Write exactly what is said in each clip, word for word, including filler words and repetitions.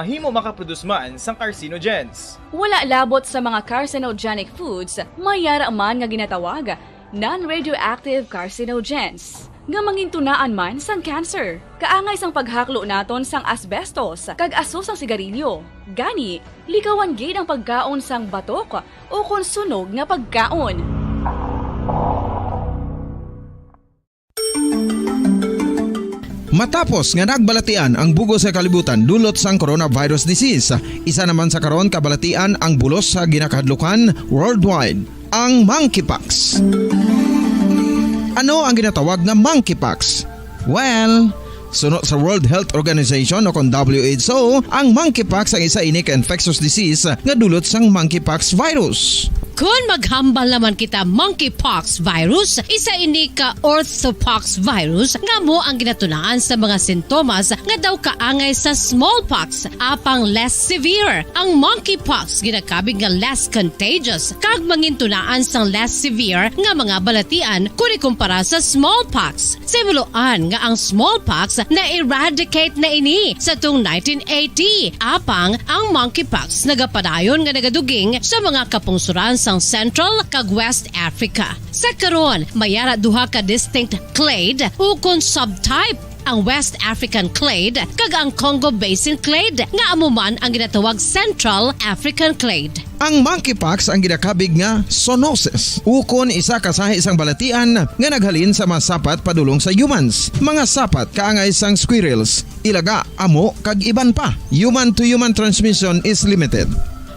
Mahimo makaproduce man sang carcinogens. Wala labot sa mga carcinogenic foods, may yara man nga ginatawag non-radioactive carcinogens, nga mangintunaan man sang cancer. Kaangay sang paghaklo naton sang asbestos kag aso sang sigarilyo. Gani, likawan gid ang pagkaon sang batok o kon sunog nga pagkaon. Matapos nga nagbalatian ang bug-os nga kalibutan dulot sang coronavirus disease, isa naman sa karon kabalatian ang bulos sa ginakahadlukan worldwide, ang monkeypox. Ano ang ginatawag nga monkeypox? Well, suno sa World Health Organization o kon W H O, ang monkeypox ang isa ini ka infectious disease nga dulot sang monkeypox virus. Kon maghambal naman kita monkeypox virus, isa ini ka orthopox virus nga amo ang ginatunaan sa mga sintomas nga daw kaangay sa smallpox, apang less severe. Ang monkeypox ginakabig nga less contagious kag mangintunaan sang less severe nga mga balatian kon ikumpara sa smallpox. Sa himuloan nga ang smallpox na-eradicate na ini sa tung nineteen eighty, apang ang monkeypox nagapadayon nga nagaduging sa mga kapungsoran sang Central kag West Africa. Sa karon, may ara duha ka distinct clade ukon subtype, ang West African clade kag ang Congo Basin clade, nga amo man ang ginatawag Central African clade. Ang monkeypox ang ginakabig nga zoonosis, ukon isa ka sahi sang balatian nga naghalin sa mga sapat padulong sa humans, mga sapat kaangay sang squirrels, ilaga, amo, kag iban pa. Human-to-human transmission is limited.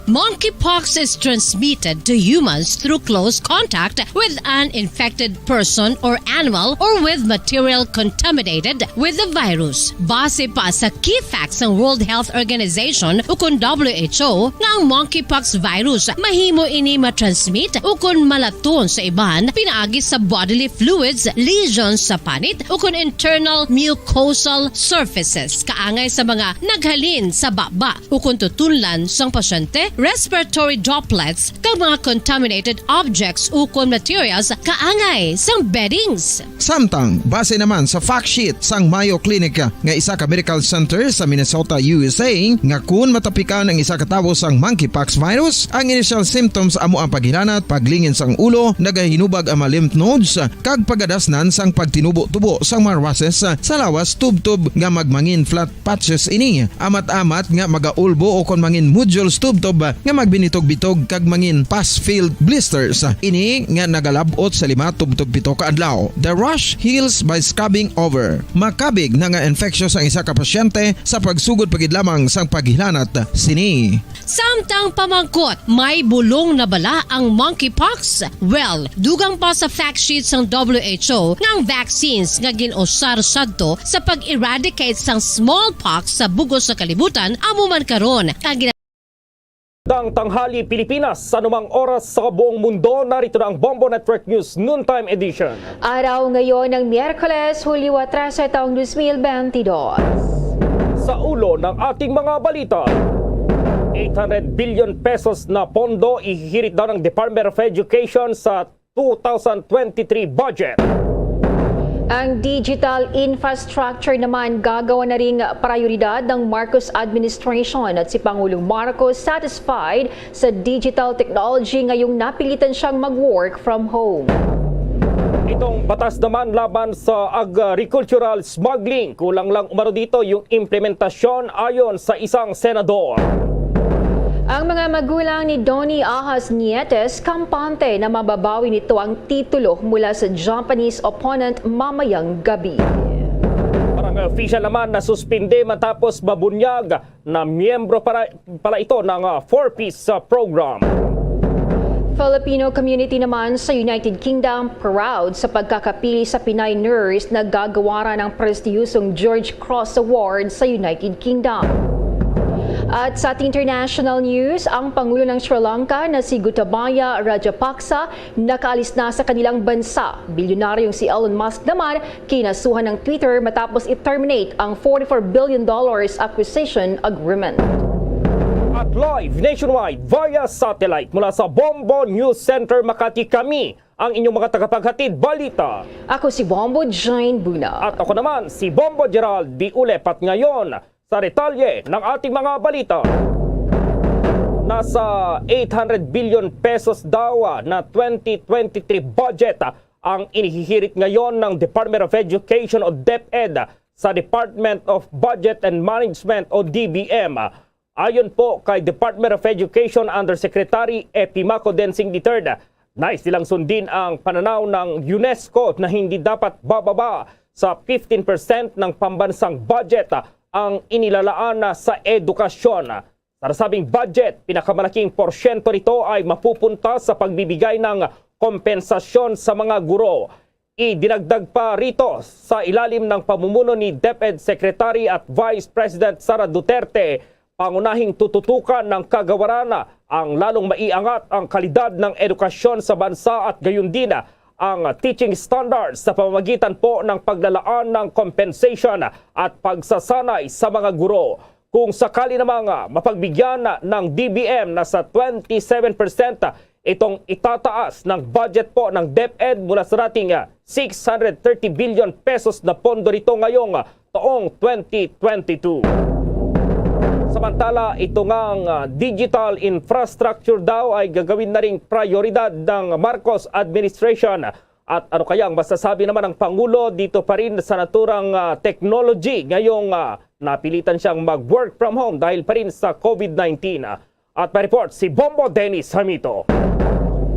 Monkeypox is transmitted to humans through close contact with an infected person or animal or with material contaminated with the virus. Base pa sa key facts sang World Health Organization ukon W H O nga ang monkeypox virus mahimo ini matransmit ukon malaton sa iban pinaagi sa bodily fluids, lesions sa panit, ukon internal mucosal surfaces kaangay sa mga naghalin sa baba ukon tutunlan sang pasyente, respiratory droplets, kag mga contaminated objects ukon materials kaangay sang beddings. Samtang, base naman sa fact sheet sang Mayo Clinic nga isa ka medical center sa Minnesota, U S A, nga kun matapikan ang isa ka tawo sang monkeypox virus, ang initial symptoms amo ang paghilanat, paglingin sang ulo, nagahinubag ang mga lymph nodes, kag pagadasnan sang pagtinubo-tubo sang mga rushes sa lawas, tubtob nga magmangin flat patches ini, amat-amat nga magaulbo ukon mangin nodules tubtob nga magbinitog-bitog kag mangin pus-filled blisters. Ini nga nagalab-ot sa lima tubtob pito ka adlaw. The rash heals by scabbing over. Makabig na nga infectious ang isa ka pasyente sa pagsugod pa gid lamang sang paghilanat sini. Samtang pamangkot, may bulong na bala ang monkeypox? Well, dugang pa sa fact sheet sang W H O nga ang vaccines nga gin-usar sadto sa pag-eradicate sang smallpox sa bug-os nga kalibutan amo man karon ang gina- Dang tanghali, Pilipinas, sa anumang oras sa buong mundo, narito na ang Bombo Network News Noontime Edition. Araw ngayon ng Miyerkules, Hulyo trese, taong dos mil bentidós. Sa ulo ng ating mga balita, eight hundred billion pesos na pondo ihihirit daw ng Department of Education sa two thousand twenty-three budget. Ang digital infrastructure naman gagawa na ring prioridad ng Marcos administration at si Pangulong Marcos satisfied sa digital technology ngayong napilitan siyang mag-work from home. Itong batas naman laban sa agricultural smuggling, kulang lang umano dito yung implementasyon ayon sa isang senador. Ang mga magulang ni Donnie Ahas Nietes kampante na mababawi nito ang titulo mula sa Japanese opponent mamayang gabi. Barangay official naman na suspinde matapos mabunyag na miyembro para, pala ito ng, ah, Four Ps, ah, program. Filipino community naman sa United Kingdom proud sa pagkakapili sa Pinay nurse na gagawaran ng prestihiyosong George Cross Award sa United Kingdom. At sa ating international news, ang Pangulo ng Sri Lanka na si Gotabaya Rajapaksa nakaalis na sa kanilang bansa. Bilyonaryong si Elon Musk naman kinasuhan ng Twitter matapos i-terminate ang forty-four billion dollars acquisition agreement. At live nationwide via satellite mula sa Bombo News Center Makati, kami ang inyong mga tagapaghatid balita. Ako si Bombo Jane Buna. At ako naman si Bombo Gerald Diulepat. Ngayon, Sa detalye ng ating mga balita, nasa eight hundred billion pesos daw, ah, na twenty twenty-three budget, ah, ang inihihirit ngayon ng Department of Education o DepEd sa Department of Budget and Management o D B M. Ayon po kay Department of Education Undersecretary Epimaco Densing the third, nais nilang sundin ang pananaw ng UNESCO na hindi dapat bababa sa fifteen percent ng pambansang budget ang inilalaan sa edukasyon. Sa nasabing budget, pinakamalaking porsyento nito ay mapupunta sa pagbibigay ng kompensasyon sa mga guro. Idinagdag pa rito, sa ilalim ng pamumuno ni DepEd Secretary at Vice President Sara Duterte, pangunahing tututukan ng kagawaran ang lalong maiangat ang kalidad ng edukasyon sa bansa at gayon din ang teaching standards sa pamamagitan po ng paglalaan ng compensation at pagsasanay sa mga guro. Kung sakali namang, ah, mapagbigyan ng D B M na sa twenty-seven percent, ah, itong itataas ng budget po ng DepEd mula sa dating, ah, six hundred thirty billion pesos na pondo nito ngayong, ah, taong twenty twenty-two. Samantala, ito ngang, ah, digital infrastructure daw ay gagawin na ring prioridad ng Marcos administration. At ano kaya ang masasabi naman ng Pangulo dito pa rin sa naturang, ah, technology ngayong, ah, napilitan siyang mag-work from home dahil pa rin sa COVID nineteen? At may report si Bombo Dennis Hamito.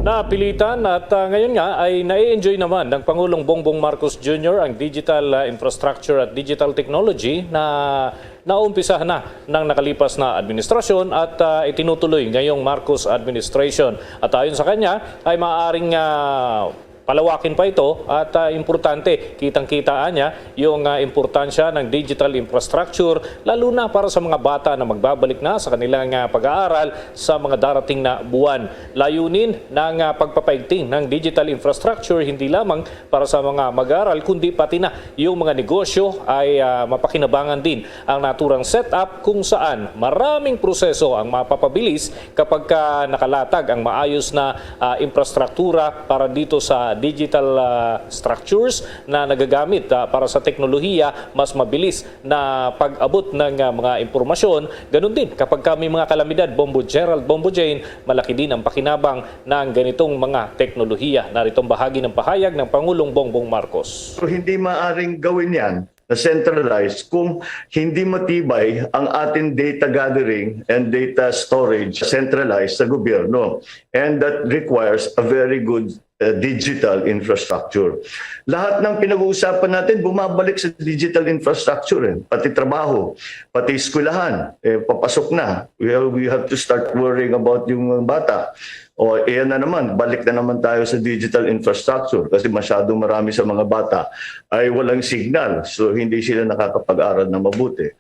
Napilitan at, ah, ngayon nga ay nai-enjoy naman ng Pangulong Bongbong Marcos Junior ang digital, ah, infrastructure at digital technology na naumpisahan na ng nakalipas na administrasyon at, ah, itinutuloy ngayong Marcos administration. At ayon sa kanya, ay maaaring, ah, palawakin pa ito at, ah, importante, kitang-kita niya yung, ah, importansya ng digital infrastructure, lalo na para sa mga bata na magbabalik na sa kanilang, ah, pag-aaral sa mga darating na buwan. Layunin ng, ah, pagpapaigting ng digital infrastructure hindi lamang para sa mga mag-aaral kundi pati na yung mga negosyo ay, ah, mapakinabangan din ang naturang setup kung saan maraming proseso ang mapapabilis kapag ka nakalatag ang maayos na, ah, infrastruktura para dito sa digital, ah, structures na nagagamit, ah, para sa teknolohiya, mas mabilis na pag-abot ng, ah, mga impormasyon. Ganun din, kapag ka may mga kalamidad, Bombo Gerald, Bombo Jane, malaki din ang pakinabang ng ganitong mga teknolohiya. Narito ang bahagi ng pahayag ng Pangulong Bongbong Marcos. So, hindi maaring gawin yan na centralized kung hindi matibay ang ating data gathering and data storage centralized sa gobyerno. And that requires a very good, uh, digital infrastructure. Lahat ng pinag-uusapan natin bumabalik sa digital infrastructure, eh. Pati trabaho, pati eskwelahan, eh, papasok na. We have, we have to start worrying about yung bata. O, iyan na naman, balik na naman tayo sa digital infrastructure kasi masyado marami sa mga bata ay walang signal. So, hindi sila nakakapag-aral na mabuti.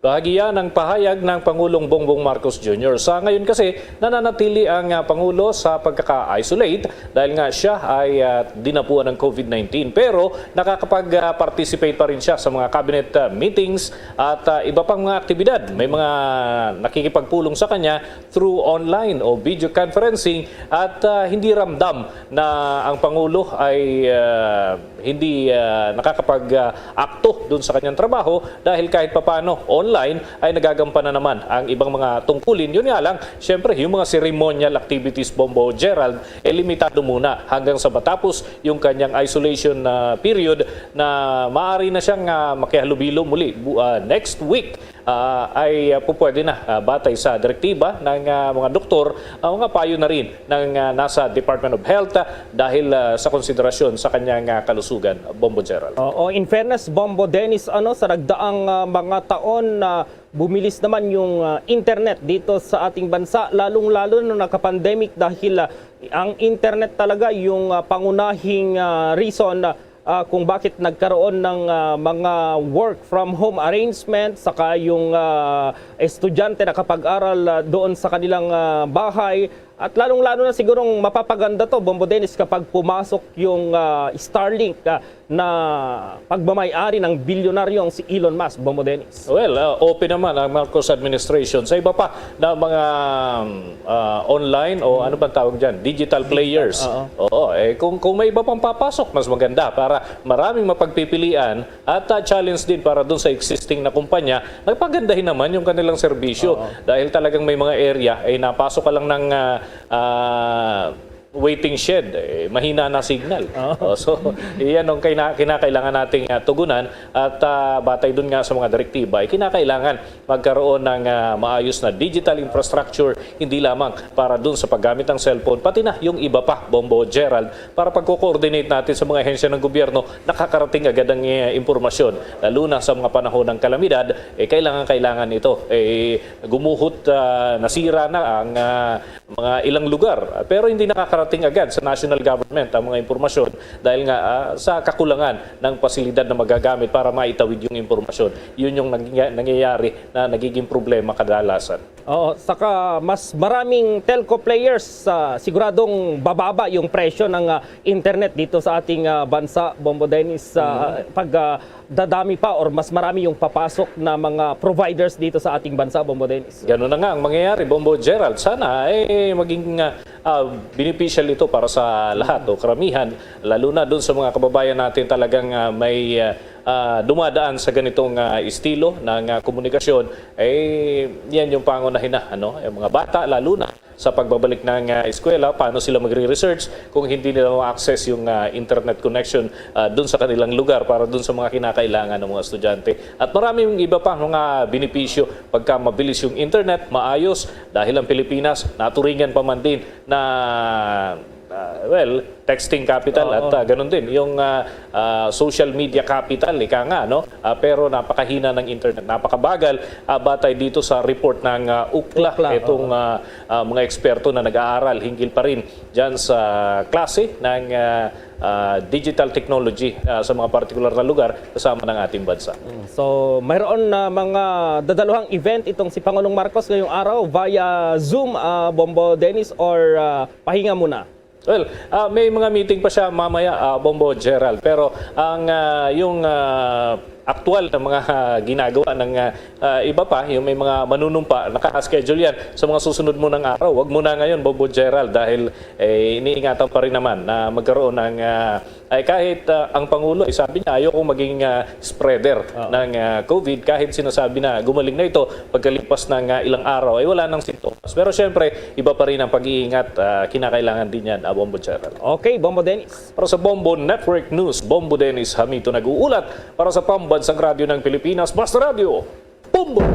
Bahagi yan ng pahayag ng Pangulong Bongbong Marcos Junior. Sa ngayon kasi, nananatili ang, ah, Pangulo sa pagkaka-isolate dahil nga siya ay, ah, dinapuan ng COVID nineteen. Pero nakakapag-participate pa rin siya sa mga cabinet, ah, meetings at, ah, iba pang mga aktibidad. May mga nakikipagpulong sa kanya through online o video conferencing at, ah, hindi ramdam na ang Pangulo ay, ah, hindi, ah, nakakapag-akto dun sa kanyang trabaho dahil kahit papano online ay nagagampanan naman ang ibang mga tungkulin. Yun nga lang, syempre, yung mga ceremonial activities, Bombo Gerald, eh, limitado muna hanggang sa matapos yung kanyang isolation, ah, period na maaari na siyang, ah, makihalubilo muli bu-, ah, next week. Ah, ay, ah, pupwede na, ah, batay sa direktiba ng, ah, mga doktor, ang mga payo na rin ng, ah, nasa Department of Health, ah, dahil, ah, sa konsiderasyon sa kanyang, ah, kalusugan, Bombo Gerald. Oo, in fairness, Bombo Dennis, ano, sa nagdaang, ah, mga taon na bumilis naman yung, ah, internet dito sa ating bansa, lalong-lalo nung nagka-pandemic dahil, ah, ang internet talaga yung, ah, pangunahing, ah, reason, ah, ah, kung bakit nagkaroon ng, ah, mga work from home arrangement, saka yung, ah, estudyante nakapag-aral, ah, doon sa kanilang, ah, bahay. At lalong-lalo na sigurong mapapaganda to, Bombo Dennis, kapag pumasok yung, ah, Starlink, ah, na pagmamay-ari ng bilyonaryong si Elon Musk, Bombo Dennis? Well, uh, open naman ang Marcos administration sa iba pa na mga um, uh, online o ano bang tawag dyan, digital players. Oo. Oo, eh, kung, kung may iba pang papasok, mas maganda para maraming mapagpipilian at uh, challenge din para dun sa existing na kumpanya, nagpagandahin naman yung kanilang serbisyo. Oo. Dahil talagang may mga area, eh, napasok ka lang ng uh, uh, waiting shed, eh, mahina na signal. Oh. Oh, so, iyan ang kina- kinakailangan nating uh, tugunan at uh, batay dun nga sa mga direktiba, ay kinakailangan magkaroon ng uh, maayos na digital infrastructure, hindi lamang para dun sa paggamit ng cellphone, pati na yung iba pa, Bombo Gerald, para pagko-coordinate natin sa mga ahensya ng gobyerno, nakakarating agad ang uh, impormasyon. Lalo na sa mga panahon ng kalamidad, eh, kailangan-kailangan ito. Eh, gumuhot, uh, nasira na ang uh, mga ilang lugar. Pero hindi nakakarating agad sa national government ang mga impormasyon dahil nga ah, sa kakulangan ng pasilidad na magagamit para maitawid yung impormasyon. Yun yung nangya- nangyayari na nagiging problema kadalasan. Oo, saka mas maraming telco players, ah, siguradong bababa yung presyo ng ah, internet dito sa ating ah, bansa, Bombo Dennis, ah, pag ah, dadami pa or mas marami yung papasok na mga providers dito sa ating bansa, Bombo Dennis? Ganun na nga ang mangyayari, Bombo Gerald. Sana ay maging ah, ah, beneficial ito para sa lahat o karamihan, lalo na doon sa mga kababayan natin talagang ah, may ah, ah, dumadaan sa ganitong ah, estilo ng ah, komunikasyon. Eh, yan yung pangunahin na, ano, yung mga bata, lalo na sa pagbabalik ng ah, eskwela, paano sila magre-research kung hindi nila ma-access yung ah, internet connection ah, dun sa kanilang lugar para dun sa mga kinakailangan ng mga estudyante. At maraming iba pa mga benepisyo pagka mabilis yung internet, maayos, dahil ang Pilipinas naturingan pa man din na ah, well, texting capital. Oo. At ah, ganun din yung ah, ah, social media capital, ika nga, no? Ah, pero napakahina ng internet, napakabagal, ah, batay dito sa report ng ah, ukla, Ukla, itong oo. ah, ah, mga eksperto na nag-aaral hinggil pa rin dyan sa klase ng ah, ah, digital technology ah, sa mga partikular na lugar kasama ng ating bansa. Mm. So, mayroon na mga dadaluhang event itong si Pangulong Marcos ngayong araw via Zoom, ah, Bombo Dennis, or ah, pahinga muna? Well, ah, may mga meeting pa siya mamaya, ah, Bombo Gerald. Pero ang ah, yung ah, aktual na mga ah, ginagawa ng ah, ah, iba pa, yung may mga manunumpa, naka-schedule yan sa mga susunod mo ng araw. Wag muna ngayon, Bombo Gerald, dahil eh, iniingatan pa rin naman na magkaroon ng ah, ay kahit ah, ang Pangulo, eh, sabi niya, ayoko maging ah, spreader Oo. ng ah, COVID. Kahit sinasabi na gumaling na ito, pagkalipas ng ah, ilang araw, ay wala nang sintomas. Pero syempre, iba pa rin ang pag-iingat. Ah, kinakailangan din yan, ah, Bombo Gerald. Okay, Bombo Dennis. Para sa Bombo Network News, Bombo Dennis Hamito nag-uulat para sa Pambansang Radyo ng Pilipinas, Basta Radyo, Bombo!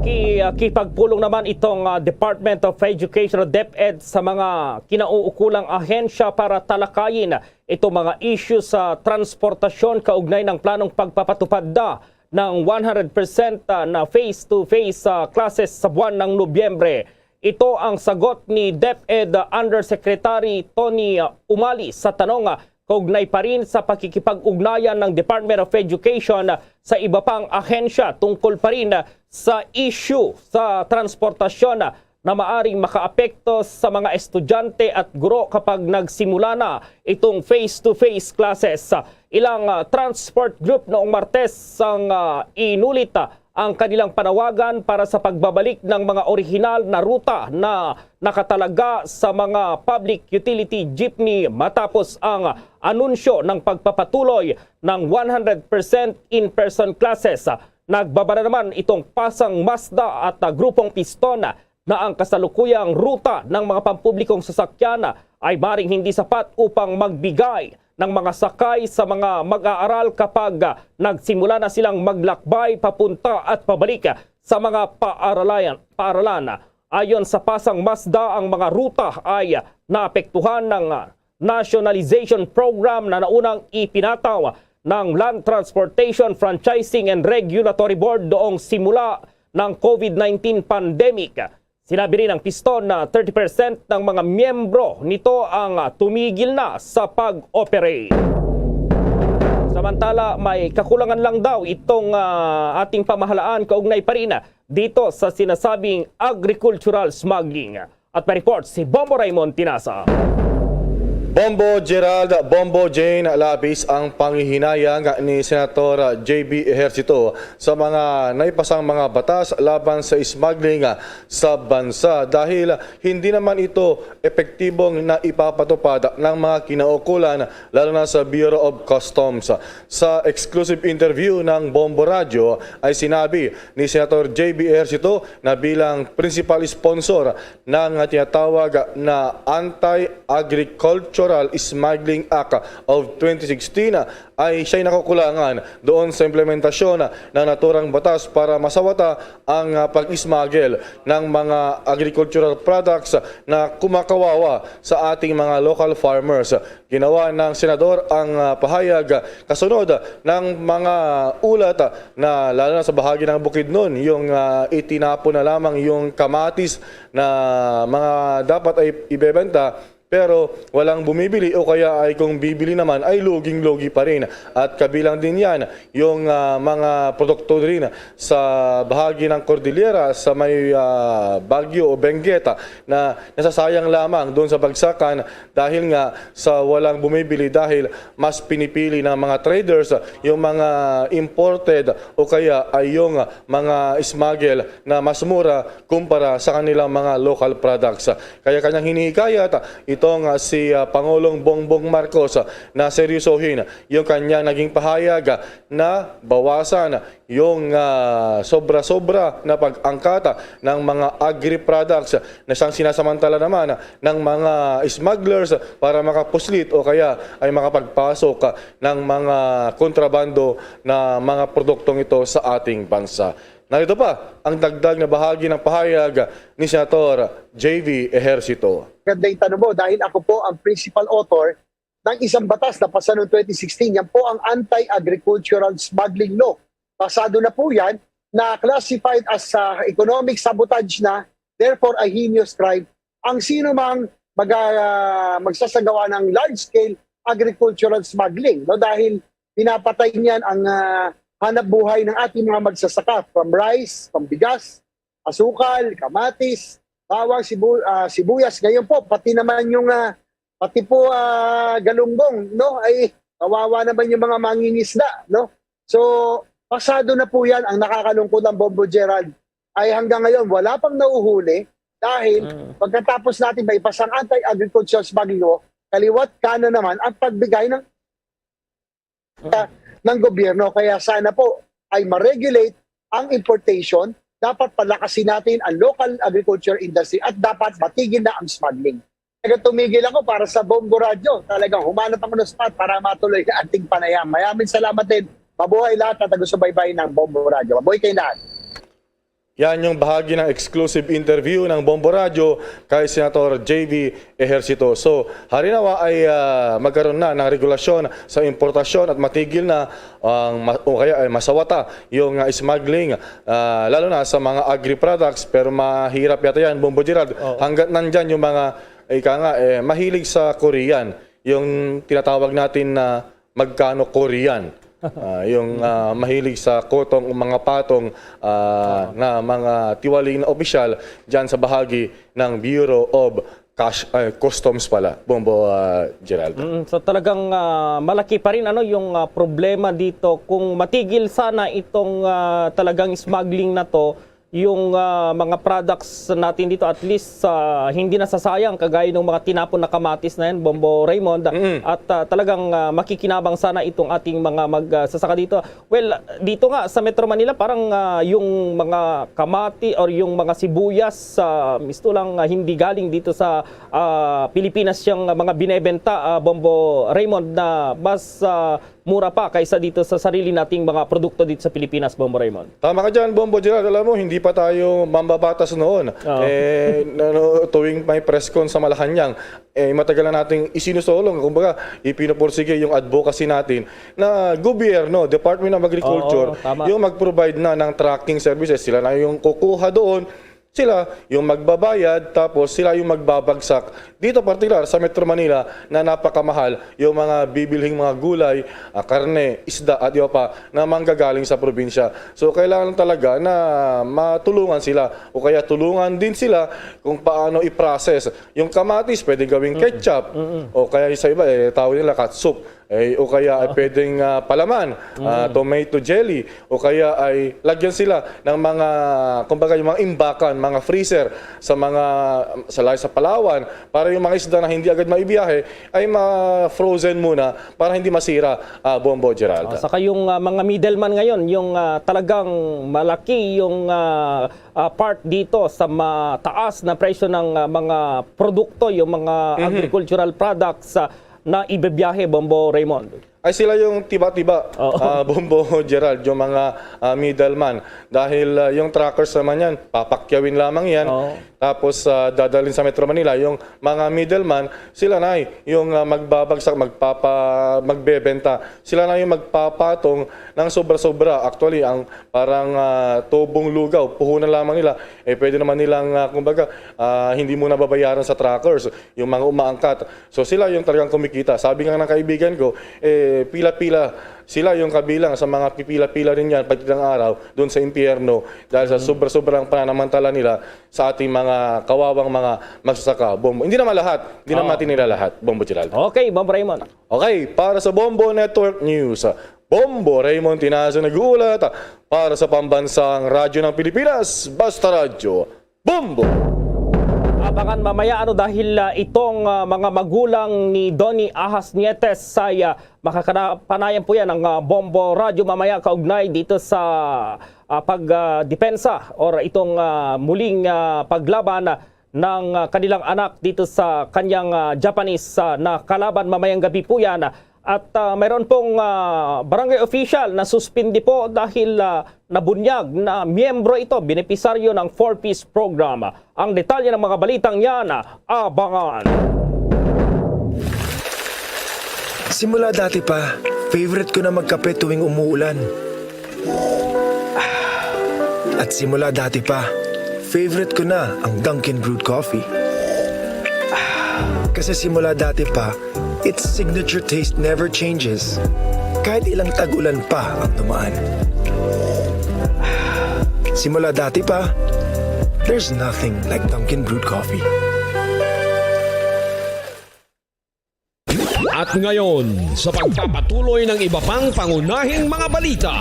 Makipagpulong naman itong ah, Department of Education o DepEd sa mga kinauukulang ahensya para talakayin itong mga isyu sa transportasyon kaugnay ng planong pagpapatupad na ng one hundred percent na face-to-face ah, classes sa buwan ng Nobyembre. Ito ang sagot ni DepEd Undersecretary Tony Umali sa tanong ah, kaugnay pa rin sa pakikipag-ugnayan ng Department of Education sa iba pang ahensya tungkol pa rin sa issue sa transportasyon na maaring makaapekto sa mga estudyante at guro kapag nagsimula na itong face-to-face classes. Ilang ah, transport group noong Martes ang ah, inulit ah, ang kanilang panawagan para sa pagbabalik ng mga orihinal na ruta na nakatalaga sa mga public utility jeepney matapos ang anunsyo ng pagpapatuloy ng one hundred percent in-person classes. Nagbabala naman itong Pasang Mazda at ah, Grupong Piston na ang kasalukuyang ruta ng mga pampublikong sasakyan ay maring hindi sapat upang magbigay ng mga sakay sa mga mag-aaral kapag ah, nagsimula na silang maglakbay papunta at pabalik sa mga paaralayan, paaralan. Ayon sa Pasang Mazda, ang mga ruta ay naapektuhan ng ah, nationalization program na naunang ipinataw ng Land Transportation Franchising and Regulatory Board noong simula ng COVID nineteen pandemic. Sinabi rin ng Piston na thirty percent ng mga miyembro nito ang ah, tumigil na sa pag-operate. Samantala, may kakulangan lang daw itong ah, ating pamahalaan kaugnay pa rin dito sa sinasabing agricultural smuggling. At may report si Bombo Raymond Tinasa. Bombo Gerald, Bombo Jane, labis ang pangihinayang ni Senator J B Ejercito sa mga naipasang mga batas laban sa smuggling sa bansa dahil hindi naman ito epektibong naipapatupad ng mga kinaukulan, lalo na sa Bureau of Customs. Sa exclusive interview ng Bombo Radyo ay sinabi ni Senator J B Ejercito na bilang principal sponsor ng tinatawag na Anti-Agricultural Smuggling Act of twenty sixteen ay siya'y nakukulangan doon sa implementasyon ng naturang batas para masawata ang, ah, pag-smuggle ng mga agricultural products na kumakawawa sa ating mga local farmers. Ginawa ng senador ang, ah, pahayag kasunod ng mga ulat, ah, na lalo na sa bahagi ng Bukidnon, yung, ah, itinapon na lamang yung kamatis na mga dapat ay ibebenta, pero walang bumibili o kaya ay kung bibili naman ay luging-lugi pa rin. At kabilang din yan yung, ah, mga produkto rin sa bahagi ng Cordillera sa may, ah, Baguio o Benguet, ah, na nasasayang lamang doon sa bagsakan dahil nga sa walang bumibili dahil mas pinipili ng mga traders yung mga imported o kaya ay yung mga smuggle na mas mura kumpara sa kanilang mga local products. Kaya kanyang hinihikayat itong, ah, si, ah, Pangulong Bongbong Marcos, ah, na seryosohin yung kanyang naging pahayag, ah, na bawasan yung, ah, sobra-sobra na pag-angkat, ah, ng mga agri-products na siyang sinasamantala naman ng mga smugglers para makapuslit o kaya ay makapagpasok, ah, ng mga kontrabando na mga produktong ito sa ating bansa. Narito pa ang dagdag na bahagi ng pahayag ni Senator J V Ejercito. Ganda yung tanong mo dahil ako po ang principal author ng isang batas na pasa noong twenty sixteen. Yan po ang Anti-Agricultural Smuggling Law. Pasado na po yan, na classified as, ah, economic sabotage na, therefore a heinous crime, ang sino mang mag-, ah, magsasagawa ng large-scale agricultural smuggling, no? Dahil pinapatay niyan ang, ah, hanap buhay ng ating mga magsasaka, from rice, from bigas, asukal, kamatis, bawang, sibu-, ah, sibuyas. Ngayon po, pati naman yung, ah, pati po, ah, galunggong, no? Ay, kawawa naman yung mga mangingisda, no? So, pasado na po yan. Ang nakakalungkot ng Bombo Gerald ay hanggang ngayon, wala pang nauhuli dahil Mm. pagkatapos natin maipasang anti-agriculture smuggling law, kaliwat ka na naman ang pagbigay ng, Mm. ng gobyerno. Kaya sana po ay ma-regulate ang importation. Dapat palakasin natin ang local agriculture industry at dapat matigil na ang smuggling. Kaya tumigil ako para sa Bombo Radyo. Talagang humanap ako ng spot para matuloy ang ating panayam. Maraming salamat din. Mabuhay lahat na taga-subaybay ng Bombo Radyo. Mabuhay kayo lahat. Yan yung bahagi ng exclusive interview ng Bombo Radyo kay Senator J V Ejercito. So, harinawa ay, ah, magkaroon na ng regulasyon sa importasyon at matigil na ang ma-, o kaya ay masawata yung, ah, smuggling, ah, lalo na sa mga agri-products. Pero mahirap yata yan, Bombo Gerald. Oo. Hanggat nandyan yung mga, ika nga, eh, mahilig sa Korean, yung tinatawag natin na magkano Korean. Ah, yung, ah, mahilig sa kotong o mga patong, ah, Oo. na mga tiwaling na opisyal dyan sa bahagi ng Bureau of Cash, ay, Customs pala, Bombo, ah, Gerald. Mm, so talagang, ah, malaki pa rin, ano, yung, ah, problema dito. Kung matigil sana itong, ah, talagang smuggling na 'to, yung, ah, mga products natin dito, at least, ah, hindi nasasayang kagaya ng mga tinapon na kamatis na yan, Bombo Raymond. Mm. At, ah, talagang, ah, makikinabang sana itong ating mga magsasaka dito. Well, dito nga sa Metro Manila, parang, ah, yung mga kamati or yung mga sibuyas, ah, misto lang, ah, hindi galing dito sa, ah, Pilipinas, yung, ah, mga binebenta, ah, Bombo Raymond, na mas, ah, mura pa kaysa dito sa sarili nating mga produkto dito sa Pilipinas, Bombo Raymond. Tama ka dyan, Bombo Gerard. Alam mo, hindi pa tayo mambabatas noon. Oo. Eh, ano, tuwing may press con sa Malacañang, eh, matagal na nating isinusulong, kumbaga, ipinupursige yung advocacy natin na gobyerno, Department of Agriculture, Oo, tama. yung mag-provide na ng tracking services. Sila na yung kukuha doon, Sila yung magbabayad, tapos sila yung magbabagsak. Dito, partikular sa Metro Manila, na napakamahal yung mga bibilhing mga gulay, ah, karne, isda, at iba pa na manggagaling sa probinsya. So, kailangan talaga na matulungan sila o kaya tulungan din sila kung paano i-process. Yung kamatis, pwede gawing ketchup, o kaya sa iba, eh, tawag nila catsup. Eh, o kaya ay pwedeng, ah, palaman, ah, tomato jelly, o kaya ay lagyan sila ng mga, kumbaga, yung mga imbakan, mga freezer sa mga, sa layo sa Palawan, para yung mga isda na hindi agad maibiyahe ay ma-frozen muna para hindi masira, ah, Bombo, Gerald. Ah, saka yung, ah, mga middleman ngayon, yung, ah, talagang malaki yung, ah, ah, part dito sa mataas na presyo ng, ah, mga produkto, yung mga Mhm. agricultural products, ah, na ibibiyahe, Bombo Raymond. Ay, sila yung tiba-tiba, Oo. ah, Bombo Gerald, yung mga, ah, middleman. Dahil, ah, yung truckers naman yan, papakyawin lamang yan. Oo. Tapos, ah, dadalhin sa Metro Manila. Yung mga middleman, sila na yung, ah, magbabagsak, magpapa-, magbebenta. Sila na yung magpapatong ng sobra-sobra. Actually, ang parang, ah, tubong lugaw, puhunan lamang nila. Eh, pwede naman nilang, ah, kumbaga, ah, hindi muna babayaran sa truckers, yung mga umaangkat. So, sila yung talagang kumikita. Sabi nga ng kaibigan ko, eh, pila-pila, sila yung kabilang sa mga pipila-pila rin yan pag ilang araw doon sa impyerno dahil sa Mm. sobra-sobrang pananamantala nila sa ating mga kawawang mga magsasaka. Bombo. Hindi naman lahat. Hindi naman Oo. natin nila lahat, Bombo Gerald. Okay, Bombo Raymond. Okay, para sa Bombo Network News, Bombo Raymond Tinazo nag-uulat para sa Pambansang Radyo ng Pilipinas, Basta Radyo, Bombo! Abangan mamaya, ano, dahil, ah, itong, ah, mga magulang ni Donnie Ahas Nietes ay, ah, makakapanayan po yan ang, ah, Bombo Radyo mamaya kaugnay dito sa, ah, pag, ah, depensa or itong, ah, muling, ah, paglaban ng, ah, kanilang anak dito sa kanyang, ah, Japanese, ah, na kalaban mamayang gabi po yan. At, ah, mayroon pong, ah, barangay official na suspindi po dahil, ah, nabunyag na miyembro ito, benepisaryo ng Four Ps program. Ang detalye ng mga balitang yan, ah, abangan. Simula dati pa, favorite ko na magkape tuwing umuulan. At simula dati pa, favorite ko na ang Dunkin' Brewed Coffee. Kasi simula dati pa, its signature taste never changes. Kahit ilang tag-ulan pa ang dumaan. Simula dati pa, there's nothing like Dunkin' Brewed Coffee. At ngayon, sa pagpapatuloy ng iba pang pangunahing mga balita.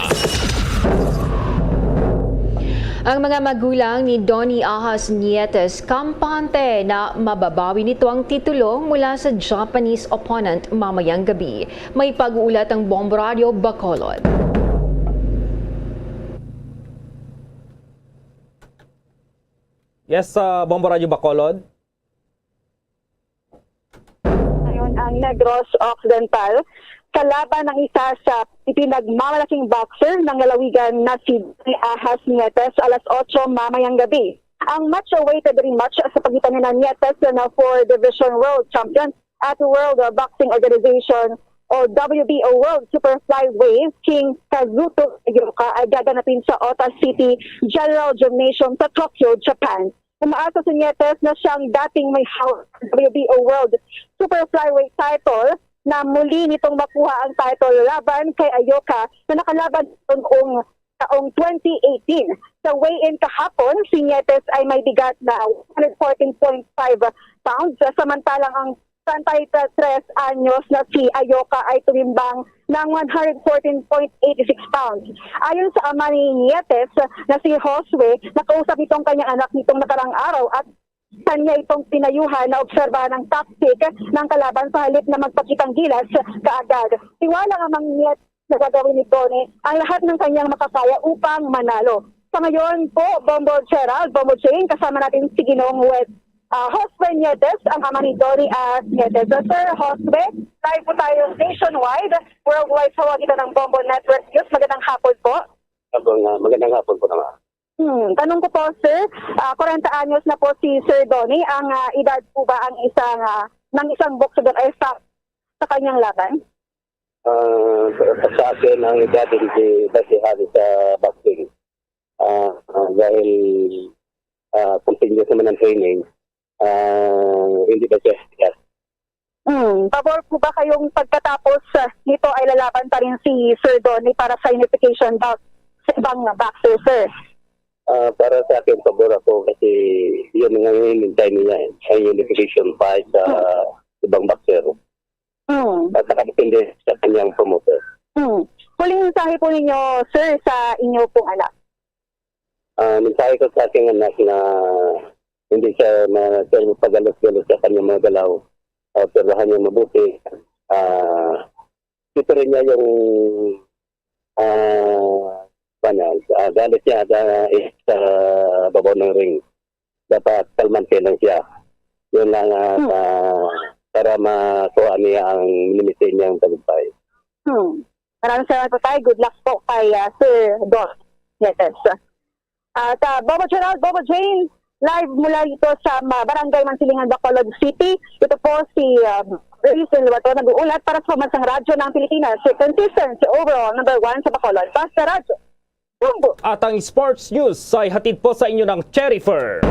Ang mga magulang ni Donnie Ahas Nietes kampante na mababawi nito ang titulo mula sa Japanese opponent mamayang gabi. May pag-uulat ang Bombo Radyo Bacolod. Yes, sa Bombo Radyo Bacolod. Ngayon ang Negros Occidental, kalaban ng isa sa pinagmamalaking boxer ng lalawigan na si Donnie Ahas Nietes, alas otso mamayang gabi. Ang match, a weighted rematch sa pagitan ni Nietes na four Division World Champion at World Boxing Organization o W B O World Super Flyweight King Kazuto Ayoka ay gaganapin sa Ota City General Gymnasium sa Tokyo, Japan. Umaasa si Nietes na siyang dating may hawak sa W B O World Super Flyweight title na muli nitong makuha ang title laban kay Ayoka na nakalaban noong taong twenty eighteen. Sa weigh-in kahapon, si Nietes ay may bigat na one hundred fourteen point five pounds, samantalang ang treinta y tres anyos na si Ayoka ay tumimbang ng one hundred fourteen point eighty six pounds. Ayon sa ama ni Nietes na si Josue, nakausap nito ang kanyang anak nitong nakarang araw at kanya itong pinayuhan na obserbahan ang tactic ng kalaban sa halip na magpakitang gilas kaagad. Tiwala ang ama ni Nietes na gagawin ni Donnie ang lahat ng kanyang makakaya upang manalo. Sa ngayon po, Bombo Gerald, Bombo Jane, kasama natin si Ginoong Wes, ah, Josue Nietes, ang ama ni Donnie, ah, Nietes. So, Sir Josue, live po tayo nationwide, worldwide sa pagitan ng Bombo Network News. Magandang hapon po. Hapon nga. Magandang hapon po naman. Hmm, tanong ko po, sir, ah, kwarenta anyos na po si Sir Donnie. Ang, ah, edad po ba ang isang, ah, ng isang boxer ay sa, sa kanyang laban? Ah, sa, sa akin, ang edad hindi basihan sa boxing. Ah, ah, dahil ah, continuous naman ang training, ah, hindi ba siya, yes. Hmm. Pabor po ba kayong pagkatapos, ah, nito ay lalaban pa rin si Sir Donnie para sa unification bout sa ibang boxer, sir? Ah, para sa akin, pabor ako kasi yun nga yung hinihintay niya, eh, ang unification fight sa ibang boxer. Hmm. At nakadepende sa kanyang promoter. Hmm. Huling mensahe po ninyo, sir, sa inyo pong anak? Ah, mensahe ko sa aking anak na hindi siya ma-, siya magpagalos-galos sa kanyang mga galaw. Ah, obserbahan niya mabuti. Ah, ito rin niya yung, ah, ano, ah, galit niya sa, sa babaw ng ring. Dapat kalmante lang siya. Yun lang, ah, Hmm. ah, para makuha niya ang minimitin niyang tagumpay. Hmm. Maraming salamat po tayo. Good luck po kay, ah, Sir Don. Yes, yes. At, ah, Bobo Gerald, Bobo Jane, live mula ito sa ma-, Barangay Mansilingan, Bacolod City. Ito po si, ah, Raisin Luwato nag-uulat para sa Pambansang Radyo ng Pilipinas, si consistent, si overall number one sa Bacolod. Basta Radyo. Bumbo. At ang sports news ay hatid po sa inyo ng Cherry Fur.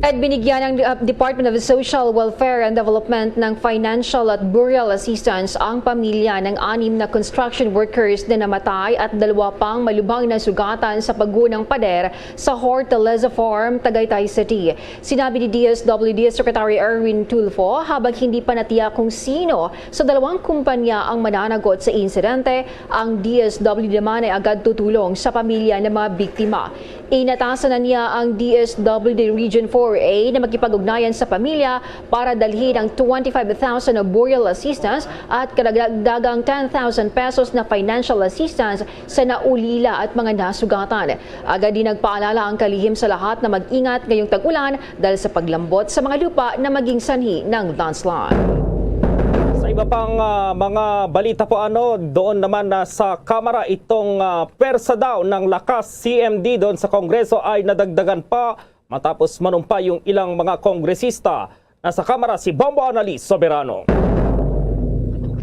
At binigyan ng, uh, Department of Social Welfare and Development ng financial at burial assistance ang pamilya ng anim na construction workers na namatay at dalawa pang malubhang nasugatan sa pagguho ng pader sa Hortaleza Farm, Tagaytay City. Sinabi ni D S W D Secretary Erwin Tulfo, habang hindi pa natiyak kung sino sa dalawang kumpanya ang mananagot sa insidente, ang D S W D naman ay agad tutulong sa pamilya ng mga biktima. Inatasan na niya ang D S W D Region four A na makipag-ugnayan sa pamilya para dalhin ang twenty-five thousand na burial assistance at karagdagang ten thousand pesos na financial assistance sa naulila at mga nasugatan. Agad din nagpaalala ang kalihim sa lahat na mag-ingat ngayong tag-ulan dahil sa paglambot sa mga lupa na maging sanhi ng landslide. Sa iba pang, ah, mga balita po, ano, doon naman na sa Kamara, itong, ah, pwersa daw ng Lakas C M D doon sa Kongreso ay nadagdagan pa matapos manumpa yung ilang mga kongresista. Nasa Kamara si Bombo Annalise Soberano.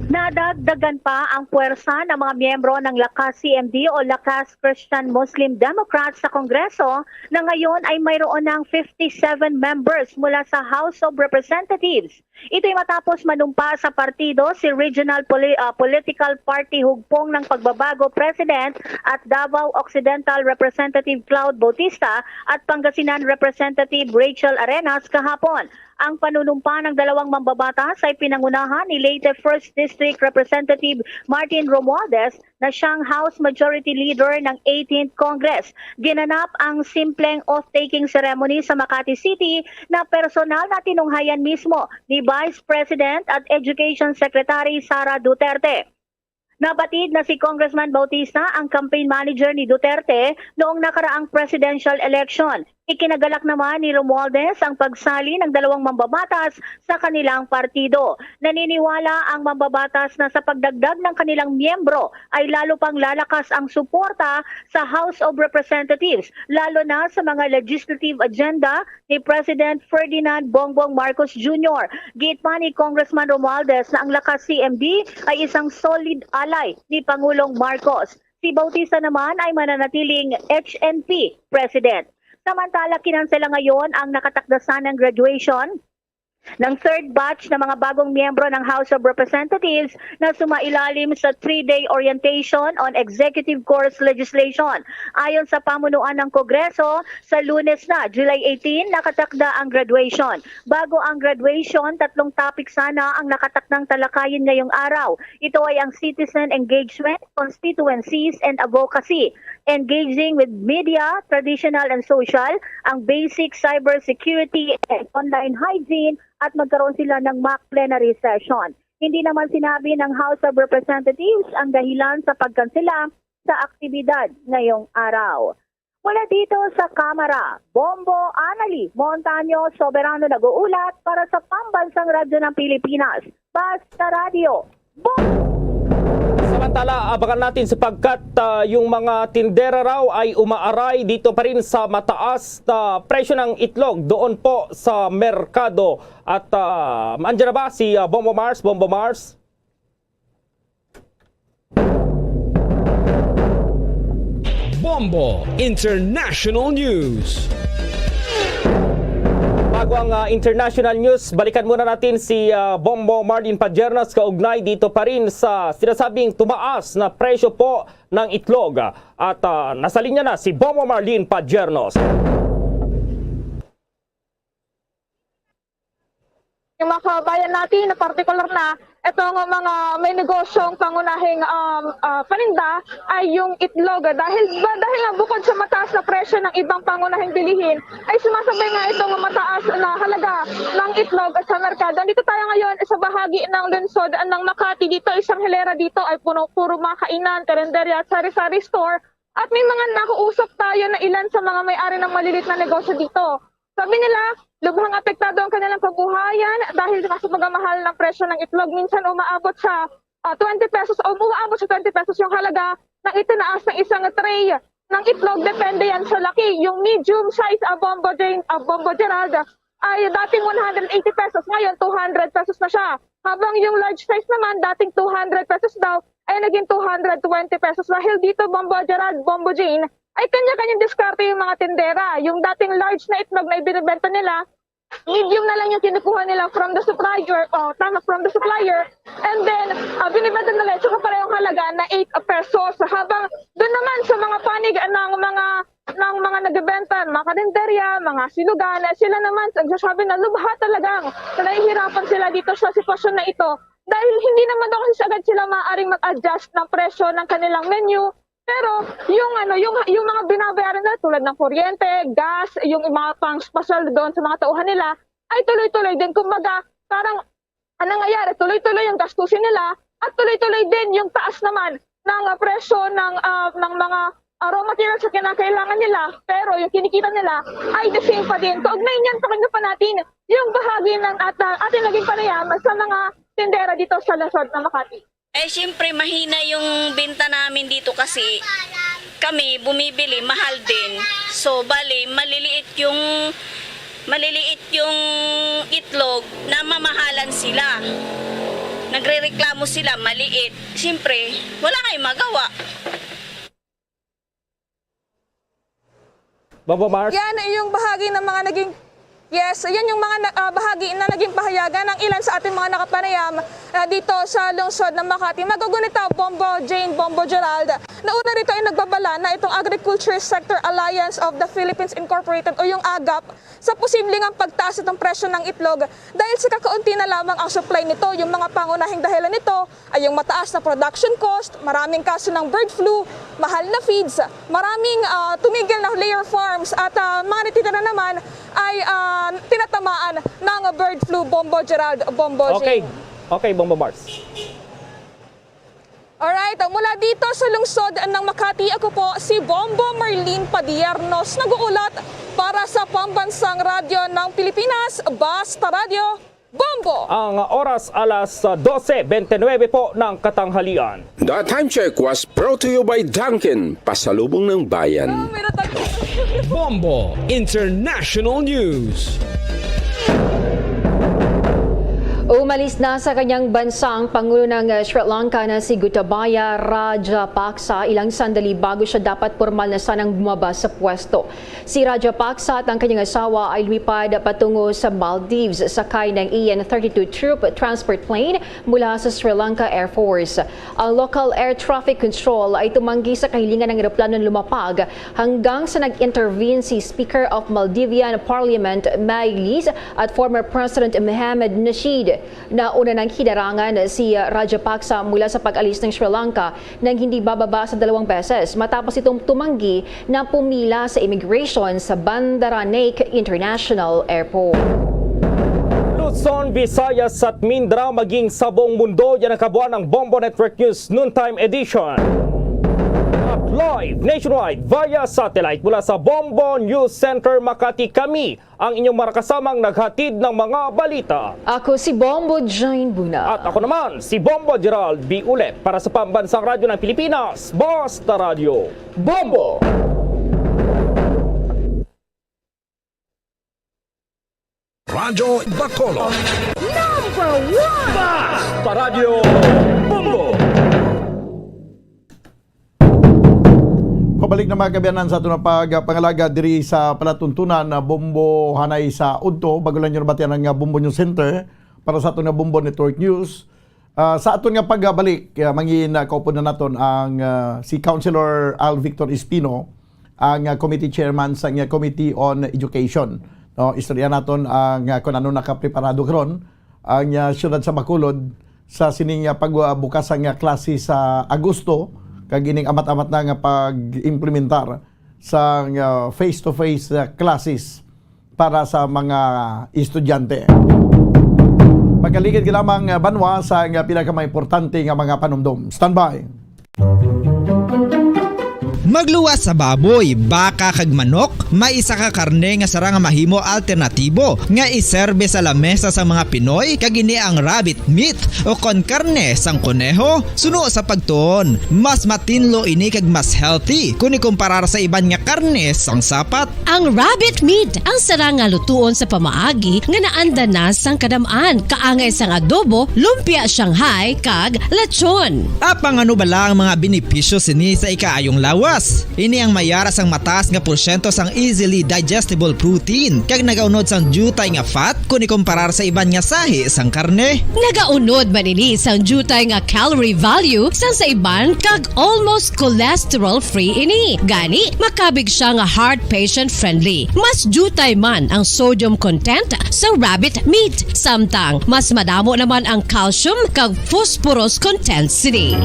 Nadagdagan pa ang puwersa ng mga miyembro ng Lakas C M D o Lakas Christian Muslim Democrats sa Kongreso, na ngayon ay mayroon ng fifty-seven members mula sa House of Representatives. Ito'y matapos manumpa sa partido si Regional Poli-, ah, Political Party Hugpong ng Pagbabago President at Davao Occidental Representative Cloud Bautista at Pangasinan Representative Rachel Arenas kahapon. Ang panunumpa ng dalawang mambabatas ay pinangunahan ni Leyte First District Representative Martin Romualdez na siyang House Majority Leader ng eighteenth Congress. Ginanap ang simpleng oath-taking ceremony sa Makati City na personal na tinunghayan mismo ni Vice President at Education Secretary Sara Duterte. Nabatid na si Congressman Bautista ang campaign manager ni Duterte noong nakaraang presidential election. Ikinagalak naman ni Romualdez ang pagsali ng dalawang mambabatas sa kanilang partido. Naniniwala ang mambabatas na sa pagdagdag ng kanilang miyembro ay lalo pang lalakas ang suporta sa House of Representatives, lalo na sa mga legislative agenda ni President Ferdinand Bongbong Marcos Junior. Giit pa ni Congressman Romualdez na ang Lakas C M D ay isang solid ally ni Pangulong Marcos. Si Bautista naman ay mananatiling H N P President. Samantala, kinansela ngayon ang nakatakda sanang graduation ng third batch ng mga bagong miyembro ng House of Representatives na sumailalim sa three-day orientation on executive course legislation. Ayon sa pamunuan ng Kongreso, sa Lunes na, July eighteen, nakatakda ang graduation. Bago ang graduation, tatlong topic sana ang nakatakdang talakayin ngayong araw. Ito ay ang citizen engagement, constituencies, and advocacy, engaging with media, traditional and social, ang basic cybersecurity and online hygiene, at magkaroon sila ng mock plenary session. Hindi naman sinabi ng House of Representatives ang dahilan sa pagkansela sa aktibidad ngayong araw. Mula dito sa Kamara, Bombo Anali Montaño Soberano nag-uulat para sa Pambansang Radyo ng Pilipinas, Basta Radyo. Bombo! Samantala, abangan natin sapagkat, ah, yung mga tindera raw ay umaaray dito pa rin sa mataas na presyo ng itlog doon po sa merkado. At, ah, andyan na ba si, ah, Bombo Mars? Bombo Mars? Bombo International News. Bago ang, ah, international news, balikan muna natin si, ah, Bombo Marlene Padiernos kaugnay dito pa rin sa sinasabing tumaas na presyo po ng itlog. At, ah, nasa linya na si Bombo Marlene Padiernos. Yung mga kababayan natin na partikular na itong mga may negosyong pangunahing, um, ah, paninda ay yung itlog. Dahil ba, dahil nga bukod sa mataas na presyo ng ibang pangunahing bilihin, ay sumasabay nga itong mataas na halaga ng itlog sa merkado. Dito tayo ngayon sa bahagi ng lungsod ng Makati. Dito, isang hilera dito ay puno, puro mga kainan, karinderya at sari-sari store. At may mga nakuusap tayo na ilan sa mga may-ari ng malilit na negosyo dito. Sabi nila, lubhang apektado ang kanilang kabuhayan dahil nga sa pagmamahal ng presyo ng itlog. Minsan umaabot sa, ah, twenty pesos o umaabot sa twenty pesos yung halaga ng itinaas ng isang tray ng itlog. Depende yan sa laki. Yung medium size, ah, Bombo Jane, ah, Bombo Gerald, ay dating one hundred eighty pesos, ngayon two hundred pesos na siya. Habang yung large size naman, dating two hundred pesos daw, ay naging two hundred twenty pesos. Dahil dito, Bombo Gerald, Bombo Jane, ay kanya-kanyang diskarte yung mga tindera. Yung dating large na itlog na ibinibenta nila, medium na lang yung kinukuha nila from the supplier, oh, tama, from the supplier. And then, ah, binibenta nila ito sa parehong halaga na eight pesos. Habang doon naman sa mga panig ng mga, ng mga nagbebenta, mga karinderya, mga silugan, sila naman nagsasabi na lubha talagang na nahihirapan sila dito sa sitwasyon na ito. Dahil hindi naman daw kasi agad sila maaaring mag-adjust ng presyo ng kanilang menu. Pero yung ano, yung, yung mga binabayaran nila tulad ng kuryente, gas, yung mga pang-pasweldo doon sa mga tauhan nila, ay tuloy-tuloy din. Kumbaga, parang, anong nangyayari? Tuloy-tuloy yung gastusin nila at tuloy-tuloy din yung taas naman ng, ah, presyo ng, ah, ng mga, ah, raw materials na kinakailangan nila. Pero yung kinikita nila ay the same pa din. Kaugnay niyan, pakinggan pa natin yung bahagi ng at, ah, ating naging panayam sa mga tindera dito sa lungsod ng Makati. Eh, siyempre, mahina yung benta namin dito kasi kami bumibili, mahal din. So, bali, maliliit yung, maliliit yung itlog, namamahalan sila. Nagrereklamo sila, maliit. Siyempre, wala kayong magawa. Bombo Mars? Yan yung bahagi ng mga naging, yes, yan yung mga na-, ah, bahagi na naging pahayagan ng ilan sa ating mga nakapanayam, ah, dito sa lungsod ng Makati. Magugunita, Bombo Jane, Bombo Gerald. Nauna rito ay nagbabala na itong Agriculture Sector Alliance of the Philippines Incorporated o yung agap sa posibleng ang pagtaas itong presyo ng itlog dahil sa kakaunti na lamang ang supply nito. Yung mga pangunahing dahilan nito ay yung mataas na production cost, maraming kaso ng bird flu, mahal na feeds, maraming, ah, tumigil na layer farms, at, ah, mga nititira naman ay, ah, tinatamaan ng bird flu. Bombo Gerald, Bombo Okay. Jane. Okay, Bombo Mars. Alright, mula dito sa lungsod ng Makati, ako po si Bombo Marlene Padiernos, nag-uulat para sa Pambansang Radyo ng Pilipinas, Basta Radyo, Bombo! Ang oras alas dose bente nuebe po ng katanghalian. The time check was brought to you by Dunkin, pasalubong ng bayan. Meron tayong Bombo International News. Umalis na sa kanyang bansa ang Pangulo ng, uh, Sri Lanka na si Gotabaya Rajapaksa ilang sandali bago siya dapat pormal na sanang bumaba sa pwesto. Si Rajapaksa at ang kanyang asawa ay lumipad patungo sa Maldives sakay ng E N thirty-two troop transport plane mula sa Sri Lanka Air Force. Ang local air traffic control ay tumanggi sa kahilingan ng eroplano na lumapag hanggang sa nag-intervene si Speaker of Maldivian Parliament, Majlis, at former President Mohamed Nasheed. Nauna nang hinarangan si Rajapaksa mula sa pag-alis ng Sri Lanka nang hindi bababa sa dalawang beses matapos itong tumanggi na pumila sa immigration sa Bandaranaike International Airport. Luzon, Visayas at Mindanao, maging sa buong mundo, yan ang kabuuan ng Bombo Network News Noontime Edition. At live nationwide via satellite mula sa Bombo News Center Makati, kami ang inyong mga kasamang naghatid ng mga balita. Ako si Bombo Jane Buna. At ako naman, si Bombo Gerald B. Ulet para sa Pambansang Radyo ng Pilipinas, Basta Radyo. Bombo! Radyo Bacolod. Number one! Basta Radyo Bombo! Balik na, mga kaabyanan, sa aton nga pagpangalaga diri sa palatuntunan na Bombo Hanay sa Udto. Bago lang nyo nabatian ang, ah, Bombo News Center para sa aton nga Bombo Network News. Ah, sa aton nga pagbalik, ah, mangin, ah, kaupod na naton ang, ah, si Councilor Al Victor Espino, ang, ah, committee chairman sa, ah, Committee on Education. No, istorya naton ang, ah, kung ano nakapreparado karon ang, ah, siyudad sa Bacolod sa sining, ah, pagbukas ang, ah, klase sa Agosto, kag ining amat-amat na nga pag-implementar sa, ah, face-to-face, ah, classes para sa mga estudyante. Pagkaligid ka lamang, ah, banwa, sa, ah, pinakamaimportante nga mga panumdom. Standby. Magluwas sa baboy, baka kag manok, may isa ka karne nga sarang nga mahimo alternatibo nga iserbe sa lamesa sa mga Pinoy, kag ini ang rabbit meat o kon karne sang koneho. Suno sa pagtuon, mas matinlo ini kag mas healthy kon ikumparar sa iban nga karne sang sapat. Ang rabbit meat ang sarang nga lutuon sa pamaagi nga naanda na sang kadam-an, kaangay sang adobo, lumpia Shanghai, kag lechon. Apang ano bala ang mga benepisyo sini sa ikaayong lawas? Ini ang mayara sang mataas nga porsyento sang easily digestible protein, kag nagaunod sang diutay nga fat kon ikumparar sa iban nga sahi sang karne. Nagaunod man ini sang diutay nga calorie value sang sa iban, kag almost cholesterol-free ini. Gani, makabig siya nga heart patient-friendly. Mas diutay man ang sodium content sa rabbit meat, samtang mas madamo naman ang calcium kag phosphorus content sini.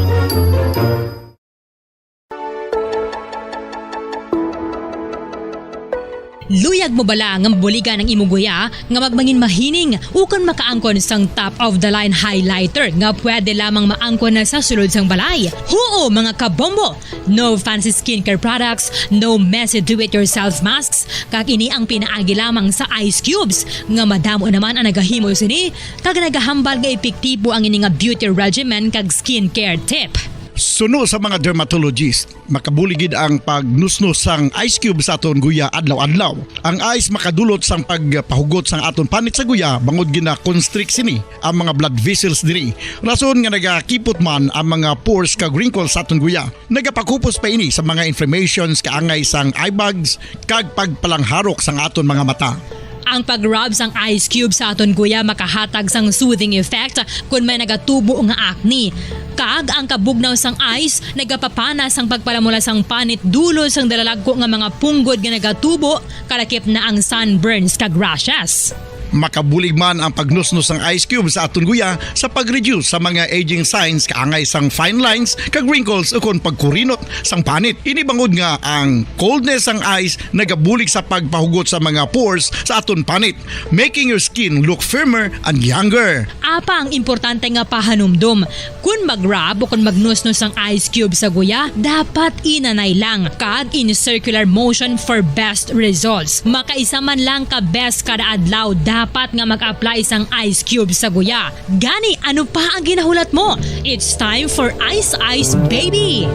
Luyag mo bala nga mabuligan ang imo guya nga magmangin mahining ukon makaangkon sang top of the line highlighter nga pwede lamang maangkon na sa sulod sang balay? Huo, mga kabombo! No fancy skincare products, no messy do-it-yourself masks, kag ini ang pinaagi lamang sa ice cubes, nga madamo naman ang nagahimo sini, kag nagahambal nga epektibo ang ini nga beauty regimen kag skincare tip. Suno sa mga dermatologist, makabulig gid ang pagnusnos sang ice cube sa aton guya adlaw-adlaw. Ang ice makadulot sang pagpahugot sang aton panit sa guya, bangod gina-constrict sini ang mga blood vessels diri. Rason nga nagakipot man ang mga pores kag wrinkles sa aton guya. Nagapakupos pa ini sa mga inflammations kaangay sang eye bags kag pagpalangharok sang aton mga mata. Ang pag-rub sang ice cube sa aton guya makahatag sang soothing effect kon may nagatubo nga acne. Kag ang kabugnaw sang ice nagapapana sang pagpalamula sang panit dulot sang dalalagko nga mga punggod nga nagatubo, kalakip na ang sunburns kag rashes. Makabulig man ang pagnusnos sang ice cube sa aton guya sa pag-reduce sa mga aging signs kaangay sang fine lines kag wrinkles ukon pagkurinot sang panit. Ini bangod nga ang coldness sang ice nagabulig sa pagpahugot sa mga pores sa aton panit, making your skin look firmer and younger. Apang importante nga pahanumdom, kon mag-rub o kon magnusnos ang ice cube sa guya, dapat inanay lang kag in circular motion for best results. Makaisa man lang ka beses kada adlaw dapat nga mag-apply sang ice cube sa guya. Gani, ano pa ang ginahulat mo? It's time for Ice Ice Baby!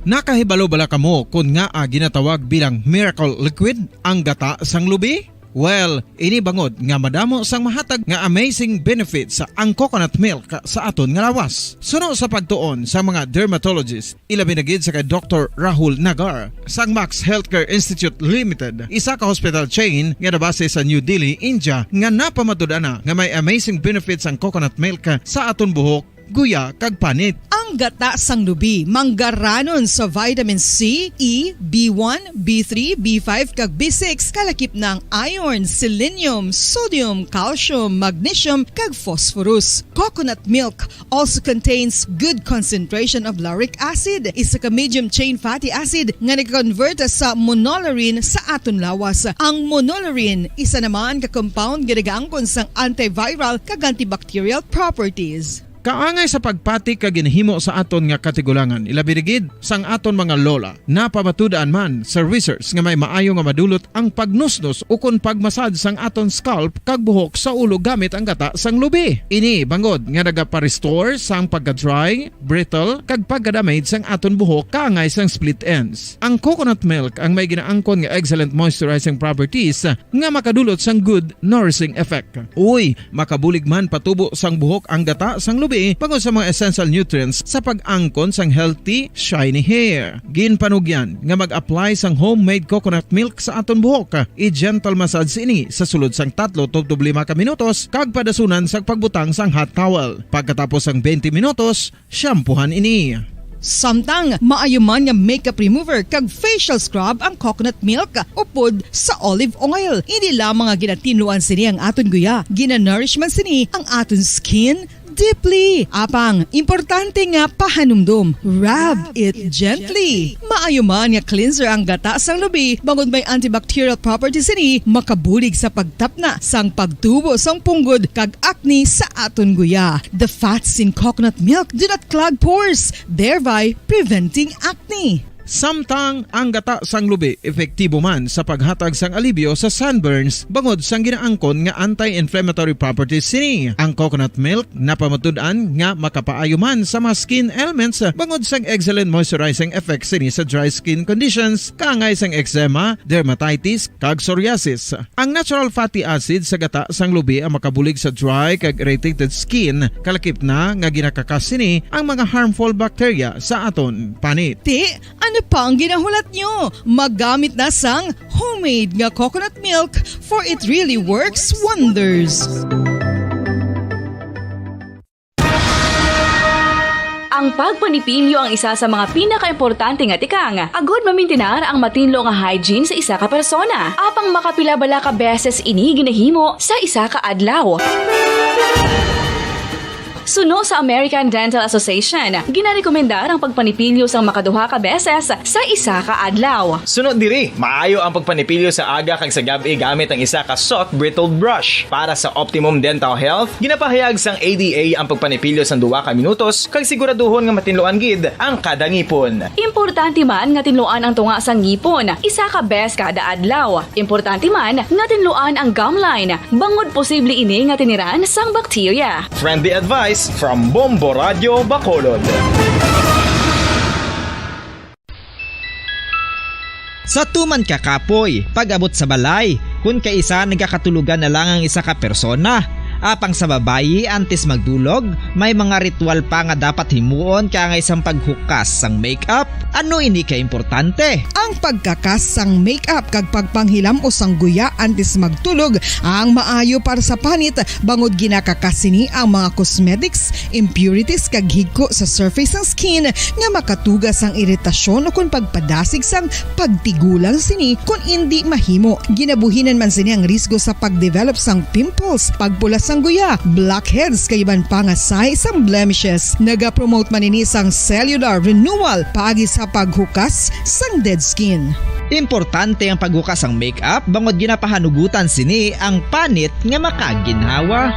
Nakahibalo bala kamo kon ngaa ginatawag bilang miracle liquid ang gata sang lubi? Well, ini bangod nga madamo sang mahatag nga amazing benefits ang coconut milk sa aton nga lawas. Suno sa pagtuon sa mga dermatologist, ilabi na gid sa kay Doktor Rahul Nagar sang Max Healthcare Institute Limited, isa ka hospital chain nga nabase sa New Delhi, India, nga napamatud-an na nga may amazing benefits ang coconut milk sa aton buhok, guya, kag panit. Ang gata sang lubi manggaranon sa vitamin C, E, B one, B three, B five, kag B six, kalakip na ang iron, selenium, sodium, calcium, magnesium, kag phosphorus. Coconut milk also contains good concentration of lauric acid, isa ka medium chain fatty acid nga nag-convert sa monolaurin sa aton lawas. Ang monolaurin, isa naman ka compound nga nagaangkon sang antiviral kag antibacterial properties. Kaangay sa pagpati kag ginhimo sa aton nga katigulangan, ilabi na gid sang aton mga lola. Napamatud-an man sa research nga may maayo nga madulot ang pagnusnos ukon pagmasad sang aton scalp kag buhok sa ulo gamit ang gata sang lubi. Ini bangod nga nagapa-restore sang pagka-dry, brittle, kag pagka-damage sang aton buhok kaangay sang split ends. Ang coconut milk ang may ginaangkon nga excellent moisturizing properties nga makadulot sang good nourishing effect. Uy, makabulig man patubo sang buhok ang gata sang lubi. Tea bangod sa mga essential nutrients sa pag-angkon sang healthy, shiny hair. Ginpanugyan nga mag-apply sang homemade coconut milk sa aton buhok. I-gentle massage ini sa sulod sang tatlo tubtob lima ka minutos kag padasunan sang pagbutang sang hot towel. Pagkatapos sang twenty minutos, shampoohan ini. Samtang maayo man nga makeup remover kag facial scrub ang coconut milk upod sa olive oil, indi lamang nga ginatinluan sini ang aton guya, ginanourish man sini ang aton skin deeply. Apang, importante nga pahanumdom, rub it gently. Maayo man nga cleanser ang gata sang lubi bangod may antibacterial properties sini, makabulig sa pagtapna sang pagtubo sang punggod kag acne sa aton guya. The fats in coconut milk do not clog pores, thereby preventing acne. Samtang ang gata sang lubi epektibo man sa paghatag sang alibyo sa sunburns bangod sang ginaangkon nga anti-inflammatory properties sini. Ang coconut milk napamatud-an nga makapaayo man sa mga skin ailments bangod sang excellent moisturizing effect sini sa dry skin conditions, kaangay sang eczema, dermatitis, kag psoriasis. Ang natural fatty acid sa gata sang lubi ang makabulig sa dry kag irritated skin, kalakip na nga ginakakas sini ang mga harmful bacteria sa aton panit. Ti, ano pa ang ginahulat nyo? Magamit na sang homemade nga coconut milk, for it really works wonders. Ang pagpanipilyo ang isa sa mga pinakaimportante nga tikang agod mamintinar ang matinlo nga hygiene sa isa ka persona. Apang makapila bala ka beses ini ginahimo sa isa ka adlaw? Suno sa American Dental Association, ginarekomendar ang pagpanipilyo sang makaduha ka beses sa isa ka adlaw. Suno diri, maayo ang pagpanipilyo sa aga kag sa gab-i gamit ang isa ka soft bristled brush. Para sa optimum dental health, ginapahayag sang A D A ang pagpanipilyo sang duha ka minutos kag siguraduhon nga matinluan gid ang kada ngipon. Importante man nga tinluan ang tunga sang ngipon isa ka bes kada adlaw. Importante man nga tinluan ang gum line, bangod posible ini nga tiniran sang bakterya. Friendly advice from Bombo Radio Bacolod. Sa tuman ka kapoy, pag-abot sa balay, kun kaisa nagakatulogan na lang ang isa ka persona. Apang sa babayi, antes magdulog, may mga ritual pa nga dapat himuon kaangay sang paghukas sang makeup. Ano ini ka importante? Ang pagkakas sang makeup kag pagpanghilam-os sang guya antes magtulog ang maayo para sa panit, bangod ginakakas sini ang mga cosmetics, impurities kag higko sa surface sang skin nga makatuga sang iritasyon ukon pagpadasig sang pagtigulang sini kon indi mahimo. Ginabuhinan man sini ang risgo sa pagdevelop sang pimples, pagpula sang guya, blackheads kag iban pa nga sahi sang blemishes. Nagapromote man ini sang cellular renewal paagi sa paghukas sang dead skin. Importante ang paghukas sang makeup bangod ginapahanugutan sini ang panit nga makaginhawa.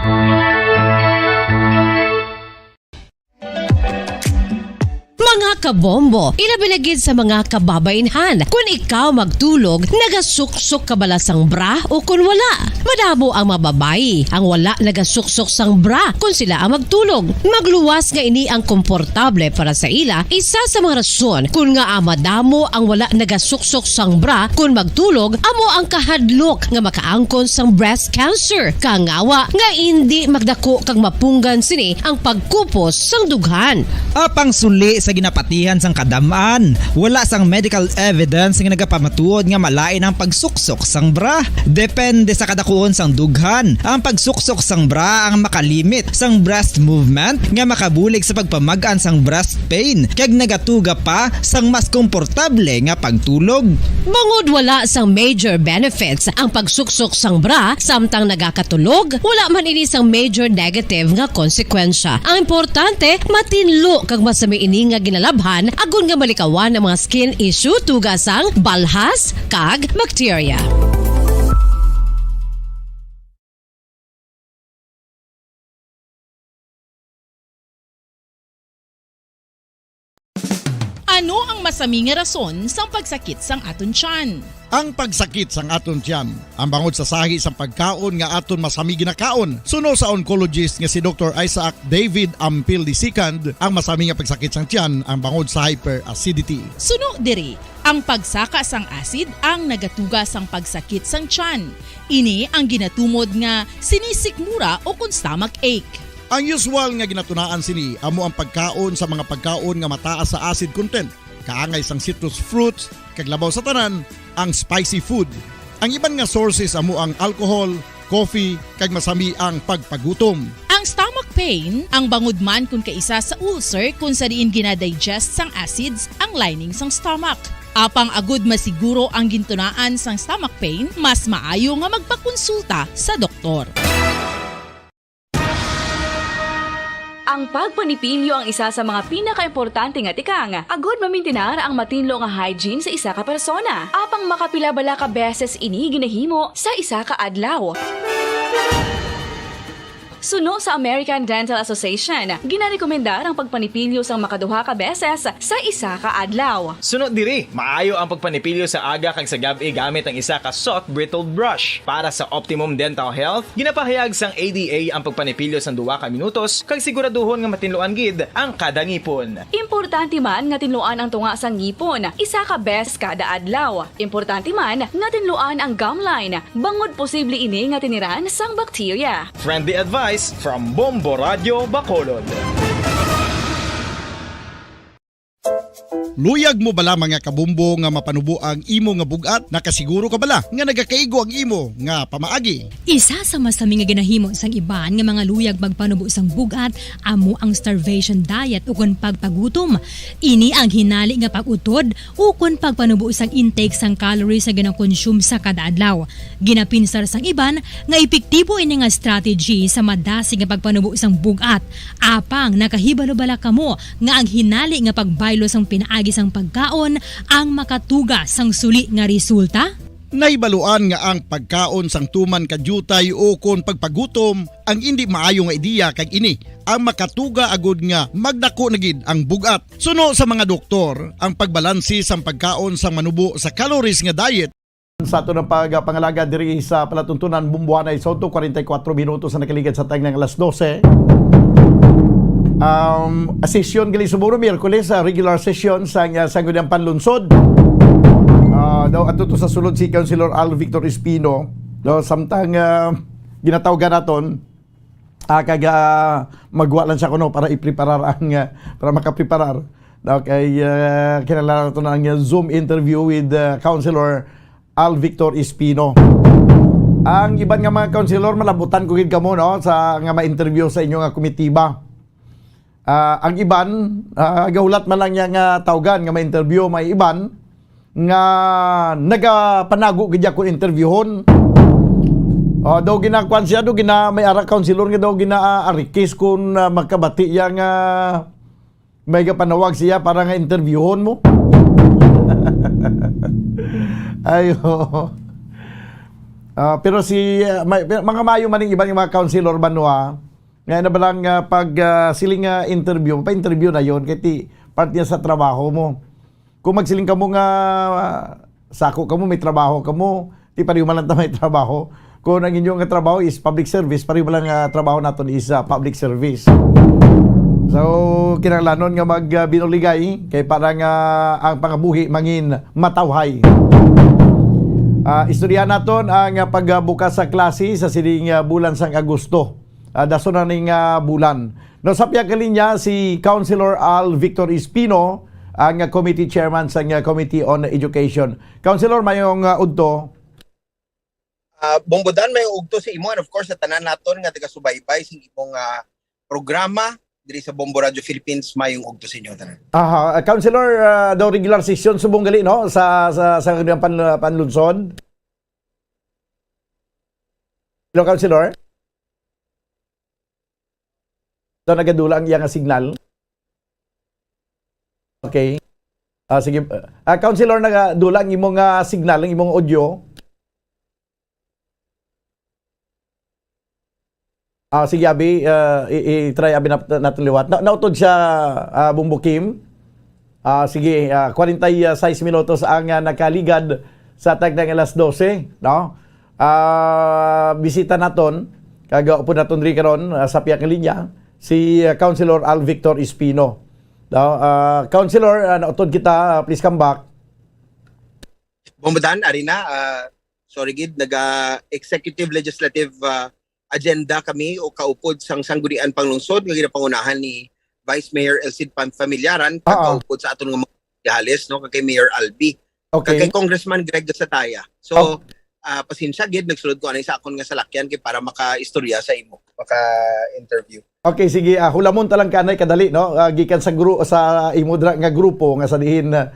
Mga kabombo, ilabi na gid sa mga kababainhan, kun ikaw magtulog, nagasuksok ka bala sang bra o kun wala? Madamo ang mga babayi ang wala nagasuksok sang bra kun sila ang magtulog. Magluwas nga ini ang komportable para sa ila, isa sa mga rason kun ngaa madamo ang wala nagasuksok sang bra kun magtulog amo ang kahadlok nga makaangkon sang breast cancer, kangawa nga indi magdako kag mapunggan sini ang pagkupos sang dughan. Apang suli sa ginapatihan sang kadam-an, wala sang medical evidence nga nagapamatuod nga malain ang pagsuksok sang bra. Depende sa kadakuon sang dughan, ang pagsuksok sang bra ang makalimit sang breast movement nga makabulig sa pagpamag-an sang breast pain kag nagatuga pa sang mas komportable nga pagtulog. Bangod wala sang major benefits ang pagsuksok sang bra samtang nagakatulog, wala man ini sang major negative nga konsekwensya. Ang importante, matinlo kag masami ini nga ginalabhan agod nga malikawan ang mga skin issue tuga sang balhas kag bakterya. Ano ang masami nga rason sang pagsakit sang aton tiyan? Ang pagsakit sang aton tiyan, ang bangod sa sahi sang pagkaon nga aton masami ginakaon. Suno sa oncologist nga si Doktor Isaac David Ampil the second, ang masami nga pagsakit sang tiyan ang bangod sa hyperacidity. Suno diri, ang pagsaka sang acid ang nagatuga sang pagsakit sang tiyan. Ini ang ginatumod nga sinisikmura o kon stomach ache. Ang usual nga ginatunaan sini amo ang pagkaon sa mga pagkaon nga mataas sa acid content, kaangay sang citrus fruits, kag labaw sa tanan, ang spicy food. Ang iban nga sources amo ang alcohol, coffee, kag masami ang pagpagutom. Ang stomach pain, ang bangod man kon kaisa sa ulcer kon sa diin ginadigest sang acids ang lining sang stomach. Apang agud masiguro ang gintunaan sang stomach pain, mas maayo nga magpakonsulta sa doktor. Ang pagpanipilyo ang isa sa mga pinakaimportante nga tikang agud mamintinar ang matinlo nga hygiene sa isa ka persona. Apang makapila bala ka beses ini ginahimo sa isa ka adlaw? Suno sa American Dental Association, ginarekomendar ang pagpanipilyo sang makaduha ka beses sa isa ka adlaw. Suno diri, maayo ang pagpanipilyo sa aga kag sa gab-i gamit ang isa ka soft bristled brush. Para sa optimum dental health, ginapahayag sang A D A ang pagpanipilyo sang duha ka minutos kag siguraduhon nga matinluan gid ang kada ngipon. Importante man nga tinluan ang tunga sang ngipon isa ka beses kada adlaw. Importante man nga tinluan ang gum line, bangod posible ini nga tiniran sang bakterya. Friendly advice from Bombo Radio Bacolod. Luyag mo bala, mga kabombo, nga mapanubo ang imo nga bug-at? Nakasiguro ka bala nga nagakaigo ang imo nga pamaagi? Isa sa masami nga ginahimo sang iban nga mga luyag magpanubo sang bug-at amo ang starvation diet ukon pagpagutom. Ini ang hinali nga pag-utod ukon pagpanubo sang intake sang calories nga ginakonsume sa kada adlaw. Ginapinsar sang iban nga epektibo ini nga strategy sa madasig nga pagpanubo sang bug-at. Apang nakahibalo bala kamo nga ang hinali nga pagbaylo sang pinaagi sang pagkaon ang makatuga sang suli nga resulta? Nahibaluan nga ang pagkaon sang tuman ka diutay ukon pagpagutom ang indi maayo nga ideya, kag ini ang makatuga agud nga magdako na gid ang bug-at. Suno sa mga doktor, ang pagbalanse sang pagkaon sang manubo sa calories nga diet, sa aton ang pagpangalaga diri sa palatuntunan, Bumbuanay Soto, kwarenta y kuwatro minutos ang nakaligad sa tagna nga alas dose. Um, session gali subong Miyerkules, ah, regular session sa, ah, Sangguniang Panlunsod. Ah, daw ato to sa sulod si Councilor Al Victor Espino, no, samtang, ah, ginatawgan naton, ah, kag, ah, magwa lang siya kuno para ipreparar ang, ah, para makapreparar. Okay, ah, kinahanglan naton ang, ah, Zoom interview with, ah, Councilor Al Victor Espino. Ang iban nga mga councilor, malabutan ko gid kamo, no, sa nga ma-interview sa inyo nga komitiba. Ah, ang iban, ah, gahulat man lang niya nga tawgan nga ma-interview, may iban nga nagapanago gid niya kung interviewhon. Oh, daw ginakuan siya, daw gina, may ara councilor nga daw ginaarikis kung, ah, magkabati iya nga may gapanawag siya para nga interviewhon mo. Ay, oo. Ah, pero si, ah, may, mga mayo man ning iban nga mga councilor, Banwa, nga na ba lang, ah, pag, ah, siling nga interview, pa-interview na yon kay ti part niya sa trabaho mo. Kung magsiling kamo nga, ah, sako kamo, may trabaho kamo, ti pareho man lang ta may trabaho. Kung ang inyo nga trabaho is public service, pareho man lang nga trabaho naton is, ah, public service. So, kinahanglanon nga mag, ah, binuligay kay para nga ang pangabuhi mangin matawhay. Ah, istorya naton ang, ah, pagbukas sa klase sa sining, ah, bulan sang Agosto. Ah, dason na ning, ah, bulan. No, sa pihak nga linya, si Councilor Al Victor Espino, ang, ah, committee chairman sa, ah, Committee on Education. Councilor, mayong, ah, udto. Ah, Bongbodan, mayong udto sa imo, and of course, sa tanan naton nga taga-subaybay sa imong, ah, programa diri sa Bombo Radio Philippines, mayong udto sa inyo tanan. Aha, ah, Councilor, ah, daw regular session subong gali, no, sa, sa, sa Sangguniang Pan-, Panlunsod. Hello, Councilor? So, nagadula ang iyang signal. Okay. Ah, sige. Ah, Councilor, nagadula ang imong, ah, signal, ang imong audio. Ah, sige, abi, ah, i-, i-try abi nat-, natin liwat. Na, nautod siya, ah, Bumbo Kim. Ah, sige, ah, kwarenta y seis minutos ang, ah, nakaligad sa tagna nga alas dose, no? Ah, bisita naton, kag, ah, upod naton diri karon, ah, sa pihak nga linya, si, ah, Councilor Al Victor Espino. No? Ah, Councilor, ah, nautod kita, ah, please come back. Bongbodan, ari na, ah, sorry gid, naga-executive legislative, ah, agenda kami o kaupod sang Sangguniang Panglungsod nga ginapangunahan ni Vice Mayor Elcid Pam-, Familiaran, kag Ah, ah. kaupod sa aton nga mga Halis, no, kag kay Mayor Albi, kag Okay. kay Congressman Greg Gasataya. So, Oh. ah, pasensya gid, nagsulod ko anay sa akon nga salakyan kay para maka-istorya sa imo, maka-interview. Okay, sige, ah, hulamon ta lang ka anay kadali, no? Ah, gikan sa gru-, sa imo dra nga grupo nga sa diin, ah,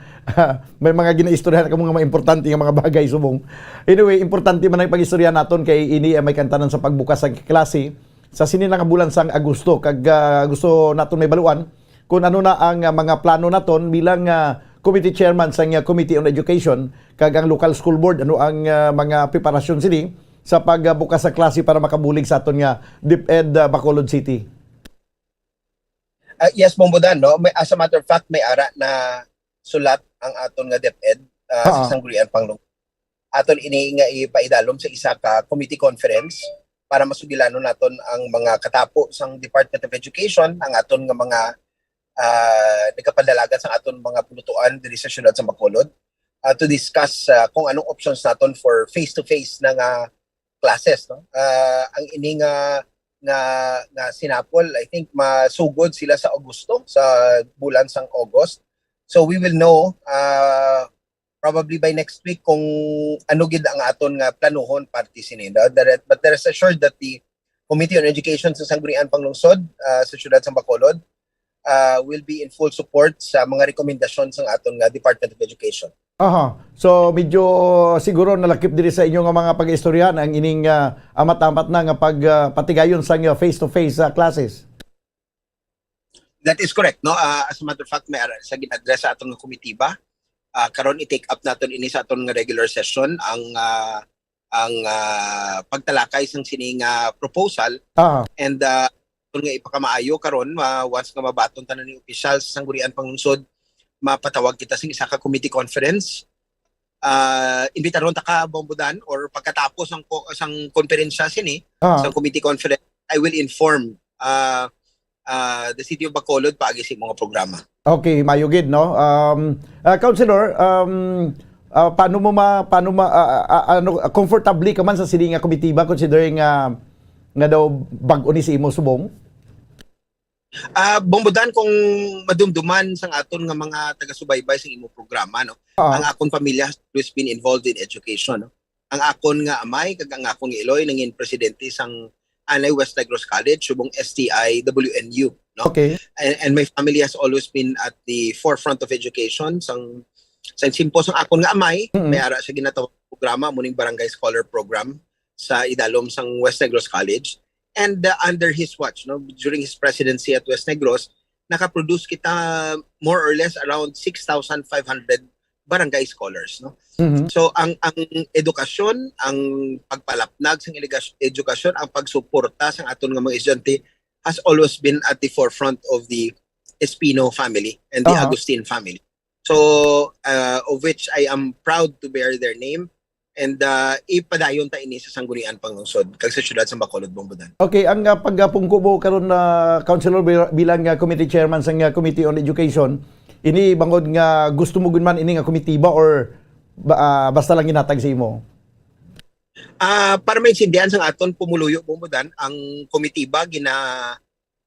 may mga ginaistoryahan ka mo nga mga importante nga mga bagay subong. Anyway, importante man ang pag-istorya naton kay ini ang may kantanan sa pagbukas sa klase sa sini na nga bulan sang Agosto, kag, ah, gusto naton may baluan kung ano na ang, ah, mga plano naton bilang, ah, committee chairman sang, ah, Committee on Education kag ang local school board, ano ang, ah, mga preparasyon sini sa pagbukas sa klase para makabulig sa aton nga DepEd, ah, Bacolod City? Ah, yes, Bombodan, no? May, as a matter of fact, may ara na sulat ang aton nga DepEd, ah, sa Ah. Sangguniang Panglungsod. Aton ini nga ipaidalom sa isa ka committee conference para masugilanon naton ang mga katapo sang Department of Education, ang aton nga mga, ah, nagapadalagan sang aton mga pulutuan diri sa siyudad sa Bacolod, ah, to discuss, ah, kung anong options naton for face-to-face na nga classes, no? Ah, ang ini nga, nga, nga sinapol, I think masugod sila sa Agosto, sa bulan sang August. So we will know, ah, probably by next week kung ano gid ang aton nga planuhon parte sini, no? There, but there is assured that the Committee on Education sa Sangguniang Panglungsod, ah, sa siyudad sa Bacolod, ah, will be in full support sa mga rekomendasyon sang aton nga Department of Education. Aha. So, medyo siguro nalakip diri sa inyo nga mga pag-istorya ang ining, ah, amat-amat na nga pag, ah, patigayon sang, ah, face-to-face, ah, classes. That is correct, no? Ah, as a matter of fact, may ara sa gin-address sa aton nga komitiba. Ah, karon i-take up naton ini sa aton nga regular session ang, ah, ang, ah, pagtalakay sang sini nga proposal. Ah. And, ah, kung nga ipakamaayo karon, ah, once nga mabaton tanan ni opisyal sa Sangguniang Panglungsod, mapatawag kita sing isa ka committee conference. Ah, imbitaron ta ka, Bombodan, or pagkatapos ang ko-, sang konferensya sini, Ah. sang committee conference, I will inform, ah, ah, the City of Bacolod paagi sa mga programa. Okay, mayo gid, no? Um, ah, Councilor, um, ah, paano mo ma-, paano ma-, ah, ah, ah, ano, ah, comfortably ka man sa sini nga komitiba considering, ah, nga daw bag-o ni sa imo subong? Ah, Bombodan, kung madumduman sang aton nga mga taga-subaybay sa imo programa, no? Ah. Ang akon pamilya has always been involved in education, no? Ang akon nga amay kag ang akon nga iloy nangin presidente sang anay West Negros College, subong S T I W N U, no? Okay. And, and my family has always been at the forefront of education. Sang, sang simpo sang akon nga amay, Mm-mm. may ara siya ginatawag programa, muning Barangay Scholar Program sa idalom sang West Negros College. And, uh, under his watch, no, during his presidency at West Negros, nakaproduce kita more or less around six thousand five hundred barangay scholars, no? Mhm. So, ang, ang edukasyon, ang pagpalapnag sang eligas-, edukasyon, ang pagsuporta sang aton nga mga estudyante has always been at the forefront of the Espino family and the Aha. Agustin family. So, uh, of which I am proud to bear their name. And, uh, ipadayon ta ini sa Sangguniang Panglungsod kag sa siyudad sa Bacolod, Bombodan. Okay, ang, uh, pagpungko mo karon na, Councilor, bil-, bilang, uh, committee chairman sa, uh, Committee on Education, ini bangod nga gusto mo gid man ini nga komitiba or ba-, ah, basta lang ginhatag sa imo? Ah, para maintindihan sang aton pumuluyo, Bombodan, ang komitiba gina-,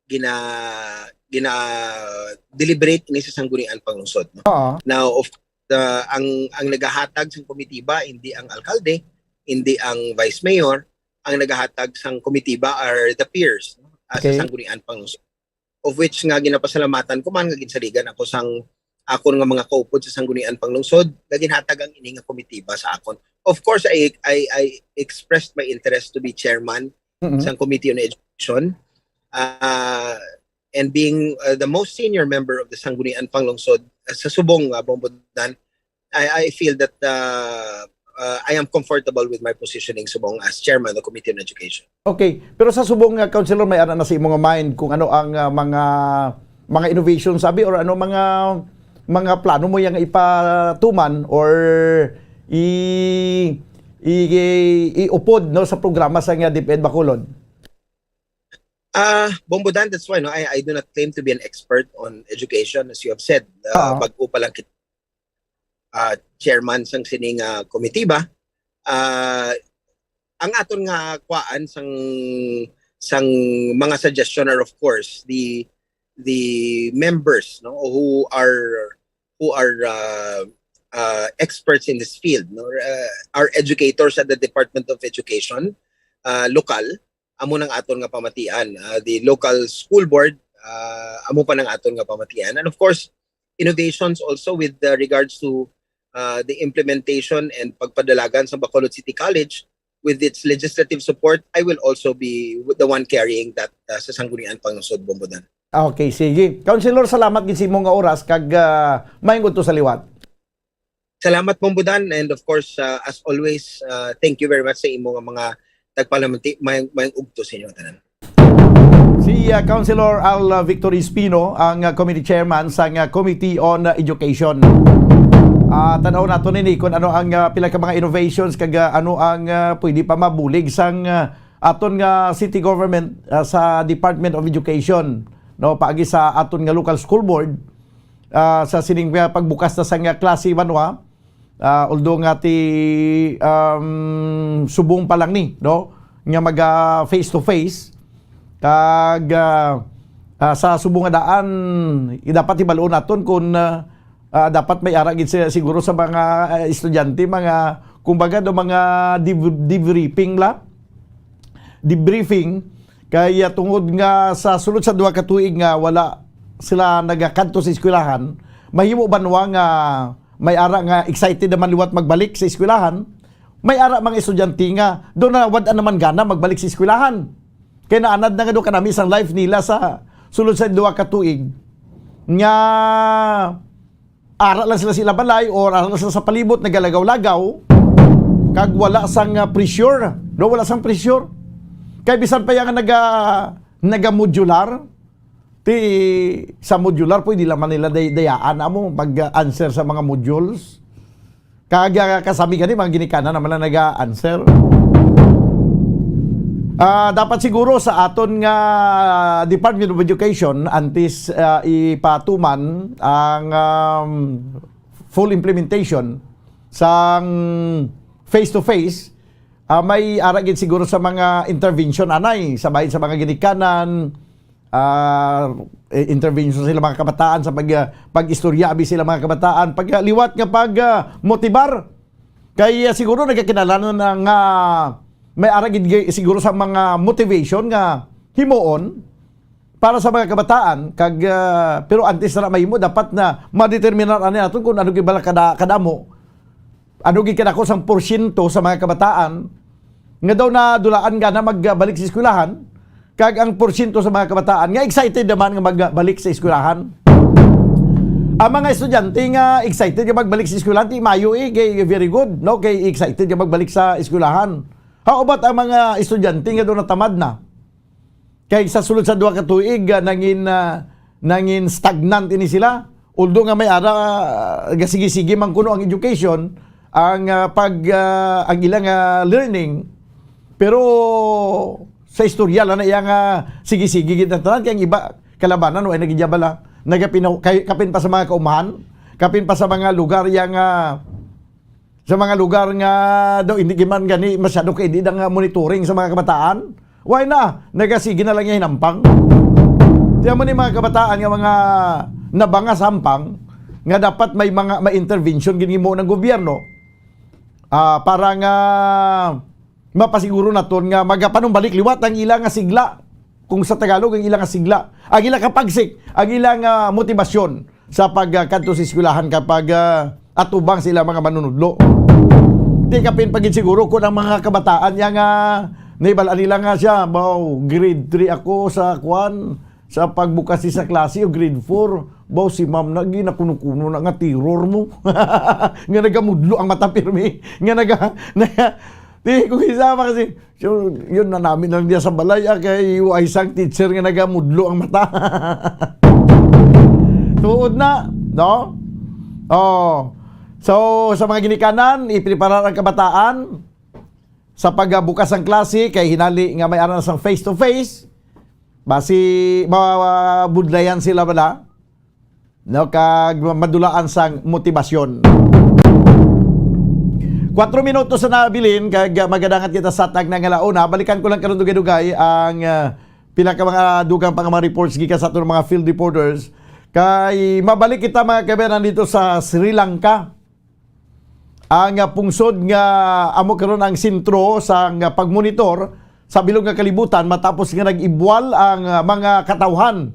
gina-, gina-deliberate ini sa Sangguniang Panglungsod, no? Oo. Now, of the, ang, ang nagahatag sang komitiba, hindi ang alkalde, hindi ang vice mayor, ang nagahatag sang komitiba are the peers, no? Ah, sa Okay. Sangguniang Panglungsod. Of which nga ginapasalamatan ko man nga ginsaligan ako sang akon nga mga kaupod sa Sangguniang Panglungsod nga ginhatag ang ini nga komitiba sa akon. Of course, I, I, I expressed my interest to be chairman Mm-mm. sang Committee on Education. Ah, and being, uh, the most senior member of the Sangguniang Panglungsod, uh, sa subong, uh, Bombodan, I, I feel that, uh, uh, I am comfortable with my positioning subong as chairman of the Committee on Education. Okay, pero sa subong nga, Councilor, may ara na sa imo nga mind kung ano ang, uh, mga, mga innovation, sabi, or ano mga, mga plano mo yang ipatuman or i-, i-, i-, iupod, no, sa programa sa nga DepEd Bacolod? Ah, Bombodan, that's why, no, I, I do not claim to be an expert on education, as you have said. Ah, Ah. bag-o pa lang kit-, ah, chairman sang sining, ah, komitiba. Ah, ang aton nga kuan sang sang mga suggestion are, of course, the the members, no, who are who are uh, uh, experts in this field, no, uh, are educators at the Department of Education, uh, lokal, amo nang aton nga pamatian. Uh, the local school board, uh, amo pa nang aton nga pamatian. And of course, innovations also with uh, regards to uh, the implementation and pagpadalagan sa Bacolod City College with its legislative support. I will also be the one carrying that uh, sa Sangguniang Panglungsod, Bombodan. Okay, sige. Councilor, salamat gid sa imo nga oras kag uh, maayong udto sa liwat. Salamat, Bombodan, and of course, uh, as always, uh, thank you very much sa imo nga mga tagpalamati. May may ugto sa inyo tanan. Si uh, Councilor Al uh, Victor Espino, ang uh, committee chairman sa uh, Committee on uh, Education. Uh, tanaw nato nini kung ano ang uh, pila ka mga innovations kag uh, ano ang uh, pwede pa mabulig sang uh, aton nga city government uh, sa Department of Education, no, paagi sa aton nga local school board uh, sa sining uh, pagbukas na sang uh, klase, Manwa. Uh, although nga ti um, subong pa lang ni, no, nga maga face to face kag uh, uh, sa subong nga daan, dapat hibal-on naton kung uh, uh, dapat may ara gid siguro sa mga uh, estudyante, mga kumbaga do mga debriefing la, debriefing kay uh, tungod nga sa sulod sa duha ka tuig nga wala sila nagakadto sa eskwelahan, mahimo ba nuwa nga may ara nga excited naman liwat magbalik sa eskwelahan, may ara mga estudyante nga do na wad naman gana magbalik sa eskwelahan. Kay naanad na nga do kanami sang life nila sa sulod sa duha ka tuig nga ara lang sila sa ila balay or ara lang sila sa palibot nagalagaw-lagaw kag wala sang uh, pressure, no, wala sang pressure. Kay bisan pa yang naga naga modular, ti sa modular pwede lang man nila day dayaan amo pag uh, answer sa mga modules. Kag uh, kasami gani mga ginikanan naman na naga-answer. Uh, dapat siguro sa aton nga Department of Education antes uh, ipatuman ang um, full implementation sang face to face, uh, may ara gid siguro sa mga intervention anay sa bahin sa mga ginikanan, uh, intervention sa mga kabataan sa pag uh, pag-istorya abi sa mga kabataan pag uh, liwat nga pag uh, motibar. Kay uh, siguro nagakinalan na nga may ara gid siguro sa mga motivation nga himuon para sa mga kabataan kag uh, pero antes na mahimo dapat na madeterminar ani naton kung ano gid bala kada kadamo, ano gid kadako sang porsyento sa mga kabataan nga daw nadulaan gana magbalik sa eskwelahan kag ang porsyento sa mga kabataan nga excited naman nga magbalik sa eskwelahan. Ang mga estudyante nga excited nga magbalik sa eskwelahan, ti mayo eh, kay very good, no? Kay excited nga magbalik sa eskwelahan. How about ang mga estudyante nga daw natamad na? Kay sa sulod sa duha ka tuig, ah, nangin ah, nangin stagnant ini sila. Although nga may ara ah, gasigi-sige man kuno ang education, ang ah, pag ah, ang ilang ah, learning, pero sa istorya lang na iya nga sige-sige gid ang tanan kay ang iba kalabanan way na gid bala nagapinaw kay kapin pa sa mga kaumahan, kapin pa sa mga lugar iya nga sa mga lugar nga daw hindi man gani masyado kay di nga monitoring sa mga kabataan. Why na? Nagasige na lang yung hinampang. Tiyan mo ni mga kabataan nga mga nabanga sa hampang nga dapat may mga may intervention ginimo ng gobyerno ah, para nga mapasiguro naton nga magapanumbalik liwat ang ila nga sigla. Kung sa Tagalog, ang ila nga sigla, ang ila kapagsik, ang ila nga motibasyon sa pagkadto sa eskwelahan kapag ah, atubang sa ilang mga manunudlo. Di kapin pa gid siguro kung ang mga kabataan niya nga naibalaan nila nga siya, "Baw, grade three ako sa kwan, sa pagbukas sa klase o grade four. Baw, si ma'am na ginakuno-kuno na nga terror mo." Nga nagamudlo ang mata pirmi. Nga naga, naga, di, kung isa pa kasi, so, yun na namin lang diya sa balay, ah, kay U I sang teacher nga nagamudlo ang mata. Tuod na, no? Oh. So, sa mga ginikanan, ipreparar ang kabataan sa pagbukas ng klase, kay hinali nga may aral sang face-to-face, basi mabudlayan sila bala, no, kag madulaan sang motibasyon. Kwatro minutos na nabilin, kag, ah, magadangat kita sa tag na nga launa. Balikan ko lang karon dugay-dugay ang, ah, pila ka mga dugang pa nga mga reports gikan sa aton mga field reporters. Kay mabalik kita, mga kaibanan, dito sa Sri Lanka. Ang, ah, pungsod nga amo karon ang sentro sa nga pagmonitor sa bilog nga kalibutan matapos nga nag-ibwal ang, ah, mga katawhan.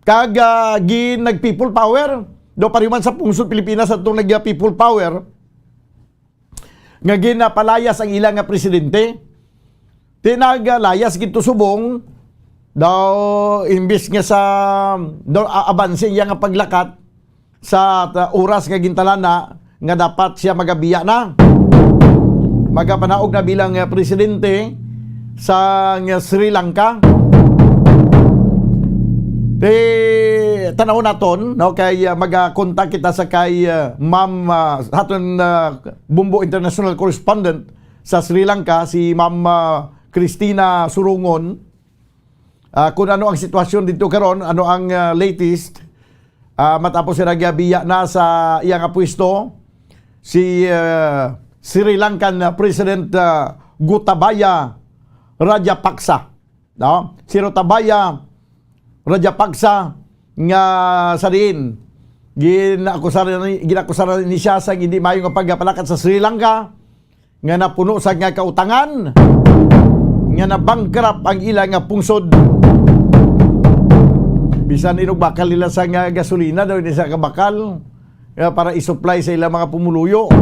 Kag, ah, gin nag-people power. Do pareho man sa pungsod Pilipinas atong nag-people power. Nga ginapalayas ang ila nga presidente. Ti naglayas gid to subong daw, imbis nga sa daw a-, abanse iya nga paglakat sa ta-, oras nga gintalan na nga dapat siya magabiya na, magapanaog na bilang, eh, presidente sa, nga Sri Lanka. Ti tanaw naton, no, kay, ah, magakontak kita sa kay, ah, Ma'am, ah, sa aton, ah, Bumbo International Correspondent sa Sri Lanka, si Ma'am, ah, Christina Surungon. Ah, kung ano ang sitwasyon dito karon, ano ang, ah, latest, ah, matapos sila giabiya na sa iya nga pwesto, si, ah, Sri Lankan, ah, President, ah, Gotabaya Rajapaksa, no? Si Gotabaya Rajapaksa nga sa diin ginakusar ni, ginakusar ni siya sa hindi maayo nga pagpalakat sa Sri Lanka, nga napuno sa nga kautangan, nga na-bankrupt ang ila nga pungsod. Bisan inog bakal nila sa nga gasolina daw, ini sa kabakal, nga para i-supply sa ilang mga pumuluyo.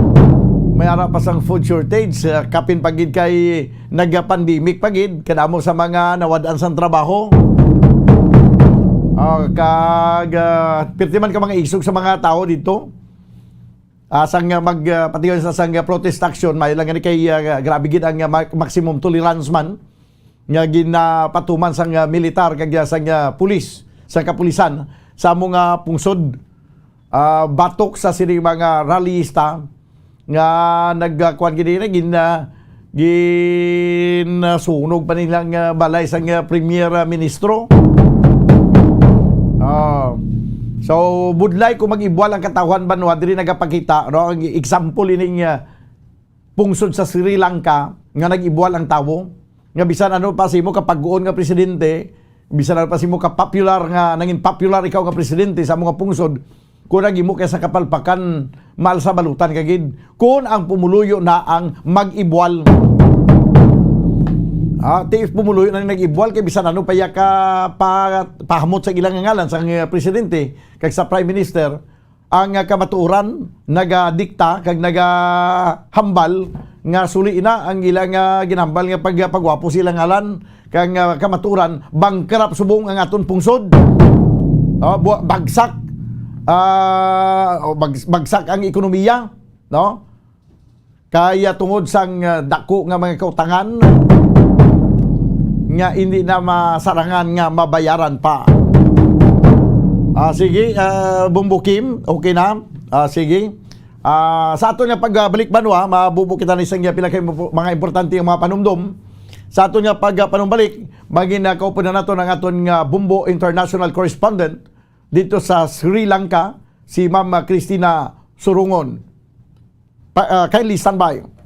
May ara pa sang food shortage, ah, kapin pa gid kay nagka-pandemic pa gid, kadamo sa mga nawad-an sang trabaho. Ah, kag, ah, pirti man ka mga isog sa mga tawo dito. Ah, sang, ah, mag, ah, pati sa sang, ah, protest action, may lang gani kay, ah, grabe gid ang, ah, ma-, maximum tolerance man nga ginapatuman sang, ah, militar kag, ah, sang, ah, pulis, sang kapulisan sa amo nga pungsod. Ah, batok sa sini mga rallyista nga nagkuan gid na gin, ah, ginasunog pa nilang, ah, balay sang, ah, Premier, ah, Ministro. Ah, so, budlay kung mag-ibwal ang katawhan banwa, diri nagapakita, no? Ang example ining, ah, pungsod sa Sri Lanka nga nag-ibwal ang tawo, nga bisan ano pa sa imo kapag-uon nga presidente, bisan ano pa sa imo ka-popular nga, nangin popular ikaw nga presidente sa mga pungsod, kung ang imo kay sa kapalpakan, mal sa balutan ka gid. Kung ang pumuluyo na ang mag-ibwal. Ah, ti if pumuluyo na ang nag-ibwal, kay bisan ano pa iya ka pa-, pahamot sa ilang ngalan sa, eh, presidente, kag sa prime minister, ang, ah, kamatuoran nagadikta kag nagahambal nga suli na ang ila nga ginhambal nga pag-, pagwapo sa ilang ngalan, kag, ah, kamatuoran, bankrupt subong ang aton pungsod. Oh, bu-, bagsak, ah, oh, bags-, bagsak ang ekonomiya, no? Kaya tungod sang, ah, dako nga mga kautangan nga hindi na masarangan nga mabayaran pa. Ah, sige, ah, Bumbo Kim, okay na? Ah, sige. Ah, sa aton nga pagbalik banwa, mabubo kita ni sang pila ka impo-, mga importante nga mga panumdom. Sa aton nga pagpanumbalik, magin, ah, kaupunan naton ang aton nga Bumbo International Correspondent dito sa Sri Lanka, si Ma'am Christina Surungon. Pa, ah, kindly standby.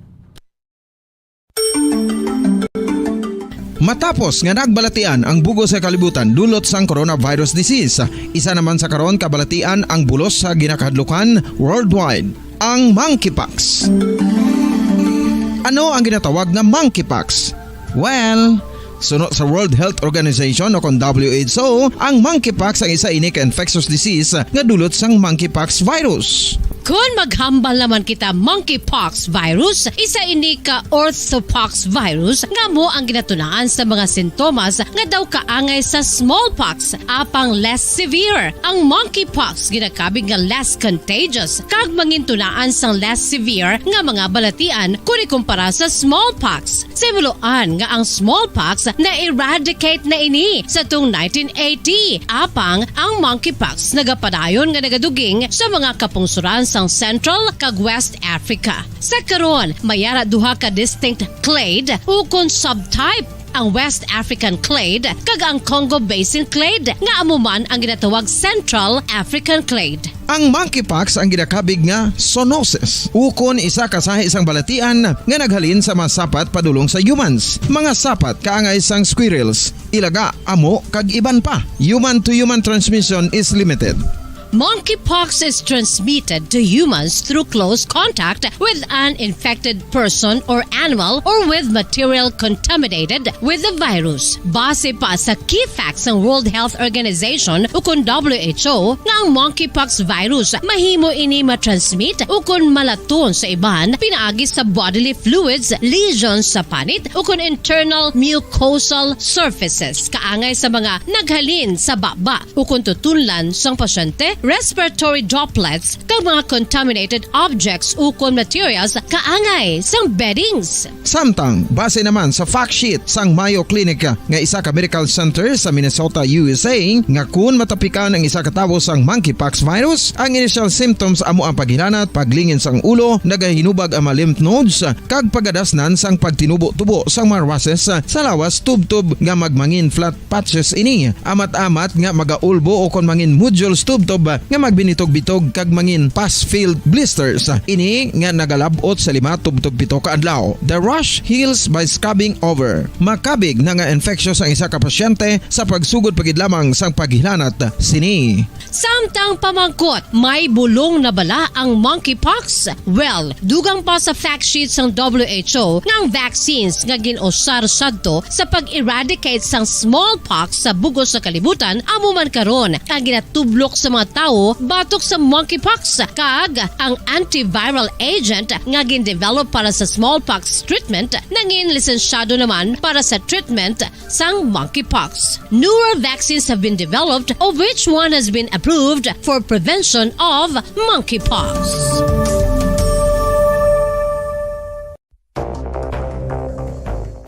Matapos nga nagbalatian ang bug-os nga kalibutan dulot sang coronavirus disease, isa naman sa karon kabalatian ang bulos sa ginakahadlukan worldwide, ang monkeypox. Ano ang ginatawag nga monkeypox? Well, suno sa World Health Organization o kon W H O, ang monkeypox ang isa ini ka infectious disease nga dulot sang monkeypox virus. Kon maghambal naman kita monkeypox virus, isa ini ka orthopox virus nga amo ang ginatunaan sa mga sintomas nga daw kaangay sa smallpox, apang less severe. Ang monkeypox ginakabig nga less contagious kag mangintunaan sang less severe nga mga balatian kon ikumpara sa smallpox. Sa himuloan nga ang smallpox na-eradicate na ini sa tung nineteen eighty, apang ang monkeypox nagapadayon nga nagaduging sa mga kapungsoran sang Central kag West Africa. Sa karon, may ara duha ka distinct clade ukon subtype ang West African clade, kag ang Congo Basin clade, nga amo man ang ginatawag Central African clade. Ang monkeypox ang ginakabig nga zoonosis, ukon isa ka sahi sang balatian nga naghalin sa mga sapat padulong sa humans, mga sapat kaangay sang squirrels, ilaga, amo, kag iban pa. Human to human transmission is limited. Monkeypox is transmitted to humans through close contact with an infected person or animal or with material contaminated with the virus. Base pa sa key facts sang World Health Organization ukon W H O nga ang monkeypox virus mahimo ini matransmit ukon malaton sa iban pinaagi sa bodily fluids, lesions sa panit ukon internal mucosal surfaces kaangay sa mga naghalin sa baba ukon tutunlan sang pasyente, respiratory droplets, kag mga contaminated objects ukon materials kaangay sang beddings. Samtang, base naman sa fact sheet sang Mayo Clinic nga isa ka medical center sa Minnesota, U S A, nga kun matapikan ang isa ka tawo sang monkeypox virus, ang initial symptoms amo ang paghilanat, paglingin sang ulo, nagahinubag ang mga lymph nodes, kag pagadasnan sang pagtinubo-tubo sang mga rashes sa lawas tubtob nga magmangin flat patches ini, amat-amat nga magaulbo ukon mangin nodules tubtob nga magbinitog-bitog kag mangin pus-filled blisters. Ini nga nagalab-ot sa lima tubtob pito ka adlaw. The rash heals by scrubbing over. Makabig na nga infectious ang isa ka pasyente sa pagsugod pa gid lamang sang paghilanat sini. Samtang pamangkot, may bulong na bala ang monkeypox? Well, dugang pa sa fact sheet sang W H O nga ang vaccines nga gin-usar sadto sa pag-eradicate sang smallpox sa bug-os nga kalibutan amo man karon ang ginatublok sa mga tawo batok sa monkeypox, kag ang antiviral agent nga gin-develop para sa smallpox treatment nangin lisensyado naman para sa treatment sang monkeypox. Newer vaccines have been developed, of which one has been approved for prevention of monkeypox.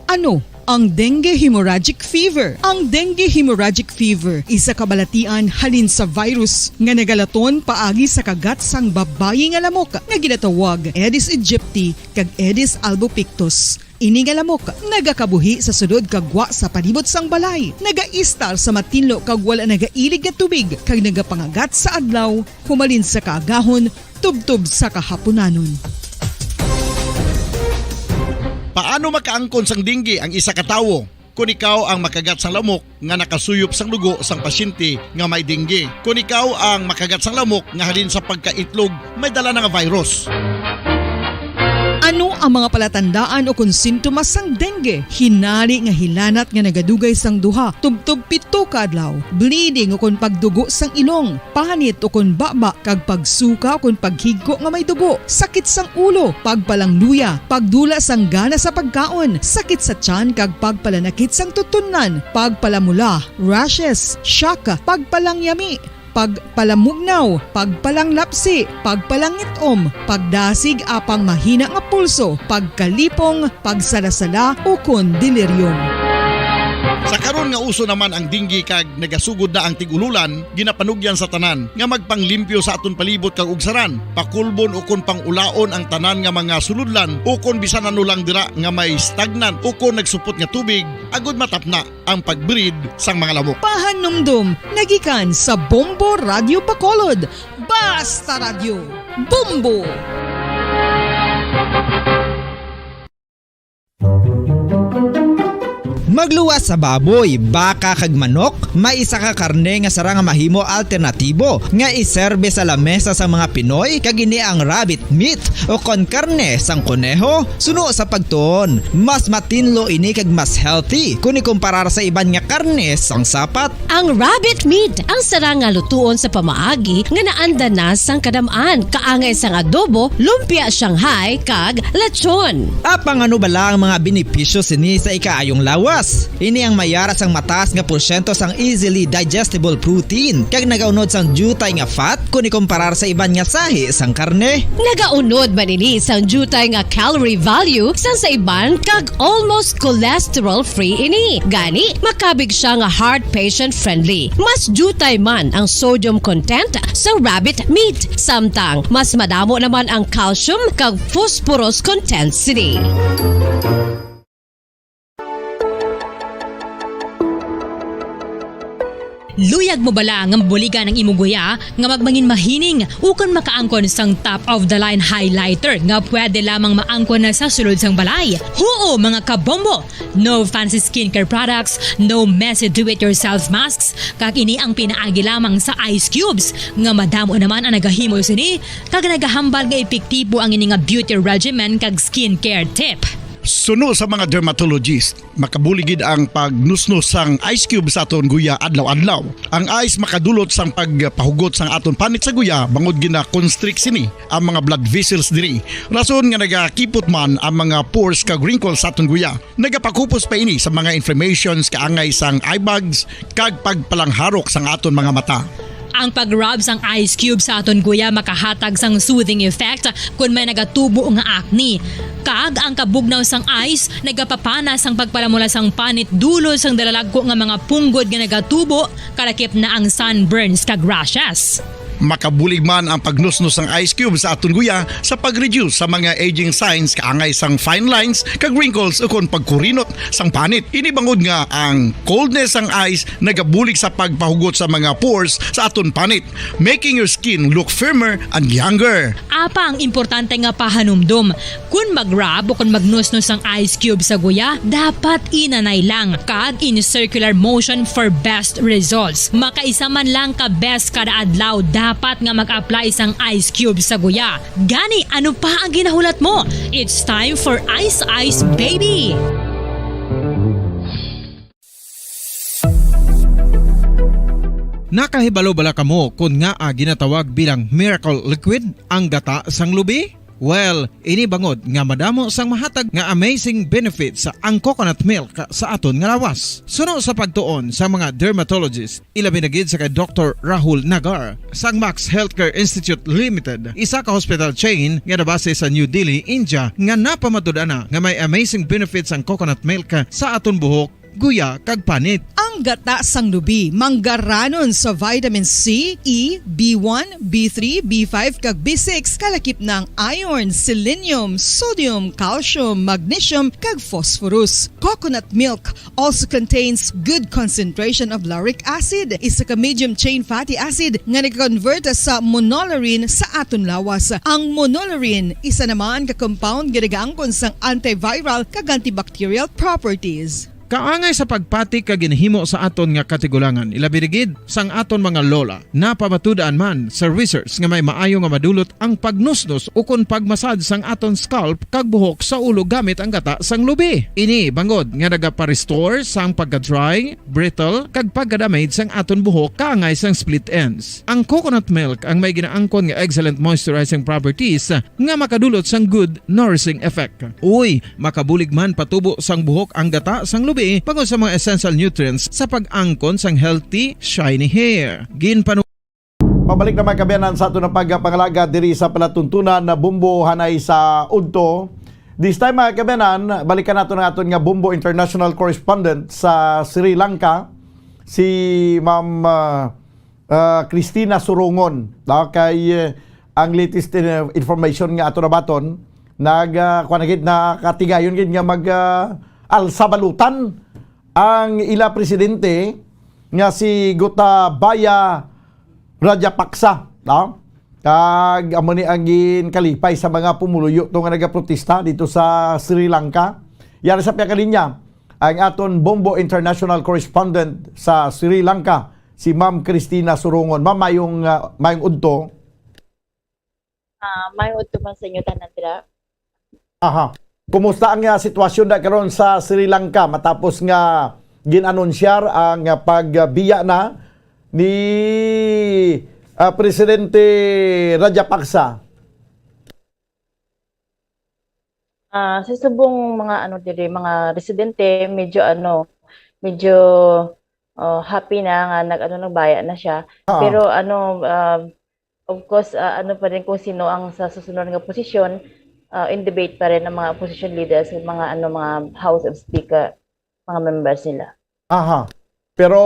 Ano ang dengue hemorrhagic fever? Ang dengue hemorrhagic fever isa ka balatian halin sa virus nga nagalaton paagi sa kagat sang babayi nga lamok nga ginatawag Aedes aegypti kag Aedes albopictus. Ini nga lamok nagakabuhi sa sulod kag gwa sa palibot sang balay, nagaistar sa matinlo kag wala nagailig nga tubig, kag nagapangagat sa adlaw humalin sa kaagahon tubtob sa kahapunanon. Paano makaangkon sang dengue ang isa ka tawo? Kon ikaw ang makagat sang lamok nga nakasuyop sang dugo sang pasyente nga may dengue, kon ikaw ang makagat sang lamok nga halin sa pagkaitlog may dala na nga virus. Ano ang mga palatandaan ukon sintomas sang dengue? Hinari nga hilanat nga nagadugay sang duha tubtob pito ka adlaw, bleeding ukon pagdugo sang ilong, panit ukon baba kag pagsuka ukon paghigko nga may dugo, sakit sang ulo, pagpalangluya, pagdula sang gana sa pagkaon, sakit sa tiyan kag pagpalanakit sang tutunlan, pagpalamula, rashes, shock, pagpalangyami, pagpalamugnaw, pagpalanglapsi, pagpalangit-om, pagdasig apang mahina nga pulso, pagkalipong, pagsalasala, ukon delirium. Sa karon nga uso naman ang dengue kag nagasugod na ang tig-ululan, ginapanugyan sa tanan nga magpanglimpyo sa aton palibot kag ugsaran, pakulbon ukon pang-ulaon ang tanan nga mga sulodlan ukon bisan ano lang dira nga may stagnant ukon nagsupot nga tubig, agod matapna ang pag-breed sang mga lamok. Pahanumdom nga gikan sa Bombo Radyo Bacolod. Basta Radyo, Bombo! Magluwas sa baboy, baka, kag manok, may isa ka karne nga sarang nga mahimo alternatibo nga iserbe sa lamesa sang mga Pinoy, kag ini ang rabbit meat, ukon karne sang koneho. Suno sa pagtuon, mas matinlo ini kag mas healthy kon ikumparar sa iban nga karne sang sapat. Ang rabbit meat ang sarang nga lutuon sa pamaagi nga naanda na sang kadam-an, kaangay sang adobo, lumpia Shanghai, kag lechon. Apang ano bala ang mga benepisyo sini sa ikaayong lawas? Ini ang may ara sang mataas nga porsyento sang easily digestible protein, kag nagaunod sang diutay nga fat kon ikumparar sa iban nga sahi sang karne. Nagaunod man ini sang diutay nga calorie value sang sa iban, kag almost cholesterol-free ini. Gani, makabig sia nga heart patient-friendly. Mas diutay man ang sodium content sa rabbit meat, samtang mas madamo naman ang calcium kag phosphorus content sini. Luyag mo bala nga mabuligan ang imo guya nga magmangin mahining ukon makaangkon sang top of the line highlighter nga pwede lamang maangkon na sa sulod sang balay? Huo, mga kabombo! No fancy skincare products, no messy do-it-yourself masks, kag ini ang pinaagi lamang sa ice cubes nga madamo naman ang nagahimo sini kag nagahambal nga epektibo ang ini nga beauty regimen kag skincare tip. Suno sa mga dermatologist, makabulig gid ang pagnusnos sang ice cube sa aton guya adlaw-adlaw. Ang ice makadulot sang pagpahugot sang aton panit sa guya bangod gina-constrict sini ang mga blood vessels diri, rason nga nagakipot man ang mga pores kag wrinkles sa aton guya. Nagapakupos pa ini sa mga inflammations kaangay sang eye bags kag pagpalangharok sang aton mga mata. Ang pag-rub sang ice cube sa aton guya makahatag sang soothing effect kon may nagatubo nga acne. Kag ang kabugnaw sang ice nagapapana sang pagpalamula sang panit dulot sang dalalagko nga mga punggod nga nagatubo kalakip na ang sunburns kag rashes. Makabulig man ang pagnusnos sang ice cube sa aton guya sa pag-reduce sa mga aging signs kaangay sang fine lines kag wrinkles ukon pagkurinot sang panit. Ini bangod nga ang coldness sang ice nagabulig sa pagpahugot sa mga pores sa aton panit, making your skin look firmer and younger. Apa ang importante nga pahanumdom, kon mag-rub o kon magnusnos ang ice cube sa guya, dapat inanay lang kag in circular motion for best results. Makaisa man lang ka beses kada adlaw dapat nga mag-apply sang ice cube sa guya. Gani, ano pa ang ginahulat mo? It's time for Ice Ice Baby! Nakahibalo bala kamo kon ngaa ginatawag bilang miracle liquid ang gata sang lubi? Well, ini bangod nga madamo sang mahatag nga amazing benefits ang coconut milk sa aton nga lawas. Suno sa pagtuon sa mga dermatologist, ilabi na gid sa kay Doktor Rahul Nagar sang Max Healthcare Institute Limited, isa ka hospital chain nga nabase sa New Delhi, India, nga napamatud-an na nga may amazing benefits ang coconut milk sa aton buhok, guya, kag panit. Ang gata sang lubi manggaranon sa vitamin C, E, B one, B three, B five, kag B six, kalakip na ang iron, selenium, sodium, calcium, magnesium, kag phosphorus. Coconut milk also contains good concentration of lauric acid, isa ka medium chain fatty acid nga nag-convert sa monolaurin sa aton lawas. Ang monolaurin isa naman ka compound nga nagaangkon sang antiviral kag antibacterial properties. Kaangay sa pagpati kag ginhimo sa aton nga katigulangan, ilabi na gid sang aton mga lola, napamatud-an man sa research nga may maayo nga madulot ang pagnusnos ukon pagmasad sang aton scalp kag buhok sa ulo gamit ang gata sang lubi. Ini bangod nga nagapa-restore sang pagka-dry, brittle, kag pagka-damage sang aton buhok kaangay sang split ends. Ang coconut milk ang may ginaangkon nga excellent moisturizing properties nga makadulot sang good nourishing effect. Uy, makabulig man patubo sang buhok ang gata sang lubi bangod sa mga essential nutrients sa pag-angkon sang healthy, shiny hair. Ginpanu- Pabalik na, mga kaabyanan, sa aton nga pagpangalaga diri sa palatuntunan na Bombo hanay sa udto. This time, mga kaabyanan, balikan nato ang aton nga Bombo international correspondent sa Sri Lanka, si Ma'am, ah, ah, Christina Surongon. Ah, kay, eh, ang latest, eh, information nga ato nabaton, nag, ah, kuwan na gid, nakatigayon gid nga mag, ah, alsa balutan ang ila presidente nga si Gotabaya Rajapaksa, no? Kag amo ni ang ginkalipay sa mga pumuluyo to nga nagaprotesta dito sa Sri Lanka. Yari sa piyakalinya ang aton Bombo International Correspondent sa Sri Lanka, si Ma'am Christina Surongon. Ma'am, mayong, ah, mayong udto. Ah, mayong udto man sa inyo tanan dira. Aha. Kumusta ang, ah, sitwasyon na karon sa Sri Lanka matapos nga gin-anunsyar ang, ah, pagbiya na ni, ah, Presidente Rajapaksa? Ah, sa subong mga ano diri, mga residente, medyo ano, medyo, oh, happy na nga nag-, ano, nagbaya na siya. Ah. Pero ano, ah, of course, ah, ano pa rin kung sino ang sa susunod nga posisyon, ah, in debate pa rin ang mga opposition leaders, yung mga ano, mga House of Speaker, mga members nila. Aha. Pero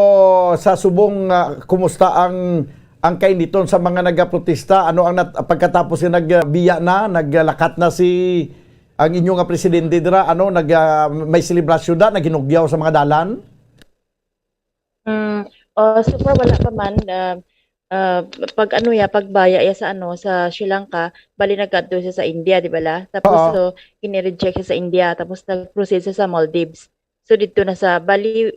sa subong, ah, kumusta ang, ang kainiton sa mga nagaprotesta? Ano ang nat-, pagkatapos nga nagbiya na, naglakat na si, ang inyo nga presidente dira, ano, nag, ah, may selebrasyon da, naghinugyaw sa mga dalan? Mm, Uh, so far, wala pa man. Uh, uh, pag ano ya, pagbaya ya sa ano, sa Sri Lanka, bali nagkadto siya sa India, di ba la? Tapos, Oo. So, kini-reject siya sa India, tapos nag-proceed siya sa Maldives. So, dito na sa, bali,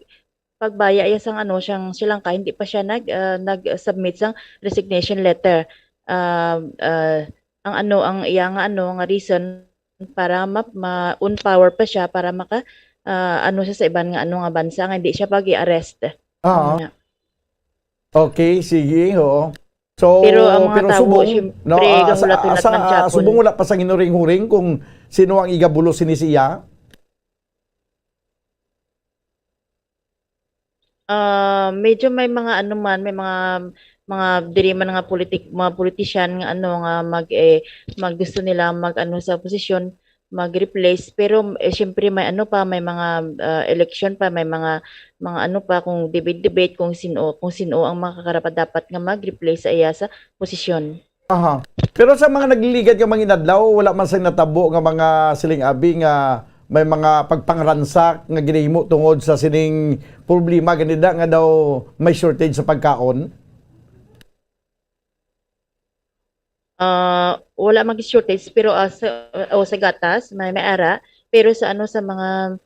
pagbaya ya sang ano, siyang Sri Lanka, hindi pa siya nag, uh, nag-submit sang resignation letter. Uh, uh, ang ano, ang iya nga ano, nga reason, para ma, ma, on power pa siya para maka, ah, ano siya sa iban nga ano nga bansa nga hindi siya pag-i-arrest. Oo. Ano nga. Okay, sige, oo. So, Pero ang mga pero tao, subong, siyempre, no, ah, sa, gahulat-hulat sa, man ah, gihapon. Subong wala pa sang hinuring-huring kung sino ang igabulos sini siya? Ah, medyo may mga ano man, may mga, mga diri man nga politik-, mga politician nga ano, nga mag, eh, mag-, gusto nila mag-ano sa posisyon, mag-replace. Pero, eh, siyempre may ano pa, may mga, ah, election pa, may mga, mga ano pa, kung debate-debate kung sino, kung sino ang makakarapat-dapat nga mag-replace sa iya sa posisyon. Aha. Pero sa mga nagliligad nga mga inadlaw, wala man sing natabo nga mga siling abi nga may mga pagpangransak nga ginahimo tungod sa sining problema gani da nga daw may shortage sa pagkaon? Ah, wala mag-shortage, pero, ah, sa, o sa gatas, may, may ara, pero sa ano, sa mga,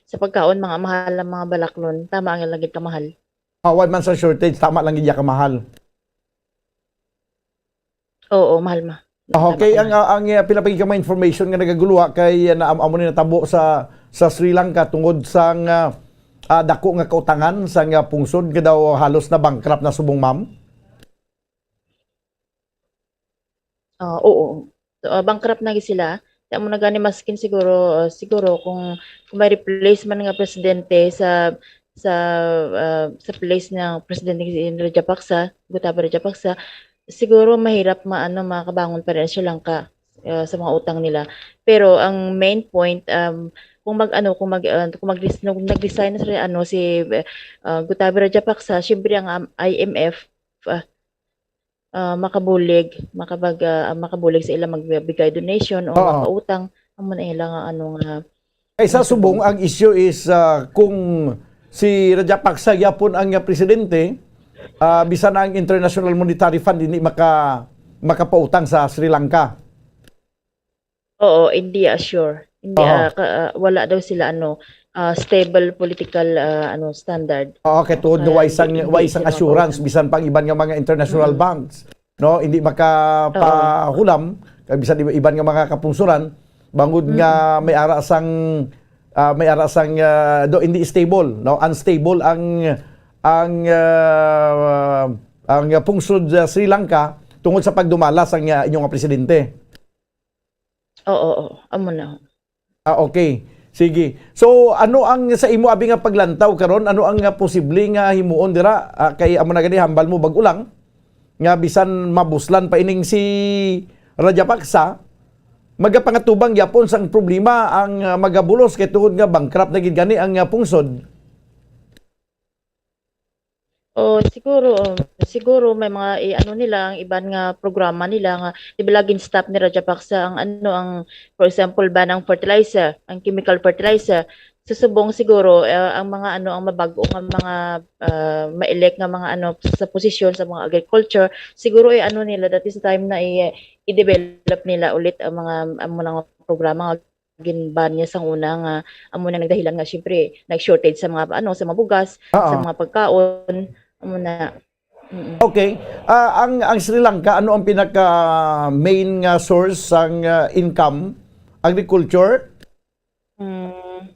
sa pagkaon, mga mahal ang mga balaklon. Tama ang lagi kamahal. Awan man sa shortage, tama lang gid ya kamahal. Oo, mahal ma-, Ah, okay, tama ang, kamahal. Ah, ang, ah, pila pa gid ka mga information nga nagaguluha kay, ah, na, amo ni natabo sa, sa Sri Lanka tungod sang, ah, ah, dako nga kautangan sang, ah, pungsod nga daw halos na bankrupt na subong, ma'am? Ah, oo. So, ah, bankrupt na gid sila. Kaya mo na gani maskin siguro, ah, siguro kung, kung may replacement nga presidente sa, sa, ah, sa place ng presidente si Rajapaksa, Gotabaya Rajapaksa, siguro mahirap ma-, ano, makabangon pa rin ang Sri Lanka, ah, sa mga utang nila. Pero ang main point, um, kung mag-, ano, kung mag-, ah, kung mag-, kung nag-resign na sila, ano, si, ah, Gotabaya Rajapaksa, siyempre ang, um, I M F, ah, ah, makabulig, makabag-, ah, makabulig sa ila magbigay donation o Oo. Makautang, amo na ila nga ano nga Kay sa ano subong, ang issue is, ah, kung si Rajapaksa gyapon ang, ah, presidente, ah, bisan ang International Monetary Fund hindi maka-, makapautang sa Sri Lanka. Oo, hindi, ah, sure. Hindi, Oo. Ah, ka-, ah, wala daw sila, ano, ah, stable political, ah, ano, standard. Oo, kay tungod nga Ah, way sang, hindi, way hindi sang sila assurance, makautang. Bisan pang iban nga mga international Mm. banks, no, hindi makapahulam, Oo. Kay bisan iba-, iban nga mga kapungsuran, bangod nga Mm. May ara sang, ah, may ara sang, ah, do, hindi stable, no, unstable ang, ang, ah, ang pungsod sa Sri Lanka tungod sa pagdumala sang, ah, inyo nga presidente. Oo, oo. Amo na. Ah, okay. Sige. So, ano ang sa imo abi nga paglantaw karon? Ano ang, ah, posible nga himuon dira? Ah, kay amo na gani hambal mo bag-o lang nga bisan mabuslan pa ining si Rajapaksa, magapangatubang gyapon sang problema ang, ah, magabulos kay tungod nga bankrupt na gid gani ang, ah, pungsod. Oh, siguro, oh, siguro may mga i-, ano nila, ang iban nga programa nila nga, di ba, laging stop ni Rajapaksa ang ano, ang, for example, ban ang fertilizer, ang chemical fertilizer. Sa subong siguro, eh, ang mga ano, ang mabago nga mga, ah, ma-elect nga mga ano, sa posisyon sa mga agriculture, siguro i-ano nila, that is time na i-, i-develop nila ulit ang mga, ang mga programa nga ginban niya sang una nga amo na nagdahilan nga, siyempre, nag-shortage sa mga, ano, sa mga bugas, sa Oo. Mga pagkaon, amo na. Mm. Okay. Ah, ang, ang Sri Lanka, ano ang pinaka main nga source sang, ah, income? Agriculture? Mm.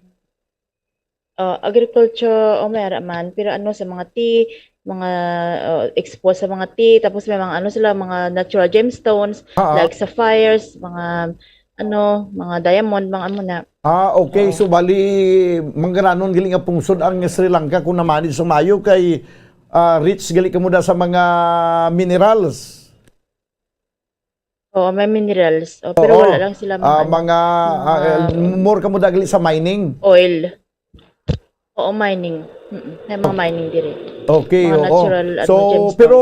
Ah, agriculture, o may ara man, pero ano, sa mga tea, mga, ah, exposed sa mga tea, tapos may mga ano sila, mga natural gemstones, Ah, ah. Like sapphires, mga ano, mga diamond, mga amo na. Ah, okay. Oo. So, bali, manggaranon gali nga pungsod ang Sri Lanka kung na-manage sa mayo kay, ah, rich gali kamo da sa mga minerals. Oo, may minerals. Oh, pero Oo. Wala lang sila mga Ah, ano, mga, ah, mga eh, more kamo da gali sa mining. Oil. Oo, mining. Mm-mm. May mga mining diri. Okay, Mga oo. Natural, So, ano, gemstones. Pero,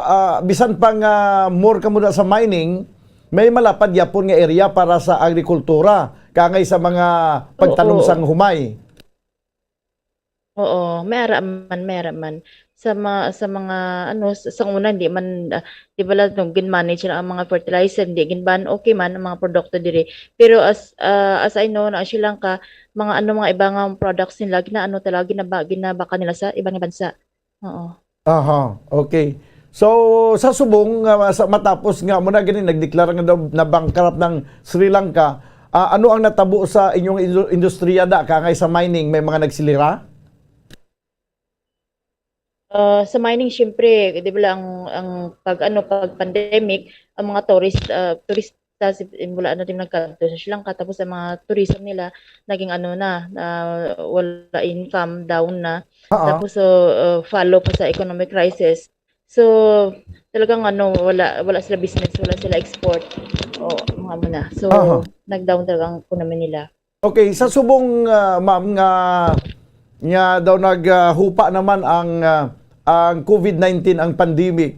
ah, bisan pa nga more kamo da sa mining, may malapad gyapon nga area para sa agrikultura, kangay sa mga pagtanom Oo. Sang humay. Oo, may ara man, may ara man. sa mga, sa mga, ano, sa, sa una, hindi man, ah, di bala, nung gin-manage na ang mga fertilizer, hindi gin-ban, okay man ang mga produkto diri. Pero as, ah, as I know, na Sri Lanka, mga, ano, mga iba nga products nila, ginaano talaga, ginaba-, ginabaka nila sa ibang bansa. Oo. Aha, okay. So, sa subong nga, sa, matapos nga mo na gani nagdeklara nga daw na bankrupt ng Sri Lanka, ah, ano ang natabo sa inyong indu-, industriya da, kangay sa mining, may mga nagsilira? Ah, sa mining, syempre, di ba lang ang pag, ano, pag pandemic, ang mga tourist, ah, turista, si, wala na din nagkadto sa Sri Lanka, tapos ang mga tourism nila naging, ano na, ah, wala income, down na. Oo. Tapos, so, ah, follow pa sa economic crisis. So, talagang, ano, wala, wala sila business, wala sila export. O, mga mo na. So, Aha. nag-down talaga ang economy nila. Okay, sa subong, ah, ma'am, nga, nga daw naghupa naman ang, ah, ang covid nineteen, ang pandemic,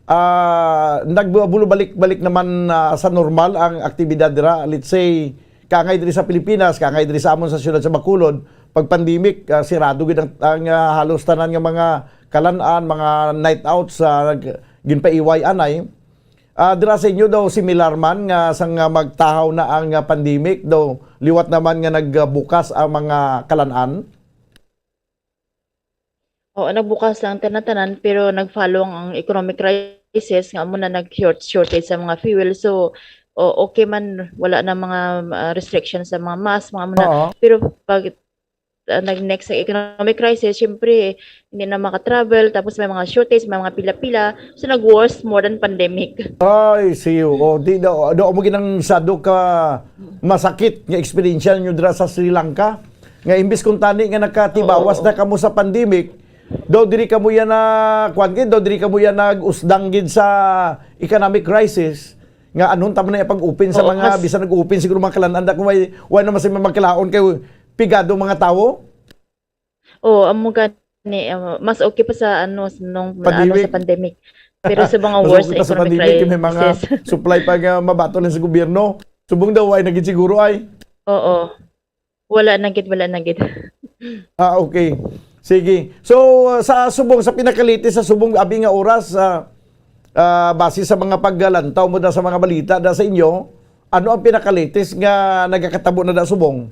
ah, nagbulubalik-balik naman, ah, sa normal ang aktibidad dira. Let's say, kangay diri sa Pilipinas, kangay diri sa amon sa siyudad sa Bacolod, pag pandemic, ah, sirado gid ang, ang, ah, halos tanan nga mga kalan-an, mga night outs, ah, nag-, ginpaiway anay. Ah, dira sa inyo daw, similar man nga sang, ah, magtahaw na ang, ah, pandemic, daw liwat naman nga nagbukas ang mga kalan-an? Oo, nagbukas lang tanan-tanan, pero nag-follow ang economic crisis nga amo na nag-short-, shortage sa mga fuel. So, o-, okay man, wala na mga, ah, restrictions sa mga mask, mga amo na. Oo. Pero pag, ah, nag-, next sa economic crisis, syempre, hindi na makatravel, tapos may mga shortage, may mga pila-pila. So, nag-worse more than pandemic. Ay, siyo. O, di daw, daw mo ginang sado ka masakit nga eksperyensya nyo dira sa Sri Lanka. Nga imbis kung tani nga nakatibawas Oo. na kamo sa pandemic, daw diri kamo yan na, kuwan gid, daw diri kamo yan nag-usdang gid sa economic crisis. Nga anong tama na pag-open sa Oo, mga, mas bisan nag-open siguro mga kalan-an, da kung way, way naman sa mga magkalaon kay pigado mga tawo? Oo, amo gani, ah, mas okay pa sa ano, s-, nung ano, sa Pandemic. pandemic. Pero sa mga Mas worst okay pa sa economic pandemic, may mga crisis. Supply pa nga mabaton lang sa gobyerno. Subong daw, ay naging siguro ay. Oo. Wala na gid, wala na gid. Ah, okay. Sige. So, uh, sa subong, sa pinakalitis, sa subong abi nga oras, ah, ah, base sa mga paggalantaw mo da sa mga balita da sa inyo, ano ang pinakalitis nga nagakatabo na da subong?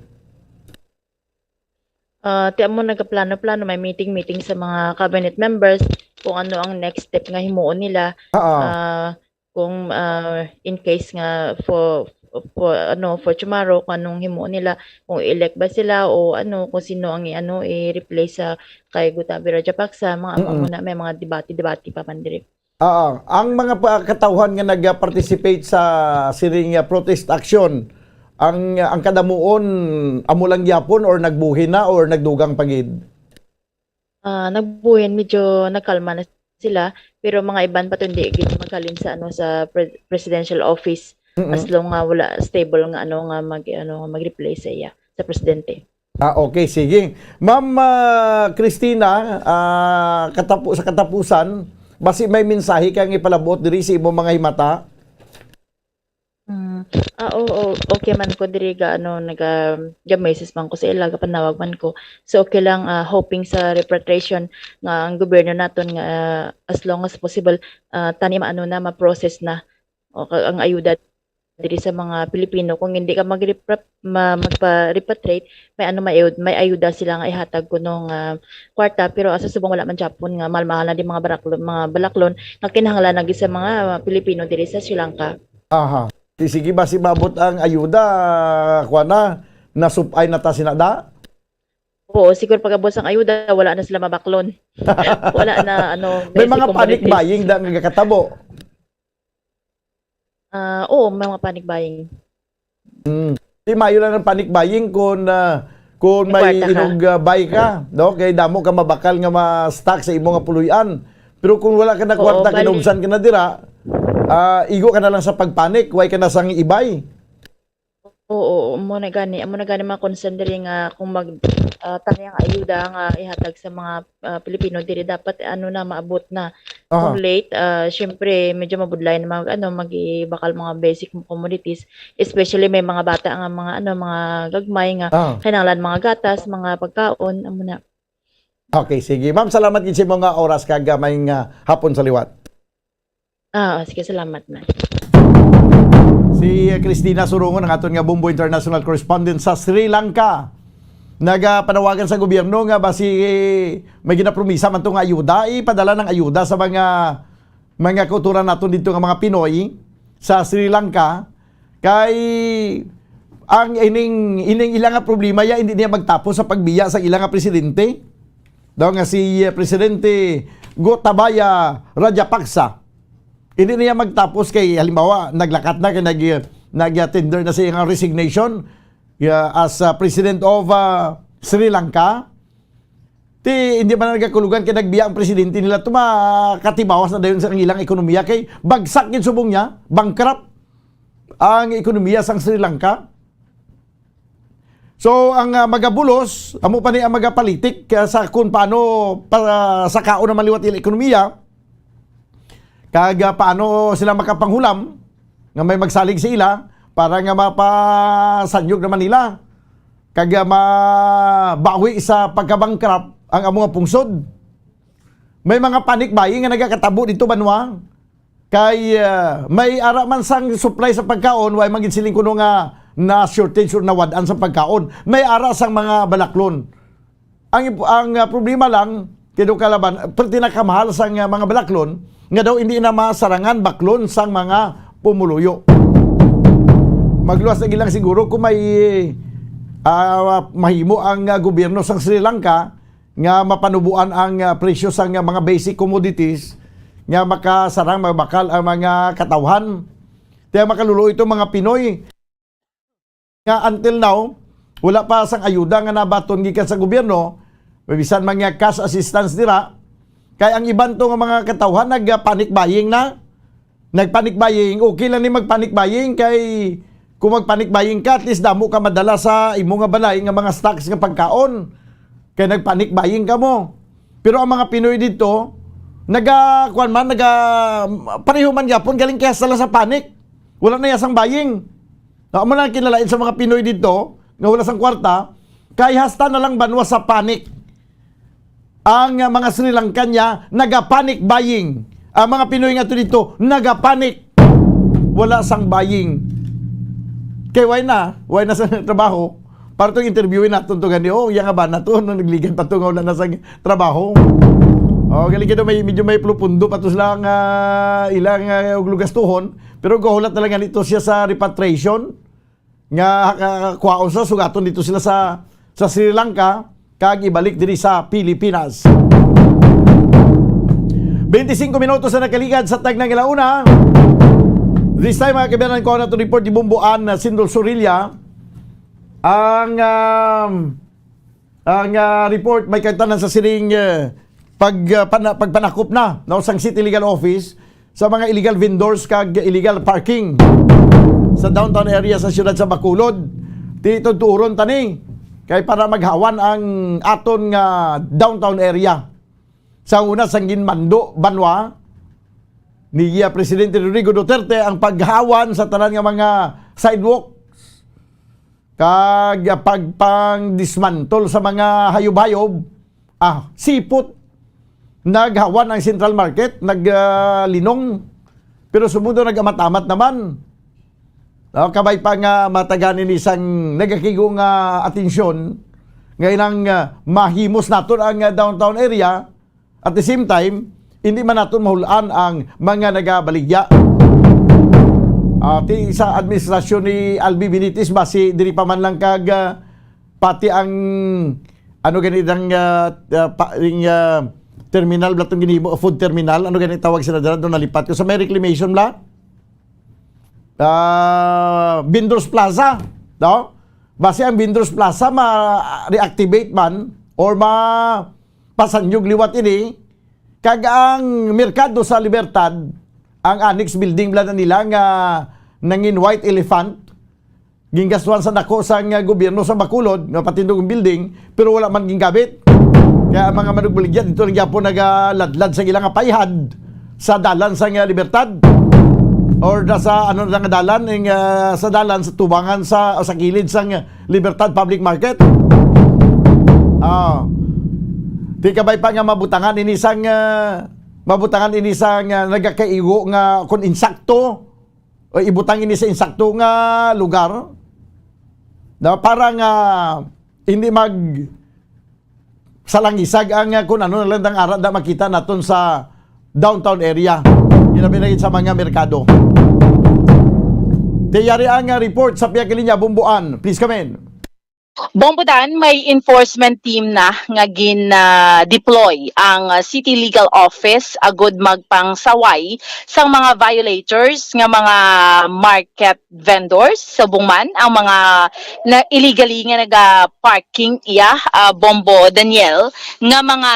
Ah, ti amo nagaplano-plano, may meeting-meeting sa mga cabinet members kung ano ang next step nga himuon nila. Ah, ah. Ah, kung, ah, in case nga for, for, ano, for tomorrow, kung anong himuon nila, kung i-elect ba sila o ano, kung sino ang i-, ano, i-replace sa kay Gotabey Rajapaksa, mga amo Mm-mm. na, may mga debate-debate pa man diri. Ah, ang mga pa-, katawhan nga nag-participate sa sining, ah, protest action, ang, ang kadamuon, amo lang gyapon or nagbuhin na or nagdugang pa gid? Ah, nagbuhin, medyo nagkalma na sila, pero mga iban pa to hindi gid maghalin sa, ano, sa pre-, presidential office, Mm-mm. as long nga wala stable nga, ano, nga mag-, ano, nga mag-replace sa iya, sa presidente. Ah, okay, sige. Ma'am, ah, Christina, ah, katapu-, sa katapusan, basi may mensahe ka nga ipalabot diri sa imong mga himata? Mm. Ah, oo, okay man ko diri ga, ano, naga-, ga-message man ko sa ila, gapanawag man ko. So, okay lang, ah, hoping sa repatriation nga ang gobyerno naton nga, ah, as long as possible, ah, tani maano na, ma-process na. O, ka-, ang ayuda diri sa mga Pilipino. Kung hindi ka mag-repra-, ma-, magpa-repatriate, may ano, may ayud-, may ayuda sila nga ihatag kuno nga kwarta, pero sa subong wala man gyapon nga mahal-mahal na di mga baraklon, mga balaklon nga kinahanglan na gid sa mga Pilipino diri sa Sri Lanka. Aha. Di sige, basi maabot ang ayuda, kuwan na, nasupay na ta sina da? Oo, siguro pag-abot sang ayuda, wala na sila mabaklon. Wala na, ano, May basic mga panic commodities. Buying da nga gakatabo. Ah, oo, may mga panic buying. Mm. Di maayo lang ang panic buying kung, ah, kung May may kwarta ka. Inug, ah, buy ka, no? Kay damo ka mabakal nga ma-stock sa imo nga puloy-an. Pero kung wala ka na Oo, kwarta, bali kinubsan ka na dira, ah, igo ka na lang sa pagpanic, way ka na sang i-buy. Oo, oo, amo na gani, amo na gani mga concern diri nga kung mag, ah, tani ang ayuda nga ihatag sa mga, ah, Pilipino diri, dapat ano na, maabot na. Aha. Kung late, ah, syempre medyo mabudlay na mag, ano, magibakal mga basic commodities, especially may mga bata nga mga, ano, mga gagmay nga Ah. kinahanglan mga gatas, mga pagkaon, amo na. Okay, sige. Ma'am, salamat gid sa imo nga oras kag, ah, maayong, ah, hapon sa liwat. Ah, sige, salamat na. Si, eh, Christina Surungon, ang aton nga Bombo International Correspondent sa Sri Lanka. Nagapanawagan sa gobyerno nga basi, eh, may ginapromisa man to nga ayuda, ipadala ng ayuda sa mga, mga kauturan naton dito nga mga Pinoy sa Sri Lanka. Kay ang ining, ining ila nga problema ya, hindi niya magtapos sa pagbiya sa ila nga presidente. Daw nga si, eh, Presidente Gotabaya Rajapaksa. Hindi niya magtapos kay, halimbawa, naglakat na kay nag-, nag-tender na siya nga resignation, yeah, as, uh, President of, uh, Sri Lanka. Ti, hindi man nagakulugan kay nagbiya ang presidente nila, to makatibawas na dayon sa ilang ekonomiya kay bagsak gid subong niya, bankrupt ang ekonomiya sang Sri Lanka. So, ang, ah, magabulos, amo pa ni ang magapalitik, ah, sa kung paano pa, sakaon ang maliwat ila ekonomiya, kag, ah, paano sila makapanghulam nga may magsalig sa ila para nga mapasanyog naman nila, kag, ah, mabawi sa pagka-bankrupt ang amo nga pungsod. May mga panic buying nga nagakatabo dito, banwa. Kay, ah, may ara man sang supply sa pagkaon, way man gid siling kuno nga na-shortage or nawad-an sa pagkaon. May ara sang mga balaklon. Ang imp-, ang, ah, problema lang, kay daw kalaban, perti na kamahal sang, ah, mga balaklon, nga daw hindi na masarangan baklon sang mga pumuluyo. Magluwas na lang siguro kung may, ah, mahimo ang, ah, gobyerno sang Sri Lanka nga mapanubuan ang, ah, presyo sang, ah, mga basic commodities nga makasarang, mabakal ang mga katawhan. Kaya makaluluoy itong mga Pinoy nga until now, wala pa sang ayuda nga nabaton gikan sa gobyerno, bisan man nga cash assistance dira. Kay ang iban to nga mga katawhan nag-panic buying na. Nag-panic buying, okay lang ni mag-panic buying kay kung mag-panic buying ka, at least damo ka madala sa imo nga balay nga mga stocks nga pagkaon. Kay nag-panic buying ka mo. Pero ang mga Pinoy dito, naga, kuwan man, naga, pareho man gyapon, galing kaya sila sa panic. Wala na yasang buying. Na, amo na ang kinalain sa mga Pinoy dito, nga wala sang kwarta, kay hasta na lang banwa sa panic. Ang, ah, mga Sri Lankan niya, naga-panic buying. Ang mga Pinoy nga to dito, naga-panic. Wala sang buying. Kay why na? Why na sa trabaho? Para tong interviewin naton to gani, oh, iya nga bana to, no, nagligan pa to nga wala na sa trabaho. Oh, galing kay daw may, medyo may pulupundo pa to sila nga, ilang, ah, og lugastuhon, pero gahulat na lang gani to siya sa repatriation nga, ah, kuwaon sa sugaton dito sila sa, sa Sri Lanka kag ibalik diri sa Pilipinas. Twenty-five minutos na nakaligad sa tagnang alauna. This time, mga kabayan, ko na to report ni Bombo Ann, ah, Sindol Sorilla. Ang, um, ang, ah, report may kaitangan sa sining, eh, pag, ah, pana-, pagpanakop na, no, sang City Legal Office sa mga illegal vendors kag illegal parking sa downtown area sa siyudad sa Bacolod. Ti, tuturon ta ni kay para maghawan ang aton nga downtown area. Sa una, sang ginmando, banwa, ni, ah, Presidente Rodrigo Duterte ang paghawan sa tanan nga mga sidewalks kag pagpang-dismantle sa mga hayop-hayop, ah, sipot. Naghawan ang Central Market, nag, ah, linong, pero sumudo nag-amat-amat naman. No, kabay pa nga matagan ini sang nagakig-o nga atensyon nga ilang, ah, mahimos naton ang, ah, downtown area. At the same time, hindi man naton mahulaan ang mga nagabaligya. Ah, ti sa administrasyon ni Albi Benitez, basi diri pa man lang kag, ah, pati ang, ano gani ang, ah, ah, pa, yung, ah, terminal, bala tong ginhimo, food terminal, ano gani tawag sila dira, doon nalipat ko. Sa may reclamation bala? Ah, Vendors Plaza, no? Basi ang Vendors Plaza ma-reactivate man or ma-, pasanyog liwat ini, kag ang merkado sa Libertad, ang annex building bala na nila nga nangin white elephant, ginggastuhan sa dako sang gobyerno sa Bacolod nga patindog ang building, pero wala man ginggamit. Kaya ang mga manugbaligya dito lang gyapon nagaladlad sa ilang payhad sa dalan sang, ah, Libertad or da sa, ano na nga dalan, ing, ah, sa dalan sa tubangan sa, o sa kilid sang Libertad Public Market. Ah. Di ka bay pa nga mabutangan ini sang, ah, mabutangan ini sang, ah, nagakaigo nga kung insakto, o ibutang ini sa insakto nga lugar na para nga hindi mag salangisag ang, ah, kung ano na lang ang ara da makita naton sa downtown area. Ilabi na gid sa mga merkado. Tiyari ang, ah, report sa Piyakilinya, Bumbuan. Please come in. Bombodan, may enforcement team na nga gin-, ah, deploy ang, ah, City Legal Office agud magpangsaway sang mga violators nga mga market vendors. Subong man ang mga na illegally nga naga-parking iya, ah, Bombo Daniel, nga mga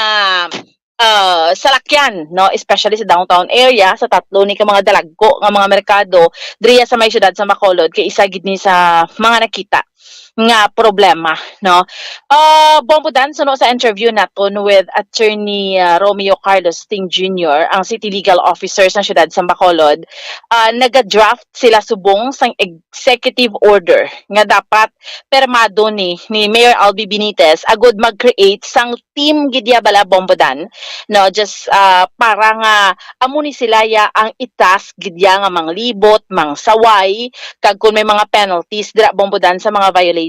ah, salakyan, no, especially sa downtown area, sa tatlo ni ka mga dalagko nga mga merkado diriya sa may siyudad sa Bacolod, kay isa gid ni sa mga nakita nga problema, no. Ah, Bombo Dan, suno sa interview naton with Attorney, ah, Romeo Carlos Ting Junior, ang City Legal Officer sa siyudad sa Bacolod, ah, nagadraft sila subong sang executive order nga dapat permado ni, ni Mayor Albee Benitez agud mag-create sang team gid ya bala, Bombo Dan, no, just, ah, para nga amo ni sila ya ang i-task gid ya nga manglibot, mangsaway, kag kung may mga penalties dira, Bombo Dan, sa mga violators.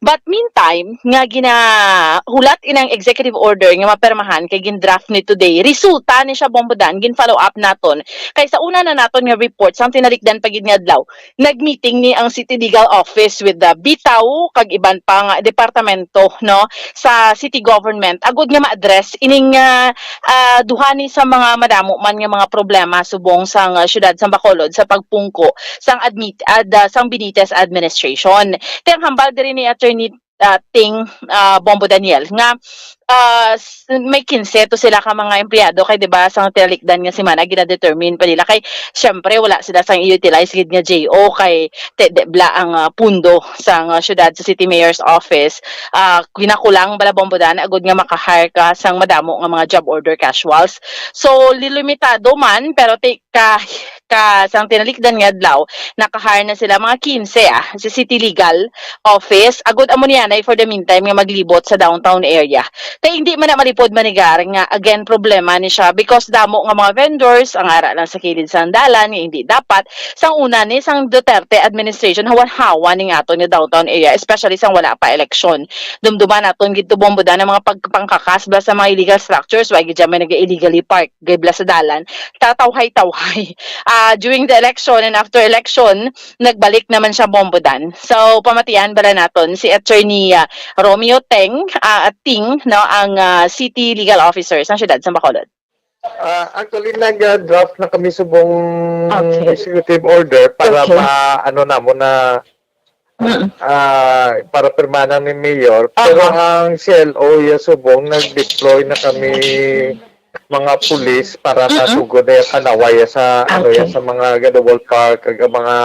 But meantime, nga ginahulat inang executive order nga mapermahan kay gin-draft ni today, resulta ni siya, Bombo Dan, gin-follow up naton. Kay sa una na naton nga report, sang tinalikdan pa gid nga adlaw, nag-meeting ni ang City Legal Office with the BITAO kag iban pa nga departamento, no, sa city government agud nga ma-address ining, ah, ah, duha ni sa mga madamo man nga mga problema subong sang, ah, siyudad sang Bacolod sa pagpungko sang admit-, ad-, ah, sang Benitez administration. Kay ang hambal diri ni Attorney ah, Ting, ah, Bombo Daniel, nga, ah, s-, may kinse to sila ka mga empleyado kay, di ba, sang tinalikdan nga semana gina-determine pa nila kay syempre wala sila sang i-utilize gid nga J O kay te-, de-, bla ang, ah, pundo sang, ah, syudad sa City Mayor's Office, ah, ginakulang bala, Bombo Dan, agud nga maka-hire ka sang madamo nga mga job order casuals. So, lilimitado man, pero ti-, ka, ka sang tinalikdan nga adlaw, naka-hire na sila mga kinse, ah, sa City Legal Office. Agud amo niya na for the meantime nga maglibot sa downtown area. Kay hindi man na malipod manigar nga again problema ni siya because damo nga mga vendors ang ara lang sa kilid sang dalan nga hindi dapat. Sang una ni sang Duterte administration, hawan-hawan ning aton nga downtown area, especially sang wala pa eleksyon. Dumduman naton gid to, Bombo Dan, ang mga pagpangkakas bala sa mga illegal structures, wa gid dyan may nag-illegally park gay bala sa dalan, tatawhay-tawhay. Ah, during the election and after election, nagbalik naman siya, Bombo Dan. So, pamatian bala naton si Attorney, ah, Romeo Teng, ah, Ting, no, ang, ah, City Legal Officer sa siyudad sa Bacolod. Ah, actually, nag-draft na kami subong Okay. executive order para Okay. ma-, ano namon na Mm. ah, para pirmahan ni Mayor. Pero Aha. ang C L O ya subong nag-deploy na kami mga pulis para Mm-mm. masugod na yung panaway sa, ano, Okay. yan, sa mga Gadowal Park, kag ang mga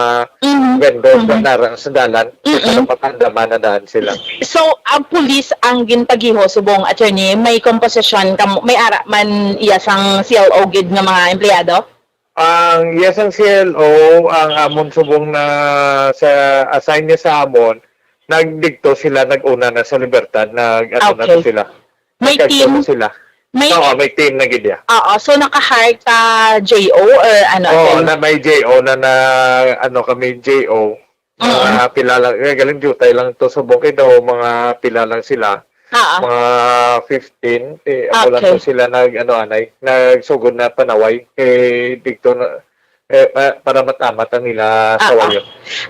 Mhm. vendors na Mhm. nara sa dalan, Mm-mm. para makaandaman na daan sila. So, ang pulis ang ginpagiho, subong, attorney, may komposisyon kam-, may ara man iya sang C L O gid nga mga empleyado? Ang, yes, ang C L O, ang amon subong na sa assign niya sa amon, nagdikto sila, nag-una na sa Libertad, nag-ano na to Okay. sila. May Nagkadto team? na sila. May Oo, may team na gid ya. Oo, so naka-hire ka J O or ano, Oo, attorney? na may J O na, na ano kami, J O. Mga Mm. pila lang, eh, galing jutay lang to subong kay daw mga pila lang sila. Ah, ah. Mga fifteen, eh, ako lang Okay. to sila nag, ano, anay, nagsugod na panaway. Eh, dito na, eh, pa-, para matamat ang nila Ah, ah. sawayon.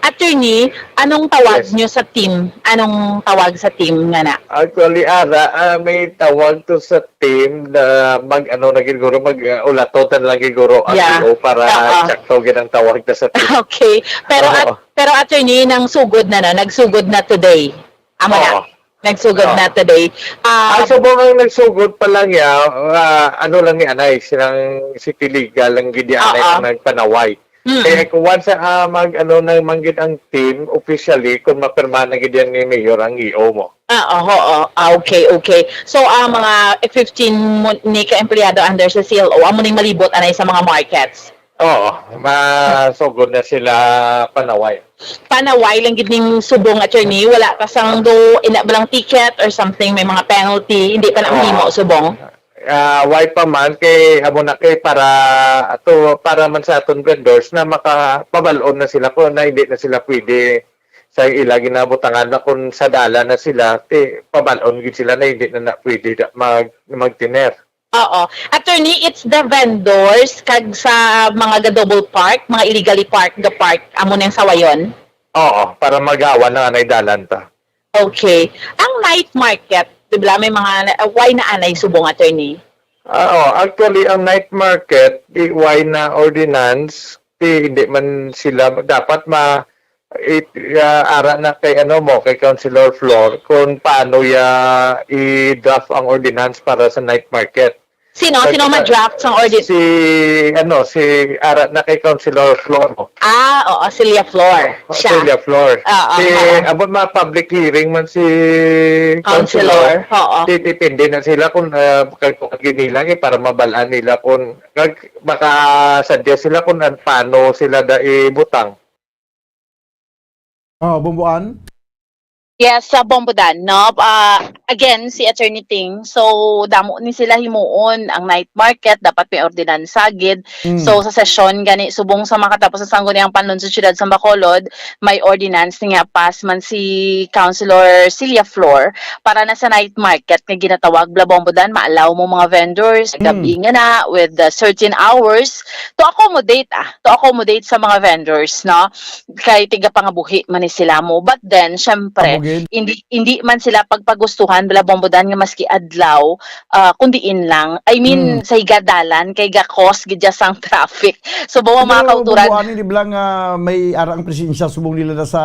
Attorney, anong tawag Yes. nyo sa team? Anong tawag sa team nga na? Actually, ara, ah, may tawag to sa team na mag, ano, na gid guro, mag, ah, ulaton na lang gid guro ang Yeah. T O para Ah, ah. sakto gid ang tawag na sa team. Okay. Pero Oo. at Pero attorney, nang sugod na, no? Nagsugod na today. Amo na. Oo. Nagsugod Oo. na today. Ah, Ang subong ang nagsugod pa lang ya, ah, ano lang ni anay, silang city legal lang gid ni anay Oo. ang nagpanaway. Mm. Kaya kung once, ah, mag, ano, nang manggid ang team, officially, kung mapirma na gid yan ni Mayor ang E O mo. Ah, oo, oo. Ah, okay, okay. So, ang mga fifteen mo, ni ka empleyado under sa C L O, amo ning malibot anay sa mga markets? Oo, masugod na sila panaway. Panaway lang gid ning subong, attorney. Wala ka sang do, ina ba lang ticket or something, may mga penalty, hindi pa na mahimo subong. Ah, why pa man kay amo na kay para ato para man sa aton vendors na makapabal-on na sila kung na hindi na sila pwede sa ila ginabutangan na kung sa dalan na sila, ti pabal-on gid sila na hindi na, na pwede da- mag magtiner. Oo. Attorney, it's the vendors kag sa mga ga-double park, mga illegally park, ga-park, amo na yung sawayon? Oo, para magawa na anay dalan ta. Okay. Ang night market, di ba, may mga, uh, why na anay subong, attorney? Oo, actually, ang night market, di why na ordinance, di, hindi man sila dapat ma it, ah, ara na kay ano mo, kay Councilor Flor, kung paano ya i-draft ang ordinance para sa night market. Sino? Sino ma-draft sang ordinance? Si, ano, si ara na kay Councilor Flor mo. Ah, oo, Celia Flor. Siya. Celia Flor. Oo, si, oo. Abot ma public hearing man si Councilor. Councilor, oo. Di, depende na sila kung uh, kag, kag ginilang eh, para mabalaan nila kung kag, makasadya sila kung an, paano sila da ibutang. Oh, Bomboan? Yes, sa Bombodan, no? Ah, again, si Attorney Ting, so damo ni sila himuon ang night market, dapat may ordinansa gid. Mm. So sa sesyon gani subong sa makatapos sa sangguniang panlungsod siyudad sa Bacolod, may ordinance nga pass man si Councilor Celia Flor para na sa night market nga ginatawag bla Bombodan, maalaw mo mga vendors, mm, gabi nga na with the certain hours to accommodate ah, to accommodate sa mga vendors, no? Kay tigapangabuhi man ni sila mo. But then, syempre, hindi, hindi man sila pagpagustuhan bala Bombodan nga maski adlaw, ah, kun diin lang. I mean, mm, sa higadalan, kay ga-cause gid sang traffic. So, bawa mga kauturan. Bomboan, hindi bala nga may ara ang presensya subong nila na sa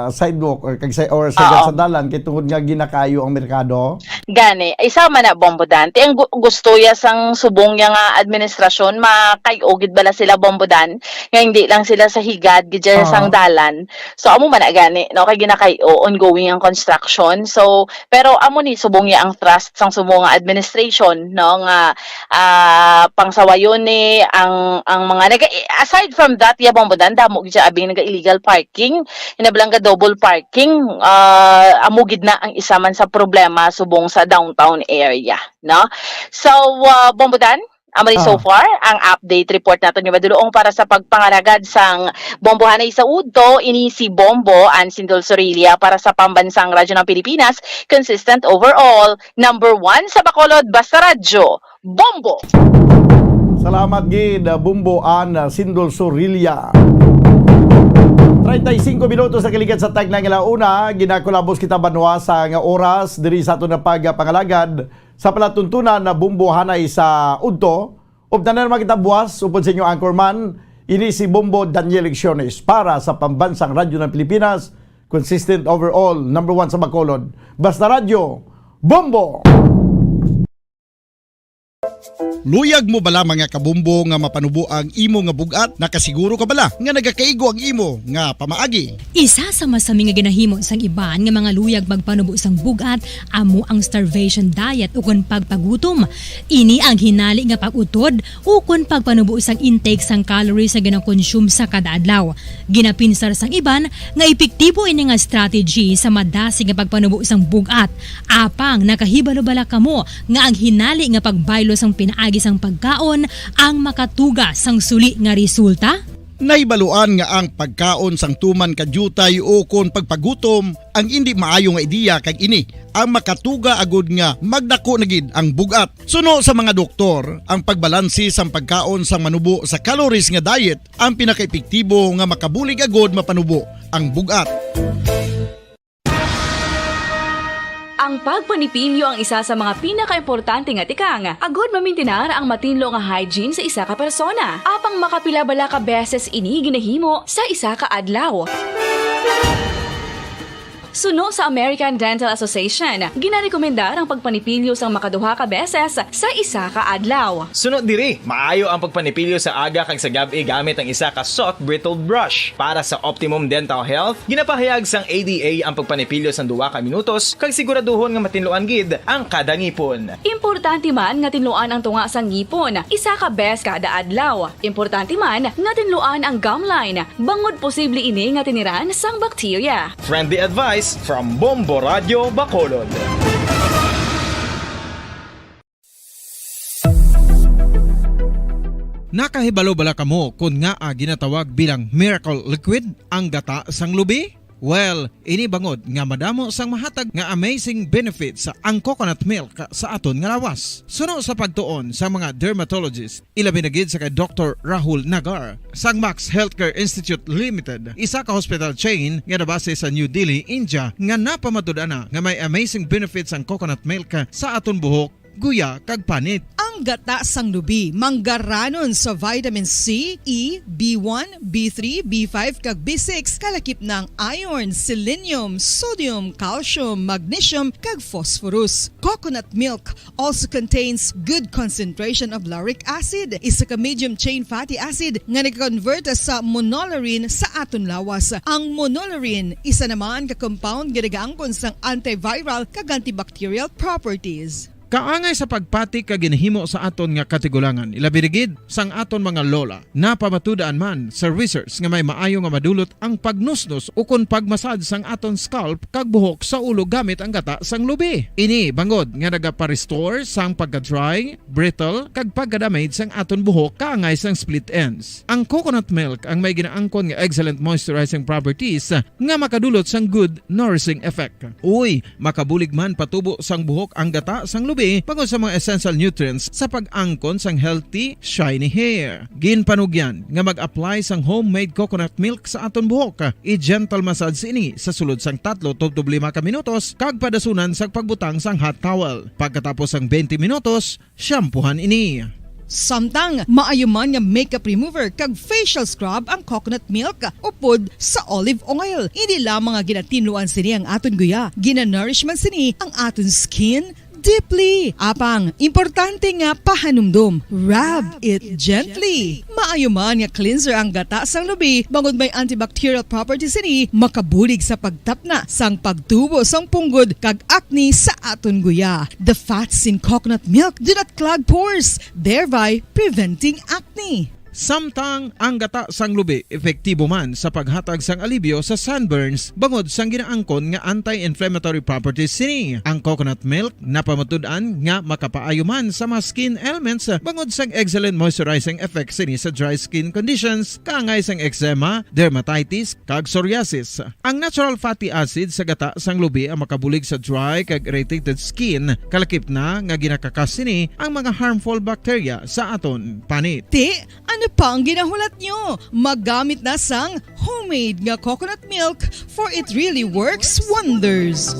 sidewalk or, kag sa, or sa, oo, sa dalan, kay tungod nga ginakayo ang merkado? Gani, isa man na Bombodan. Ti ang gu- gusto ya sang subong ya nga administrasyon, makay-o gid bala sila Bombodan, nga hindi lang sila sa higad gid dyan sang dalan. So amo man na gani, no, kay ginakay-o, ongoing ang construction. So pero amo ni subong ya ang trust sang subong nga administration, no, nga ah, pangsawayon ni ang ang mga naga aside from that, ya Bombodan, damo gid siya abing naga illegal parking, hinabalang ga double parking, ah, amo gid na ang isa man sa problema subong sa downtown area, no? So, ah, Bombodan, amo ni so far ang update report naton nga madulong para sa pagpangalagad sang Bombohanay sa Udto. Ini si Bombo, Ansin Dulzorilla, para sa Pambansang Radyo ng Pilipinas, consistent overall, number one sa Bacolod, basta radyo, Bombo! Salamat gid, Bombo Ann Sindol Sorilla. Treinta y cinco minutos sa kalikat sa tagna nga launa, ginakulabos kita banwa sa nga oras diri sa aton nga pagpangalagad sa palatuntunan na Bombo Hanay sa Udto. Updan na naman kita buwas upod sa inyo anchorman, ini si Bombo Daniel Lecciones para sa Pambansang Radyo ng Pilipinas, consistent overall, number one sa Bacolod. Basta Radyo, Bombo! Luyag mo bala, mga kabombo, nga mapanubo ang imo nga bug-at? Nakasiguro ka bala nga nagakaigo ang imo nga pamaagi? Isa sa masami nga ginahimo sang iban nga mga luyag magpanubo sang bug-at amo ang starvation diet ukon pagpagutom. Ini ang hinali nga pag-utod ukon pagpanubo sang intake sang calories nga ginakonsume sa kada adlaw. Ginapinsar sang iban nga epektibo ini nga strategy sa madasig nga pagpanubo sang bug-at. Apang nakahibalo bala kamo nga ang hinali nga pagbaylo sang pinaagi sang pagkaon ang makatuga sang suli nga resulta? Nahibaluan nga ang pagkaon sang tuman ka diutay ukon pagpagutom ang indi maayo nga ideya, kag ini ang makatuga agud nga magdako na gid ang bug-at. Suno sa mga doktor, ang pagbalanse sang pagkaon sang manubo sa calories nga diet ang pinakaepektibo nga makabulig agud mapanubo ang bug-at. Ang pagpanipilyo ang isa sa mga pinakaimportante nga tikang agud mamintinar ang matinlo nga hygiene sa isa ka persona. Apang makapila bala ka beses ini ginahimo sa isa ka adlaw? Suno sa American Dental Association, ginarekomendar ang pagpanipilyo sang makaduha ka beses sa isa ka adlaw. Suno diri, maayo ang pagpanipilyo sa aga kag sa gab-i gamit ang isa ka soft bristled brush. Para sa optimum dental health, ginapahayag sang A D A ang pagpanipilyo sang duha ka minutos kag siguraduhon nga matinluan gid ang kada ngipon. Importante man nga tinluan ang tunga sang ngipon isa ka bes kada adlaw. Importante man nga tinluan ang gum line, bangod posible ini nga tiniran sang bakterya. Friendly advice from Bombo Radio Bacolod. Nakahibalo bala kamo kon ngaa ginatawag bilang miracle liquid ang gata sang lubi? Well, ini bangod nga madamo sang mahatag nga amazing benefits ang coconut milk sa aton nga lawas. Suno sa pagtuon sa mga dermatologist, ilabi na gid sa kay Doktor Rahul Nagar sang Max Healthcare Institute Limited, isa ka hospital chain nga nabase sa New Delhi, India, nga napamatud-an na nga may amazing benefits ang coconut milk sa aton buhok, guya, kag panit. Ang gata sang lubi manggaranon sa vitamin C, E, B one, B three, B five, kag B six, kalakip na ang iron, selenium, sodium, calcium, magnesium, kag phosphorus. Coconut milk also contains good concentration of lauric acid, isa ka medium chain fatty acid nga nag-convert sa monolaurin sa aton lawas. Ang monolaurin isa naman ka compound nga nagaangkon sang antiviral kag antibacterial properties. Kaangay sa pagpati kag ginahimo sa aton nga katigulangan, ilabi na gid sang aton mga lola. Napamatud-an man sa research nga may maayo nga madulot ang pagnusnos ukon pagmasad sang aton scalp kag buhok sa ulo gamit ang gata sang lubi. Ini bangod nga nagapa-restore sang pagka-dry, brittle, kag pagka-damage sang aton buhok kaangay sang split ends. Ang coconut milk ang may ginaangkon nga excellent moisturizing properties nga makadulot sang good nourishing effect. Uy, makabulig man patubo sang buhok ang gata sang lubi bangod sa mga essential nutrients sa pag-angkon sang healthy, shiny hair. Ginpanugyan nga mag-apply sang homemade coconut milk sa aton buhok. I-gentle massage ini sa sulod sang tatlo tubtob lima ka minutos kag padasunan sang pagbutang sang hot towel. Pagkatapos sang twenty minutos, shampoohan ini. Samtang maayo man nga makeup remover kag facial scrub ang coconut milk upod sa olive oil. Hindi lamang nga ginatinluan sini ang aton guya, ginanourish man sini ang aton skin deeply. Apang, importante nga pahanumdom, rub it gently. Maayo man nga cleanser ang gata sang lubi, bangod may antibacterial properties sini, makabulig sa pagtapna sang pagtubo sang punggod kag acne sa aton guya. The fats in coconut milk do not clog pores, thereby preventing acne. Samtang ang gata sang lubi epektibo man sa paghatag sang alibyo sa sunburns bangod sang ginaangkon nga anti-inflammatory properties sini. Ang coconut milk napamatud-an nga makapaayo man sa mga skin ailments bangod sang excellent moisturizing effect sini sa dry skin conditions kaangay sang eczema, dermatitis, kag psoriasis. Ang natural fatty acid sa gata sang lubi ang makabulig sa dry kag irritated skin, kalakip na nga ginakakas sini ang mga harmful bacteria sa aton panit. Ti, ano pa ang ginahulat nyo? Maggamit na sang homemade nga coconut milk, for it really works wonders.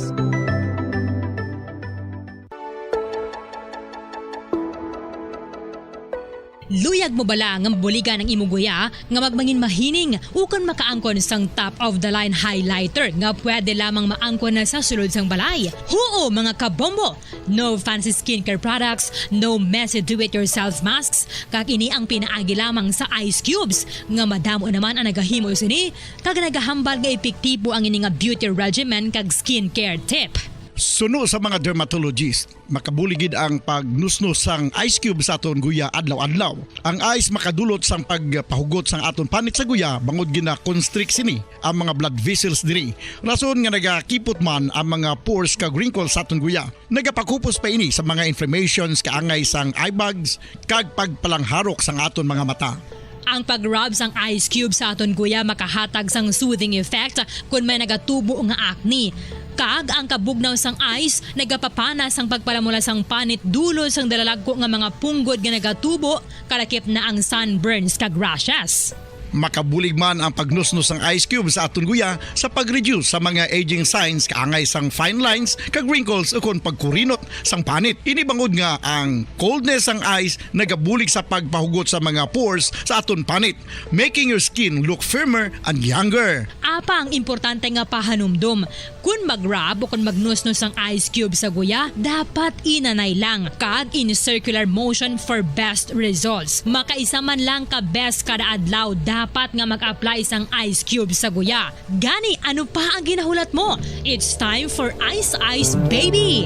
Luyag mo bala nga mabuligan ang imo guya nga magmangin mahining ukon makaangkon sang top of the line highlighter nga pwede lamang maangkon na sa sulod sang balay? Huo, mga kabombo! No fancy skincare products, no messy do-it-yourself masks, kag ini ang pinaagi lamang sa ice cubes nga madamo naman ang nagahimo sini kag nagahambal nga epektibo ang ini nga beauty regimen kag skincare tip. Suno sa mga dermatologist, makabulig gid ang pagnusnos sang ice cube sa aton guya adlaw-adlaw. Ang ice makadulot sang pagpahugot sang aton panit sa guya bangod gina-constrict sini ang mga blood vessels diri. Rason nga nagakipot man ang mga pores kag wrinkles sa aton guya. Nagapakupos pa ini sa mga inflammations kaangay sang eye bags kag pagpalangharok sang aton mga mata. Ang pag-rub sang ice cube sa aton guya makahatag sang soothing effect kon may nagatubo nga acne. Kag ang kabugnaw sang ice nagapapana sang pagpalamula sang panit dulot sang dalalagko nga mga punggod nga nagatubo, kalakip na ang sunburns kag rashes. Makabulig man ang pagnusnos sang ice cube sa aton guya sa pag-reduce sa mga aging signs kaangay sang fine lines kag wrinkles ukon pagkurinot sang panit. Ini bangod nga ang coldness sang ice nagabulig sa pagpahugot sa mga pores sa aton panit, making your skin look firmer and younger. Apa ang importante nga pahanumdom? Kon mag-rub o kon magnusnos ang ice cube sa guya, dapat inanay lang kag in circular motion for best results. Makaisa man lang ka beses kada adlaw dapat nga mag-apply sang ice cube sa guya. Gani, ano pa ang ginahulat mo? It's time for Ice Ice Baby!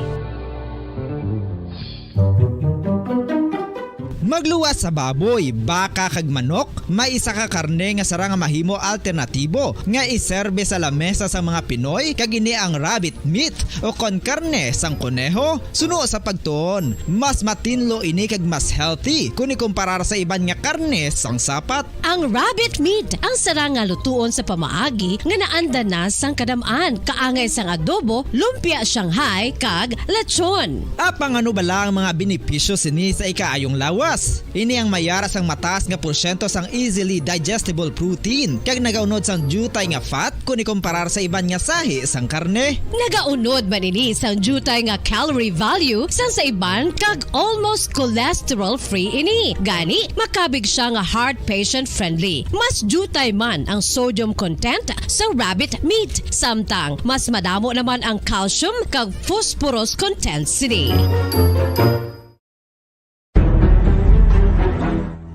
Magluwas sa baboy, baka kag manok, may isa ka karne nga sarang nga mahimo alternatibo nga iserbe sa lamesa sang mga Pinoy, kag ini ang rabbit meat o kon karne sang koneho. Suno sa pagtuon, mas matinlo ini kag mas healthy kon ikumparar sa iban nga karne sang sapat. Ang rabbit meat ang sarang nga lutuon sa pamaagi nga naanda na sang kadam-an, kaangay sang adobo, lumpia Shanghai, kag lechon. Apang ano bala ang mga benepisyo sini sa ikaayong lawas? Ini ang may ara sang mataas nga porsyento sang easily digestible protein, kag nagaunod sang diutay nga fat kon ikumparar sa iban nga sahi sang karne. Nagaunod man ini sang diutay nga calorie value sang sa iban, kag almost cholesterol-free ini. Gani, makabig sia nga heart patient-friendly. Mas diutay man ang sodium content sa rabbit meat, samtang mas madamo naman ang calcium kag phosphorus content sini.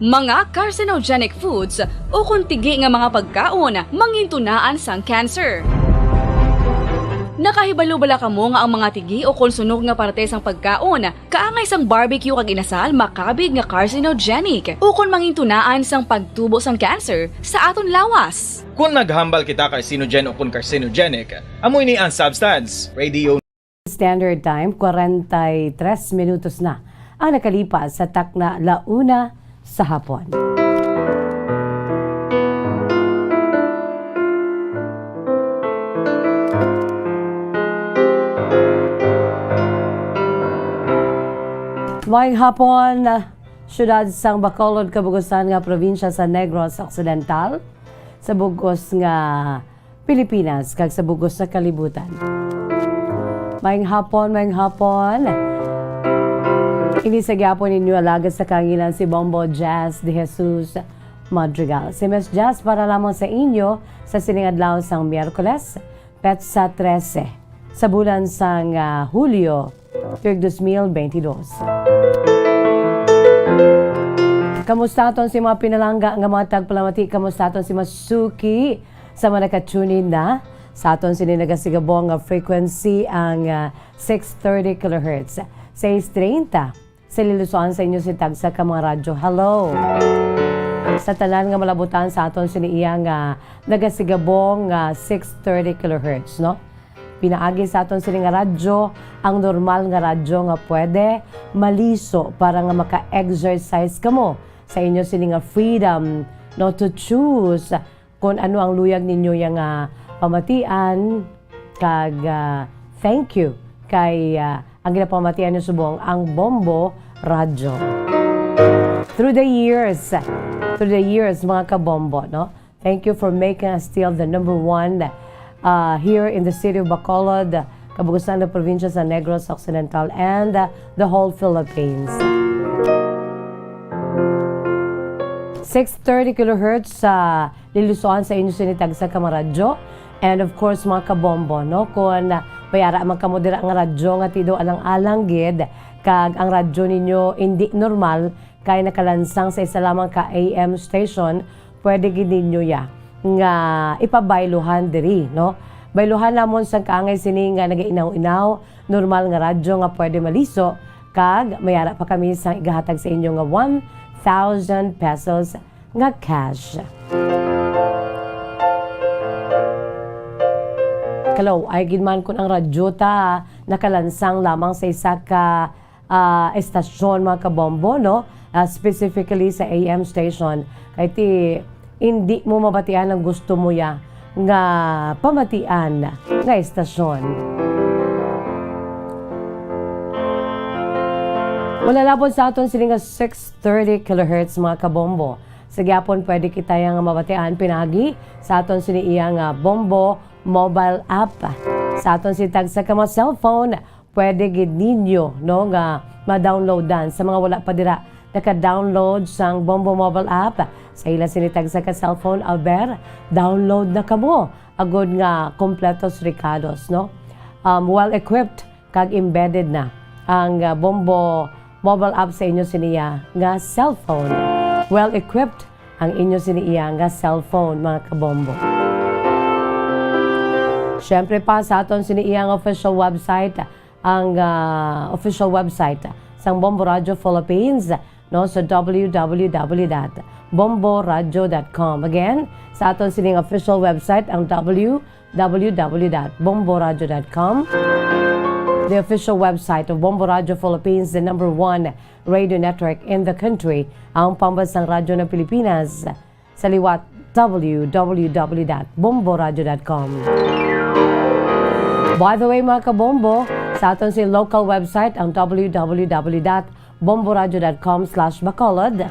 Mga carcinogenic foods ukon tigi nga mga pagkaon mangintunaan sang cancer. Nakahibalo bala kamo nga ang mga tigi ukon sunog nga parte sang pagkaon, kaangay sang barbecue kag inasal, makabig nga carcinogenic ukon mangintunaan sang pagtubo sang cancer sa aton lawas? Kon maghambal kita carcinogen ukon carcinogenic, amo ini ang substance. Radio Standard Time, kwarenta y tres minutos na ang nakalipas sa takna la una sa hapon. Maayong hapon, siyudad sang Bacolod, kabugusan nga probinsya sa Negros Occidental, sa bugos nga Pilipinas kag sa bugos sa kalibutan. Maayong hapon, maayong hapon. Ini sa gihapon ninyo alagad sa kahanginan si Bombo Jazz de Jesus Madrigal. Si Miss Jazz para lamang sa inyo sa sining adlaw sang Miyerkules, petsa trese sa bulan sang, ah, Hulyo, tuig dos mil bentidós. Kamusta aton si mga pinalangga nga mga tagpalamati? Kamusta aton si mga suki sa mga naka-tune in na? Sa aton sini nagasigabong nga frequency ang, ah, six thirty kilohertz. Seis treinta sa lilusoan sa inyo si tagsa ka mga radyo. Hello! Sa tanan nga malabutan sa aton sini iya nga nagasigabong nga six thirty kilohertz, no? Pinaagi sa aton sini nga radyo, ang normal nga radyo nga pwede maliso para nga maka-exercise kamo sa inyo sini nga freedom, no, to choose kon ano ang luyag ninyo yang, ah, pamatian, kag, ah, thank you kay, ah, ang ginapamatian niyo subong ang Bombo Radyo. Through the years, through the years, mga kabombo, no? Thank you for making us still the number one, uh, here in the city of Bacolod, kabugusan ng probinsya sa Negros Occidental, and, uh, the whole Philippines. Six thirty kilohertz sa lilusoan sa inyo sini tagsa ka mga radyo. And of course, mga kabombo, no? Kung, uh, may ara man kamo dira nga radyo nga tido alang-alang gid, kag ang radyo ninyo indi normal, kay nakalansang sa isa lamang ka A M station, pwede gid ninyo ya nga ipabayluhan diri, no? Bayluhan namon sang kaangay sini nga nagainaw-inaw, normal nga radyo nga pwede maliso, kag may ara pa kami sang igahatag sa inyo nga one thousand pesos nga cash. Kalaw-ay gid man kun ang radyo ta nakalansang lamang sa isa ka ah, estasyon, mga kabombo, no? Ah, specifically sa A M station. Kay ti, hindi mo mabatian ang gusto mo ya nga pamatian nga estasyon. Wala labot sa aton sini nga six thirty kilohertz, mga kabombo. Sa gihapon, pwede kita ya nga mabatian pinagi sa aton sini iya nga Bombo mobile app. Sa aton sini tagsa ka mga cellphone, pwede gid ninyo, no, nga ma-downloadan. Sa mga wala pa dira naka-download sang Bombo mobile app, sa ila sini tagsa ka cellphone, aber, download na kamo agud nga kompletos rekados, no? Um, well equipped kag embedded na ang, ah, Bombo mobile app sa inyo siniya nga cellphone. Well equipped ang inyo siniya nga cellphone, mga kabombo. Siyempre pa, sa aton siniya nga official website, ang, ah, official website sang Bombo Radio Philippines, no, sa w w w dot bombo radio dot com. Again, sa aton sining official website, ang w w w dot bombo radio dot com, the official website of Bombo Radio Philippines, the number one radio network in the country, ang pambansang radyo ng Pilipinas. Sa liwat, w w w dot bombo radio dot com. By the way, mga kabombo, sa aton si local website, ang w w w dot bombo radio dot com slash bacolod.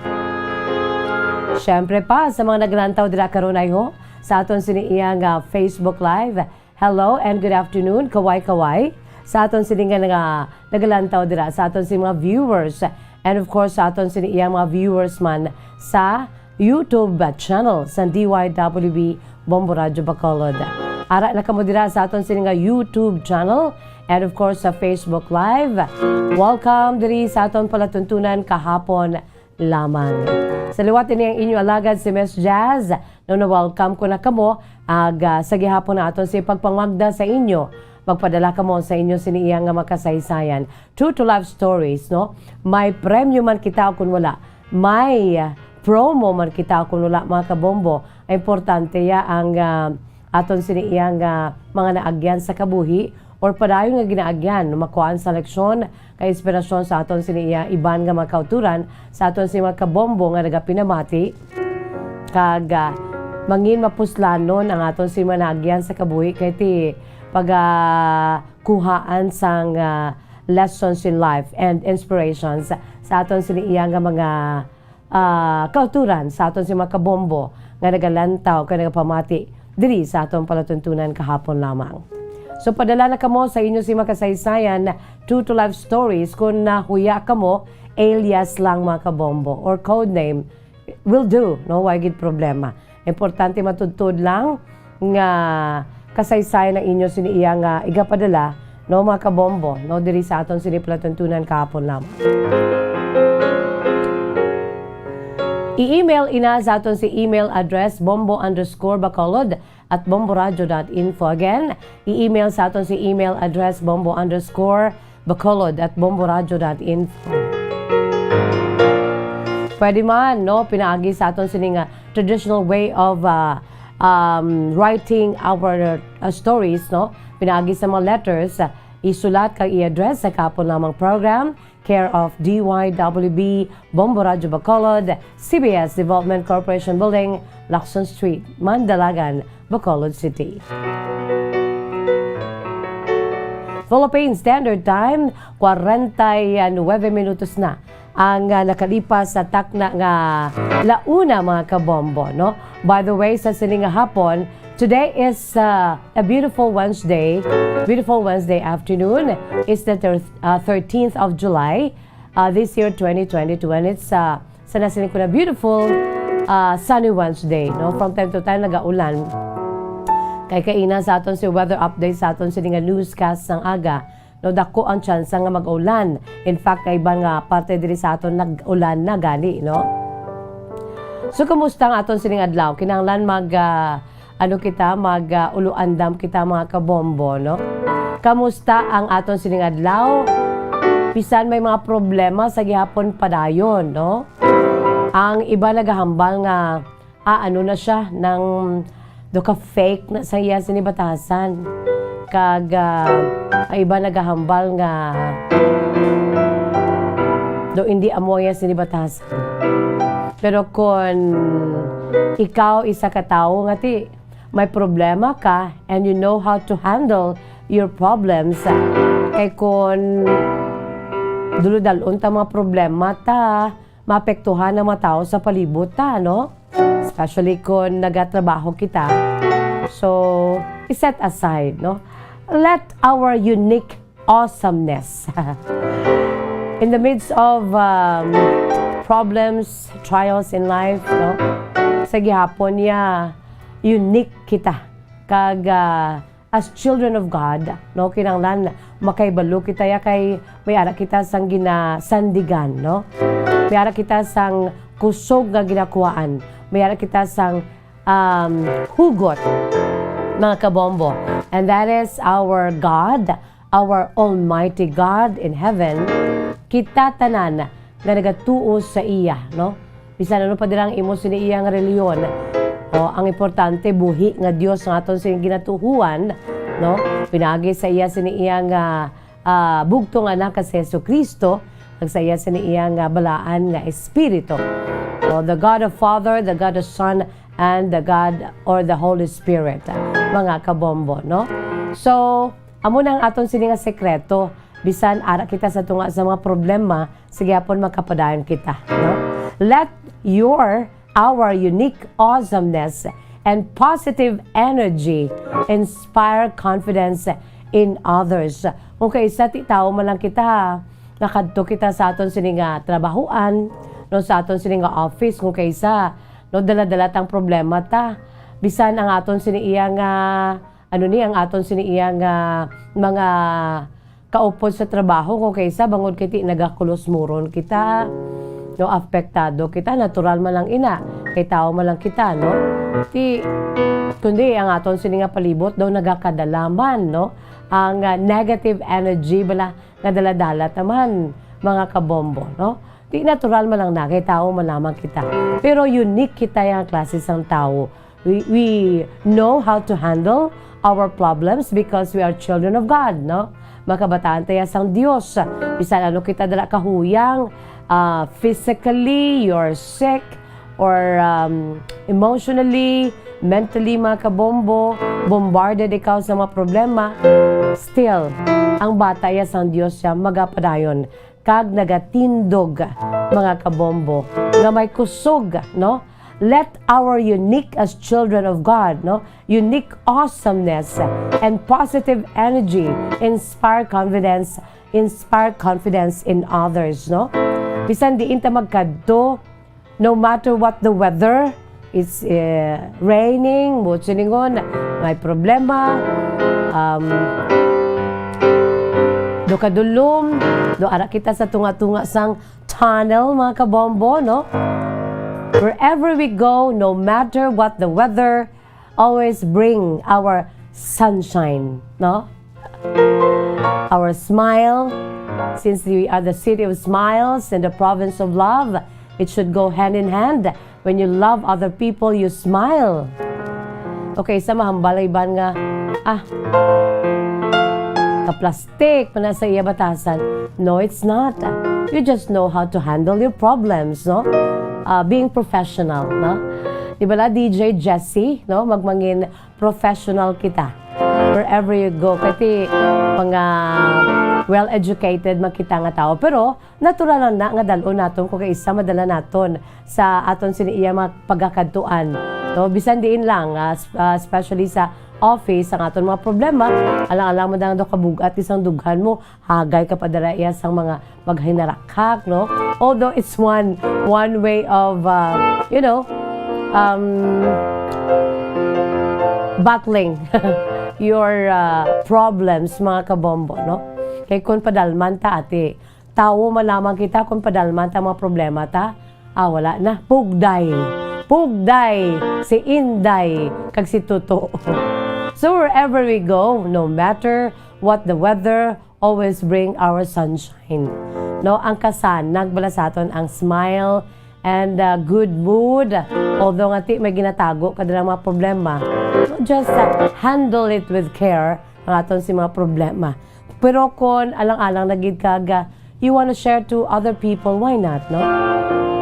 Siyempre pa, sa mga naglantaw dira karon ay ho, sa aton sini iya nga Facebook Live, hello and good afternoon, kaway-kaway. Sa aton sini nga nga nagalantaw dira, sa aton sini mga viewers, and of course, sa aton sini iyang mga viewers man sa YouTube channel sa D Y W B Bombo Radyo Bacolod. Ara na kamo dira sa aton sini nga YouTube channel, and of course, sa Facebook Live. Welcome diri sa aton palatuntunan kahapon lamang. Sa liwat ini ang inyo alagad si Miss Jazz. No, na-welcome ko na kamo. Ag, ah, sa gihapon na aton si pagpangwagda sa inyo, magpadala kamo sa inyo sini iya nga makasaysayan. True to life stories, no? May premyo man kita o kun wala, may, ah, promo man kita o kun wala, mga kabombo. Importante ya ang, ah, aton sini iya nga mga naagyan sa kabuhi or padayon nga ginaagyan, no, makuhaan sa leksyon kay inspirasyon sa aton sini iya iban nga mga kauturan, sa aton sini mga kabombo nga nagapinamati, kag, ah, mangin mapuslanon ang aton sini mga naagyan sa kabuhi kay ti pagakuhaan sang, ah, lessons in life and inspirations sa aton sini iya nga mga ah, kauturan sa aton si mga kabombo nga nagalantaw kag nagapamati diri sa aton palatuntunan kahapon lamang. So, padala na kamo sa inyo si makasaysayan, true to life stories. Kung nahuya kamo, alias lang, mga kabombo, or code name, will do, no? Way gid problema. Importante matudtod lang nga kasaysayan ang inyo sini iya nga igapadala, no, mga kabombo, no, diri sa aton sini palatuntunan kahapon lamang. I-email ina sa aton si email address bombo underscore bacolod at bomboradio dot info. Again, i-email sa aton si email address bombo underscore bacolod at bomboradio dot info. Pwede man, no, pinaagi sa aton sini nga traditional way of, ah, um, writing our, uh, stories, no? Pinaagi sa mga letters, ah, isulat kag i-address sa kahapon lamang program, care of D Y W B, Bombo Radyo Bacolod, C B S Development Corporation Building, Lacson Street, Mandalagan, Bacolod City. Philippine Standard Time, kwarenta y nuebe minutos na ang, ah, nakalipas sa takna nga launa, mga kabombo, no? By the way, sa sini nga hapon, today is, ah, a beautiful Wednesday. Beautiful Wednesday afternoon. It's the thir-, ah, thirteenth of July, ah, this year, twenty twenty-two. And it's, ah, sana sini ko na beautiful, ah, sunny Wednesday, no? From time to time, nagaulan. Kay kaina sa aton si weather update sa aton sini nga newscast sang aga, no, dako ang tsansa nga mag-ulan. In fact, ang iban nga parte diri sa aton nag-ulan na gani, no? So, kumusta ang aton sining adlaw? Kinahanglan mag, ah, ano kita, mag, ah, ulo-andam kita, mga kabombo, no? Kamusta ang aton sining adlaw? Bisan may mga problema sa gihapon padayon, no? Ang iba nagahambal nga, ah, ano na siya, nang do ka fake na sa iya sini batasan. Kag, ah, ang iba nagahambal nga do hindi amo iya sini batasan. Pero kon ikaw isa ka tawo nga ti may problema ka and you know how to handle your problems, kay kon dulodalon ta mga problema ta, maapektuhan ang mga tao sa palibot ta, no? Especially kung nagatrabaho kita. So, i-set aside, no? Let our unique awesomeness in the midst of, um, problems, trials in life, no? Sa gihapon niya, unique kita. Kag, ah, as children of God, no, kinahanglan makahibalo kita ya kay may ara kita sang ginasandigan, no? May ara kita sang kusog nga ginakuhaan. May ara kita sang, um, hugot, mga kabombo. And that is our God, our Almighty God in heaven. Kita tanan nga nagatuo sa iya, no? Bisan ano pa dira ang imo sini iya nga reliyon. O, ang importante, buhi nga Dios nga aton sini ginatuhuan, no? Pinaagi sa iya sini iya nga, ah, bugtong Anak nga si Jesu-Cristo, kag sa iya sini iya nga balaan nga Espiritu. O, the God of Father, the God of Son, and the God or the Holy Spirit, mga kabombo, no? So, amo na ang aton sini nga sekreto. Bisan ara kita sa tunga sa mga problema, sige, hapon makapadayon kita, no? Let your, our unique awesomeness and positive energy inspire confidence in others. Kung kaisa ti tawo man lang kita, nakadto kita sa aton sini nga trabahuan, no, sa aton sini nga office, kung kaisa, no, dala-dala tang problema ta. Bisan ang aton sini iya nga, ano ni, ang aton sini iya nga mga kaupod sa trabaho, kung kaisa bangod kay ti nagakulos muron kita, no, apektado kita, natural man lang ina, kay tawo man lang kita, no? Ti, kundi ang aton sini nga palibot daw nagakadalaman, no? Ang, ah, negative energy bala nga daladala taman, mga kabombo, no? Ti natural man lang na, kay tawo man lamang kita. Pero unique kita yang klase sang tawo. We, we know how to handle our problems because we are children of God, no? Mga kabataan tayo sang Dios. Bisan ano kita dala kahuyang, ah, physically, you're sick, or, um, emotionally, mentally, mga kabombo, bombarded ikaw sa mga problema, still, ang bata ya sang Dios siya magapadayon kag nagatindog, mga kabombo, nga may kusog, no? Let our unique as children of God, no? Unique awesomeness and positive energy inspire confidence, inspire confidence in others, no? Bisan diin ta magkadto, no matter what the weather, it's, eh, raining, mo siningon, may problema, um, do kadulom, do ara kita sa tunga-tunga sang tunnel, mga kabombo, no? Wherever we go, no matter what the weather, always bring our sunshine, no? Our smile, since we are the city of smiles and the province of love, it should go hand in hand. When you love other people, you smile. Okay, sa mahambal ang iban nga, ah, kaplastik pa na sa iya batasan. No, it's not. You just know how to handle your problems, no? Ah, being professional, no? Di ba la, D J Jesse, no? Magmangin professional kita. Wherever you go, kay ti mga well-educated man kita nga tawo. Pero natural lang na nga dal-on naton kung kaisa madala naton sa aton sini iya mga pagakadtuan. No? Bisan diin lang, ah, s-, ah, especially sa office, ang aton mga problema, alang-alang mo daw kabug-at isang dughan mo, hagay ka pa dala iya sang mga maghinarakak, no? Although it's one, one way of, uh, you know, um, battling your, uh, problems, mga kabombo, no? Kay kung padalman ta, ati, tawo man lamang kita, kung padalman ta mga problema ta, ah, wala na. Pugday. Pugday si Inday kag si Tuto. So wherever we go, no matter what the weather, always bring our sunshine. No, ang kasanag bala sa aton ang smile and, uh, good mood. Although nga ti may ginatago ka dira mga problema, no, just, uh, handle it with care ang aton si mga problema. Pero kung alang-alang na gid kag, uh, you wanna share to other people, why not, no?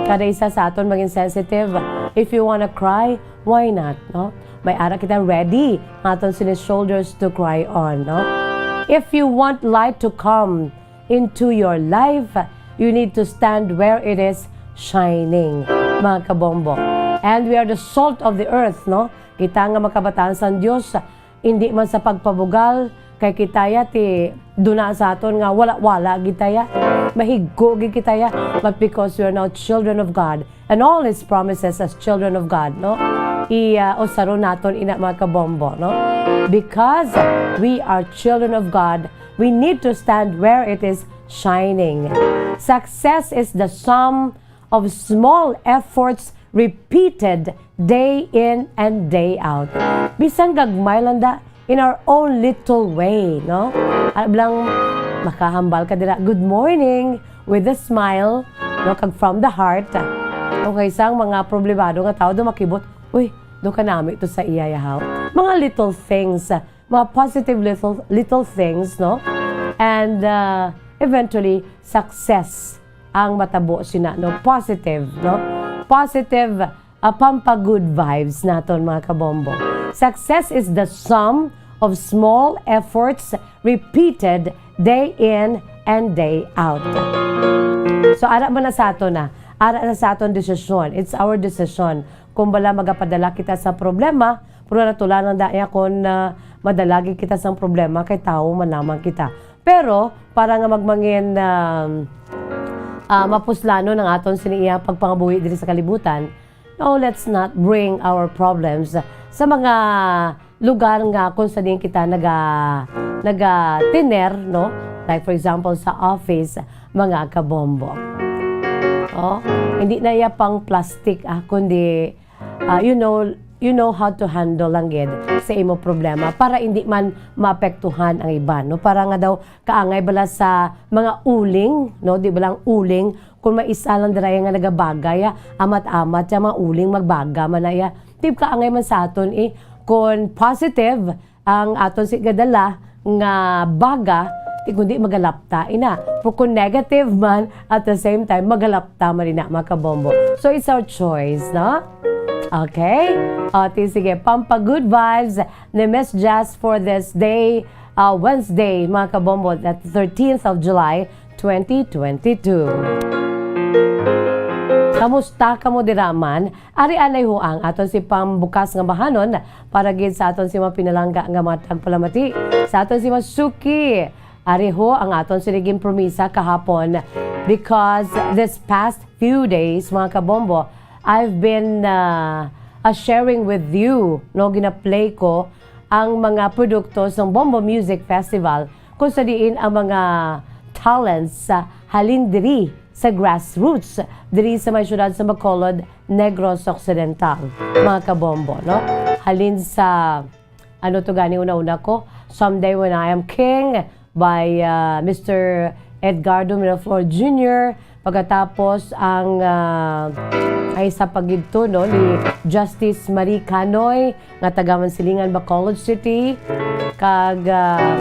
Kada isa sa aton maging sensitive. If you wanna cry, why not, no? May ara kita ready nga aton sini shoulders to cry on, no? If you want light to come into your life, you need to stand where it is shining, mga kabombo. And we are the salt of the earth, no? Kita nga mga kabataan sang Dios, hindi man sa pagpabugal, kay kita ya ti duna sa aton nga wala-wala gid ta ya, mahigko gid kita ya, but because we are now children of God, and all His promises as children of God, no? I, ah, usaron naton ina, mga kabombo, no? Because we are children of God, we need to stand where it is shining. Success is the sum of small efforts repeated day in and day out. Bisan gagmay lang da, in our own little way, no? Alam lang, makahambal ka dira, "Good morning," with a smile, no? Kag from the heart. Okay, sang mga problemado nga tao, do makibot, "Uy, do kanami to sa iya yahaw." Mga little things, mga positive little, little things, no? And, uh, eventually, success ang matabo sina, no? Positive, no? Positive, uh, pampa-good vibes naton, mga kabombo. Success is the sum of small efforts repeated day in and day out. So, ara man na sa aton na. Ara na sa aton desisyon. It's our decision. Kung bala magapadala kita sa problema, pero natulanan da iya kung, ah, madala gid kita sang problema, kay tawo man lamang kita. Pero, para nga magmangin, um, ah, mapuslanon ang aton sini iya pagpangabuhi diri sa kalibutan, no, let's not bring our problems sa mga lugar nga kung sa diin kita naga-, nagatiner, no? Like, for example, sa office, mga kabombo. Oh, hindi na iya pang plastic, ah, kundi, ah, you know, you know how to handle lang gid sa imo problema para hindi man maapektuhan ang iban, no? Para nga daw kaangay bala sa mga uling, no? Di bala ang uling, kung may isa lang dira nga nagabagay, ah, amat-amat, ya mga uling magbaga man na ya. Di kaangay man sa aton, eh. Kung positive ang aton si gadala nga baga, di kundi magalapta ina. Pero kung negative man, at the same time, magalapta man ina, mga kabombo. So, it's our choice, no? Okay? O, ti, sige. Pampa good vibes ni Miss Jazz for this day, uh, Wednesday, mga kabombo, the thirteenth of July, twenty twenty-two. Kamusta kamo dira man? Ari anay ho ang aton si pambukas nga bahanon para gid sa aton si mga pinalangga nga mga tagpalamati, sa aton si mga suki. Ari ho ang aton si naging promisa kahapon, because this past few days, mga kabombo, I've been, uh, uh, sharing with you, no, gina-play ko ang mga produkto sang Bombo Music Festival, kung sa diin ang mga talents, uh, halin diri sa grassroots, diri sa may siyudad sa Bacolod, Negros Occidental, mga kabombo, no? Halin sa, ano to gani, una-una ko, Someday When I Am King by, uh, Mister Edgardo Miraflor Junior, pagkatapos ang, uh, ay sa pagidto, no, ni Justice Marie Canoy, nga taga Mansilingan, Bacolod City, kag, ah,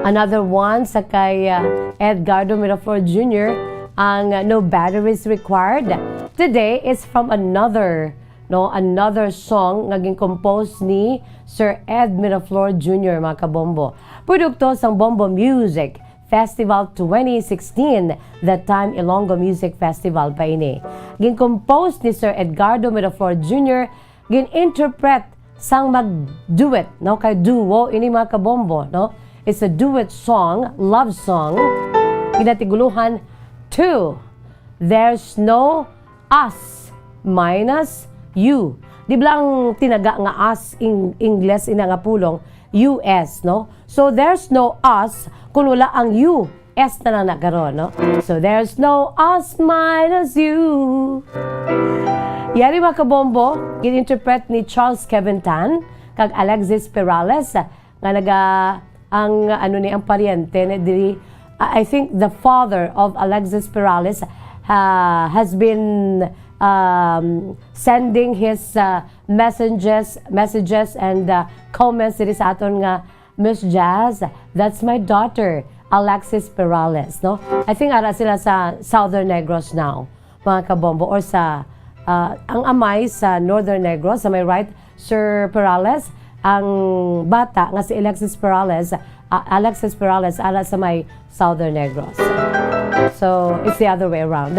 another one sa kay, ah, Edgardo Miraflor Junior, ang, ah, No Batteries Required. Today is from another, no, another song nga gin-compose ni Sir Ed Miraflor Junior, mga kabombo. Produkto sang Bombo Music Festival twenty sixteen, that time Ilonggo Music Festival pa ini. Gin-compose ni Sir Edgardo Miraflor Junior, gin-interpret sang mag-duet, no? Kay duo ini, mga kabombo, no? It's a duet song, love song. Ginatiguluhan Two, There's No Us Minus You. Di ba ang tinaga nga us, ing-, Ingles ina nga pulong, U S, no? So, there's no us kung wala ang U. S na lang na karon, no? So, there's no us minus you. Yari, mga kabombo, gin-interpret ni Charles Kevin Tan kag Alexis Perales, nga naga-, ang, ano ni, ang paryente ni diri, I I think the father of Alexis Perales, ah, has been, um, sending his, ah, messages, messages and, ah, comments diri sa aton nga Miss Jazz, that's my daughter, Alexis Perales, no? I think ara sila sa Southern Negros now, mga kabombo, or sa, ah, ang amay sa Northern Negros, sa may right, Sir Perales, ang bata nga si Alexis Perales, ah, Alexis Perales, ara sa may Southern Negros. So, it's the other way around.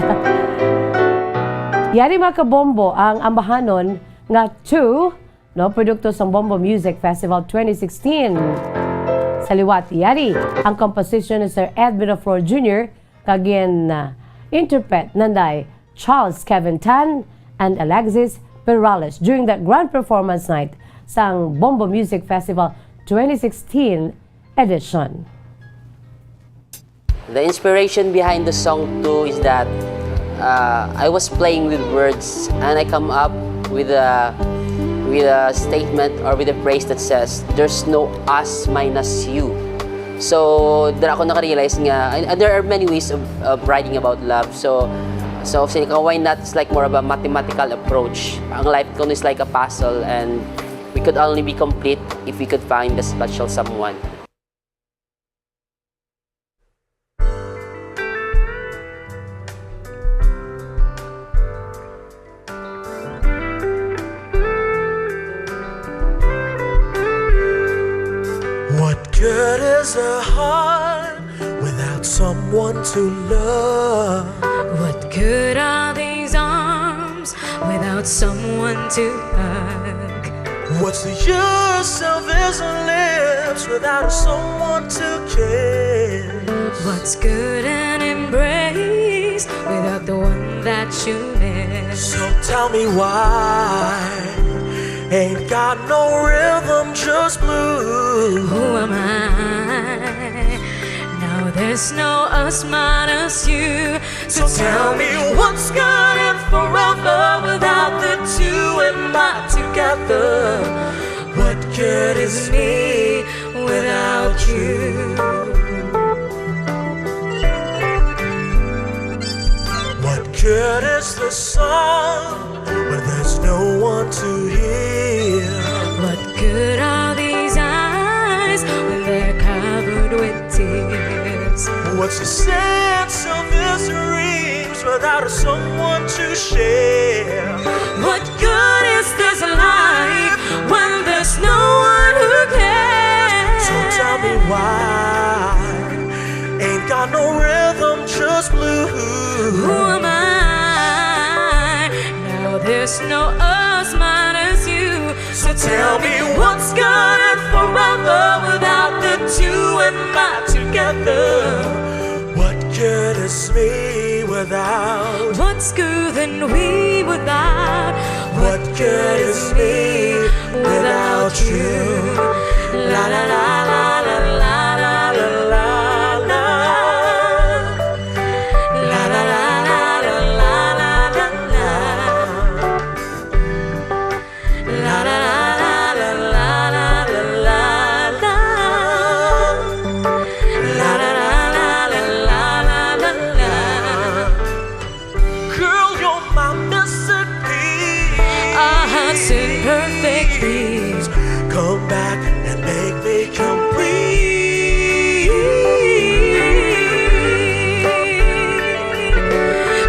Yari, mga kabombo, ang ambahanon nga two, no, produkto sang Bombo Music Festival twenty sixteen. Sa liwat, yari ang composition ni Sir Ed Miraflor Junior, kag gin, ah, interpret nanday Charles Kevin Tan and Alexis Perales during the grand performance night sang Bombo Music Festival twenty sixteen edition. The inspiration behind the song two is that uh, I was playing with words and I come up with a with a statement or with a phrase that says, "There's no us minus you." So, there ako nakarealize nga, and, and there are many ways of, of writing about love. So, so, sige, why not, it's like more of a mathematical approach. Ang life ko is like a puzzle, and we could only be complete if we could find the special someone. What good is a heart without someone to love? What good are these arms without someone to hug? What's the use of his lips without someone to kiss? What's good an embrace without the one that you miss? So tell me why ain't got no rhythm, just blues. Who am I? Now there's no us minus you. So tell me what's good and forever without the two and not together. What good is me without you? What good is the song when there's no one to hear? What good are these eyes when they're covered with tears? What's the sense of his dreams without someone to share? What good is this life when there's no one who cares? So tell me why ain't got no rhythm, just blues. Who am I? Now there's no us minus you. So tell me what's good and forever without the two and not together. What good is me without? What's good and we without? What good is me without you? La la la la la la la la la. La la la la la la la la. La la la la la la la la la. La la la la la la la la. Girl, you're my missing piece. Our hearts in perfect peace. Come back and make me complete.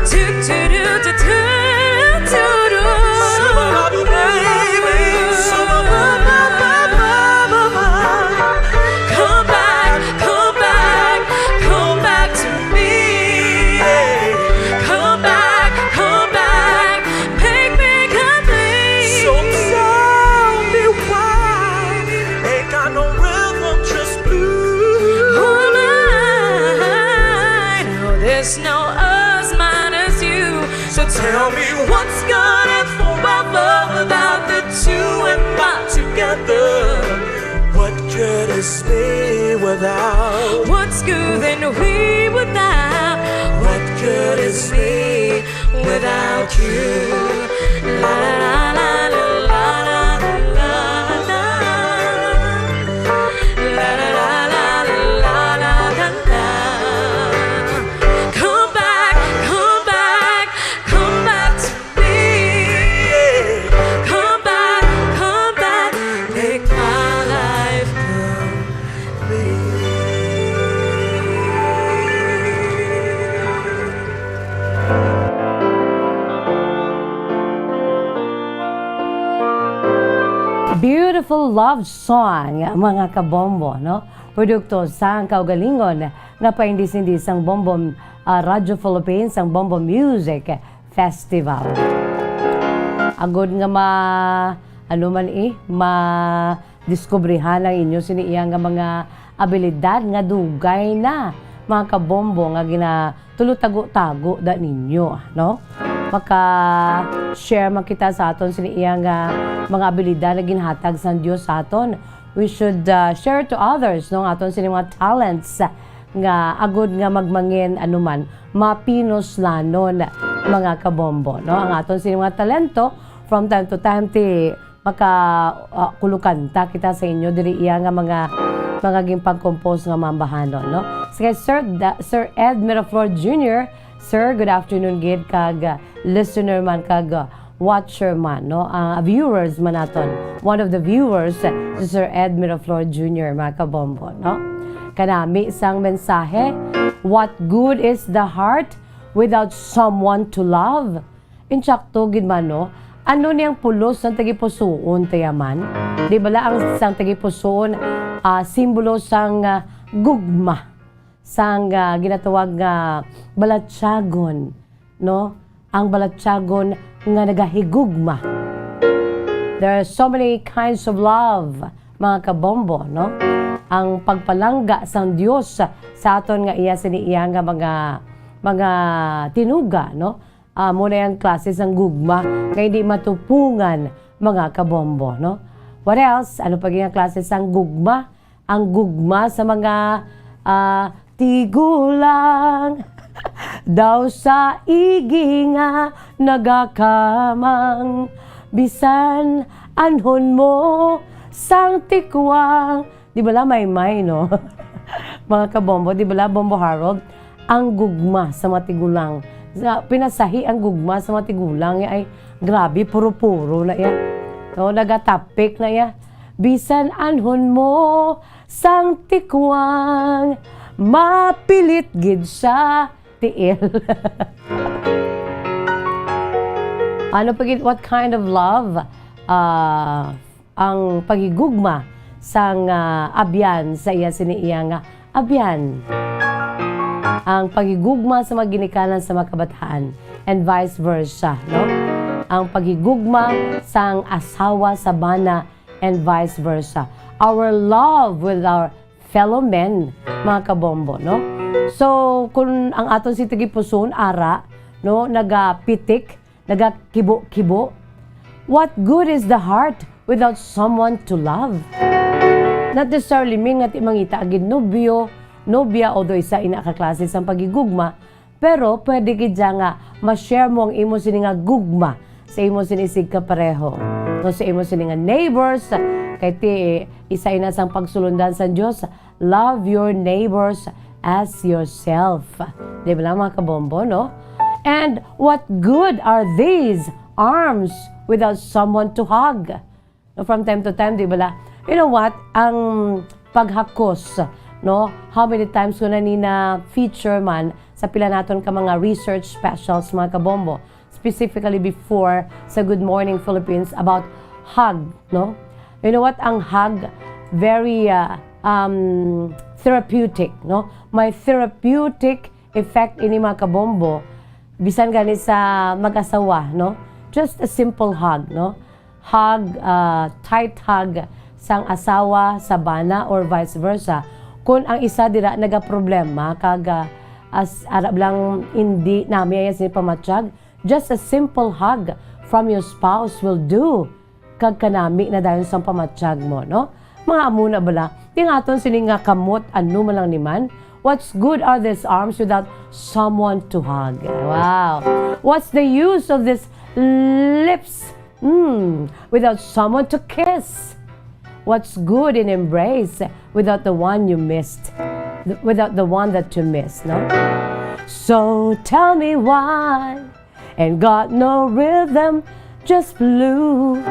Do, do, do, do, do, do, do. Some of my baby, some of my, my, my, my, my, my. Come back, come back, come back to me. Hey. Come back, come back, make me complete. So tell me why ain't got no rhythm, just blues. Who am I? Now there's no us minus you. So tell me what's good and forever without the two and not together. What good is me without? What's good and we without? What good is me without you? La la la la la la la la. La la la la la la la la la. Come back, come back, come back to me. Come back, come back, make my life complete. Beautiful love song, mga kabombo, no? Produkto sang kaugalingon nga paindis-indis sang Bombo, ah, Radyo Philippines, sang Bombo Music Festival. Agod nga ma-, ano man, eh, ma-, diskubrihan ang inyo sini iya nga mga abilidad nga dugay na, mga kabombo, nga ginatulutago-tago da ninyo, no? Maka-share man kita sa aton sini iya nga mga abilidad nga ginhatag sang Dios sa aton. We should, uh, share to others, no, ang aton sini mga talents nga agod nga magmangin, ano man, mapinuslanon, mga kabombo, no? Ang aton sini mga talento, from time to time, ti maka, ah, kulukanta kita sa inyo diri iya nga mga, mga ginpag-compose nga mambahanon, no? Sige, Sir Da-, Sir Ed Miraflor Junior, sir, good afternoon gid, kag, ah, listener man, kag, ah, watcher man, no? Ah, viewers man naton. One of the viewers, si Sir Ed Miraflor Junior, mga kabombo, no? Kanami sang mensahe, "What good is the heart without someone to love?" Insakto gid man, no? Ano ni ang pulos sang tagipusoon, tiyaman? Di bala ang sang tagipusoon, ah, simbolo sang, ah, gugma, sang, ah, ginatawag nga balatyagon, no? Ang balatyagon nga nagahigugma. There are so many kinds of love, mga kabombo, no? Ang pagpalangga sang Dios sa aton nga iya sini iya nga mga, mga tinuga, no? Amo na ang klase sang gugma nga hindi matupungan, mga kabombo, no? What else? Ano pa gid ang klase sang gugma? Ang gugma sa mga, ah, tigulang daw sa igi nga nagakamang, bisan anhon mo sang tikwang. Di bala, Maymay, no? Mga kabombo, di bala, Bombo Harold, ang gugma sa mga tigulang. Sa, pinasahi ang gugma sa mga tigulang, eh, ay, grabe, puro-puro na iya. No, nagatapik na iya. Bisan anhon mo sang tikwang, mapilit gid sa tiil. Ano pa gid, what kind of love? Ah, ang paghigugma sang, ah, abyan sa iya sini iya nga abyan. Ang paghigugma sa mga ginikanan sa mga kabataan, and vice versa, no? Ang paghigugma sang asawa sa bana, and vice versa. Our love with our fellow men, mga kabombo, no? So, kung ang aton si tagipuson, ara, no, nagapitik, nagakibo-kibo. What good is the heart without someone to love? Not necessarily mean nga ti mangita gid nobyo, nobya, although isa ina ka klase sang paghigugma, pero pwede gid siya nga ma-share mo ang imo sini nga gugma sa imo sini sig kapareho, no, sa imo sini nga neighbors, kay ti isa ina sang pagsulundan sang Dios, "Love your neighbors as yourself." Di ba lang, mga kabombo, no? And what good are these arms without someone to hug? No, from time to time, di ba la? You know what? Ang paghakos, no? How many times ko na ni na-feature man sa pila naton ka mga research specials, mga kabombo? Specifically before sa Good Morning Philippines about hug, no? You know what? Ang hug, very, uh, um, therapeutic, no? May therapeutic effect ini, mga kabombo, bisan gani sa mag-asawa, no? Just a simple hug, no? Hug, uh, tight hug sang asawa sa bana or vice versa. Kung ang isa dira nagaproblema, kag, uh, as, arab lang, hindi nami ayan sini pamatyag, just a simple hug from your spouse will do. Kag kanami na dayon sang pamatyag mo, no? Mga amo na bala, ti ang aton sini nga kamot, ano man lang ni man, what's good are these arms without someone to hug? Wow. What's the use of these lips, mm, without someone to kiss? What's good in embrace without the one you missed, without the one that you missed, no? So tell me why. And got no rhythm, just flew.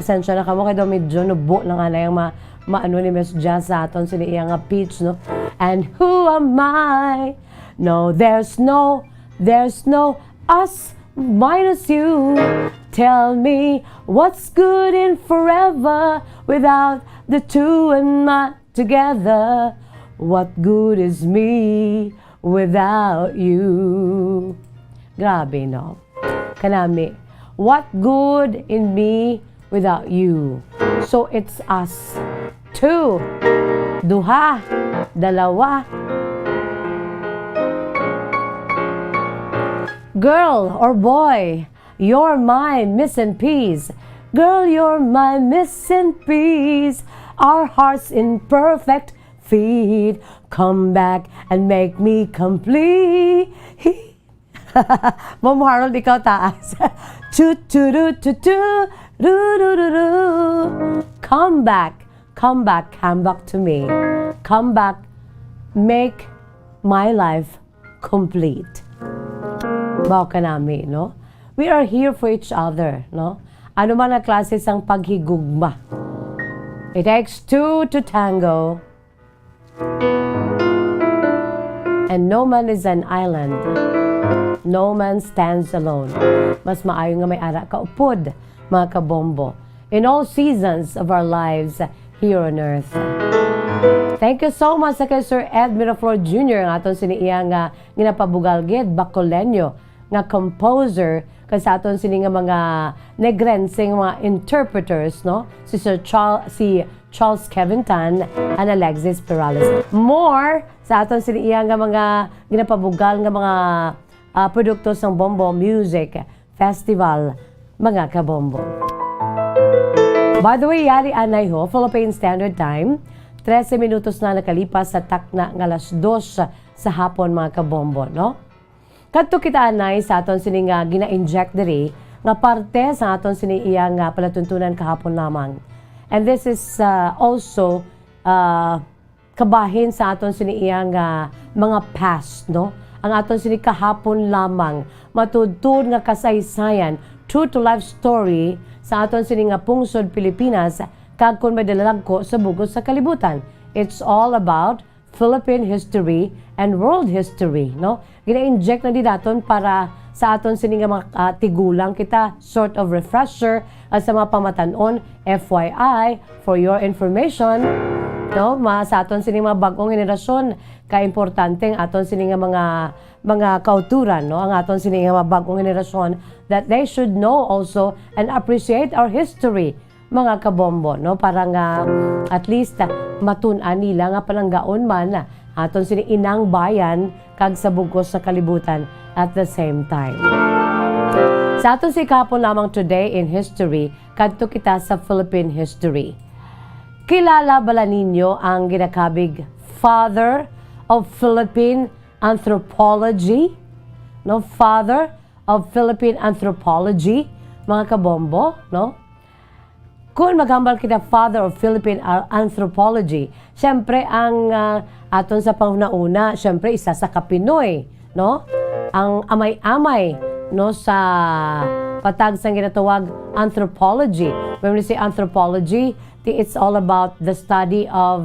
Pasensya na kamo kay daw medyo nubo lang anay ang ma-, maano ni Miss Jazz sa aton sini iya nga pitch, no? And who am I? No, there's no, there's no us minus you. Tell me what's good in forever without the two and my together. What good is me without you? Grabe, no? Kanami, what good in me without you? So it's us. Two. Duha. Dalawa. Girl or boy, you're my missing piece. Girl, you're my missing piece. Our hearts in perfect feet. Come back and make me complete. Mom Harold, ikaw taas. Chu, chu, ru, chu, chu, ru, ru, ru, ru. Come back, come back, come back to me. Come back, make my life complete. Mao kanami, no? We are here for each other, no? Ano man ang klase sang paghigugma. It takes two to tango. And no man is an island. No man stands alone. Mas maayo nga may ara ka upod, mga kabombo, in all seasons of our lives here on earth. Thank you so much sa kay Sir Ed Miraflor Junior, ang aton sini iya nga ginapabugal gid, Bacoleño nga composer, kag sa aton sini nga mga Negrense nga mga interpreters, no? Si Sir Charles, si Charles Kevin Tan and Alexis Perales. More sa aton sini iya nga mga ginapabugal nga mga, ah, produkto sang Bombo Music Festival, mga kabombo. By the way, yari anay ho, Philippine Standard Time, trese minutos na nakalipas sa takna nga alas dos sa hapon, mga kabombo, no? Kadto kita anay sa aton sini nga gina-inject diri nga parte sa aton sini iya nga palatuntunan kahapon lamang. And this is, uh, also, uh, kabahin sa aton sini iya nga mga past, no? Ang aton sini kahapon lamang, matuod-tuod nga kasaysayan, true to life story sa aton sini nga pungsod Pilipinas, kag kon may dalalagko sa bug-os sa kalibutan. It's all about Philippine history and world history, no? Gina-inject na di daton para sa aton sini nga mga, ah, tigulang kita, sort of refresher, at sa mga pamatan-on, F Y I, for your information, no? Ma-, sa aton sini mga bag-ong henerasyon, ka importante ang aton sini nga mga, mga kauturan, no? Ang aton sini nga mga bag-ong henerasyon, that they should know also and appreciate our history, mga kabombo, no? Para nga at least, ah, matun-an nila nga palanggaon man aton sini inang bayan kag sa bug-os sa kalibutan at the same time. Sa aton si kahapon lamang today in history, kadto kita sa Philippine history. Kilala bala ninyo ang ginakabig Father of Philippine Anthropology? No, Father of Philippine Anthropology, mga kabombo, no? Kung maghambal kita, Father of Philippine Ar-, Anthropology, siyempre, ang, ah, aton sa panghunahuna, siyempre, isa sa ka Pinoy, no? Ang amay-amay, no, sa patag sang ginatawag anthropology. When we say anthropology, ti-, it's all about the study of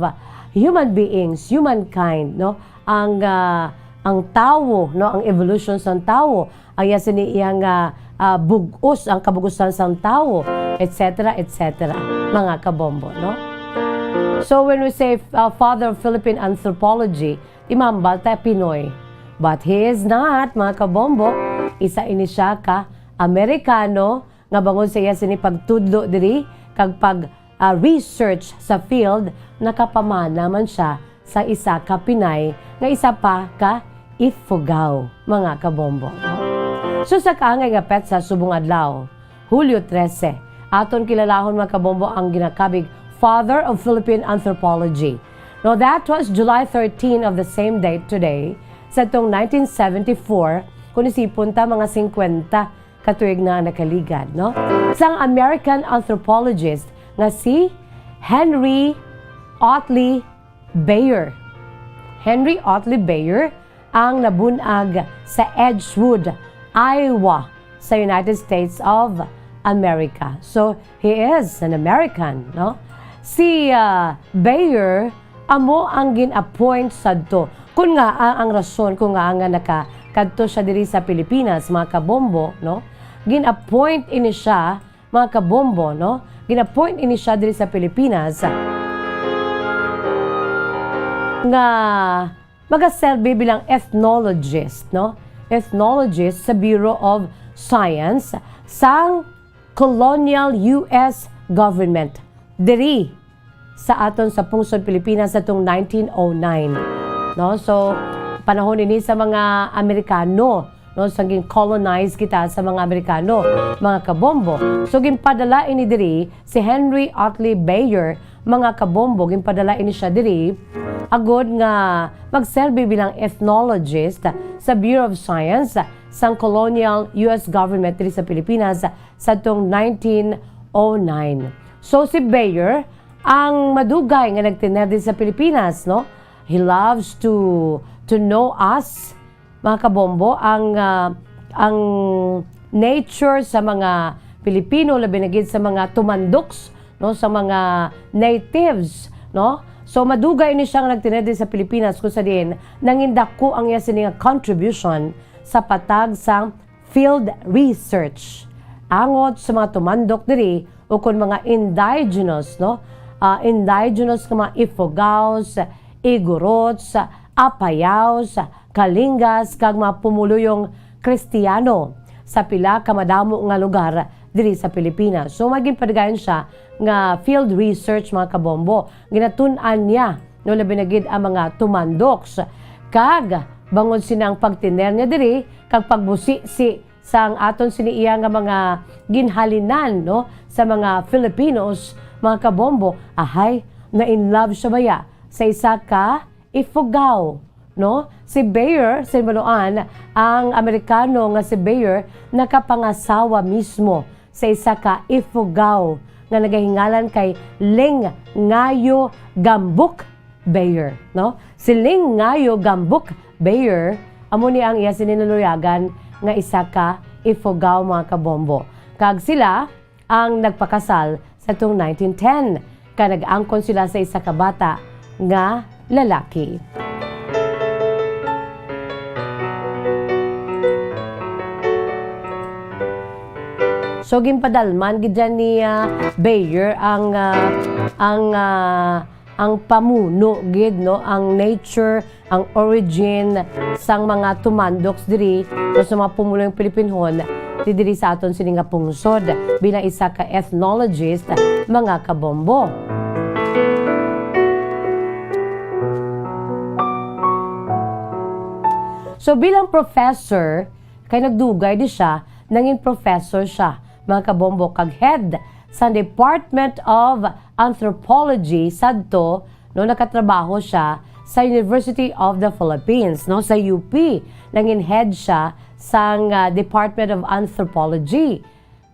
human beings, humankind, no? Ang, ah, ang tawo, no? Ang evolution sang tawo, ang iya sini iya nga, ah, bug-os, ang kabug-usan sang tawo, et cetera, et cetera, mga kabombo, no? So, when we say, uh, Father of Philippine Anthropology, di mahambal ta Pinoy. But he is not, mga kabombo. Isa ini siya ka Amerikano nga bangod sa iya sini pagtudlo diri kag pag, ah, research sa field, nakapamana man siya sa isa ka Pinay nga isa pa ka Ifugao, mga kabombo, no? So, sa kaangay nga petsa subong adlaw, Hulyo trese, aton kilalahon, mga kabombo, ang ginakabig Father of Philippine Anthropology. Now, that was July thirteen of the same date today, sa tong nineteen seventy-four, kung isipon ta, mga singkwenta ka tuig na ang nakaligad, no? Sang American anthropologist nga si Henry Otley Beyer. Henry Otley Beyer ang nabun-ag sa Edgewood, Iowa, sa United States of America. So, he is an American, no? Si, ah, Beyer amo ang gin-appoint sadto. Kun ngaa ang rason kun ngaa nga naka-, kadto siya diri sa Pilipinas, mga kabombo, no? Gin-appoint ini siya, mga kabombo, no? Gin-appoint ini siya diri sa Pilipinas nga magaserbi bilang ethnologist, no? Ethnologist sa Bureau of Science sang colonial U S government diri sa aton sa pungsod Pilipinas sa tong nineteen oh nine. No? So, panahon ini sa mga Amerikano, no, sa gin-colonize kita sa mga Amerikano, mga kabombo. So, ginpadala ini diri si Henry Otley Beyer, mga kabombo, ginpadala ini siya diri agod nga magserbi bilang ethnologist sa Bureau of Science sang colonial U S government diri sa Pilipinas sa tong nineteen oh nine. So, si Beyer ang madugay nga nagtener diri sa Pilipinas, no? He loves to to know us, mga kabombo, ang, ah, ang nature sa mga Pilipino, labi na gid sa mga tumandoks, no, sa mga natives, no? So, madugay ni siya nga nagtener diri sa Pilipinas, kung sa diin nangindako ang iya sini nga contribution sa patag sang field research angot sa mga tumandok diri ukon mga indigenous, no? Ah, indigenous nga mga Ifugaos, Igorots, Apayaos, Kalingas, kag mga pumuluyong Kristiyano sa pila ka madamo nga lugar diri sa Pilipinas. So, may ginpadayon siya nga field research, mga kabombo. Ginatun-an niya, no, labi na gid ang mga tumandoks. Kag bangod sina ang pagtener niya diri, kag pagbusisi sang aton sini iya nga mga ginhalinan, no, sa mga Filipinos, mga kabombo, ahay, na-in love siya baya sa isa ka Ifugao, no? Si Beyer, sa himuloan, ang Amerikano nga si Beyer nakapangasawa mismo sa isa ka Ifugao nga nagahingalan kay Ling Ngayo Gambuk Beyer, no? Si Ling Ngayo Gambuk Beyer, amo ni ang iya sini naluyagan nga isa ka Ifugao, mga kabombo. Kag sila ang nagpakasal sa tuong nineteen ten, kag nag-angkon sila sa isa ka bata nga lalaki. So, ginpadalman gid dyan ni, ah, Beyer ang, ah, ang, ah, ang pamuno gid, no, ang nature, ang origin sang mga tumandoks diri, no, sa mga pumulong Pilipinhon di diri sa aton sini nga pungsod bilang isa ka ethnologist, mga kabombo. So, bilang professor, kay nagdugay di siya, nangin professor siya, mga kabombo, kag head sa Department of Anthropology sadto, no, nakatrabaho siya sa University of the Philippines, no, sa U P. Nangin head siya sang, ah, Department of Anthropology.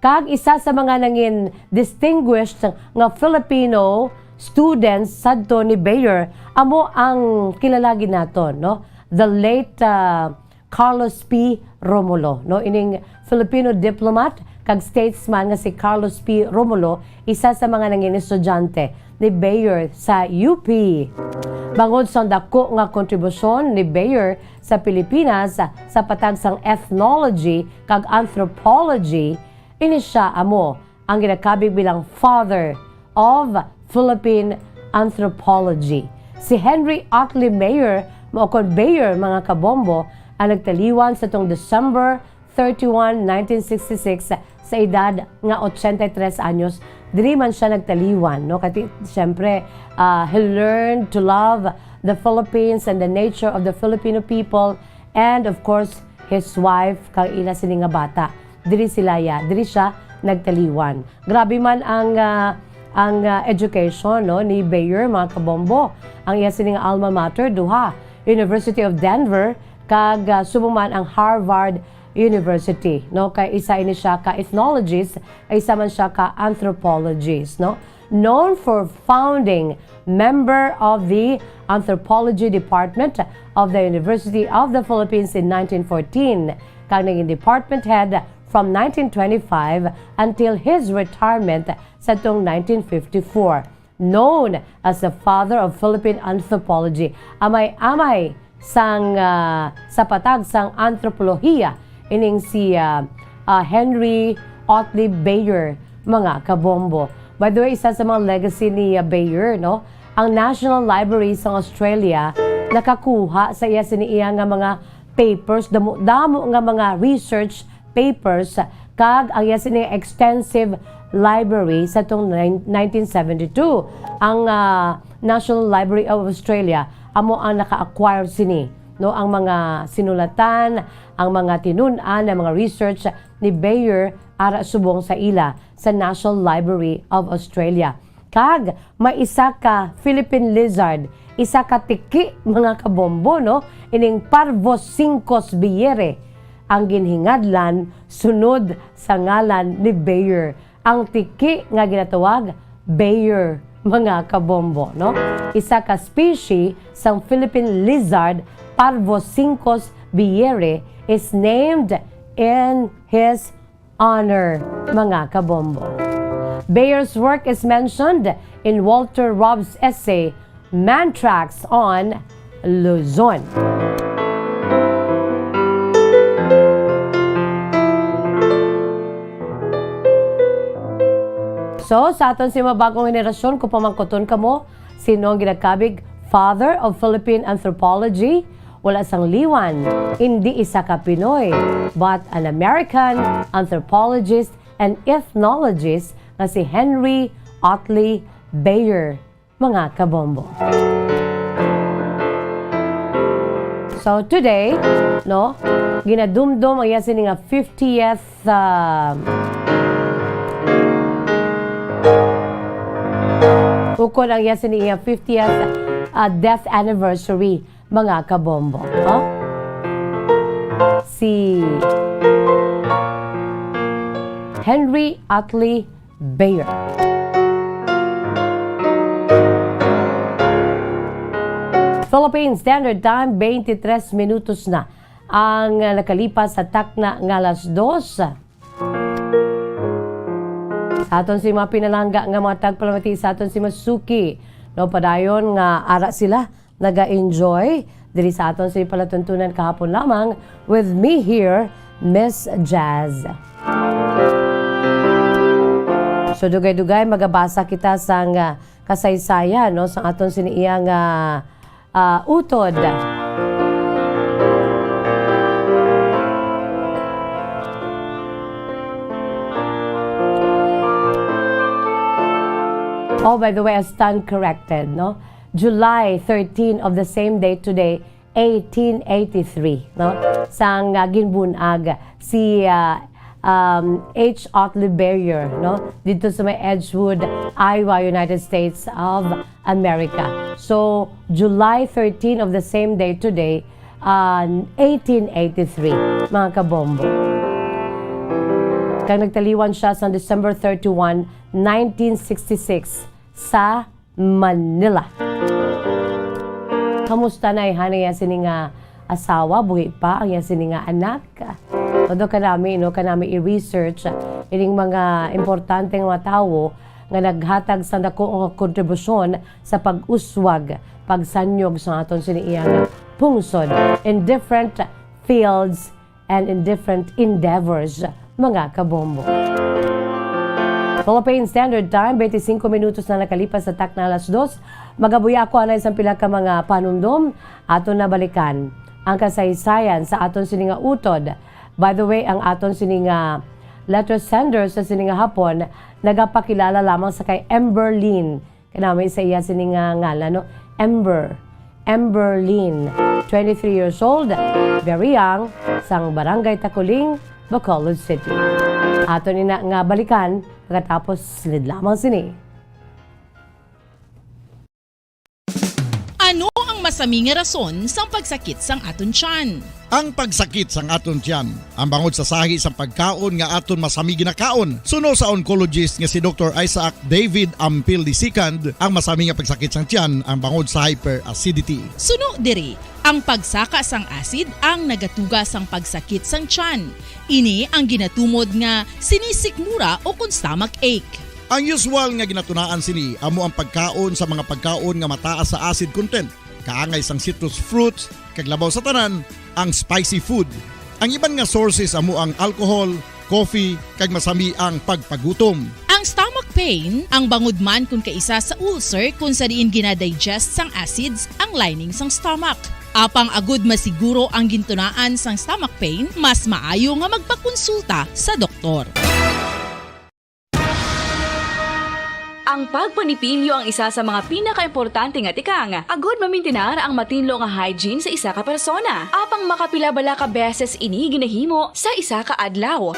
Kag isa sa mga nangin distinguished nga Filipino students sadto ni Beyer amo ang kilala gid naton, no, the late, ah, Carlos P. Romulo, no? Ining Filipino diplomat kag statesman nga si Carlos P. Romulo, isa sa mga nangin estudyante ni Beyer sa U P. Bangod sa dako nga kontribusyon ni Beyer sa Pilipinas sa patag sang ethnology kag anthropology, ini sia amo ang ginakabig bilang Father of Philippine Anthropology. Si Henry Otley Meyer, mao kon Beyer, mga kabombo, ang nagtaliwan sa tong December thirty-one, nineteen sixty-six, sa edad nga ochenta y tres anyos. Diri man siya nagtaliwan, no? Kati, siyempre, ah, he learned to love the Philippines and the nature of the Filipino people, and of course, his wife, kag ila sini nga bata. Diri sila ya, diri siya nagtaliwan. Grabe man ang, ah, ang, ah, education, no, ni Beyer, mga kabombo. Ang iya sining alma mater, duha, University of Denver, kag, ah, subong man ang Harvard University, no? Kay isa ini siya ka ethnologist, isa man siya ka anthropologist, no? Known for founding member of the Anthropology Department of the University of the Philippines in nineteen fourteen, kag naging department head from nineteen twenty-five until his retirement sa tuong nineteen fifty-four. Known as the father of Philippine anthropology, amay-amay sang, ah, sa patag sang antropolohiya, ining si, ah, ah, Henry Otley Beyer, mga kabombo. By the way, isa sa mga legacy ni, ah, Beyer, no, ang National Library sa Australia nakakuha sa iya sini iya nga mga papers, damo-damo nga mga research papers, kag ang iya sini extensive library sa tong nine-, nineteen seventy-two. Ang, ah, National Library of Australia amo ang naka-acquire sini, no, ang mga sinulatan, ang mga tinun-an, ang mga research ni Beyer ara subong sa ila sa National Library of Australia. Kag may isa ka Philippine lizard, isa ka tiki, mga kabombo, no? Ining Parvocincus beyeri, ang ginhingadlan sunod sa ngalan ni Beyer. Ang tiki nga ginatawag Beyer, mga kabombo, no? Isa ka species sang Philippine lizard, Parvocincus beyeri, is named in his honor, mga kabombo. Beyer's work is mentioned in Walter Robb's essay, Man Tracks on Luzon. So, sa aton sa mga bagong henerasyon, kung pamangkuton kamo, sino ang ginakabig Father of Philippine Anthropology? Wala sang liwan, indi isa ka Pinoy, but an American anthropologist and ethnologist nga si Henry Otley Beyer, mga kabombo. So today, no, ginadumdom ang iya sini nga fiftieth, ah, ukon ang iya sini nga fiftieth, ah, death anniversary, mga kabombo, no? Si Henry Otley Beyer. Philippine Standard Time, twenty-three minutos na ang nakalipas sa takna nga alas dos. Sa aton si mga pinalangga nga mga tagpalamati, sa aton si Masuki, no, padayon nga ara sila naga-enjoy diri sa aton sa palatuntunan kahapon lamang with me here, Miss Jazz. So, dugay-dugay, magabasa kita sang, ah, kasaysayan, no, sa aton sini iya nga, ah, utod. Oh, by the way, I stand corrected, no? July thirteen of the same day today, eighteen eighty-three, no? Sang, ah, ginbun-ag si, ah, um, H. Otley Beyer, no? Dito sa may Edgewood, Iowa, United States of America. So, July thirteen of the same day today, ah, eighteen eighty-three, mga kabombo. Kag nagtaliwan siya sa December thirty-one, nineteen sixty-six, sa Manila. Kamusta na, eh, han, iya sini nga asawa? Buhi pa ang iya sini nga anak? Todo kanami, no, kanami i-research ining mga importante nga mga tawo nga naghatag sa dako nga kontribusyon sa pag-uswag, pagsanyog sa aton sini iya nga pungsod in different fields and in different endeavors, mga kabombo. Philippine Standard Time, twenty-five minutos na nakalipas sa takna alas dos. Magabuya ako anay sa pila ka mga panumdom. Ato na balikan ang kasaysayan sa aton sini nga utod. By the way, ang aton sini nga letter sender sa sini nga hapon nagapakilala lamang sa kay Emberlyn. Kanami sa iya sini nga ngalan, no? Ember. Emberlyn, twenty-three years old, very young, sang Barangay Taculing, Bacolod City. Aton ina nga balikan pagkatapos silid lamang sini. Ano ang masami nga rason sang pagsakit sang aton tiyan? Ang pagsakit sang aton tiyan, ang bangod sa sahi sang pagkaon nga aton masami ginakaon. Suno sa oncologist nga si Doktor Isaac David Ampil the second, ang masami nga pagsakit sang tiyan ang bangod sa hyperacidity. Suno diri, ang pagsaka sang acid ang nagatuga sang pagsakit sang tiyan. Ini ang ginatumod nga sinisikmura o kon stomach ache. Ang usual nga ginatunaan sini amo ang pagkaon sa mga pagkaon nga mataas sa acid content. kaangay sang citrus fruits, kag labaw sa tanan, ang spicy food. Ang iban nga sources amo ang alcohol, coffee, kag masami ang pagpagutom. Ang stomach pain, ang bangod man kon kaisa sa ulcer kon sa diin ginadigest sang acids ang lining sang stomach. Apang agud masiguro ang gintunaan sang stomach pain, mas maayo nga magpakonsulta sa doktor. Ang pagpanipilyo ang isa sa mga pinakaimportante nga tikang agud mamintinar ang matinlo nga hygiene sa isa ka persona. Apang makapila bala ka beses ini ginahimo sa isa ka adlaw?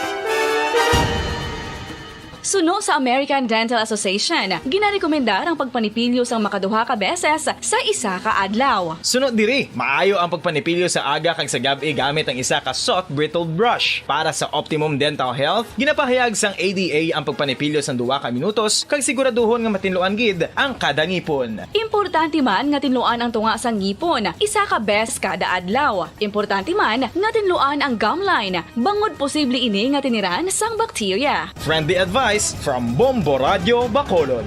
Suno sa American Dental Association, ginarekomendar ang pagpanipilyo sang makaduha ka beses sa isa ka adlaw. Suno diri, maayo ang pagpanipilyo sa aga kag sa gab-i gamit ang isa ka soft bristled brush. Para sa optimum dental health, ginapahayag sang A D A ang pagpanipilyo sang duha ka minutos kag siguraduhon nga matinluan gid ang kada ngipon. Importante man nga tinluan ang tunga sang ngipon isa ka beses kada adlaw. Importante man nga tinluan ang gum line, bangod posible ini nga tiniran sang bakterya. Friendly advice from Bombo Radio Bacolod.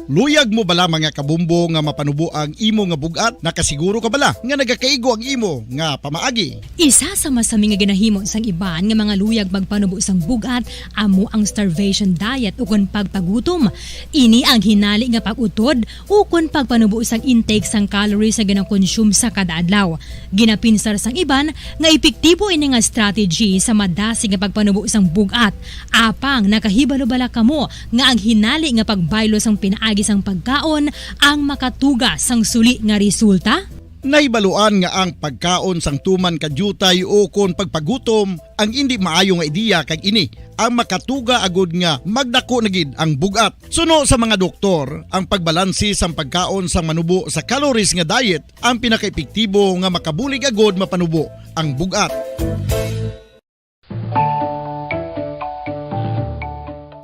Luyag mo bala, mga kabombo, nga mapanubo ang imo nga bug-at? Nakasiguro ka bala nga nagakaigo ang imo nga pamaagi? Isa sa masami nga ginahimo sang iban nga mga luyag magpanubo sang bug-at amo ang starvation diet ukon pagpagutom. Ini ang hinali nga pag-utod ukon pagpanubo sang intake sang calories nga ginakonsume sa kada adlaw. Ginapinsar sang iban nga epektibo ini nga strategy sa madasig nga pagpanubo sang bug-at. Apang nakahibalo bala kamo nga ang hinali nga pagbaylo sang pinaagi sang pagkaon ang makatuga sang suli nga resulta? Nahibaluan nga ang pagkaon sang tuman ka diutay ukon pagpagutom ang indi maayo nga ideya, kag ini ang makatuga agud nga magdako na gid ang bug-at. Suno sa mga doktor, ang pagbalanse sang pagkaon sang manubo sa calories nga diet ang pinakaepektibo nga makabulig agud mapanubo ang bug-at.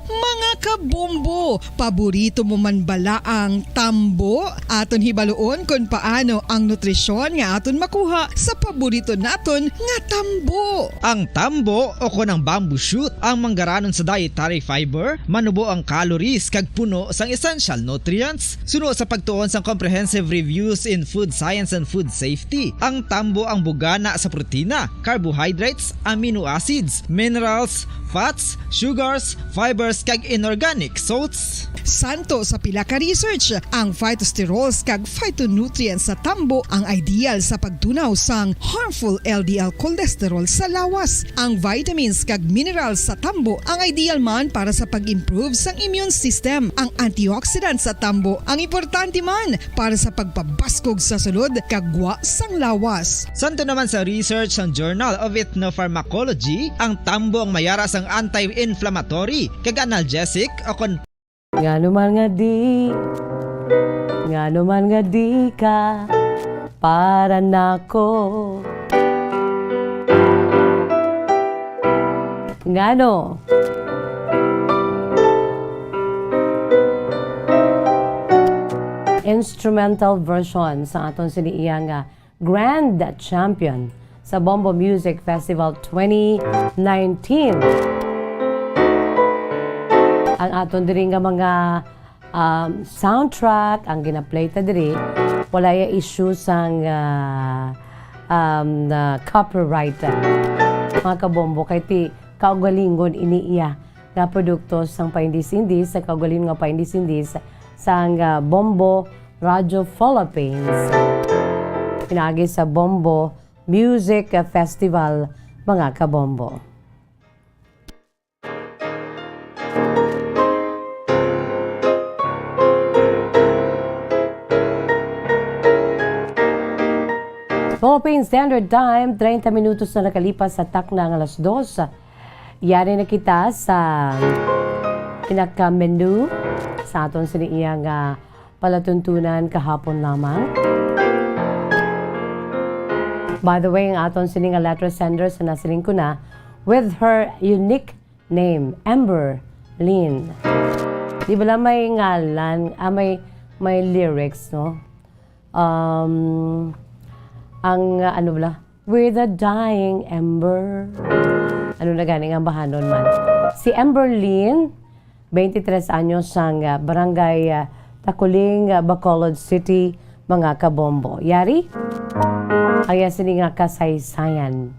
Mga kabombo, paborito mo man bala ang tambo? Aton hibaluon kon paano ang nutrisyon nga aton makuha sa paborito naton nga tambo. Ang tambo, o kon ang bamboo shoot, ang manggaranon sa dietary fiber, manubo ang calories kag puno sang essential nutrients. Suno sa pagtuon sang Comprehensive Reviews in Food Science and Food Safety, ang tambo ang bugana sa protina, carbohydrates, amino acids, minerals, fats, sugars, fibers, kag inorganic salts. Suno sa pila ka research, ang phytosterols kag phytonutrients sa tambo ang ideal sa pagtunaw sang harmful L D L cholesterol sa lawas. Ang vitamins kag minerals sa tambo ang ideal man para sa pag-improve sang immune system. Ang antioxidants sa tambo ang importante man para sa pagpabaskog sa sulod kag gwa sang lawas. Suno naman sa research sang Journal of Ethnopharmacology, ang tambo ang mayara sang anti-inflammatory kag analgesic, o kon Ngano man nga di, ngano man nga di ka para nako. Ngano? Instrumental version sa aton sini iya nga grand champion sa Bombo Music Festival twenty nineteen. Ang aton diri nga mga, um, soundtrack, ang gina-play ta diri, wala ya issue sang, ah, um, na copyright, mga kabombo, kay ti kaugalingon ini iya nga produkto sang paindis-indis, sa kaugalingon nga paindis-indis sang, ah, Bombo Radio Philippines, pinaagi sa Bombo Music Festival, mga kabombo. Philippine Standard Time, treinta minutos na nakalipas sa takna nga alas dos. Yari na kita sa pinaka-menu sa aton sini iya nga palatuntunan kahapon lamang. By the way, ang aton sini nga letter sender sa nasiling ko na, with her unique name, Amber Lynn. Di bala may ngalan, ah, may, may lyrics, no? Um, ang, ah, ano bala? With a dying ember. Ano na gani nga bahanon man? Si Amber Lynn, twenty-three anyos, sang, ah, Barangay, ah, Taculing, ah, Bacolod City, mga kabombo. Yari, ang iya sini nga kasaysayan.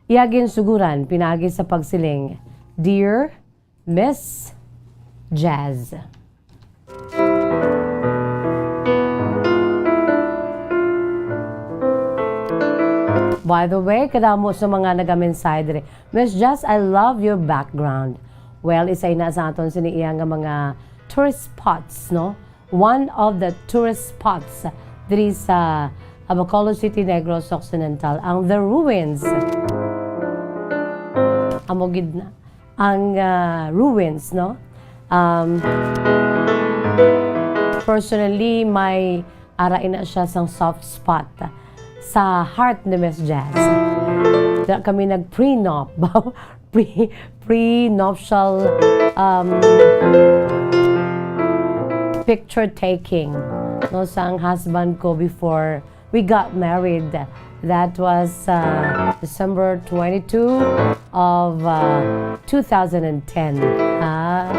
Iya ginsuguran pinaagi sa pagsiling, "Dear Miss Jazz." By the way, kadamo sa mga nagamensahe diri, "Miss Jazz, I love your background." Well, isa ina sa aton sini iya nga mga tourist spots, no? One of the tourist spots diri sa Bacolod City, Negros Occidental, ang The Ruins. Amo gid na ang, ah, Ruins, no? Um, personally, may ara ina siya sang soft spot sa heart ni Miss Jazz. Dira kami nag-prenup. Pre-, prenuptial, um, picture taking, no, sang husband ko before we got married. That was, uh, December twenty-two of, uh, two thousand and ten. Ah,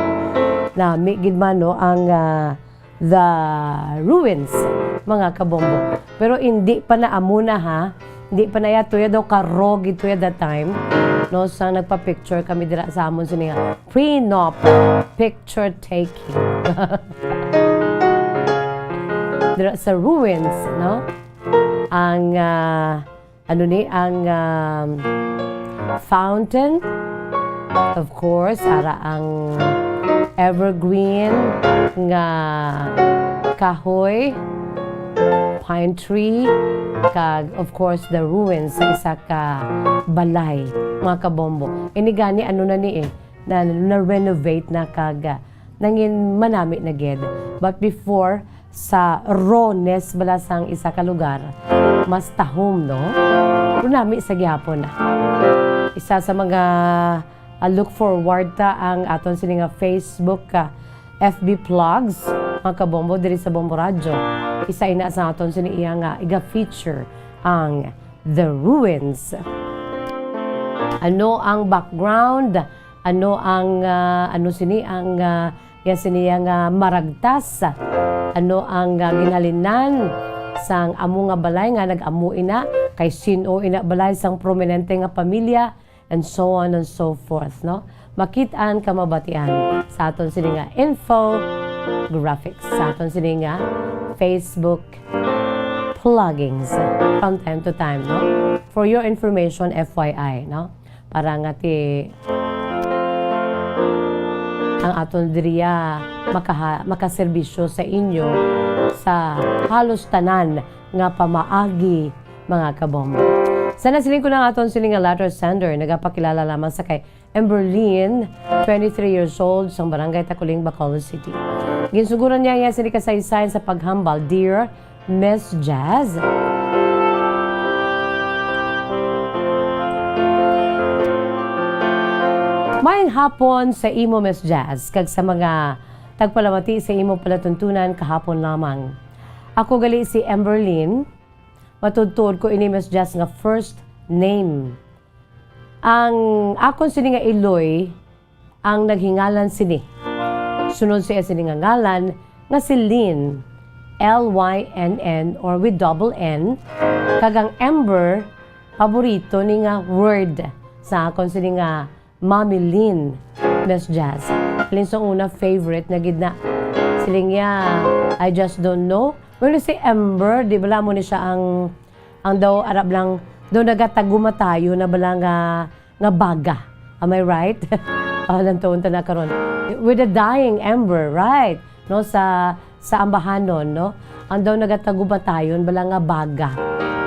nami gid man, no, ang, uh, The Ruins, mga kabombo. Pero hindi pa na amo na, ha. Hindi pa na ya, tuya daw karog ito ya that time. No, sa nagpa-picture kami dira sa amon sini nga prenup picture taking. Dira sa Ruins, no? Ang, ah, ano ni, ang, um, fountain, of course, ara ang evergreen nga kahoy, pine tree, kag, of course, the ruins sa isa ka balay, mga kabombo. Ini gani, ano na ni eh, na, na-renovate na kag, ah, nangin manami na gid. But before, sa rawness bala sang isa ka lugar, mas tahom, no? Pero nami sa gihapon na. Isa sa mga, ah, look forward ta ang aton sini nga Facebook, ah, F B plugs, mga kabombo, diri sa Bombo Radyo. Isa ina sa aton sini iya nga iga-feature ang The Ruins. Ano ang background? Ano ang, ah, ano sini ang, ah, ya sini ya nga maragtas? Ano ang, ah, ginhalinan sang amo nga balay nga nag-amo ina? Kay sin-o ina balay sang prominente nga pamilya? And so on and so forth, no? Makit-an ka mabatian sa aton sini nga infographics, sa aton sini nga Facebook pluggings from time to time, no? For your information, F Y I, no? Para nga ti ang aton diriya makaha-, makaserbisyo sa inyo sa halos tanan nga pamaagi, mga kabombo. Sa nasiling ko ng aton sini nga letter sender, nagapakilala lamang sa kay Emberlyn, twenty-three years old, sang Barangay Taculing, Bacolod City. Ginsuguran niya iya sini kasaysayan sa paghambal, "Dear Miss Jazz." Maayong hapon sa imo, Miss Jazz, kag sa mga tagpalamati sa imo palatuntunan kahapon lamang. Ako gali si Emberlyn. Matuod-tuod ko ini, Miss Jazz, nga first name. Ang akon sini nga iloy ang naghingalan sini. Sunod sa iya sini nga ngalan nga si Lynn, L Y N N or with double N, kag ang Ember, paborito ni nga word sa akon sini nga Mami Lynn, Miss Jazz. Lynn sa una, favorite na gid na. Siling niya, "I just don't know." Well, si Ember, di bala mo ni siya ang, ang daw, arab lang, daw nagatagumatayo na bala nga, nga baga. Am I right? Ah, lantuon ta na karon. With a dying ember, right? No, sa, sa ambahanon, no? Ang daw nagatagumatayon bala nga baga.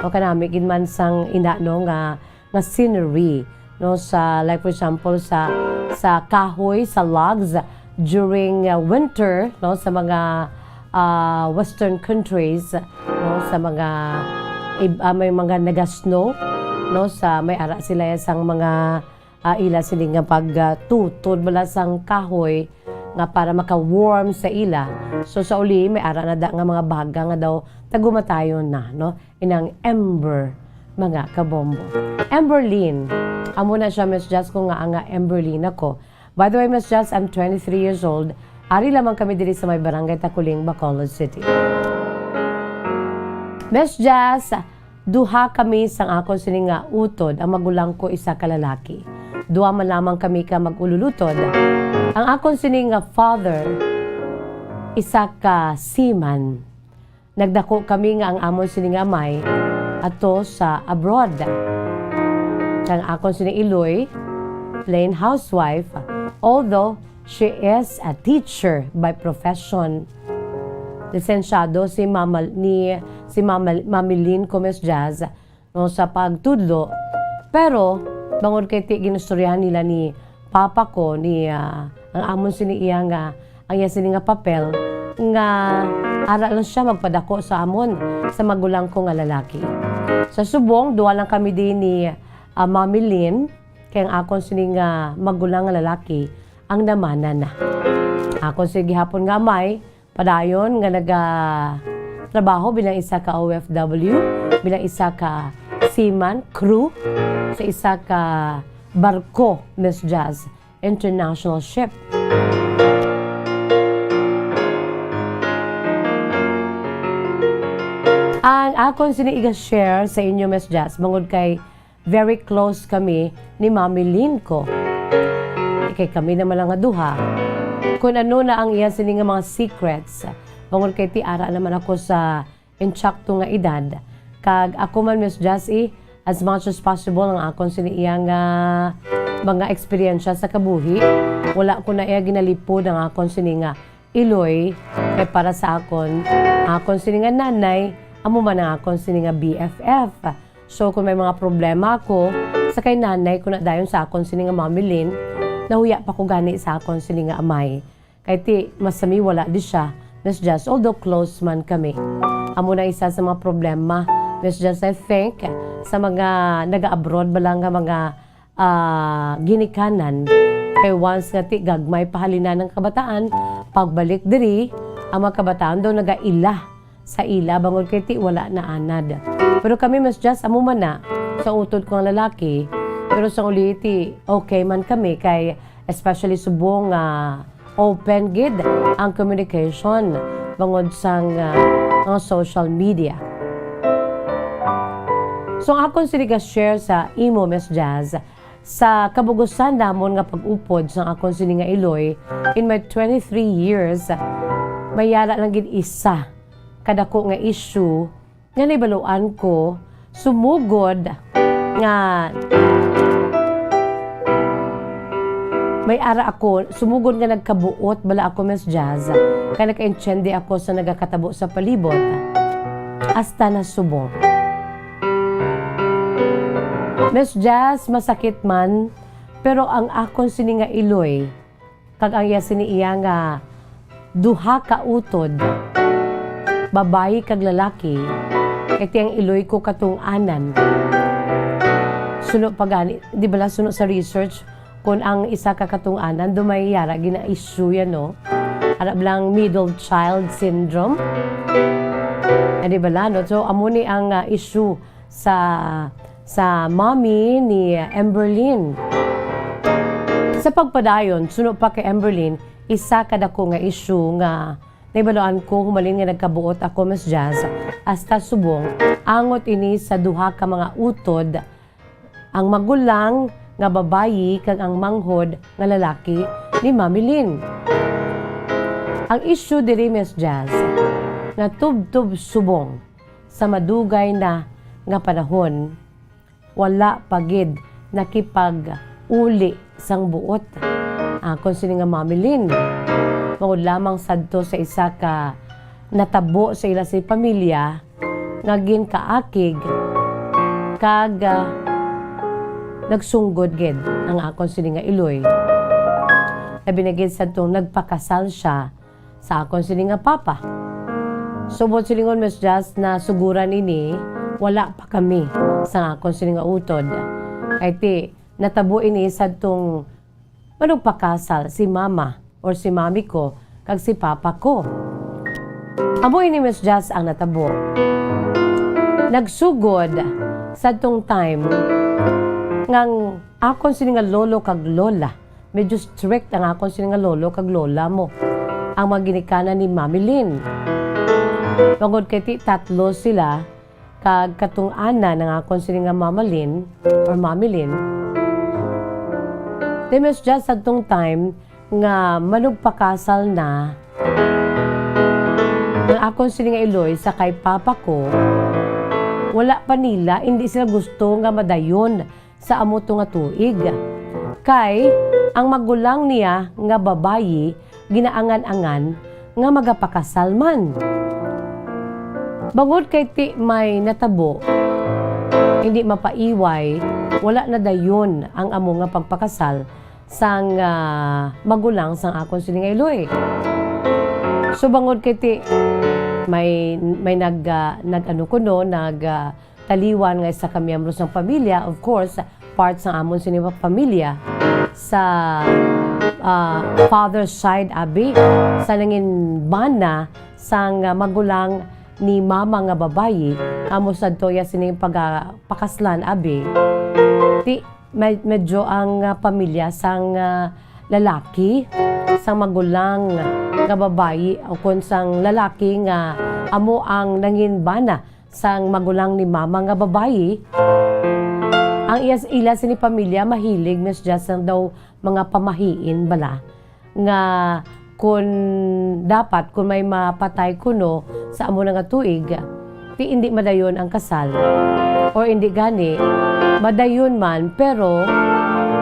O kanami gid man sang ina, no, nga, nga scenery, no, sa, like, for example, sa, sa kahoy, sa logs, during, uh, winter, no, sa mga, uh, western countries, no, sa mga ib-, ah, may mga naga-snow, no, sa may ara sila sang mga, ah, ila sini nga pag, ah, tutod bala sang kahoy nga para maka-warm sa ila. So, sa uli, may ara na da nga mga baga nga daw tagumatayon na, no? Inang Ember, mga kabombo. Emberlyn. Amo na siya, Miss Jazz, ko nga, nga Emberlyn ako. By the way, Miss Jazz, I'm twenty-three years old. Ari lamang kami diri sa may Barangay Taculing, Bacolod City. Miss Jazz, duha kami sang akon sini nga utod. Ang magulang ko isa ka lalaki. Duha man lamang kami ka mag-ululutod. Ang akon sini nga father, isa ka seaman. Nagdako kami nga ang amon sini nga amay ato sa abroad. Kang akon sini iloy, plain housewife, although she is a teacher by profession. Lisensyado si Mama, ni, si Mama, Mami Lynn Gomez Jazz no, sa pagtudlo. Pero, bangod kay ti ginustoryahan nila ni papa ko, ni, ah, ang amon sini iya nga, ang iya sini nga papel, nga ara lang siya magpadako sa amon, sa magulang ko nga lalaki. Sa subong, duha lang kami din ni, ah, Mami Lynn, kay ang akon sini nga magulang nga lalaki, ang namanan na. Akon sini gihapon nga amay, padayon nga naga-trabaho bilang isa ka O F W, bilang isa ka seaman, crew, sa isa ka barko, Miss Jazz, international ship. Ang akon sini iga-share sa inyo, Miss Jazz, bangod kay very close kami ni Mami Lynn ko. Kay kami naman lang nga duha. Kung ano na ang iya sini nga mga secrets, bangod kay ti ara naman ako sa insakto nga edad. Kag ako man, Miss Jazz, eh, as much as possible, ang akon sini iya nga mga eksperyensya sa kabuhi, wala ko na iya ginalipod ang akon sini nga iloy, kay para sa akon, akon sini nga nanay, amo man ang akon sini nga B F F. So, kung may mga problema ako, sa kay nanay ko na dayon sa akon sini nga Mami Lynn, nahuya pa ko gani sa akon sini nga amay. Kay ti, masami wala di siya, Miss Jazz, although close man kami. Amo na isa sa mga problema, Miss Jazz, I think, sa mga naga-abroad ba lang nga mga ah, ginikanan. Kay once nga ti gagmay pa halin na ang kabataan, pagbalik diri, ang mga kabataan daw nagaila sa ila bangod kay ti wala na anad. Pero kami, Miss Jazz, amo man na sa utod ko nga lalaki. Pero sa uli ti okay man kami kay especially subong nga open gid ang communication bangod sang, ah, mga social media. So, ang akon sini ga-share sa imo, Miss Jazz, sa kabugusan namon nga pag-upod sang akon sini nga iloy, in my twenty-three years, may yara lang gid isa kadako nga issue nga nahibaluan ko, sumugod nga may ara ako, sumugod nga nagkabuot bala ako, Miss Jazz, kay nakaintiende ako sa nagakatabo sa palibot. Hasta na subong. Miss Jazz, masakit man, pero ang akon sini nga iloy, kag ang iya sini iya nga duha ka utod, babayi kag lalaki, kay ti ang iloy ko katong anan. Suno pa gani, di bala suno sa research, kung ang isa ka katong anan, do may yara gina-issue yan, no? Ara bala ang middle child syndrome. Ah, di bala, no? So, amo ni ang, ah, issue sa, sa mommy ni Emberlyn. Sa pagpadayon, suno pa kay Emberlyn, isa ka dako nga issue nga nahibaluan ko humalin nga nagkabuot ako, Miss Jazz, hasta subong, angot ini sa duha ka mga utod, ang magulang nga babayi kag ang manghod nga lalaki ni Mami Lynn. Ang issue diri, Miss Jazz, nga tubtob subong sa madugay na nga panahon, wala pa gid nakipag-uli sang buot. Akon sini nga Mami Lynn, bangod lamang sadto sa isa ka natabo sa ila sa pamilya nga ginkaakig kag, ah, nagsunggod gid ang akon sini nga iloy. Labi na gid sadtong nagpakasal siya sa akon sini nga papa. Subot silingon, Miss Jazz, na suguran ini, wala pa kami sa akon sini nga utod. Kay ti, natabo ini sadtong manugpakasal si mama or si mami ko kag si papa ko. Amo ini, Miss Jazz, ang natabo. Nagsugod sadtong time ngang akon sini nga lolo kag lola, medyo strict ang akon sini nga lolo kag lola mo. ang mga ginikanan ni Mami Lynn. Bangod kay ti tatlo sila, kag katong-anan ang akon sini nga Mama Lynn or Mami Lynn. Ti, Miss Jazz, sadtong time nga manugpakasal na ang akon sini nga iloy sa kay papa ko, wala pa nila, hindi sila gusto nga madayon sa amo to nga tuig. Kay ang magulang niya nga babayi ginaangan-angan nga magapakasal man. Bangod kay ti may natabo, hindi mapaiway, wala na dayon ang amo nga pagpakasal sang, ah, magulang sang akon sini nga iloy. So, bangod kay ti may, may nag, ah, nag-ano kuno, nag, ah, taliwan nga isa ka miyembro sang pamilya, of course, part sang amon sini nga pamilya sa, ah, father side, abi, sa nangin bana sang, ah, magulang ni mama nga babayi, amo sadto iya sini pagpakaslan, abi. Ti, med-, medyo ang, ah, pamilya sang, ah, lalaki, sang magulang nga babayi, o kon sang lalaki nga amo ang nangin bana sang magulang ni mama nga babayi, ang iya, ila sini pamilya mahilig, Miss Jazz, sang daw mga pamahiin bala nga kun dapat, kun may mapatay kuno sa amo na nga tuig, ti indi madayon ang kasal. Or indi gani, madayon man, pero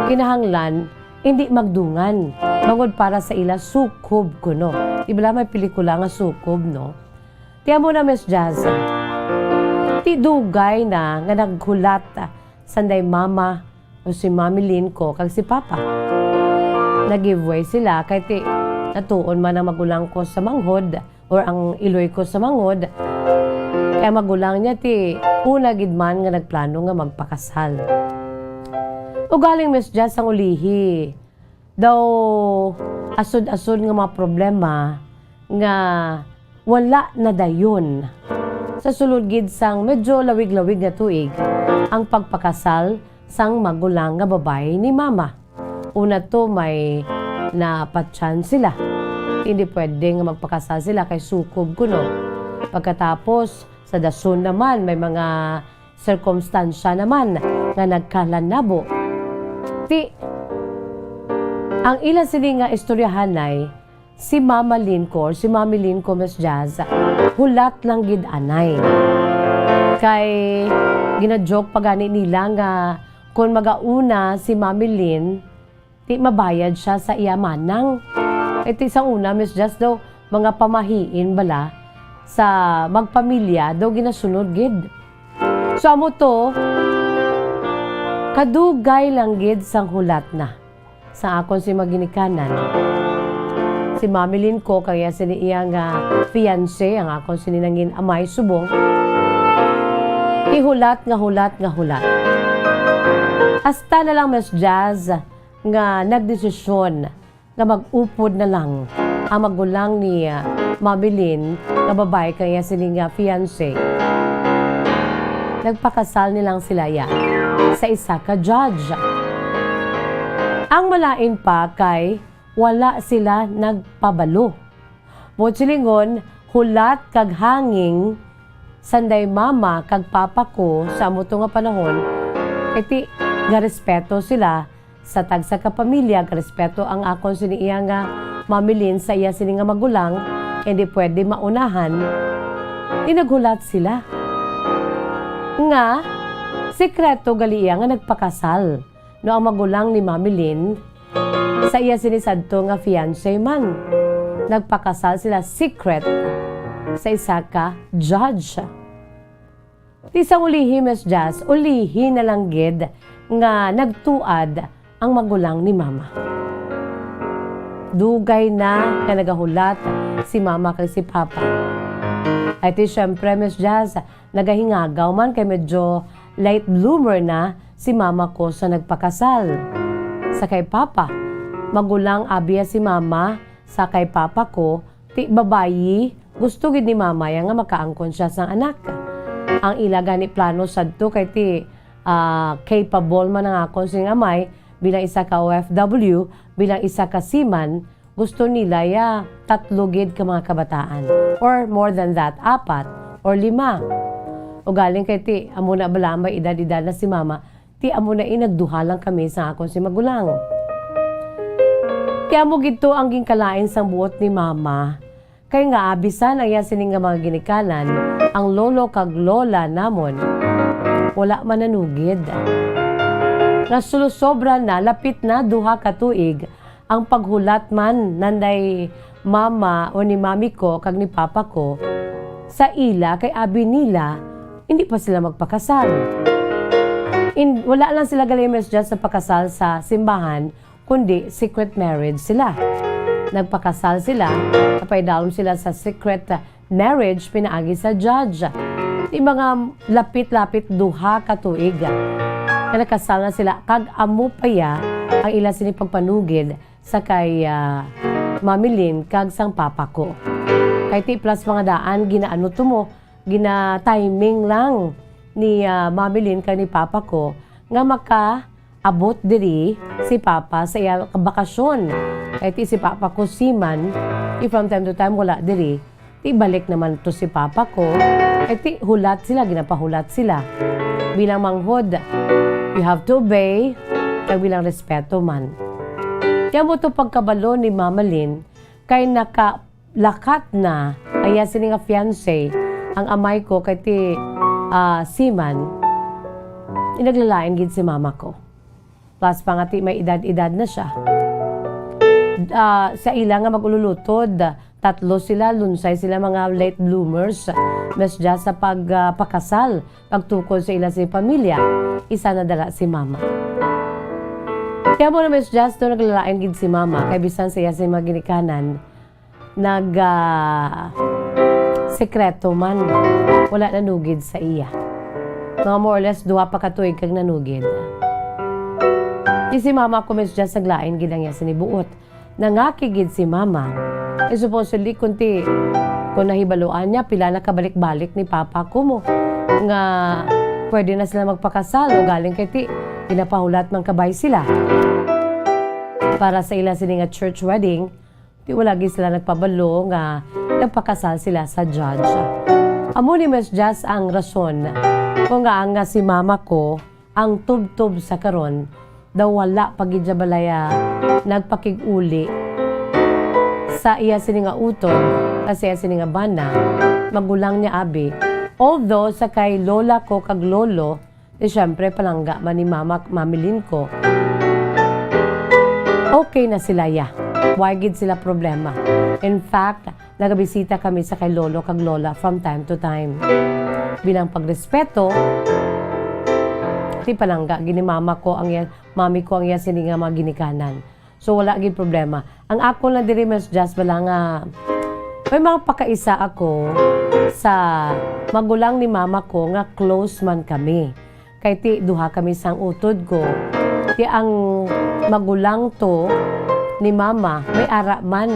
kinahanglan indi magdungan, bangod para sa ila sukob kuno. Di bala may pelikula nga Sukob, no? Ti amo na, Miss Jazz. Ti dugay na nga naghulat sanday mama o si Mami Lynn ko kag si Papa. Nag-give way sila kay ti natuon man ang magulang ko sa manghod or ang iloy ko sa manghod. Kay magulang niya ti una gid man nga nagplano nga magpakasal. Ugaling, Miss Jazz, ang ulihi, daw asod-asod nga mga problema nga wala nadayon. Sa sulod gid sang medyo lawig-lawig nga tuig ang pagpakasal sang magulang nga babayi ni mama. Una to, may napatyan sila. Hindi pwede nga magpakasal sila kay sukob kuno. Pagkatapos, sa dason naman, may mga sirkumstansya naman nga nagkalanabo. Ti, ang ila sini nga istoryahanay, si Mama Lynn ko, or si Mami Lynn ko, Miss Jazz, hulat lang gid anay. Kay gina-joke pa gani nila nga kon magauna si Mami Lynn, ti mabayad siya sa iya manang. Kay ti sa una, Miss Jazz, daw mga pamahiin bala sa magpamilya daw ginasunod gid. So, amo to, kadugay lang gid sang hulat na sa akon si maginikanan. Si Mami Lynn ko kag iya sini iya nga fiancé, ang akon sini nangin amay subong. Ti hulat nga hulat nga hulat. Hasta na lang, Miss Jazz, nga nagdesisyon nga mag-upod na lang ang magulang ni, ah, Mami Lynn nga babayi kag iya sini nga fiancé. Nagpakasal ni lang sila ya sa isa ka judge. Ang malain pa kay wala sila nagpabalo. Buot silingon, hulat kag hangin sanday mama kag papa ko sa amo to nga panahon, kay ti garespeto sila sa tagsa ka pamilya, garespeto ang akon sini iya nga Mami Lynn sa iya sini nga magulang, hindi pwede maunahan. Ti naghulat sila nga sikreto gali iya nga nagpakasal. No, ang magulang ni Mami Lynn, sa iya sini sadto nga fiancé man. Nagpakasal sila secret sa isa ka judge. Ti sa ulihi, Miss Jazz, ulihi na lang gid nga nagtuad ang magulang ni Mama. Dugay na nga nagahulat si Mama kag si Papa. Ay ti, syempre, Miss Jazz, nagahingagaw man kay medyo late bloomer na si mama ko sa nagpakasal. Sa kay papa, magulang abi ya si mama, sa kay papa ko, ti babayi, gusto gid ni mama ya nga makaangkon siya sang anak. Ang ila gani plano sadto kay ti, ah, capable man ang akon sing amay bilang isa ka O F W, bilang isa ka seaman, gusto nila ya tatlo gid ka mga kabataan, or more than that, apat or lima. Ugaling kay ti amo na bala may edad-edad na si mama, ti amo na inagduha lang kami sa akon si magulang. Ti amo gid to ang ginkalain sang buot ni mama, kay nga bisan ang iya sini nga mga ginikanan, ang lolo kag lola namon wala mananugid. Nga sulusobra na, lapit na duha ka tuig, ang paghulat man nanday mama o ni mami ko kag ni papa ko sa ila, kay abi nila hindi pa sila magpakasal. In, wala lang sila gali, Miss Jess, sa pakasal sa simbahan, kundi secret marriage sila. Nagpakasal sila, napaidalom sila sa secret marriage pinaagi sa judge. Di mga lapit-lapit duha ka tuig nga nakasal na sila, kag amo pa ya ang ila sini pagpanugid sa kay, ah, Mami Lynn kag sang papa ko. Kay ti plus mga daan, ginaano to mo, gina-timing lang ni, ah, Mami Lynn kag ni papa ko nga makaabot diri si papa sa iya bakasyon. Kay ti si papa ko seaman, if from time to time wala diri, ti balik naman to si papa ko. Kay ti hulat sila, ginapahulat sila. Bilang manghod, you have to obey, kag bilang respeto man. Kaya mo to pagkabalo ni Mama Lynn, kay nakalakat na, kaya sini nga fiancé, ang amay ko kay ti, ah, seaman, inaglalain gid si mama ko. Plus pa nga ti may edad-edad na siya. Ah, sa ila nga mag-ululutod, tatlo sila, lunsay sila, mga late bloomers, Miss Jess, sa pag, ah, pakasal, pagtukod sa ila sa pamilya. Isa na dala si mama. Kaya mo na, Miss Jess, to naglalain gid si mama, kay bisan sa iya sa mga ginikanan, nag, ah, sekreto man, wala nanugid sa iya. Mga more or less, duha pa ka tuig kag nanugid. Di si mama ko, Miss Jess, naglain gid ang iya sinibuot. Nangakig gid si mama. Eh, supposedly, kung ti, kung nahibaluan niya, pila na kabalik-balik ni papa ko mo, nga pwede na sila magpakasal, o galing kay ti, ginapahulat man kabay sila para sa ila sini nga church wedding. Di wala gid sila nagpabalo nga nagpakasal sila sa judge. Amo ni Miss Jess ang rason kung nga, nga si mama ko ang tubtob sa karon daw wala pa gid siya balaya nagpakig-uli sa iya sini nga utod, sa iya sini nga bana, magulang niya abi. Although sa kay lola ko kag lolo, di syempre, palangga man ni Mama, Mami Lynn ko. Okay na sila, ya. Why gid sila problema? In fact, nagabisita kami sa kay lolo kag lola from time to time. Bilang pagrespeto, ti palangga gid ni mama ko ang iya, mami ko ang iya sini nga mga ginikanan. So, wala gid problema. Ang ako lang diri, Miss Jess, bala nga may mga pakaisa ako sa magulang ni mama ko nga close man kami. Kay ti duha kami sang utod ko. Ti ang magulang to ni mama, may ara man,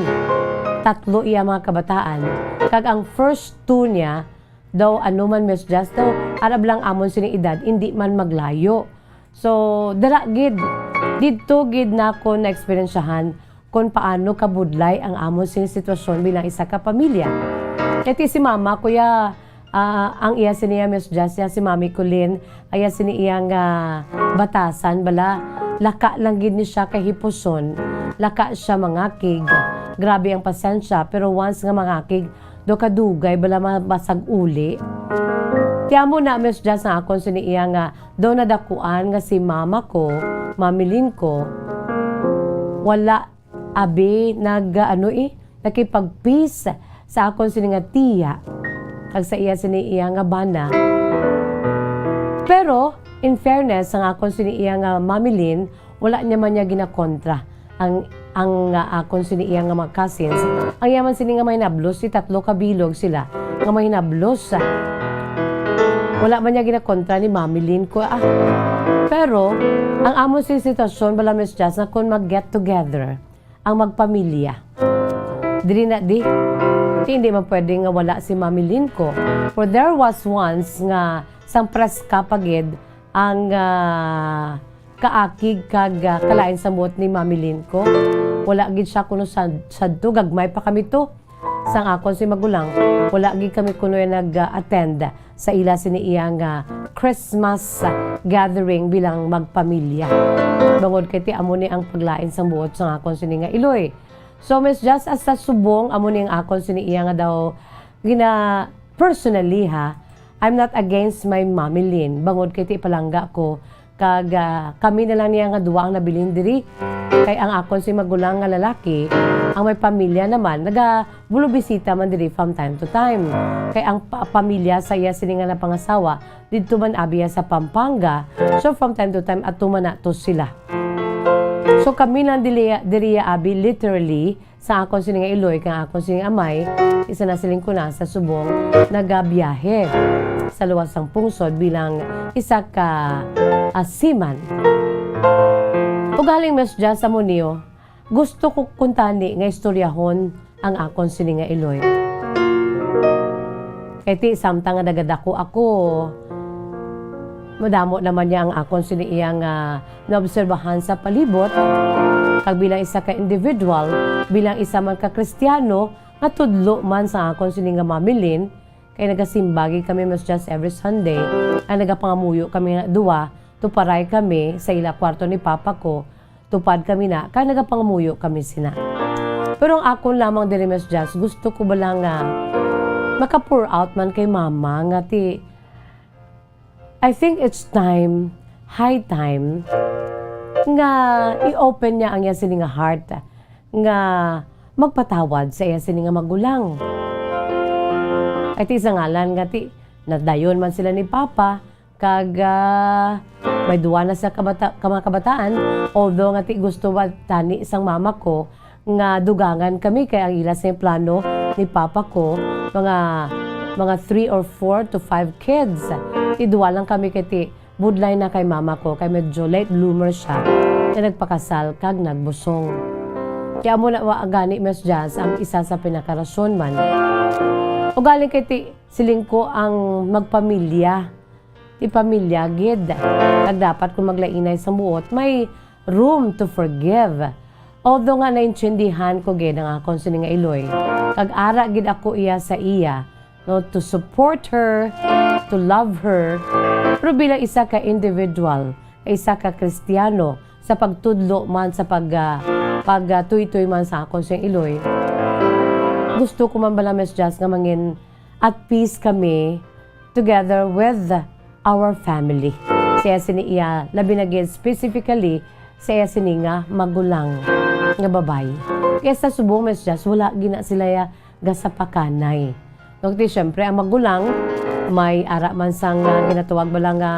tatlo iya mga kabataan. Kag ang first two niya, daw ano man, Miss Jess, daw arab lang amon sini edad, hindi man maglayo. So, dira gid, didto gid nako naeksperyensyahan kon paano kabudlay ang amon sini sitwasyon bilang isa ka pamilya. Kay ti si mama, kuya, ah, ang iya sini ya, Miss Jess, ya si Mami Colleen, iya sini iya nga batasan bala, laka lang gid ni siya kay hipuson, laka siya mangakig. Grabe ang pasensya, pero once nga mangakig, do kadugay bala mabasag uli. Ti amo na, Miss Jess, ang akon sini iya nga do nadakuan nga si mama ko, Mami Lynn ko, wala abi nag, ano, eh, nakipag-peace sa akon sini nga tiya kag sa iya sini iya nga bana. Pero, in fairness, ang akon sini iya nga Mami Lynn, wala niya man niya ginakontra ang, ang, ah, akon sini iya nga mga cousins. Ang iya man sini nga mahinablos, si tatlo ka bilog sila nga mahinablos. Wala man niya ginakontra ni Mami Lynn ko, ah. Pero, ang amon sini sitwasyon, bala, Miss Jess, na kung mag-get together ang magpamilya, diri na di. Ti hindi man pwede nga wala si Mami Lynn ko. For there was once nga sang preska pa gid ang, ah, kaakig kag, ah, kalain sa buot ni Mami Lynn ko. Wala gid siya kuno sad-, sadto, gagmay pa kami to. Sang akon si magulang, wala gid kami kuno nag-attend sa ila sini iya nga Christmas gathering bilang magpamilya. Bangod kay ti amo ni ang paglain sang buot sang akon sini nga iloy. So, Miss Jazz, as sa subong, amo ni ang akon sini iya nga daw gina-, personally, ha, I'm not against my Mami Lin, bangod kay ti palangga ko, kag, ah, kami na lang niya nga duwa ang nabilin diri. Kay ang akon si magulang nga lalaki, ang may pamilya naman, nagabulubisita man diri from time to time. Kay ang pa-, pamilya sa iya sini nga napangasawa, didto man abi iya sa Pampanga. So, from time to time, ato man nato sila. So, kami lang dili-, diri abi, literally, sa akon sini nga iloy kag akon sini nga amay, isa na siling ko na sa subong nagabiyahe sa luwas sang pungsod bilang isa ka, ah, seaman. Ugaling, Miss Jazz, amo niyo, gusto ko kuntani nga istoryahon ang akon sini nga iloy. Kay ti, samtang nga nagadako ako, madamo naman niya ang akon sini iya nga naobserbahan sa palibot, kag bilang isa ka individual, bilang isa man ka Kristiyano nga tudlo man sa akon sini nga Mami Lin, kay nagasimba gid kami, Miss Jazz, every Sunday, ang nagapangamuyo kami nga duwa, tuparay kami sa ila kwarto ni Papa ko, tupad kami na, kay nagapangamuyo kami sina. Pero ang akon lamang diri, Miss Jazz, gusto ko bala nga maka-pour out man kay Mama nga ti, I think it's time, high time, nga i-open niya ang iya sini nga heart, nga magpatawad sa iya sini nga magulang. Kay ti sa ngalan nga ti, nadayon man sila ni Papa, kag, ah, may duwa na sa kabata-, ka mga kabataan, although nga ti gusto ba tani sang mama ko, nga dugangan kami kay ang ila sa plano ni papa ko, mga, mga three or four to five kids. Ti duwa lang kami kay ti budlay na kay mama ko kay medyo late bloomer siya nga nagpakasal kag nagbusong. Kaya amo na wa gani, Miss Jazz, ang isa sa pinakarason man. Ugaling kay ti siling ko ang magpamilya, ti pamilya gid. Kag dapat kung maglainay sa buot, may room to forgive. Although nga naintindihan ko gid ang akon sini nga iloy, kag ara gid ako iya sa iya, no, to support her, to love her, pero bilang isa ka individual, isa ka Kristiyano, sa pagtudlo man, sa pag, ah, pag, ah, tuytoy man sa akon sini nga iloy, gusto ko man bala, Miss Jazz, nga mangin at peace kami together with our family. Sa iya sini iya, labi na gid specifically sa iya sini nga magulang nga babayi. Kaya sa subong, Miss Jazz, wala gina sila ya gasapakanay. No, ti, syempre, ang magulang, may ara man sang, ah, ginatawag bala nga,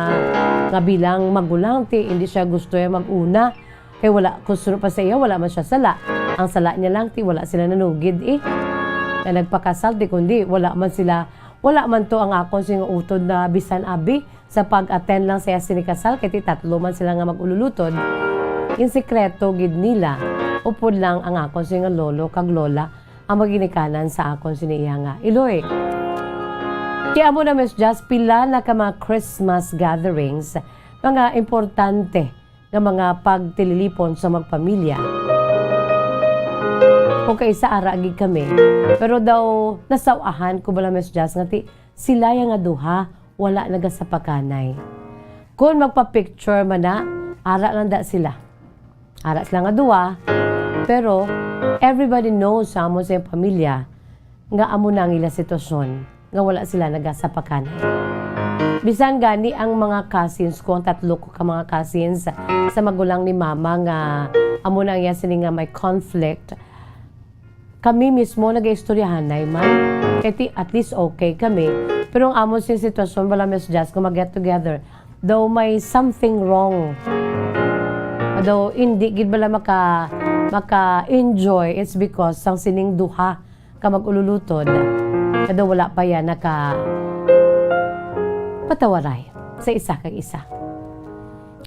nga bilang magulang, ti, hindi siya gusto ya mag-una. Kay wala, kung suno pa sa iya, wala man siya sala. Ang sala niya lang, ti, wala sila nanugid, eh. Nga nagpakasal, ti, kundi wala man sila, wala man to ang akon sini nga utod na bisan abi sa pag-attend lang sa iya sini kasal, kay ti tatlo man sila nga mag-ululutod. In sikreto gid nila, upod lang ang akon sini nga lolo kag lola ang maginikanan sa akon sini iya nga iloy. Kaya amo na, Miss Jazz, pila na ka mga Christmas gatherings, mga importante nga mga pagtililipon sa magpamilya. Kung kaisa ara gid kami, pero daw nasaw-ahan ko bala, Miss Jazz, nga ti sila ya nga duha wala nagasapakanay. Kung magpa-picture man na, ara lang da sila. Ara sila nga duha, pero everybody knows sa amon sa iyang pamilya nga amo na ang ila sitwasyon, nga wala sila nagasapakanay. Bisan gani ang mga cousins ko, ang tatlo ko ka mga cousins sa magulang ni mama nga amo na ang iya sini nga may conflict, kami mismo nagaistoryahanay man. Kay ti, at least okay kami. Pero ang amon sing sitwasyon, wala, Miss Jazz, kung mag-get together, daw may something wrong. Daw hindi gid bala maka, maka-enjoy. It's because sang sining duha ka mag-ululutod, nga daw wala pa yan naka patawaray sa isa kag isa.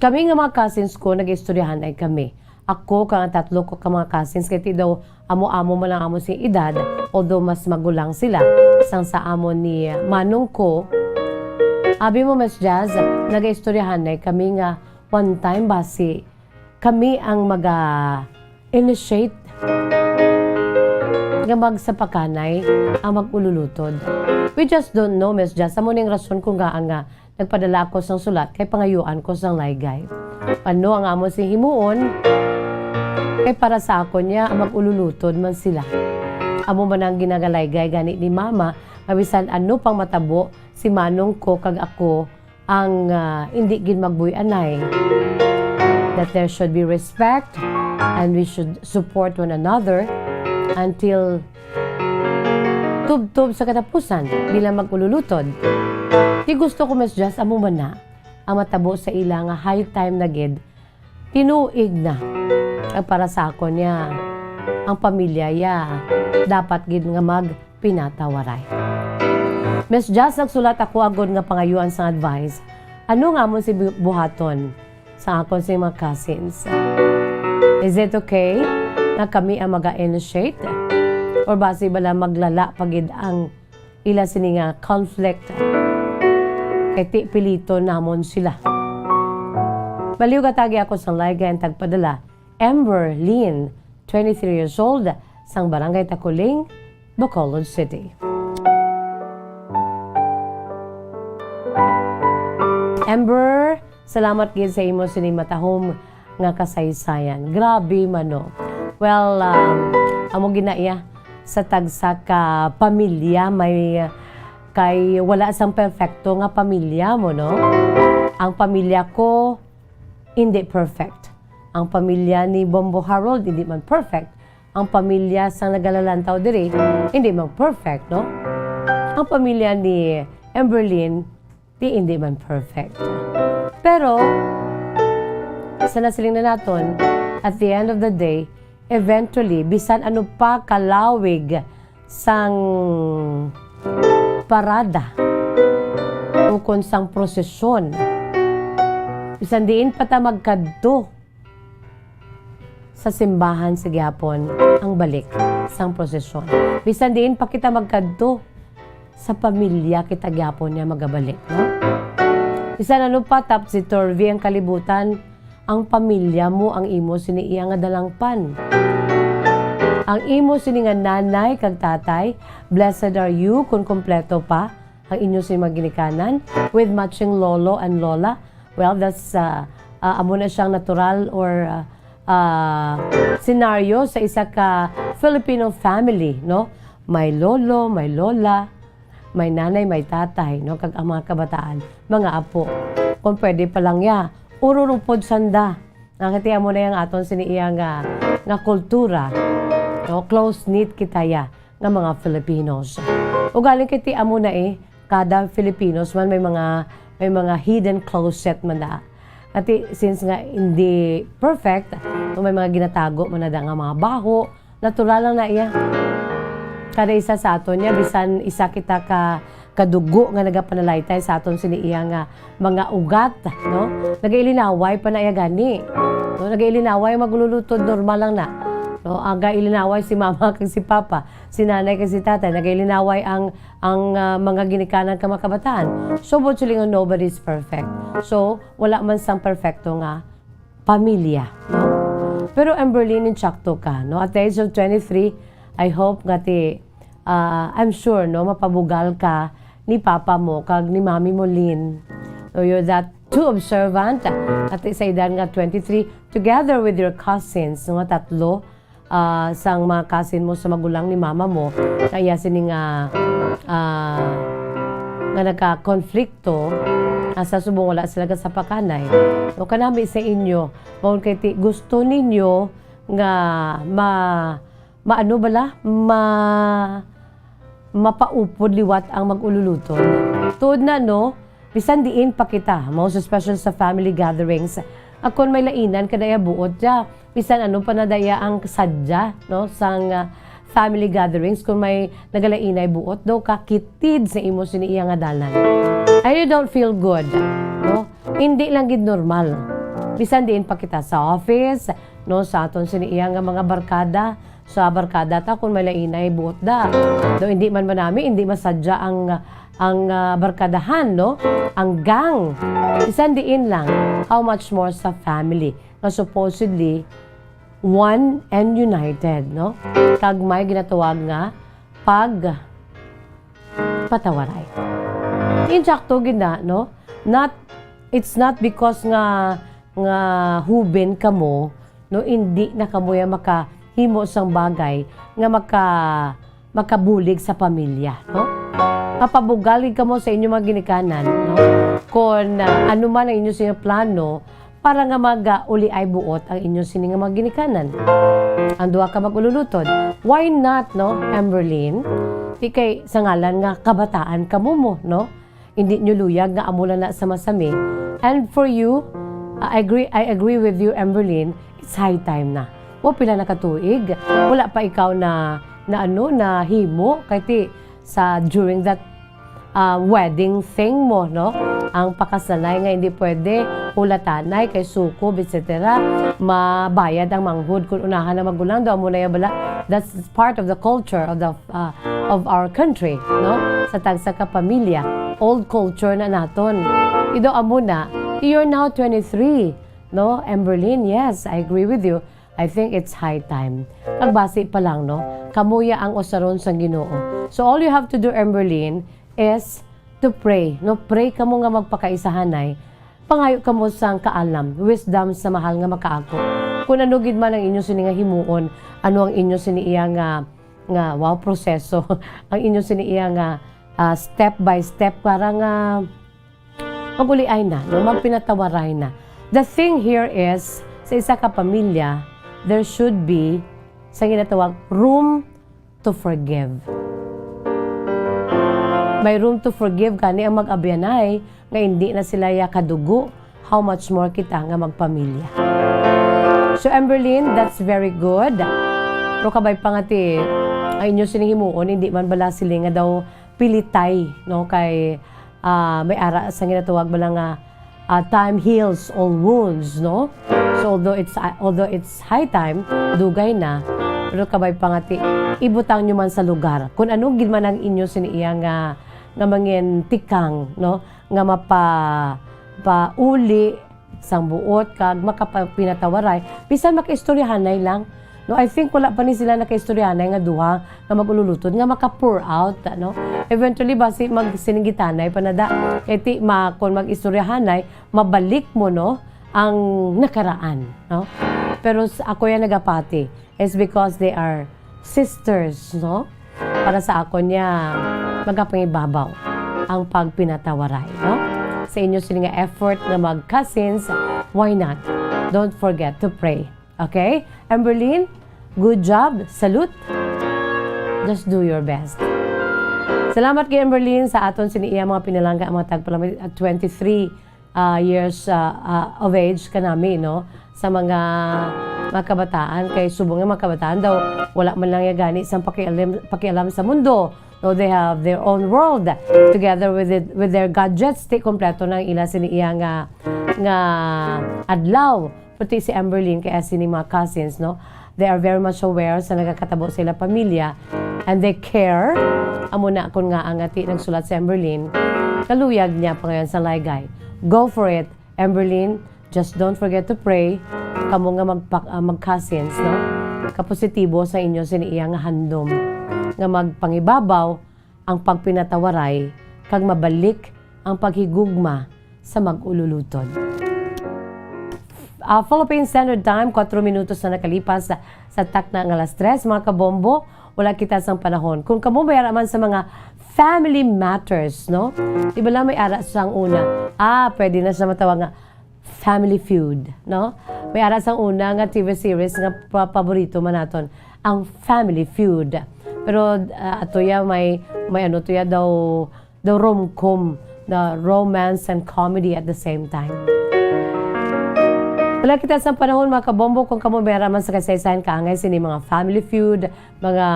Kami nga mga cousins ko, nag-istoryahanay kami. Ako kag ang tatlo ko ka mga cousins, kay ti daw amo-amo man lang amo sing edad, although mas magulang sila sang sa amon ni manong ko. Abi mo, Miss Jazz, nagaistoryahanay kami nga one time basi kami ang maga-, ah, initiate nga magsapakanay ang mag-ululutod. We just don't know, Miss Jazz. Amo ning rason kung ngaa nga nagpadala ako sang sulat kay pangayuan ko sang laygay. Ano ang amo sing himuon? Kay para sa akon niya, ang mag-ululutod man sila. Amo man ang ginagalaygay gani ni Mama nga bisan ano pang matabo, si manong ko kag ako ang, ah, indi gid magbuy-anay. That there should be respect and we should support one another until tubtob sa katapusan bilang mag-ululutod. Ti gusto ko, Miss Jazz, amo man na ang matabo sa ila nga high time na gid. Tinuig na. Kag para sa akon niya, ang pamilya ya dapat gid nga magpinatawaray. Miss Jazz, nagsulat ako agod nga pangayuan sang advice. Ano nga mo si bu-, buhaton sa akon sing mga cousins? Is it okay nga kami ang mag-initiate? Or basi bala maglala pa gid ang ila sini nga conflict? Kay ti pilito namon sila. Baliw gatagi ako sang laygay ang tagpadala, Amber Lynn, twenty-three years old, sang Barangay Taculing, Bacolod City. Amber, salamat gid sa imo sini matahom nga kasaysayan. Grabe man, no? Well, um, amo gid na iya sa tagsa ka pamilya, may, kay wala sang perfecto nga pamilya mo, no? Ang pamilya ko, hindi perfect. Ang pamilya ni Bombo Harold, hindi man perfect. Ang pamilya sang nagalalantaw diri, hindi man perfect, no? Ang pamilya ni Emberlyn, di hindi man perfect. Pero, sa nasiling na naton, at the end of the day, eventually, bisan ano pa kalawig sang parada, ukon sang prosesyon, bisan diin pa ta magkadto, sa simbahan sa gihapon ang balik sang prosesyon. Bisan diin pa kita magkadto, sa pamilya kita gihapon niya magabalik, no? Bisan ano pa, topsy-turvy ang kalibutan, ang pamilya mo ang imo sini iya nga dalangpan. Ang imo sini nga nanay kag tatay, blessed are you kung kompleto pa ang inyo sini mga ginikanan with matching lolo and lola. Well, that's, uh, uh, amo na siyang natural or, uh, uh, scenario sa isa ka Filipino family, no? May lolo, may lola, may nanay, may tatay, no? Kag ang mga kabataan, mga apo. Kung pwede pa lang ya, ururupod sanda. Nakatiya mo na yang aton sini iya nga, nga kultura, no? Close-knit kita ya nga mga Filipinos. Ugaling kay ti amo na eh, kada Filipinos man may mga, may mga hidden closet man na. Ati, since nga hindi perfect, kung may mga ginatago man na da nga mga baho, natural lang na iya. Kada isa sa aton niya, bisan isa kita ka, kadugo nga nagapanalaytay sa aton sini iya nga mga ugat, no? Nagailinaway pa na iya gani. No, nagailinaway, maglulutod, normal lang na. No, aga ilinaway si mama kag si papa, si nanay kag si tatay, nagailinaway ang, ang, ah, mga ginikanan ka mga kabataan. So, buot silingon, nobody's perfect. So, wala man sang perfecto nga pamilya, no? Pero Amberlyn, insakto ka, no? At the age of twenty-three, I hope nga ti, ah, I'm sure, no, mapabugal ka ni papa mo kag ni mami mo, Lynn. No, you're that too observant. At sa edad nga twenty-three, together with your cousins, nga tatlo, ah, sang mga cousin mo sa magulang ni mama mo, kaya sini nga, ah, nga nagka-konflikto, ah, sa subong wala sila gasapakanay. No, kanami sa inyo, maon kay ti-, gusto ninyo nga ma-, maano bala? Ma-, mapaupod liwat ang mag-ululutod. Tuod na, no? Bisan diin pa kita, most especially sa family gatherings, akon may lainan ka daya buot dya. Bisan ano pa na daya ang sadya, no, sang, ah, family gatherings, kung may nagalainay buot, daw ka kitid sa imo sini iya nga dalan. And you don't feel good, no? Hindi lang gid normal. Bisan diin pa kita sa office, no, sa aton sini iya nga mga barkada, sa barkada ta kung may lainay buot da. Daw hindi man manami, hindi masadya ang, ang, ah, barkadahan, no? Ang gang. Bisan diin lang, how much more sa family nga supposedly one and united, no? Kag may ginatawag nga pagpatawaray. Insakto gid na, no? Not, it's not because nga, nga huben kamo, no, indi na kamo ya makahimo sang bagay nga maka-, makabulig sa pamilya, no? Mapabugal gid kamo sa inyo mga ginikanan, no? Kon, ah, ano man ang inyo sini nga plano para nga mag, ah, uliay buot ang inyo sini nga mga ginikanan. Ang duha ka mag-ululutod. Why not, no, Amberlyn? Di kay sa ngalan nga kabataan kamo mo, no? Hindi nyo luyag nga amo lang na sa masami. And for you, I agree, I agree with you, Amberlyn, it's high time na. Wa pila na ka tuig, wala pa ikaw na, na ano, na himo, kay ti, sa, during that, ah, wedding thing mo, no? Ang pakasanay nga hindi pwede, hulatanay, kay sukob, et cetera. Mabayad ang manghod kung unahan ang magulang daw, amo na ya bala. That's part of the culture of the, ah, of our country, no? Sa tagsa ka pamilya, old culture na naton. Ido amo na, you're now twenty-three, no? Amberlyn, yes, I agree with you. I think it's high time. Kag basi pa lang, no? Kamo ya ang usaron sang Ginoo. So all you have to do, Amberlyn, is to pray, no? Pray kamo nga magpakaisahanay. Pangayo kamo sang kaalam, wisdom sa mahal nga makaako. Kung ano gid man ang inyo sini nga himuon, ano ang inyo sini iya nga, nga, wow, proseso, ang inyo sini iya nga, ah, step by step, para nga maguliay na, no? Magpinatawaray na. The thing here is, sa isa ka pamilya, there should be, sa ginatawag, room to forgive. May room to forgive gani ang mag-abyanay nga hindi na sila ya kadugo, how much more kita nga magpamilya. So, Amberlyn, that's very good. Pero kabay pa nga ti, ay inyo sini himuon, hindi man bala sila nga daw pilitay, no? Kay, ah, may ara sa ginatawag bala nga, ah, time heals all wounds, no? So, although it's, ah, although it's high time, dugay na, pero kabay pa nga ti, ibutang nyo man sa lugar. Kung ano gid man ang inyo sini iya nga, nga mangin tikang, no? Nga mapa-, pauli sang buot kag makapinatawaray, bisan makaistoryahanay lang. No, I think wala pa ni sila nakaistoryahanay nga duha nga mag-ululutod nga maka-pour out, no? Eventually, basi magsininggitanay pa na da. Kay ti, ma-, kung mag-istoryahanay, mabalik mo, no, ang nakaraan, no? Pero sa ako yan nagapati, it's because they are sisters, no? Para sa akon niya, magapangibabaw ang pagpinatawaray, no? Sa inyo sini nga effort nga mag-cousins, why not? Don't forget to pray. Okay? Amberlyn, good job. Salute. Just do your best. Salamat kay Amberlyn sa aton sini iya mga pinalangga, mga tagpalamit at twenty-three, ah, years, ah, ah, of age kanami, no? Sa mga, mga kabataan, kay subong nga mga kabataan daw, wala man lang ya gani sang pakialam, pakialam sa mundo. No, they have their own world together with it, with their gadgets. Ti kompleto na ang ila sini iya nga, nga adlaw. Pati si Amberlyn, kaya sini mga cousins, no? They are very much aware sa nagakatabo sa ila pamilya, and they care. Amo na kun nga ang ati nagsulat si Amberlyn, kaluyag niya pa ngayon sa laygay. Go for it, Amberlyn. Just don't forget to pray. Kamo nga magpa-, ah, mag-cousins, no? Kapositibo sa inyo sini iya nga handom nga magpangibabaw ang pagpinatawaray kag mabalik ang paghigugma sa mag-ululutod. Ah, Philippine Standard Time, kuwatro minutos na nakalipas sa, sa takna nga alas tres, mga kabombo. Wala kita sang panahon. Kung kamo may ara man sa mga family matters, no? Di ba lang may ara sang una? Ah, pwede na siya matawag nga Family Feud, no? May ara sang una nga T V series nga pa-, paborito man naton, ang Family Feud. Pero, ah, ato ya may, may ano to ya daw, daw rom-com, the romance and comedy at the same time. Wala kita sa panahon, mga kabombo, kung kamo may ara man sa kasaysayan kaangay sini mga Family Feud, mga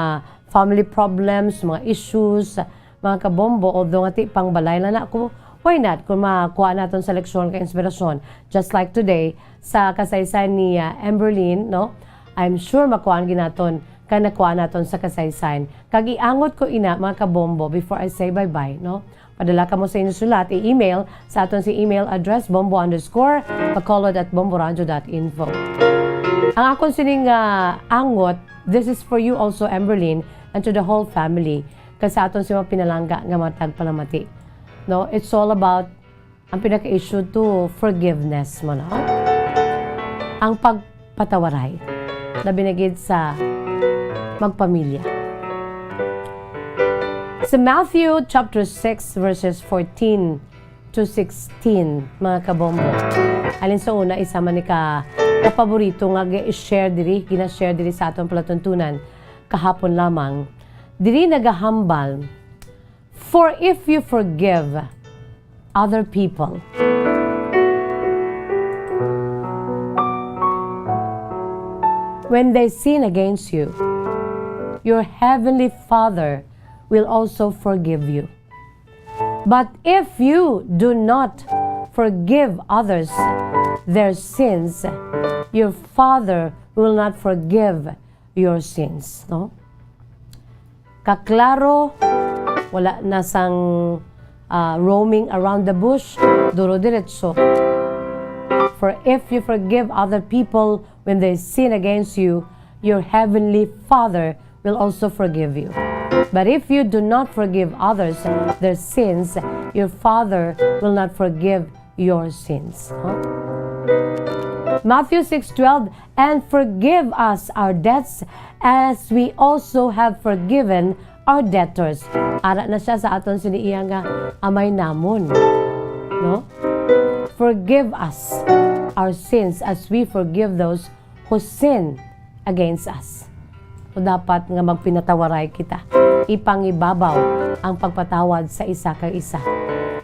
family problems, mga issues, mga kabombo, although nga ti pangbalay lang na ako, why not? Kung makuha naton sa leksyon ka inspirasyon, just like today, sa kasaysayan ni, ah, Amberlyn, no? I'm sure makuhaan ginaton kay nakuha naton sa kasaysayan. Kag iangot ko ina, mga kabombo, before I say bye-bye, no? Padala kamo sa inyong sulat, i-email sa aton si email address, bombo underscore bacolod at bomboradio dot info. Ang akon sining, ah, angot, this is for you also, Emberlyn, and to the whole family. Kag sa aton si mga pinalangga nga mga tagpalamati. No, it's all about ang pinaka-issue to forgiveness mo, no? Ang pagpatawaray. Labi na gid sa magpamilya. Sa Matthew chapter six, verses fourteen to sixteen, mga kabombo. Halin sa una, isa man ni ka kapaborito nga gi-share diri, gina-share diri sa aton palatuntunan kahapon lamang. Diri nagahambal, "For if you forgive other people when they sin against you, your heavenly Father will also forgive you. But if you do not forgive others their sins, your Father will not forgive your sins." No? Kaklaro, wala na sang, ah, roaming around the bush, duro diretso. "For if you forgive other people when they sin against you, your heavenly Father will also forgive you. But if you do not forgive others their sins, your Father will not forgive your sins." Huh? Matthew six twelve, "And forgive us our debts as we also have forgiven our debtors." Ara na siya sa aton sini iya nga Amay namon. No? "Forgive us our sins as we forgive those who sin against us." So, dapat nga magpinatawaray kita. Ipangibabaw ang pagpatawad sa isa kag isa.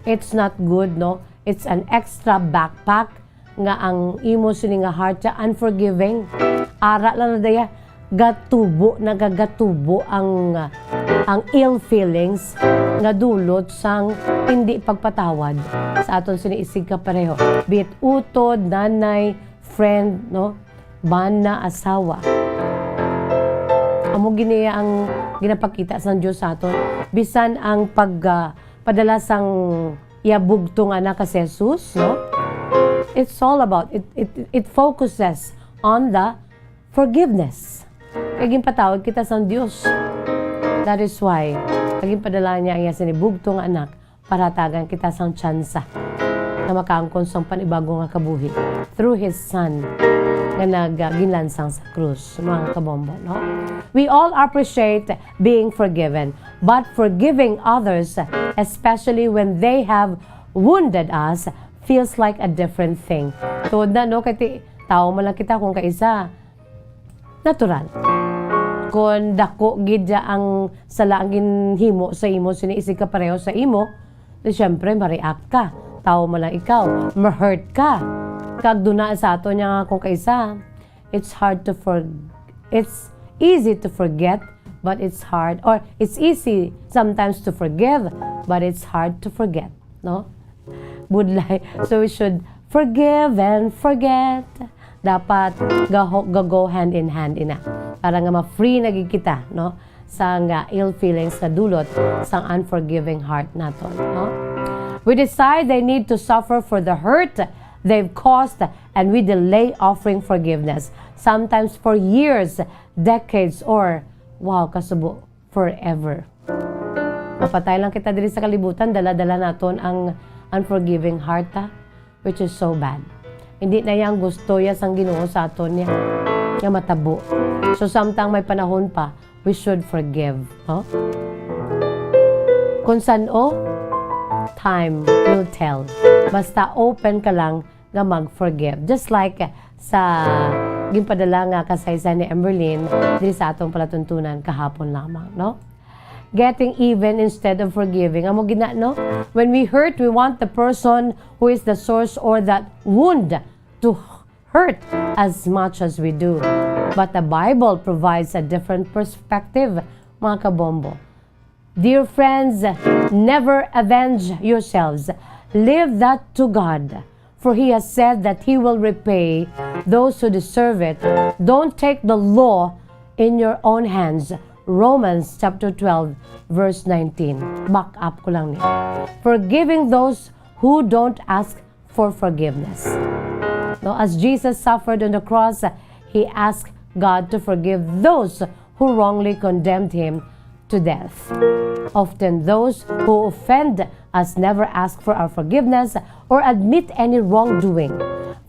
It's not good, no? It's an extra backpack nga ang imo sini nga heart siya unforgiving. Ara lang na daya, gatubo, nagagatubo ang, ang ill feelings nga dulot sang hindi pagpatawad sa aton sini isig kapareho. Be it utod, nanay, friend, no? Bana, asawa. Amo gini ang ginapakita sang Dios sa aton. Bisan ang pag, ah, padala sang iya bugtong nga anak nga si Jesus, no? It's all about, it, it, it focuses on the forgiveness. Kay ginpatawad kita sang Dios. That is why, kay ginpadala niya ang iya sini bugtong nga anak para hatagan kita sang tsansa nga makaangkon sang panibago nga kabuhi through His Son nga nag-, ah, ginlansang sa krus, mga kabombo, no? We all appreciate being forgiven, but forgiving others, especially when they have wounded us, feels like a different thing. Tuod na, no? Kay ti-, tawo man lang kita kung kaisa. Natural. Kon dako gid ya ang sala ang ginhimo sa imo sini isig kapareho sa imo, di siyempre ma-react ka. Tawo man lang ikaw, ma-hurt ka. Kag duna sa ato niya nga kung kaisa, it's hard to for-, it's easy to forget, but it's hard, or it's easy sometimes to forgive, but it's hard to forget, no? Budlay. So we should forgive and forget. Dapat gaho-, ga-go hand in hand ina. Para nga ma-free na gid kita, no? Sang, ah, ill feelings nga dulot sang unforgiving heart naton, no? We decide they need to suffer for the hurt they've caused, and we delay offering forgiveness, sometimes for years, decades, or, wow, kasubo, forever. Mapatay lang kita diri sa kalibutan, dala-dala naton ang unforgiving heart, ha? Which is so bad. Hindi na yang gusto ya sang Ginoo sa aton niya nga matabo. So, samtang may panahon pa, we should forgive, no? Kung san-o, time will tell. Basta open ka lang nga mag-forgive. Just like sa ginpadala nga kasaysayan ni Emberlyn diri sa atong palatuntunan kahapon lamang, no? Getting even instead of forgiving. Amo gid na, no? When we hurt, we want the person who is the source or that wound to hurt as much as we do. But the Bible provides a different perspective, mga kabombo. Dear friends, never avenge yourselves. Leave that to God, for He has said that He will repay those who deserve it. Don't take the law in your own hands. Romans chapter twelve, verse nineteen. Back up ko lang ni. Forgiving those who don't ask for forgiveness. No, as Jesus suffered on the cross, He asked God to forgive those who wrongly condemned him to death. Often, those who offend us never ask for our forgiveness or admit any wrongdoing.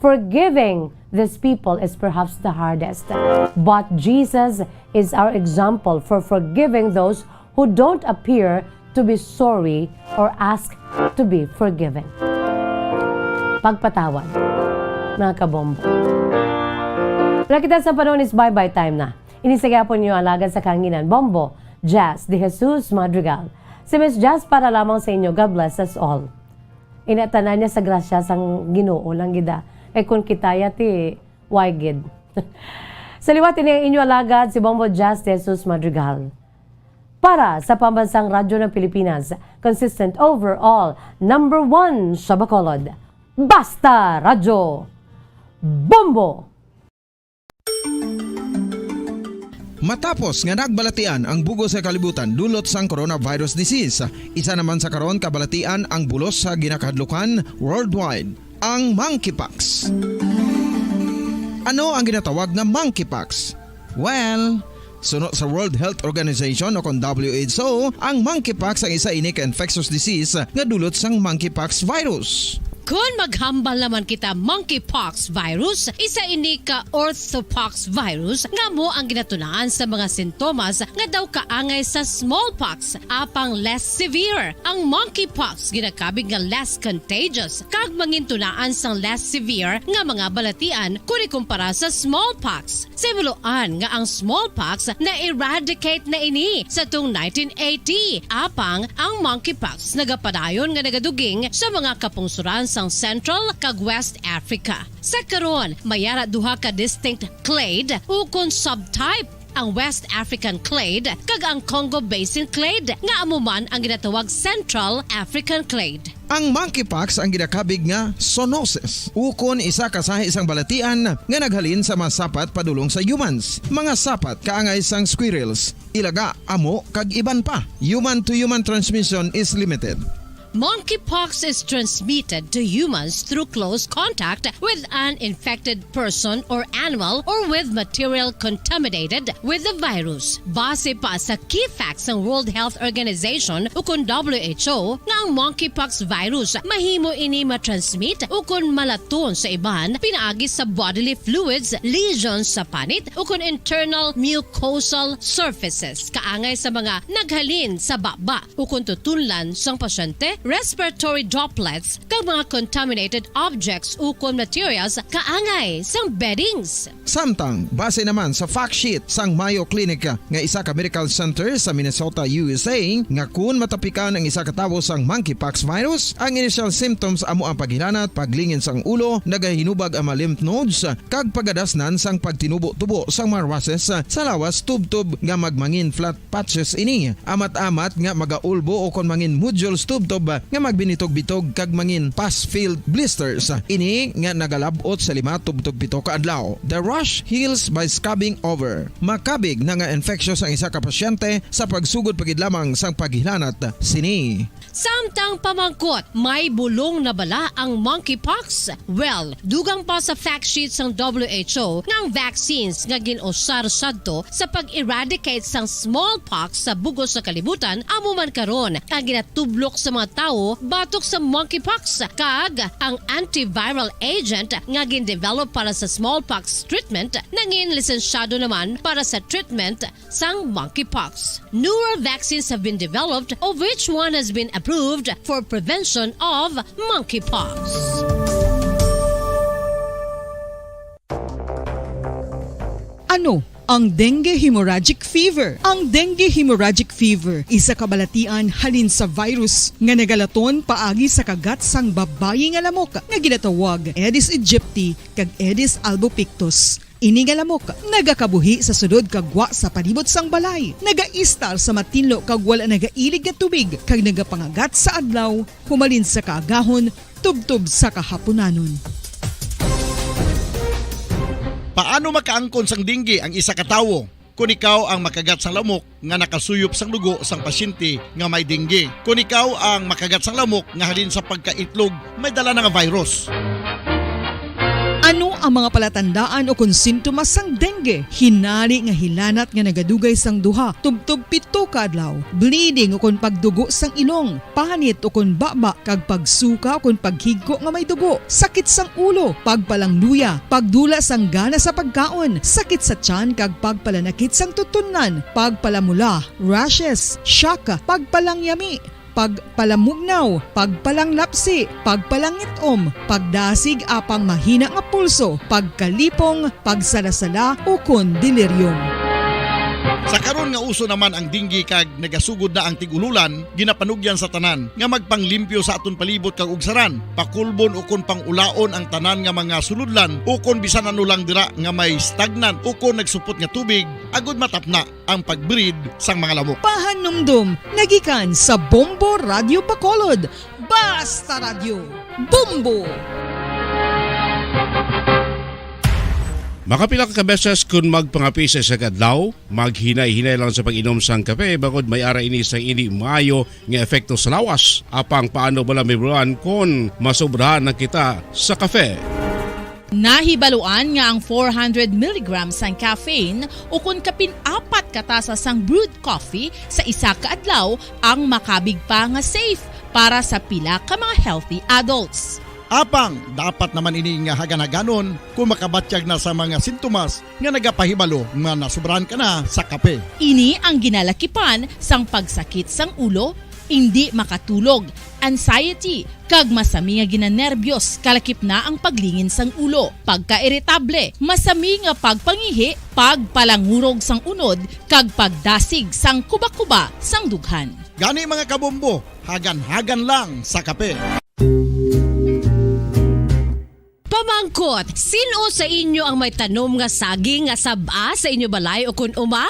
Forgiving these people is perhaps the hardest, but Jesus is our example for forgiving those who don't appear to be sorry or ask to be forgiven. Pagpatawad, mga kabombo. Wala kita sa panahon is bye-bye time na. Ini sa gihapon niyo alagad sa kahanginan, Bombo, Jazz de Jesus Madrigal. Si Miss Jazz para lamang sa inyo. God bless us all. Ina tanan niya sa grasya sang Ginoo lang gida. Kay kun kita ya ti, why gid? Sa liwat ini ang inyo alagad, si Bombo Jazz de Jesus Madrigal. Para sa Pambansang Radyo ng Pilipinas, consistent overall, number one sa Bacolod. Basta Radyo! Bombo! Matapos nga nagbalatian ang bug-os nga kalibutan dulot sang coronavirus disease, isa naman sa karon kabalatian ang bulos sa ginakahadlukan worldwide, ang monkeypox. Ano ang ginatawag nga monkeypox? Well, suno sa World Health Organization o kon W H O, ang monkeypox ang isa ini ka infectious disease nga dulot sang monkeypox virus. Kon maghambal naman kita monkeypox virus, isa ini ka orthopox virus nga amo ang ginatunaan sa mga sintomas nga daw kaangay sa smallpox, apang less severe. Ang monkeypox ginakabig nga less contagious kag mangintunaan sang less severe nga mga balatian kon ikumpara sa smallpox. Sa himuloan nga ang smallpox na-eradicate na ini sa tuong nineteen eighty, apang ang monkeypox nagapadayon nga nagaduging sa mga kapungsoran sang Central kag West Africa. Sa karon, may ara duha ka distinct clade ukon subtype, ang West African clade kag ang Congo Basin clade, nga amo man ang ginatawag Central African clade. Ang monkeypox ang ginakabig nga zoonosis, ukon isa ka sahi sang balatian nga naghalin sa mga sapat padulong sa humans, mga sapat kaangay sang squirrels, ilaga, amo, kag iban pa. Human-to-human transmission is limited. Monkeypox is transmitted to humans through close contact with an infected person or animal or with material contaminated with the virus. Base pa sa key facts sang World Health Organization ukon W H O, nga ang monkeypox virus mahimo ini matransmit ukon malaton sa iban pinaagi sa bodily fluids, lesions sa panit, ukon internal mucosal surfaces, kaangay sa mga naghalin sa baba ukon tutunlan sang pasyente, respiratory droplets, kag mga contaminated objects ukon materials kaangay sang beddings. Samtang, base naman sa fact sheet sang Mayo Clinic nga isa ka medical center sa Minnesota, U S A, nga kun matapikan ang isa ka tawo sang monkeypox virus, ang initial symptoms amo ang paghilanat, paglingin sang ulo, nagahinubag ang mga lymph nodes, kag pagadasnan sang pagtinubo-tubo sang mga rushes sa lawas tubtob nga magmangin flat patches ini. Amat-amat nga magaulbo ukon mangin nodules tubtob nga magbinitog-bitog kag mangin pus-filled blisters. Ini nga nagalab-ot sa lima tubtob pito ka adlaw. The rash heals by scabbing over. Makabig na nga infectious ang isa ka pasyente sa pagsugod pa gid lamang sang paghilanat sini. Samtang pamangkot, may bulong na bala ang monkeypox? Well, dugang pa sa fact sheet sang W H O nga ang vaccines nga gin-usar sadto sa pag-eradicate sang smallpox sa bug-os nga kalibutan amo man karon ang ginatublok sa mga tawo batok sa monkeypox, kag ang antiviral agent nga gin-develop para sa smallpox treatment nangin lisensyado naman para sa treatment sang monkeypox. Newer vaccines have been developed, of which one has been approved for prevention of monkeypox. Ano ang dengue hemorrhagic fever? Ang dengue hemorrhagic fever isa ka balatian halin sa virus nga nagalaton paagi sa kagat sang babayi nga lamok nga ginatawag Aedes aegypti kag Aedes albopictus. Ini nga lamok nagakabuhi sa sulod kag gwa sa palibot sang balay, nagaistar sa matinlo kag wala nagailig nga tubig, kag nagapangagat sa adlaw humalin sa kaagahon tubtob sa kahapunanon. Paano makaangkon sang dengue ang isa ka tawo? Kon ikaw ang makagat sang lamok nga nakasuyop sang dugo sang pasyente nga may dengue. Kon ikaw ang makagat sang lamok nga halin sa pagkaitlog may dala na nga virus. Ano Ang mga palatandaan ukon sintomas sang dengue: hinari nga hilanat nga nagadugay sang duha tubtob pito ka adlaw, bleeding ukon pagdugo sang ilong, panit ukon baba kag pagsuka ukon paghigko nga may dugo, sakit sang ulo, pagpalangluya, pagdula sang gana sa pagkaon, sakit sa tiyan kag pagpalanakit sang tutunlan, pagpalamula, rashes, shock, pagpalangyami, pagpalamugnaw, pagpalanglapsi, pagpalangit-om, pagdasig apang mahina nga pulso, pagkalipong, pagsalasala, ukon delirium. Sa karon nga uso naman ang dengue kag nagasugod na ang tig-ululan, ginapanugyan sa tanan nga magpanglimpyo sa aton palibot kag ugsaran, pakulbon ukon pangulaon ang tanan nga mga sulodlan ukon bisan ano lang dira nga may stagnant ukon nagsupot nga tubig, agud matapna ang pag-breed sang mga lamok. Pahanumdom nga gikan sa Bombo Radyo Bacolod. Basta Radyo, Bombo! Makapila ka beses kon magpangape sa isa ka adlaw, maghinay-hinay lang sa pag-inom sang kape, bangod may ara ini sang indi maayo nga epekto sa lawas. Apang paano bala, May Bulan, kon masobrahan na kita sa kape? Nahibaluan nga ang four hundred milligrams sang caffeine ukon kapin apat ka tasa sang brewed coffee sa isa ka adlaw ang makabig pa nga safe para sa pila ka mga healthy adults. Apang dapat naman ini nga hagan-haganon kung makabatyag na sa mga sintomas nga nagapahibalo nga nasobrahan ka na sa kape. Ini ang ginalakipan sang pagsakit sang ulo, indi makatulog, anxiety, kag masami nga ginanerbyos, kalakip na ang paglingin sang ulo, pagkairitable, masami nga pagpangihi, pagpalangurog sang unod, kag pagdasig sang kubakuba sang dughan. Gani, mga kabombo, hagan-hagan lang sa kape. Pamangkot, sin-o sa inyo ang may tanom nga saging nga sab-a sa inyo balay ukon uma?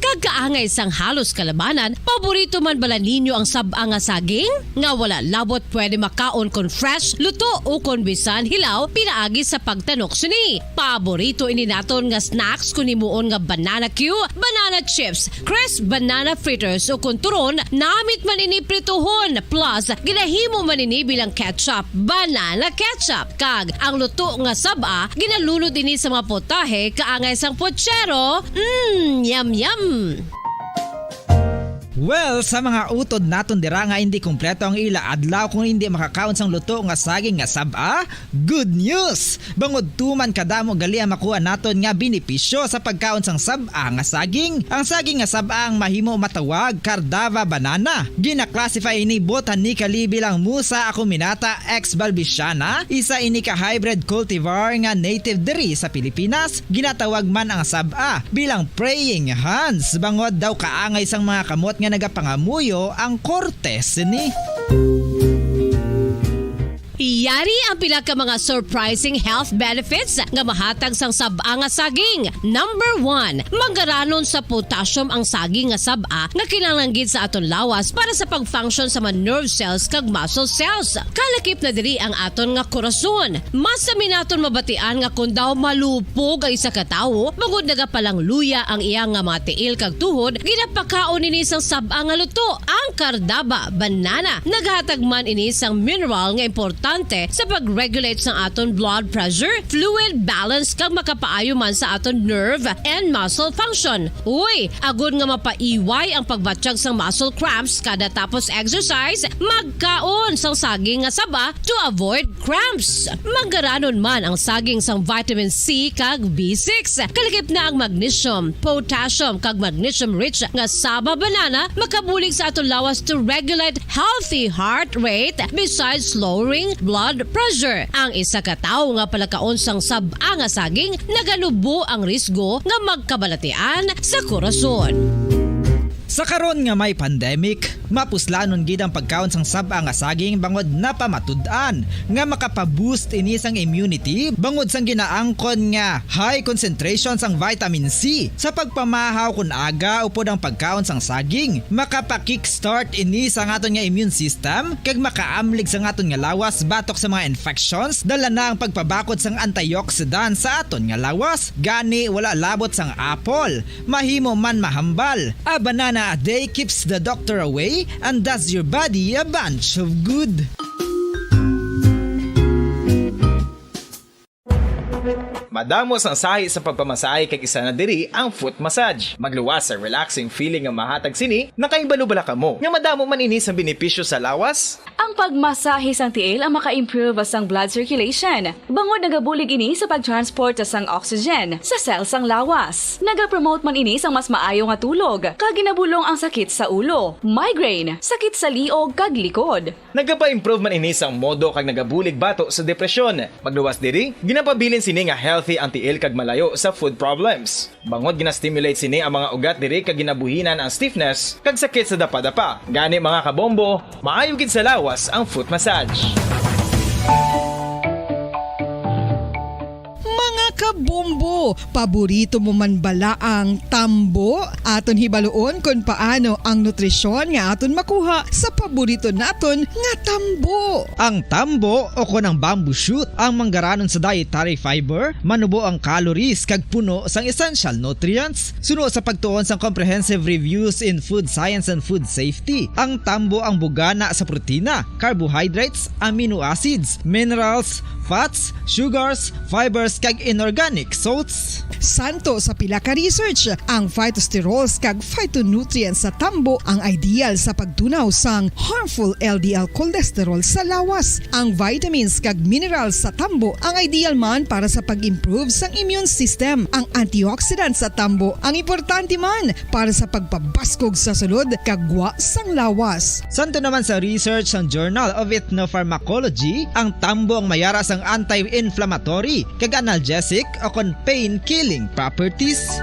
Kag kaangay sang halos kalabanan, paborito man bala ninyo ang sab-a nga saging? Nga wala labot pwede makaon kon fresh, luto, ukon bisan hilaw pinaagi sa pagtanok sini. Paborito ini naton nga snacks kon himuon nga banana cue, banana chips, crisp banana fritters, ukon turon, namit man ini prituhon, plus ginahimo man ini bilang ketchup, banana ketchup. Kag ang luto nga sab-a, ginalunod ini sa mga putahe kaangay sang putsero. Mm, yum, yum! Well, sa mga utod naton dira nga indi kompleto ang ila adlaw kung indi makakaon sang luto nga saging nga sab-a, good news! Bangod tuman kadamo gali ang makuha naton nga benepisyo sa pagkaon sang sab-a nga saging. Ang saging nga sab-a ang mahimo matawag Cardava banana. Gina-classify ini botanically bilang Musa acuminata ex balbisiana, isa ini ka hybrid cultivar nga native diri sa Pilipinas. Ginatawag man ang sab-a bilang praying hands, bangod daw kaangay sang mga kamot nga nagapangamuyo ang korte sini. Yari ang pila ka mga surprising health benefits nga mahatag sang sab-a nga saging. Number one, manggaranon sa potassium ang saging nga sab-a nga kinahanglan gid sa aton lawas para sa pag-function sa mga nerve cells kag muscle cells. Kalakip na diri ang aton nga korason. Masami naton mabatian nga kon daw malupog ang isa ka tawo, bangod nagapalangluya ang iya nga mga tiil kag tuhod, ginapakaon ini sang sab-a nga luto, ang Cardaba banana. Naghatag man ini sang mineral nga importante sa pag-regulate sang aton blood pressure, fluid balance, kag makapaayo man sa aton nerve and muscle function. Uy, agod nga mapaiway ang pagbatyag sang muscle cramps kada tapos exercise, magkaon sang saging nga saba to avoid cramps. Manggaranon man ang saging sang vitamin C kag B six. Kalakip na ang magnesium, potassium, kag magnesium-rich nga saba banana makabulig sa aton lawas to regulate healthy heart rate besides lowering blood pressure. Ang isa ka tawo nga palakaon sang sab-a nga saging naganubo ang risgo nga magkabalatian sa korason. Sa karon nga may pandemic, mapuslanon gid ang pagkaon sang sab-a nga saging bangod napamatud-an nga makapa-boost ini sang immunity bangod sang ginaangkon nga high concentration sang vitamin C. Sa pagpamahaw kon aga upod ang pagkaon sang saging, makapa-kickstart ini sang aton nga immune system kag makaamlig sang aton nga lawas batok sa mga infections. Dala na ang pagpabakod sang antioxidant sa aton nga lawas. Gani, wala labot sang apple, mahimo man mahambal. A banana a day keeps the doctor away and does your body a bunch of good. Madamo sang sahi sa pagpamasahe, kag isa na diri ang foot massage. Magluwas sa relaxing feeling nga mahatag sini. Nakahibalo bala kamo nga madamo man ini sang benepisyo sa lawas? Ang pagmasahe sang tiil ang maka-improve sang blood circulation, bangod nagabulig ini sa pag-transport sang oxygen sa cell sang lawas. Nagapromote man ini sang mas maayo nga tulog, kag ginabulong ang sakit sa ulo, migraine, sakit sa liog, kag likod. Nagapa-improve man ini sang modo kag nagabulig bato sa depresyon. Magluwas diri, ginapabilin sini nga healthy ang tiil kag malayo sa foot problems. Bangod gina-stimulate sini ang mga ugat diri kag ginabuhinan ang stiffness kag sakit sa dapadapa. Gani, mga kabombo, maayo gid sa lawas ang foot massage. Mga kabombo, paborito mo man bala ang tambo? Aton hibaluon kon paano ang nutrisyon nga aton makuha sa paborito naton nga tambo. Ang tambo o kon ang bamboo shoot ang manggaranon sa dietary fiber, manubo ang calories kag puno sang essential nutrients. Suno sa pagtuon sang Comprehensive Reviews in Food Science and Food Safety, ang tambo ang bugana sa protina, carbohydrates, amino acids, minerals, fats, sugars, fibers, kag inorganic salts. Santo sa pila ka research, ang phytosterols kag phytonutrients sa tambo ang ideal sa pagtunaw sang harmful L D L cholesterol sa lawas. Ang vitamins kag minerals sa tambo ang ideal man para sa pag-improve sang immune system. Ang antioxidants sa tambo ang importante man para sa pagpabaskog sa sulod kag gwa sang lawas. Santo naman sa research sang Journal of Ethnopharmacology, ang tambo ang mayara sang anti-inflammatory kag analgesic o kon pain-killing properties.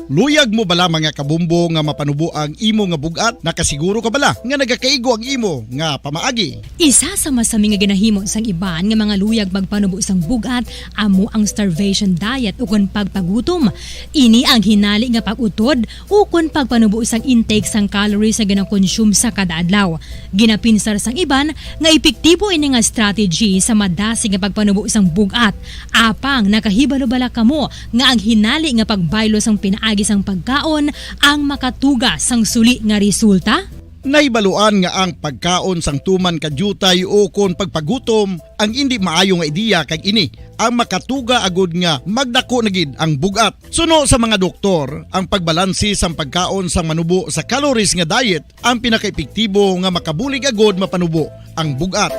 Luyag mo bala, mga kabumbo, nga mapanubo ang imo nga bug-at? Nakasiguro ka bala nga nagakaigo ang imo nga pamaagi? Isa sa masami nga ginahimo sang iban nga mga luyag magpanubo sang bug-at amo ang starvation diet ukon pagpagutom. Ini ang hinali nga pag-utod ukon pagpanubo sang intake sang calories nga ginakonsume sa kada adlaw. Ginapinsar sang iban nga epektibo ini nga strategy sa madasig nga pagpanubo sang bug-at. Apang nakahibalo bala kamo nga ang hinali nga pagbaylo sang pinaagi sang pagkaon ang makatuga sang suli nga resulta? Nahibaluan nga ang pagkaon sang tuman ka diutay ukon pagpagutom ang indi maayo nga ideya, kag ini ang makatuga agud nga magdako na gid ang bug-at. Suno sa mga doktor, ang pagbalanse sang pagkaon sang manubo sa calories nga diet ang pinakaepektibo nga makabulig agud mapanubo ang bug-at.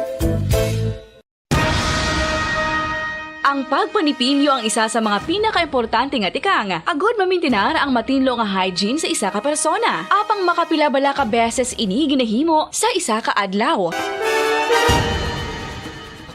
Ang pagpanipilyo ang isa sa mga pinakaimportante nga tikang agud mamintinar ang matinlo nga hygiene sa isa ka persona. Apang makapila bala ka beses ini ginahimo sa isa ka adlaw?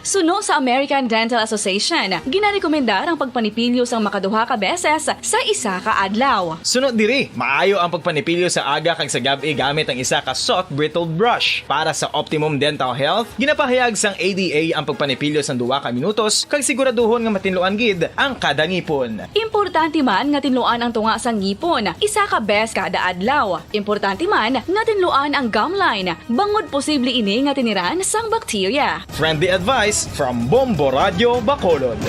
Suno sa American Dental Association, ginarekomendar ang pagpanipilyo sang makaduha ka beses sa isa ka adlaw. Suno diri, maayo ang pagpanipilyo sa aga kag sa gab-i gamit ang isa ka soft bristled brush. Para sa optimum dental health, ginapahayag sang A D A ang pagpanipilyo sang duha ka minutos kag siguraduhon nga matinluan gid ang kada ngipon. Importante man nga tinluan ang tunga sang ngipon isa ka bes kada adlaw. Importante man nga tinluan ang gum line, bangod posible ini nga tiniran sang bakterya. Friendly advice from Bombo Radyo Bacolod.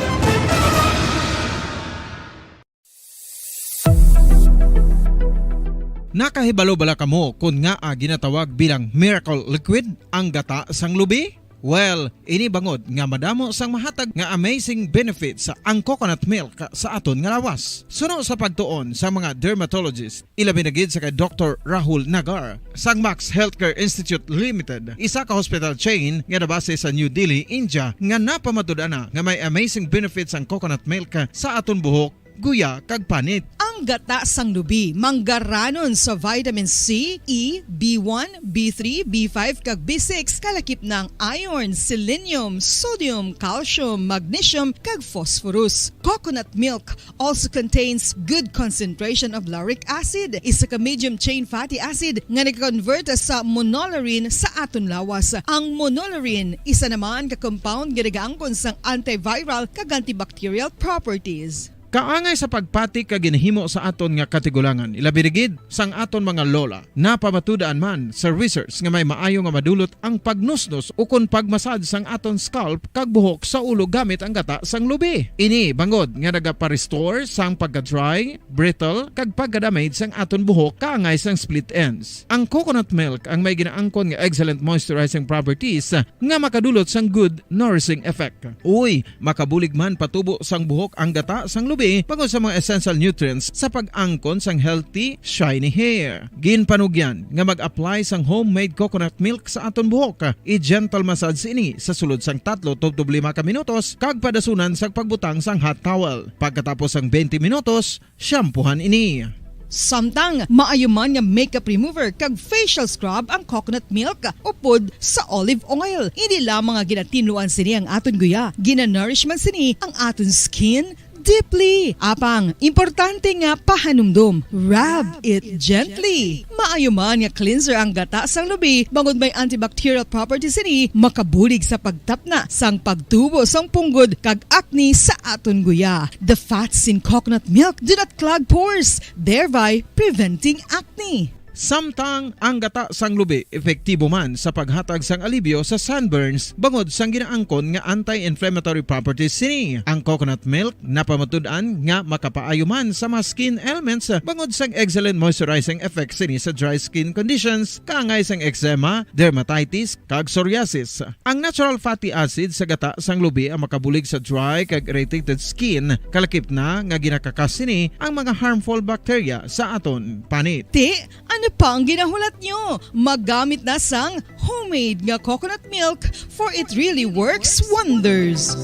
Nakahibalo bala kamo kon ngaa ginatawag bilang miracle liquid ang gata sang lubi? Well, ini bangod nga madamo sang mahatag nga amazing benefits ang coconut milk sa aton nga lawas. Suno sa pagtuon sa mga dermatologist, ilabi na gid sa kay Doktor Rahul Nagar sang Max Healthcare Institute Limited, isa ka hospital chain nga nabase sa New Delhi, India, nga napamatud-an na nga may amazing benefits ang coconut milk sa aton buhok, guya, kag panit. Ang gata sang lubi manggaranon sa vitamin C, E, B one, B three, B five, kag B six, kalakip na ang iron, selenium, sodium, calcium, magnesium, kag phosphorus. Coconut milk also contains good concentration of lauric acid, isa ka medium chain fatty acid nga nag-convert sa monolaurin sa aton lawas. Ang monolaurin, isa naman ka compound nga nagaangkon sang antiviral kag antibacterial properties. kaangay sa pagpati kag ginahimo sa aton nga katigulangan, ilabi na gid sang aton mga lola. Napamatud-an man sa research nga may maayo nga madulot ang pagnusnos ukon pagmasad sang aton scalp kag buhok sa ulo gamit ang gata sang lubi. Ini bangod nga nagapa-restore sang pagka-dry, brittle, kag pagka-damage sang aton buhok kaangay sang split ends. Ang coconut milk ang may ginaangkon nga excellent moisturizing properties nga makadulot sang good nourishing effect. Uy, makabulig man patubo sang buhok ang gata sang lubi bangod sa mga essential nutrients sa pag-angkon sang healthy, shiny hair. Ginpanugyan nga mag-apply sang homemade coconut milk sa aton buhok. I-gentle massage ini sa sulod sang tatlo tubtob lima ka minutos kag padasunan sang pagbutang sang hot towel. Pagkatapos sang twenty minutos, shampoohan ini. Samtang maayo man nga makeup remover kag facial scrub ang coconut milk upod sa olive oil, hindi lamang nga ginatinluan sini ang aton guya, ginanourish man sini ang aton skin deeply. Apang, importante nga pahanumdom, rub it gently. Maayo man nga cleanser ang gata sang lubi, bangod may antibacterial properties sini, makabulig sa pagtapna sang pagtubo sang punggod kag acne sa aton guya. The fats in coconut milk do not clog pores, thereby preventing acne. Samtang ang gata sang lubi epektibo man sa paghatag sang alibyo sa sunburns bangod sang ginaangkon nga anti-inflammatory properties sini. Ang coconut milk napamatud-an nga makapaayo man sa mga skin ailments bangod sang excellent moisturizing effects sini sa dry skin conditions kaangay sang eczema, dermatitis, kag psoriasis. Ang natural fatty acid sa gata sang lubi ang makabulig sa dry kag irritated skin, kalakip na nga ginakakas sini ang mga harmful bacteria sa aton panit. Ti, ano pa ang ginahulat nyo? Magamit na sang homemade nga coconut milk, for it really works wonders.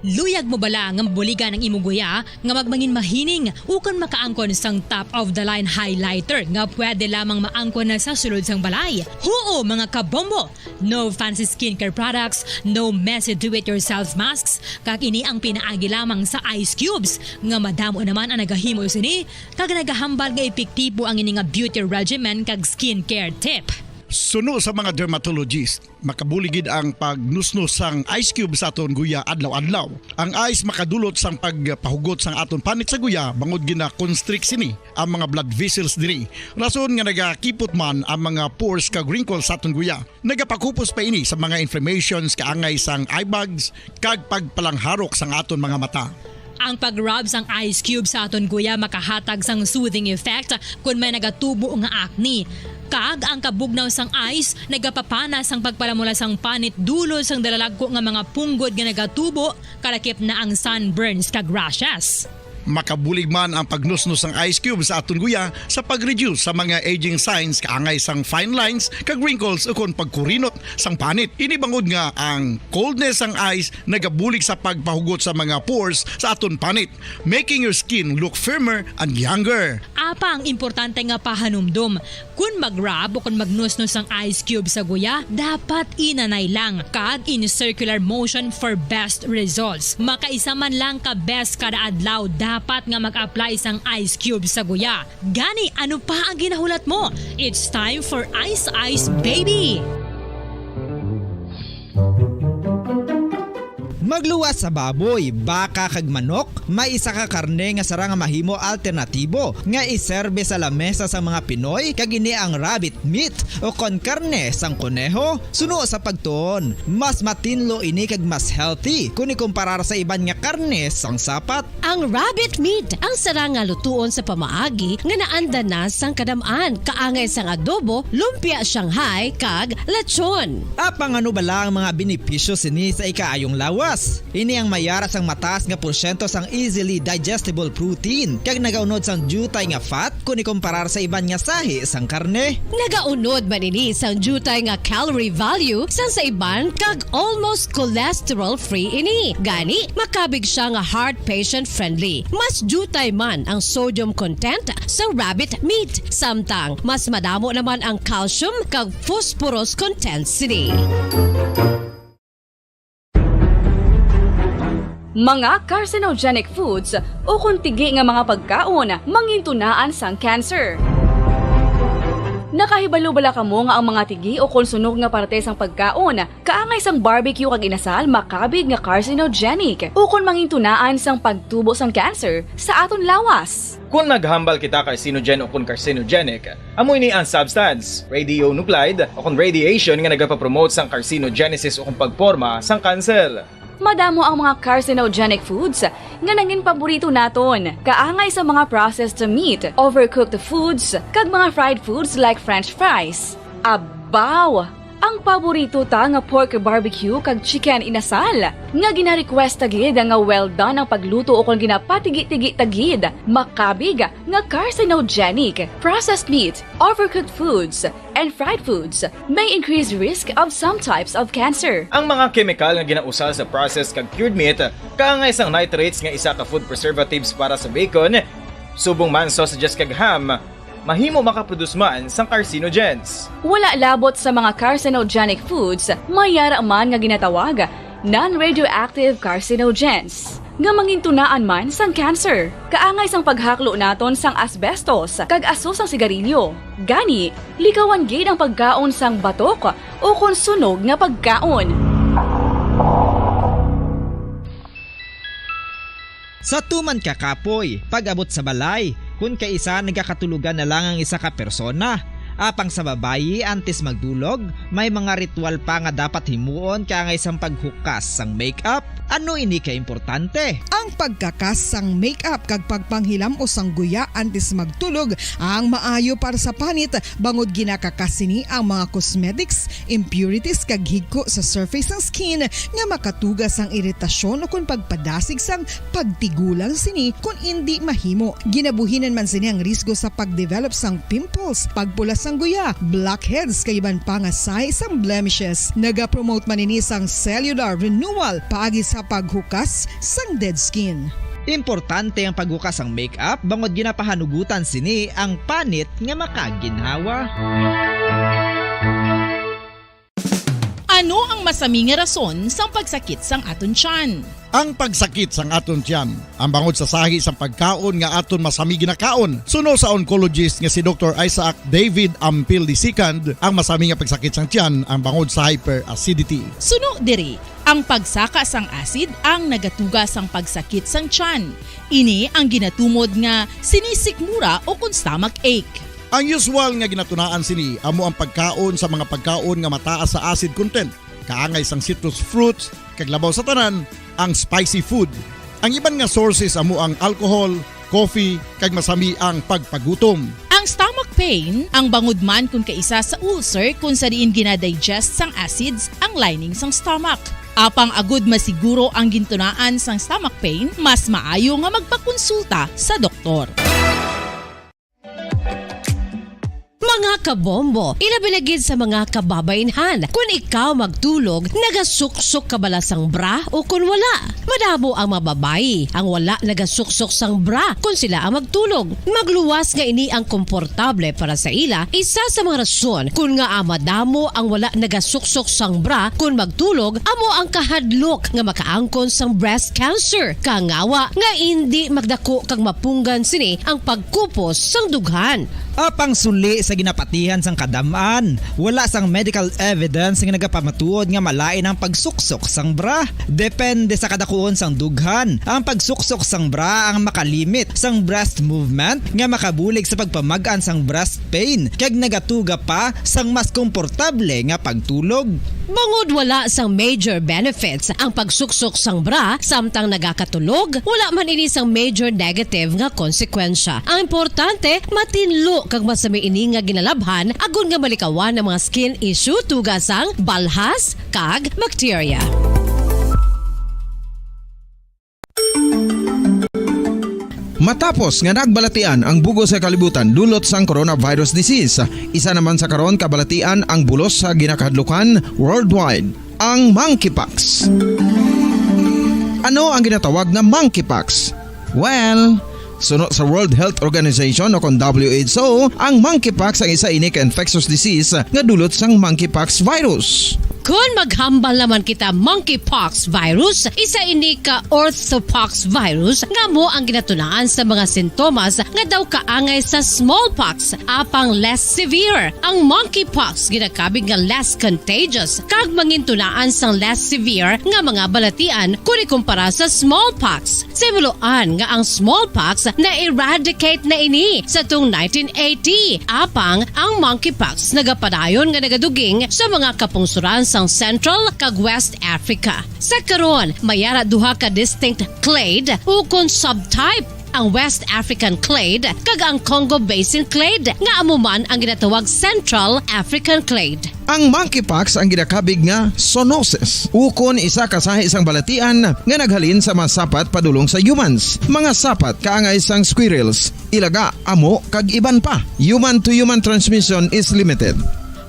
Luyag mo bala nga mabuligan ang imo guya nga magmangin mahining ukon makaangkon sang top of the line highlighter nga pwede lamang maangkon na sa sulod sang balay? Huo, mga kabombo! No fancy skincare products, no messy do-it-yourself masks, kag ini ang pinaagi lamang sa ice cubes nga madamo naman ang nagahimo sini kag nagahambal nga epektibo ang ini nga beauty regimen kag skincare tip. Suno sa mga dermatologist, makabulig gid ang pagnusnos sang ice cube sa aton guya adlaw-adlaw. Ang ice makadulot sang pagpahugot sang aton panit sa guya bangod gina-constrict sini ang mga blood vessels diri. Rason nga nagakipot man ang mga pores kag wrinkles sa aton guya. Nagapakupos pa ini sa mga inflammations kaangay sang eye bags kag pagpalangharok sang aton mga mata. Ang pag-rub sang ice cube sa aton guya makahatag sang soothing effect kon may nagatubo nga acne. Kag ang kabugnaw sang ice nagapapana sang pagpalamula sang panit dulod sang dalalagko nga mga punggod nga nagatubo, kalakip na ang sunburns kag rashes. Makabulig man ang pagnusnos sang ice cube sa aton guya sa pag-reduce sa mga aging signs kaangay sang fine lines kag wrinkles ukon pagkurinot sang panit. Ini bangod nga ang coldness sang ice nagabulig sa pagpahugot sa mga pores sa aton panit, making your skin look firmer and younger. Apang importante nga pahanumdom, kon mag-rub o kon magnusnos sang ice cube sa guya, dapat inanay lang kag in circular motion for best results. Makaisa man lang ka beses kada adlaw dapat nga mag-apply sang ice cube sa guya. Gani, ano pa ang ginahulat mo? It's time for Ice Ice Baby! Magluwas sa baboy, baka kag manok, may isa ka karne nga sarang nga mahimo alternatibo nga iserbe sa lamesa sang mga Pinoy, kag ini ang rabbit meat o kon karne sang koneho. Suno sa pagtuon, mas matinlo ini kag mas healthy kon ikumparar sa iban nga karne sang sapat. Ang rabbit meat ang sarang nga lutuon sa pamaagi nga naandan na sang kadam-an, kaangay sang adobo, lumpia Shanghai, kag lechon. Apang ano bala ang mga benepisyo sini sa ikaayong lawas? Ini ang may ara sang mataas nga porsyento sang easily digestible protein, kag nagaunod sang diutay nga fat kon ikumparar sa iban nga sahi sang karne. Nagaunod man ini sang diutay nga calorie value sang sa iban, kag almost cholesterol-free ini. Gani, makabig siya nga heart patient-friendly. Mas diutay man ang sodium content sa rabbit meat, samtang mas madamo naman ang calcium kag phosphorus content sini. Mga carcinogenic foods ukon tigi nga mga pagkaon mangintunaan sang cancer. Nakahibalo bala kamo nga ang mga tigi o kon sunog nga parte sang pagkaon kaangay sang barbecue kag inasal makabig nga carcinogenic o kon mangintunaan sang pagtubo sang cancer sa aton lawas? Kon maghambal kita carcinogen o kon carcinogenic, amo ini ang substance, radionuclide o kon radiation nga nagapapromote sang carcinogenesis o kon pagporma sang kanser. Madamo ang mga carcinogenic foods nga nangin paborito naton, kaangay sa mga processed meat, overcooked foods, kag mga fried foods like French fries. Abaw! Ang paborito ta nga pork barbecue kag chicken inasal, nga gina-request ta gid nga well done ang pagluto o kon ginapatigi-tigi ta gid, makabig nga carcinogenic. Processed meat, overcooked foods, and fried foods may increase risk of some types of cancer. Ang mga kemikal nga ginausal sa processed kag cured meat, kaangay sang nitrates nga isa ka food preservatives para sa bacon, subong man sausages kag ham, mahimo makaproduce man sang carcinogens. Wala labot sa mga carcinogenic foods, may yara man nga ginatawag non-radioactive carcinogens, nga mangintunaan man sang cancer, kaangay sang paghaklo naton sang asbestos kag aso sang sigarilyo. Gani, likawan gid ang pagkaon sang batok o kon sunog nga pagkaon. Sa tuman ka kapoy, pag-abot sa balay, kun kaisa nagakatulogan na lang ang isa ka persona, apang sa babayi, antes magdulog, may mga ritual pa nga dapat himuon kaangay sang paghukas sang makeup. Ano ini ka importante? Ang pagkakas sang makeup kag pagpanghilam-os sang guya antes magtulog ang maayo para sa panit, bangod ginakakas sini ang mga cosmetics, impurities, kag higko sa surface sang skin nga makatuga sang iritasyon ukon pagpadasig sang pagtigulang sini kon indi mahimo. Ginabuhinan man sini ang risgo sa pagdevelop sang pimples, pagpula sang guya, blackheads, kag iban pa nga sahi sang blemishes. Nagapromote man ini sang cellular renewal paagi sa paghukas sang dead skin. Importante ang paghukas sang makeup bangod ginapahanugutan sini ang panit nga makaginhawa. Ano ang masami nga rason sang pagsakit sang aton tiyan? Ang pagsakit sang aton tiyan, ang bangod sa sahi sang pagkaon nga aton masami ginakaon. Suno sa oncologist nga si Doktor Isaac David Ampil the second, ang masami nga pagsakit sang tiyan ang bangod sa hyperacidity. Suno diri, ang pagsaka sang acid ang nagatuga sang pagsakit sang tiyan. Ini ang ginatumod nga sinisikmura o kon stomach ache. Ang usual nga ginatunaan sini amo ang pagkaon sa mga pagkaon nga mataas sa acid content, kaangay sang citrus fruits, kag labaw sa tanan, ang spicy food. Ang iban nga sources amo ang alcohol, coffee, kag masami ang pagpagutom. Ang stomach pain, ang bangod man kon kaisa sa ulcer kon sa diin ginadigest sang acids ang lining sang stomach. Apang agud masiguro ang gintunaan sang stomach pain, mas maayo nga magpakonsulta sa doktor. Mga kabombo, ilabi na gid sa mga kababaynhan, kun ikaw magtulog, nagasuksok ka bala sang bra o kun wala? Madamo ang mga babayi ang wala nagasuksok sang bra kun sila ang magtulog. Magluwas nga ini ang komportable para sa ila, isa sa mga rason kun ngaa madamo ang wala nagasuksok sang bra kun magtulog amo ang kahadlok nga makaangkon sang breast cancer, kangawa nga indi magdako kag mapunggan sini ang pagkupos sang dughan. Apang suli sa ginapatihan sang kadam-an, wala sang medical evidence nga nagapamatuod nga malain ang pagsuksok sang bra. Depende sa kadakuon sang dughan, ang pagsuksok sang bra ang makalimit sang breast movement nga makabulig sa pagpamag-an sang breast pain kag nagatuga pa sang mas komportable nga pagtulog. Bangod wala sang major benefits ang pagsuksok sang bra samtang nagakatulog, wala man ini sang major negative nga konsekwensya. Ang importante, matinlo kag masami ini nga ginalabhan agod nga malikawan ang mga skin issue tuga sang balhas kag bakterya. Matapos nga nagbalatian ang bug-os nga kalibutan dulot sang coronavirus disease, isa naman sa karon kabalatian ang bulos sa ginakahadlukan worldwide, ang monkeypox. Ano ang ginatawag nga monkeypox? Well, suno sa World Health Organization o kon W H O, ang monkeypox ang isa ini ka infectious disease nga dulot sang monkeypox virus. Kon maghambal naman kita monkeypox virus, isa ini ka orthopox virus nga amo ang ginatunaan sa mga sintomas nga daw kaangay sa smallpox, apang less severe. Ang monkeypox ginakabig nga less contagious kag mangintunaan sang less severe nga mga balatian kon ikumpara sa smallpox. Simuloan nga ang smallpox na-eradicate na ini sa tung nineteen eighty, apang ang monkeypox nagapadayon nga nagaduging sa mga kapungsoran sang Central kag West Africa. Sa karon, may ara duha ka distinct clade ukon subtype, ang West African clade kag ang Congo Basin clade, nga amo man ang ginatawag Central African clade. Ang monkeypox ang ginakabig nga zoonosis, ukon isa ka sahi sang balatian nga naghalin sa mga sapat padulong sa humans, mga sapat kaangay sang squirrels, ilaga, amo, kag iban pa. Human-to-human transmission is limited.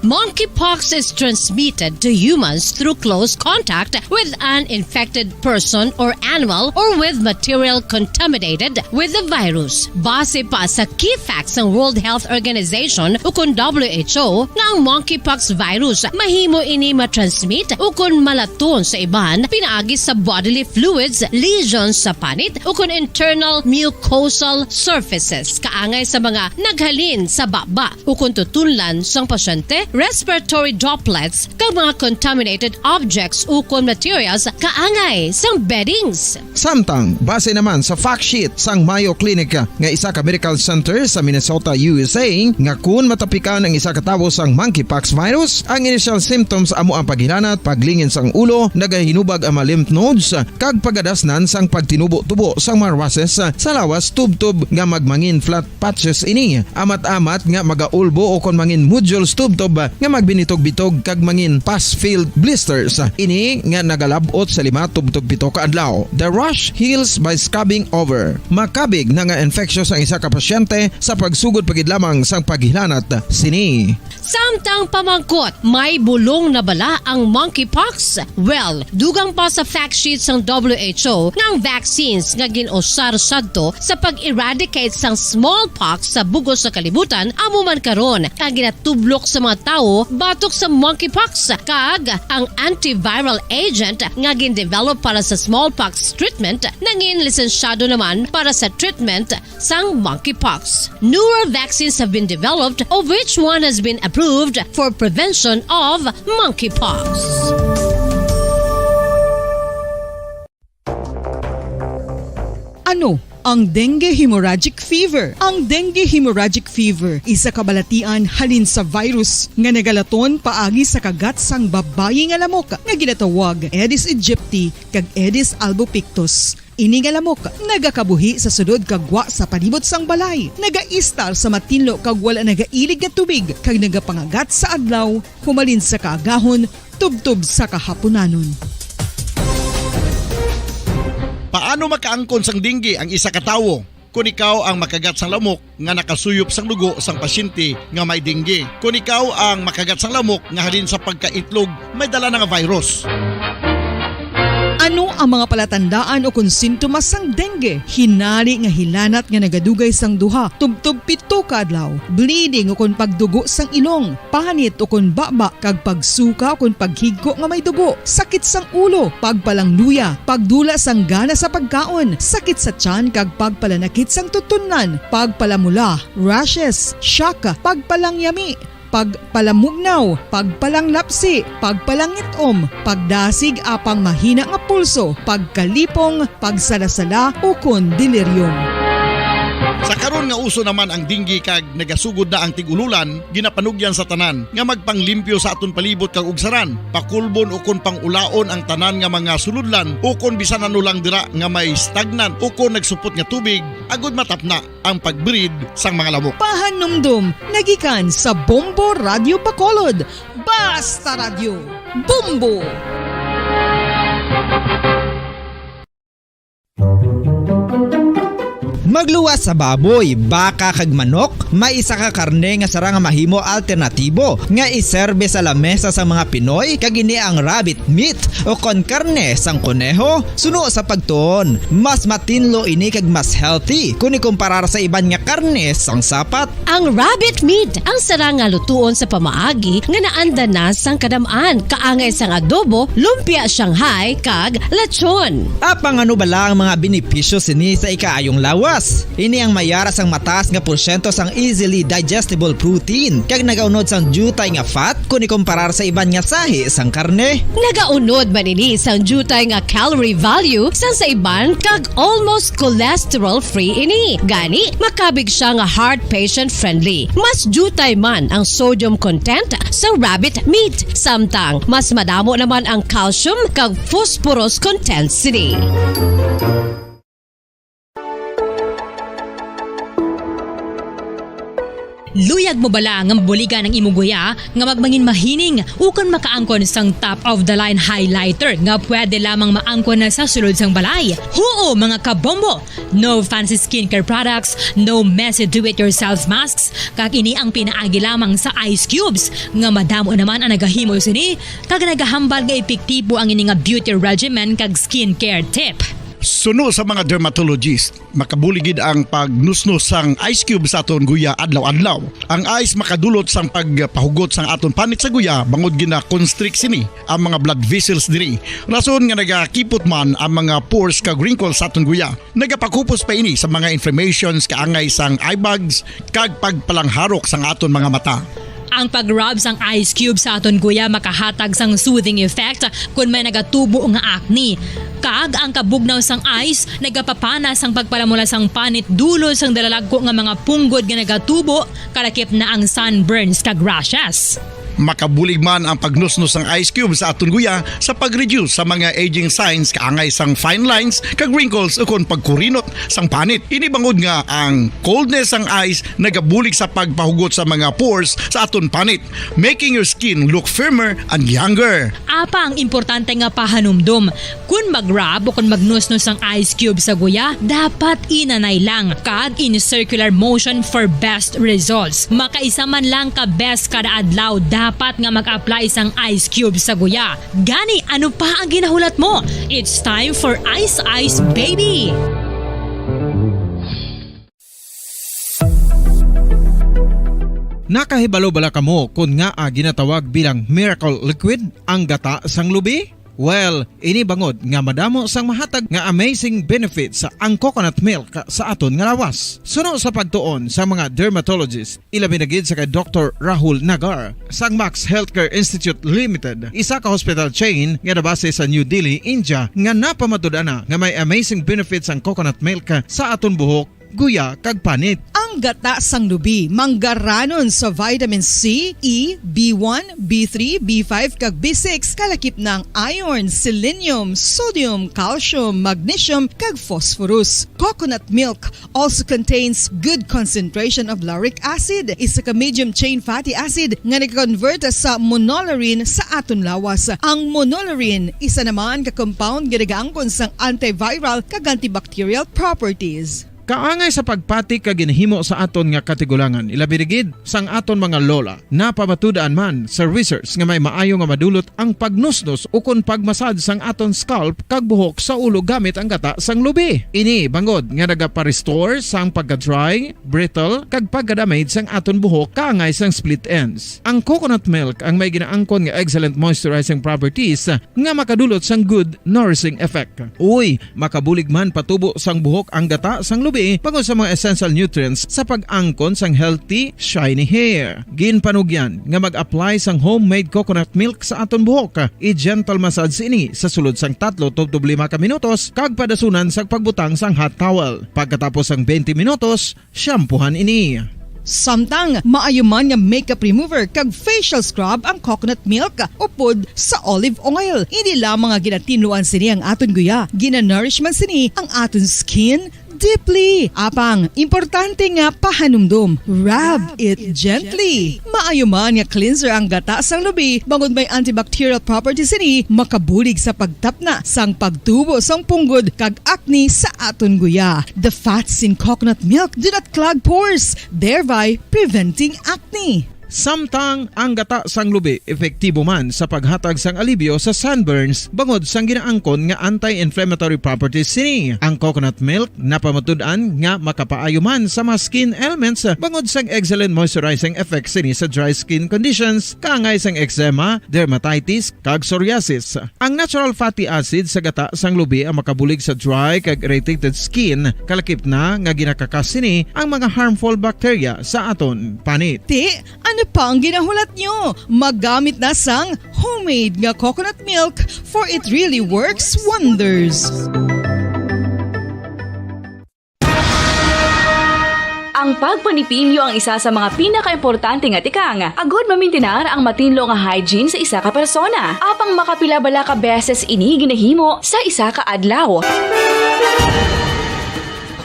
Monkeypox is transmitted to humans through close contact with an infected person or animal or with material contaminated with the virus. Base pa sa key facts sang World Health Organization ukon W H O, nga ang monkeypox virus mahimo ini matransmit ukon malaton sa iban pinaagi sa bodily fluids, lesions sa panit, ukon internal mucosal surfaces, kaangay sa mga naghalin sa baba ukon tutunlan sang pasyente, respiratory droplets, kag mga contaminated objects ukon materials kaangay sang beddings. Samtang, base naman sa fact sheet sang Mayo Clinic nga isa ka medical center sa Minnesota, U S A, nga kun matapikan ang isa ka tawo sang monkeypox virus, ang initial symptoms amo ang paghilanat, paglingin sang ulo, nagahinubag ang mga lymph nodes, kag pagadasnan sang pagtinubo-tubo sang mga rashes sa lawas tubtob nga magmangin flat patches ini, amat-amat nga magaulbo ukon mangin nodules tubtob nga magbinitog-bitog kag mangin pus-filled blisters. Ini nga nagalab-ot sa lima tubtob pito ka adlaw. The rash heals by scabbing over. Makabig na nga infectious ang isa ka pasyente sa pagsugod pa gid lamang sang paghilanat sini. Samtang pamangkot, may bulong na bala ang monkeypox? Well, dugang pa sa fact sheet sang W H O nga ang vaccines nga gin-usar sadto sa pag-eradicate sang smallpox sa bug-os nga kalibutan amo man karon ang ginatublok sa mga tawo batok sa monkeypox, kag ang antiviral agent nga gin-develop para sa smallpox treatment nangin lisensyado naman para sa treatment sang monkeypox. Newer vaccines have been developed, of which one has been approved for prevention of monkeypox. Ano ang dengue hemorrhagic fever? Ang dengue hemorrhagic fever isa ka balatian halin sa virus nga nagalaton paagi sa kagat sang babayi nga lamok nga ginatawag Aedes aegypti kag Aedes albopictus. Ini nga lamok nagakabuhi sa sulod kag gwa sa palibot sang balay, nagaistar sa matinlo kag wala nagailig nga tubig, kag nagapangagat sa adlaw humalin sa kaagahon tubtob sa kahapunanon. Paano makaangkon sang dengue ang isa ka tawo? Kon ikaw ang makagat sang lamok nga nakasuyop sang dugo sang pasyente nga may dengue. Kon ikaw ang makagat sang lamok nga halin sa pagkaitlog may dala na nga virus. Ano ang mga palatandaan o kon sintomas sang dengue? Hinali nga hilanat nga nagadugay sang duha tubtob pito ka adlaw, bleeding o kon pagdugo sang ilong, panit o kon baba, kag pagsuka o kon paghigko nga may dugo, sakit sang ulo, pagpalangluya, pagdula sang gana sa pagkaon, sakit sa tiyan kag pagpalanakit sang tutunlan, pagpalamula, rashes, shock, pagpalangyami, pagpalamugnaw, pagpalanglapsi, pagpalangit-om, pagdasig apang mahina nga pulso, pagkalipong, pagsalasala, ukon delirium. Sa karon nga uso naman ang dengue kag nagasugod na ang tig-ululan, ginapanugyan sa tanan nga magpanglimpyo sa aton palibot kag ugsaran, pakulbon ukon pang-ulaon ang tanan nga mga sulodlan ukon bisan ano lang dira nga may stagnant ukon nagsupot nga tubig, agud matapna ang pag-breed sang mga lamok. Pahanumdom nagikan sa Bombo Radyo Bacolod. Basta Radyo, Bombo! Pagluwas sa baboy, baka kag manok, may isa ka karne nga sarang nga mahimo alternatibo nga iserbe sa lamesa sa mga Pinoy, kag ini ang rabbit meat o kon karne sang koneho. Suno sa pagtuon, mas matinlo ini kag mas healthy kon ikumparar sa iban nga karne sang sapat. Ang rabbit meat ang sarang nga lutuon sa pamaagi nga naanda na sang kadam-an, kaangay sang adobo, lumpia Shanghai, kag lechon. Apang ano bala ang mga benepisyo sini sa ikaayong lawas? Ini ang may ara sang mataas nga porsyento sang easily digestible protein kag nagaunod sang diutay nga fat kon ikumparar sa iban nga sahi sang karne. Nagaunod man ini sang diutay nga calorie value sang sa iban kag almost cholesterol-free ini. Gani, makabig siya nga heart patient-friendly. Mas diutay man ang sodium content sa rabbit meat, samtang mas madamo naman ang calcium kag phosphorus content sini. Luyag mo bala nga mabuligan ang imong guya nga magmangin mahining ukon makaangkon sang top of the line highlighter nga pwede lamang maangkon na sa sulod sang balay? Huo, mga kabombo! No fancy skincare products, no messy do-it-yourself masks, kag ini ang pinaagi lamang sa ice cubes, nga madamo naman ang nagahimo sini, kag nagahambal nga epektibo ang ini nga beauty regimen kag skincare tip. Suno sa mga dermatologist, makabulig gid ang pagnusnos sang ice cube sa aton guya adlaw-adlaw. Ang ice makadulot sang pagpahugot sang aton panit sa guya, bangod gina-constrict sini ang mga blood vessels diri. Rason nga nagakipot man ang mga pores kag wrinkles sa aton guya. Nagapakupos pa ini sa mga inflammations kaangay sang eye bags kag pagpalangharok sang aton mga mata. Ang pag-rub sang ice cube sa aton guya makahatag sang soothing effect kon may nagatubo nga acne. Kag ang kabugnaw sang ice nagapapana sang pagpalamula sang panit dulod sang dalalagko nga mga punggod nga nagatubo, kalakip na ang sunburns kag rashes. Makabulig man ang pagnusnos sang ice cube sa aton guya sa pag-reduce sa mga aging signs kaangay sang fine lines kag wrinkles ukon pagkurinot sang panit. Ini bangod nga ang coldness sang ice nagabulig sa pagpahugot sa mga pores sa aton panit, making your skin look firmer and younger. Apa ang importante nga pahanumdom, kon mag-rub o kon magnusnos sang ice cube sa guya, dapat inanay lang kag in circular motion for best results. Makaisa man lang ka beses kada adlaw dapat nga mag-apply sang ice cube sa guya. Gani, ano pa ang ginahulat mo? It's time for Ice Ice Baby! Nakahibalo bala kamo kon ngaa ginatawag bilang miracle liquid ang gata sang lubi? Well, ini bangod nga madamo sang mahatag nga amazing benefits ang coconut milk sa aton nga lawas. Suno sa pagtuon sa mga dermatologist, ilabi na gid sa kay Doktor Rahul Nagar sang Max Healthcare Institute Limited, isa ka hospital chain nga nabase sa New Delhi, India, nga napamatud-an na nga may amazing benefits ang coconut milk sa aton buhok, guya, kag panit. Ang gata sang lubi manggaranon sa vitamin C, E, B one, B three, B five, kag B six, kalakip na ang iron, selenium, sodium, calcium, magnesium, kag phosphorus. Coconut milk also contains good concentration of lauric acid, isa ka medium chain fatty acid nga nag-convert sa monolaurin sa aton lawas. Ang monolaurin, isa naman ka compound nga nagaangkon sang antiviral kag antibacterial properties. Kaangay sa pagpati kag ginhimo sa aton nga katigulangan, ilabi na gid sang aton mga lola, napamatud-an man sa research nga may maayo nga madulot ang pagnusnos ukon pag-massage sang aton scalp kag buhok sa ulo gamit ang gata sang lubi. Ini bangod nga nagapa-restore sang pagka-dry, brittle, kag pagka-damage sang aton buhok kaangay sang split ends. Ang coconut milk ang may ginaangkon nga excellent moisturizing properties nga makadulot sang good nourishing effect. Uy, makabulig man patubo sang buhok ang gata sang lubi bangod sa mga essential nutrients sa pag-angkon sang healthy, shiny hair. Ginpanugyan nga mag-apply sang homemade coconut milk sa aton buhok. I-gentle massage ini sa sulod sang tatlo tubtob lima ka minutos kag padasunan sang pagbutang sang hot towel. Pagkatapos sang twenty minutos, shampoohan ini. Samtang maayo man nga makeup remover kag facial scrub ang coconut milk upod sa olive oil. Hindi lamang nga ginatinluan sini ang aton guya, ginanourish man sini ang aton skin, Deeply. Apang, importante nga pahanumdom. Rub it gently. Maayo man nga cleanser ang gata sang lubi, bangod may antibacterial properties sini, makabulig sa pagtapna sang pagtubo sang punggod kag acne sa aton guya. The fats in coconut milk do not clog pores, thereby preventing acne. Samtang ang gata sang lubi epektibo man sa paghatag sang alibyo sa sunburns bangod sang ginaangkon nga anti-inflammatory properties sini. Ang coconut milk napamatud-an nga makapaayo man sa mga skin ailments bangod sang excellent moisturizing effect sini sa dry skin conditions, kaangay sang eczema, dermatitis, kag psoriasis. Ang natural fatty acid sa gata sang lubi ang makabulig sa dry kag irritated skin, kalakip na nga ginakakas sini ang mga harmful bacteria sa aton panit. Ti, ano pa ang ginahulat nyo? Maggamit na sang homemade nga coconut milk, for it really works wonders. Ang pagpanipilyo ang isa sa mga pinakaimportante nga tikang agod mamintinar ang matinlo nga hygiene sa isa ka persona. Apang makapila bala ka beses ini ginahimo sa isa ka adlaw?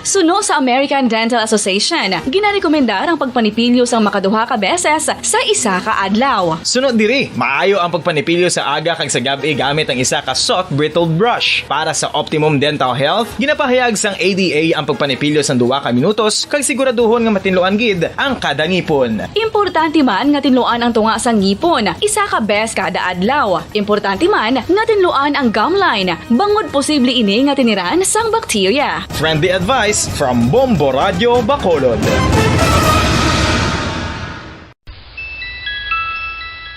Suno sa American Dental Association, ginarekomendar ang pagpanipilyo sang makaduha ka beses sa isa ka adlaw. Sunod diri, maayo ang pagpanipilyo sa aga kag sa gab-i gamit ang isa ka soft bristled brush. Para sa optimum dental health, ginapahayag sang A D A ang pagpanipilyo sang duha ka minutos kag siguraduhon nga matinluan gid ang kada ngipon. Importante man nga tinluan ang tunga sang ngipon isa ka bes kada adlaw. Importante man nga tinluan ang gum line, bangod posible ini nga tiniran sang bakterya. Friendly advice from Bombo Radio Bacolod.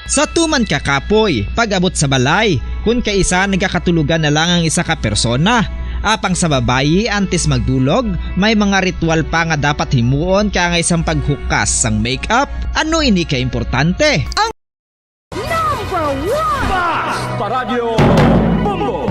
Sa tuman ka kapoy, pag-abot sa balay, kun kaisa nagakatulogan na lang ang isa ka persona. Apang sa babayi, antes magdulog, may mga ritual pa nga dapat himuon kaangay sang paghukas sang makeup. Ano ini ka importante? Ang number one! Basta Radyo Bombo!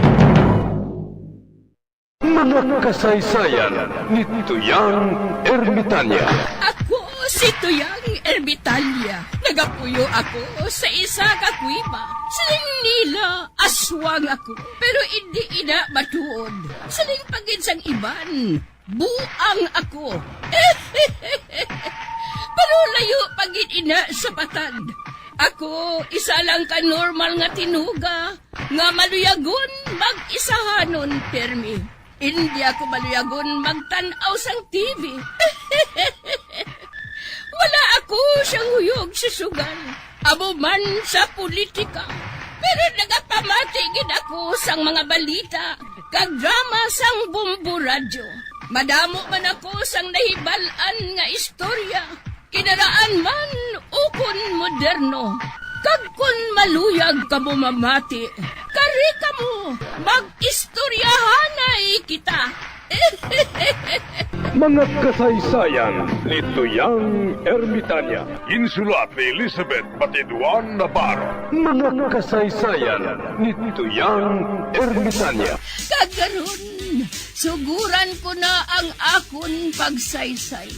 Mga kasaysayan ni Tuyang Ermitanya. Ako si Tuyang Ermitanya. Nagapuyo ako sa isa ka kuweba. Siling nila, aswang ako, pero indi ina matuod. Siling pa gid sang iban, buang ako. Pero layo pa gid ina sa patag. Ako, isa lang ka normal nga tinuga nga maluyagon mag-isahanon pirmi. Indi ako maluyagon magtan-aw sang T V. Wala ako siyang huyog sa sugal, amo man sa politika. Pero nagapamati gid ako sang mga balita kag drama sang Bombo Radyo. Madamo man ako sang nahibal-an nga istorya, kinaraan man ukon moderno. Kag kon maluyag kamo mamati, kari kamo, mag-istoryahanay kita. Mga kasaysayan ni Tuyang Ermitanya. Insulat ni Elizabeth Batiduan Navarro. Mga kasaysayan ni Tuyang Ermitanya. Kag karon, suguran ko na ang akon pagsaysay.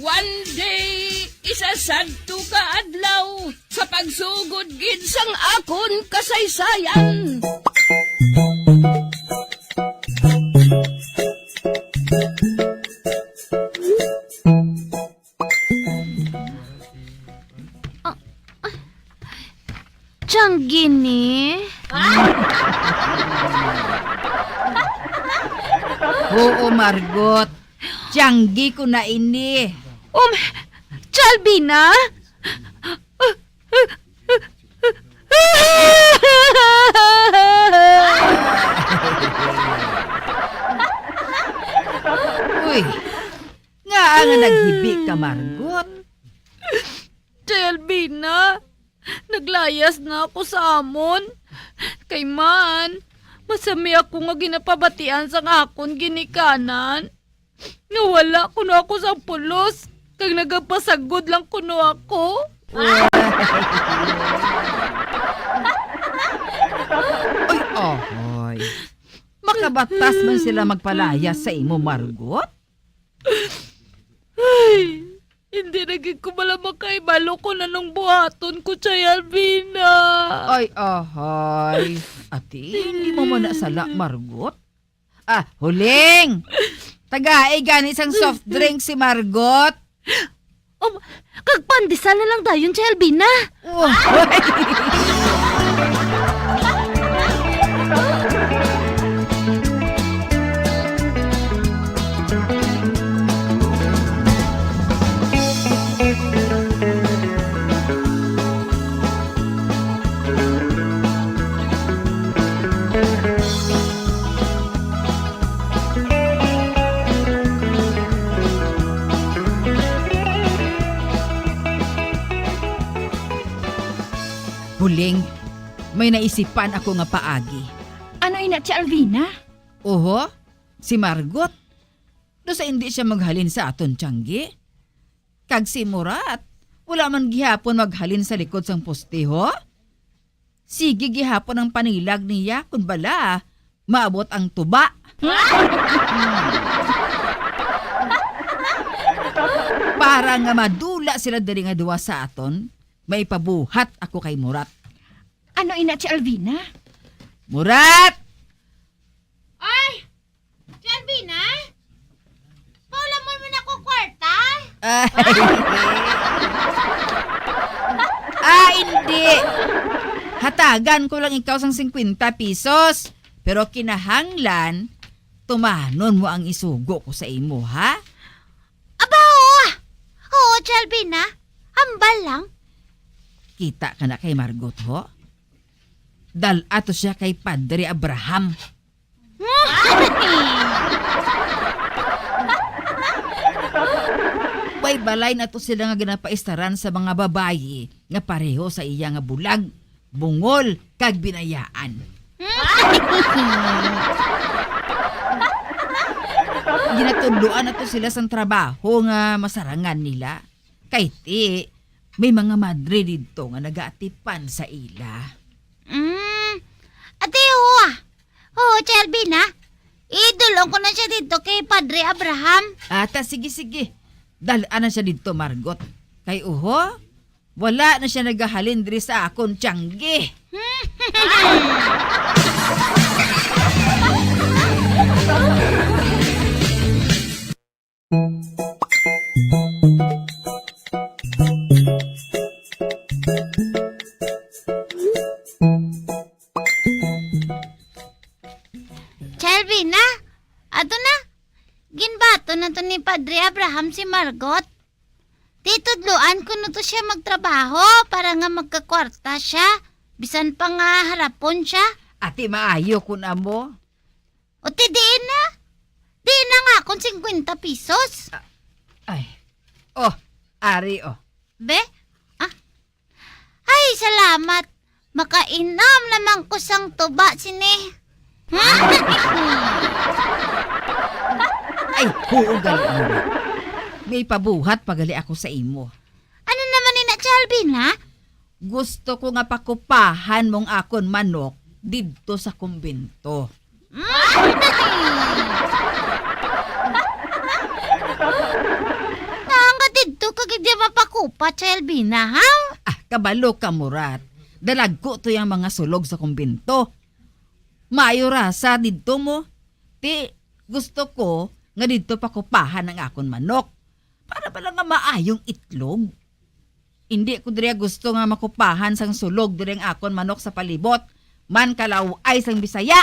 One day, isa sadto ka adlaw, sa pagsugod gid sang akon kasaysayan. Ah, ah. Tianggi ni? Oo, Margot. Tianggi ko na ini. Um, Tia Albina? Uy, ngaa nga naghibi ka, Margot? Tia Albina, naglayas na ako sa amon. Kay man, masami ako nga ginapabatian sang akon ginikanan nga wala kuno ako sang pulos, kag nagapasagod lang kuno ako. Ay, ahoy. Makabatas man sila magpalayas sa imo, Margot? Ay, hindi na gid ko bala makahibalo kung anong buhaton ko, Tia Albina. Ay, ahay. Ati, hindi mo man nasala, Margot? Ah, huling! Tagai gani sang soft drink si Margot. Um, kag pandesal na lang dayon, Chelvina. Oh. Huling, may naisipan ako nga paagi. Ano ina, Tia Alvina? Oho, si Margot. Daw sa indi siya maghalin sa aton tiyanggi. Kag si Murat, wala man gihapon maghalin sa likod sang poste, ho? Sige gihapon ang panilag niya, kun bala, maabot ang tuba. Para nga madula sila diri nga duwa sa aton, may pabuhat ako kay Murat. Ano ina, Tia Alvina? Murat! Ay! Tia Alvina? Paulamon mo na ko kwarta? Ay. Ah, hindi. Hatagan ko lang ikaw sang singkwenta pesos. Pero kinahanglan, tumanon mo ang isugo ko sa imo, ha? Aba, oo. Oo, Tia Alvina. Hambal lang. Kita ka na kay Margot, ho? Dal-a to siya kay Padre Abraham. May balay na to sila nga ginapaistaran sa mga babayi nga pareho sa iya nga bulag, bungol, kag binayaan. Ginatudloan na to sila sang trabaho nga masarangan nila. Kay ti, may mga madre didto nga nagaatipan sa ila. Mm. Ati, oo, ah. Oo, Tia Alvina. Idulong ko na siya didto kay Padre Abraham. Ata, sige, sige. Dal-a na siya didto, Margot. Kay uho, wala na siya nagahalin diri sa akon tiyanggi. Chelvina, ato na. Ginbaton na to ni Padre Abraham si Margot. Ti tudloan kuno to siya magtrabaho para nga magkakwarta siya, bisan pa nga harapon siya. Ati, maayo kun amo. O ti diin na? Diin na nga akon singkwenta pesos. Ah, ay. Oh, ari, oh. Be? Ah. Ay, salamat. Makainom naman ko sang tuba sini. Ay, huo gali mo. May pabuhat pa gali ako sa imo. Ano naman ni na, Chelvin, ha? Gusto ko nga pakupahan mong akon manok didto sa kumbento. Nga didto ka gid mapakupa, Chelvina, ha? Ah, kabalo ka, Murat. Dalagko to yang mga sulog sa kumbento. Maayo ra sa didto mo. Ti, gusto ko nga didto pakupahan ang akon manok. Para bala nga maayong itlog. Indi ko diri gusto nga makupahan sang sulog diri ang akon manok sa palibot. Man kalaw-ay sang Bisaya.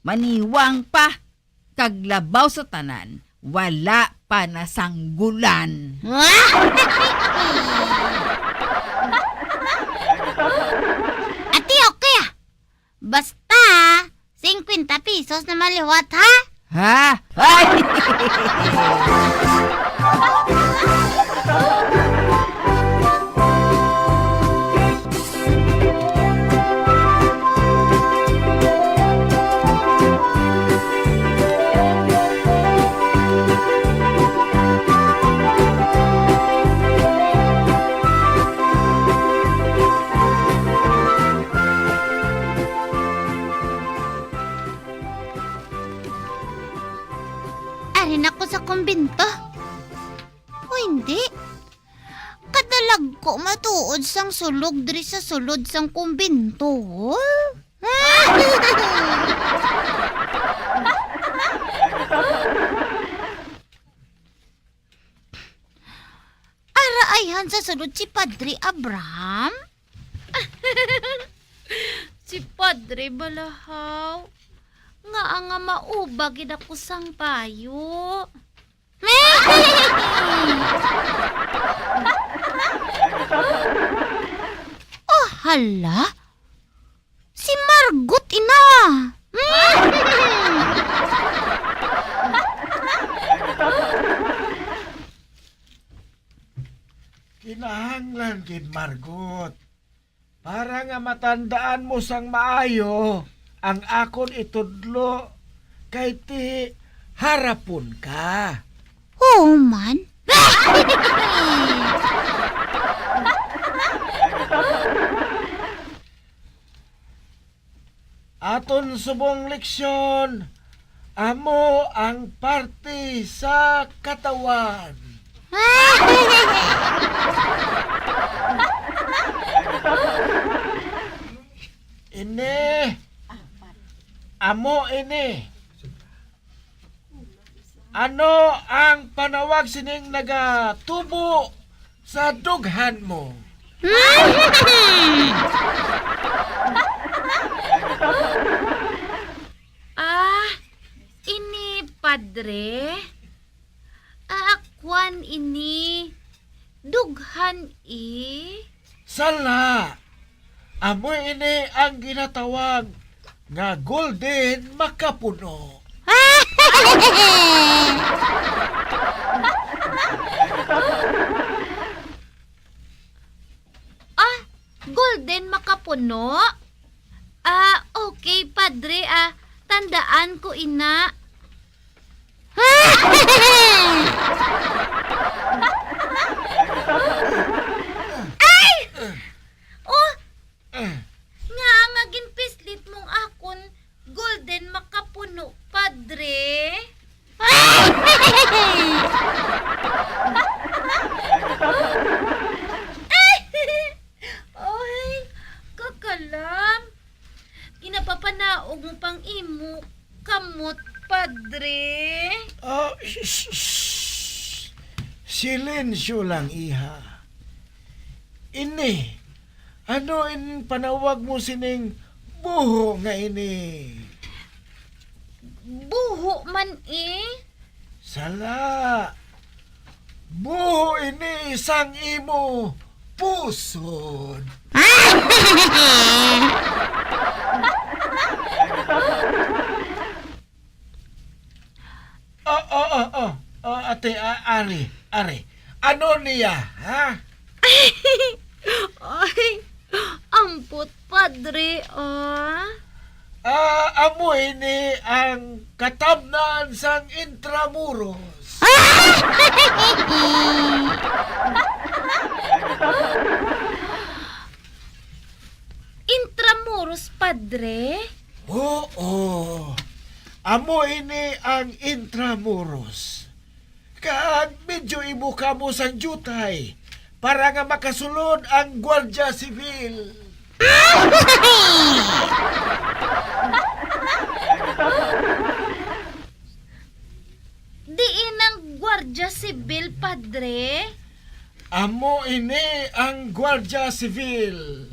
Maniwang pa. Kag labaw sa tanan, wala pa nasanggulan. Ati, okay, ah. Basta, singkwenta pesos na maliwat, ha? Ha? Ay! Ari na ko sa kumbento. O hindi? Kadalagko matuod sang sulog diri sa sulod sang kumbento. Ayhan sa sulod si Padre Abraham? Si Padre balahaw, nga nga mauba gid ako sang bayo. Oh, hala? Si Margot ina. Kinahanglan gid, Margot, para nga matandaan mo sang maayo ang akon itudlo, kay ti harapon ka. Oo man. Aton subong leksyon, amo ang parte sa katawan. Ini, amo ini. Ano ang panawag sining nagatubo sa dughan mo? Ah, ini, Padre? Ah, kwan ini. Dughan, eh. Sala! Amo ini ang ginatawag nga golden makapuno. Ah, golden makapuno? Ah, okay, Padre. Ah, tandaan ko ina. Ay! Oh, nga nga ginpislit mong akon golden makapuno, Padre. Ay! Oy, kakalam. Ginapapanaog mo pang imo kamot, Padre. Ah, shh, shh, shh. Silensyo lang, iha. Ini, ano in panawag mo sining buho nga ini? Buho man, eh. Sala. Buho ini sang imo pusod. Oh, oh, oh, oh. Oh, ate, a- ari, ari. Ano niya, ha? Ay, ampot, Padre, ah. Ah, amo ini ang katamnan sang Intramuros. Intramuros, Padre? Oo. Amo ini ang Intramuros. Kag medyo imo kamo sang diutay para nga makasulod ang Guardia Civil. Diin ang Guardia Civil, Padre? Amo ini ang Guardia Civil.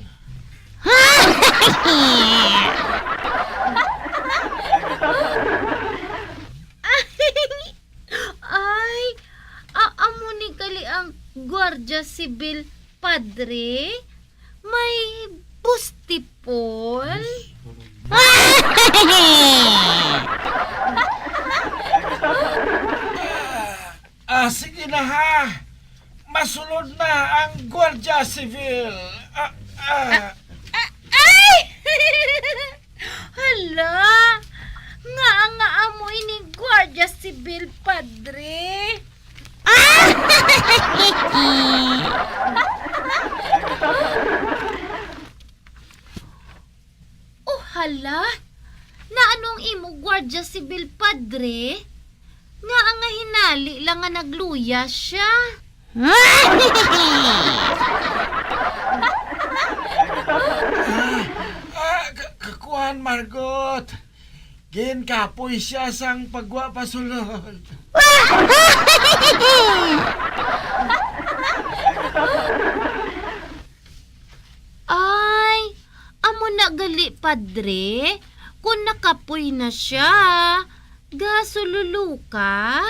Ay, a- amo ni gali ang Guardia Civil, Padre? May bustipol? Ah, sige na ha. Masulod na ang Guardia Civil. Ah, ah. A- ay! Hala! Nga nga amo ini Guardia Civil, Padre? Oh, hala! Naano ang imo Guardia Civil, Padre? Nga nga hinali lang nga nagluya siya. Ah, ah, ka- kakuan, Margot. Ginkapoy siya sang pagwa pasulod. Padre, kung nakapoy na siya, gasululuka?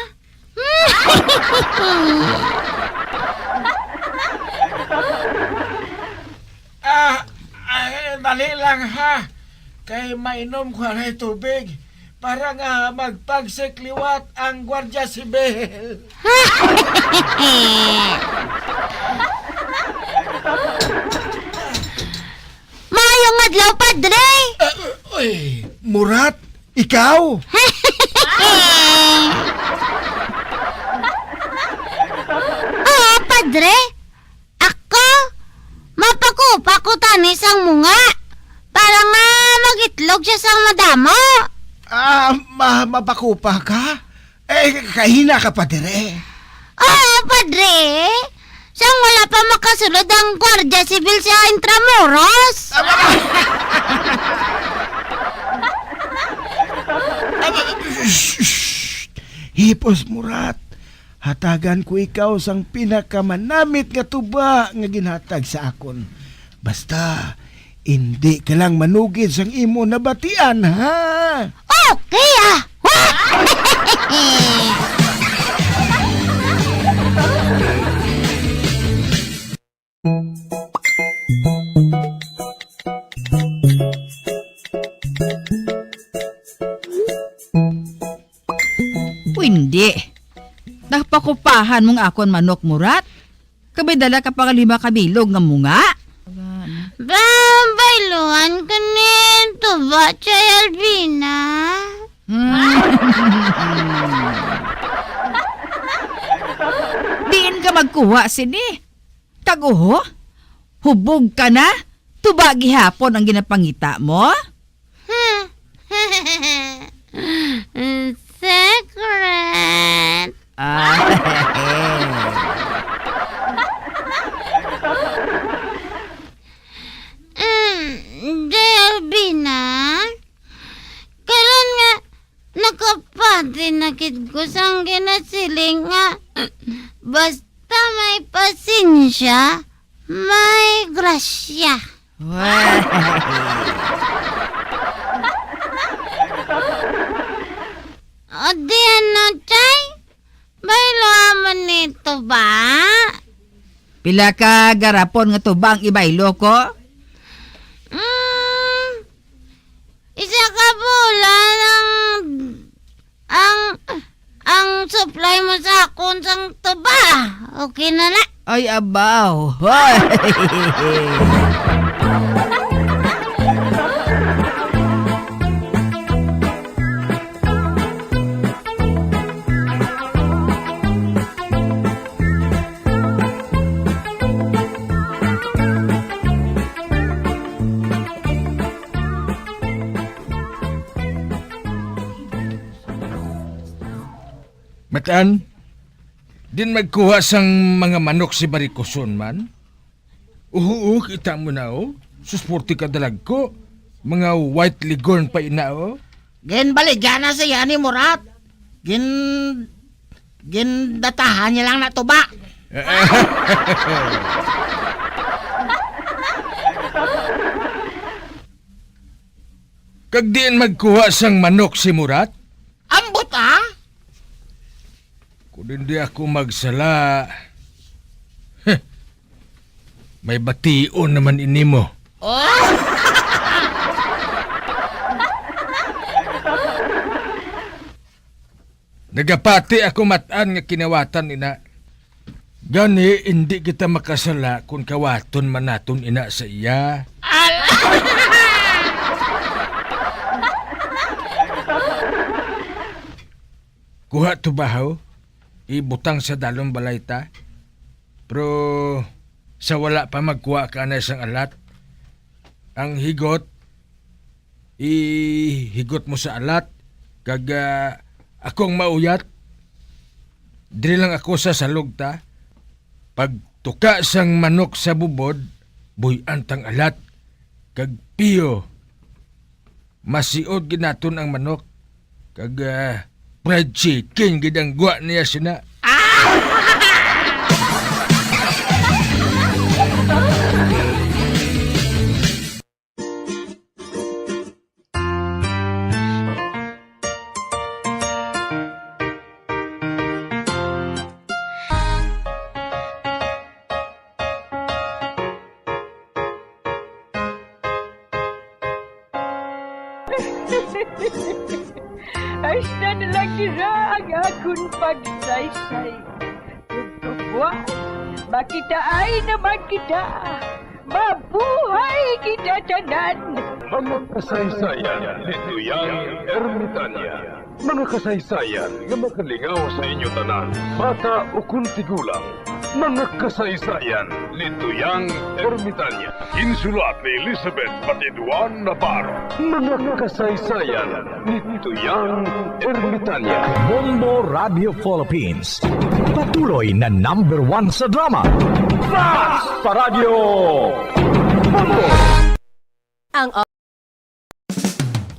Ah, ah, dali lang, ha. Kay mainom ko na tubig para nga magpagsik liwat ang Guardia Civil. Maayong adlaw, Padre! Ah, uy, Murat, ikaw? Oo, Padre. Ako? Mapakupa ko tani sang munga para nga mag-itlog siya sang madamo. Ah, ma-, mapakupa ka? Eh, kahina ka pa dire. Oo, Padre. Sang wala pa makasulod ang Guardia Civil sa Intramuros. Aba! Aba, shh, shh. Hipos, Murat. Hatagan ko ikaw sang pinakamanamit nga tuba nga ginhatag sa akon. Basta, indi ka lang manugid sang imo nabatian, ha? Okay, ah! Pwende. Napakupahan mong akon manok, Murat? Kabay dala ka pa nga lima ka bilog nga munga? Ba, bayluhan ko ni tuba, Chay Albina. Hmm. Diin ka magkuha sini? Kag uho, hubog ka na? Tuba gihapon ang ginapangita mo? Hmm. Secret. Ah. Mm, Delvina, karon nga nakapati na gid ko sang ginasiling nga basta may pasensya, may grasya. Wah. O di ano, Chay? Baylo man nito ba? Pila ka garapon nga tuba ang ibaylo ko? Mm, isa ka bulan ang, ang, ang supply mo sa akon sang tuba. Okay na na. Ay, abaw. Hoy! Matan, din magkuha sang mga manok si Barikuson man. Uho, kita mo na, oh. Susporte ka dalagko. Mga white leghorn pa ina, oh. Ginbaligya na siya ni Murat. Gin-, gindatahan niya lang na tuba. Kag diin magkuha sang manok si Murat? Ambot, ah? Kung hindi ako magsala, heh, may bation naman ini mo. Oh! Nagapati ako matan nga kinawatan ina. Gani, hindi kita makasala kung kawaton man naton ina sa iya. Ala! Kuha to bahaw, ibutang sa dalong balay ta. Pero sa wala pa magkuha ka na sang alat, ang higot, ihigot mo sa alat, kag, ah, akong mauyat, diri lang ako sa salog ta. Pagtuka sang manok sa bubod, buy-an tang alat, kag piyo, masiod gid naton ang manok, kag, ah, fried chicken gid ang gwa niya sina. Ah! Hasta na lang dira ang akon pagsaysay. Tugtuguan, makitaay naman kita. Mabuhay kita tanan! Mga kasaysayan ni Tuyang Ermitania. Mga kasaysayan nga makalingaw sa inyo tanan, bata ukon tigulang. Mga kasaysayan ni Tuyang Ermitania. Ginsulat ni Elizabeth Batiduan Navarro. Mga kasaysayan ni Tuyang Ermitania. Bombo Radio Philippines. Patuloy na number one sa drama. Fast Paradyo! Bombo! Ang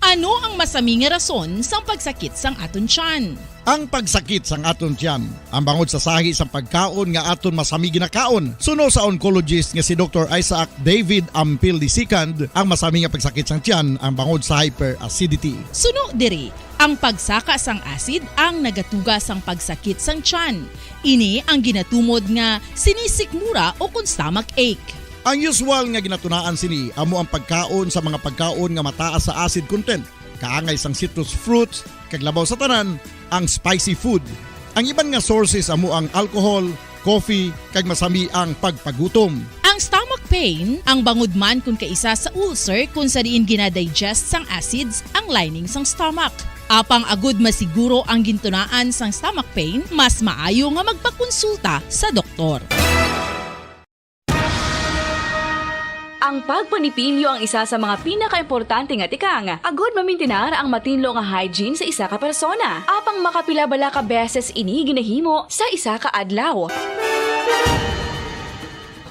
Ano ang masami nga rason sang pagsakit sang aton tiyan? Ang pagsakit sang aton tiyan, ang bangod sa sahi sang pagkaon nga aton masami ginakaon. Suno sa oncologist nga si Doktor Isaac David Ampil the second, ang masami nga pagsakit sang tiyan ang bangod sa hyperacidity. Suno diri, ang pagsaka sang acid ang nagatuga sang pagsakit sang tiyan. Ini ang ginatumod nga sinisikmura o kon stomach ache. Ang usual nga ginatunaan sini amo ang pagkaon sa mga pagkaon nga mataas sa acid content, kaangay sang citrus fruits, kag labaw sa tanan, ang spicy food. Ang iban nga sources amo ang alcohol, coffee, kag masami ang pagpagutom. Ang stomach pain, ang bangod man kon kaisa sa ulcer kon sa diin gina-digest sang acids ang lining sang stomach. Apang agud masiguro ang gintunaan sang stomach pain, mas maayo nga magpakonsulta sa doktor. Ang pagpanipilyo ang isa sa mga pinakaimportante nga tikang agud mamintinar ang matinlo nga hygiene sa isa ka persona. Apang makapila bala ka beses ini ginahimo sa isa ka adlaw?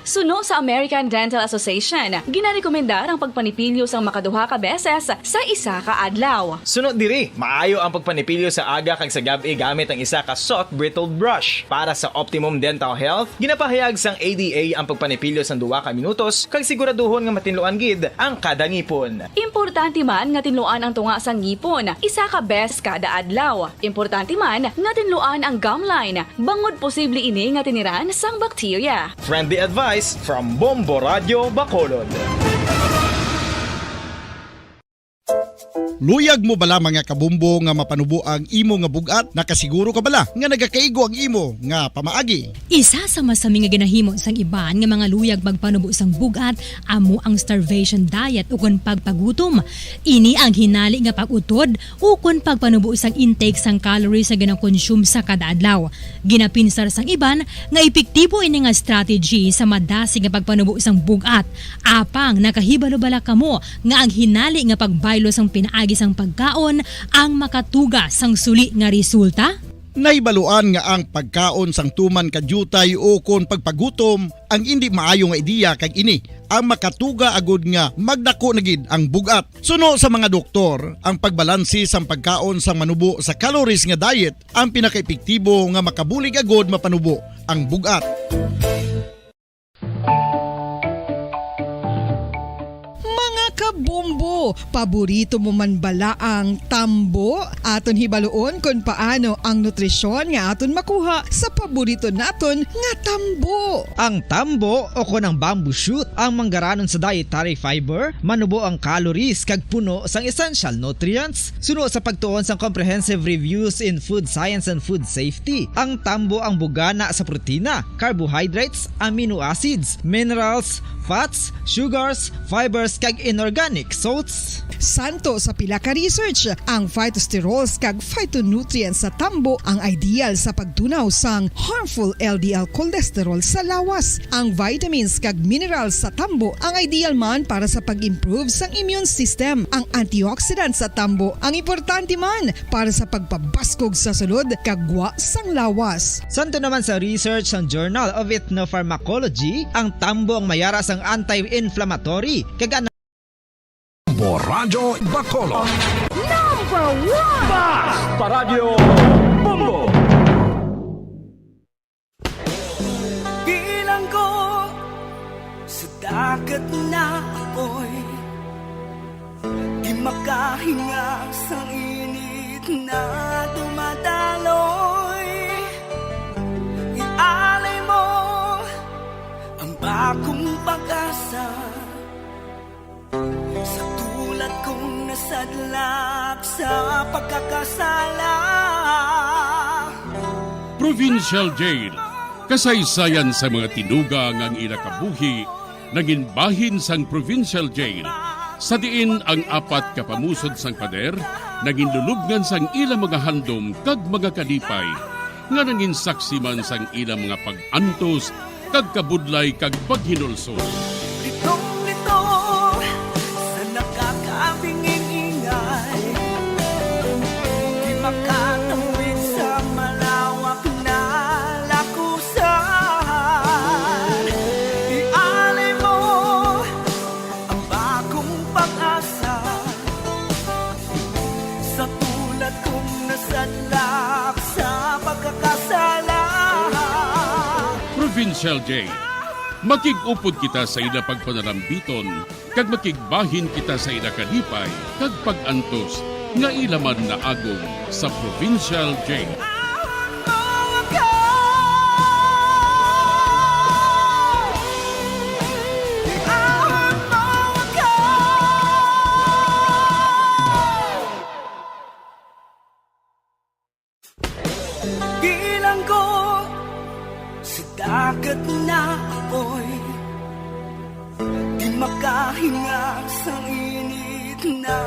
Suno sa American Dental Association, ginarekomendar ang pagpanipilyo sang makaduha ka beses sa isa ka adlaw. Suno diri, maayo ang pagpanipilyo sa aga kag sa gab-i gamit ang isa ka soft bristled brush. Para sa optimum dental health, ginapahayag sang A D A ang pagpanipilyo sang duha ka minutos kag siguraduhon nga matinluan gid ang kada ngipon. Importante man nga tinluan ang tunga sang ngipon isa ka bes kada adlaw. Importante man nga tinluan ang gum line, bangod posible ini nga tiniran sang bakterya. Friendly advice from Bombo Radyo Bacolod. Luyag mo bala, mga kabombo, nga mapanubo ang imo nga bug-at? Nakasiguro ka bala nga nagakaigo ang imo nga pamaagi? Isa sa masami nga ginahimo sang iban nga mga luyag magpanubo sang bug-at amo ang starvation diet ukon pagpagutom. Ini ang hinali nga pag-utod ukon pagpanubo sang intake sang calories nga ginakonsume sa kada adlaw. Ginapinsar sang iban nga epektibo ini nga strategy sa madasig nga pagpanubo sang bug-at. Apang nakahibalo bala kamo nga ang hinali nga pagbaylo sang pinaagi sang pagkaon ang makatuga sang suli nga resulta? Nahibaluan nga ang pagkaon sang tuman ka diutay ukon pagpagutom ang indi maayo nga ideya, kag ini ang makatuga agud nga magdako na gid ang bug-at. Suno sa mga doktor, ang pagbalanse sang pagkaon sang manubo sa calories nga diet ang pinakaepektibo nga makabulig agud mapanubo ang bug-at. Mga kabombo, paborito mo man bala ang tambo? Aton hibaluon kon paano ang nutrisyon nga aton makuha sa paborito naton nga tambo. Ang tambo, o kon ang bamboo shoot, ang manggaranon sa dietary fiber, manubo ang calories kag puno sang essential nutrients. Suno sa pagtuon sang Comprehensive Reviews in Food Science and Food Safety, ang tambo ang bugana sa protina, carbohydrates, amino acids, minerals, fats, sugars, fibers, kag inorganic salts. Santo sa pila ka research, ang phytosterols kag phytonutrients sa tambo ang ideal sa pagtunaw sang harmful L D L cholesterol sa lawas. Ang vitamins kag minerals sa tambo ang ideal man para sa pag-improve sang immune system. Ang antioxidants sa tambo ang importante man para sa pagpabaskog sa sulod kag gwa sang lawas. Santo naman sa research sang Journal of Ethnopharmacology, ang tambo ang mayara sang anti-inflammatory kag an- Bombo Radyo Bacolod. Number one! Fast Paradyo Bombo! Bilanggo sa dagat na apoy, di makahinga sa init na dumadaloy. Ialay mo ang bagong pag-asa sa tulad kong Sadlak sa pagkakasala. Provincial Jail. Kasaysayan sa mga tinuga nga ang ila kabuhi nangin bahin sang Provincial Jail, sa diin ang apat ka pamusod sang pader nangin lulubngan sang ila mga handom kag mga kalipay, nga nangin saksi man sang ila mga pag-antos kag kabudlay kag paghinulsol. Litong-lito sa nakakabinging-ingay, di makatawid sa malawak na lakusan. Ialay mo ang bagong pag-asa sa tulad kong nasadlak sa pagkakasala. Provincial Jail. Makig-upod kita sa ila pagpanarambiton, kag makigbahin kita sa ila kalipay kag pag-antos nga ila man naagom sa Provincial Jail. Bilanggo sa dagat na apoy, di makahinga sang init na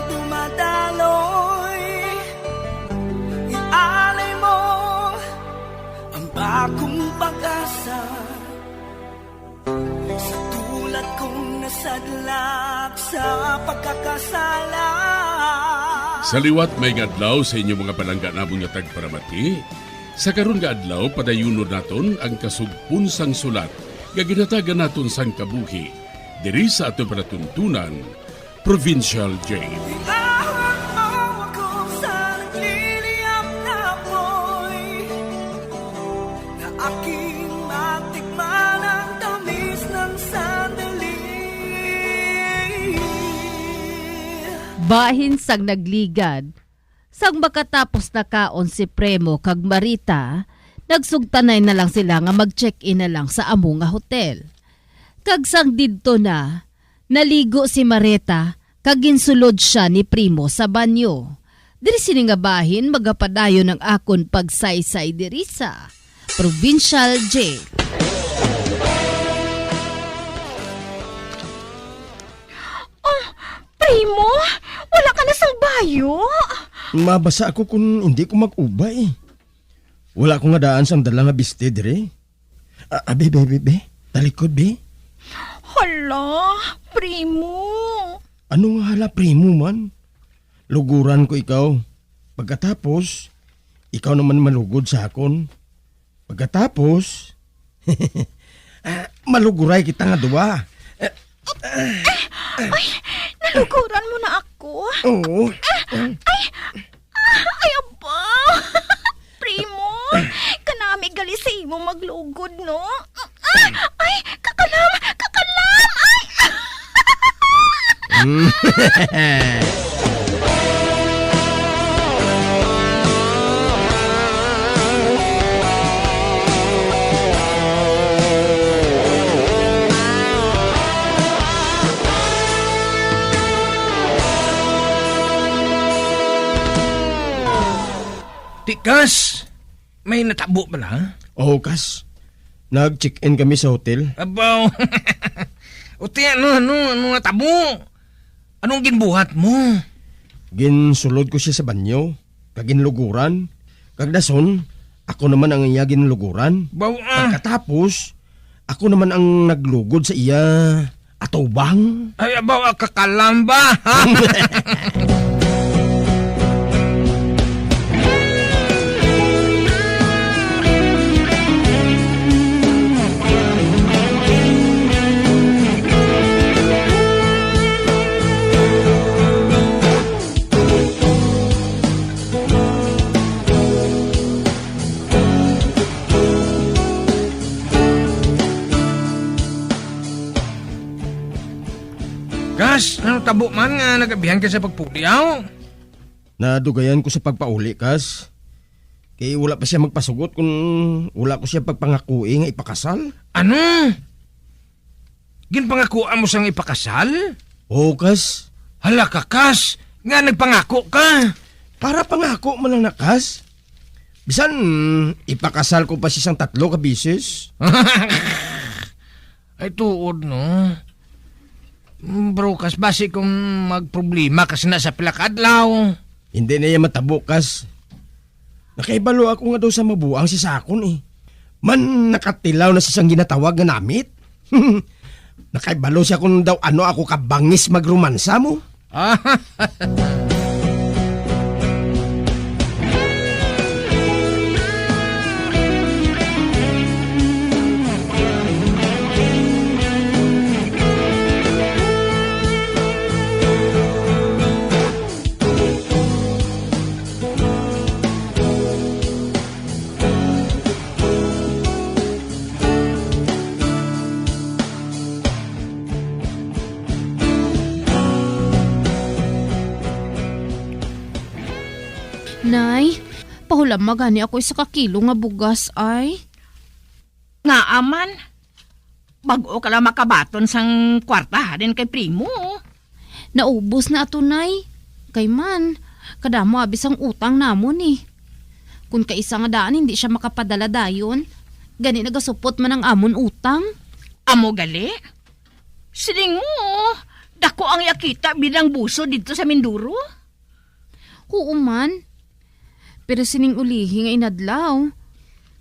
dumadaloy. Ialay mo ang bagong pag-asa sa tulad kong nasadlak sa pagkakasala. Sa liwat, maayong adlaw sa inyo mga palangga namon nga tagparamati. Sa karon nga adlaw, padayunon naton ang kasugpon sang sulat nga ginhatagan naton sang kabuhi diri sa aton palatuntunan, Provincial Jail. Bitawan mo ako sa nagliliyab na apoy, na aking matikman ang tamis ng sandali. Bahin sang nagligad, sang makatapos nakaon si Primo kag Marita, nagsugtanay na lang sila nga mag-check-in na lang sa amo nga hotel. Kag sang didto na, naligo si Marita kag ginsulod sia ni Primo sa banyo. Diri sini nga bahin magapadayon ang akon pagsaysay diri sa Provincial Jail. Oh, Primo, wala ka na sang bayo? Mabasa ako kung hindi ko mag-ubay. Wala ko nga daan sang dala nga biste diri. Ah, abi, be, be, be. Talikod, be. Hala, Primo. Ano nga hala, Primo man? Luguran ko ikaw. Pagkatapos, ikaw naman malugod sa akon. Pagkatapos, ah, maluguray kita nga duwa. Eh, Ay, naluguran mo na ako. Oo. Ay, ay, aba. Primo, kanami gali sa imo maglugod, no? Ay, kakalam, kakalam. Ay. Tikas, may natabo bala? Oo, Kas. Nag-check-in kami sa hotel. Abaw. O ti, ano, ano, ano natabo? Anong ginbuhat mo? Ginsulod ko sia sa banyo, kag ginluguran. Kag dason, ako naman ang iya ginluguran. Baw, ah. Pagkatapos, ako naman ang naglugod sa iya atubang. Ay, abaw, ah, kakalamba, ha? Kas, ano tabo man nga nagabihan ka sa pagpuliaw? Nadugayan ko sa pagpauli, Kas. Kay wala pa siya magpasugot kung wala ko siya pagpangakui nga ipakasal. Ano? Ginpangakuan mo sang ipakasal? Oo, Kas. Hala ka, Kas. Nga nagpangako ka? Para pangako man lang na, Kas. Bisan ipakasal ko pa si sang tatlo ka bisis. Ay, tuod, no? Bro, Kas, basi kung magproblema ka sina sa pila ka adlaw. Hindi na iya matabo, Kas. Nakahibalo ako nga daw sa mabuang si Sakon, eh. Man nakatilaw na sa siyang ginatawag nga namit. Nakahibalo siya kung daw ano ako kabangis magromansa mo. Ah. Nay, pahulama gani ako isa ka kilo nga bugas, ay. Ngaa man? Bag-o ka lang makabaton sang kwarta halin kay primo. Naubos na ato, Nay. Kay man, kadamo abi sang utang namon, eh. Kun kaisa nga daan hindi siya makapadala dayon, gani nagasupot man ang amon utang. Amo gali? Siling mo, dako ang iya kita bilang buso didto sa Mindoro? Oo man. Pero sining ulihi nga inadlaw,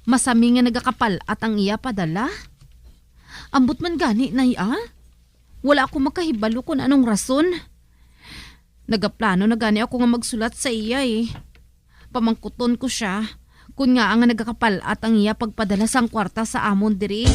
masami nga nagakapal-at ang iya padala. Ambot man gani, Nay, ah? Wala ako makahibalo kon anong rason. Nagaplano na gani ako nga magsulat sa iya, eh. Pamangkuton ko sia kon ngaa nga nagakapal-at ang iya pagpadala sang kwarta sa amon diri.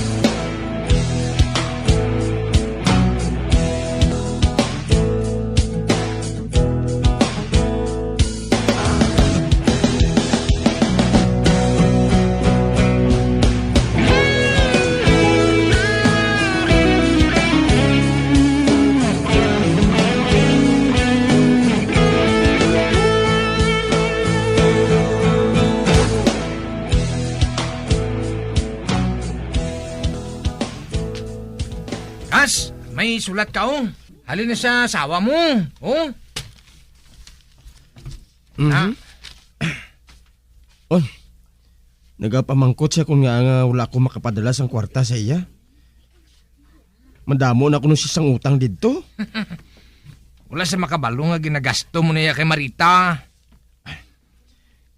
Kas, may sulat ka, oh. Halin na sa asawa mo, oh. Mhm. Ah. Oy, nagapamangkot siya kung nga, nga wala ko makapadala sang kwarta sa iya. Madamo na kuno siya sang utang didto. Wala siya makabalo nga ginagasto mo na iya kay Marita.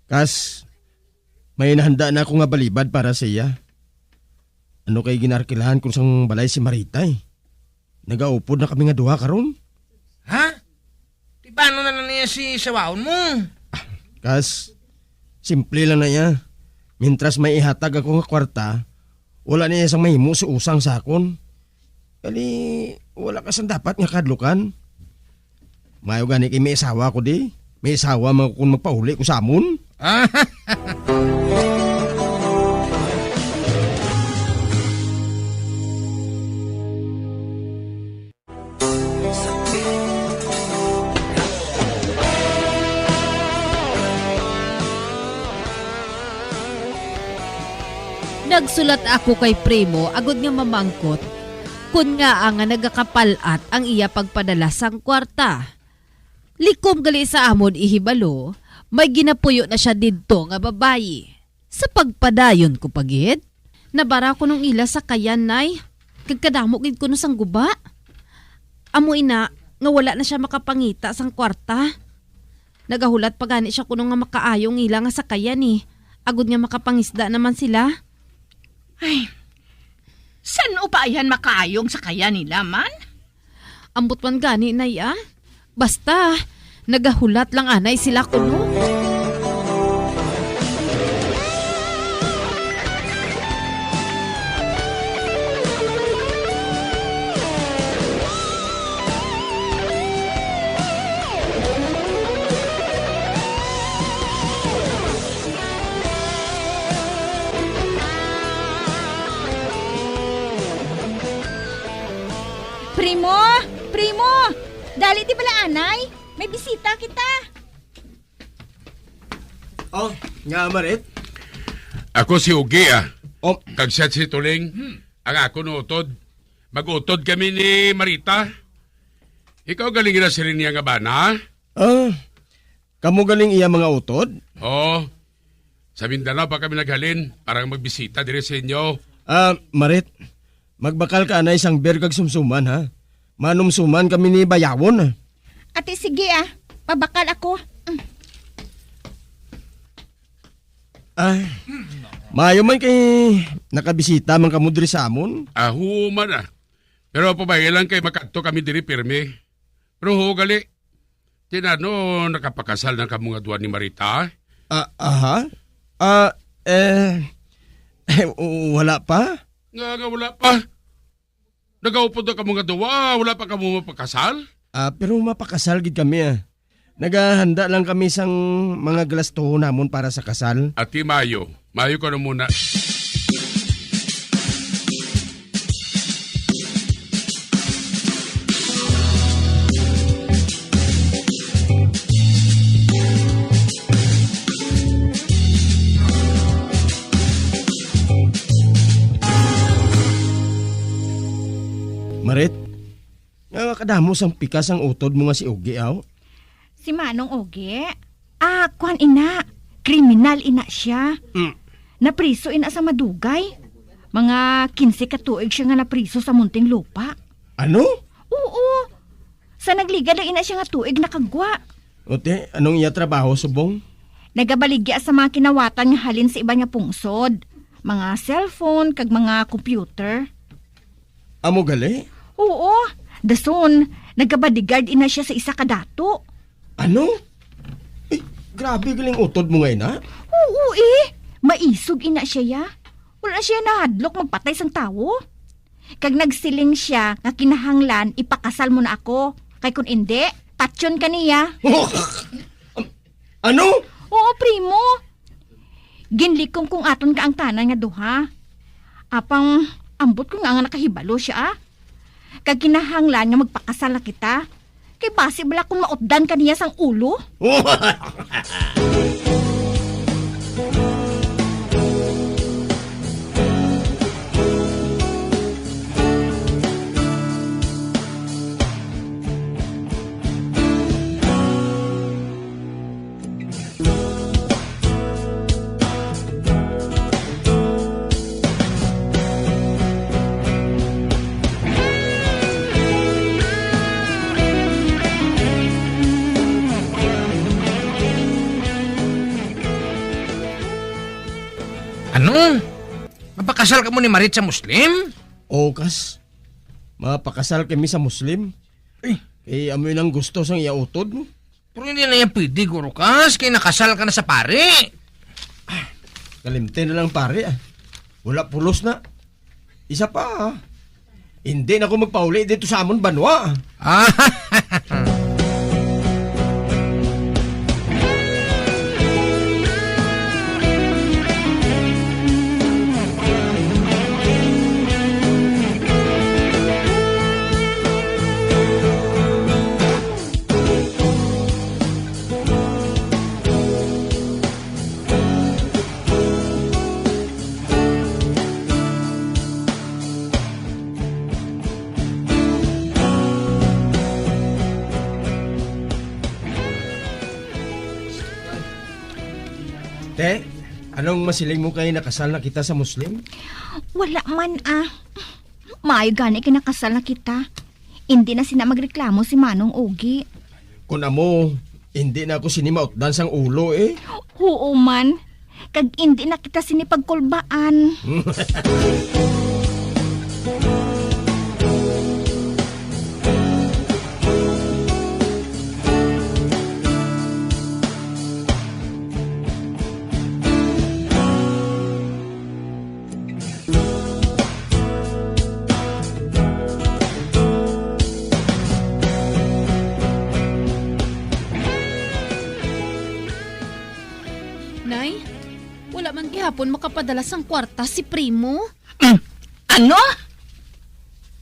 Kas, may nahanda na ako nga balibad para sa iya. Ano kay ginarkilahan ko sang balay si Marita, eh. Nagaupod na kami nga duha karon. Ha? Di paano na lang niya si sawahon mo? Kas, simple lang na iya. Mintras may ihatag ako nga kwarta, wala niya sang mahimo si usang sa akon. Kali, wala ka sang dapat nga kahadlukan. Mayo gani kay may asawa ko di. May asawa man ko kung magpauli ko sa amon. Ah. Nagsulat ako kay Primo agod nga mamangkot kon ngaa nga nagakapal-at ang iya pagpadala sang kwarta. Likom gali sa amon ihibalo, may ginapuyo na sia didto nga babayi. Sa pagpadayon ko pa gid, nabara kuno ang ila sakayan, Nay, kag kadamo gid kuno sang guba. Amo ina nga wala na sia makapangita sang kwarta. Nagahulat pa gani sia kuno nga makaayo ang ila nga sakayan, eh, agod nga makapangisda naman sila. Ay, san-o pa ayan makaayo ang sakayan nila man? Ambot man gani, Nay, ah. Basta, nagahulat lang anay sila kuno. Primo! Primo! Dali ti bala anay! May bisita kita! Oh, nga, Marit? Ako si Ugi, ah. Oh. Kag siya si Tuling. Hmm. Ang akon utod. Mag-utod kami ni Marita. Ikaw galing na siring niya nga bana, ha? Ah, kamo galing iya mga utod? Oo. Sa Mindanao pa kami naghalin para magbisita diri sa inyo. Ah, Marit, magbakal ka na isang beer kag sumsuman, ha? Manumsuman kami ni Bayawon, ah. Ati, sige, ah. Mabakal ako. Mm. Ah, maayo man kay nakabisita man kamo diri sa amon. Ah, human, ah. Pero pabayi lang kay makadto kami diri pirmi. Pero ho, gali. Tinano, nakapakasal na kamo nga duha ni Marita? Ah, aha? Ah, eh, eh, wala pa? Nga, nga wala pa? Nagaupod na kamo nga duha, wala pa kamo mapakasal? Ah, pero mapakasal gid kami, ah. Nagahanda lang kami sang mga galastuhon namon para sa kasal. Ati Mayo, Mayo ka na muna. Marit, nga kadamo sang pikas ang utod mo nga si Ugi, aw? Si Manong Ugi? Ah, kuwan ina. Kriminal ina siya. Mm. Napriso ina sa madugay. Mga kinse ka tuig siya nga napriso sa Muntinlupa. Ano? Oo. Sa nagligad na ina siya nga tuig nakagwa. Ote, anong iya trabaho subong? Nagabaligya sa mga kinawatan nga halin sa iban nga pungsod. Mga cellphone kag mga computer. Amo gali? Oo. Dason, nagabodyguard ina siya sa isa ka dato. Ano? Eh, grabe galing utod mo nga ina. Oo, eh. Maisog ina siya, ya. Wala siya nahadlok magpatay sang tawo. Kag nagsiling siya nga kinahanglan ipakasal mo na ako. Kay kun indi, patyon ka niya. Ano? Oo, primo. Ginlikom kong aton kaangtanan nga duha. Apang ambot ko nga, nga nakahibalo siya, ah. Kag kinahanglan nga magpakasal na kita. Kay basi bala kung mautdan ka niya sang ulo. Ano? Mapakasal kamo ni Marit sa Muslim? Oo, Kas. Mapakasal kami sa Muslim. Ay. Kay amo yun ang gusto sang iya utod, no? Pero hindi na yan pwede, Guro Kas, kay nakasal ka na sa pari. Ah, kalimti na lang, pari, ah. Wala pulos na. Isa pa, ah. Hindi na ako magpauli dito sa amon banwa. Ah. Te, anong masiling mo kay nakasal na kita sa Muslim? Wala man, ah. Maayo gani kay nakasal na kita. Indi na sina magreklamo si Manong Ugi. Kun amo, indi na ako sini mautdan sang ulo, eh. Oo man. Kag indi na kita sini pagkulbaan. Nay, wala man gihapon makapadala sang kwarta si Primo. Mm. Ano?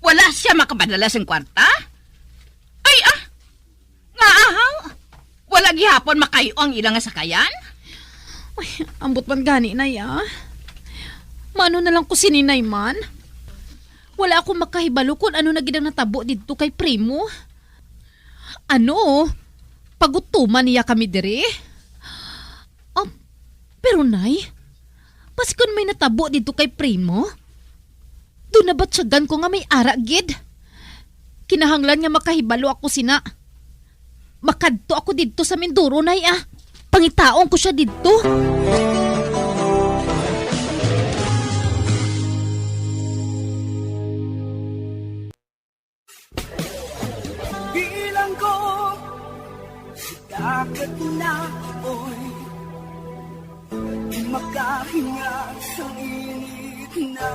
Wala siya makapadala sang kwarta? Ay, ah! Nga ahaw? Wala gihapon makayo ang ila nga sakayan? Ay, ambot man gani, Nay, ah. Mano na lang ko sini, Nay, man? Wala ako makahibalo kung ano na gid ang natabo didto kay Primo. Ano? Pagutuman niya kami diri? Ah, pero, Nay, basi kon may natabo didto kay Primo, daw nabatyagan ko nga may ara gid. Kinahanglan nga makahibalo ako sina. Makadto ako didto sa Mindoro, Nay, ah. Pangitaon ko sia didto. Bilanggo sa dagat na apoy, di makahinga sang init na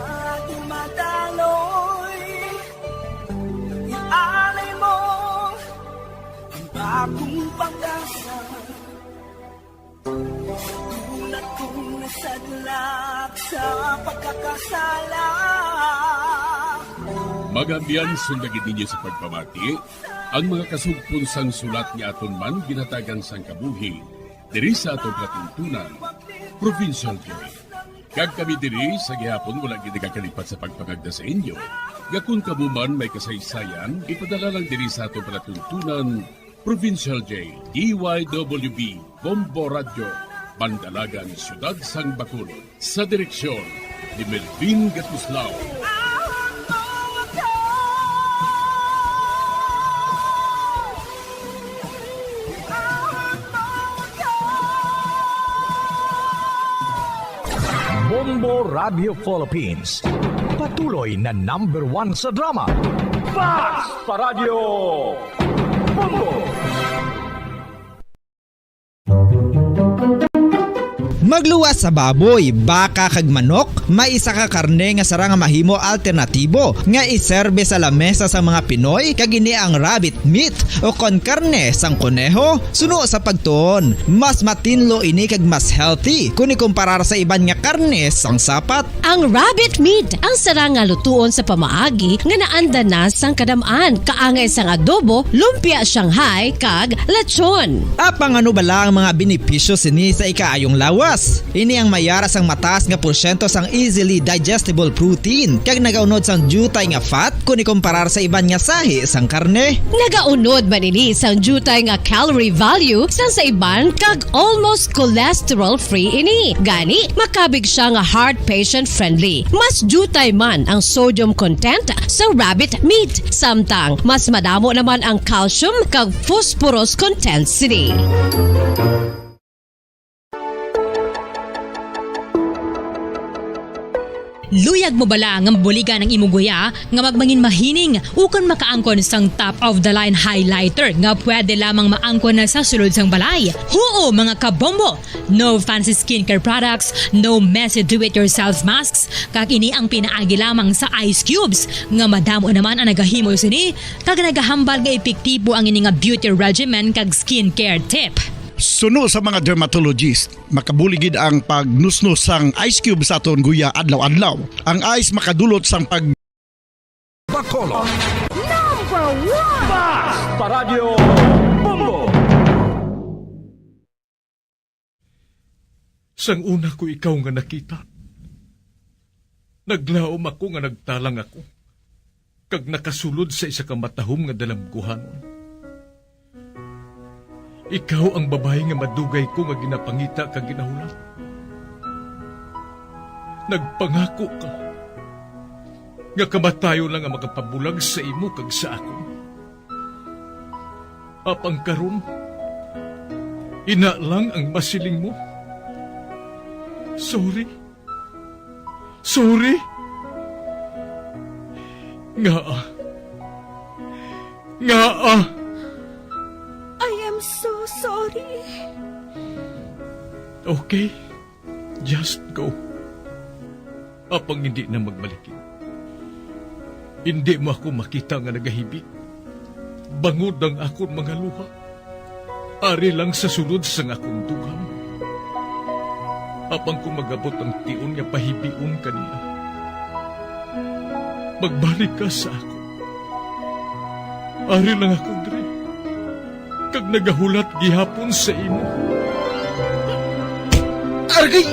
dumadaloy. Ialay mo ang bagong pag-asa. Sa tulad kong nasadlak sa pagkakasala. Mga abyan, sundagi ninyo sa pagpamati ang mga kasugpon sang sulat nga aton man ginhatagan sang kabuhi diri sa aton palatuntunan, Provincial Joy. Kag kami diri sa gihapon wala gid nagakalipat sa pagpangagda sa inyo nga kon kamo man may kasaysayan, ipadala lang diri sa aton palatuntunan, Provincial J, D Y W B, Bombo Radyo, Bandalagan, Siyudad sang Bacolod, sa direksyon ni Melvin Gatuslao. Bombo Radio Philippines, patuloy na number one sa drama. Fast! Paradyo Bombo! Magluwas sa baboy, baka kag manok, may isa ka karne nga sarang nga mahimo alternatibo nga iserbe sa lamesa sang mga Pinoy, kag ini ang rabbit meat o kon karne sang koneho. Suno sa pagtuon, mas matinlo ini kag mas healthy kon ikumparar sa iban nga karne sang sapat. Ang rabbit meat ang sarang nga lutuon sa pamaagi nga naanda na sang kadam-an, kaangay sang adobo, lumpia Shanghai, kag lechon. Apang ano bala ang mga benepisyo sini sa ikaayong lawas? Ini ang mayara sang mataas nga porsyento sang easily digestible protein, kag nagaunod sang diutay nga fat kon ikumparar sa iban nga sahi sang karne. Nagaunod man ini sang diutay nga calorie value sang sa iban, kag almost cholesterol-free ini. Gani, makabig sia nga heart patient-friendly. Mas diutay man ang sodium content sa rabbit meat, samtang mas madamo naman ang calcium kag phosphorus content sini. Luyag mo bala nga mabuligan ang imo guya nga magmangin mahining ukon makaangkon sang top-of-the-line highlighter nga pwede lamang maangkon na sa sulod sang balay? Huo, mga kabombo! No fancy skincare products, no messy do-it-yourself masks, kag ini ang pinaagi lamang sa ice cubes nga madamo naman ang nagahimo sini kag nagahambal nga epektibo ang ini nga beauty regimen kag skincare tip. Suno sa mga dermatologist, makabulig gid ang pagnusnos sang ice cube sa aton guya adlaw-adlaw. Ang ice makadulot sang pag- Bacolod. Number one! Fast! Paradyo Bombo! Sang una ko ikaw nga nakita, naglaom ako nga nagtalang ako, kag nakasulod sa isa ka matahom nga dalamguhanon. Ikaw ang babayi nga madugay ko nga ginapangita kag ginahulat. Nagpangako ka nga kamatayon lang ang makapabulag sa imo kag sa akon. Apang karon, ina lang ang masiling mo. Sorry. Sorry. Ngaa? Ngaa? I am so sorry. Okay. Just go. Apang hindi na magbalik. Hindi mo ako makita nga nagahibi, bangod ang akon mga luha. Ari lang sa sulod sang akon dughan. Apang kon mag-abot ang tion nga pahibion ka niya, magbalik ka sa akon. Ari lang ako diri, kag nagahulat gihapon sa imo. Argay!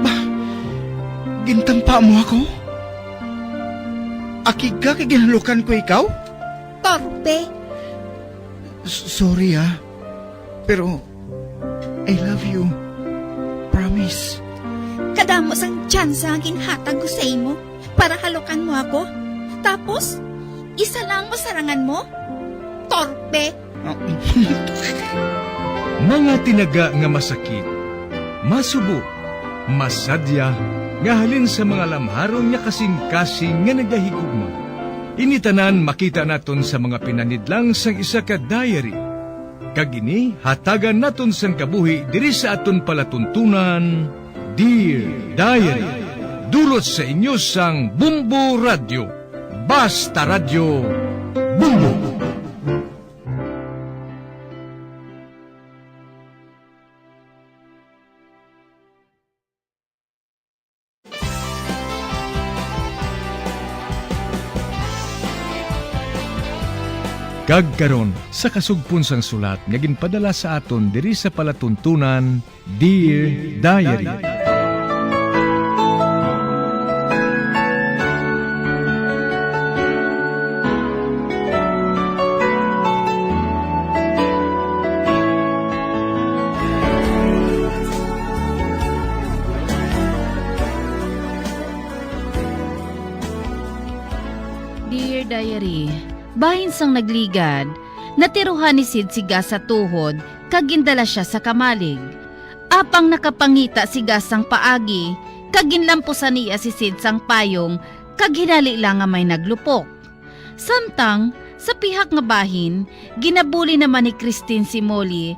Ba, gintampa mo ako? Akig ka kay ginhalukan ko ikaw? Torpe. S-, sorry, ah. Pero I love you. Promise. Kadamo sang tsansa nga ginhatag ko sa imo para halukan mo ako. Tapos, isa lang mo sarangan mo? Torpe! Mga tinaga nga masakit, masubo, masadya, nga halin sa mga lamharon nga kasing-kasing nga nagahigugma. Ini tanan makita naton sa mga pinanidlang sang isa ka diary. Kag ini hatagan naton sang kabuhi diri sa aton palatuntunan, Dear Diary. Dulot sa inyo sang Bombo Radyo. Basta Radyo, Bombo! Kag karon, sa kasugpon sang sulat nga ginpadala sa aton diri sa palatuntunan, Dear Diary. Dear Diary, bahin sang nagligad, natiruhan ni Sid si Gus sa tuhod kag gindala sia sa kamalig. Apang nakapangita si Gus sang paagi, kag ginlampusan niya si Sid sang payong, kag hinali lang nga may naglupok. Samtang, sa pihak nga bahin, ginabuli naman ni Christine si Molly,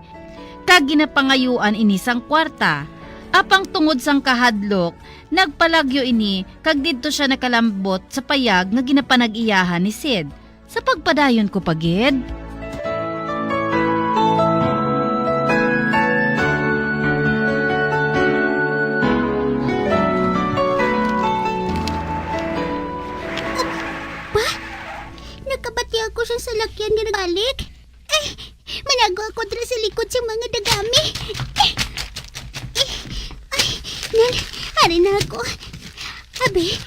kag ginapangayuan ini sang kwarta. Apang tungod sang kahadlok, nagpalagyo ini, kag didto sia nakalambot sa payag nga ginapanag-iyahan ni Sid. Sa pagpadayon ko pa gid. Ba? Nakabati ako sa salakyan nga nagbalik. Ay, manago ako dira sa likod sa mga dagami. Ay, ay, ay, nan, ari na ako. Abi,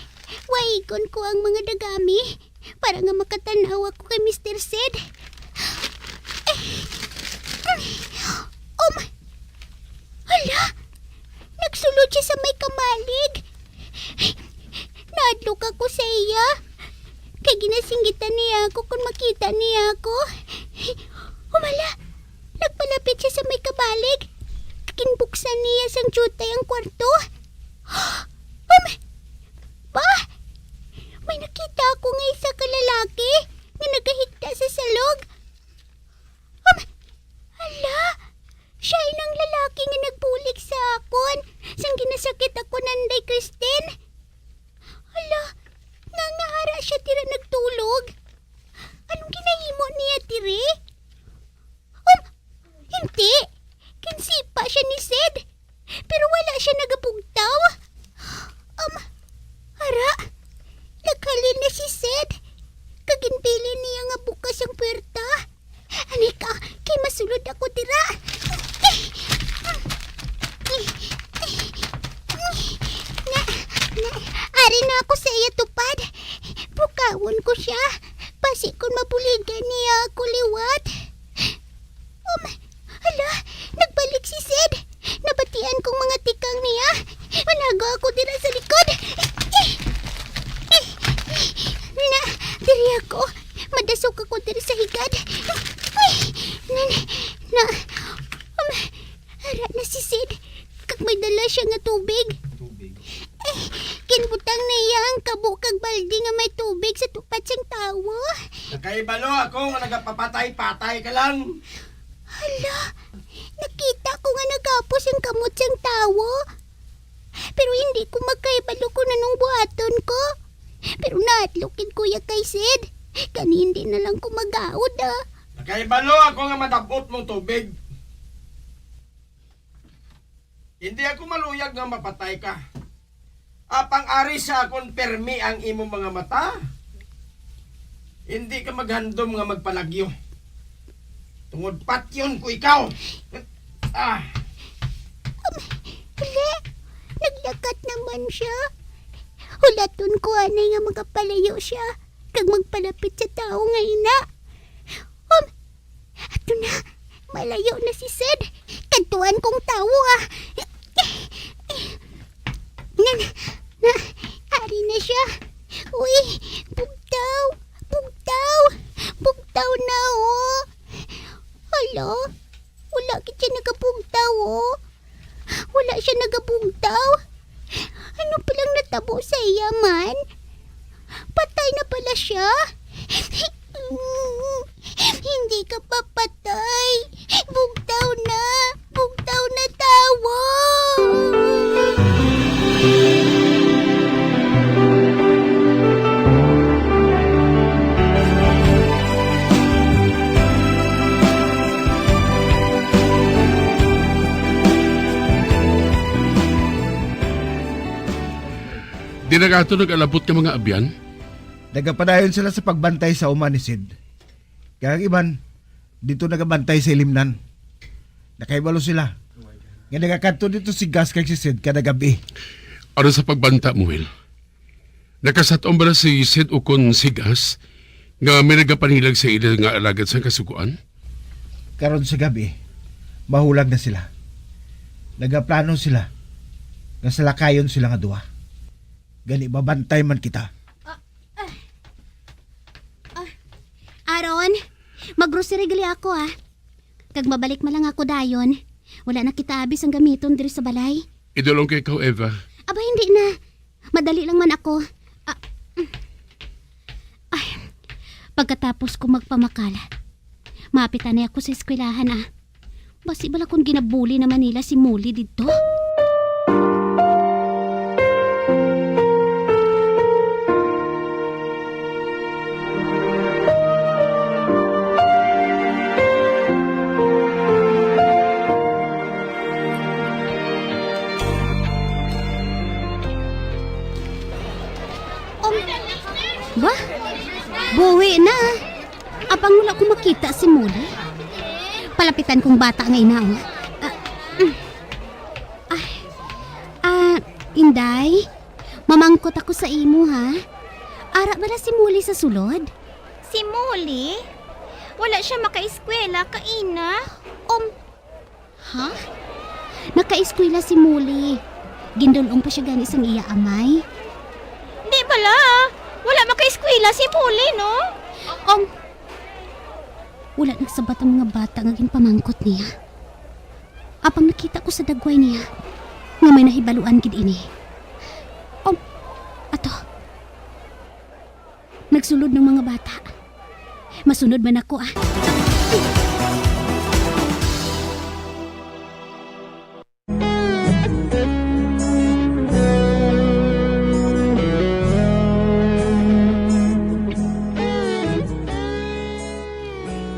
waigon ko ang mga dagami para nga makatanaw ako kay Mister Sid. Um, hala, nagsulod siya sa may kamalig. Naadlok ako sa iya, kay ginasinggitan niya ako kon makita niya ako. Humala, nagpalapit siya sa may kabalig. Ginbuksan niya sang diutay ang kwarto. Um, pa, may nakita ako nga isa ka lalaki nga nagahigda sa salog. Um, hala, siya inang lalaki nga nagbulig sa akon sang ginasakit ako nanday Kristen. Hala, nga, nga ara siya dira nagtulog. Anong ginahimo niya diri? Um, hindi. Ginsipa siya ni Sid. Pero wala siya nagabugtaw. Um, ara, naghalin na si Sid. Kag ginbilin niya nga bukas ang puwerta. Ani ka, kay masulod ako dira. Na, na, ari na ako sa iya tupad. Bukawon ko siya. Basi kon mabuligan niya ako liwat. Um, hala, nagbalik si Sid. Nabatian kong mga tikang niya. Manago ako dira sa likod. Na, diri ako. Madasok ako diri sa higad. Na, na, um, ara na si Sid. Kag may dala siya nga tubig. Tubig. Eh, ginbutang niya ang kabo kag balde nga may tubig sa tupad sang tawo. Nakahibalo ako nga nagapapatay-patay ka lang. Hala, nakita ko nga nagapos ang kamot sang tawo. Pero hindi ko makahibalo kung anong buhaton ko. Pero nahadlok gid ko ya kay Sid. Gani hindi na lang ko magaod, ah. Nakahibalo ako nga madab-ot mong tubig. Hindi ako maluyag nga mapatay ka. Apang ari sa akon permi ang imong mga mata, hindi ka maghandom nga magpalagyo. Tungod patyon ko ikaw. Ah. Um, hala, naglakat naman siya. Hulaton ko anay nga magapalayo siya kag magpalapit sa tawo nga ina. Um, Ato na. Malayo na si Sid. Kadtuan kong tawo, ah. Nan, na, ari na siya. Uy, bugtaw, bugtaw, bugtaw na, oh. Hala, wala gid siya nagabugtaw, oh. Wala siya nagabugtaw. Ano palang natabo sa iya man? Patay na pala siya? Hindi ka papatay. Bugtaw na. Bugtaw na tawo. Di na gato nag-alabot nga mga abyan? Nagapadayon sila sa pagbantay sa uma ni Sid. Kag ang iban, dito nagabantay sa ilimnan. Nakahibalo sila nga nagakadto dito si Gus kag si Sid kada gab-i. Ano sa pagbanta mo, Will? Nakasat-on ba si Sid ukon si Gus nga may nagapanilag sa ila nga alagad sang kasugoan? Karon sa gab-i, mahulag na sila. Nagaplano sila nga salakayon sila nga duha. Gani, babantay man kita. Ah, ah, ah, Aaron, mag-grocery gali ako, ah. Kag mabalik man lang ako dayon. Wala na kita abi sang gamiton diri sa balay. Idulong kay ikaw, Eva. Aba, hindi na. Madali lang man ako. Ah, mm. Ay, pagkatapos ko magpamakal, maapit na ako sa eskwelahan, ah. Basi bala kung ginabuli naman nila si Molly didto. Um, ba? Buwi na. Apang wala ko makita si Molly. Palapitan kong bata nga ina, oh. Ah, mm. Ay. Ah, Inday, mamangkot ako sa imo, ha? Ara bala si Molly sa sulod? Si Molly? Wala siya makaeskwela kaina. Um, ha? Nakaeskwela si Molly. Gindul-ong pa siya gani sang iya amay. Di bala. Wala makaeskwela si Molly, no? Um, wala nagsabat ang mga bata nga ginpamangkot niya. Apang nakita ko sa dagway niya nga may nahibaluan gid ini. Um, ato. Nagsulod ng mga bata. Masunod man ako, ah.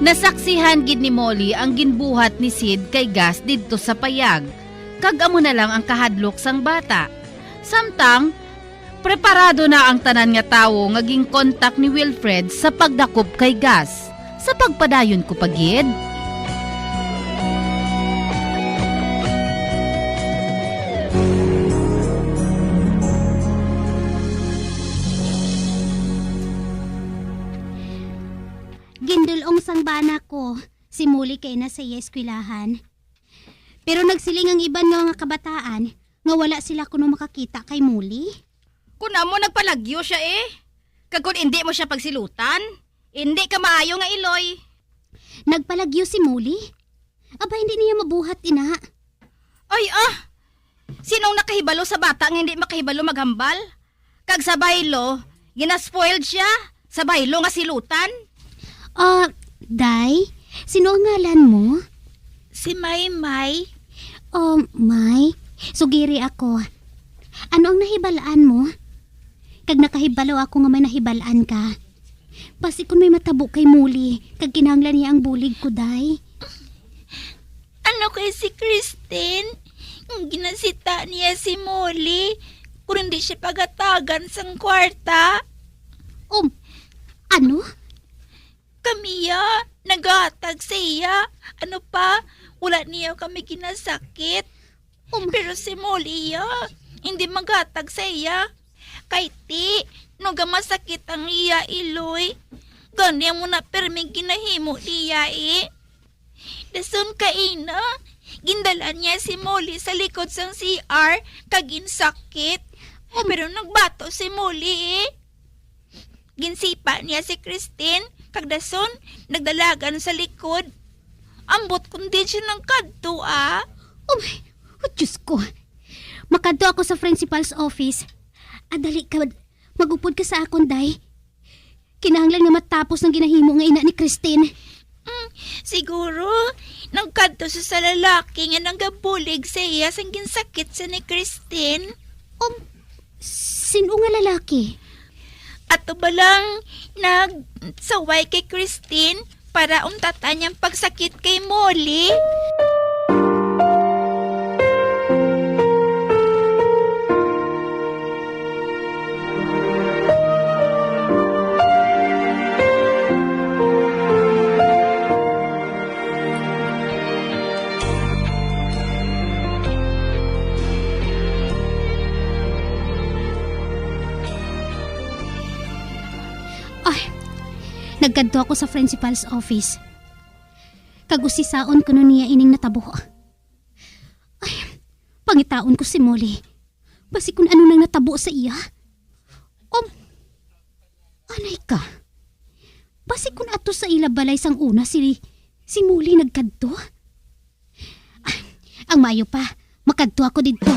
Nasaksihan gid ni Molly ang ginbuhat ni Sid kay Gus didto sa payag, kag amo na lang ang kahadlok sang bata. Samtang, preparado na ang tanan nga tawo nga ginkontak ni Wilfred sa pagdakop kay Gus. Sa pagpadayon ko pa gid. Gindul-ong sang bana ko si Molly kay na sa iya eskwelahan. Pero nagsiling ang iban nga mga kabataan nga wala sila kuno makakita kay Molly. Kun amo, nagpalagyo siya, eh. Kag kun indi mo siya pagsilutan, indi ka maayo nga iloy. Nagpalagyo si Molly? Aba, hindi niya mabuhat ina. Ay, ah! Sinong nakahibalo sa bata nga hindi makahibalo maghambal? Kag sa baylo, ginaspoiled siya sa baylo nga silutan. Ah, Day, sino ang ngalan mo? Si Maymay. Oh, May, sugiri ako. Ano ang nahibalaan mo? Kag nakahibalo ako nga may nahibalaan ka. Basi kun may matabo kay Molly, kag kinahanglan niya ang bulig ko, Day. Ano kay si Christine? Ang ginasita niya si Molly, kung hindi siya pagatagan sang kwarta. Um, ano? Kami ya, naghatag sa iya. Ano pa, wala niya kami ginasakit. Um, pero si Molly ya, hindi maghatag sa iya. Kay ti, no gamasakit ang iya iloy, gani amo na pirmi ginahimo niya, eh. Dason kaina, gindala niya si Molly sa likod sang C R kag ginsakit. Pero nagbato si Molly, eh. Ginsipa niya si Christine, kag dason nagdalagan sa likod. Ambot kon diin siya nagkadto, ah. Oh my, oh, Diyos ko. Makadto ako sa principal's office. Ah, dali ka, mag-upod ka sa akon, day. Kinahanglan nga matapos ang ginahimo nga ina ni Christine. Mm, siguro, nagkadto sa, sa lalaki nga nagabulig sa iya sang ginsakit sa ni Christine. Um, sino nga lalaki? Ato ba lang nagsaway kay Christine para untatan niyang pagsakit kay Molly? Ay, nagkadto ako sa principal's office. Kag usisaon kuno niya ining natabo. Ay, pangitaon ko si Molly. Basi kun ano nang natabo sa iya. Um, anay ka. Basi kun ato sa ila balay sang una si, si Molly nagkadto. Ah, ang maayo pa, makadto ako didto.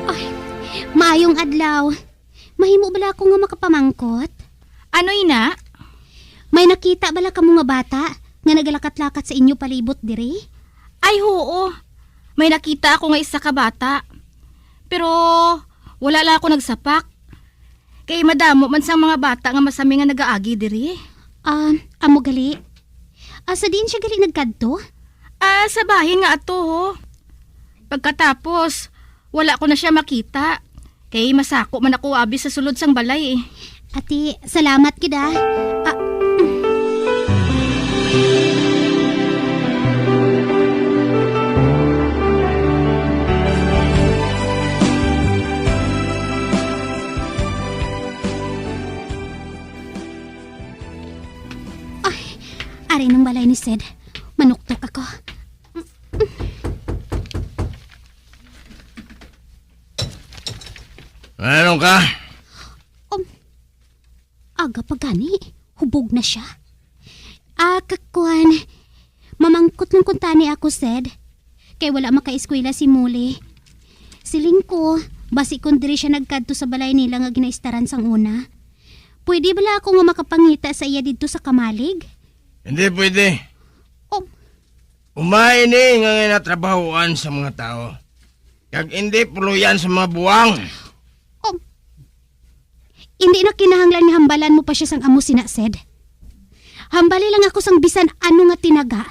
Ay, maayong adlaw. Mahimo bala ako nga makapamangkot? Ano ina? May nakita bala kamo nga bata nga nagalakat-lakat sa inyo palibot diri? Ay, huo. May nakita ako nga isa ka bata. Pero wala lang ako nagsapak. Kay madamo man sang mga bata nga masami nga nagaagi diri. Ah, amo gali. Ah, sa diin siya gali nagkadto? Ah, sa bahin nga ato, ho. Pagkatapos, wala ko na siya makita. Kay masako man ako abi sa sulod sang balay, eh. Ati, salamat gid, ah. Ah. Ay, ari nang balay ni Sid. Manuktok ako. Ano ka? Um, aga pa gani. Hubog na siya. Ah, kakuan. Mamangkot lang kuntani ako, Sid. Kay wala makaeskwela si Molly. Siling ko, basi kon diri siya nagkadto sa balay nila nga ginaistaran sang una. Pwede bala ako nga makapangita sa iya didto sa kamalig? Hindi pwede. Oh. Umay ni nga ginatrabahoan sa mga tao. Kag hindi puloyan sa mga buwang. Oh. Hindi na kinahanglan nga hambalan mo pa siya sang amo sina, Sid. Hambali lang ako sang bisan ano nga tinaga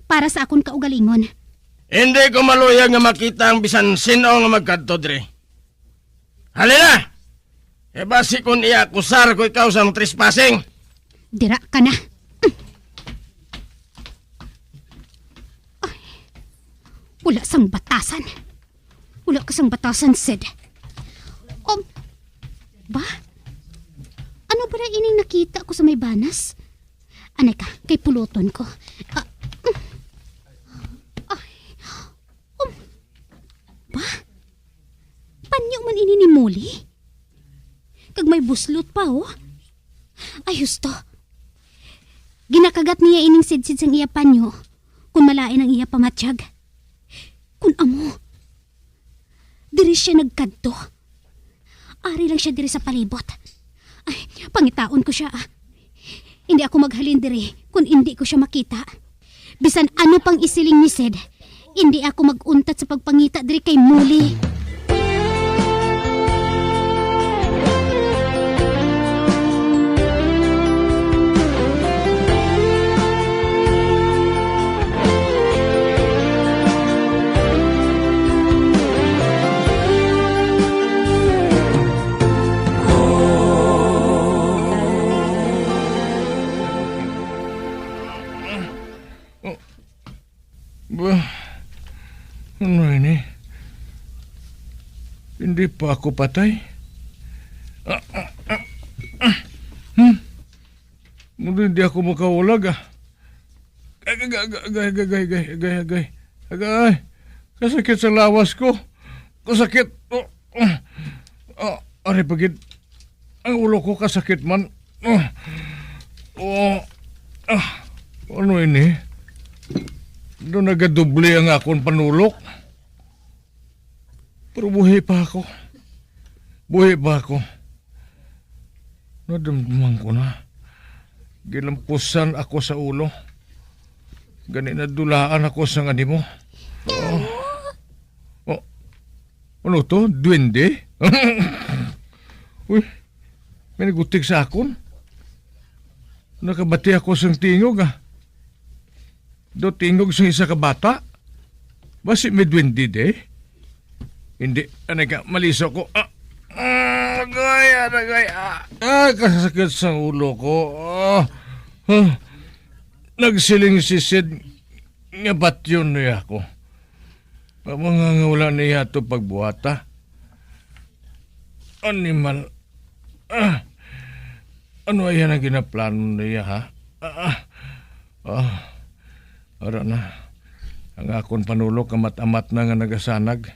para sa akon kaugalingon. Hindi ko maluyag nga makita ang bisan sin-o nga magkadto diri. Halina! E basi kon iya-akusar ko ikaw sang trespassing. Dira ka na. Ay, wala sang batasan. Wala ka sang batasan, Sid. Um, ba? Ano ba na ining nakita ko sa may banas? Anay ka, kay puluton ko. Ah, mm. Ay, um, ba? Panyo man ini ni Molly? Kag may buslot pa, oh. Ay, husto. Ginakagat niya ining sidsid sang iya panyo kung malain ang iya pamatyag. Kun amo, diri siya nagkadto. Ari lang siya diri sa palibot. Ay, pangitaon ko siya, ah. Hindi ako maghalin diri kung hindi ko siya makita. Bisan ano pang isiling ni Sid, hindi ako mag-untat sa pagpangita diri kay Molly. Hindi pa ako patay. Ah, ah, ah, ah. Hmm? Hindi, hindi ako makahulag, ah. Agay, agay, agay, agay, agay, agay, agay. Agay, kasakit sa lawas ko. Kasakit. Oh, oh. Ah, ari pa gid. Ang ulo ko kasakit man. Oh. Oh. Ah, ano ini? Doon nagadoble ang akon panulok. Pero buhi pa ako. Buhi pa ako. Nadumduman ko na. Gilampusan ako sa ulo. Gani nadulaan ako sang animo. Oh. Oh. Ano to? Duwende? Uy, may nagutik sa akon. Nakabati ako sang tingog, ah. Do tingog sa isa ka bata. Basi may duwende, de? Hindi, anay ka, maliso ko. Ah, ah, agay, agay, ah. Ah, kasakit sa ulo ko. Ah, ah. Nagsiling si Sid nga patyon niya ako. Nga mga nga wala niya to pagbuhata. Animal. Ah, ano ayan ang ginaplano niya, ha? Ah, ah, ah, ara na. Ang akon panulok amat-amat na nga nagasanag.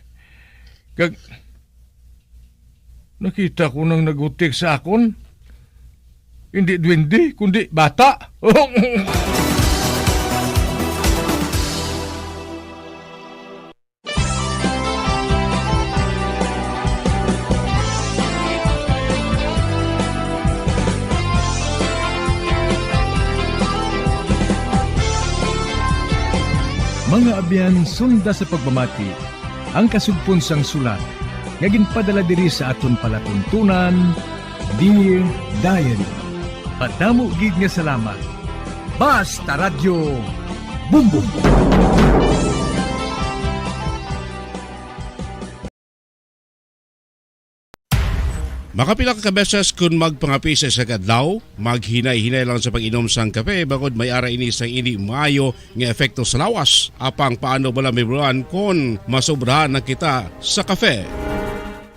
Kag, nakita ko nang nagutik sa akon. Hindi duwende, kundi bata. Mga abyan, sunda sa pagpamati ang kasugpon sang sulat nga ginpadala diri sa aton palatuntunan, Dear Diary. Madamo gid nga salamat. Basta Radyo Bumbong. Makapila ka beses kun magpangape sa isa ka adlaw, maghinay-hinay lang sa pag-inom sang kape, bangod may ara ini sang indi maayo nga epekto sa lawas. Apang paano bala mahibaluan kon masobrahan na kita sa kape?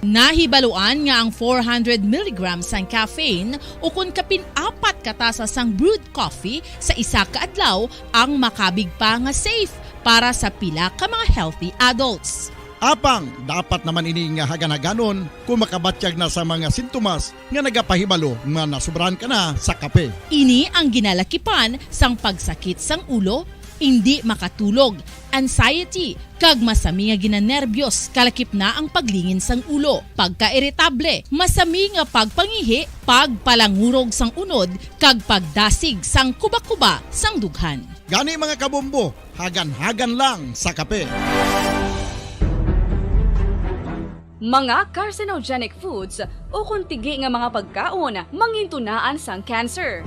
Nahibaluan nga ang four hundred milligrams sang caffeine ukon kapin apat ka tasa sang brewed coffee sa isa ka adlaw ang makabig pa nga safe para sa pila ka mga healthy adults. Apang dapat naman ini nga hagan-haganon kon makabatyag na sa mga sintomas nga nagapahibalo nga nasobrahan ka na sa kape. Ini ang ginalakipan sang pagsakit sang ulo, indi makatulog, anxiety, kag masami nga ginanerbyos, kalakip na ang paglingin sang ulo, pagkairitable, masami nga pagpangihi, pagpalangurog sang unod, kag pagdasig sang kuba-kuba sang dughan. Gani, mga kabombo, hagan-hagan lang sa kape. Mga carcinogenic foods ukon tigi nga mga pagkaon mangintunaan sang cancer.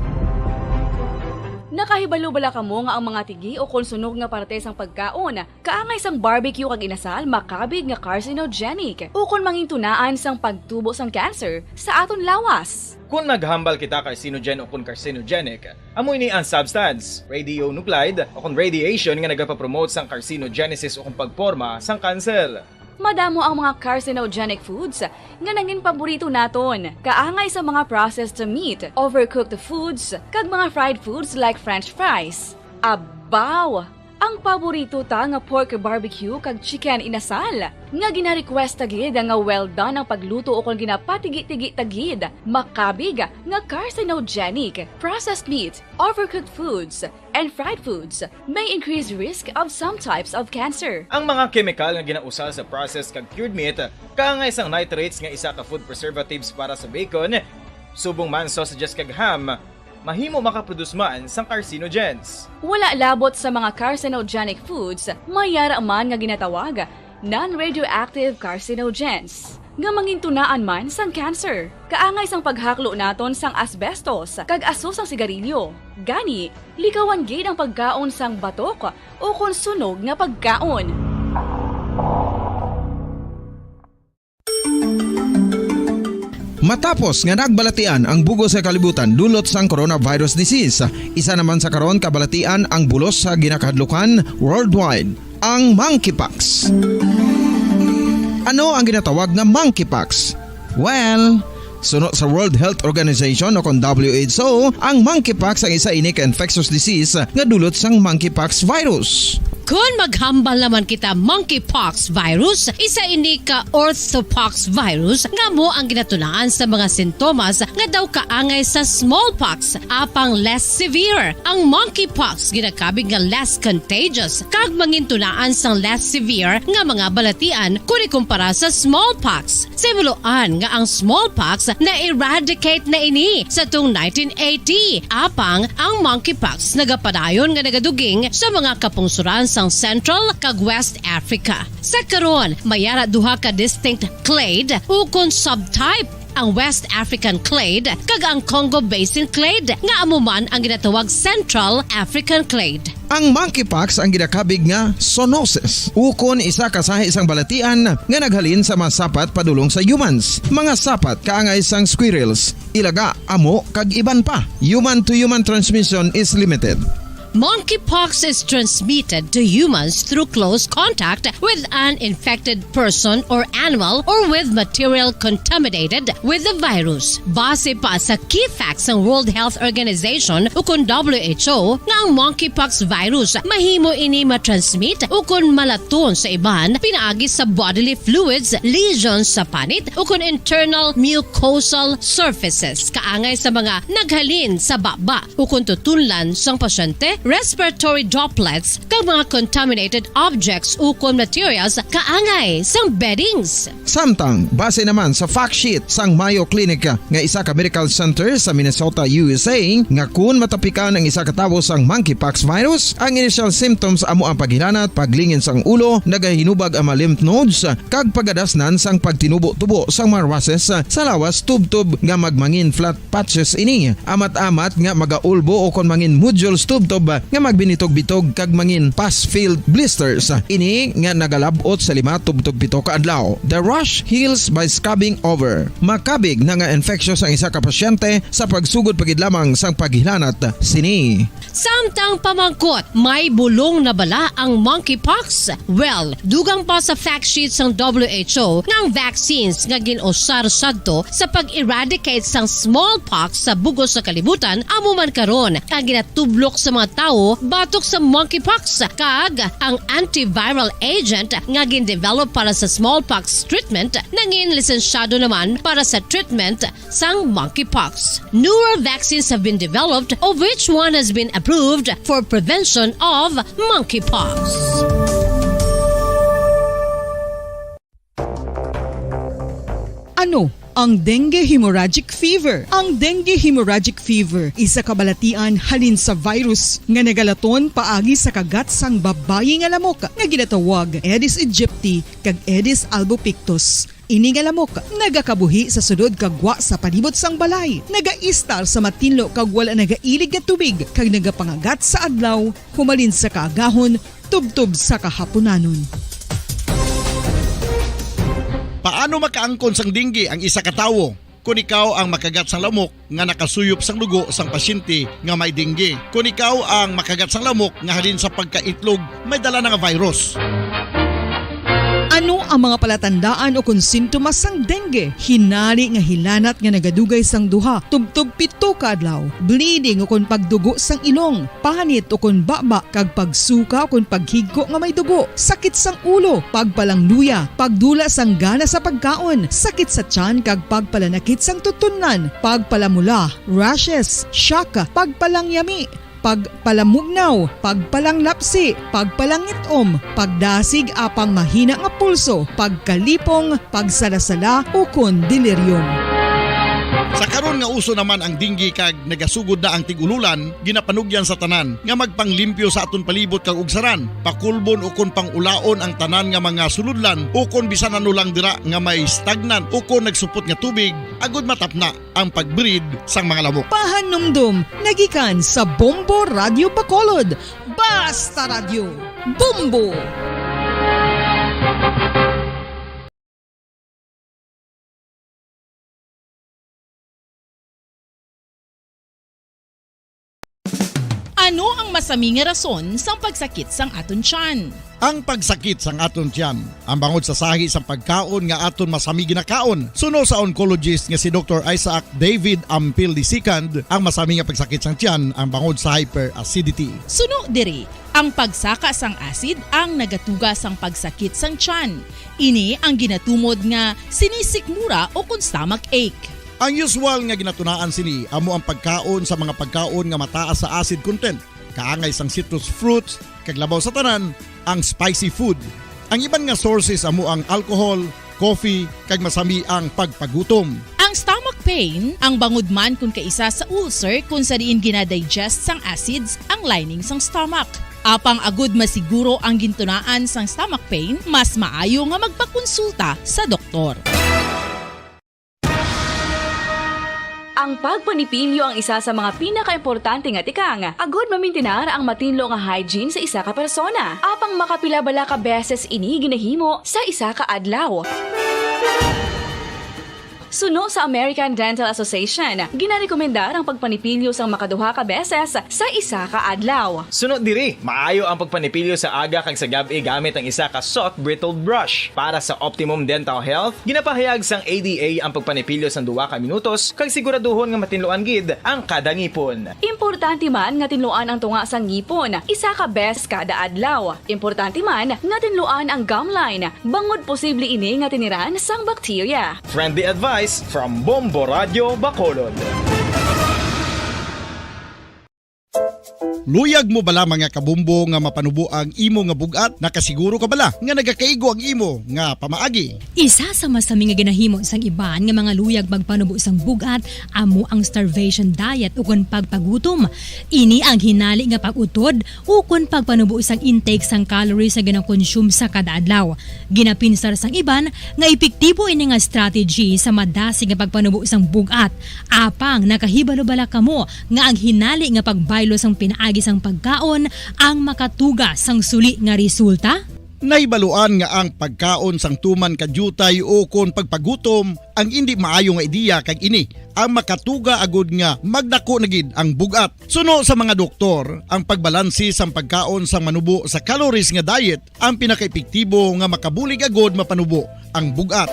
Nakahibalo bala kamo nga ang mga tigi ukon sunog nga parte sang pagkaon, kaangay sang barbecue kag inasal, makabig nga carcinogenic ukon mangintunaan sang pagtubo sang cancer sa aton lawas? Kon maghambal kita carcinogen ukon carcinogenic, amo ini ang substance, radionuclide, ukon radiation nga nagapapromote sang carcinogenesis ukon pagporma sang kanser. Madamo ang mga carcinogenic foods nga nangin paborito naton, kaangay sa mga processed meat, overcooked foods, kag mga fried foods like French fries. Abaw! Ang paborito ta nga pork barbecue kag chicken inasal, nga gina-request ta gid nga well done ang pagluto ukon ginapatigi-tigi ta gid, makabig nga carcinogenic. Processed meat, overcooked foods, and fried foods may increase risk of some types of cancer. Ang mga kemikal nga ginausal sa processed kag cured meat, kaangay sang nitrates nga isa ka food preservatives para sa bacon, subong man sausages kag ham, mahimo makaproduce man sang carcinogens. Wala labot sa mga carcinogenic foods, may yara man nga ginatawag non-radioactive carcinogens, nga mangintunaan man sang cancer. Kaangay sang paghaklo naton sang asbestos kag aso sang sigarilyo. Gani, likawan gid ang pagkaon sang batok ukon sunog nga pagkaon. Matapos nga nagbalatian ang bug-os nga kalibutan dulot sang coronavirus disease, isa naman sa karon kabalatian ang bulos sa ginakahadlukan worldwide, ang monkeypox. Ano ang ginatawag nga monkeypox? Well, suno sa World Health Organization o kon W H O, ang monkeypox ang isa ini ka infectious disease nga dulot sang monkeypox virus. Kon maghambal naman kita monkeypox virus, isa ini ka orthopox virus nga amo ang ginatunaan sa mga sintomas nga daw kaangay sa smallpox, apang less severe. Ang monkeypox ginakabig nga less contagious kag mangintunaan sang less severe nga mga balatian kon ikumpara sa smallpox. Sa himuloan nga ang smallpox na-eradicate na ini sa tong nineteen eighty, apang ang monkeypox nagapadayon nga nagaduging sa mga kapungsoran sang Central kag West Africa. Sa karon, may ara duha ka distinct clade ukon subtype, ang West African clade kag ang Congo Basin clade, nga amo man ang ginatawag Central African clade. Ang monkeypox ang ginakabig nga zoonosis, ukon isa ka sahi sang balatian nga naghalin sa mga sapat padulong sa humans, mga sapat kaangay sang squirrels, ilaga, amo, kag iban pa. Human to human transmission is limited. Monkeypox is transmitted to humans through close contact with an infected person or animal or with material contaminated with the virus. Base pa sa key facts sang World Health Organization ukon W H O nga ang monkeypox virus mahimo ini matransmit ukon malaton sa iban pinaagi sa bodily fluids, lesions sa panit ukon internal mucosal surfaces kaangay sa mga naghalin sa baba ukon tutunlan sang pasyente, respiratory droplets, kag mga contaminated objects ukon materials kaangay sang beddings. Samtang, base naman sa fact sheet sang Mayo Clinic nga isa ka medical center sa Minnesota, U S A, nga kun matapikan ang isa ka tawo sang monkeypox virus, ang initial symptoms amo ang paghilanat, paglingin sang ulo, nagahinubag ang mga lymph nodes, kag pagadasnan sang pagtinubo-tubo sang mga rashes sa lawas tubtob nga magmangin flat patches ini, amat-amat nga magaulbo o kon mangin nodules tubtob nga magbinitog-bitog kag mangin pus-filled blisters. Ini nga nagalab-ot sa lima tubtob pito ka adlaw. The rash heals by scabbing over. Makabig na nga infectious ang isa ka pasyente sa pagsugod pa gid lamang sang paghilanat sini. Samtang pamangkot, may bulong na bala ang monkeypox? Well, dugang pa sa fact sheet sang W H O nga ang vaccines nga gin-usar sadto sa pag-eradicate sang smallpox sa bug-os nga kalibutan amo man karon ang ginatublok sa mga tawo batok sa monkeypox, kag ang antiviral agent nga gin-develop para sa smallpox treatment nangin lisensyado naman para sa treatment sang monkeypox. Newer vaccines have been developed, of which one has been approved for prevention of monkeypox. Ano ang dengue hemorrhagic fever? Ang dengue hemorrhagic fever isa ka balatian halin sa virus nga nagalaton paagi sa kagat sang babayi nga lamok nga ginatawag Aedes aegypti kag Aedes albopictus. Ini nga lamok nagakabuhi sa sulod kag gwa sa palibot sang balay, nagaistar sa matinlo kag wala nagailig nga tubig, kag nagapangagat sa adlaw humalin sa kaagahon tubtob sa kahapunanon. Paano makaangkon sang dengue ang isa ka tawo? Kon ikaw ang makagat sang lamok nga nakasuyop sang dugo sang pasyente nga may dengue, kon ikaw ang makagat sang lamok nga halin sa pagkaitlog may dala na nga virus. Ano ang mga palatandaan o kon sintomas sang dengue? Hinari nga hilanat nga nagadugay sang duha tubtob pito ka adlaw, bleeding o kon pagdugo sang ilong, panit o kon baba, kag pagsuka o kon paghigko nga may dugo, sakit sang ulo, pagpalangluya, pagdula sang gana sa pagkaon, sakit sa tiyan kag pagpalanakit sang tutunlan, pagpalamula, rashes, shock, pagpalangyami, pagpalamugnaw, pagpalanglapsi, pagpalangit-om, pagdasig apang mahina nga pulso, pagkalipong, pagsalasala, ukon delirium. Sa karon nga uso naman ang dengue kag nagasugod na ang tig-ululan, ginapanugyan sa tanan nga magpanglimpyo sa aton palibot kag ugsaran, pakulbon ukon pang-ulaon ang tanan nga mga sulodlan ukon bisan ano lang dira nga may stagnant ukon nagsupot nga tubig, agud matapna ang pag-breed sang mga lamok. Pahanumdom nga gikan sa Bombo Radyo Bacolod. Basta Radyo, Bombo! Ano ang masami nga rason sang pagsakit sang aton tiyan? Ang pagsakit sang aton tiyan, ang bangod sa sahi sang pagkaon nga aton masami ginakaon. Suno sa oncologist nga si Doktor Isaac David Ampil the second, ang masami nga pagsakit sang tiyan ang bangod sa hyperacidity. Suno diri, ang pagsaka sang acid ang nagatuga sang pagsakit sang tiyan. Ini ang ginatumod nga sinisikmura o kon stomach ache. Ang usual nga ginatunaan sini amo ang pagkaon sa mga pagkaon nga mataas sa acid content, kaangay sang citrus fruits, kag labaw sa tanan, ang spicy food. Ang iban nga sources amo ang alcohol, coffee, kag masami ang pagpagutom. Ang stomach pain, ang bangod man kon kaisa sa ulcer kon sa diin ginadigest sang acids ang lining sang stomach. Apang agud masiguro ang gintunaan sang stomach pain, mas maayo nga magpakonsulta sa doktor. Ang pagpanipilyo ang isa sa mga pinakaimportante nga tikang agud mamintinar ang matinlo nga hygiene sa isa ka persona. Apang makapila bala ka beses ini ginahimo sa isa ka adlaw? Suno sa American Dental Association, ginarekomendar ang pagpanipilyo sang makaduha ka beses sa isa ka adlaw. Suno diri, maayo ang pagpanipilyo sa aga kag sa gab-i gamit ang isa ka soft bristled brush. Para sa optimum dental health, ginapahayag sang A D A ang pagpanipilyo sang duha ka minutos kag siguraduhon nga matinluan gid ang kada ngipon. Importante man nga tinluan ang tunga sang ngipon isa ka beses kada adlaw. Importante man nga tinluan ang gum line, bangod posible ini nga tiniran sang bakterya. Friendly advice from Bombo Radio Bacolod. Luyag mo bala, mga kabombo, nga mapanubo ang imo nga bug-at? Nakasiguro ka bala nga nagakaigo ang imo nga pamaagi? Isa sa masami nga ginahimo sang iban nga mga luyag magpanubo sang bug-at amo ang starvation diet ukon pagpagutom. Ini ang hinali nga pag-utod ukon pagpanubo sang intake sang calories nga ginakonsume sa kada adlaw. Ginapinsar sang iban nga epektibo ini nga strategy sa madasig nga pagpanubo sang bug-at. Apang nakahibalo bala kamo nga ang hinali nga pagbaylo sang pinaagi sang pagkaon ang makatuga sang suli nga resulta? Nahibaluan nga ang pagkaon sang tuman ka diutay ukon pagpagutom ang indi maayo nga ideya, kag ini ang makatuga agud nga magdako na gid ang bug-at. Suno sa mga doktor, ang pagbalanse sang pagkaon sang manubo sa calories nga diet ang pinakaepektibo nga makabulig agud mapanubo ang bug-at.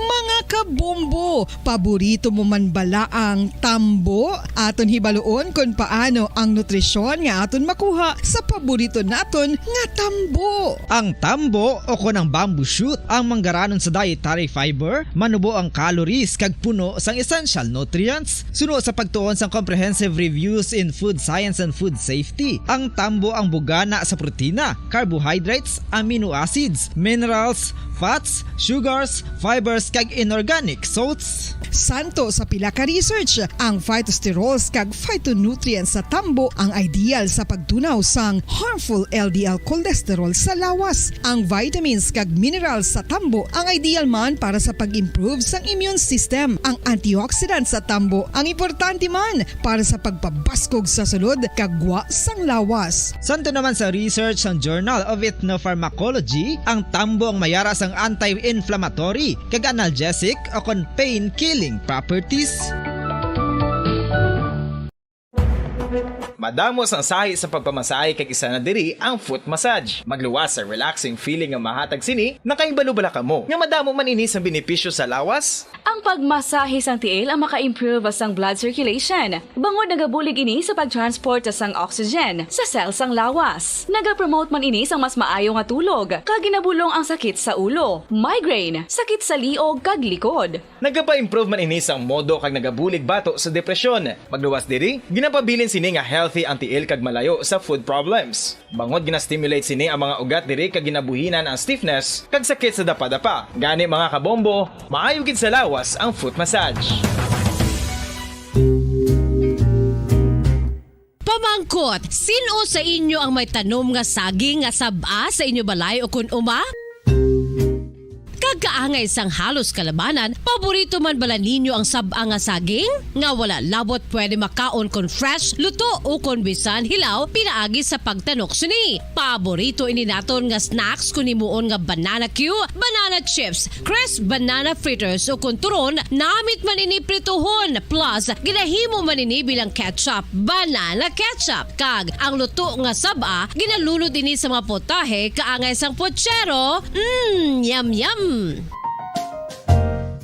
Mga kabombo, paborito mo man bala ang tambo? Aton hibaluon kon paano ang nutrisyon nga aton makuha sa paborito naton nga tambo. Ang tambo, o kon ang bamboo shoot, ang manggaranon sa dietary fiber, manubo ang calories kag puno sang essential nutrients. Suno sa pagtuon sang Comprehensive Reviews in Food Science and Food Safety, ang tambo ang bugana sa protina, carbohydrates, amino acids, minerals, fats, sugars, fibers, kag inorganic salts. Suno sa pila ka research, ang phytosterols kag phytonutrients sa tambo ang ideal sa pagtunaw sang harmful L D L cholesterol sa lawas. Ang vitamins kag minerals sa tambo ang ideal man para sa pag-improve sang immune system. Ang antioxidants sa tambo ang importante man para sa pagpabaskog sa sulod kag gwa sang lawas. Suno naman sa research sang Journal of Ethnopharmacology, ang tambo ang mayara sang anti-inflammatory kag analgesic o kon pain-killing properties. Madamo sang sahi sa pagpamasahe, kag isa na diri ang foot massage. Magluwas sa relaxing feeling nga mahatag sini. Nakahibalo bala kamo nga madamo man ini sang benepisyo sa lawas? Ang pagmasahe sang tiil ang maka-improve sang blood circulation, bangod nagabulig ini sa pag-transport sang oxygen sa cell sang lawas. Nagapromote man ini sang mas maayo nga tulog, kag ginabulong ang sakit sa ulo, migraine, sakit sa liog kag likod. Nagapa-improve man ini sang modo kag nagabulig bato sa depresyon. Magluwas diri, ginapabilin sini nga healthy ang tiil kag malayo sa foot problems. Bangod gina-stimulate sini ang mga ugat diri kag ginabuhinan ang stiffness kag sakit sa dapadapa. Gani, mga kabombo, maayo gid sa lawas ang foot massage. Pamangkot, sin-o sa inyo ang may tanom nga saging nga sab-a sa inyo balay o kon uma? Kaangay sang halos kalabanan, paborito man bala ninyo ang sab-a nga saging? Nga wala labot pwede makaon kon fresh, luto, o kon bisan hilaw pinaagi sa pagtanok sini. Paborito ini naton nga snacks kon himuon nga banana cue, banana chips, crisp banana fritters, o kon turon, namit man ini prituhon, plus ginahimo man ini bilang ketchup, banana ketchup. Kag ang luto nga sab-a, ginalunod ini sa mga potahe kaangay sang pochero. Mm, yum, yum!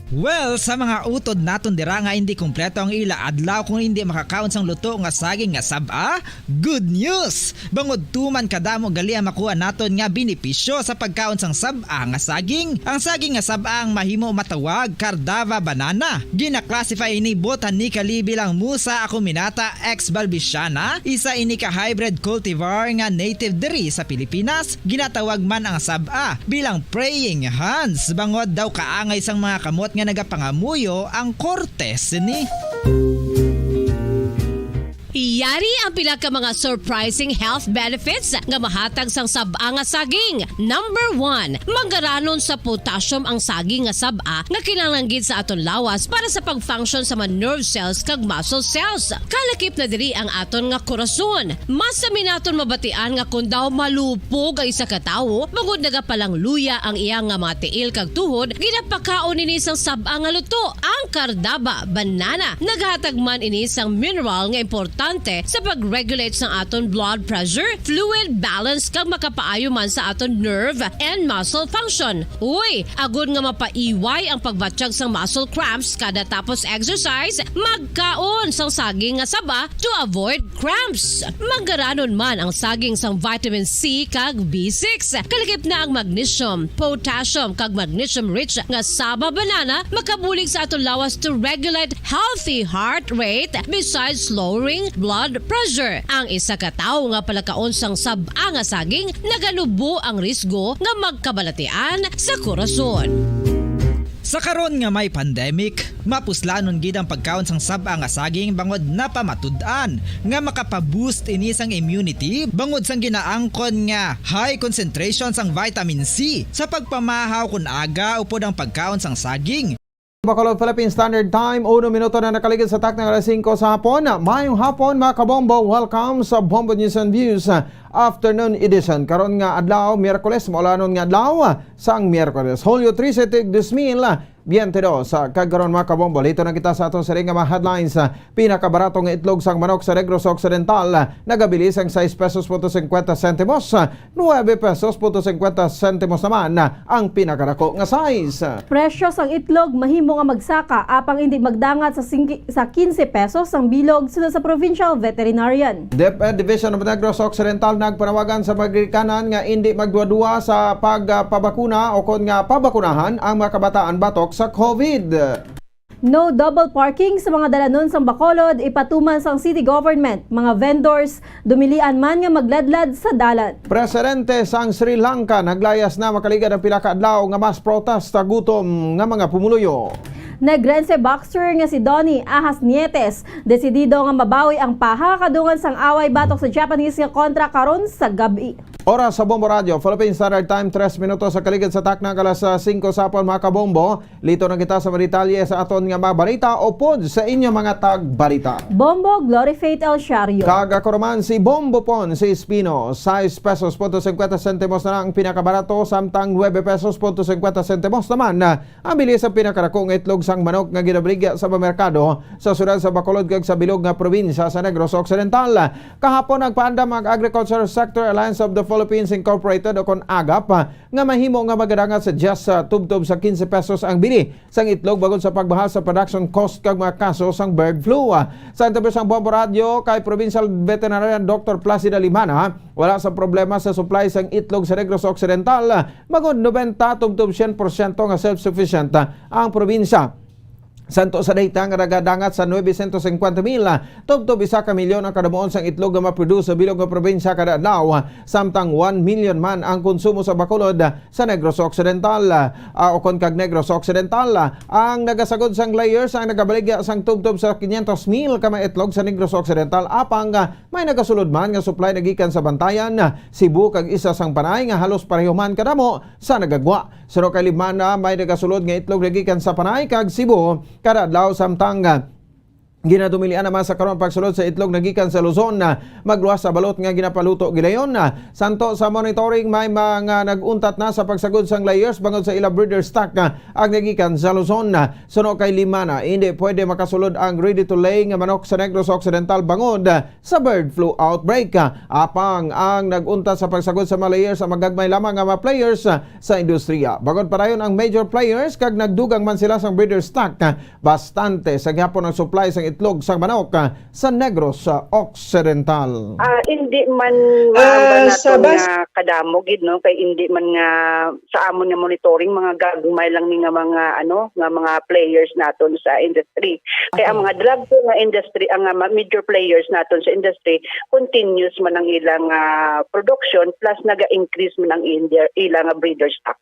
Well, sa mga utod naton dira nga hindi kompleto ang ila adlaw kung hindi makakaon sang luto nga saging nga sab-a, good news! Bangod tuman kadamo gali ang makuha naton nga benepisyo sa pagkaon sang sab-a nga saging. Ang saging nga sab-a ang mahimo matawag Cardava banana. Gina-classify ini botanically bilang Musa acuminata ex balbisiana, isa ini ka hybrid cultivar nga native diri sa Pilipinas. Ginatawag man ang sab-a bilang praying hands, bangod daw kaangay sang mga kamot nga nagapangamuyo ang korte sini. Yari ang pila ka mga surprising health benefits nga mahatag sang sab-a nga saging. Number one, manggaranon sa potassium ang saging nga sab-a nga kinahanglan gid sa aton lawas para sa pag-function sa mga nerve cells kag muscle cells. Kalakip na diri ang aton nga korason. Mas sami naton mabatian nga kon daw malupog ang isa ka tawo, bangod nagapalangluya ang iya nga mga tiil kag tuhod, ginapakaon ini sang sab-a nga luto, ang Cardaba banana. Naghatag man ini sang mineral nga importante sa pag-regulate sang aton blood pressure, fluid balance, kag makapaayo man sa aton nerve and muscle function. Uy, agod nga mapaiway ang pagbatyag sang muscle cramps kada tapos exercise, magkaon sang saging nga saba to avoid cramps. Manggaranon man ang saging sang vitamin C kag B six. Kalakip na ang magnesium, potassium, kag magnesium-rich nga saba banana makabulig sa aton lawas to regulate healthy heart rate besides lowering blood pressure. Ang isa ka tawo nga palakaon sang sab-a nga saging naganubo ang risgo nga magkabalatian sa korason. Sa karon nga may pandemic, mapuslanon gid ang pagkaon sang sab-a nga saging bangod napamatud-an nga makapa-boost ini sang immunity bangod sang ginaangkon nga high concentration sang vitamin C sa pagpamahaw kon aga upod ang pagkaon sang saging. Bacolod, Philippine Standard Time, uno minuto na nakaligid sa takna nga alas singko sa hapon. Mayong hapon, mga kabombo. Welcome sa Bombo News and Views, ah, Afternoon Edition. Karon nga adlaw, Miyerkules, maulanon nga adlaw, ah, sang Miyerkules, Hulyo trese, tuig dos mil biyente dos. Ah, kag karon, mga kabombo, lito na kita sa aton sini nga mga headlines. Ah, pinakabarato nga itlog sang manok sa Negros Occidental, ah, nagabili sang sais pesos punto singkwenta sentimos. Ah, nuebe pesos punto singkwenta sentimos naman ang pinakadako nga size. Presyo sang itlog mahimo nga magsaka apang indi magdangat sa singki-, sa quince pesos ang bilog, suno sa Provincial Veterinarian. DepEd Division of Negros Occidental nagpanawagan sa mga ginikanan nga indi magduwa-duwa sa pagpabakuna o kon nga pabakunahan ang mga kabataan batok sa COVID. No double parking sa mga dalanon sang Bacolod, ipatuman sang city government. Mga vendors, dumilian man nga magladlad sa dalan. Presidente sang Sri Lanka naglayas na makaligad ang pila ka adlaw nga mass protest sa gutom nga mga pumuluyo. Negrense boxer nga si Donny Ahas Nietes, desidido nga mabawi ang paha kadungan sang away batok sa Japanese nga kontra karon sa gab-i. Oras sa Bombo Radio, Philippine Standard Time, tres minutos sa kaligid sa takna nga alas singko sa hapon, mga kabombo. Lito na kita sa mga detalye sa aton nga mga balita upod sa inyo mga tagbalita. Bombo Glory Faith El Shario. Kag ako naman si Bombo Pon si Espino. Sais pesos punto singkwenta sentimos na lang ang pinakabarato, samtang nuebe pesos punto singkwenta sentimos naman ang bili sa pinakadako nga itlog sang manok nga ginabaligya sa mga merkado sa siyudad sa Bacolod kag sa bilog nga probinsya sa Negros Occidental. Kahapon, nagpaandam ang Agriculture Sector Alliance of the Philippines Incorporated, o kon agap, nga mahimo nga magadangat sa diyes, ah, tubtob sa quince pesos ang bili sang itlog bangod sa pagbahal sa production cost kag mga kaso sang bird flu. Ah, sa interview sang Bombo Radio kay Provincial Veterinarian Doctor Placida Limana, wala sa problema sa supply sang itlog sa Negros Occidental, ah, bangod nobenta tubtob syen porsyento nga self-sufficient, ah, ang probinsya. Santo sa data nga nagadangat sa nuebe siyentos singkwenta mil, tubtob isa ka milyon ang kadamuon sang itlog nga maproduce sa bilog nga probinsya kada adlaw, samtang one million man ang konsumo sa Bacolod sa Negros Occidental, ah, ukon kag Negros Occidental. Ang nagasagod sang layers ang nagabaligya sang tubtob sa quinientos mil ka mga itlog sa Negros Occidental, apang, ah, may nagasulod man nga supply nagikan sa Bantayan, Cebu kag isa sang Panay nga halos pareho man kadamo sa nagagwa. Suno kay Limana, may nagasulod nga itlog nagikan sa Panay kag Cebu kada adlaw, samtang, ah, ginadumilian naman sa karon pagsulod sa itlog nagikan sa Luzon, ah, magluwas sa balot nga ginapaluto gilayon. Ah, santo sa monitoring, may mga nag-untat na sa pagsagod sang layers bangod sa ila breeder stock, ah, ang nagikan sa Luzon. Ah, suno kay Limana, hindi pwede makasulod ang ready to lay nga manok sa Negros Occidental bangod, ah, sa bird flu outbreak. Ah, apang ang nag-untat sa pagsagod sa mga layers ang magagmay lamang nga mga players, ah, sa industriya. Bangod padayon ang major players kag nagdugang man sila sang breeder stock, ah, bastante sa gihapon ang supply sang itlog sang manok, ah, sa Negros, ah, Occidental. Ah, hindi man maamba Ah, sa naton bas- nga kadamo gid, no, kay hindi man nga sa amon nga monitoring, mga gagmay lang ni nga mga, ano, nga mga players naton sa industry. Kay ang Okay. mga drug po nga industry, ang, ah, ma-, major players naton sa industry, continuous man ang ilang, ah, production, plus naga-increase man ang indi-, ilang, ah, breeder stock.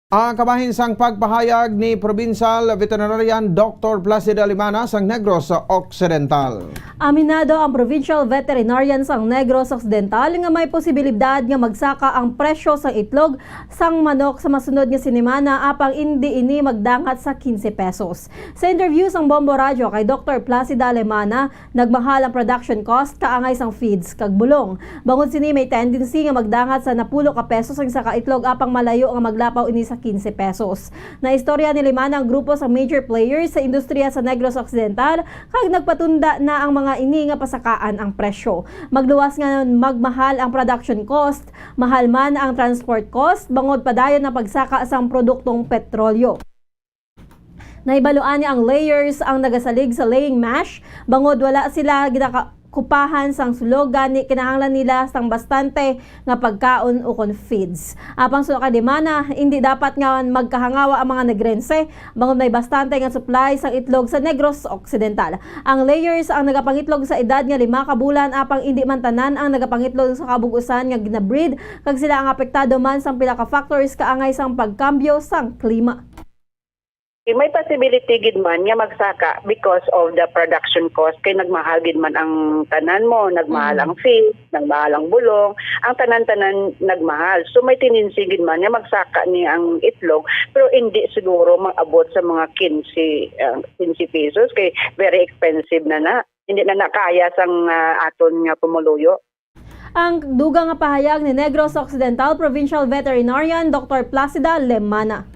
Ang kabahin sang pagpahayag ni Provincial Veterinarian Doctor Placida Limana sang Negros Occidental. Aminado ang Provincial Veterinarian sang Negros Occidental nga may posibilidad nga magsaka ang presyo sang itlog sang manok sa masunod nga sinimana, apang indi ini magdangat sa quince pesos. Sa interview sang Bombo Radyo kay Doctor Placida Limana, nagmahal ang production cost kaangay sang feeds kag bulong. Bangod sini, may tendency nga magdangat sa napulo ka pesos ang isa ka itlog, apang malayo nga maglapaw ini sa quince pesos. Naistorya ni Limana ang grupo sa major players sa industriya sa Negros Occidental, kag nagpatunda na ang mga ini nga pasakaan ang presyo. Magluwas nga magmahal ang production cost, mahal man ang transport cost, bangod padayon ang pagsaka sang produktong petrolyo. Nahibaluan nga ang layers ang nagasalig sa laying mash, bangod wala sila ginakakupahan sang sulog, gani kinahanglan nila sang bastante nga pagkaon ukon feeds. Apang suno kay Limana, indi dapat nga magkahangawa ang mga Negrense, bangod may bastante nga supply sang itlog sa Negros Occidental. Ang layers ang nagapangitlog sa edad nga lima ka bulan, apang indi man tanan ang nagapangitlog sa kabug-usan nga ginabreed, kag sila ang apektado man sang pila ka factors kaangay sang pagkambyo sang klima. Eh, may possibility gid man nga magsaka because of the production cost, kay nagmahal gid man ang tanan mo, nagmahal Mm. ang feed, nagmahal ang bulong, ang tanan-tanan nagmahal. So, may tendency gid man nga magsaka ni ang itlog, pero hindi siguro maabot sa mga quince, ah, quince pesos, kay very expensive na na. Hindi na nakaya sang, ah, aton nga pumuluyo. Ang dugang nga pahayag ni Negros Occidental Provincial Veterinarian Doctor Placida Lemana.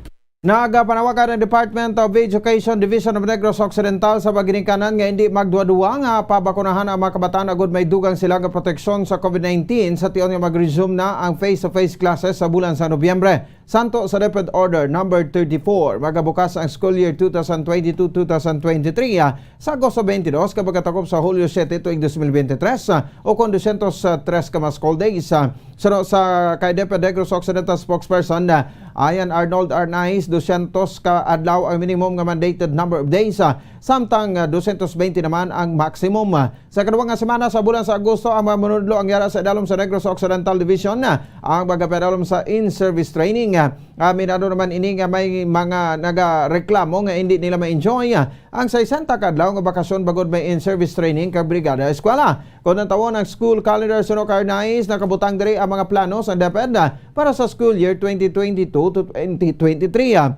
Nagapanawagan ang Department of Education Division of Negros Occidental sa mga ginikanan nga hindi magduwa-duwa nga pabakunahan ang mga kabataan agud may dugang sila nga proteksyon sa covid nineteen sa tion nga mag-resume na ang face-to-face classes sa bulan sa Nobyembre. Santo sa DepEd Order Number thirty-four, magabukas ang school year two thousand twenty-two, two thousand twenty-three, ah, sa Agosto twenty-two, kag pagkatakop sa Hulyo siete tuig dos mil bente tres, ah, ukon dosyentos tres ka mga school days, ah. Suno sa kay DepEd Negros Occidental spokesperson, ah, Ian Arnold Arnaiz, dosyentos ka adlaw ang minimum nga mandated number of days, ah, samtang, ah, dosyentos bente naman ang maximum, ah. Sa ikaduha nga semana sa bulan sa Agosto, ang mga manunodlo ang yara sa idalom sa Negros Occidental Division, ah, ang magapadalom sa in-service training, ah. Aminado naman ini nga may mga nagareklamo nga hindi nila ma-enjoy, ah, ang sesenta ka adlaw nga bakasyon bangod may in-service training kag brigada eskwela. Kon tantawon ang school calendar suno kay Arnaiz, nakabutang diri ang mga plano sa DepEd, ah, para sa school year twenty twenty-two to twenty twenty-three, ah.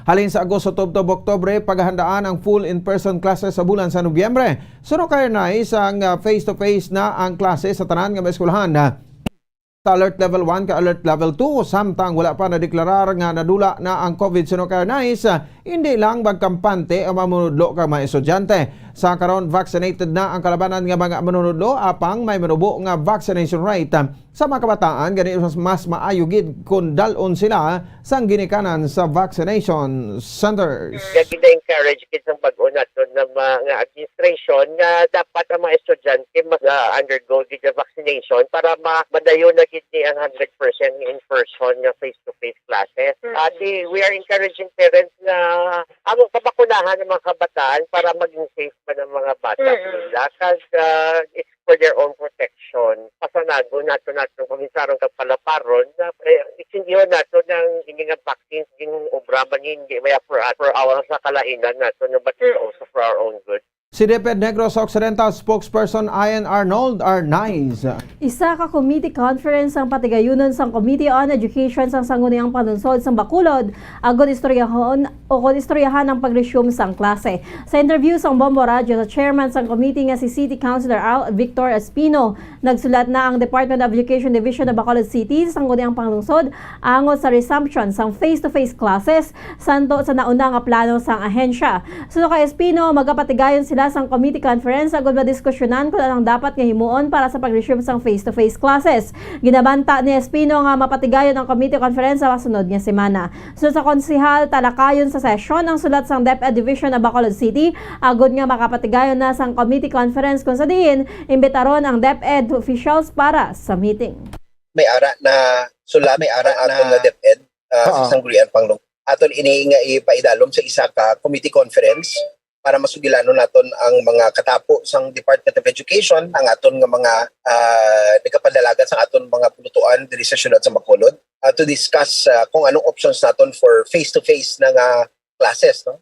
Halin sa Agosto tubtob Oktubre, paghahandaan ang full in-person classes sa bulan sa Nobyembre. Suno kay Arnaiz, ang, ah, face-to-face na ang klase sa tanan nga mga eskwelahan, ah, sa Alert Level one ka Alert Level two, samtang wala pa nadeklarar nga nadula na ang covid suno kay Arnaiz, ah, hindi lang magkampante ang mga manunodlo kag mga estudyante. Sa karon, vaccinated na ang kalabanan nga mga manunudlo, apang may manubo nga vaccination rate sa mga kabataan, gani mas, mas maayo gid kon dal-on sila sang ginikanan sa vaccination centers. Kaya gina-encourage gid sang bag-o naton nga mga administration nga dapat ang mga estudyante mag-undergo gid ang vaccination para ma-, madayon na gid ni ang hundred percent in-person nga face-to-face classes. Mm. Ati, we are encouraging parents na ang pabakunahan ng mga kabataan para maging safe man ang mga bata Mm. nila. Kag, ah, it's for their own protection. Pasanagon nato nato kung insaron kag palaparon na, eh, isindihon nato ng ini nga vaccine, ging obra man ni, hindi maya for, for our sa kalainan nato, no, but Mm. also for our own good. Si DepEd Negros Occidental spokesperson Ian Arnold, Arnaiz. Isa ka committee conference ang patigayunon sang Committee on Education sang Sangguniang Panlungsod sang Bacolod, agod istoryahon o kon istoryahan ang pag-resume sang klase. Sa interview sang Bombo Radyo sa chairman sang committee nga si City Councilor Al Victor Espino, nagsulat na ang Department of Education Division of Bacolod City sa Sangguniang Panlungsod angot sa resumption sang face-to-face classes santo sa nauna nga plano sang ahensya. Suno kay Espino, magapatigayon sila sang committee conference agud madiskusyonan kon anong dapat nga himuon para sa pag-resume sang face-to-face classes. Ginabanta ni Espino nga mapatigayon ang committee conference sa masunod nga semana. Suno sa konsehal, talakayon sa sesyon ang sulat sang DepEd Division of Bacolod City agud nga makapatigayon na sang committee conference, kung sa diin imbitaron ang DepEd officials para sa meeting. May ara na sulat, may ara na aton nga DepEd, ah, sa Oo. Sangguniang Panglungsod. Aton ini nga ipaidalom sa isa ka committee conference para masugilanon naton ang mga katapo sang Department of Education, ang aton nga mga, ah, nagapadalagan sa aton mga pulutuan diri sa siyudad sa Bacolod, ah, to discuss, ah, kung anong options naton for face-to-face na nga classes, no?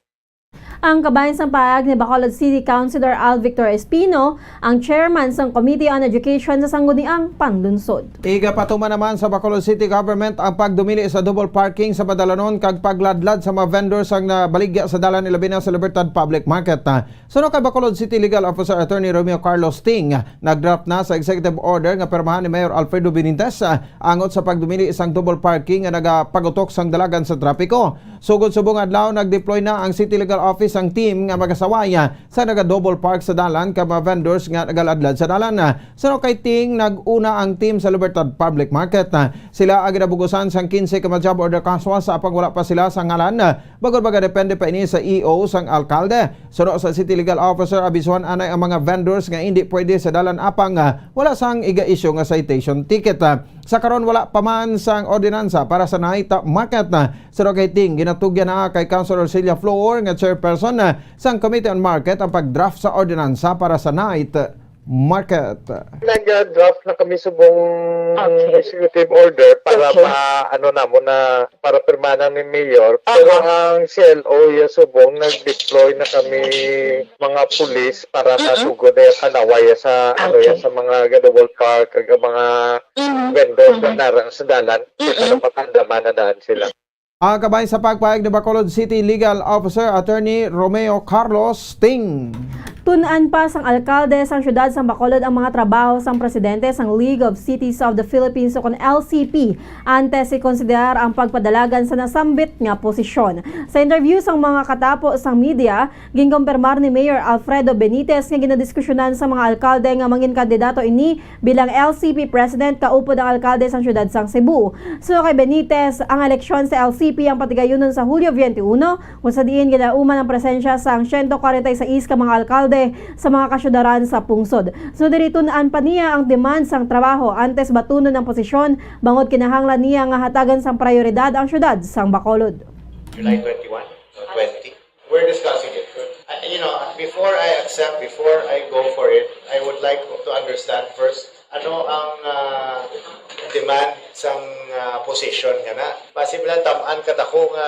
Ang kabahin sang pahayag ni Bacolod City Councilor Al Victor Espino, ang chairman sang Committee on Education sa Sangguniang Panlungsod. Igapatuman naman sa Bacolod City Government ang pagdumili sa double parking sa padalanon kag pagladlad sa mga vendors sang nabaligya sa dalan, ilabi na sa Libertad Public Market. Suno kay Bacolod City Legal Officer Attorney Romeo Carlos Ting, nagdraft na sa executive order nga pirmahan ni Mayor Alfredo Benitez, ah, angot sa pagdumili sang double parking nga nagapagutok sang dalagan sa trapiko. Sugod subong adlaw, nag-deploy na ang City Legal Office sang team nga magasaway, ah, sa naga-double park sa dalan kag mga vendors nga nagaladlad sa dalan. Suno kay Ting, nag-una ang team sa Libertad Public Market. Sila ang ginabugusan sang quince ka ma-job order casual sa apang wala pa sila sa ngalan, bangod magadepende pa ini sa E O sang alkalde. Suno sa City Legal Officer, abisuhan anay ang mga vendors nga indi pwede sa dalan apang, ah, wala sang iga-issue nga citation ticket. Ah, sa karon, wala pa man sang ordinansa para sa night market. Ah, suno kay Ting, ginatugyan na kay Councilor Celia Flor nga chairperson, ah, sang Committee on Market ang pag-draft sa ordinansa para sa night market. Nag-draft na kami subong Okay. executive order para Okay. pa, ano namon na, para pirmanan ni Mayor. Pero Aha. ang C L O ya subong nag-deploy na kami mga pulis para Mm-mm. masugod na yung tanaway sa, ano, Okay. yan, sa mga double park, kag mga Mm-hmm. vendors na Mm-hmm. nara sa dalan. Mm-mm. Para mapandaman na daan sila. Ang kabahin sa pagpahayag ni Bacolod City Legal Officer Attorney Romeo Carlos Ting. Tun-an pa sang alkalde sang siyudad sang Bacolod ang mga trabaho sang presidente sang League of Cities of the Philippines, o kon L C P, antes ikonsiderar ang pagpadalagan sa nasambit nga posisyon. Sa interview sang mga katapo sang media, ginkumpirmar ni Mayor Alfredo Benitez nga ginadiskusyonan sa mga alkalde nga mangin kandidato ini bilang L C P President kaupod ang alkalde sang siyudad sang Cebu. Suno kay Benitez, ang eleksyon sa L C P ang patigayunon sa Hulyo twenty-one, kung sa diin ginauman ang presensya sang siyento kwarenta y seis ka mga alkalde sa mga kasyudaran sa pungsod. Suno diri, tun-an pa niya ang demand sang trabaho antes batunon ang posisyon, bangod kinahanglan niya nga hatagan sang prayoridad ang siyudad sang Bacolod. July twenty-one or twenty? We're discussing it. Uh, you know, before I accept, before I go for it, I would like to understand first, ano ang, ah, demand sang, ah, position nga na. Basi bilang tam-an kadako nga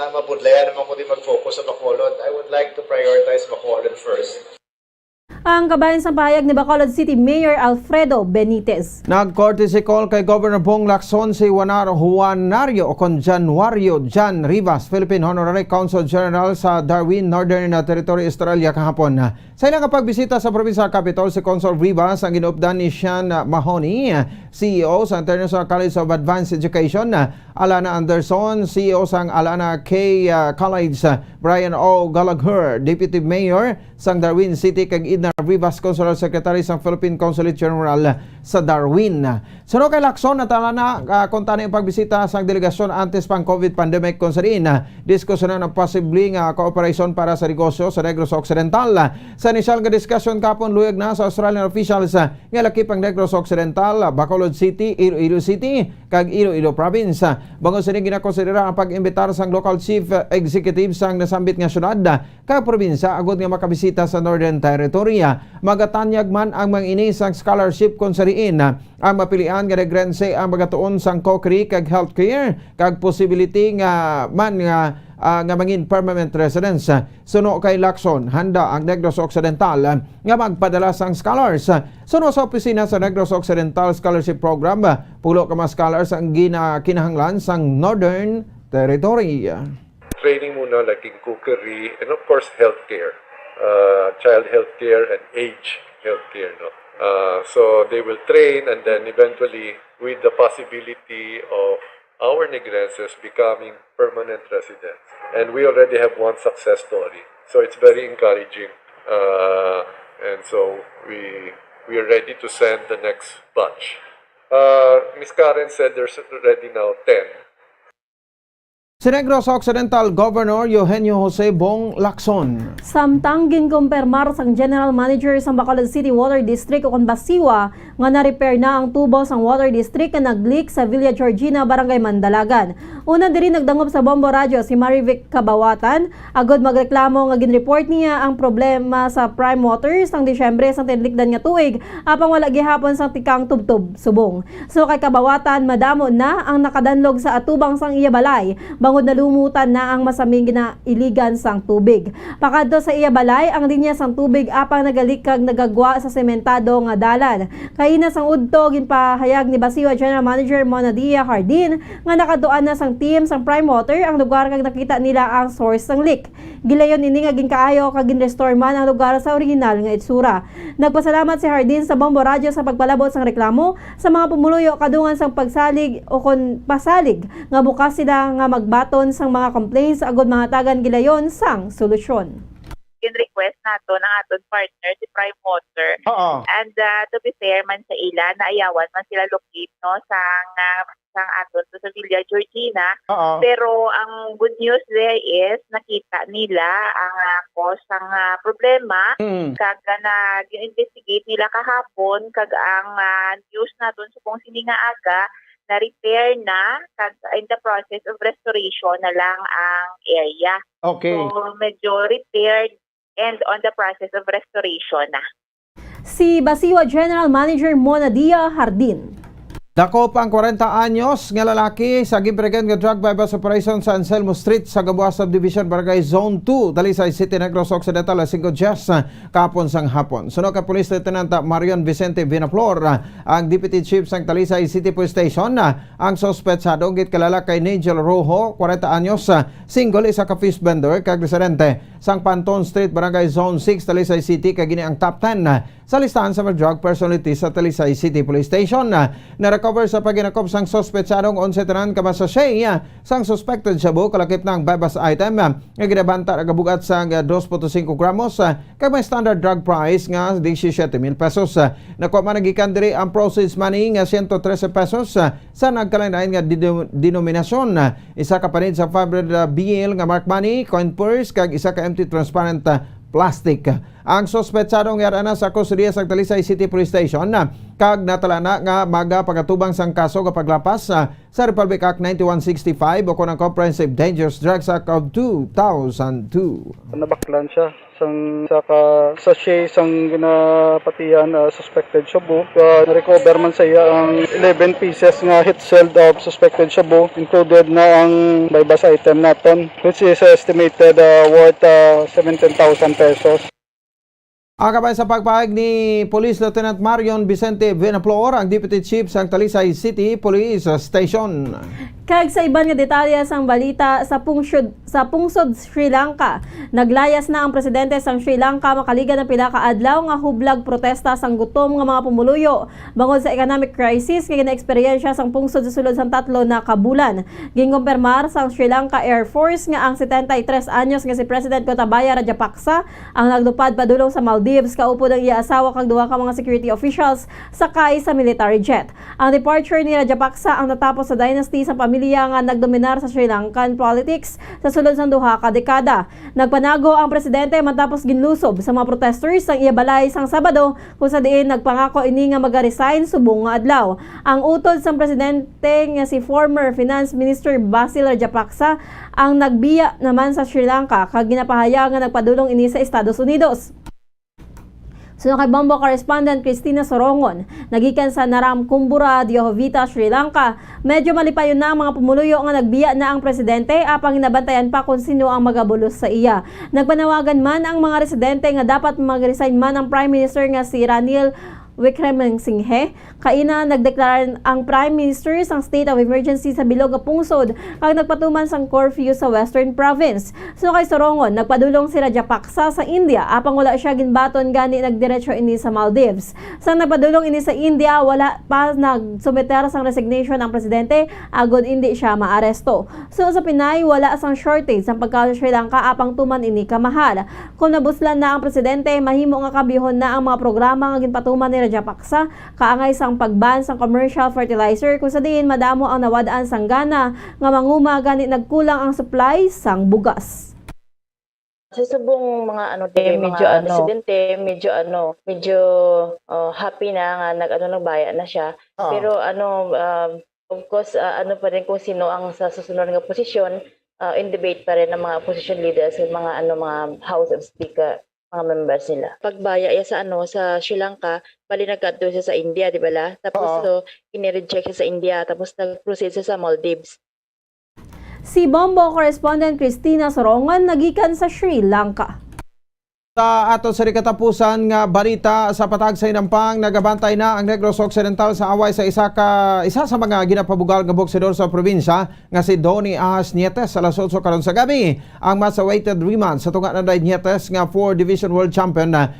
mabudlayan naman ko di mag-focus sa Bacolod. I would like to prioritize Bacolod first. Ang kabahin sang pahayag ni Bacolod City Mayor Alfredo Benitez. Nag-courtesy call kay Governor Bong Lacson si Juanar-, Juanario o kon Januario Jan Rivas, Philippine Honorary Consul General sa Darwin, Northern Territory, Australia, kahapon. Sa ila nga pagbisita sa probinsya Capitol, si Consul Rivas ang ginuupdan ni Sean Mahoney, C E O sa International College of Advanced Education, Alana Anderson, C E O sang Alana K, ah, College, Brian O Gallagher, Deputy Mayor sang Darwin City, kag Edna Rivas, Consular Secretary sang Philippine Consulate General sa Darwin. Suno kay Lacson, natala na, ah, kuntani ang pagbisita sang delegasyon antes pang COVID pandemic, kung sa diin, ah, diskusyonan ang posible nga kooperasyon para sa negosyo sa Negros Occidental. Sa inisyal nga diskusyon kapon, luyag na sa Australian officials, ah, nga lakip ang Negros Occidental, ah, Bacolod City, Iloilo City, kag Iloilo Province. Bangod sini, ginakonsidera ang pag-imbitar sang local chief, ah, executive sang nasambit nga syudad, ah, kag probinsya agud nga makabisita sa Northern Territory. Magatanyag man ang mga ini sang scholarship, kung sa diin ang mapilian nga regrense ang magatuon sang cookery kag healthcare, kag possibility nga man nga, ah, nga mangin permanent residence. Suno kay Lacson, handa ang Negros Occidental nga magpadala sang scholars. Suno sa opisina sa Negros Occidental Scholarship Program, pulo ka mga scholars ang ginakinahanglan sang Northern Territory. Training muna, like in cookery, and of course, healthcare. Uh, child healthcare and age healthcare, no? Uh, so they will train, and then eventually, with the possibility of our Negrenses becoming permanent residents. And we already have one success story. So it's very encouraging. Uh, and so we, we are ready to send the next batch. Uh, Miss Karen said there's already now ten. Si Negros Occidental Governor Eugenio Jose Bong Lacson. Samtang ginkumpirmar sang General Manager sang Bacolod City Water District ukon BACIWA nga na-repair na ang tubo sang water district nga nag-leak sa Villa Georgina, Barangay Mandalagan. Una diri nagdangop sa Bombo Radyo si Marivic Kabawatan agod magreklamo nga ginreport niya ang problema sa Prime Water sang Disyembre sang tinlikdan nga tuig, apang wala gihapon sang tikang tubtob subong. So kay Kabawatan, madamo na ang nakadanlog sa atubang sang iya balay, bangod nalumutan na ang masamig nga iligan sang tubig. Pakadto sa iya balay ang linya sang tubig, apang nagalik kag nagagwa sa sementado nga dalan. Kaina sang udto, ginpahayag ni BACIWA General Manager Mona Dia Hardin nga nakadtuan na sang team sang Prime Water ang lugar kag nakita nila ang source sang leak. Gilayon ini nga ginkaayo kag ginrestore man ang lugar sa original nga itsura. Nagpasalamat si Hardin sa Bombo Radyo sa pagpalabot sang reklamo sa mga pumuluyo kadungan sang pagsalig o kon pasalig nga bukas sila nga magbaton sang mga complaints agud mahatagan gilayon sang solusyon. Gin-request naton ang aton partner, si Prime Water. Oo. And, ah, to be fair man sa ila, naayawan man sila locate, no, sang, ah, sang aton to sa Villa Georgina. Oo. Pero ang good news there is nakita nila ang, ah, cause sang, ah, problema. Mm. Kag, ah, na gin-investigate nila kahapon, kag ang, ah, news naton subong sini nga aga, na-repair na, kag in the process of restoration na lang ang area. Okay. So, medyo repaired and on the process of restoration na. Si BACIWA General Manager Mona Dia Hardin. Dakop ang kwarenta anyos nga lalaki sa ginpirigan nga drug buy-bust operation sa Anselmo Street sa Gamboa Subdivision, Barangay Zone two, Talisay City, Negros Occidental, alas singko diyes kahapon sang hapon. Suno kay Police Lieutenant Marion Vicente Vinaflor, ang Deputy Chief sang Talisay City Police Station, ang suspetsado ginkilala kay Nigel Rojo, kwarenta anyos, single, isa ka fish vendor kag residente sang Panton Street, Barangay Zone six, Talisay City, kag ini ang top ten sa listahan sa mga drug personality sa Talisay City Police Station. Na-recover sa paghinakop sang suspetsadong onse tanan ka mga sachet sang suspected shabu, kalakip na ang buy-bust item nga ginabanta nagabugat sang dos punto singko gramos, kag may standard drug price nga disisiete mil pesos. Nakuha man gikan diri ang proceeds money nga siyento trese pesos sa nagkalain-lain nga dino-, denominasyon, isa ka panid sa five hundred bill nga marked money, coin purse, kag isa ka empty transparent, ah, plastic. Ang suspetsado nga yara na sa kustodiya sa Talisay City Police Station, ah, kag natala na nga magapagatubang sang kaso nga paglapas, ah, sa Republic Act ninety-one sixty-five o kon ang Comprehensive Dangerous Drugs Act of two thousand two. Nabaklan siya sang isa ka sachet sang ginapatihan, ah, suspected shabu. Ah, na-recover man sa iya ang eleven pieces nga hit sealed of suspected shabu, included na ang buy-bust item naton, which is estimated, ah, worth, ah, seventeen thousand pesos. Ang kabahin sa pagpahayag ni Police Lieutenant Marion Vicente Venaflor, ang Deputy Chief sang Talisay City Police Station. Kag sa iban nga detalye sang balita, sa pungsod, sa pungsod Sri Lanka, naglayas na ang presidente sang Sri Lanka makaligan ang pila ka adlaw nga hublag protesta sang gutom nga mga pumuluyo bangod sa economic crisis nga ginaeksperyensya sang pungsod sa sulod sang tatlo na ka bulan. Ginkumpirmar sang Sri Lanka Air Force nga ang setenta y tres anyos nga si President Gotabaya Rajapaksa ang naglupad padulong sa Maldives kaupod ang iya asawa kag duha ka mga security officials sakay sa military jet. Ang departure ni Rajapaksa ang natapos sa dynasty sa pamilya nga nagdominar sa Sri Lankan politics sa sulod sang duha ka dekada. Nagpanago ang presidente matapos ginlusob sa mga protesters ang iya balay sang Sabado, kung sa diin nagpangako ini nga magaresign subong nga adlaw. Ang utod sang presidente nga si former Finance Minister Basil Rajapaksa ang nagbiya naman sa Sri Lanka kag ginapahayag nga nagpadulong ini sa Estados Unidos. Suno kay Bombo correspondent Christina Sorongon, nagikan sa Naram Kumbura, Diohovita, Sri Lanka, medyo malipayon na ang mga pumuluyo nga nagbiya na ang presidente, apang ginabantayan pa kung sino ang magabulos sa iya. Nagpanawagan man ang mga residente nga dapat mag-resign man ang Prime Minister nga si Ranil Wickremesinghe. Kaina, nagdeklara ang Prime Minister sang state of emergency sa bilog nga pungsod kag nagpatuman sang curfew sa Western Province. Suno kay Sorongon, nagpadulong si Rajapaksa sa India, apang wala sia ginbaton, gani nagdiretso ini sa Maldives. Sang nagpadulong ini sa India, wala pa nagsumiter sang resignation ang presidente agod indi sia maaresto. Suno sa Pinay, wala sang shortage sang pagkaon sa Sri Lanka, apang tuman ini kamahal. Kon mabuslan na ang presidente, mahimo nga kabihon na ang mga programa nga ginpatuman ni Rajapaksa, kaangay sang pag-ban sang commercial fertilizer, kung sa diin madamo ang nawad-an sang gana nga manguma, gani nagkulang ang supply sang bugas. Sa subong mga, ano, Eh, mga medyo, ano, residente, medyo, ano, medyo, uh, happy na nga nag-, ano, nagbaya na siya. Oo. Pero, ano, um, of course, uh, ano pa rin kung sino ang sa susunod nga posisyon, uh, in debate pa rin ang mga opposition leaders, yung mga, ano, mga House of Speaker, mga members nila. Pagbaya iya sa, ano, sa Sri Lanka, bali nagkadto siya sa India, di ba la? Tapos, Oo. So, ini-reject siya sa India, tapos nag-proceed siya sa Maldives. Si Bombo correspondent Christina Sorongon, nagikan sa Sri Lanka. Sa ato sa katapusan nga balita, sa Patag sa Inampang, nagabantay na ang Negros Occidental sa away sa isa ka, isa sa mga ginapabugal nga boksidor sa probinsya nga si Donny Ahas Nietes, alas otso karon sa gabi. Ang mas awaited rematch sa tunga na day Nietes nga four division world champion, ah,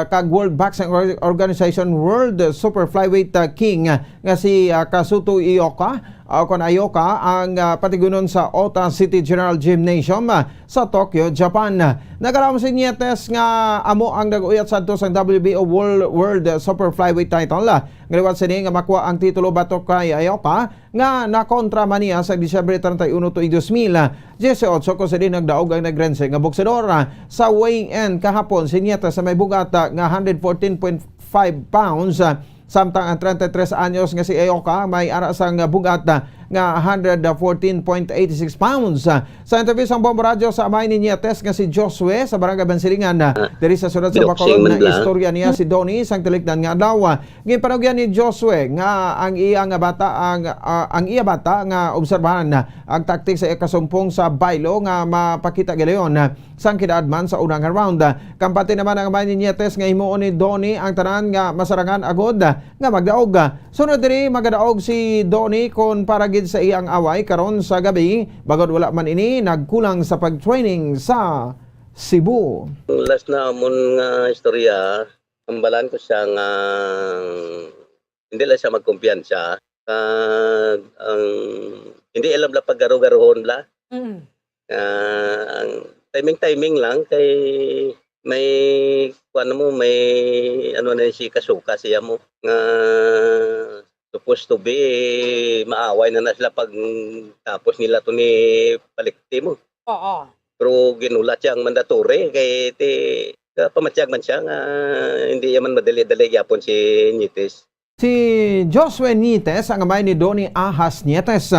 kag World Boxing Or-, Organization World Super Flyweight, ah, King, ah, nga si, ah, Kazuto Ioka, ah, kon Ioka, ang, ah, patigunon sa Ota City General Gymnasium, ah, sa Tokyo, Japan. Nagalaom si Nietes nga amo ang nag-uyat sadto sang W B O World, World Super Flyweight title, ah, nga liwat sini nga makuha ang titulo batok kay Ioka, nga nakontra man niya sa Disyembre treinta y uno tuig dos mil dieciocho, kung sini nagdaog ang nagrense nga boksidor. Sa weigh-in kahapon, si Nietes sa may bugat, ah, nga hundred fourteen point five pounds, ah, samtang ang treinta y tres anyos nga si Ioka may ara sang bugat, ah, nga hundred fourteen point eighty six pounds. Ah, sa interview sang Bombo Radyo sa amay ni Nietes nga si Josue sa Barangay Bansilingan, ah, diri sa siyudad sa Bacolod, naistorya niya si Donny sang tilikdan nga adlaw. Ginpanugyan ni Josue nga ang iya nga bata, ang, ah, ang iya bata nga obserbahan ang taktik sa iya kasumpong sa baylo nga mapakita gilayon sang kidad man sa unang round. Kampante naman ang amay ni Nietes nga himuon ni Donny ang tanan nga masarangan agod nga magdaog. Sunod diri, magadaog si Donny kon para gid sa iyang away karon sa gabi, bangod wala man ini nagkulang sa pag-training sa Cebu. Ang last na amon nga istorya, hambalan ko siya nga hindi lang siya magkumpiyansa, kag ang hindi alam la paggarugaruhon la. Mm. Ah, ang timing-timing lang kay may kuan mo, may ano na si kasuka siya mo nga supposed to be maaway na na sila pag tapos nila to ni palikti mo. Oo. Pero ginulat siya ang mandatory kay ti, pamatyag man siya nga hindi man madali-dali gyapon si Nietes. Si Josue Nietes ang amay ni Donny Ahas Nietes.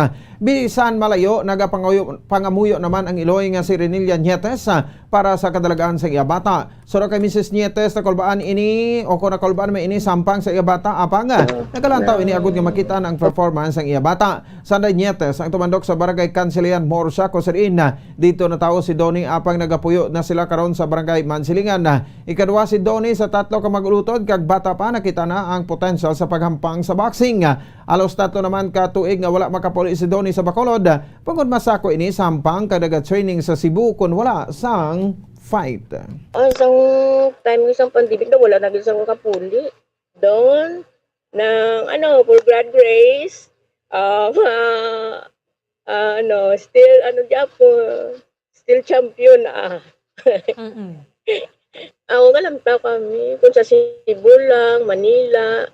Bisan malayo, nagapangayo-, pangamuyo naman ang iloy nga si Renelia Nietes, ah, para sa kadalagan sa iya bata. Suno kay Misis Nietes, nakulbaan ini o kung nakulbaan man ini samtang sa iya bata, apang, ah, nagalantaw ini agud nga makita na ang performance sang iya bata. Sanday Nietes ang tumandok sa Barangay Cancilian, Murcia, kung sa diin, ah, dito natawo si Donnie, apang nagapuyo na sila karon sa Barangay Mansilingan. Ah, ikaduha si Donnie sa tatlo ka mag-ulutod, kag bata pa nakita na ang potensyal sa paghampang sa boxing. Ah, Alos tatlo naman ka tuig nga wala makapuli si Donnie sa Bacolod, bangod masako ini sa hampang kag naga-training sa Cebu kon wala sang fight. Ah, sang time sang pandemic na wala na gid sa makapuli. Doon, ng ano, for grad race, ah, ma-, ah, ano, still, ano, di ako, still champion, ah. Mm-mm. Ako, kalamtaw kami, kung sa Cebu lang, Manila.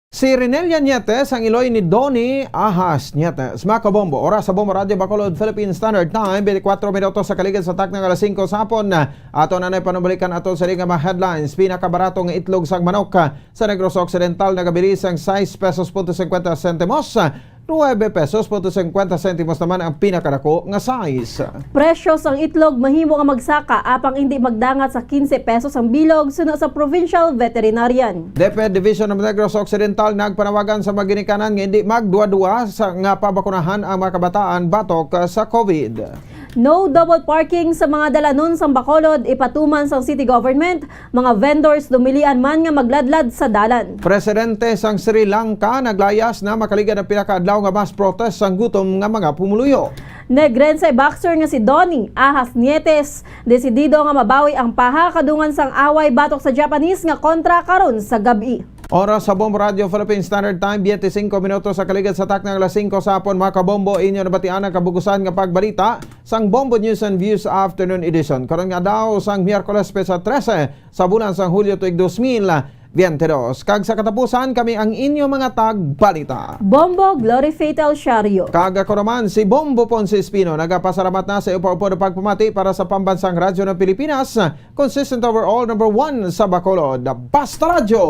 Si Renelia Nietes ang iloy ni Donnie Ahas Nietes. Mga kabombo, oras sa Bombo Radyo Bacolod, Philippine Standard Time, twenty-four minutos sa kaligid sa takna nga alas singko sa hapon. Ato na nay panumalikan ato sa nga mga headlines. Pinakabarato nga itlog sang manok, ah, sa Negros Occidental nagabili sang sais pesos punto singkwenta sentimos. Nuebe pesos punto singkwenta sentimos naman ang pinakadako nga sais. Presyo sang itlog mahimo nga magsaka apang indi magdangat sa quince pesos ang bilog, suno sa Provincial Veterinarian. DepEd Division of Negros Occidental nagpanawagan sa mga ginikanan nga indi magduwa-duwa sa nga pabakunahan ang mga kabataan batok sa COVID. No double parking sa mga dalanon sang Bacolod, ipatuman sang city government. Mga vendors dumilian man nga magladlad sa dalan. Presidente sang Sri Lanka naglayas na makaligad ang pila ka adlaw nga mass protest sang gutom nga mga pumuluyo. Negrense boxer nga si Donnie Ahas Nietes desidido nga mabawi ang paha kadungan sang away batok sa Japanese nga kontra karon sa gab-i. Oras sa Bombo Radio Philippine Standard Time, twenty-five minutos sa kaligad sa takna nga alas singko sa hapon, mga kabombo, inyo nabatian ang kabugusan nga pagbalita sang Bombo News and Views Afternoon Edition. Karon nga daw sang Miyerkules, petsa trese sa bulan sang Hulyo tuig dos mil biyente dos. Kag sa katapusan, kami ang inyo mga tagbalita. Bombo Glory Fatal Shario. Kag ako naman si Bombo Ponce Espino, nagapasalamat na sa upod-upod nga pagpamati para sa Pambansang Radyo ng Pilipinas, consistent overall, number one sa Bacolod, Basta Radyo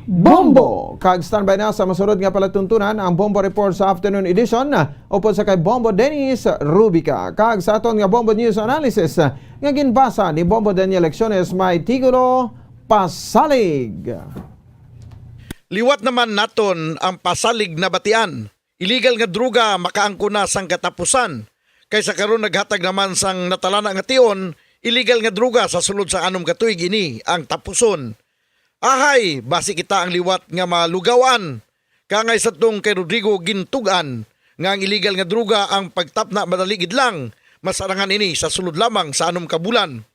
Bombo. Kag standby na sa masunod nga palatuntunan, ang Bombo Report sa Afternoon Edition, upod sa kay Bombo Dennis Rubica. Kag sa aton nga Bombo News Analysis, nga ginbasa ni Bombo Daniel Lecciones, may titulo, Pasalig. Liwat naman naton ang pasalig nabatian. Iligal nga druga makaangkon na sang katapusan, kay sa karon naghatag naman sang natalana nga tion, iligal nga druga sa sulod sa anom ka tuig ini ang tapuson. Ahay, basi kita ang liwat nga malugawan. Kangay sa tong kay Rodrigo gintug-an nga ang iligal nga druga ang pagtapna madali gid lang, masarangan ini sa sulod lamang sa anom ka bulan.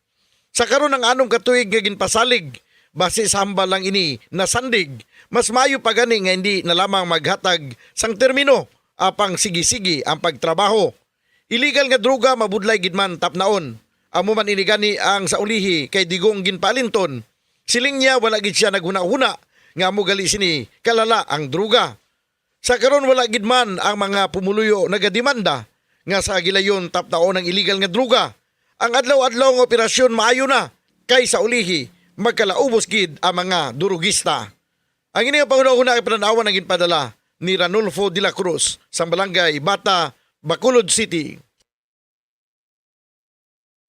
Sa karon ang anom ka tuig nga ginpasalig, basi sa hambal lang ini nasandig, mas maayo pa gani nga hindi na lamang maghatag sang termino, apang sige-sige ang pagtrabaho. Iligal nga droga mabudlay gid man tapnaon. Amo man ini gani ang sa ulihi kay Digong ginpaalinton. Siling niya wala gid sia naghuna-huna nga amo gali sini kalala ang droga. Sa karon wala gid man ang mga pumuluyo nagademanda nga sa gilayon tapnaon ang iligal nga droga. Ang adlaw-adlaw nga operasyon maayo na, kay sa ulihi magkalaubos gid ang mga durugista. Ang ini nga panghunahuna kay panan-awan ang ginpadala ni Ranulfo de la Cruz sang Balangay Bata, Bacolod City.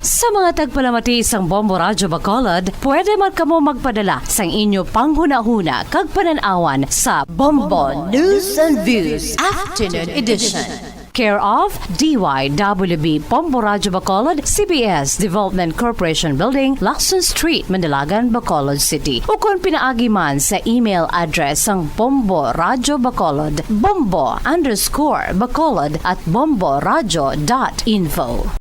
Sa mga tagpalamati sang Bombo Radyo Bacolod, pwede man kamo magpadala sang inyo panghunahuna kag panan-awan sa Bombo News and Views Afternoon Edition. Care of D Y W B Bombo Radyo Bacolod, C B S Development Corporation Building, Lacson Street, Manalagan, Bacolod City. Ukon pinaagi man sa email address sang Bombo Radyo Bacolod, bombo underscore bacolod at bomboradyo dot info.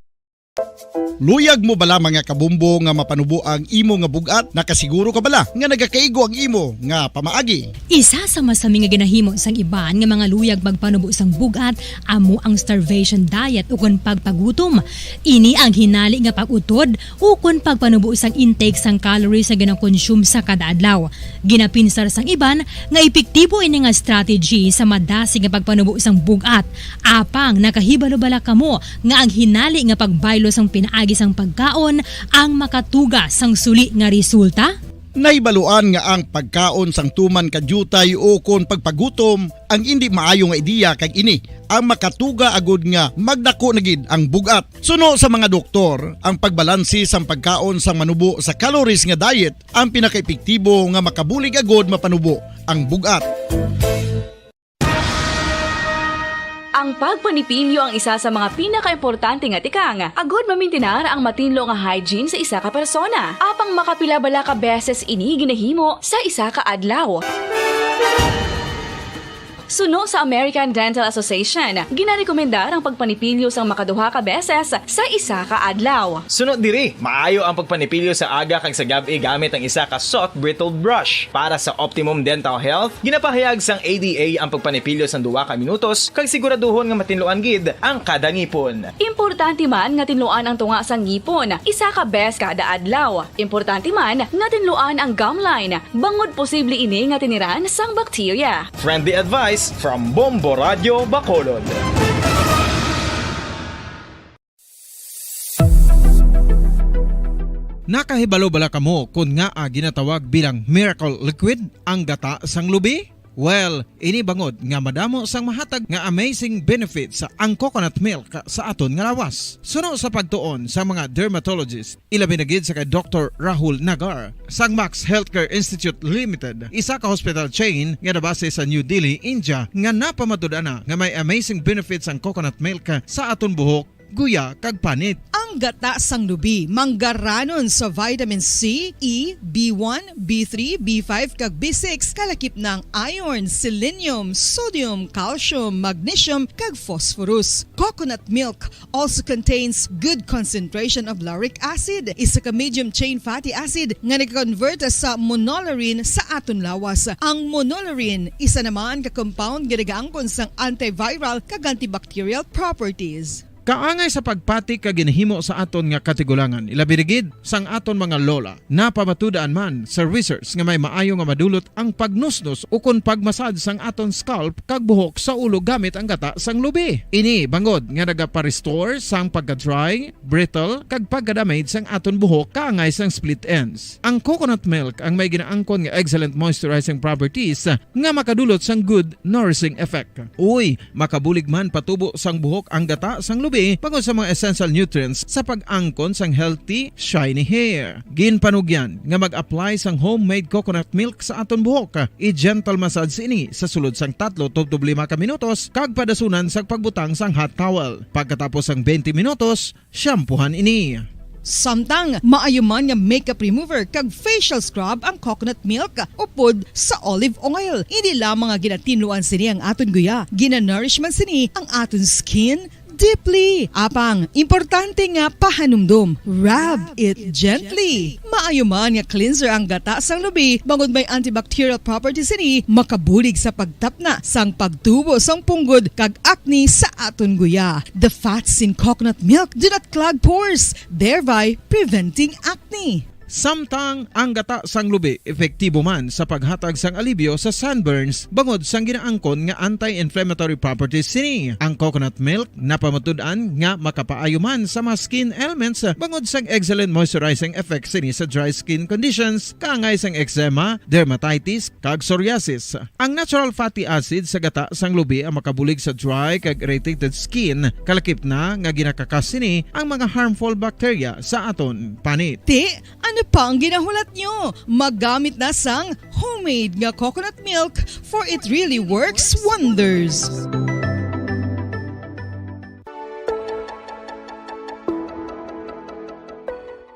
Luyag mo bala, mga kabombo, nga mapanubo ang imo nga bug-at? Nakasiguro ka bala nga nagakaigo ang imo nga pamaagi? Isa sa masami nga ginahimo sang iban nga mga luyag magpanubo sang bug-at amo ang starvation diet ukon pagpagutom. Ini ang hinali nga pag-utod ukon pagpanubo sang intake sang calories nga ginakonsume sa kada adlaw. Ginapinsar sang iban nga epektibo ini nga strategy sa madasig nga pagpanubo sang bug-at. Apang nakahibalo bala kamo nga ang hinali nga pagbaylo sang pinaagi sang pagkaon ang makatuga sang suli nga resulta? Nahibaluan nga ang pagkaon sang tuman ka diutay ukon pagpagutom ang indi maayo nga ideya, kag ini ang makatuga agud nga magdako na gid ang bug-at. Suno sa mga doktor, ang pagbalanse sang pagkaon sang manubo sa calories nga diet ang pinakaepektibo nga makabulig agud mapanubo ang bug-at. Ang pagpanipilyo ang isa sa mga pinakaimportante nga tikang agud mamintinar ang matinlo nga hygiene sa isa ka persona. Apang makapila bala ka beses ini ginahimo sa isa ka adlaw? Suno sa American Dental Association, ginarekomendar ang pagpanipilyo sang makaduha ka beses sa isa ka adlaw. Suno diri, maayo ang pagpanipilyo sa aga kag sa gab-i gamit ang isa ka soft bristled brush. Para sa optimum dental health, ginapahayag sang A D A ang pagpanipilyo sang duha ka minutos kag siguraduhon nga matinluan gid ang kada ngipon. Importante man nga tinluan ang tunga sang ngipon isa ka bes kada adlaw. Importante man nga tinluan ang gum line, bangod posible ini nga tiniran sang bakterya. Friendly advice from Bombo Radio Bacolod. Nakahibalo bala kamo kon ngaa ginatawag bilang miracle liquid ang gata sang lubi? Well, ini bangod nga madamo sang mahatag nga amazing benefits ang coconut milk sa aton nga lawas. Suno sa pagtuon sa mga dermatologist, ilabi na gid sa kay Doktor Rahul Nagar sang Max Healthcare Institute Limited, isa ka hospital chain nga nabase sa New Delhi, India, nga napamatud-an na nga may amazing benefits ang coconut milk sa aton buhok, guya, kag panit. Ang gata sang lubi manggaranon sa vitamin C, E, B one, B three, B five, kag B six, kalakip na ang iron, selenium, sodium, calcium, magnesium, kag phosphorus. Coconut milk also contains good concentration of lauric acid, isa ka medium chain fatty acid nga nagakonvert sa monolaurin sa aton lawas. Ang monolaurin, isa naman ka compound nga nagaangkon sang antiviral kag antibacterial properties. Kaangay sa pagpati kag ginahimo sa aton nga katigulangan, ilabi na gid sang aton mga lola. Napamatud-an man sa research nga may maayo nga madulot ang pagnusnos ukon pagmasad sang aton scalp kag buhok sa ulo gamit ang gata sang lubi. Ini bangod nga nagapa-restore sang pagka-dry, brittle, kag pagka-damage sang aton buhok kaangay sang split ends. Ang coconut milk ang may ginaangkon nga excellent moisturizing properties nga makadulot sang good nourishing effect. Uy, makabulig man patubo sang buhok ang gata sang lubi bangod sa mga essential nutrients sa pag-angkon sang healthy, shiny hair. Ginpanugyan nga mag-apply sang homemade coconut milk sa aton buhok. I-gentle massage ini sa sulod sang tatlo tubtob lima ka minutos kag padasunan sa pagbutang sang hot towel. Pagkatapos sang twenty minutos, shampoohan ini. Samtang maayo man nga makeup remover kag facial scrub ang coconut milk upod sa olive oil. Hindi lamang nga ginatinluan sini ang aton guya, ginanourish man sini ang aton skin deeply. Apang, importante nga pahanumdom, rub it gently. Maayo man nga cleanser ang gata sang lubi, bangod may antibacterial properties sini, makabulig sa pagtapna sang pagtubo sang punggod kag acne sa aton guya. The fats in coconut milk do not clog pores, thereby preventing acne. Samtang ang gata sang lubi epektibo man sa paghatag sang alibyo sa sunburns bangod sang ginaangkon nga anti-inflammatory properties sini. Ang coconut milk napamatud-an nga makapaayo man sa mga skin ailments bangod sang excellent moisturizing effect sini sa dry skin conditions, kaangay sang eczema, dermatitis, kag psoriasis. Ang natural fatty acid sa gata sang lubi ang makabulig sa dry kag irritated skin, kalakip na nga ginakakas sini ang mga harmful bacteria sa aton panit. Ti, ano pa ang ginahulat nyo? Magamit na sang homemade nga coconut milk, for it really works wonders.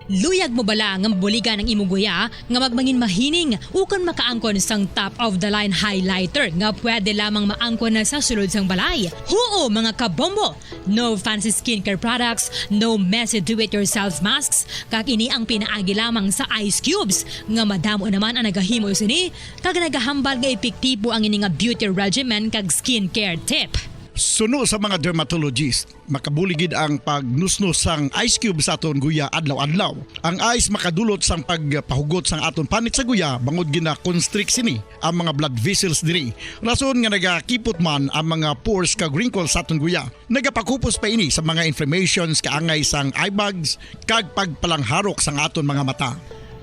Luyag mo bala nga mabuligan ang imong guya nga magmangin mahining ukon makaangkon sang top of the line highlighter nga pwede lamang maangkon na sa sulod sang balay? Huo, mga kabombo! No fancy skincare products, no messy do-it-yourself masks, kag ini ang pinaagi lamang sa ice cubes nga madamo naman ang nagahimo sini kag nagahambal nga epektibo ang ini nga beauty regimen kag skincare tip. Suno sa mga dermatologist, makabulig gid ang pagnusnos sang ice cube sa aton guya adlaw-adlaw. Ang ice makadulot sang pagpahugot sang aton panit sa guya bangod gina-constrict sini ang mga blood vessels diri. Rason nga nagakipot man ang mga pores kag wrinkles sa aton guya. Nagapakupos pa ini sa mga inflammations kaangay sang eye bags kag pagpalangharok sang aton mga mata.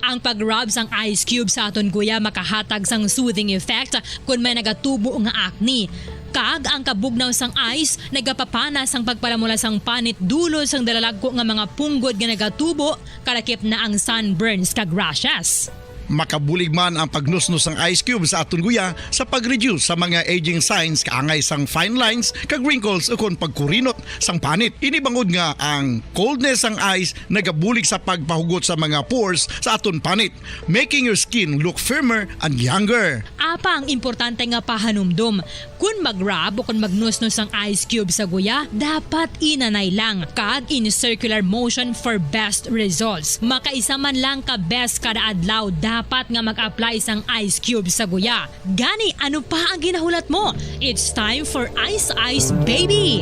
Ang pag-rub sang ice cube sa aton guya makahatag sang soothing effect kon may nagatubo nga acne. Kag ang kabugnaw sang ice nagapapana sang pagpalamula sang panit dulod sang dalalagko nga mga punggod nga nagatubo, kalakip na ang sunburns kag rashes. Makabulig man ang pagnusnos sang ice cube sa aton guya sa pag-reduce sa mga aging signs kaangay sang fine lines kag wrinkles ukon pagkurinot sang panit. Ini bangod nga ang coldness sang ice nagabulig sa pagpahugot sa mga pores sa aton panit, making your skin look firmer and younger. Apang importante nga pahanumdom, kun mag-rub o kun magnusnos ang ice cube sa guya, dapat inanay lang kag in circular motion for best results. Makaisa man lang ka beses kada adlaw dapat nga mag-apply sang ice cube sa guya. Gani, ano pa ang ginahulat mo? It's time for Ice Ice Baby!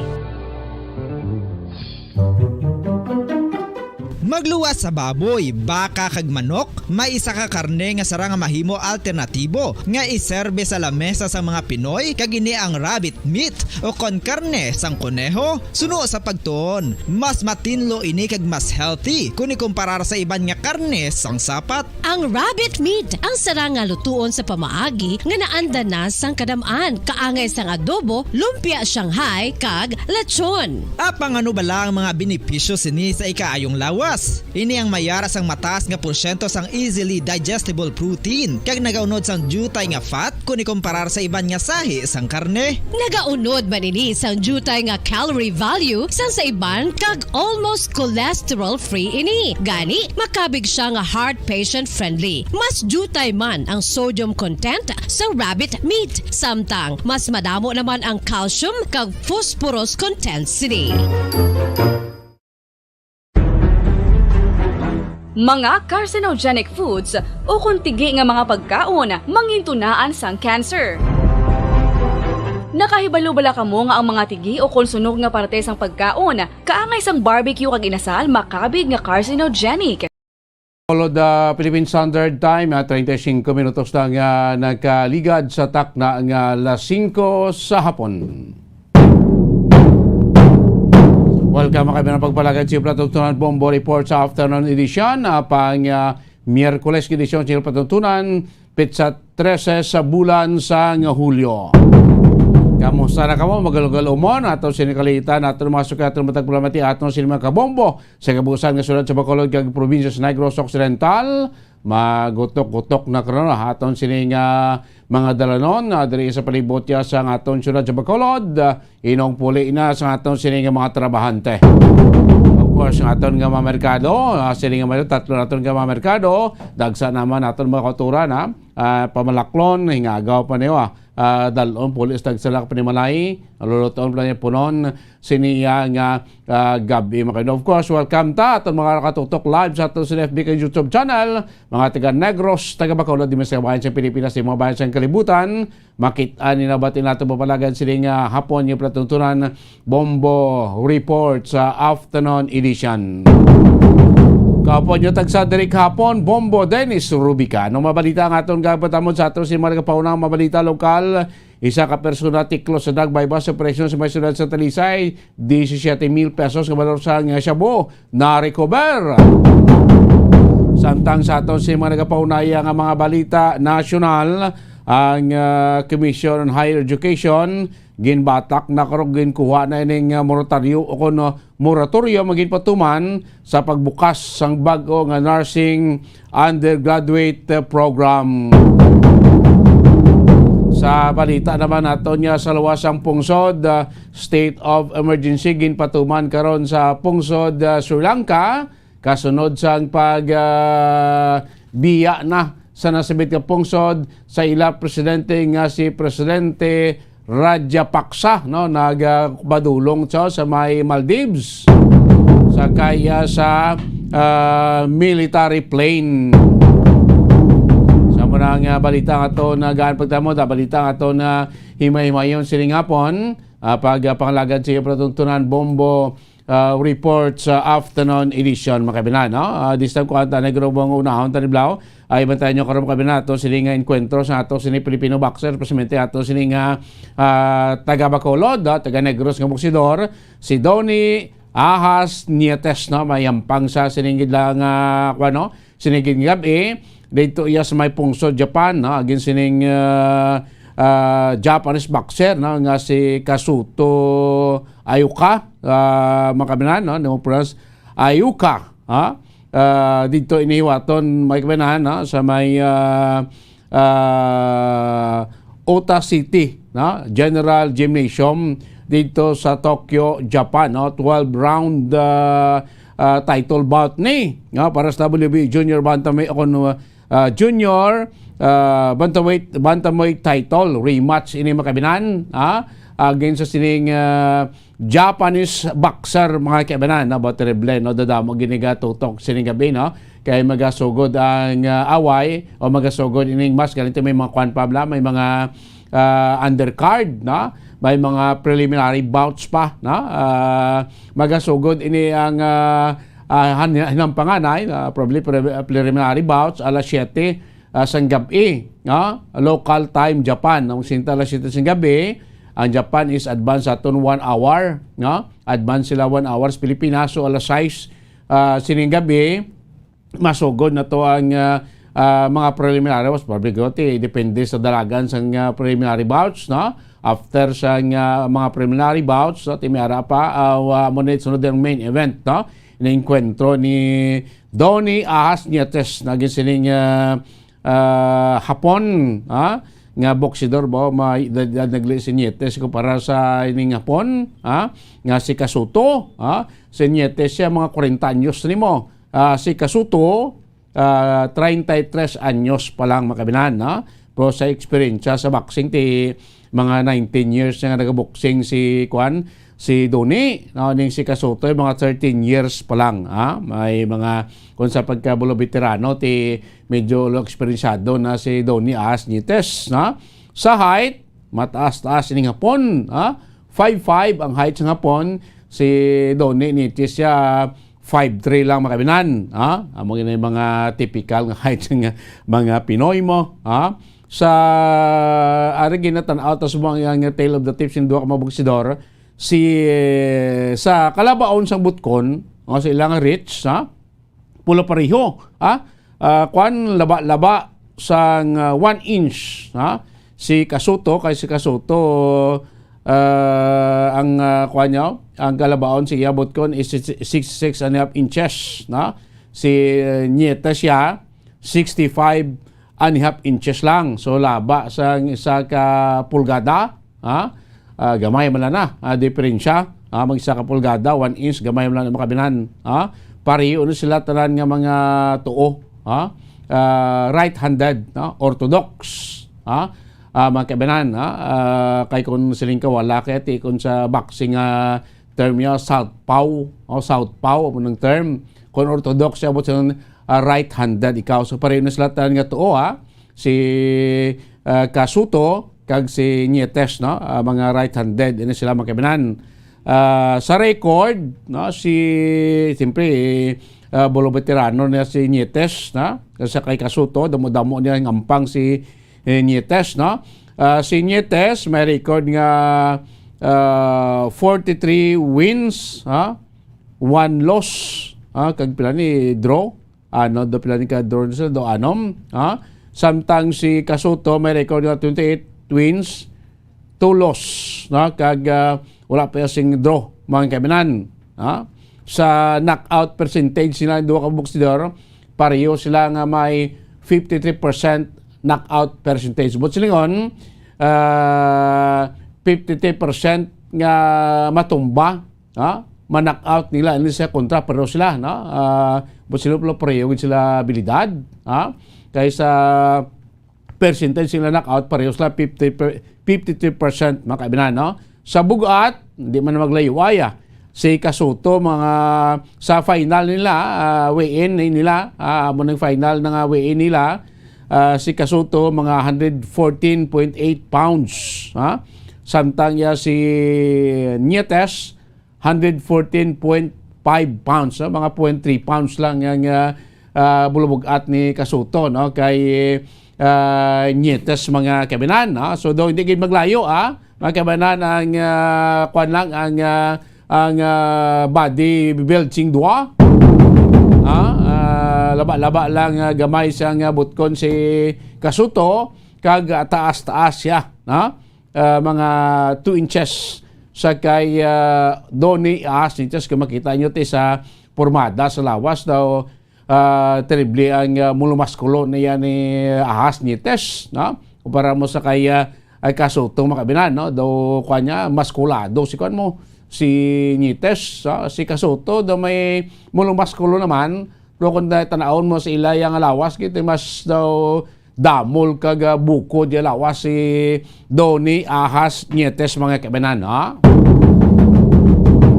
Magluwas sa baboy, baka kag manok, may isa ka karne nga sarang nga mahimo alternatibo nga iserbe sa lamesa sang mga Pinoy, kag ini ang rabbit meat o kon karne sang koneho. Suno sa pagtuon, mas matinlo ini kag mas healthy kon ikumparar sa iban nga karne sang sapat. Ang rabbit meat ang sarang nga lutuon sa pamaagi nga naanda na sang kadam-an, kaangay sang adobo, lumpia Shanghai, kag lechon. Apang ano bala ang mga benepisyo sini sa ikaayong lawas? Ini ang mayara sang mataas nga porsyento sang easily digestible protein, kag nagaunod sang diutay nga fat kon ikumparar sa iban nga sahi sang karne. Nagaunod man ini sang diutay nga calorie value sang sa iban, kag almost cholesterol-free ini. Gani, makabig sia nga heart patient-friendly. Mas diutay man ang sodium content sa rabbit meat, samtang mas madamo naman ang calcium kag phosphorus content sini. Mga carcinogenic foods o kon tigi nga mga pagkaon mangintunaan sang cancer. Nakahibalo bala kamo nga ang mga tigi o kon sunog nga parte sang pagkaon kaangay sang barbecue kag inasal makabig nga carcinogenic? Bacolod, ah, Philippine Standard Time, ah, treinta y cinco minutos na nga nagkaligad sa takna nga alas singko sa hapon. Welcome, mga kaibigan, pagpalagad sa pagtugtunan Bombo Report sa afternoon edition, ah, pang, ah, Miyerkules, edisyon sa pagtugtunan, petsa trese sa bulan sang Hulyo. Kamusta na kamo? Magalugal umon ato sini kalitan, ato mga sukat, ato matag palamati, ato sini mga kabombo sa kabuusan nga syudad sa Bacolod kag probinsya sa Negros Occidental. Magutok-gutok na karon aton sini nga mga dalanon, ah, diri sa palibot ya sa aton syudad sa Bacolod. Ah, inong puli na sa aton sini nga mga trabahante. Of course, ang aton nga mga merkado, ah, sini nga mga tatlo naton nga mga merkado, dagsa naman aton mga kauturan, ha? Ah, pamalaklon, hingagaw pa niyo, ah. Ah, dalon, puli sa dagsa lang panimalay, lulutoon pa niya punon, sini iya nga, ah, gabi, mga kaibigan. Of course, welcome ta, aton mga nakatutok live sa aton sa F B kag YouTube channel, mga taga Negros, taga Bacolod, di man sa bayan sa Pilipinas, di mga bayan sa kalibutan, makit-an ni nabati nato mapalagad sini nga hapon nga palatuntunan, Bombo Report sa afternoon edition. Kahapon nyo tagsa diri kahapon, Bombo Dennis Rubica. Anong mabalita ang aton gagpatamod sa aton si mga nagpaunang mabalita lokal? Isa ka persona tiklo sa drug buy-bust operation sa may syudad sa Talisay, disisiete mil pesos nga balor sa nga shabu na-recover. Samtang sa aton si mga nagapaunaya nga mga balita nasyonal, ang, ah, Commission on Higher Education ginbatak na karog ginkuha na ining, ah, moratoryo o kuno moratoryo maginpatuman sa pagbukas sang bag-o nga nursing undergraduate, ah, program. Sa balita naman naton nga sa luwas sang pungsod, ah, state of emergency ginpatuman karon sa pungsod, ah, Sri Lanka, kasunod sang pag, ah, biya na sa nasambit nga pungsod sa ila presidente nga si Presidente Rajapaksa, no, nagpadulong siya sa may Maldives sa kaya sa, ah, military plane. Sa muna nga balita nga to na gaan pagtamo, da balita nga to na himay-himayon sining hapon, ah, pag, ah, pangalagad sa iyo, Palatuntunan Bombo, ah, Report sa afternoon edition, mga kabinan, no? Ah, this time, kuha ta, Negro Bongo, unahon, Taniblaw. Ay, bantayan nyo karon, mga kabinan, ato sini nga enkwentro sa ato sini Filipino boxer, precisamente ato sini nga, ah, taga Bacolod, ah, taga Negros nga boksidor, si Donnie Ahas Nietes, no? Mayampang sa sining gid lang, ah, kuwan, no? Sini gid nga gab-i, didto iya sa may pungsod Japan, no, against sining, ah, ah, Japanese boxer, no, nga si Kazuto Ayuka, ah, mga kaabyanan, no, nimo pronounce Ayuka, ha? Ah, didto ini hiwaton, mga kaabyanan, no, sa may, ah, ah, Ota City, no? General Gymnasium didto sa Tokyo, Japan, no? Twelve round, ah, ah, title bout ni, no? Para sa W B O Junior Bantamweight, o kung, ah, Junior, ah, Bantamweight, Bantamweight title rematch ini, mga kaabyanan, ha? Against sa sining, ah, Japanese boxer, mga kaabyanan, no? Ba, terrible, no? Dadamo gid ni gatutok sining gab-i, no? Kay magasugod ang, ah, away o magasugod ining mas ganito, may mga kwan pa bala, may mga, ah, undercard, no? May mga preliminary bouts pa, no? Ah, magasugod ini ang, ah, ah, han-, hinampangan ay, ah, probably pre-, preliminary bouts alas siyete, ah, sang gab-i, no? Local time Japan. Ang sinta alas siyete sang gab-i, ang Japan is advance aton one hour, no? Advance sila one hour sa Pilipinas, so alas sais, ah, sining gab-i, masugod na to ang, ah, ah, mga preliminary rounds. Probably gud ti depende sa dalagan sang, ah, preliminary bouts, no? After sang, ah, mga preliminary bouts, no, ti may ara pa, ah, wa-, mo na sunod ang main event, no? Ang enkwentro ni Donny Ahas Nietes, naging sining, ah, ah, Hapon, ha? Nga boksidor ba, ma-, da-, da-, nagli si Nietes kumpara sa ining Hapon, ha? Nga si Kazuto, ha? Si Nietes siya mga kwarenta anyos nimo. Ah, si Kazuto, ah, treinta y tres anyos pa lang, mga kaabyanan, no? Pero sa eksperyensya sa boxing, ti mga nineteen years na nga nagaboxing si, kuan, si Donny, no? Ning si Kazuto, mga thirteen years pa lang, ha? May mga, kung sa pagkabulo veterano, ti medyo eksperensyado na si Donny Ahas Nietes, no? Sa height, mataas-taas ining Hapon, ha? Five five ang height sang Hapon, si Donny Nietes siya five three lang, mga kaabyanan, ha? Amo gid ang mga typical nga height nga mga Pinoy mo, ha? Sa, ari ginatan-aw ta sa mga nga tale of the tape sing duha ka mga boksidor, si, sa kalabaon sang butkon, o sa ilang reach, ha? Pula pareho, ha? Ah, kwan, laba-laba sang, ah, one inch, ha? Si Kazuto, kay si Kazuto, ah, ang, ah, kwan niya, ang kalabaon sa iya butkon is sixty-six and a half inches, no? Si, eh, Nietes siya, sixty-five and a half inches lang. So, laba sang isa ka pulgada, ha? Ah, gamay man lang na, ah, diferensya. Ah, mag isa ka pulgada, one inch, gamay man lang na, mga kaabyanan, ha? Pareho na sila tanan nga mga tuo, ha? Ah, right-handed, no? Orthodox, ha? Ah, mga kaabyanan, ha? Ah, kay kung siling ka, wala kay ti kung sa boxing, ah, term niya, southpaw, o southpaw, amo nang term. Kung orthodox siya, abot sa, ah, right-handed ikaw. So, pareho na sila tanan nga tuo, ha? Si, ah, Kazuto kag si Nietes, no? Ah, mga right-handed, ini sila, mga kaabyanan. Ah, sa record, no, si, siyempre, ah, bulo veterano na si Nietes, no? Sa kay Kazuto, damo-damo niya ang ampang si, eh, Nietes, no? Ah, si Nietes may record nga, ah, forty-three wins, ha? One loss, ha? Kag pila ni draw? Ano, do pila ni ka draw sa do anom, ha? Samtang si Kazuto may record nga twenty-eight wins, two loss, no? Kag, ah, wala pa sing draw, mga kaabyanan, ha? Sa knockout percentage sila, duha ka boksidor, pareho sila nga may fifty-three percent knockout percentage. But silingon, ah, fifty-three percent nga matumba, ha? Ma-knockout nila, hindi siya kontra, pareho sila, no? Ah, but sila pala pareho gid sila abilidad, ha? Kaysa percentage sila knockout, pareho sila fifty per, fifty-three percent, mga kaabyanan, no? Sa bug-at, hindi man maglayo, ay, ah. Si Kazuto, mga, sa final nila, ah, weigh-in ni-, nila, ah, amo nang final na nga weigh-in nila, ah, si Kazuto, mga hundred fourteen point eight pounds, ha? Samtang ya si Nietes, hundred fourteen point five pounds, no? Mga point three pounds lang ang, ah, ah, bulubog-at ni Kazuto, no? Kay, ah, Nietes, mga kaabyanan, no? So, do hindi gid maglayo, ah. Mga kaabyanan, ang, ah, kwan lang, ang, ah, ang, ah, body build sing duha. Ah, ah, Laba-laba lang, ah, gamay sang, ah, butkon si Kasuto, kag, ah, taas-taas siya, no? Ah, mga two inches sa kay, ah, Donny Ahas Nites. Kung makita nyo ti sa pormada sa lawas daw, ah, terrible ang, ah, mulumaskulo niya ni Ahas Nites, no? Kumpara mo sa kay, ah, ay Kasuto, mga kabinan, no? Daw, kuwan niya, maskulado si kuwan mo, si Nites, ah, si Kasuto, daw may mulumaskulo naman, pero kung na-, tan-awon mo sa ila yang lawas, kita mas daw damol kag, ah, bukod ya lawas si Donny Ahas Nietes, mga kabanan, ha?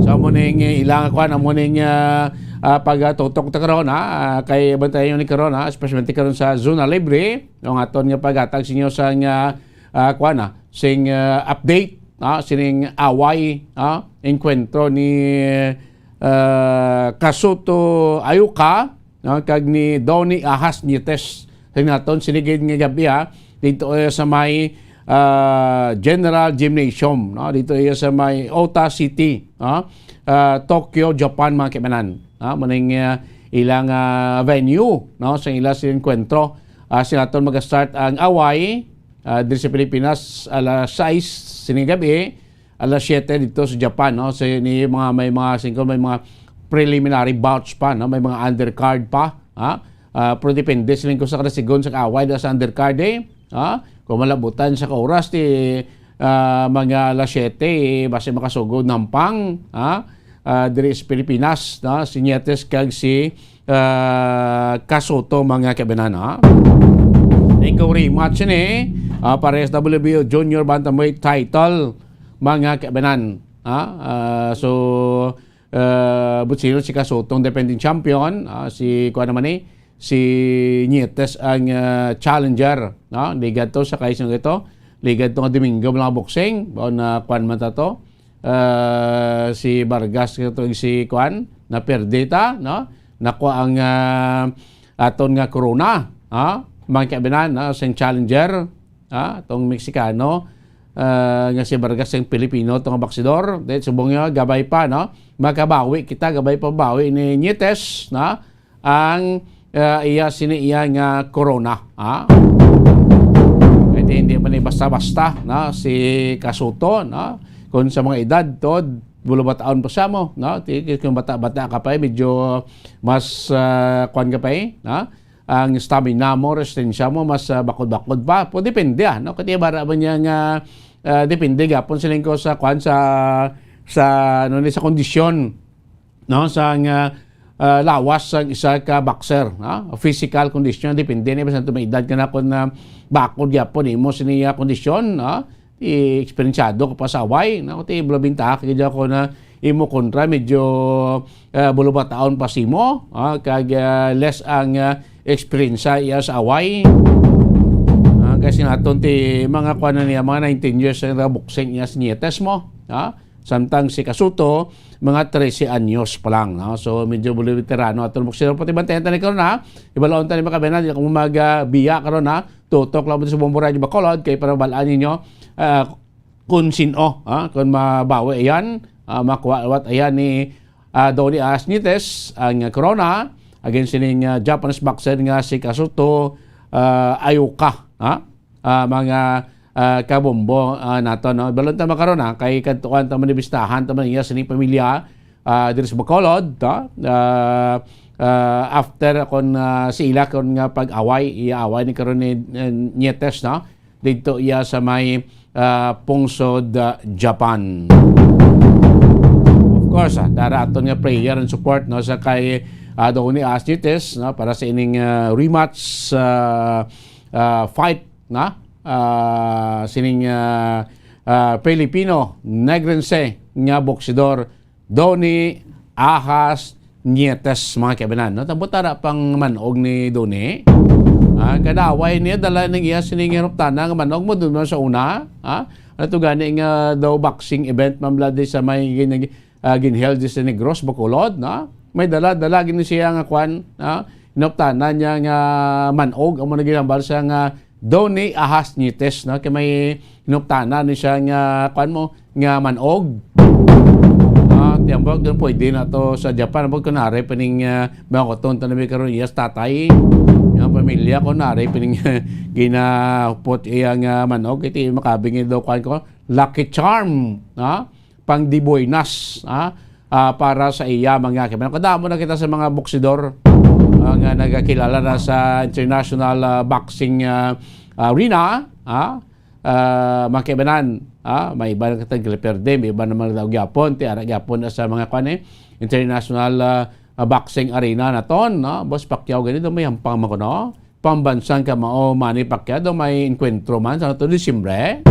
So, amo ning, eh, ilang kuan, amo ning, ah, ah, pagtutok ta karon, ha? Ah, kay bantayan ni karon, ha? Especially karon sa Zona Libre, ang aton nga paghatag sa inyo sa nga, ah, kuan, ha? Sing, ah, update, ha? Sining away, ha? Engkwentro ni, ah, Kasuto Ayuka, no, kag ni Donny Ahas Nietes. Sa naton, sini gid nga gabi, ha, dito, eh, sa may, ah, General Gymnasium, no, dito, eh, sa may Ota City, no, ah, Tokyo, Japan, mga kaibanan. No, maning, ah, ilang, ah, venue, no, sa ila sa enkwentro. Ah, sa naton mag-start ang away, ah, diri sa Pilipinas, alas sais sini gabi, alas siyete dito sa Japan, no? So, ni mga, may mga singko, may mga preliminary bouts pa, no? May mga undercard pa, ha? Ah, pero depende sila kung sa kada sigon sa kaaway na sa undercard, eh. Ha? Kung malabutan sa ka-oras, ti, ah, mga alas siyete, eh, basi makasugod nampang, ha? Ah, diri sa Pilipinas, no? Si Nietes kag si, ah, Kasuto, mga kabanan, ha? Ikaw rematch ni, ah, para sa W B O Junior Bantamweight title, mga kabanan. Ha? Ah, so, ah, but sino si Kasutong defending champion? Ah, si, kuha naman ni, si Nietes ang, ah, challenger. No? Ligad to sa kaisang ito. Ligad to nga Domingo, mga boxing. Baon na kuan man ta to. Ah, si Vargas, ito si kuan, na perdita, no? Nakuha ang, ah, aton nga corona. Ha? Mga kabinan, no? Sing challenger. Ah, tong Mexicano, ah, nga si Vargas, ang Pilipino, tong baksidor. Di, subong nga, gabay pa, no? Makabawi kita, gabay pa bawi ni Nietes, no? Ang, ah, iya, sini iya nga corona, ha? Kaya di, hindi man ni basta-basta, no? Si Kasuto, no? Kung sa mga edad, to, bulubataon pa siya mo, no? Ti-, kung bata-bata ka pa, eh, medyo mas, ah, kwan ka pa, eh, no? Ang stamina mo, resistensya mo, mas, ah, bakod-bakod pa. Pwede depende, ah, no? Kaya bara ba niya nga, ah, depende gapon siling ko sa, kwan, sa, sa, ano ni, sa kondisyon, no? Sa nga, ah, lawas sang isa ka boxer, no? Physical condition, depende ni, basta may edad ka na kung, ah, bakod gapon, imo sini, ah, kondisyon, no? Ti eksperensyado ka pa sa away, no? Ti bulabintaha ka gid ako na imo kontra, medyo, ah, bulubataon pa simo, ah, kag, ah, less ang, ah, eksperyensya iya sa away. Ah, kasi naton ti mga kuan na niya, mga nineteen years na boxing iya sa Nietes mo, ah. Samtang si Kasuto, mga trese anyos pa lang, no? So, medyo buli veterano aton boxer. Pati bantayan tani karon, ha? Ibalaon tani, mga kabanan, di ako mag, ah, biya karon, ha? Tutok lang mo sa Bombo Radyo Bacolod, kay para balaan ninyo, ah, kung sino, ha? Kung mabawi yan, ah, makuha, what, ayan ni, ah, Donny Asnites, ang corona, against sining, ah, Japanese boxer nga si Kasuto, ah, Ayuka, ha? Ah, mga, ah, kabombo, ah, nato, no? Balon ta makaron, ha? Kay kadtuan ta man, bistahan ta man iya sining pamilya, ah, diri sa Bacolod, no? Ah, ah, after kon, ah, si ila kon nga pag-away, iya away ni karon ni, eh, Nietes, no? Didto iya sa may, ah, pungsod, ah, Japan. Of course, ah, dara aton nga prayer and support, no, sa kay, ah, Donny Asnites, no, para sa ining, ah, rematch, ah, ah, fight, no, ah, sining, ah, ah, Filipino Negrense nga boksidor, Donny Ahas Nietes, mga kaibanan, no? Tambot ara pang manog ni Donny. Ah, kadaway niya, dala ning iya sining hinuptana nga manog mo dun sa una, ha? Ano to gani nga daw boxing event, Ma'am Lady, sa may gin-, ah, ginheld di sa Negros, Bacolod, no? May dala-dala gini siya nga kwan, no? Hinuptana niya nga manog, amo na ginambal siya nga Donny Ahas Nietes, no? Kay may hinuptana ni siya nga, kwan mo, nga manog. Ah, tiyempo, Pag pwede na to sa Japan, pag kunwari pa ning, ah, mga kuton, tanami karon, yes, tatay, yung pamilya, kunwari pa ning ginahupot iyang, ah, manok, iti makabingin daw, kuwan ko, Lucky Charm, ha? Pang di buenas, ha? Ah, para sa iya, mga kaibigan. Kadamo na kita sa mga boksidor, ah, nga nagakilala na sa international, ah, boxing, ah, arena, ha? Ah, mga kaibanan, ah, may iba na kita giliperde, may iba naman daw gyapon, ti ara gyapon na sa mga kwan, eh, international, ah, ah, boxing arena naton, no? Boss Pacquiao, ganito, may hampang man ko, no? Pambansang kamao, Manny Pacquiao, daw may enkwentro man sa nato, Disyembre.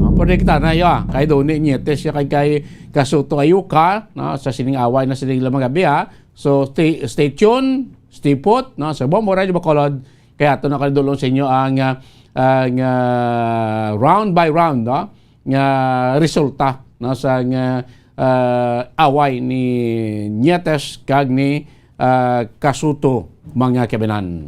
Ah, pwede kita na, ya, kay Donnie Nietes, ya, kay, kay Kasuto Ayuka, no? Sa sining away na sining lamang gabi, ha? So, stay, stay tuned, stay put, no? Sa Bombo Radyo Bacolod, kaya ato na kadulong sa inyo ang, ah, ang, ah, round by round, no? Nga resulta, no? Sa nga, ah, away ni Nietes kag ni, ah, Kasuto, mga kabinan.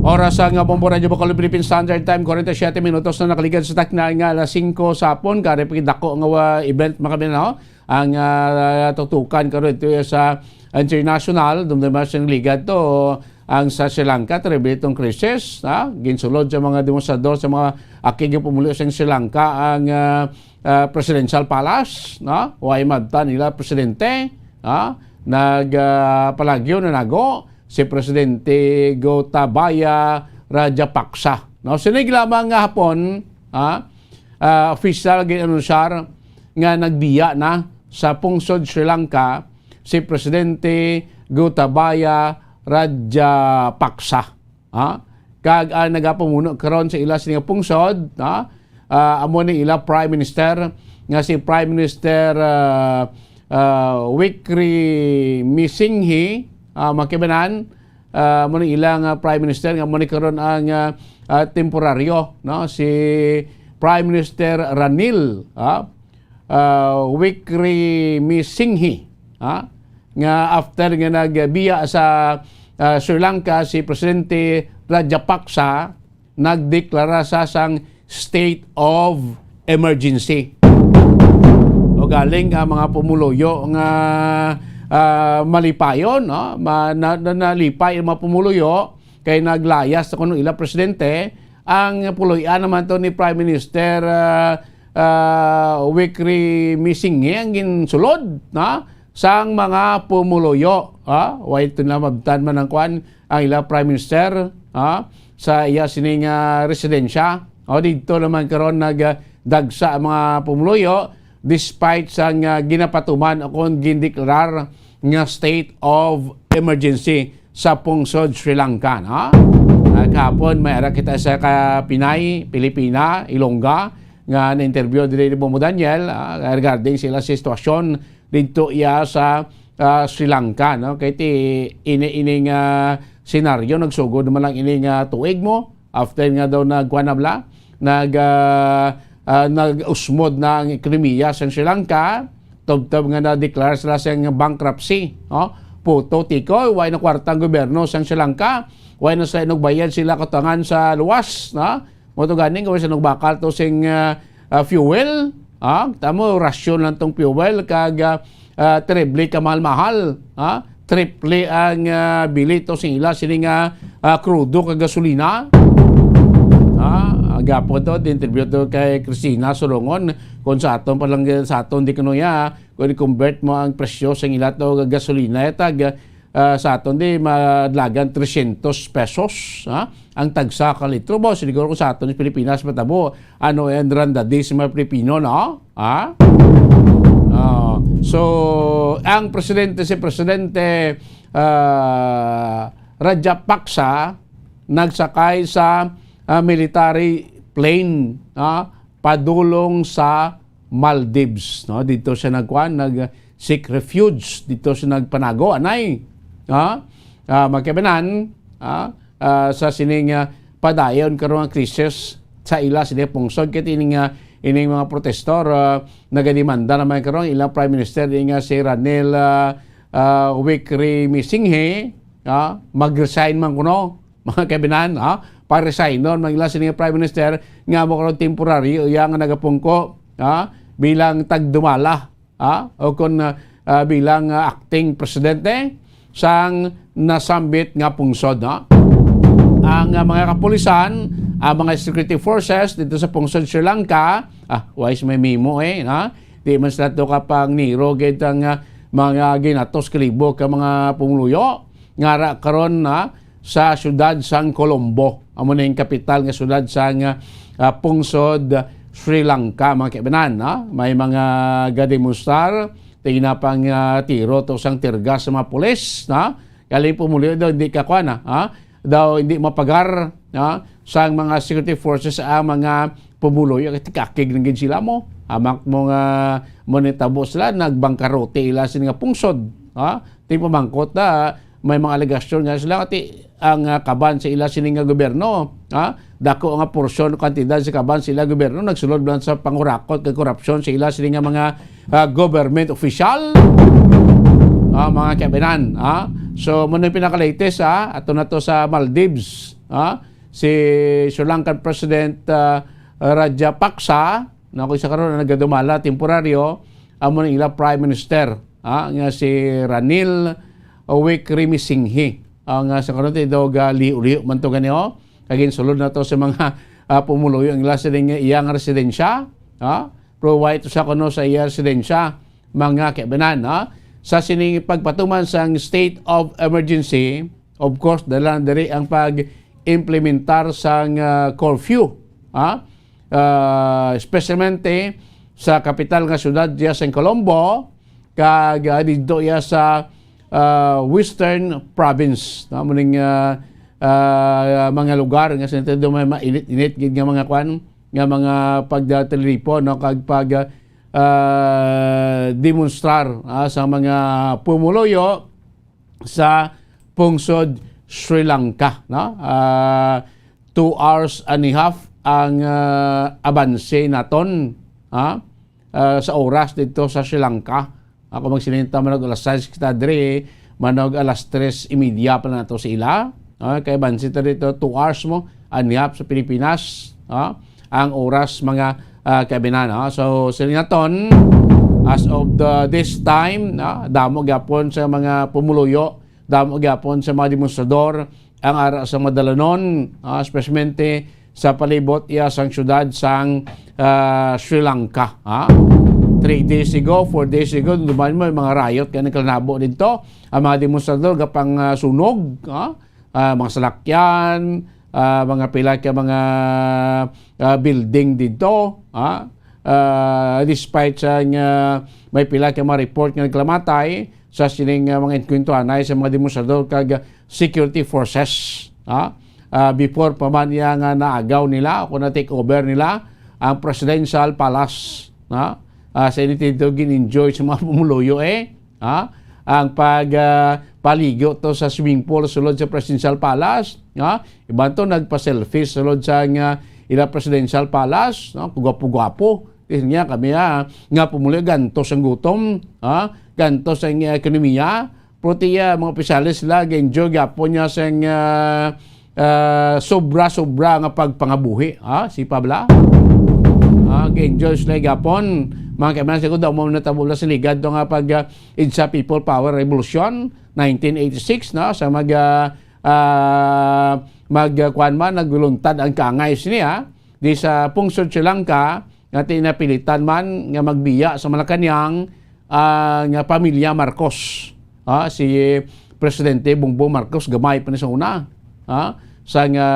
Oras ang, ah, Bombo Radyo Bacolod Philippine Standard Time, forty-seven minutos na nakaligad sa takna nga alas singko sa hapon. Kari pa dako nga wa-, event, mga kabinan, no? Ang, ah, tutukan karon ito sa international, dumduman sa ligad to, ang sa Sri Lanka, terrible itong krisis, ha? Ginsulod sa mga demonstrador, sa mga akig nga pumuluyo sa Sri Lanka ang, ah, ah, Presidential Palace, no? Way mabtan nila presidente, ha? Nag, ah, palagyo na nago si Presidente Gotabaya Rajapaksa, no? Sinig lamang nga hapon, ha? Ah, official ginanunsar nga nagbiya na sa pungsod Sri Lanka si Presidente Gotabaya Rajapaksa, ha? Kag ang nagapamuno karon sa ila sini nga pungsod, ha? Ah, amo ni ila Prime Minister nga si Prime Minister, ah, ah, Wickremesinghe, ah, mga kabinan, ah, amo ni ila nga Prime Minister nga amo ni karon ang, ah, ah, temporaryo, no? Si Prime Minister Ranil, ah, ah, Wickremesinghe, ha? Nga after nga nagbiya sa, ah, Sri Lanka si Presidente Rajapaksa, nagdeklara sa sang state of emergency. O galing ang mga pumuluyo nga, ah, malipayon, no? Ma-, na-, na-, nalipay ang mga pumuluyo kay naglayas na kuno ila presidente. Ang puloy-an naman to ni Prime Minister, ah, ah, Wickremesinghe ang ginsulod, no? Sang mga pumuluyo, ha? Way ito na mabtan man ang kwan, ang ila Prime Minister, ha? Sa iya sining, ah, residensya. O, dito naman karon nagdagsa ang mga pumuluyo despite sang, ah, ginapatuman o kon gindeklarar nga state of emergency sa pungsod Sri Lanka, no? Ah, kahapon, may ara kita sa ka Pinay, Pilipina, Ilongga, nga na-interview diri ni Bombo Daniel, ah, regarding sila sa sitwasyon didto iya sa, ah, Sri Lanka, no? Kay ti ini, ining, ah, senaryo, nagsugod naman lang ining, ah, tuig mo, after nga daw nagkuha na bala, nag, ah, ah, nag-usmod na ang ekonomiya sa Sri Lanka, tubtob nga na-declare sila sa bankruptcy, no? Puto tikoy, way na kwarta ang gobyerno sa Sri Lanka, way na sila inugbayad sila kutangan sa luwas, no? Mo to ganing, way sa nagbakal to sing, ah, ah, fuel, ah, tamo, rasyon lang tong fuel, kag, ah, ah, terrible ka mahal-mahal, ah, triple ang, ah, bili to sing ila sini nga, ah, krudo kag gasolina. Ah, gapon to, interview to kay Christina Solongon, kung sa aton pa lang, sa aton di kuno ya, kung i-convert mo ang presyo sa ila to gasolina, eh, tag, ah, sa aton di madlagan trescientos pesos, ha? Ang tagsa ka litro, boss, siguro kung sa aton sa Pilipinas matabo, ano, eh, randadi sa mga Pilipino, no? Ha? Ah, so, ang presidente, si Presidente, ah, Rajapaksa, nagsakay sa, ah, military plane, ah, padulong sa Maldives, no? Dito siya nagkuan, nag-seek refuge, dito siya nagpanago, anay. Ha? Ah, magkabanan, ha? Ah, sa sining, ah, padayon karon nga krisis sa ila sini pungsod, kay ining, ah, ining mga protestor, ah, nagademanda naman karon ilang Prime Minister, di nga si Ranil, ah, ah, Wickremesinghe, ah, mag-resign man kuno, mga kabinan, ha? Pa-resignon man ila sini nga Prime Minister nga mo karon temporary iya nga nagapungko, ha? Bilang tagdumala ah, o kon, ah, ah, bilang, ah, acting presidente sang nasambit nga pungsod, no? Ang, ah, mga kapulisan, ang mga security forces dito sa pungsod Sri Lanka, ah, wais may memo, eh, no? Di man sila to kapang niro gid ang, ah, mga ginatos kalibo ka mga pumuluyo nga ara karon, ah, sa siyudad sang Colombo. Amo na yung kapital nga siyudad sang, ah, pungsod Sri Lanka, mga kaibanan, no? May mga gademonstrar, tingin na pang, ah, tiro to sang tirgas sa mga pulis, no? Galing pumuluyo daw, hindi ka kuan, ah, ha? Daw hindi mapagar, no? Sang mga security forces ang mga pumuluyo, kay kakig lang gid sila mo. Hamak mo nga mo nitabo sila, nagbangkarote ila sini nga pungsod, ha? Ting pamangkot na, may mga alegasyon nga sila, ati ang, ah, kaban sa ila sini nga gobyerno, ha? Dako nga porsyon o kantidad sa kaban sa ila gobyerno nagsulod lang sa pangurakot kag korupsyon sa ila sini nga mga, ah, government official, ah, mga kaibanan, ha? So, mo na yung pinaka-latest, ha? Ato na to sa Maldives, ha? Si Sri Lankan President, ah, Rajapaksa, na kung sa karon ang nagadumala temporaryo, amo ang ila Prime Minister, ha? Nga si Ranil Wickremesinghe. Ang, ah, sa karon, ito, ga, liyo-liyo man to gani, oh. Kag ginsulod na to sa mga, ah, pumuluyo ang ila sa ding iyang residensya, ha? Pero why ito sa kuno sa iya residensya, mga kaibanan, ha? Sa sining pagpatuman sang state of emergency, of course, dala na diri ang pag-implementar sang, ah, curfew, ha? Ah, especialmente sa kapital nga syudad diya sa Colombo, kag, ah, didto iya sa, ah, Western Province, no? Muning, ah, ah, mga lugar nga sa may mainit-init gid nga mga kwan, nga mga pagdatilipon, no? Kag pag, ah, demonstrar, ah, sa mga pumuluyo sa pungsod Sri Lanka, no? Ah, two hours and a half ang, ah, abanse naton, ha? Ah, sa oras dito sa Sri Lanka. Ako magsilinta, manog alas sais kita diri, manog alas tres y media pa lang nato sa ila. Ah, kay abanse ta dito, two hours mo, and a half sa Pilipinas, ha? Ang oras, mga, ah, kaibanan, ha? So, sila naton, as of the, this time, ha, damo gyapon sa mga pumuluyo, damo gyapon sa mga demonstrador ang ara sa madalanon, ah, especialmente sa palibot iya sang syudad sang, ah, Sri Lanka, ha? Three days ago, four days ago, duman mo yung mga riot kaya nagkalanabo dito. Ang mga demonstrador gapang, ah, sunog, ha? Ah, mga salakyan, ah, mga pila ka mga, ah, building dito, ha? Ah, despite sa nga may pila ka mga report nga nagkalamatay sa sining, ah, mga engkwentro anay sa mga demonstrador kag security forces, ha? Ah, before pa man iya nga naagaw nila o kung na-take over nila ang Presidential Palace, ha? Ah, sa init dito gin-enjoy sa mga pumuluyo, eh. Ha? Ang pag, ah, paligo to sa swimming pool sulod sa Presidential Palace, ha? Iban to nagpa-selfie sulod sa nga ila Presidential Palace, no? Kagwapo-gwapo. Kaya niya kami, ah, nga pumuli gantos ang gutom, ha? Gantos ang, ah, ekonomiya. Pero tiya, mga opisyales sila, ga-enjoy gyapon niya sa, ah, ah, sobra-sobra nga pagpangabuhi, ha? Si Pabla? Ah, ga-enjoy sila gyapon. Mga kaibigan, siguro daw mo natabo na sa ligad to nga pag, ah, EDSA People Power Revolution, nineteen eighty-six, no? Sa mag, ah, ah, mag, ah, kuwan man, nagluntad ang kangay sini, ha? Di sa pungsod Sri Lanka, nga tinapilitan man nga magbiya sa Malacañang, ah, nga pamilya Marcos. Ah, si Presidente Bongbong Marcos, gamay pa ni sa una. Ah, sa nga,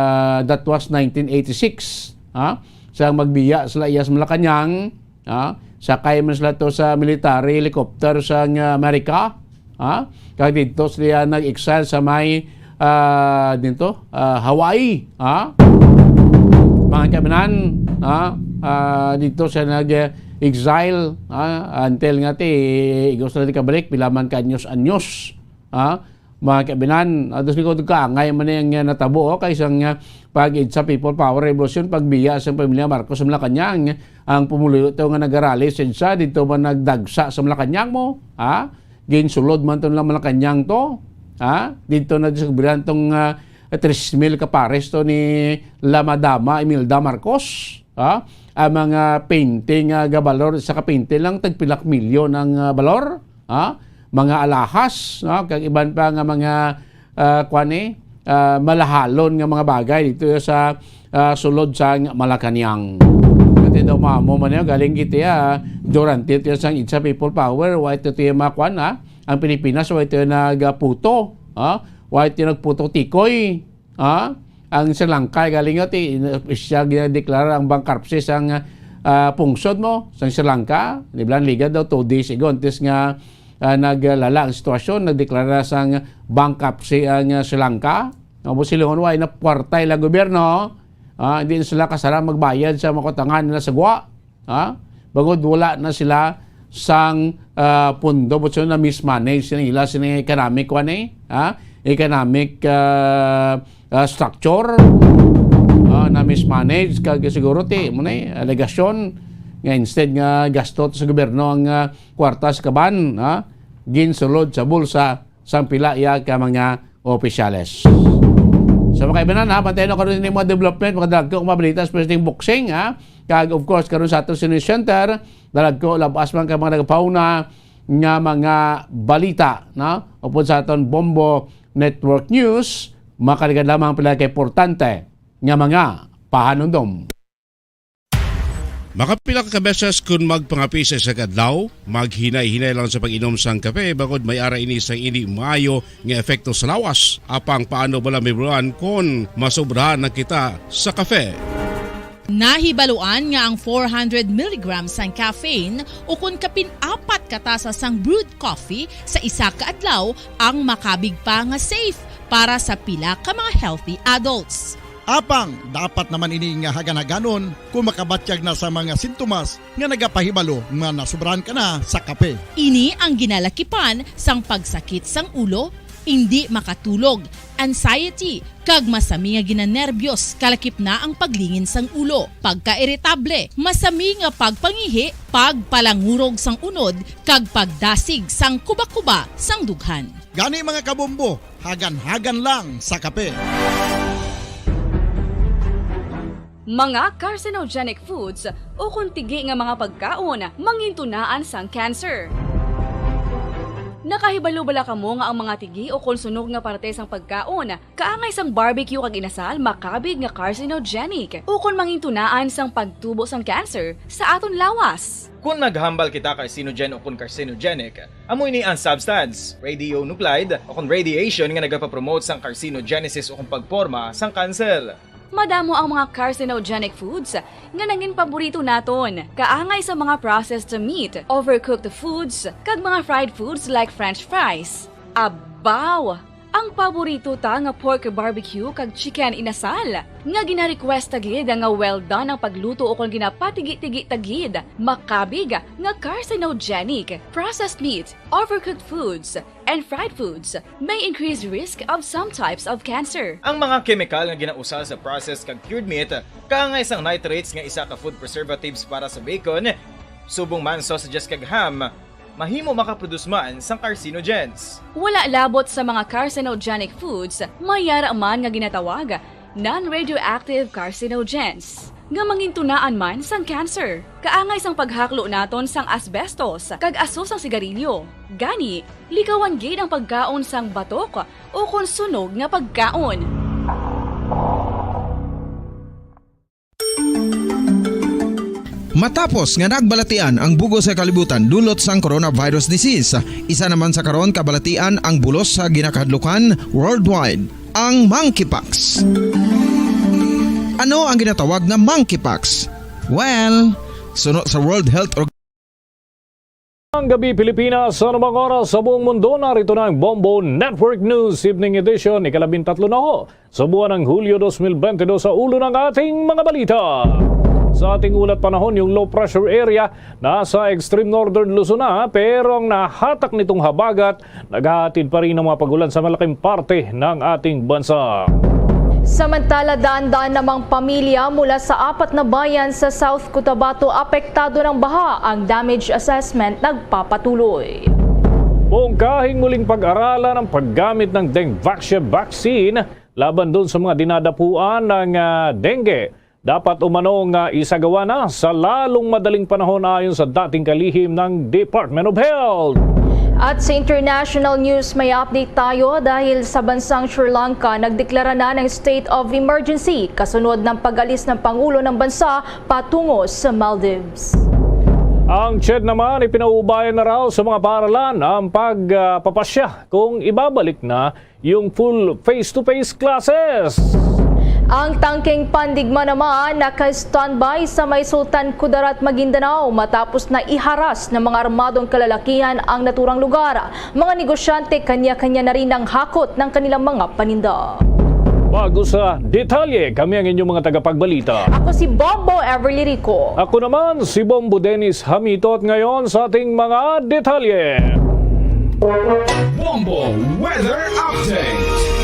that was nineteen eighty-six. Ah, sa magbiya sila iya sa Malacañang, ha? Sakay man sila to sa military helicopter sa nga Amerika, ha? Kag dito sila nag-exile sa may, ah, dito, ah, Hawaii, ha? Mga kaibanan, ha? Ah, dito siya nag-exile, ha? Until nga ti, igos na di kabalik, pila man ka anyos-anyos, ha? Mga kaibanan, ados ni ko kaangay man yung, uh, natabo, oh, kay isang, uh, pag-EDSA People Power Revolution, pagbiya sa pamilya Marcos sa Malacañang, ang pumuluyo to nga nagarali sa EDSA, dito man nagdagsa sa Malacañang mo, ha? Ginsulod man to lang Malacañang to, ha? Dito na sa tong, uh, tres mil ka pares to ni Lamadama Imelda Marcos, ha? ang mga painting, ah, nga balor, isa ka painting lang, tagpilak milyon ang, ah, balor, ha? Mga alahas, no? Kag iban pa nga mga, ah, kuwan, eh, ah, malahalon nga mga bagay dito sa, ah, sulod sang Malacañang. Kati daw mamo man yun, galing kiti, ah, durante ito sang EDSA People Power, wa ito ito yung mga kuwan, ha? Ang Pilipinas, wa ito yung nagputo, ha? Wa ito yung nagputo tikoy, ha? Ang Sri Lanka, galing ito, eh, siya ginadeklara ang bankruptcy sang, ah, pungsod mo, sang Sri Lanka. Di ba, liga daw two days ago, antes nga, ah, naglala ang sitwasyon, nagdeklara sang bankruptcy ang, ah, Sri Lanka. Ang silingon, wa na kwarta ilang gobyerno, ah, hindi na sila kasarang magbayad sa mga kutangan nila sa gwa. Ha? Bangod wala na sila sang, ah, pundo, but so na mismanage sila, ila sila economic, kuwan, eh, ha? Economic, ah, ah, structure, ah, na mismanage, kag siguro ti, mo na, eh, alegasyon nga instead nga gasto sa gobyerno ang, ah, kwarta sa kaban, ha? Ginsulod sa bulsa sang pila iya ka mga opisyales. So, mga kaibanan, ha, bantayan na karon ni mga development, mga dalagko, mga balita, especially boxing, ha? Kag, of course, karon sa ato sa News Center, dalagko, labas man ka mga nagpauna nga mga balita, no? Upod sa aton Bombo Network News, makaligan lamang pila ka importante nga mga pahanumdom. Makapila ka beses kun magpangape sa isa ka adlaw, maghinay-hinay lang sa pag-inom sang kape, bangod may ara ini sang indi maayo nga epekto sa lawas. Apang paano bala mahibaluan kon masobrahan na kita sa kape? Nahibaluan nga ang four hundred milligrams sang caffeine, ukon kapin apat ka tasa sang brewed coffee sa isa ka adlaw, ang makabig pa nga safe para sa pila ka mga healthy adults. Apang dapat naman ini nga hagan-haganon kung makabatyag na sa mga sintomas nga nagapahibalo nga nasubrahan ka na sa kape. Ini ang ginalakipan sang pagsakit sang ulo, indi makatulog, anxiety, kag masami nga ginanerbyos, kalakip na ang paglingin sang ulo, pagkairitable, masami nga pagpangihi, pagpalangurog sang unod, kag pagdasig sang kuba-kuba sang dughan. Gani, mga kabombo, hagan-hagan lang sa kape. Mga carcinogenic foods ukon tigi nga mga pagkaon mangintunaan sang cancer. Nakahibalo bala kamo nga ang mga tigi ukon sunog nga parte sang pagkaon kaangay sang barbecue kag inasal makabig nga carcinogenic ukon mangintunaan sang pagtubo sang cancer sa aton lawas? Kon maghambal kita carcinogen ukon carcinogenic, amo ini ang substance, radionuclide, ukon radiation nga nagapapromote sang carcinogenesis ukon pagporma sang kanser. Madamo ang mga carcinogenic foods nga nangin paborito naton, kaangay sa mga processed meat, overcooked foods, kag mga fried foods like French fries. Abaw! Ang paborito ta nga pork barbecue kag chicken inasal, nga gina-request ta gid nga well done ang pagluto ukon ginapatigi-tigi ta gid, makabig nga carcinogenic. Processed meat, overcooked foods, and fried foods may increase risk of some types of cancer. Ang mga kemikal nga ginausal sa processed kag cured meat, kaangay sang nitrates nga isa ka food preservatives para sa bacon, subong man sausages kag ham, mahimo makaproduce man sang carcinogens. Wala labot sa mga carcinogenic foods, may yara man nga ginatawag non-radioactive carcinogens, nga mangintunaan man sang cancer. Kaangay sang paghaklo naton sang asbestos kag aso sang sigarilyo. Gani, likawan gid ang pagkaon sang batok ukon sunog nga pagkaon. Matapos nga nagbalatian ang bug-os nga kalibutan dulot sang coronavirus disease, isa naman sa karon kabalatian ang bulos sa ginakahadlukan worldwide, ang monkeypox. Ano ang ginatawag nga monkeypox? Well, suno sa World Health Org- Ang gabi, Pilipinas, sa anumang oras sa buong mundo, narito na ang Bombo Network News Evening Edition, ikalabintatlo na ho sa buwan ng Hulyo dos mil bente dos, sa ulo ng ating mga balita. Sa ating ulat panahon, yung low pressure area nasa extreme northern Luzon na, pero ang nahatak nitong habagat naghahatid pa rin ng mga pagulan sa malaking parte ng ating bansa. Samantala, daan-daan namang pamilya mula sa apat na bayan sa South Cotabato apektado ng baha. Ang damage assessment nagpapatuloy. Mungkahing muling pag-aralan ang paggamit ng Dengvaxia vaccine laban doon sa mga dinadapuan ng, ah, dengue. dapat umano nga isagawa na sa lalong madaling panahon ayon sa dating kalihim ng Department of Health. At sa international news, may update tayo dahil sa bansang Sri Lanka nagdeklara na ng state of emergency kasunod ng pag-alis ng pangulo ng bansa patungo sa Maldives. Ang Chad naman, ipinaubayan na raw sa mga paaralan ang pagpapasya kung ibabalik na yung full face-to-face classes. Ang tangkeng pandigma naman naka-standby sa may Sultan Kudarat, Maguindanao matapos na iharas ng mga armadong kalalakihan ang naturang lugar. Mga negosyante kanya-kanya na rin ang hakot ng kanilang mga paninda. Bago sa detalye, kami ang inyong mga tagapagbalita. Ako si Bombo Everly Rico. Ako naman si Bombo Dennis Hamito at ngayon sa ating mga detalye. Bombo Weather Update.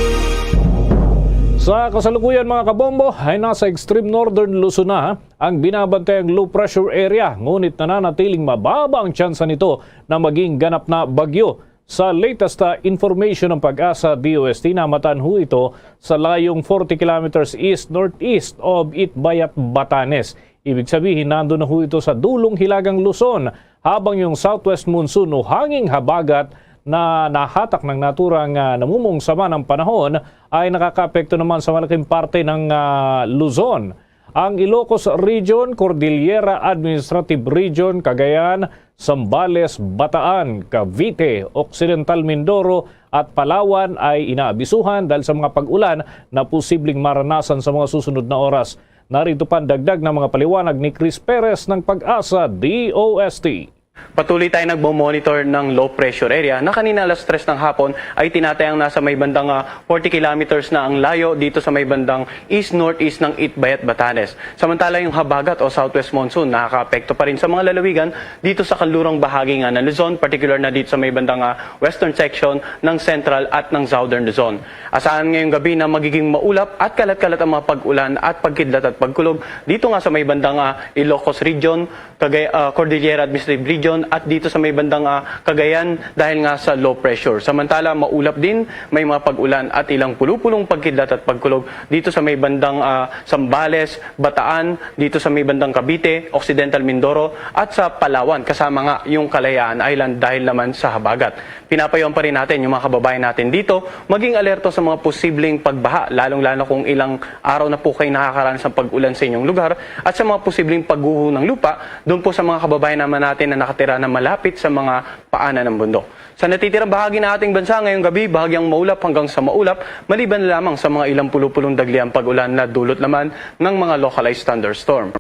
Sa kasalukuyan, mga kabombo, ay nasa extreme northern Luzon na ang binabantayang low pressure area, ngunit nananatiling mababa ang tsansa nito na maging ganap na bagyo. Sa latest, ah, information ng PAGASA D O S T, namatan ho ito sa layong forty kilometers east-northeast of Itbayat, Batanes. Ibig sabihin, nando na ho ito sa dulong hilagang Luzon, habang yung southwest monsoon o hanging habagat na nahatak ng naturang, ah, namumong sama ng panahon ay nakakaapekto naman sa malaking parte ng, ah, Luzon. Ang Ilocos Region, Cordillera Administrative Region, Cagayan, Zambales, Bataan, Cavite, Occidental Mindoro at Palawan ay inaabisuhan dahil sa mga pag-ulan na posibleng maranasan sa mga susunod na oras. Narito pa ang dagdag na mga paliwanag ni Chris Perez ng PAGASA D O S T. Patuloy tayo nagmo-monitor ng low pressure area na kanina alas tres ng hapon ay tinatayang nasa may bandang, ah, forty kilometers na ang layo dito sa may bandang east-northeast ng Itbayat, Batanes. Samantala, yung habagat o southwest monsoon nakakaapekto pa rin sa mga lalawigan dito sa kanlurang bahagi nga ng Luzon, particular na dito sa may bandang, ah, western section ng central at ng southern Luzon. Asahan ngayong gabi na magiging maulap at kalat-kalat ang mga pag-ulan at pagkidlat at pagkulog dito nga sa may bandang, ah, Ilocos Region, Cagay-, ah, Cordillera Administrative Region at dito sa may bandang, ah, Cagayan dahil nga sa low pressure. Samantala, maulap din, may mga pag-ulan at ilang pulupulong pagkidlat at pagkulog dito sa may bandang, ah, Zambales, Bataan, dito sa may bandang Cavite, Occidental Mindoro at sa Palawan, kasama nga yung Kalayaan Island dahil naman sa habagat. Pinapayuhan pa rin natin yung mga kababayan natin dito maging alerto sa mga posibleng pagbaha, lalong-lalo kung ilang araw na po kayo nakakaranas ng pag-ulan sa inyong lugar at sa mga posibleng pagguho ng lupa doon po sa mga kababayan naman natin na nakatira na malapit sa mga paanan ng bundok. Sa natitirang bahagi ng ating bansa ngayong gabi, bahagyang maulap hanggang sa maulap, maliban na lamang sa mga ilang pulupulong dagli ang pag-ulan na dulot naman ng mga localized thunderstorm.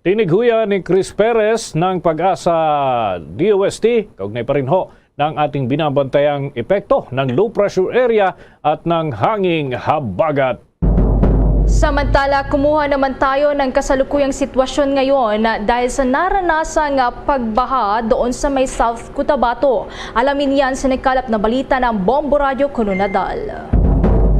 Tinig ho yan ni Chris Perez ng PAGASA D O S T, kaugnay pa rin ho ng ating binabantayang epekto ng low pressure area at ng hanging habagat. Samantala, kumuha naman tayo ng kasalukuyang sitwasyon ngayon dahil sa naranasang pagbaha doon sa may South Cotabato. Alamin yan sa nagkalap na balita ng Bombo Radyo Koronadal.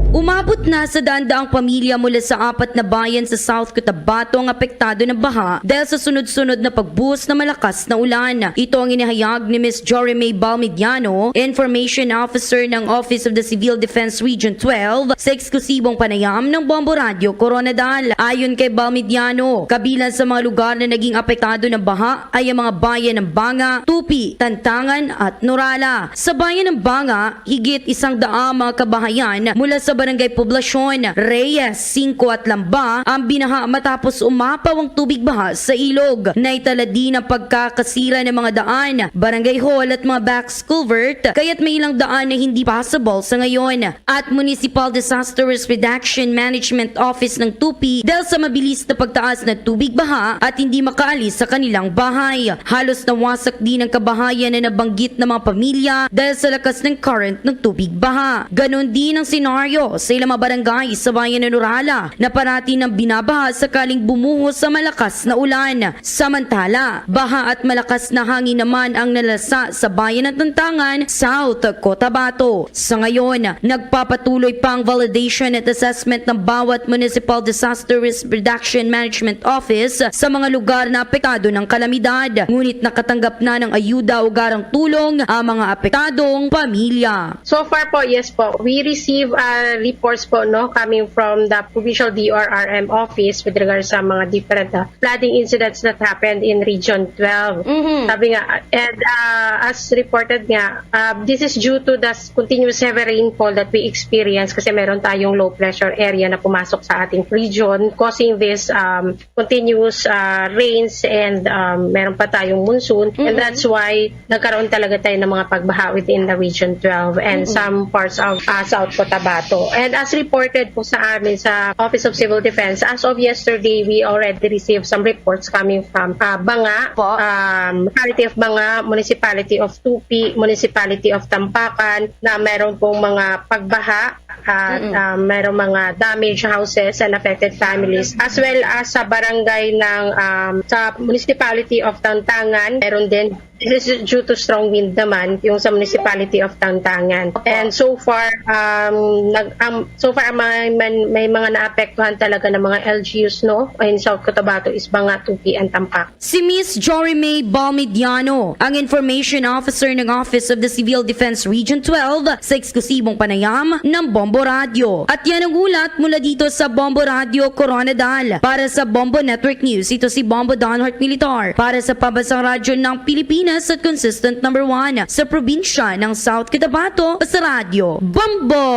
Umabot na sa daan-daang pamilya mula sa apat na bayan sa South Cotabato ang apektado ng baha dahil sa sunod-sunod na pagbuhos na malakas na ulan. Ito ang inihayag ni Miss Jory May Balmediano, Information Officer ng Office of the Civil Defense Region twelve, sa eksklusibong panayam ng Bombo Radyo Koronadal. Ayon kay Balmediano, kabilang sa mga lugar na naging apektado ng baha ay ang mga bayan ng Banga, Tupi, Tantangan at Norala. Sa bayan ng Banga, higit isang daang mga kabahayan mula sa Barangay Poblacion, Reyes, Cinco at Lamba ang binaha matapos umapaw ang tubig baha sa ilog. Naitala din ang pagkakasira ng mga daan, barangay hall at mga box culvert, kaya't may ilang daan na hindi passable sa ngayon. At Municipal Disaster Risk Reduction Management Office ng Tupi dahil sa mabilis na pagtaas ng tubig baha at hindi makaalis sa kanilang bahay. Halos nawasak din ang kabahayan na nabanggit ng mga pamilya dahil sa lakas ng current ng tubig baha. Ganon din ang senaryo sa ilang mga barangay sa bayan ng Norala na parati nang binabaha sakaling bumuhos sa malakas na ulan. Samantala, baha at malakas na hangin naman ang nalasa sa bayan ng Tantangan, South Cotabato. Sa ngayon, nagpapatuloy pa ang validation at assessment ng bawat Municipal Disaster Risk Reduction Management Office sa mga lugar na apektado ng kalamidad. Ngunit nakatanggap na ng ayuda o garang tulong ang mga apektadong pamilya. So far po, yes po. We receive, uh, reports po, no, coming from the provincial D O R R M office with regards sa mga different, uh, flooding incidents that happened in Region twelve. Mhm. Sabi nga, and uh, as reported nga, uh, this is due to the s- continuous heavy rainfall that we experience kasi meron tayong low pressure area na pumasok sa ating region, causing this um, continuous uh, rains and um, meron pa tayong monsoon. And Mm-mm. That's why nagkaroon talaga tayo ng mga pagbaha within the Region twelve and Mm-mm. some parts of uh, South Cotabato. And as reported po sa amin sa Office of Civil Defense, as of yesterday, we already received some reports coming from uh, Banga, Po. um, Municipality of Banga, Municipality of Tupi, Municipality of Tampakan, na meron pong mga pagbaha at Mm-mm. um, merong mga damaged houses and affected families, as well as sa barangay ng um, sa Municipality of Tantangan, meron din. This is due to strong wind naman, yung sa Municipality of Tantangan. And so far, um, nag, um, so far may, man- may mga naapektuhan talaga ng mga L G Us, no, in South Cotabato is Banga, Tupi, and Tampak. Si Miss Jory May Balmidiano, ang Information Officer ng Office of the Civil Defense Region twelve, sa eksklusibong panayam ng Bombo Radio. At yan ang ulat mula dito sa Bombo Radio Koronadal. Para sa Bombo Network News, ito si Bombo Donhart Militar para sa Pambansang Radyo ng Pilipinas at consistent number one sa probinsya ng South Cotabato sa Radyo Bombo!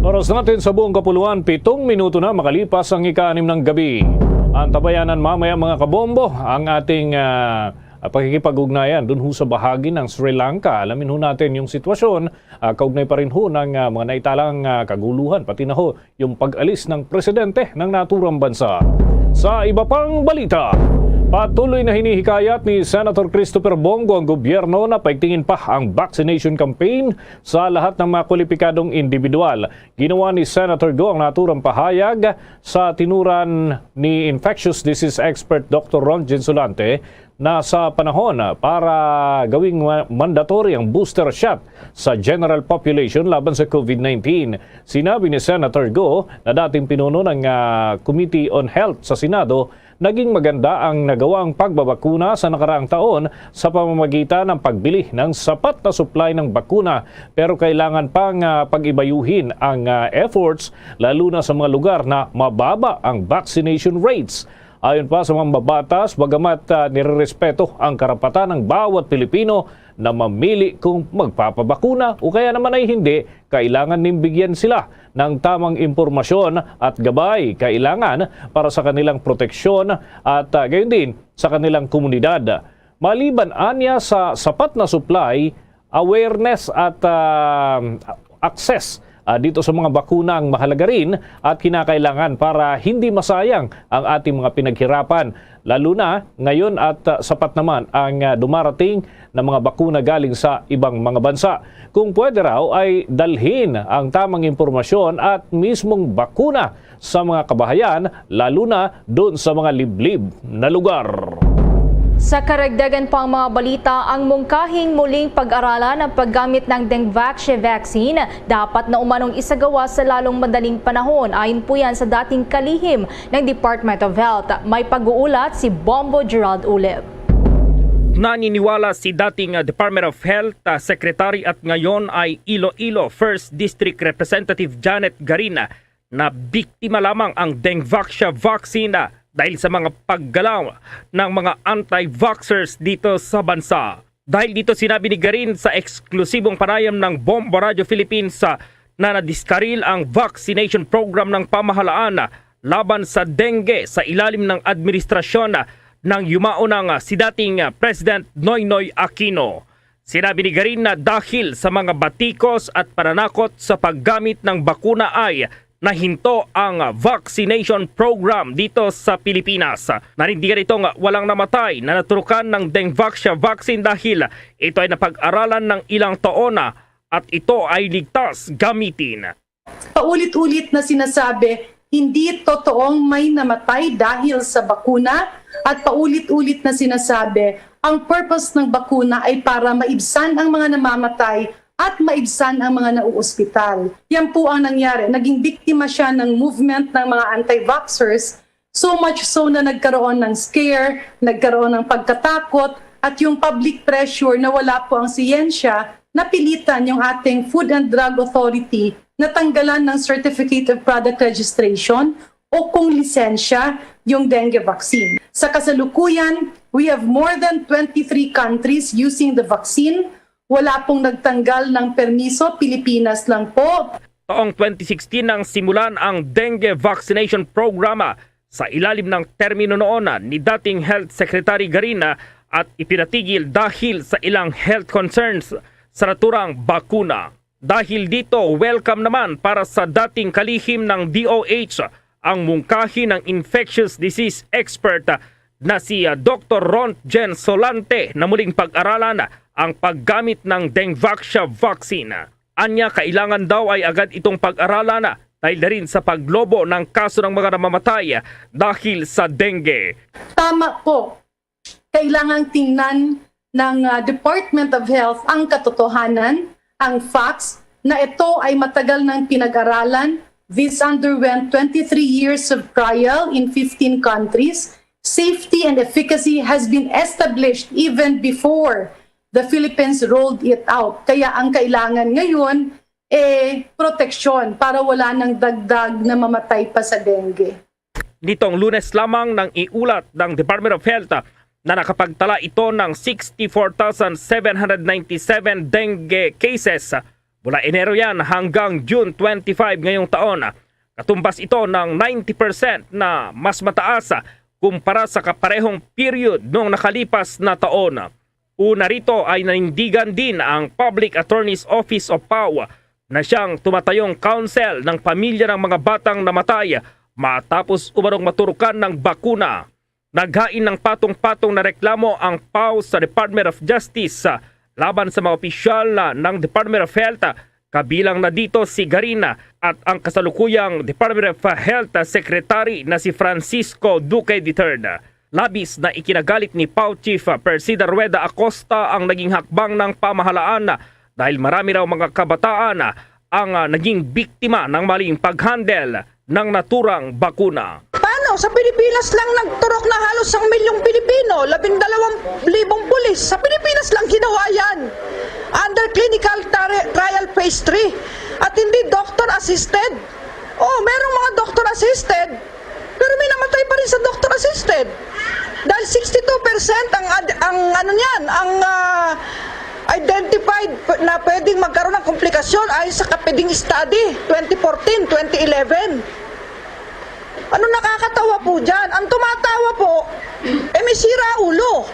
Oras natin sa buong kapuluan, pitong minuto na makalipas ang ika-anim ng gabi. Antabayanan mamaya, mga kabombo, ang ating ah, pakikipag-ugnayan dun ho sa bahagi ng Sri Lanka. Alamin ho natin yung sitwasyon, ah, kaugnay pa rin ho ng ah, mga naitalang ah, kaguluhan, pati na ho yung pag-alis ng presidente ng naturang bansa. Sa iba pang balita, patuloy na hinihikayat ni Senator Christopher Bong Go ang gobyerno na paigtingin pa ang vaccination campaign sa lahat ng mga kwalipikadong individual. Ginawa ni Senator Go ang naturang pahayag sa tinuran ni infectious disease expert Doctor Ron Ginsulante na sa panahon para gawing ma- mandatory ang booster shot sa general population laban sa COVID nineteen. Sinabi ni Senator Go na dating pinuno ng ah, Committee on Health sa Senado, naging maganda ang nagawa ang pagbabakuna sa nakaraang taon sa pamamagitan ng pagbili ng sapat na supply ng bakuna, pero kailangan pang ah, pag-ibayuhin ang ah, efforts, lalo na sa mga lugar na mababa ang vaccination rates. Ayon pa sa mambabatas, bagamat ah, nirerespeto ang karapatan ng bawat Pilipino na mamili kung magpapabakuna o kaya naman ay hindi, kailangan ning bigyan sila ng tamang impormasyon at gabay kailangan para sa kanilang proteksyon at ah, gayon din sa kanilang komunidad. Maliban anya sa sapat na supply, awareness at ah, access ah, dito sa mga bakuna ang mahalaga rin at kinakailangan para hindi masayang ang ating mga pinaghirapan, lalo na ngayon at ah, sapat naman ang ah, dumarating na mga bakuna galing sa ibang mga bansa. Kung pwede raw ay dalhin ang tamang impormasyon at mismong bakuna sa mga kabahayan, lalo na doon sa mga liblib na lugar. Sa karagdagan pang mga balita, ang mungkahing muling pag-aralan ang paggamit ng Dengvaxia vaccine dapat na umanong isagawa sa lalong madaling panahon. Ayon po yan sa dating kalihim ng Department of Health. May pag-uulat si Bombo Gerald Ulip. Naniniwala si dating ah, Department of Health ah, Secretary at ngayon ay Iloilo First District Representative Janet Garin ah, na biktima lamang ang Dengvaxia vaccine ah, dahil sa mga paggalaw ng mga anti-vaxxers dito sa bansa. Dahil dito, sinabi ni Garin sa eksklusibong panayam ng Bombo Radio Philippines ah, na nadiskaril ang vaccination program ng pamahalaan ah, laban sa dengue sa ilalim ng administrasyon ah, ng yumaon ng ah, si dating ah, President Noynoy Aquino. Sinabi ni Garin na dahil sa mga batikos at pananakot sa paggamit ng bakuna ay nahinto ang vaccination program dito sa Pilipinas. Nanindigan itong walang namatay na naturukan ng Dengvaxia vaccine dahil ito ay napag-aralan ng ilang taon na at ito ay ligtas gamitin. Paulit-ulit na sinasabi, hindi totoong may namatay dahil sa bakuna at paulit-ulit na sinasabi, ang purpose ng bakuna ay para maibsan ang mga namamatay at maibsan ang mga nauospital. Yan po ang nangyari. Naging biktima siya ng movement ng mga anti-vaxxers, so much so na nagkaroon ng scare, nagkaroon ng pagkatakot, at yung public pressure na wala po ang siyensya, napilitan yung ating Food and Drug Authority natanggalan ng Certificate of Product Registration o kung lisensya yung dengue vaccine. Sa kasalukuyan, we have more than twenty-three countries using the vaccine. Wala pong nagtanggal ng permiso, Pilipinas lang po. Taong twenty sixteen nang simulan ang dengue vaccination program sa ilalim ng termino noon ni dating Health Secretary Garin at ipinatigil dahil sa ilang health concerns sa naturang bakuna. Dahil dito, welcome naman para sa dating kalihim ng D O H ang mungkahi ng infectious disease expert na si ah, Doktor Rontgen Solante na muling pag-aralan ang paggamit ng Dengvaxia vaccine. Anya, kailangan daw ay agad itong pag-aralan dahil na rin sa paglobo ng kaso ng mga namamatay dahil sa dengue. Tama po, kailangang tingnan ng ah, Department of Health ang katotohanan, ang facts, na ito ay matagal nang pinag-aralan. This underwent twenty-three years of trial in fifteen countries. Safety and efficacy has been established even before the Philippines rolled it out. Kaya ang kailangan ngayon, eh, proteksyon para wala nang dagdag na mamatay pa sa dengue. Nitong Lunes lamang nang iulat ng Department of Health na nakapagtala ito ng sixty-four thousand seven hundred ninety-seven dengue cases mula Enero yan hanggang June twenty-five ngayong taon. Katumbas ito ng ninety percent na mas mataas kumpara sa kaparehong period noong nakalipas na taon. Una rito ay nanindigan din ang Public Attorney's Office o PAO na siyang tumatayong counsel ng pamilya ng mga batang namatay matapos umanong maturukan ng bakuna. Naghain ng patong-patong na reklamo ang PAO sa Department of Justice laban sa mga opisyal ng Department of Health, kabilang na dito si Garin at ang kasalukuyang Department of Health Secretary na si Francisco Duque the third. Labis na ikinagalit ni PAO Chief Persida Rueda Acosta ang naging hakbang ng pamahalaan dahil marami raw mga kabataan ang ah, naging biktima ng maling pag-handle ng naturang bakuna. Paano? Sa Pilipinas lang nagturok na halos isang milyong Pilipino, labing dalawang libong pulis. Sa Pilipinas lang ginawa yan. Under clinical tri- trial phase three. At hindi doctor-assisted. Oh, merong mga doctor-assisted, pero may namatay pa rin sa doctor-assisted. Dahil sixty-two percent ang, ad- ang ano niyan, ang ah, identified p- na pwedeng magkaroon ng komplikasyon ayon sa Kapiding Study twenty fourteen, twenty eleven. Ano nakakatawa po dyan? Ang tumatawa po, eh may sira ulo.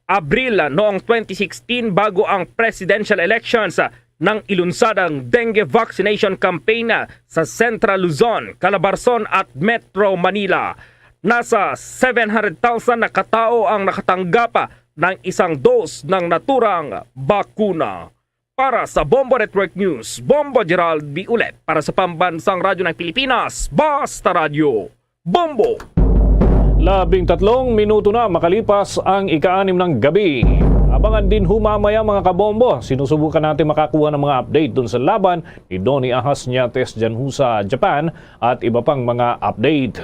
Abril noong twenty sixteen, bago ang presidential elections, nang ilunsad ang dengue vaccination campaign sa Central Luzon, Calabarzon at Metro Manila. Nasa seven hundred thousand na katao ang nakatanggap ng isang dose ng naturang bakuna. Para sa Bombo Network News, Bombo Gerald Biulet. Para sa Pambansang Radyo ng Pilipinas, Basta Radyo, Bombo! Labing tatlong minuto na makalipas ang ika-anim ng gabi. Abangan din ho mamaya, mga kabombo. Sinusubukan natin makakuha ng mga update dun sa laban ni Donny Ahas Niates dyan ho sa Japan at iba pang mga update.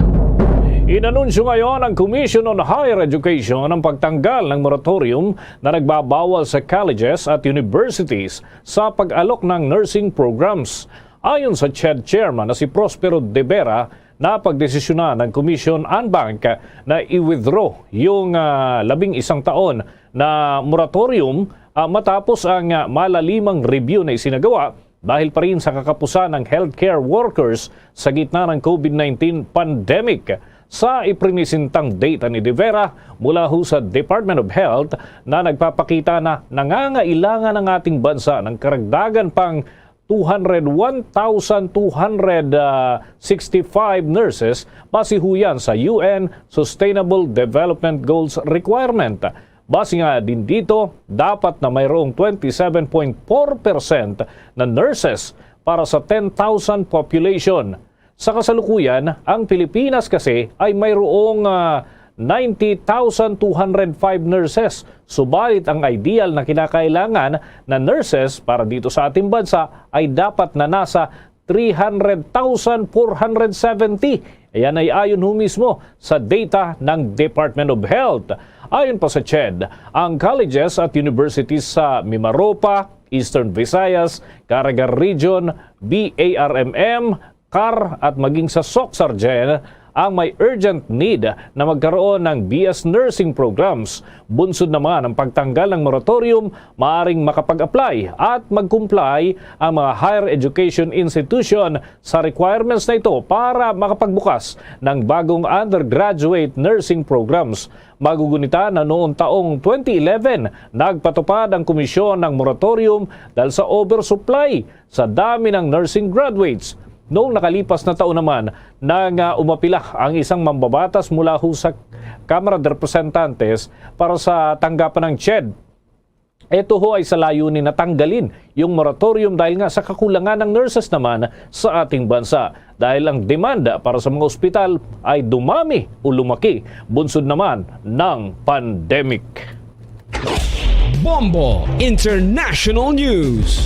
Inanunsyo ngayon ng Commission on Higher Education ang pagtanggal ng moratorium na nagbabawal sa colleges at universities sa pag-alok ng nursing programs. Ayon sa CHED chairman na si Prospero De Vera, napagdesisyonan ng Commission en banc na i-withdraw yung ah, labing isang taon na moratorium ah, matapos ang ah, malalimang review na isinagawa dahil pa rin sa kakapusan ng healthcare workers sa gitna ng COVID nineteen pandemic. Sa iprinisintang data ni De Vera mula ho sa Department of Health na nagpapakita na nangangailangan ang ating bansa ng karagdagan pang two hundred one thousand two hundred sixty-five nurses base ho yan sa U N Sustainable Development Goals requirement. Base nga din dito, dapat na mayroong twenty-seven point four percent na nurses para sa ten thousand population. Sa kasalukuyan, ang Pilipinas kasi ay mayroong ah, ninety thousand two hundred five nurses. Subalit ang ideal na kinakailangan na nurses para dito sa ating bansa ay dapat na nasa three hundred thousand four hundred seventy. Ayan ay ayon ho mismo sa data ng Department of Health. Ayon pa sa CHED, ang colleges at universities sa Mimaropa, Eastern Visayas, Caraga Region, B A R M M, CAR at maging sa SOCSARGEN ang may urgent need na magkaroon ng B S nursing programs. Bunsod naman ang pagtanggal ng moratorium, maaring makapag-apply at mag-comply ang mga higher education institution sa requirements na ito para makapagbukas ng bagong undergraduate nursing programs. Magugunita na noong taong twenty eleven, nagpatupad ang komisyon ng moratorium dahil sa oversupply sa dami ng nursing graduates. Noong nakalipas na taon naman, nang, ah, umapila ang isang mambabatas mula ho sa Kamara de Representantes para sa tanggapan ng CHED. Ito ho ay sa layunin na tanggalin yung moratorium dahil nga sa kakulangan ng nurses naman sa ating bansa. Dahil ang demand para sa mga ospital ay dumami o lumaki bunsod naman ng pandemic. Bombo International News.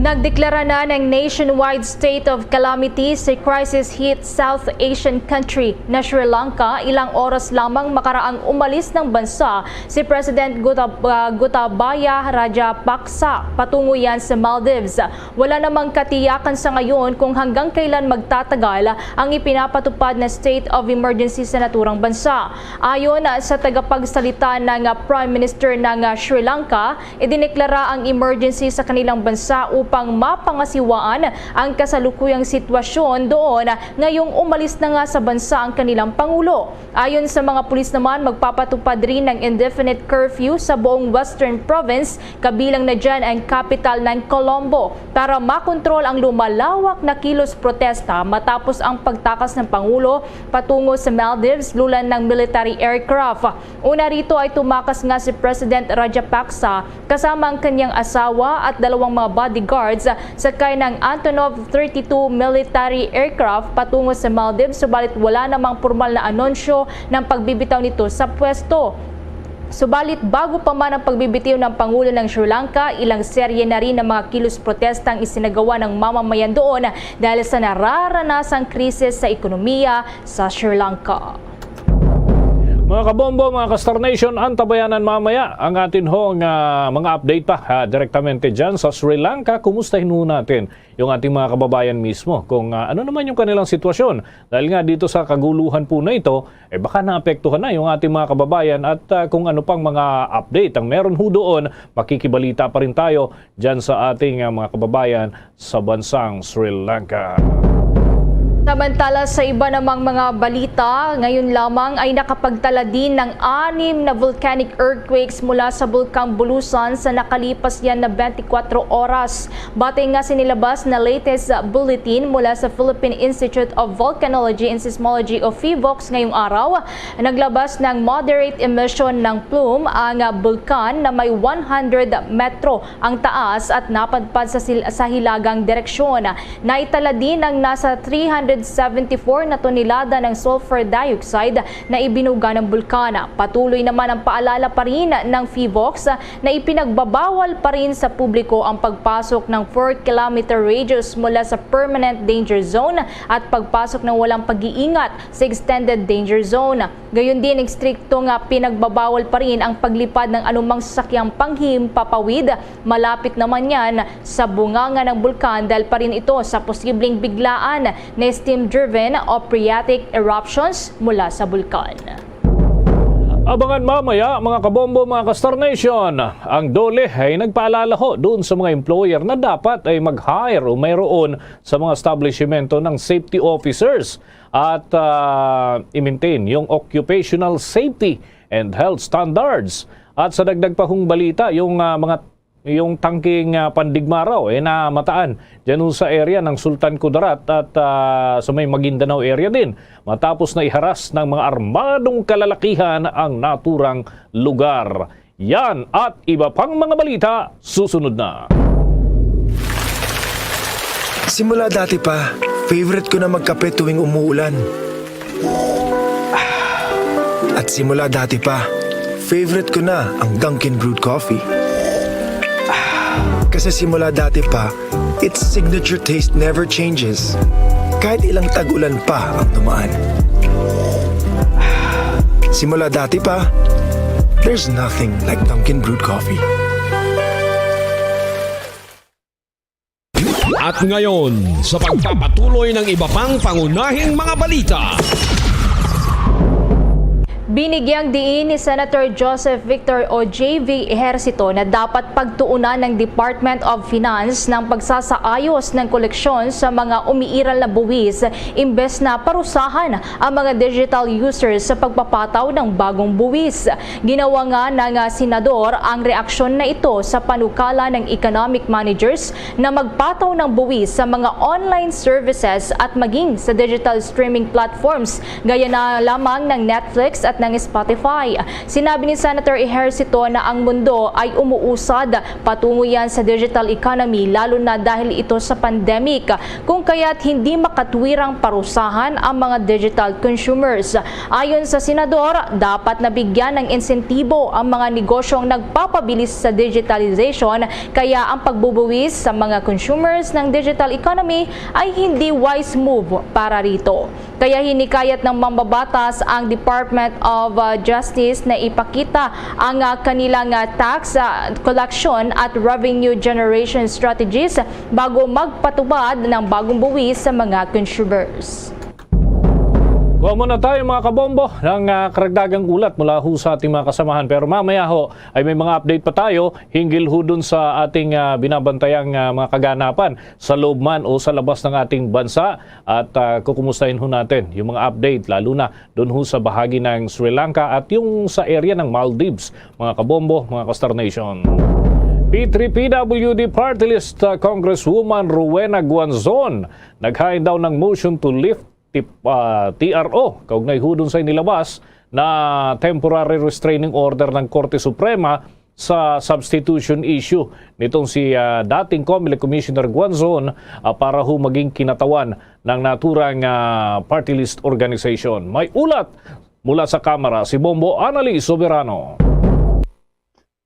Nagdeklara na ng nationwide state of calamity sa crisis-hit South Asian country na Sri Lanka ilang oras lamang makaraang umalis ng bansa si President Gotab- uh, Gotabaya Rajapaksa patungo yan sa Maldives. Wala namang katiyakan sa ngayon kung hanggang kailan magtatagal ang ipinapatupad na state of emergency sa naturang bansa. Ayon sa tagapagsalita ng Prime Minister ng Sri Lanka, idineklara ang emergency sa kanilang bansa upang mapangasiwaan ang kasalukuyang sitwasyon doon ngayong umalis na nga sa bansa ang kanilang pangulo. Ayon sa mga pulis naman, magpapatupad rin ng indefinite curfew sa buong Western Province, kabilang na dyan ang kapital ng Colombo, para makontrol ang lumalawak na kilos protesta matapos ang pagtakas ng Pangulo patungo sa Maldives lulan ng military aircraft. Una rito ay tumakas nga si President Rajapaksa kasama ang kanyang asawa at dalawang mga bodyguards sakay ng Antonov thirty-two military aircraft patungo sa Maldives, subalit wala namang pormal na anunsyo ng pagbibitaw nito sa pwesto. Subalit bago pa man ang pagbibitiw ng Pangulo ng Sri Lanka, ilang serye na rin ng mga kilos protesta ang isinagawa ng mamamayan doon dahil sa nararanasang krisis sa ekonomiya sa Sri Lanka. Mga kabombo, mga ka-Star Nation, antabayanan mamaya ang atin hong ah, mga update pa ah, direktamente dyan sa Sri Lanka. Kumustahin ho natin yung ating mga kababayan mismo kung ah, ano naman yung kanilang sitwasyon. Dahil nga dito sa kaguluhan po na ito, eh baka naapektuhan na yung ating mga kababayan at ah, kung ano pang mga update ang meron ho doon, makikibalita pa rin tayo dyan sa ating ah, mga kababayan sa bansang Sri Lanka. Samantala, sa iba namang mga balita, ngayon lamang ay nakapagtala din ng anim na volcanic earthquakes mula sa Bulkang Bulusan sa nakalipas yan na twenty-four oras. Batay nga sa nilabas na latest bulletin mula sa Philippine Institute of Volcanology and Seismology o PHIVOLCS ngayong araw, naglabas ng moderate emission ng plume ang bulkan na may one hundred metro ang taas at napadpad sa, sil- sa hilagang direksyon. Naitala din ang nasa three hundred seventy-four na tonelada ng sulfur dioxide na ibinuga ng bulkan. Patuloy naman ang paalala pa rin ng PHIVOLCS na ipinagbabawal pa rin sa publiko ang pagpasok ng four kilometer radius mula sa permanent danger zone at pagpasok ng walang pag-iingat sa extended danger zone. Gayon din, ekstrikto nga pinagbabawal pa rin ang paglipad ng anumang sasakyang panghimpapawid malapit naman yan sa bunganga ng bulkan dahil pa rin ito sa posibleng biglaan na steam-driven o phreatic eruptions mula sa bulkan. Abangan mamaya, mga kabombo, mga ka-Star Nation. Ang DOLE ay nagpaalala ho doon sa mga employer na dapat ay mag-hire o mayroon sa mga establishmento ng safety officers at ah, i-maintain yung occupational safety and health standards. At sa dagdag pa hong balita, yung ah, mga yung tangking ah, pandigma raw eh, na mataan dyan ho sa area ng Sultan Kudarat at ah, sa may Maguindanao area din, matapos na iharas ng mga armadong kalalakihan ang naturang lugar. Yan at iba pang mga balita susunod na. Simula dati pa, favorite ko na magkape tuwing umuulan. At simula dati pa, favorite ko na ang Dunkin Brewed Coffee. Kasi simula dati pa, its signature taste never changes. kahit ilang tag-ulan pa ang dumaan. Simula dati pa, there's nothing like Dunkin Brewed Coffee. At ngayon, sa pagpapatuloy ng iba pang pangunahing mga balita. Binigyang diin ni Senator Joseph Victor o J V Ejercito na dapat pagtuunan ng Department of Finance ng pagsasaayos ng koleksyon sa mga umiiral na buwis imbes na parusahan ang mga digital users sa pagpapataw ng bagong buwis. Ginawa nga ng ah, senador ang reaksyon na ito sa panukala ng economic managers na magpataw ng buwis sa mga online services at maging sa digital streaming platforms gaya na lamang ng Netflix at ng Spotify. Sinabi ni Senator Ejercito na ang mundo ay umuusad patungo yan sa digital economy, lalo na dahil ito sa pandemic, kung kaya't hindi makatwirang parusahan ang mga digital consumers. Ayon sa senador, dapat nabigyan ng insentibo ang mga negosyong nagpapabilis sa digitalization, kaya ang pagbubuwis sa mga consumers ng digital economy ay hindi wise move para rito. Kaya hinikayat ng mambabatas ang Department of uh, Justice na ipakita ang uh, kanilang uh, tax uh, collection at revenue generation strategies bago magpatupad ng bagong buwis sa mga consumers. Kuha muna tayo mga kabombo ng uh, karagdagang ulat mula ho sa ating mga kasamahan. Pero mamaya ho ay may mga update pa tayo hinggil ho dun sa ating uh, binabantayang uh, mga kaganapan sa loob man o sa labas ng ating bansa. At uh, kukumustahin ho natin yung mga update lalo na dun ho sa bahagi ng Sri Lanka at yung sa area ng Maldives, mga kabombo, mga ka-Star Nation. P three P W D Party List uh, Congresswoman Rowena Guanzon naghain daw ng motion to lift tip, ah, T R O kaugnay hudon sa inilabas na temporary restraining order ng Korte Suprema sa substitution issue nitong si ah, dating Comelec Commissioner Guanzon ah, para ho maging kinatawan ng naturang ah, party list organization. May ulat mula sa Kamara si Bombo Anali Soberano.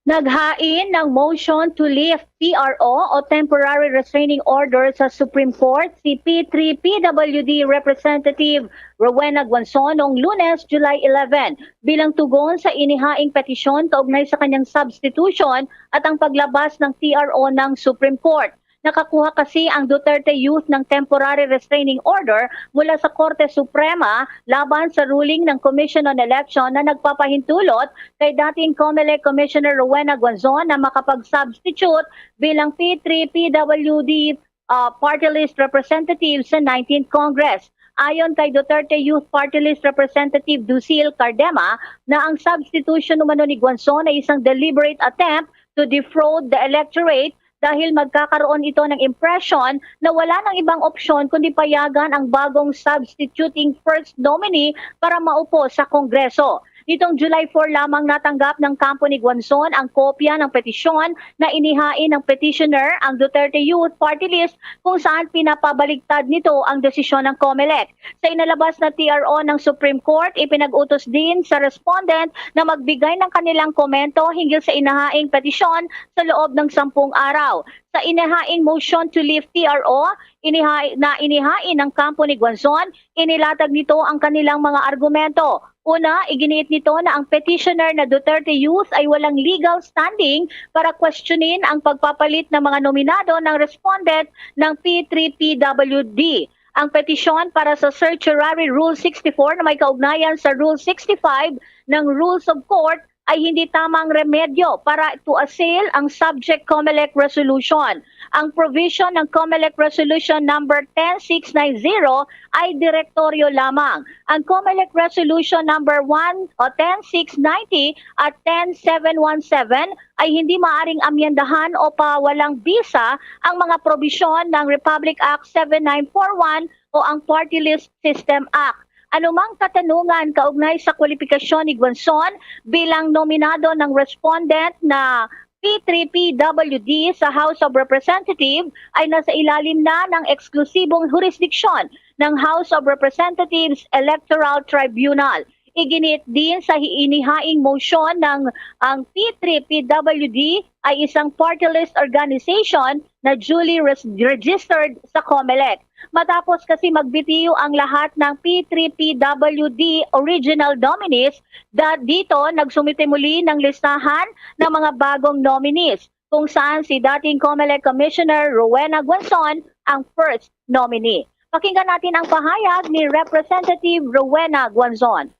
Naghain ng motion to lift T R O o temporary restraining order sa Supreme Court si P three P W D Representative Rowena Guanzon noong Lunes, July eleven, bilang tugon sa inihaing petisyon kaugnay sa kanyang substitution at ang paglabas ng T R O ng Supreme Court. Nakakuha kasi ang Duterte Youth ng temporary restraining order mula sa Korte Suprema laban sa ruling ng Commission on Election na nagpapahintulot kay dating Comelec Commissioner Rowena Guanzon na makapag-substitute bilang P three P W D uh, party list representative sa nineteenth Congress. Ayon kay Duterte Youth Party List Representative Ducil Cardema na ang substitution umano ni Guanzon ay isang deliberate attempt to defraud the electorate dahil magkakaroon ito ng impression na wala nang ibang opsyon kundi payagan ang bagong substituting first nominee para maupo sa Kongreso. Nitong July four lamang natanggap ng kampo ni Guanzon ang kopya ng petisyon na inihain ng petitioner, ang Duterte Youth Party List, kung saan pinapabaligtad nito ang desisyon ng Comelec. Sa inalabas na T R O ng Supreme Court, ipinag-utos din sa respondent na magbigay ng kanilang komento hinggil sa inahaing petisyon sa loob ng sampung araw. Sa inihaing motion to lift T R O iniha- na inihain ng kampo ni Guanzon, inilatag nito ang kanilang mga argumento. Una, iginiit nito na ang petitioner na Duterte Youth ay walang legal standing para questionin ang pagpapalit ng mga nominado ng respondent ng P three P W D. Ang petisyon para sa certiorari Rule sixty-four na may kaugnayan sa Rule sixty-five ng Rules of Court ay hindi tamang remedyo para to assail ang subject Comelec resolution. Ang provision ng Comelec Resolution number ten six nine zero ay direktoryo lamang. Ang Comelec Resolution number one o ten six ninety at ten seven one seven ay hindi maaring amyendahan o pa walang bisa ang mga probisyon ng Republic Act seven nine four one o ang Party List System Act. Anumang katanungan kaugnay sa kwalipikasyon ni Guanzon bilang nominado ng respondent na P three P W D sa House of Representatives ay nasa ilalim na ng eksklusibong hurisdiksyon ng House of Representatives Electoral Tribunal. Iginiit din sa inihaing motion ng ang P three P W D ay isang party list organization na duly res- registered sa Comelec. Matapos kasi magbitiw ang lahat ng P three P W D original nominees, da-, dito nagsumite muli ng listahan ng mga bagong nominees, kung saan si dating Comelec Commissioner Rowena Guanzon ang first nominee. Pakinggan natin ang pahayag ni Representative Rowena Guanzon.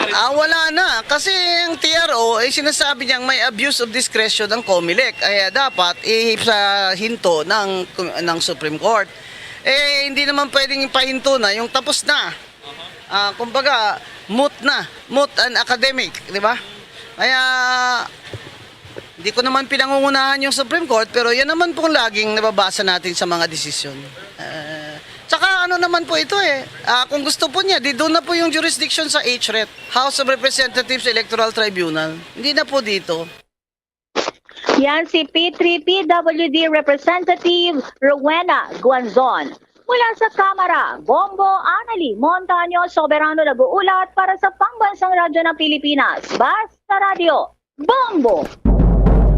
Ah, wala na. Kasi ang T R O ay sinasabi niyang may abuse of discretion ang Comelec. Kaya dapat ihinto ng, ng Supreme Court. Eh, hindi naman pwedeng pahinto na yung tapos na. Ah, kumbaga, moot na. Moot and academic, di ba? Kaya, hindi ko naman pinangungunahan yung Supreme Court, pero yan naman pong laging nababasa natin sa mga desisyon. Ah, tsaka ano naman po ito eh, ah, kung gusto po niya, di doon na po yung jurisdiction sa H R E T, House of Representatives Electoral Tribunal. Hindi na po dito. Yan si P three P W D Representative Rowena Guanzon. Mula sa Kamara, Bombo Anali Montaño Soberano nag-uulat para sa Pambansang Radyo ng Pilipinas, Basta Radyo, Bombo!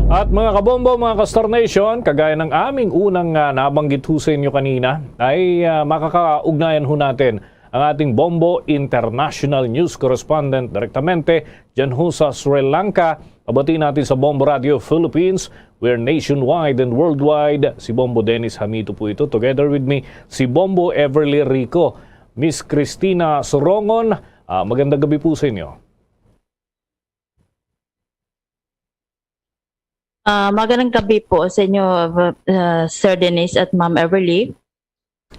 At mga kabombo, mga ka-Star Nation, kagaya ng aming unang ah, nabanggit ho sa inyo kanina, ay ah, makakaugnayan ho natin ang ating Bombo International News Correspondent direktamente dyan ho sa Sri Lanka. Pabati natin sa Bombo Radio Philippines. We're nationwide and worldwide. Si Bombo Dennis Hamito po ito. Together with me, si Bombo Everly Rico. Miss Christina Sorongon, ah, magandang gabi po sa inyo. Ah, magandang gabi po sa inyo, uh, Sir Dennis at Ma'am Everly,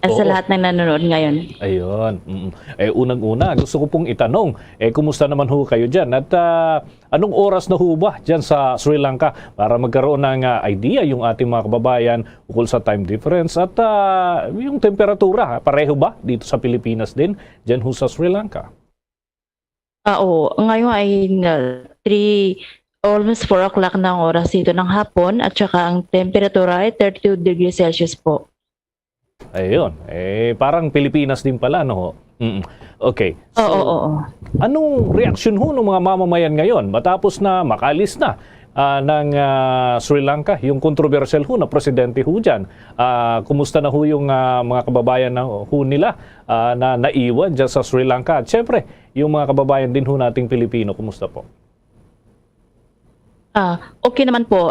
at sa Oo. lahat ng nanonood ngayon. Ayun. Mm. Eh, unang-una, gusto ko pong itanong, eh, kumusta naman ho kayo dyan? At ah, anong oras na ho ba dyan sa Sri Lanka para magkaroon ng ah, idea yung ating mga kababayan ukol sa time difference at ah, yung temperatura? Pareho ba dito sa Pilipinas din, dyan ho sa Sri Lanka? Ah, oo. Ngayon ay na, three, almost four o'clock na ang oras dito ng hapon at saka ang temperatura ay thirty-two degrees Celsius po. Ayun. Eh, parang Pilipinas din pala, no? Mm. Okay. So, Oo, oo. anong reaksyon ho ng mga mamamayan ngayon matapos na makaalis na ah, ng ah, Sri Lanka yung kontrobersyal ho na presidente ho dyan? Ah, kumusta na ho yung ah, mga kababayan na ho nila ah, na naiwan dyan sa Sri Lanka? At syempre, yung mga kababayan din ho nating Pilipino, kumusta po? Ah, okay naman po.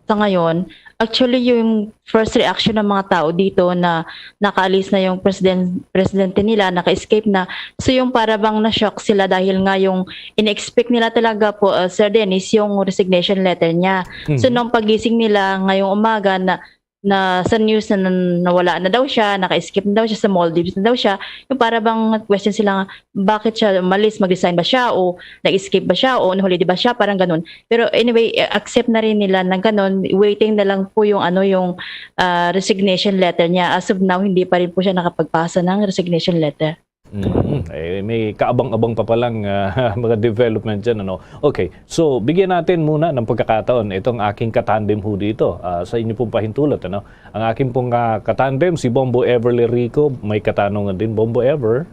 Sa ngayon, actually yung first reaction ng mga tao dito na nakaalis na yung president, presidente nila, naka-escape na. So yung para bang na-shock sila dahil nga yung in-expect nila talaga po, uh, Sir Dennis, yung resignation letter niya. So Mhm. nung pagising nila ngayong umaga na, na sa news na nan- nawala na daw siya, naka-escape na daw siya, sa Maldives na daw siya, yung para bang question sila nga, bakit siya umalis, mag-resign ba siya o nag-escape ba siya o nahuli ba siya, parang ganun. Pero anyway, eh, accept na rin nila na ganun, waiting na lang po yung ano, yung ah, resignation letter niya. As of now, hindi pa rin po siya nakapagpasa ng resignation letter. Mm, eh, may kaabang-abang pa palang ah, mga development dyan, ano? Okay, so bigyan natin muna ng pagkakataon itong aking katandem ho dito ah, sa inyo pong pahintulot, ano? Ang aking pong ah, katandem, si Bombo Everly Rico, may katanungan din, Bombo Ever.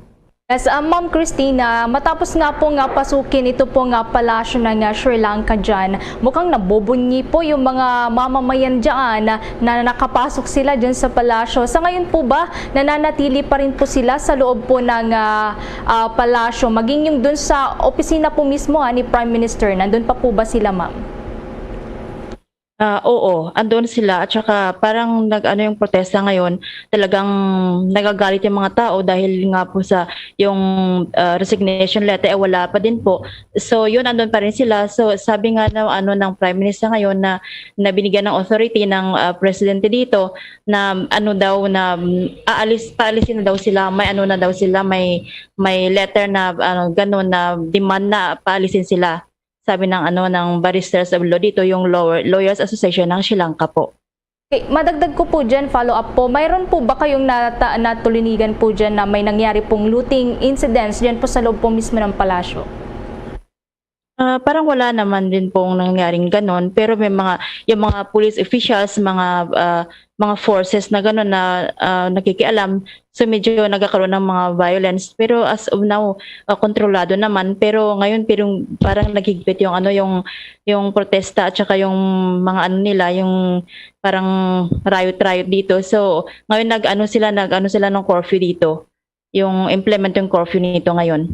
Yes, ah, Ma'am Christina, matapos nga po nga pasukin ito po nga palasyo ng ah, Sri Lanka dyan, mukhang nabubunyi po yung mga mamamayan dyan na nakapasok sila dyan sa palasyo. Sa ngayon po ba, nananatili pa rin po sila sa loob po ng ah, ah, palasyo, maging yung dun sa opisina po mismo ah, ni Prime Minister? Nandun pa po ba sila, Ma'am? Ah, oo, andun sila at saka parang nag-ano yung protesta ngayon, talagang nagagalit yung mga tao dahil nga po sa yung ah, resignation letter eh wala pa din po. So yun, andun pa rin sila. So sabi nga ng ano ng Prime Minister ngayon na, na binigyan ng authority ng ah, presidente dito na ano daw na mm, aalis paalisin na daw sila, may ano na daw sila, may may letter na ano ganun na demand na paalisin sila. Sabi ng ano ng Barristers of Law dito, yung Lawyer, Lawyers Association ng Sri Lanka po. Okay, madagdag ko po dyan, follow up po. Mayroon po ba kayong nata- natulinigan po dyan na may nangyari pong looting incidents dyan po sa loob po mismo ng palasyo? Ah, parang wala naman din pong nangyaring ganon, pero may mga, yung mga police officials, mga, ah, mga forces na ganon na, ah, nakikialam, so medyo nagkakaroon ng mga violence. Pero as of now, ah, kontrolado naman. Pero ngayon, pero parang naghigpit yung ano, yung, yung protesta at saka yung mga ano nila, yung parang riot-riot dito. So, ngayon nag-ano sila, nag-ano sila ng curfew dito. Yung implement yung curfew nito ngayon.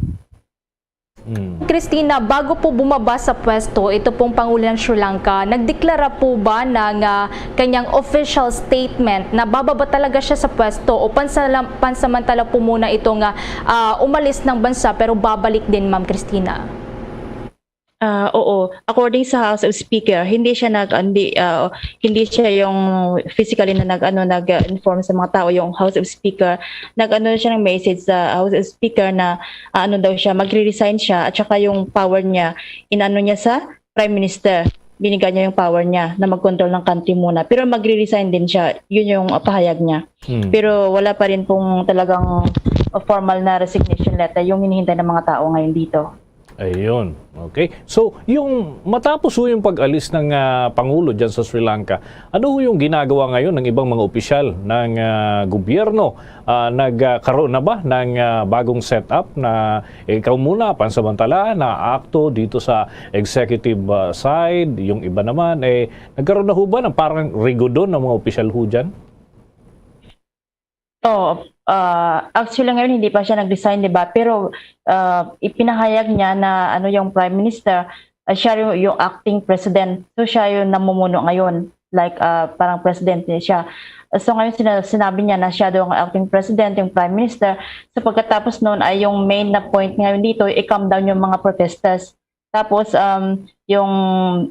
Hmm. Christina, bago po bumaba sa pwesto ito pong Pangulo ng Sri Lanka, nagdeklara po ba ng ah, kanyang official statement na bababa talaga siya sa pwesto o pansala- pansamantala po muna itong ah, ah, umalis ng bansa pero babalik din, Ma'am Christina? Ah, oo, according sa House of Speaker, hindi siya nag hindi ah, hindi siya yung physically na nag ano nag-inform sa mga tao yung House of Speaker. Nag-ano siya ng message sa House of Speaker na ah, ano daw siya, magre-resign siya at saka yung power niya, inano niya sa Prime Minister. Binigyan niya yung power niya na mag-control ng country muna. Pero magre-resign din siya. Yun yung ah, pahayag niya. Hmm. Pero wala pa rin pong talagang formal na resignation letter yung hinihintay ng mga tao ngayon dito. Ayun. Okay. So, yung matapos ho yung pag-alis ng ah, Pangulo dyan sa Sri Lanka, ano ho yung ginagawa ngayon ng ibang mga opisyal ng ah, gobyerno? Ah, nagkaroon na ba ng ah, bagong setup na ikaw muna, pansamantala, na akto dito sa executive ah, side, yung iba naman, eh, nagkaroon na ho ba ng parang rigodon ng mga opisyal ho dyan? Oh, ah, actually ngayon hindi pa siya nag-resign, di ba? Pero ah, ipinahayag niya na ano yung Prime Minister, ah, siya yung, yung acting president. So siya yung namumuno ngayon, like ah, parang president niya siya. So ngayon sina- sinabi niya na siya daw ang acting president, yung Prime Minister. So pagkatapos noon ay yung main na point ngayon dito, i-calm down yung mga protesters. Tapos um, yung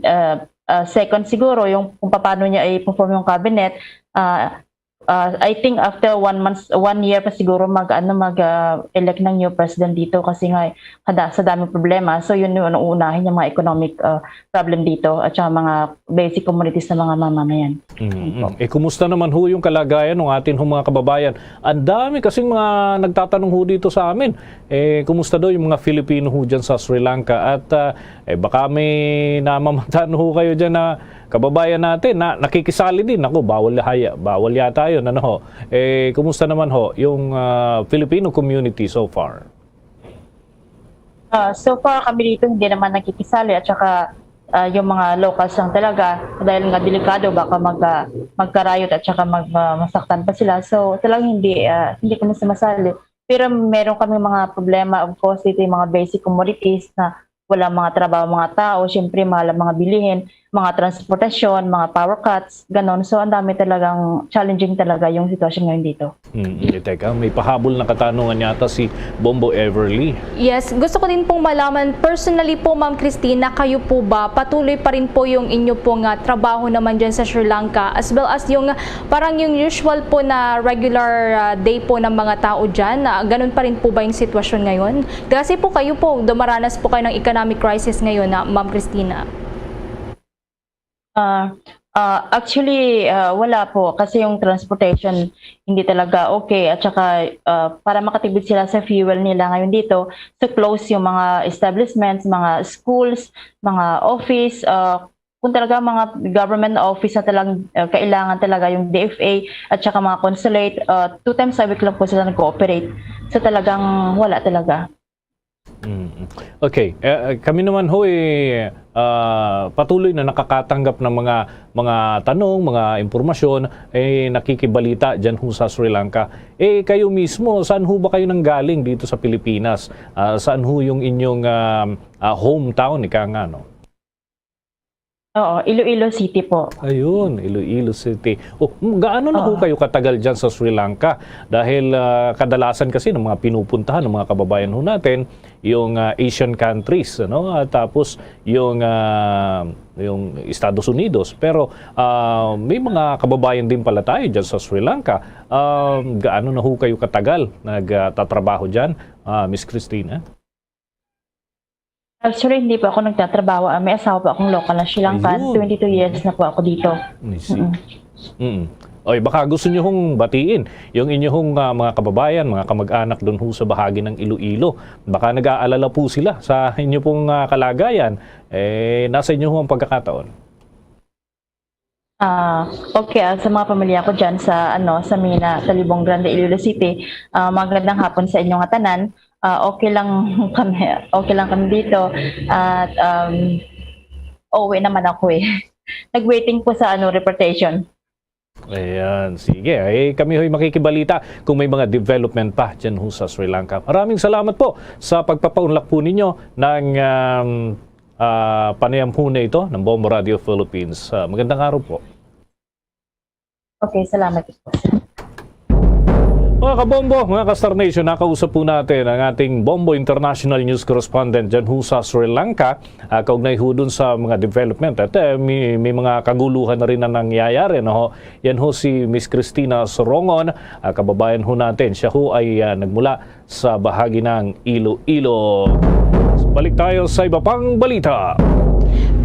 ah, ah, second siguro, yung kung paano niya i-perform yung cabinet, ah, ah, I think after one month, one year pa siguro mag ano mag ah, elect ng new president dito kasi nga kada sa daming problema. So yun yung uunahin yung mga economic ah, problem dito at saka mga basic commodities ng mga mamamayan. Mm. Eh, kumusta naman ho yung kalagayan ng atin hong mga kababayan? Ang dami kasing mga nagtatanong ho dito sa amin. Eh, kumusta daw yung mga Filipino ho dyan sa Sri Lanka? At ah, eh, baka may namamatan ho kayo dyan na kababayan natin na nakikisali din. Ako, bawal, haya, bawal yata yun. Ano ho? Eh, kumusta naman ho yung ah, Filipino community so far? Ah, so far kami dito hindi naman nakikisali at saka ah, yung mga locals lang talaga dahil nga delikado baka mag, ah, magkarayot at saka mag, ah, masaktan pa sila. So talagang hindi ah, hindi kami sumasali. Pero meron kami mga problema, of course, dito yung mga basic commodities na wala mga trabaho mga tao, siyempre mahal ang mga bilihin, mga transportasyon, mga power cuts, ganon. So ang dami talagang challenging talaga yung sitwasyon ngayon dito. Hmm, eh, teka, may pahabol na katanungan yata si Bombo Everly. Yes, gusto ko din pong malaman, personally po, Ma'am Christina, kayo po ba, patuloy pa rin po yung inyo pong ah, trabaho naman dyan sa Sri Lanka, as well as yung ah, parang yung usual po na regular ah, day po ng mga tao dyan, ah, ganun pa rin po ba yung sitwasyon ngayon? Kasi po kayo po, dumaranas po kayo ng economic crisis ngayon, na Ma'am Christina. Ah, ah, actually, ah, wala po kasi yung transportation hindi talaga okay at saka ah, para makatipid sila sa fuel nila ngayon dito, so close yung mga establishments, mga schools, mga office, ah, kung talaga mga government office na talagang ah, kailangan talaga yung D F A at saka mga consulate, ah, two times a week lang po sila nag-ooperate. So talagang wala talaga. Mm. Okay. Eh, eh, kami naman ho, eh, ah, patuloy na nakakatanggap ng mga, mga tanong, mga impormasyon, eh, nakikibalita dyan ho sa Sri Lanka. Eh, kayo mismo, saan ho ba kayo nanggaling dito sa Pilipinas? Ah, saan ho yung inyong ah, ah, hometown, ika nga, no? Oo, Iloilo City po. Ayun, Iloilo City. Oh, m- gaano na ho Oo. kayo katagal dyan sa Sri Lanka? Dahil ah, kadalasan kasi ng mga pinupuntahan ng mga kababayan ho natin, yung ah, Asian countries, ano? At tapos yung ah, yung Estados Unidos. Pero ah, may mga kababayan din pala tayo dyan sa Sri Lanka. Ah, gaano na ho kayo katagal nagtatrabaho dyan, ah, Miss Christina? Actually, hindi po ako nagtatrabaho. Ah, may asawa po akong local na Sri Lankan. Ayun. Twenty-two years na po ako dito. I see. Mm-mm. Mm. Oy, baka gusto nyo hong batiin yung inyong, ah, mga kababayan, mga kamag-anak dun ho sa bahagi ng Iloilo. Baka nag-aalala po sila sa inyo pong, ah, kalagayan. Eh, nasa inyo ho ang pagkakataon. Ah, okay, ah, sa mga pamilya ko dyan sa, ano, sa Mina, Talibong Grande, Iloilo City, ah, magandang hapon sa inyo nga tanan. Ah, okay lang kami, okay lang kami dito. At, um, uuwi naman ako eh. Nag-waiting po sa, ano, repatriation. Ayan, sige. Ay, kami ho'y makikibalita kung may mga development pa dyan ho sa Sri Lanka. Maraming salamat po sa pagpapaunlak po ninyo ng, um, ah, panayam ho na ito ng Bombo Radio Philippines. Ah, magandang araw po. Okay, salamat po. Mga kabombo, mga ka-Star Nation, nakausap po natin ang ating Bombo International News Correspondent dyan ho sa Sri Lanka, ah, kaugnay ho dun sa mga development. At eh, may, may mga kaguluhan na rin na nangyayari. No? Yan ho si Miss Christina Sorongon, ah, kababayan ho natin. Siya ho ay ah, nagmula sa bahagi ng Iloilo. Balik tayo sa iba pang balita.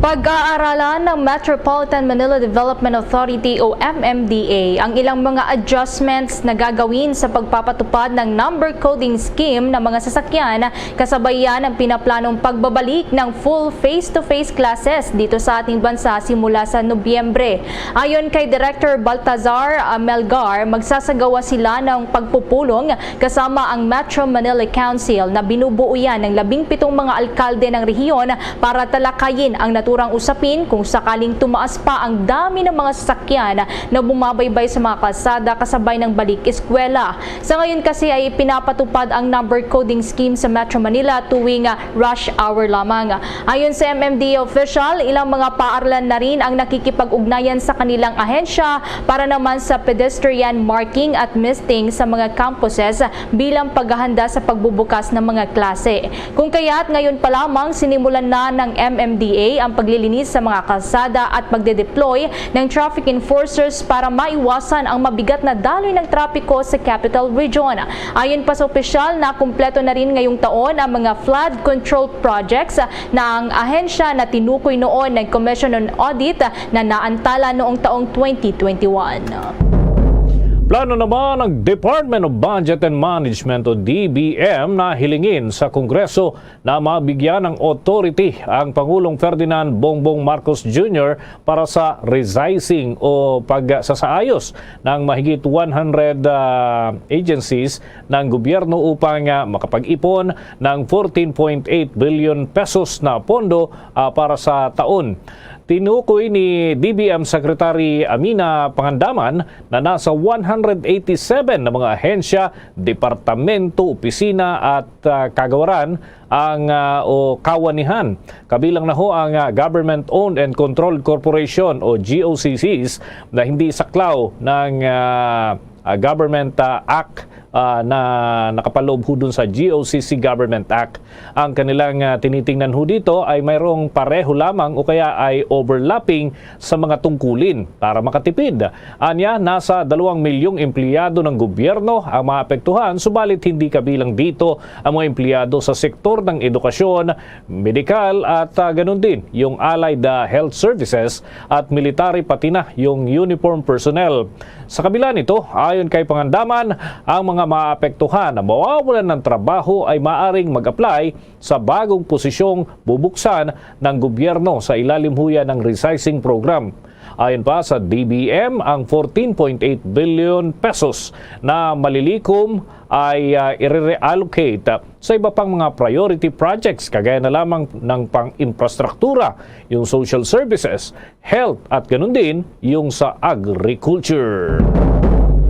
Pag-aaralan ng Metropolitan Manila Development Authority o M M D A ang ilang mga adjustments na gagawin sa pagpapatupad ng number coding scheme ng mga sasakyan, kasabay yan ang pinaplanong pagbabalik ng full face-to-face classes dito sa ating bansa simula sa Nobyembre. Ayon kay Director Baltazar ah, Melgar, magsasagawa sila ng pagpupulong kasama ang Metro Manila Council na binubuo yan ng labing pitong mga alkalde ng rehiyon para talakayin ang naturang usapin kung sakaling tumaas pa ang dami ng mga sasakyan na bumabaybay sa mga kalsada kasabay ng balik eskwela. Sa ngayon kasi ay ipinapatupad ang number coding scheme sa Metro Manila tuwing ah, rush hour lamang. Ayon sa M M D A official, ilang mga paaralan na rin ang nakikipag-ugnayan sa kanilang ahensya para naman sa pedestrian marking at misting sa mga campuses bilang paghahanda sa pagbubukas ng mga klase. Kung kaya't ngayon pa lamang sinimulan na ng M M D A ang paglilinis sa mga kalsada at pagde-deploy ng traffic enforcers para maiwasan ang mabigat na daloy ng trapiko sa Capital Region. Ayon pa sa opisyal, nakumpleto na rin ngayong taon ang mga flood control projects na ang ahensya na tinukoy noon ng Commission on Audit na naantala noong taong twenty twenty-one. Plano naman ng Department of Budget and Management o D B M na hilingin sa Kongreso na mabigyan ng authority ang Pangulong Ferdinand Bongbong Marcos Junior para sa resizing o pagsasaayos ng mahigit one hundred, ah, agencies ng gobyerno upang, ah, makapag-ipon ng fourteen point eight billion pesos na pondo, ah, para sa taon. Tinukoy ni D B M Secretary Amina Pangandaman na nasa one hundred eighty-seven na mga ahensya, departamento, opisina at, ah, kagawaran ang, ah, o kawanihan. Kabilang na ho ang, ah, Government Owned and Controlled Corporation o G O C Cs na hindi saklaw ng, ah, ah, Government, ah, Act, ah, na nakapaloob ho dun sa G O C C Government Act. Ang kanilang, ah, tinitingnan ho dito ay mayroong pareho lamang o kaya ay overlapping sa mga tungkulin para makatipid. Anya, nasa dalawang milyong empleyado ng gobyerno ang maapektuhan, subalit hindi kabilang dito ang mga empleyado sa sektor ng edukasyon, medikal at, ah, ganun din yung allied, ah, health services at military, pati na yung uniform personnel. Sa kabila nito, ayon kay Pangandaman, ang mga maapektuhan na mawawalan ng trabaho ay maaring mag-apply sa bagong posisyong bubuksan ng gobyerno sa ilalim ho yan ng resizing program. Ayon pa sa D B M, ang fourteen point eight billion pesos na malilikom ay, ah, i-reallocate sa iba pang mga priority projects, kagaya na lamang ng pang-infrastruktura, yung social services, health, at ganun din yung sa agriculture.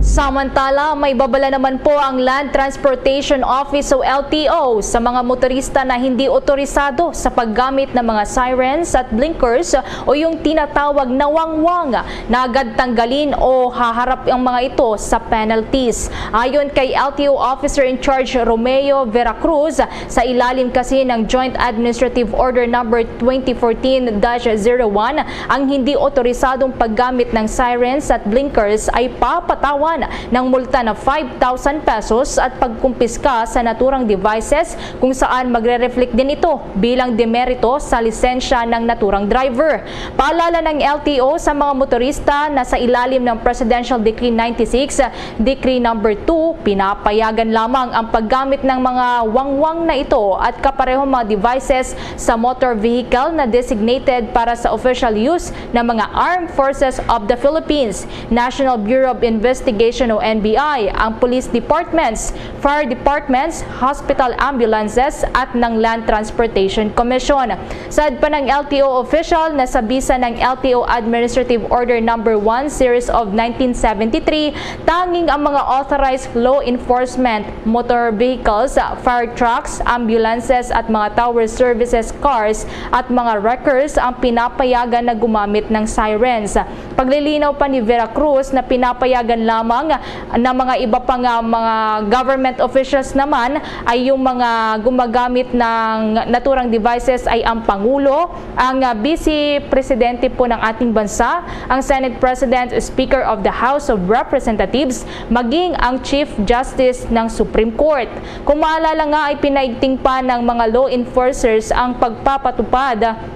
Samantala, may babala naman po ang Land Transportation Office o L T O sa mga motorista na hindi otorisado sa paggamit ng mga sirens at blinkers o yung tinatawag na wangwang na agad tanggalin o haharap ang mga ito sa penalties. Ayon kay L T O Officer in Charge Romeo Veracruz, sa ilalim kasi ng Joint Administrative Order Number twenty fourteen dash zero one, ang hindi otorisadong paggamit ng sirens at blinkers ay papatawan ng multa na five thousand pesos at pagkumpiska sa naturang devices kung saan magre-reflect din ito bilang demerito sa lisensya ng naturang driver. Paalala ng L T O sa mga motorista na sa ilalim ng Presidential Decree ninety-six, Decree Number two, pinapayagan lamang ang paggamit ng mga wangwang na ito at kaparehong mga devices sa motor vehicle na designated para sa official use ng mga Armed Forces of the Philippines, National Bureau of Investigation o N B I, ang police departments, fire departments, hospital ambulances, at ng Land Transportation Commission. Saad pa ng L T O official na sa bisa ng L T O Administrative Order Number One Series of nineteen seventy-three, tanging ang mga authorized law enforcement, motor vehicles, fire trucks, ambulances at mga tower services cars at mga wreckers ang pinapayagan na gumamit ng sirens. Paglilinaw pa ni Vera Cruz na pinapayagan lamang na mga iba pa nga mga government officials naman ay yung mga gumagamit ng naturang devices ay ang Pangulo, ang, ah, Vice Presidente po ng ating bansa, ang Senate President, Speaker of the House of Representatives, maging ang Chief Justice ng Supreme Court. Kung maalala nga ay pinaigting pa ng mga law enforcers ang pagpapatupad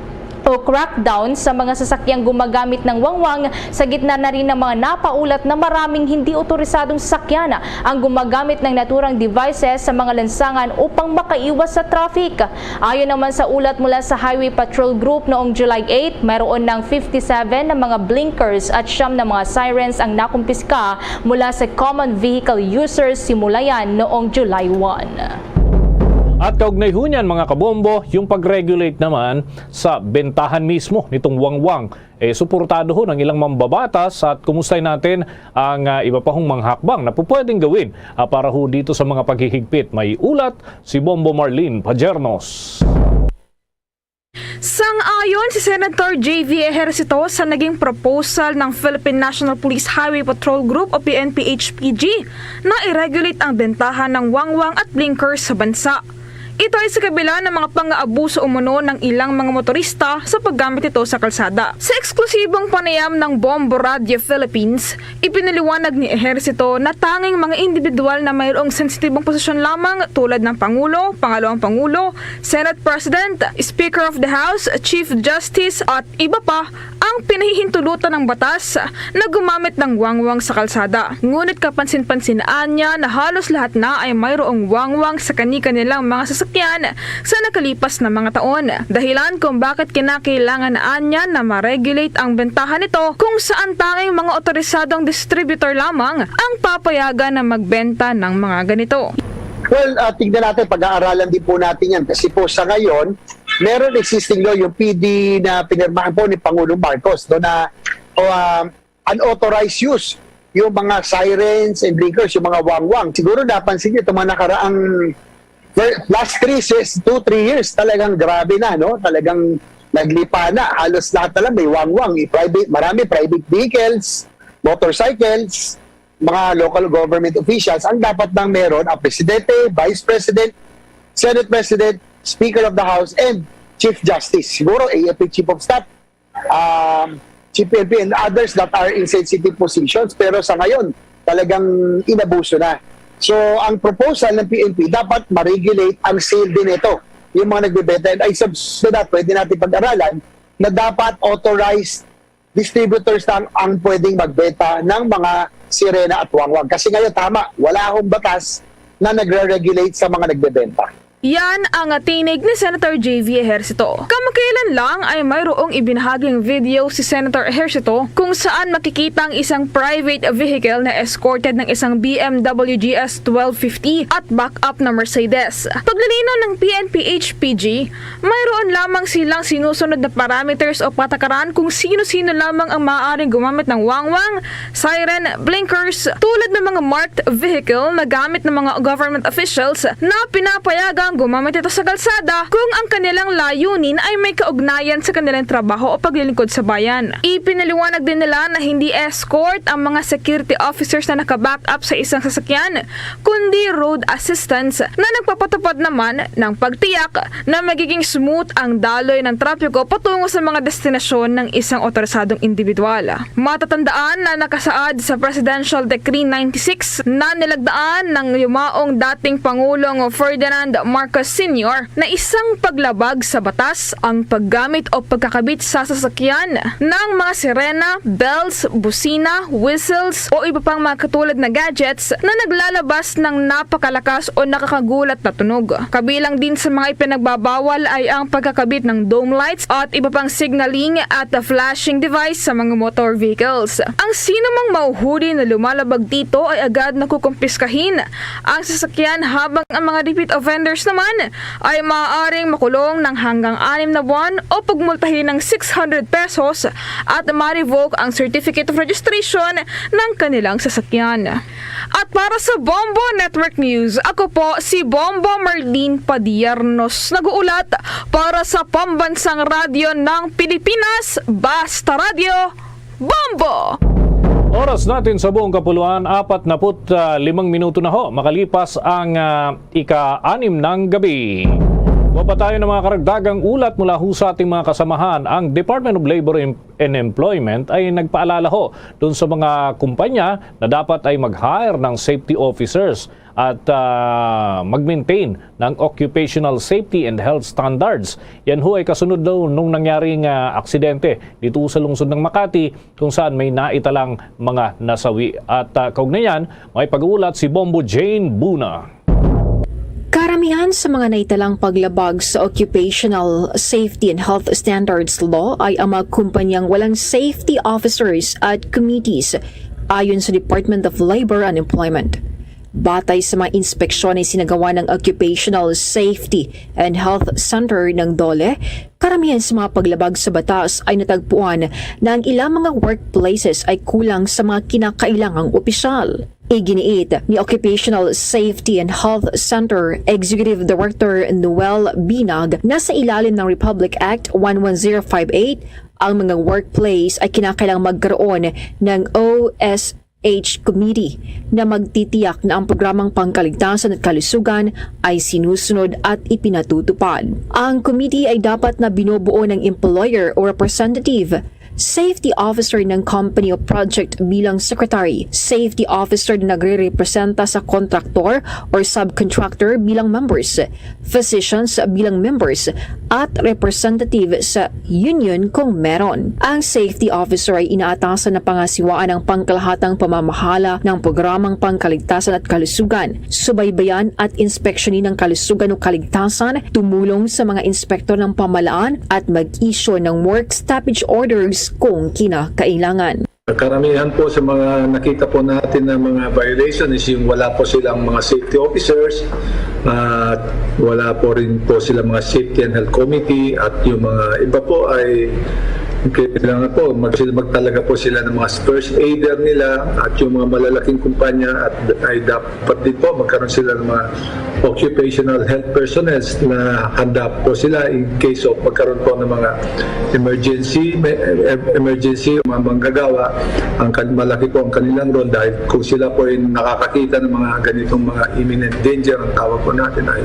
o crackdown sa mga sasakyang gumagamit ng wangwang sa gitna na rin ng mga napaulat na maraming hindi otorisadong sasakyan ang gumagamit ng naturang devices sa mga lansangan upang makaiwas sa traffic. Ayon naman sa ulat mula sa Highway Patrol Group, noong July eight, mayroon ng fifty-seven na mga blinkers at siyam na mga sirens ang nakumpiska mula sa common vehicle users simula yan noong July one. At kaugnay ho niyan, mga kabombo, yung pag-regulate naman sa bentahan mismo nitong wangwang, eh, suportado ho ng ilang mambabatas. At kumustay natin ang, ah, iba pa hong mga hakbang na pupwedeng gawin, ah, para ho dito sa mga paghihigpit. May ulat si Bombo Marlene Pajernos. Sang-ayon si Senator J V Ejercito sa naging proposal ng Philippine National Police Highway Patrol Group o P N P H P G na i-regulate ang bentahan ng wangwang at blinkers sa bansa. Ito ay sa kabila ng mga pang-aabuso umano ng ilang mga motorista sa paggamit nito sa kalsada. Sa eksklusibong panayam ng Bombo Radio Philippines, ipinaliwanag ni Ejercito na tanging mga individual na mayroong sensitibong posisyon lamang, tulad ng Pangulo, Pangalawang Pangulo, Senate President, Speaker of the House, Chief Justice, at iba pa, ang pinahihintulutan ng batas na gumamit ng wangwang sa kalsada. Ngunit kapansin-pansinan niya na halos lahat na ay mayroong wangwang sa kani-kanilang mga sasakyan sa nakalipas na mga taon. Dahilan kung bakit kinakailangan na niya na ma-regulate ang bentahan nito kung saan tanging mga otorisadong distributor lamang ang papayagan na magbenta ng mga ganito. Well, ah, tingnan natin, pag-aaralan din po natin yan. Kasi po sa ngayon, meron existing law, yung P D na pinirmahan po ni Pangulong Marcos, no, na, o, ah, unauthorized use, yung mga sirens and blinkers, yung mga wangwang. Siguro napansin niyo itong mga nakaraang fir-, last three, sis-, two, three years, talagang grabe na, no? Talagang naglipa na. Halos lahat na lang may wangwang. Yung private, marami private vehicles, motorcycles, mga local government officials. Ang dapat nang meron, ang presidente, vice president, Senate President, Speaker of the House, and Chief Justice. Siguro, A F P Chief of Staff, um, Chief P N P, and others that are in sensitive positions. Pero sa ngayon, talagang inabuso na. So, ang proposal ng P N P, dapat ma-regulate ang sale din ito. Yung mga nagbebenta. And I sub-, so that, pwede natin pag-aralan na dapat authorized distributors lang ang pwedeng magbenta ng mga sirena at wangwang. Kasi ngayon, tama, wala akong batas na nagre-regulate sa mga nagbebenta. Yan ang tinig ni Senator J V Ejercito. Kamakailan lang ay mayroong ibinahaging video si Senator Ejercito kung saan makikita ang isang private vehicle na escorted ng isang B M W G S twelve fifty at backup na Mercedes. Paglilinaw ng P N P H P G, mayroon lamang silang sinusunod na parameters o patakaran kung sino-sino lamang ang maaaring gumamit ng wangwang, siren, blinkers, tulad ng mga marked vehicle na gamit ng mga government officials na pinapayagan ang gumamit ito sa kalsada kung ang kanilang layunin ay may kaugnayan sa kanilang trabaho o paglilingkod sa bayan. Ipinaliwanag din nila na hindi escort ang mga security officers na naka-back up sa isang sasakyan, kundi road assistance na nagpapatupad naman ng pagtiyak na magiging smooth ang daloy ng trapiko patungo sa mga destinasyon ng isang otorisadong individual. Matatandaan na nakasaad sa Presidential Decree ninety-six na nilagdaan ng yumaong dating Pangulong Ferdinand Marcos Senior na isang paglabag sa batas ang paggamit o pagkakabit sa sasakyan ng mga sirena, bells, busina, whistles o iba pang mga katulad na gadgets na naglalabas ng napakalakas o nakakagulat na tunog. Kabilang din sa mga ipinagbabawal ay ang pagkakabit ng dome lights at iba pang signaling at flashing device sa mga motor vehicles. Ang sino mang mahuhuli na lumalabag dito ay agad nakukumpiskahin ang sasakyan, habang ang mga repeat offenders naman ay maaaring makulong ng hanggang anim na buwan o pagmultahin ng six hundred pesos at ma-revoke ang certificate of registration ng kanilang sasakyan. At para sa Bombo Network News, ako po si Bombo Marlene Padiernos, nag-uulat para sa Pambansang Radyo ng Pilipinas, Basta Radyo, Bombo! Oras natin sa buong kapuluan, apat na put limang minuto na ho makalipas ang, ah, ika-anim ng gabi. Wa pa tayo ng mga karagdagang ulat mula ho sa ating mga kasamahan. Ang Department of Labor and Employment ay nagpaalala ho dun sa mga kumpanya na dapat ay mag-hire ng safety officers at, ah, mag-maintain ng occupational safety and health standards. Yan ho ay kasunod daw nung nangyaring, ah, aksidente dito sa lungsod ng Makati, kung saan may naitalang mga nasawi. At, ah, kaugnay niyan, may pag-uulat si Bombo Jane Buna. Karamihan sa mga naitalang paglabag sa Occupational Safety and Health Standards Law ay ang mga kumpanyang walang safety officers at committees, ayon sa Department of Labor and Employment. Batay sa mga inspeksyon na isinagawa ng Occupational Safety and Health Center ng DOLE, karamihan sa mga paglabag sa batas ay natagpuan na ang ilang mga workplaces ay kulang sa mga kinakailangang opisyal. Iginiit ni Occupational Safety and Health Center Executive Director Noel Binag na sa ilalim ng Republic Act one one zero five eight, ang mga workplace ay kinakailangang magkaroon ng O S H Committee na magtitiyak na ang programang pangkaligtasan at kalusugan ay sinusunod at ipinatutupad. Ang committee ay dapat na binubuo ng employer o representative, safety officer ng company o project bilang secretary, safety officer na nagrerepresenta sa kontraktor or subcontractor bilang members, physicians bilang members, at representative sa union kung meron. Ang safety officer ay inaatasan na pangasiwaan ang pangkalahatang pamamahala ng programang pangkaligtasan at kalusugan, subaybayan at inspeksyonin ang kalusugan o kaligtasan, tumulong sa mga inspektor ng pamahalaan, at mag-issue ng work stoppage orders kung kinakailangan. Karamihan po sa mga nakita po natin na mga violation is yung wala po silang mga safety officers, at wala po rin po sila mga safety and health committee, at yung mga iba po ay kailangan po mag-, sila magtalaga po sila ng mga first aider nila, at yung mga malalaking kumpanya at ay dapat din po magkaroon sila ng mga occupational health personnel na handa po sila in case of magkaroon po ng mga emergency, may, em-, emergency, mga manggagawa, ang kan-, malaki po ang kanilang role dahil kung sila po ay nakakakita ng mga ganitong mga imminent danger, ang tawag po natin ay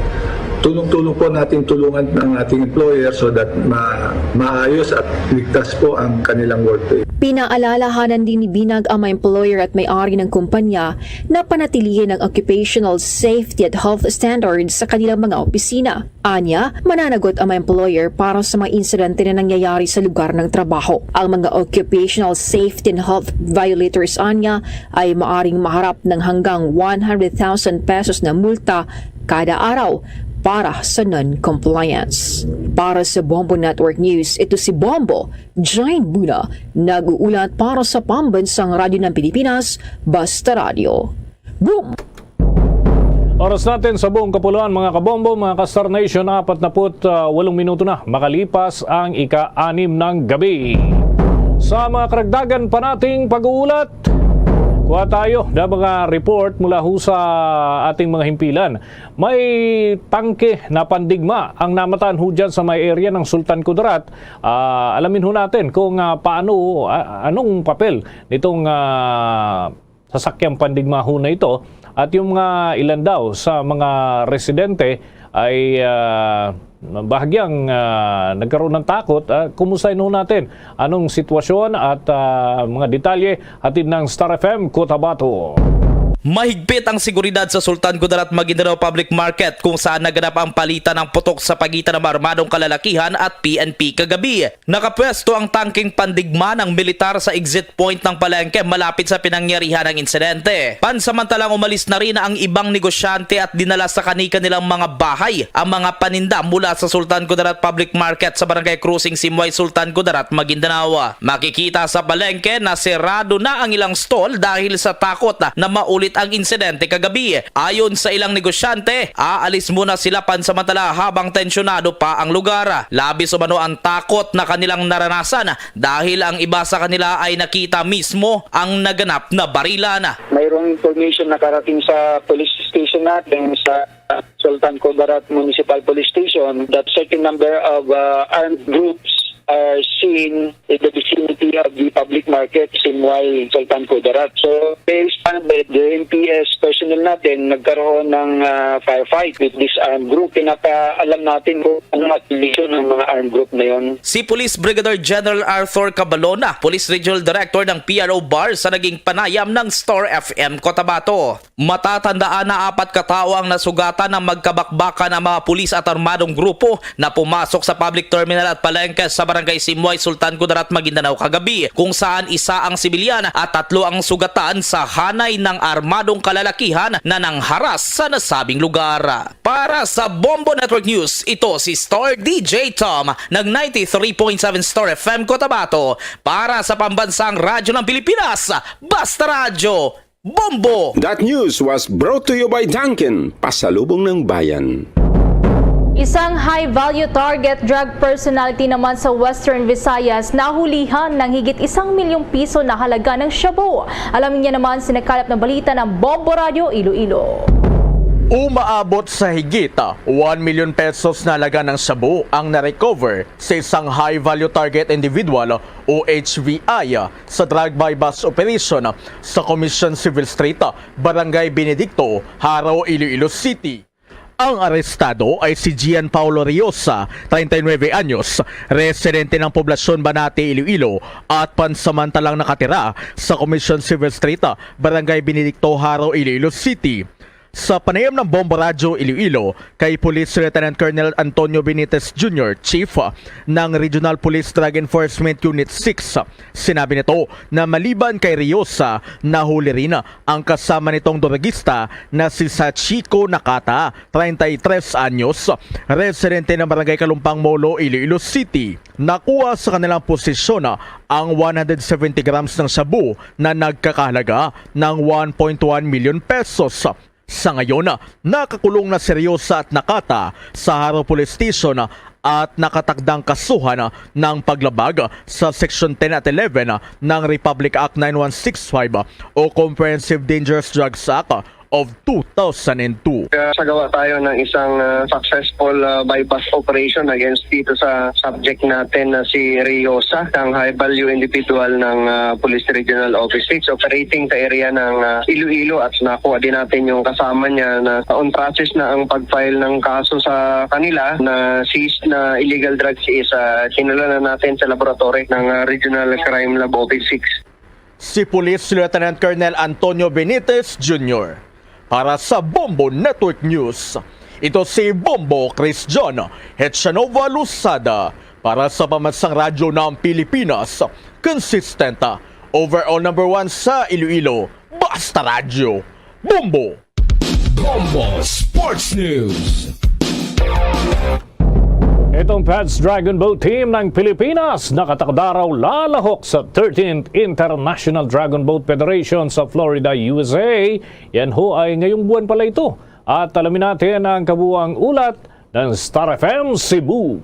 tulong-tulong po nating tulungan ang ating employer so that ma-, maayos at ligtas po ang kanilang workplace. Pinaalalahanan din ni Binag ang mga employer at may-ari ng kumpanya na panatilihin ang occupational safety at health standards sa kanilang mga opisina. Anya, mananagot ang mga employer para sa mga insidente na nangyayari sa lugar ng trabaho. Ang mga occupational safety and health violators, anya, ay maaring maharap ng hanggang one hundred thousand pesos na multa kada araw para sa non-compliance. Para sa Bombo Network News, ito si Bombo Jane Buna, nag-uulat para sa Pambansang Radyo ng Pilipinas, Basta Radyo. Boom! Oras natin sa buong kapuluan, mga kabombo, mga ka-Star Nation, apat na put walong minuto na makalipas ang ika-anim ng gabi. Sa mga karagdagan pa nating pag-uulat, Kuha tayo na mga report mula ho sa ating mga himpilan. May tangke na pandigma ang namatan ho dyan sa may area ng Sultan Kudarat. Ah, alamin ho natin kung, ah, paano, ah, anong papel nitong, ah, sasakyang pandigma ho na ito. At yung mga ilan daw sa mga residente ay, ah, bahagyang, ah, nagkaroon ng takot. Ah, kumustahin ho natin anong sitwasyon at, ah, mga detalye hatid ng Star F M Cotabato. Mahigpit ang seguridad sa Sultan Kudarat Maguindanao Public Market, kung saan naganap ang palitan ng putok sa pagitan ng armadong kalalakihan at P N P kagabi. Nakapwesto ang tangkeng pandigma ng militar sa exit point ng palengke malapit sa pinangyarihan ng insidente. Pansamantalang umalis na rin ang ibang negosyante at dinala sa kani-kanilang mga bahay ang mga paninda mula sa Sultan Kudarat Public Market sa Barangay Crossing, Simuay, Sultan Kudarat, Maguindanao. Makikita sa palengke na serado na ang ilang stall dahil sa takot na maulit ang insidente kagabi. Ayon sa ilang negosyante, aalis muna sila pansamantala habang tensyonado pa ang lugar. Labis umano ang takot na kanilang naranasan dahil ang iba sa kanila ay nakita mismo ang naganap na barilan. Mayroong information nakarating sa police station natin sa Sultan Kudarat Municipal Police Station that certain number of, uh, armed groups are seen in the vicinity of the public market, Simuay, Sultan Kudarat. So, based on the, the M P S personnel natin, nagkaroon ng, uh, firefight with this armed group. Pinapaalam natin kung anong attribution ng mga armed group na yon. Si Police Brigadier General Arthur Cabalona, Police Regional Director ng P R O BAR, sa naging panayam ng Star F M Cotabato. Matatandaan na apat ka tawo ang nasugatan ng magkabakbakan ang mga pulis at armadong grupo na pumasok sa public terminal at palengke sa Barangay Simuay, Sultan Kudarat, Maguindanao kagabi, kung saan isa ang sibilyan at tatlo ang sugatan sa hanay ng armadong kalalakihan na nangharas sa nasabing lugar. Para sa Bombo Network News, ito si Star D J Tom ng ninety-three point seven Star F M Cotabato. Para sa Pambansang Radyo ng Pilipinas, Basta Radyo, Bombo! That news was brought to you by Dunkin, Pasalubong ng Bayan. Isang high-value target drug personality naman sa Western Visayas nahulihan ng higit isang milyong piso na halaga ng shabu. Alamin niya naman sa nakalap na balita ng Bombo Radio Iloilo. Umaabot sa higit one million pesos na halaga ng shabu ang na-recover sa isang high-value target individual o H V I sa drug buy-bust operation sa Commission Civil Street, Barangay Benedicto, Jaro, Iloilo City. Ang arestado ay si Gian Paulo Riosa, treinta y nueve anyos, residente ng poblasyon Banate, Iloilo, at pansamantalang nakatira sa Commission Civil Street, Barangay Benedicto, Jaro, Iloilo City. Sa panayam ng Bombo Radyo Iloilo kay Police Lieutenant Colonel Antonio Benitez Junior, Chief ng Regional Police Drug Enforcement Unit six, sinabi nito na maliban kay Riosa, nahuli rin ang kasama nitong drugista na si Sachiko Nakata, treinta y tres anyos, residente ng Barangay Kalumpang Molo, Iloilo City. Nakuha sa kanilang posisyon ang one hundred seventy grams ng shabu na nagkakahalaga ng one point one million pesos. Sa ngayon, nakakulong na si Riosa at Nakata sa Jaro Police Station at nakatakdang kasuhan ng paglabag sa Section ten at eleven ng Republic Act nine one six five o Comprehensive Dangerous Drugs Act of two thousand and two. Kasagawa tayo ng isang, ah, successful, ah, buy-bust operation against dito sa subject natin na si Riosa, ang high value individual ng, ah, Police Regional Office six, operating sa area ng, ah, Iloilo, at nakuha din natin yung kasama niya na on process na ang pag-file ng kaso sa kanila na seized na illegal drugs is, ah, kinulong na natin sa laboratory ng, ah, Regional Crime Lab Office six. Si Police Lieutenant Colonel Antonio Benitez Junior para sa Bombo Network News. Ito si Bombo Chris John Hetchanova Losada para sa Pamansang Radyo ng Pilipinas, consistent, overall number one sa Iloilo, Basta Radyo, Bombo! Bombo Sports News. Itong Peds Dragon Boat Team ng Pilipinas nakatakdaraw lalahok sa thirteenth International Dragon Boat Federation sa Florida, U S A. Yan ho ay ngayong buwan pala ito. At alamin natin ang kabuang ulat ng Star F M Cebu.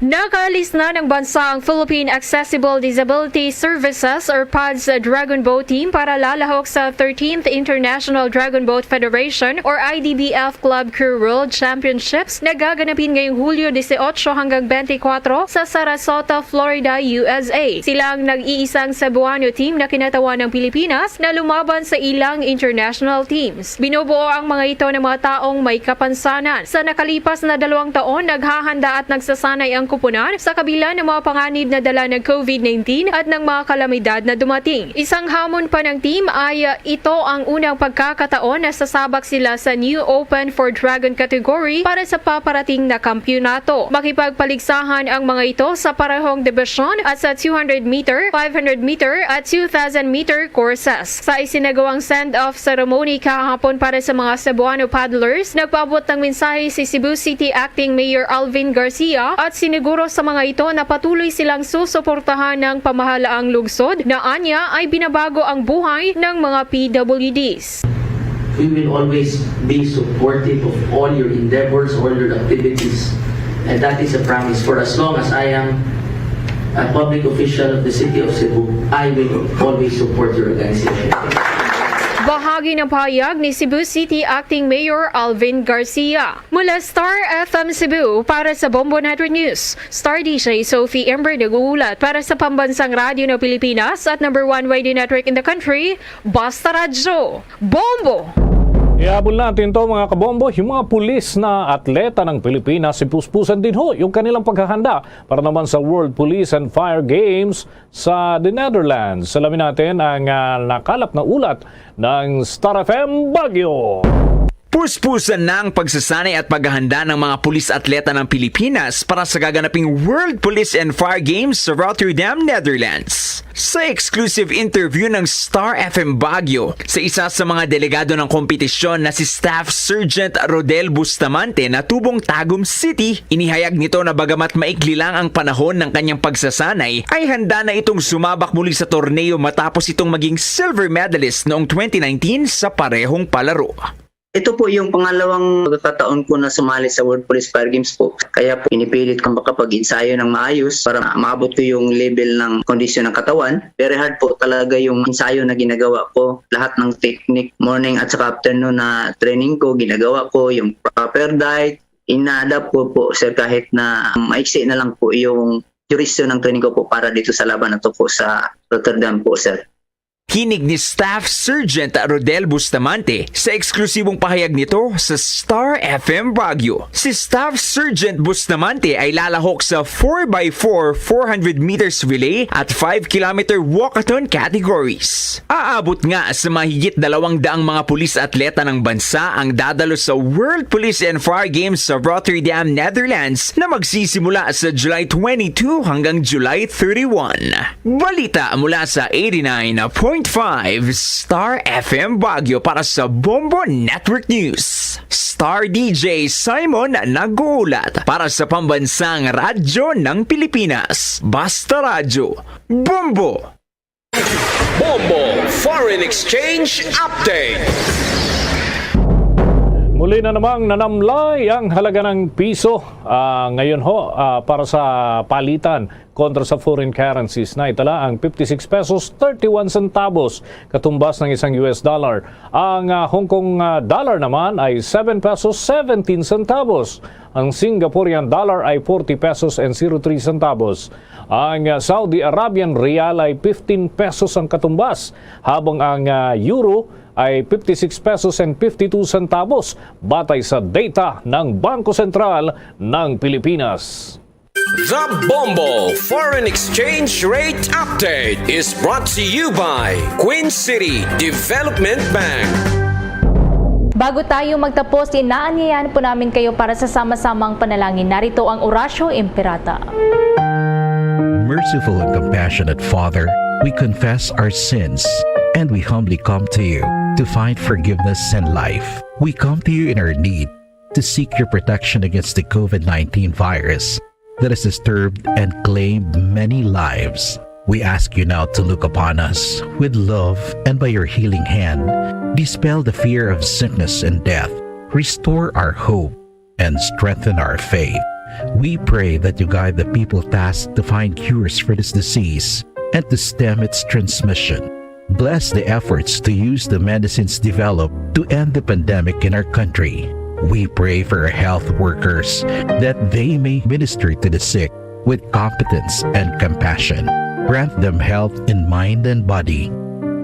Nakaalis na ng bansa ang Philippine Accessible Disability Services or pads Dragon Boat Team para lalahok sa thirteenth International Dragon Boat Federation or I D B F Club Crew World Championships na gaganapin ngayong Hulyo dieciocho hanggang twenty-four sa Sarasota, Florida, U S A. Sila ang nag-iisang Cebuano team na kinatawan ng Pilipinas na lumaban sa ilang international teams. Binubuo ang mga ito ng mga taong may kapansanan. Sa nakalipas na dalawang taon, naghahanda at nagsasanay ang kupunan sa kabila ng mga panganib na dala ng COVID nineteen at ng mga kalamidad na dumating. Isang hamon pa ng team ay, uh, ito ang unang pagkakataon na sasabak sila sa new Open for Dragon category para sa paparating na kampiyonato. Makipagpaligsahan ang mga ito sa parehong dibisyon at sa two hundred meter, five hundred meter at two thousand meter courses. Sa isinagawang send-off ceremony kahapon para sa mga Cebuano paddlers, nagpaabot ng mensahe si Cebu City Acting Mayor Alvin Garcia at siniguro sa mga ito na patuloy silang susuportahan ng pamahalaang lungsod na anya ay binabago ang buhay ng mga P W Ds. We will always be supportive of all your endeavors, all your activities. And that is a promise. For as long as I am a public official of the city of Cebu, I will always support your organization. Bahagi ng pahayag ni Cebu City Acting Mayor Alvin Garcia. Mula Star F M Cebu, para sa Bombo Network News, Star D J Sophie Ember nag-uulat para sa Pambansang Radyo ng Pilipinas at number one radio network in the country, Basta Radyo. Bombo! Ihabol natin to, mga kabombo, yung mga pulis na atleta ng Pilipinas, sipuspusan din ho yung kanilang paghahanda para naman sa World Police and Fire Games sa The Netherlands. Alamin natin ang, ah, nakalap na ulat ng Star F M Baguio. Puspusan na ang pagsasanay at paghahanda ng mga pulis atleta ng Pilipinas para sa gaganaping World Police and Fire Games sa Rotterdam, Netherlands. Sa exclusive interview ng Star F M Baguio sa isa sa mga delegado ng kompetisyon na si Staff Sergeant Rodel Bustamante na tubong Tagum City, inihayag nito na bagamat maikli lang ang panahon ng kanyang pagsasanay, ay handa na itong sumabak muli sa torneo matapos itong maging silver medalist noong twenty nineteen sa parehong palaro. Ito po yung pangalawang pagkakataon ko na sumali sa World Police Fire Games po. Kaya po pinipilit kong makapag-ensayo ng maayos para maabot ko yung level ng kondisyon ng katawan. Very hard po talaga yung ensayo na ginagawa ko. Lahat ng technique, morning at saka afternoon na training ko, ginagawa ko yung proper diet. Ina-adapt ko po, sir, kahit na maiksi na lang po yung duration ng training ko po para dito sa laban na to po sa Rotterdam po, sir. Kinig ni Staff Sergeant Rodel Bustamante sa eksklusibong pahayag nito sa Star F M Baguio. Si Staff Sergeant Bustamante ay lalahok sa four by four, four hundred meters relay at five kilometer walkathon categories. Aabot nga sa mahigit dalawang daang mga pulis atleta ng bansa ang dadalo sa World Police and Fire Games sa Rotterdam, Netherlands na magsisimula sa July twenty-two hanggang July thirty-one. Balita mula sa eighty-nine point five Star F M Baguio para sa Bombo Network News. Star D J Simon nag-uulat para sa Pambansang Radyo ng Pilipinas. Basta Radyo, Bombo! Bombo Foreign Exchange Update. Muli na namang nanamlay ang halaga ng piso, ah, ngayon ho, ah, para sa palitan kontra sa foreign currencies. Naitala ang fifty-six pesos thirty-one centavos, katumbas ng isang U S dollar. Ang, ah, Hong Kong, ah, dollar naman ay seven pesos seventeen centavos. Ang Singaporean dollar ay forty pesos and zero three centavos. Ang, ah, Saudi Arabian rial ay fifteen pesos ang katumbas, habang ang, ah, euro ay fifty-six pesos and fifty-two centavos, batay sa data ng Bangko Sentral ng Pilipinas. The Bombo Foreign Exchange Rate Update is brought to you by Queen City Development Bank. Bago tayo magtapos, inaanyayahan po namin kayo para sa sama-samang panalangin. Narito ang Oratio Imperata. Merciful and compassionate Father, we confess our sins and we humbly come to you to find forgiveness and life. We come to you in our need to seek your protection against the COVID nineteen virus that has disturbed and claimed many lives. We ask you now to look upon us with love and by your healing hand, dispel the fear of sickness and death, restore our hope, and strengthen our faith. We pray that you guide the people tasked to find cures for this disease and to stem its transmission. Bless the efforts to use the medicines developed to end the pandemic in our country. We pray for our health workers that they may minister to the sick with competence and compassion. Grant them health in mind and body,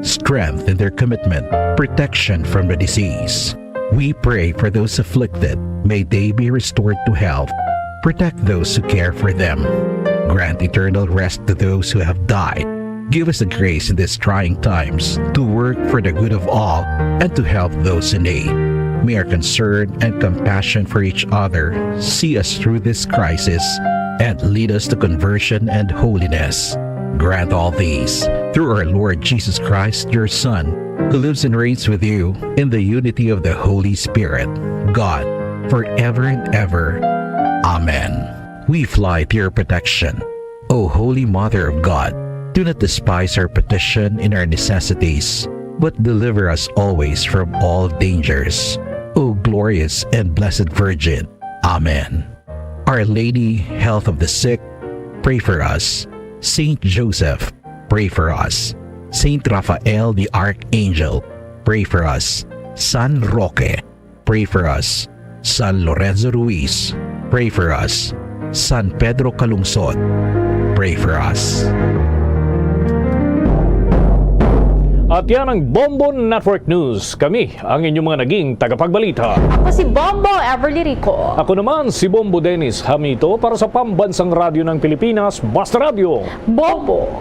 strength in their commitment, protection from the disease. We pray for those afflicted. May they be restored to health. Protect those who care for them. Grant eternal rest to those who have died. Give us the grace in these trying times to work for the good of all and to help those in need. May our concern and compassion for each other see us through this crisis and lead us to conversion and holiness. Grant all these through our Lord Jesus Christ, your Son, who lives and reigns with you in the unity of the Holy Spirit, God, forever and ever. Amen. We fly to your protection, O Holy Mother of God. Do not despise our petition in our necessities, but deliver us always from all dangers, O glorious and blessed Virgin. Amen. Our Lady, Health of the Sick, pray for us. Saint Joseph, pray for us. Saint Raphael the Archangel, pray for us. San Roque, pray for us. San Lorenzo Ruiz, pray for us. San Pedro Calungsod, pray for us. At yan ang Bombo Network News. Kami ang inyong mga naging tagapagbalita. Ako si Bombo Everly Rico. Ako naman si Bombo Dennis Hamito para sa Pambansang Radyo ng Pilipinas, Basta Radyo. Bombo.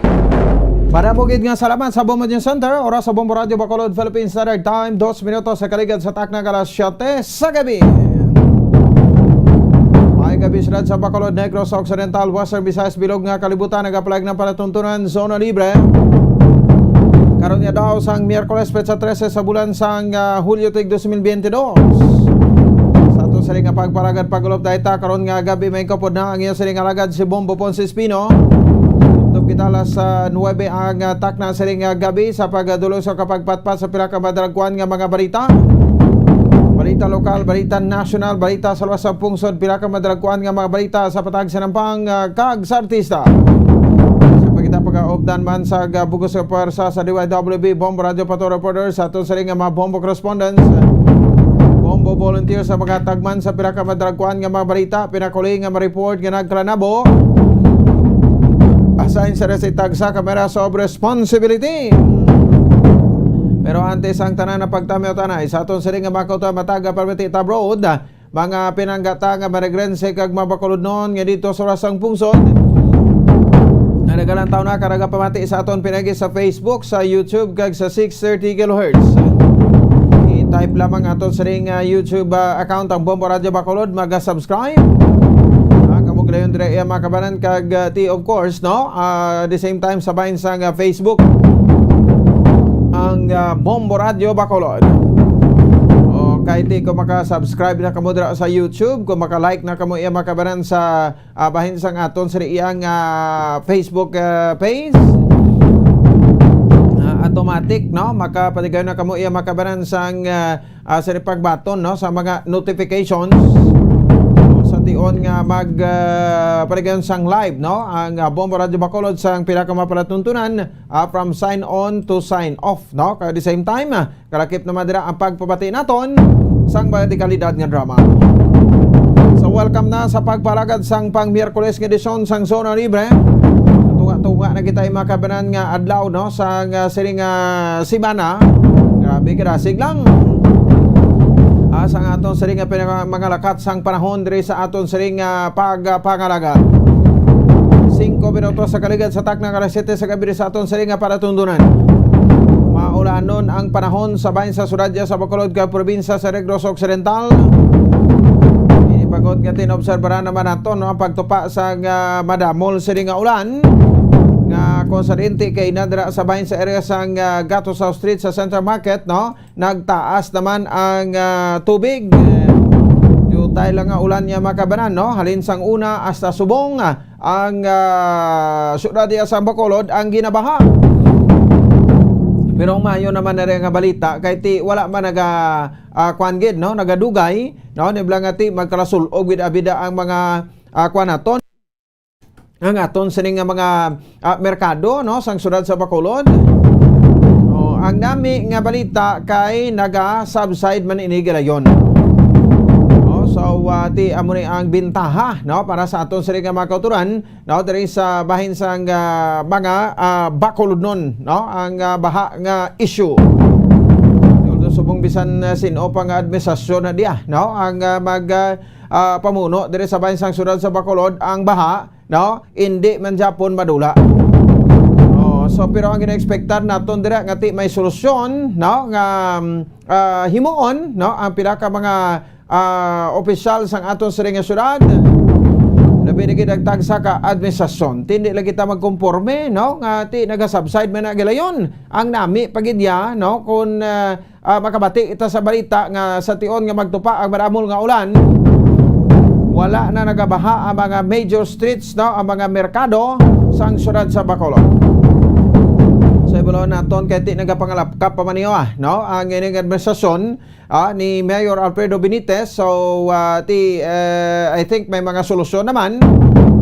Madamo gid nga salamat sa Bombo News Center. Oras sa Bombo Radyo Bacolod, Philippine Standard Time, dos minutos sa kaligad sa takna ka alas siyete sa gabi. May gabi sila sa Bacolod, Negros Occidental, Western Visayas, bilog nga kalibutan, nagapalag ng palatuntunan, zona libre. Karon nga daw sang Miyerkules, petsa trese sa bulan sang, ah, Hulyo, tig dos mil biyente dos. Sa ato sila nga pagpalagad, pagulop dahil ta karon nga gabi, may kapod na ang iya sila nga alagad si Bombo Ponce Espino. Tubtob kita alas, ah, nuwebe ang, ah, takna sila nga gabi sa pagdulong sa kapagpatpat sa pila ka madalagkuan nga mga balita. Balita lokal, balita nasyonal, balita sa luwas sa pungsod, pila ka madalagkuan nga mga balita sa patag sa nampang, ah, kag sa artista. Sa pagkita pag-aupdan man sa, ah, bugos sa pwersa sa D Y W B, Bombo Radio Pato Reporter, sa aton sila nga mga Bombo correspondents, Bombo volunteer sa mga tagman sa pila ka madalagkuan nga mga balita, pinakuli nga ma-report nga nagkalanabo. Assign sa si tagsa ka mera sa of responsibility. Pero antes ang tanan na pagtamyaw tanay sa aton sila nga mga kautoy, mataga permiti ta abroad, mga pinanggata nga Marigrense kag mga Bacolodnon nga dito sa Rasang Pungsod. Nga nagalantaw na ka nagapamati sa aton pinagi sa Facebook, sa YouTube, kag sa six thirty kilohertz. I-type lamang aton sa ring, ah, YouTube, ah, account ang Bombo Radio Bacolod, maga-subscribe. Ah, kamo gilayon dire iya mga kabanan kag, ah, ti, of course, no? Ah, the same time sa bahin sang, ah, Facebook ang, ah, Bombo Radio Bacolod. O, kay ti, kung maka-subscribe na kamo dira sa YouTube, kung maka-like na kamo iya mga kabanan sa, ah, bahin sang aton sa iyang, ah, Facebook, ah, page, ah, automatic, no? Makapaligayon na kamo iya mga kabanan sang, ah, ah, sa pagbaton, no, sa mga notifications. Sa tion nga mag, ah, paligayon sang live, no, ang, ah, Bombo Radio Bacolod sang pila ka mapalatuntunan, ah, from sign on to sign off, no? Kaya at the same time, ah, kalakip naman dira ang pagpabati naton sang mga dekalidad nga drama. So, welcome na sa pagpalagad sang pang Miyerkules nga edisyon sang Zona Libre. Tunga-tunga na kita, mga kabanan, nga adlaw, no, sang, ah, sining, ah, semana. Grabe, kadasig lang. Ah, sang aton sining nga pinaka-, mga lakat sang panahon diri sa aton sining, ah, pag, ah, pangalaga. Singko minutos sa kaligad sa takna nga alas siyete sa gabi sa aton sining nga palatuntunan. Maulanon ang panahon sa bahin sa syudad sa Bacolod kag probinsya sa Negros Occidental. Ini bag-o nga tinobserbaran naman naton, no, ang pagtupa sang, ah, madamol sini nga ulan nga kung sa dinti kay nadra sa bahin sa area sang, ah, Gato South Street sa Central Market, no, nagtaas naman ang, ah, tubig. Eh, diutay lang nga ulan niya, mga kabanan, no? Halin sang una hasta subong, ah, ang, ah, syudad diya sa Bacolod ang ginabaha. Pero ang maayo naman na rin nga balita, kay ti wala man naga, ah, kwan gid, no? Nagadugay, no? Nibla nga ti magkalasul-ob gid abida ang mga ah, kuan naton, ang aton sini nga mga, ah, merkado, no, sang siyudad sa Bacolod. Oh, ang nami nga balita kay naga-subside man ini gilayon. Oh, so, ah, ti amo ni ang bintaha, no, para sa aton sini nga mga kauturan, no, diri sa bahin sang, ah, mga, ah, Bacolodnon, no, ang, ah, baha nga issue. Although subong bisan, ah, sin-o pa nga administrasyon na diya, no, ang, ah, mag, ah, ah, pamuno diri sa bahin sang siyudad sa Bacolod, ang baha, no, hindi man gyapon madula. Oh, so, pero ang gina-expectar naton dira nga ti may solusyon, no, nga, mm, ah, himuon, no, ang pila ka mga, ah, opisyal sang aton sini nga siyudad, labi na gid ang tagsa ka administrasyon. Ti hindi lang kita magkonporme, no, nga ti naga-subside man na gilayon. Ang nami pa gid ya, no, kung, ah, ah, makabati kita sa balita nga sa tion nga magtupa ang madamol nga ulan, wala na nagabaha ang mga major streets, no, ang mga merkado sang siyudad sa Bacolod. Sa ibalon naton kay ti nagapangalapkap pa man niyo, ah, no, ang ining administrasyon, ah, ni Mayor Alfredo Benitez. So, ah, ti, eh, I think may mga solusyon naman,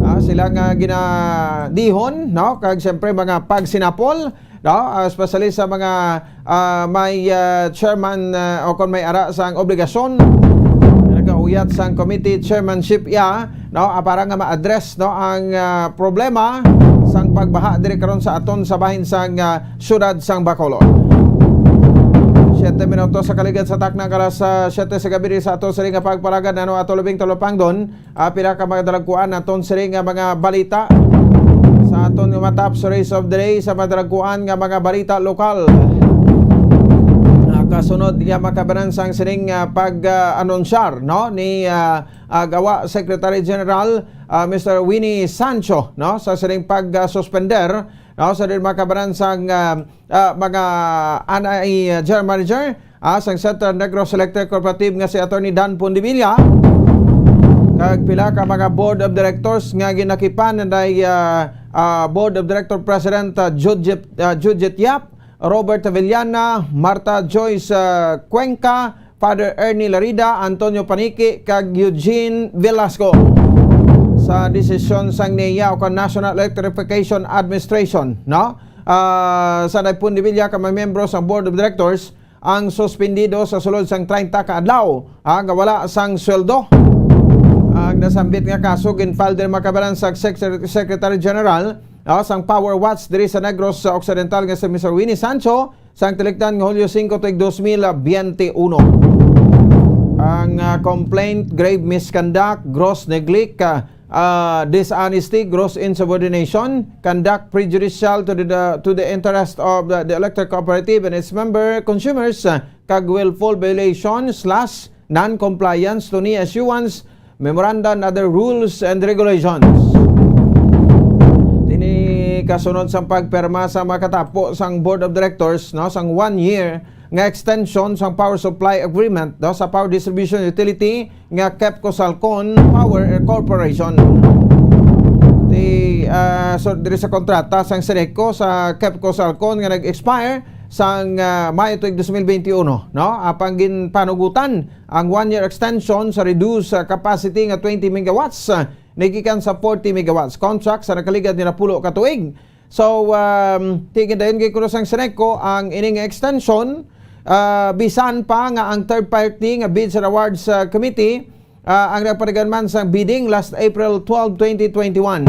ah, sila nga ginadihon, no, kag siyempre mga pagsinapol, no? Ah, especially sa mga, ah, may, ah, chairman, ah, o kon may ara sang obligasyon, nagauyat sang committee chairmanship iya, no? Ah, para nga ma-address, no, ang, ah, problema sang pagbaha diri karon sa aton sa bahin sang, ah, siyudad sang Bacolod. Siyete minutos sa kaligad sa takna, alas, ah, siyete sa gabi diri sa aton sini nga pagpalagad, ano, ato labing talupangdon. Ah, pila ka mga dalagkuan naton sini nga mga balita sa aton nga mga top stories of the day, sa mga dalagkuan nga mga balita lokal. Ah, kasunod nga makabanan sang sining, ah, pag, ah, anunsyar, no, ni, ah, ah, Gawa Secretary General, ah, Mister Winnie Sancho, no, sa sining pag, ah, suspender, no, sa din makabanan sang, ah, ah, mga N I A General Manager, ah, sang Central Negros Electric Cooperative nga si Attorney Dan Pondevilla, kag pila ka mga board of directors nga ginakipan ni, ah, ah, Board of Director President, ah, Judget, ah, Judget Yap, Robert Avellana, Martha Joyce, ah, Cuenca, Father Ernie Larida, Antonio Paniqui, kag Eugene Velasco sa desisyon sang NEA o kon National Electrification Administration, no? Ah, sa Pondevilla ka mga miyembro sa Board of Directors ang suspendido sa sulod sang treinta ka adlaw, ah, nga wala sang sweldo. Ang nasambit nga kaso gin-file diri makabanan sa Sec-, Secretary General, ah, sang Power Watch diri sa Negros Occidental nga si Mister Winnie Sancho, sang tilikdan nga Hulyo singko tuig dos mil biyente uno. Ang, ah, complaint, grave misconduct, gross neglect, ah, ah, dishonesty, gross insubordination, conduct prejudicial to the, the, to the interest of the, the electric cooperative and its member consumers, ah, kag willful violation slash non-compliance to NEA issuance memoranda and other rules and regulations. Ini kasunod sang pagpirma sa makatapo sang Board of Directors, no, sang one year nga extension sang power supply agreement, no, sa power distribution utility nga Kepco Salcon Power Corporation. Di, ah, so, diri sa kontrata sang Seneco sa Kepco Salcon nga nag-expire sang, ah, Mayo tuig dos mil bente uno, no? Apang ginpanugutan ang one-year extension sa reduced, ah, capacity nga twenty megawatts, ah, nagikan sa forty megawatts contract sa nakaligad nga napulo ka tuig. So, um, ti gindayon gid kuno sang Seneco ang ining extension, ah, bisan pa nga ang third party nga bids and awards, ah, committee, ah, ang nagpatigayon man sang bidding last April twelve, twenty twenty-one.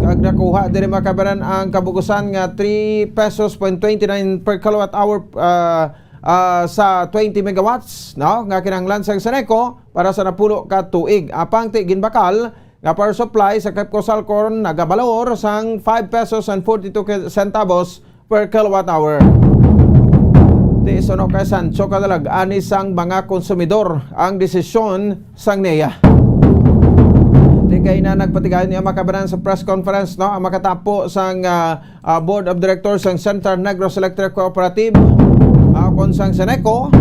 Kag nakuha diri makabanan ang kabugusan nga three pesos point twenty-nine per kilowatt hour, ah, ah, sa twenty megawatts, no, nga kinahanglan sang Seneco para sa napulo ka tuig. Apang ti ginbakal nga power supply sa Kepco Salcon nagabalor sang five pesos and forty-two ke-, centavos per kilowatt hour. Ti suno kay Sancho kadalag-an ni sang mga konsumidor ang desisyon sang NEA. Ti kay na nagpatigayon niya makabanan sa press conference, no, ang makatapo sang, ah, ah, Board of Directors sang Central Negros Electric Cooperative, ah, kon sang Seneco,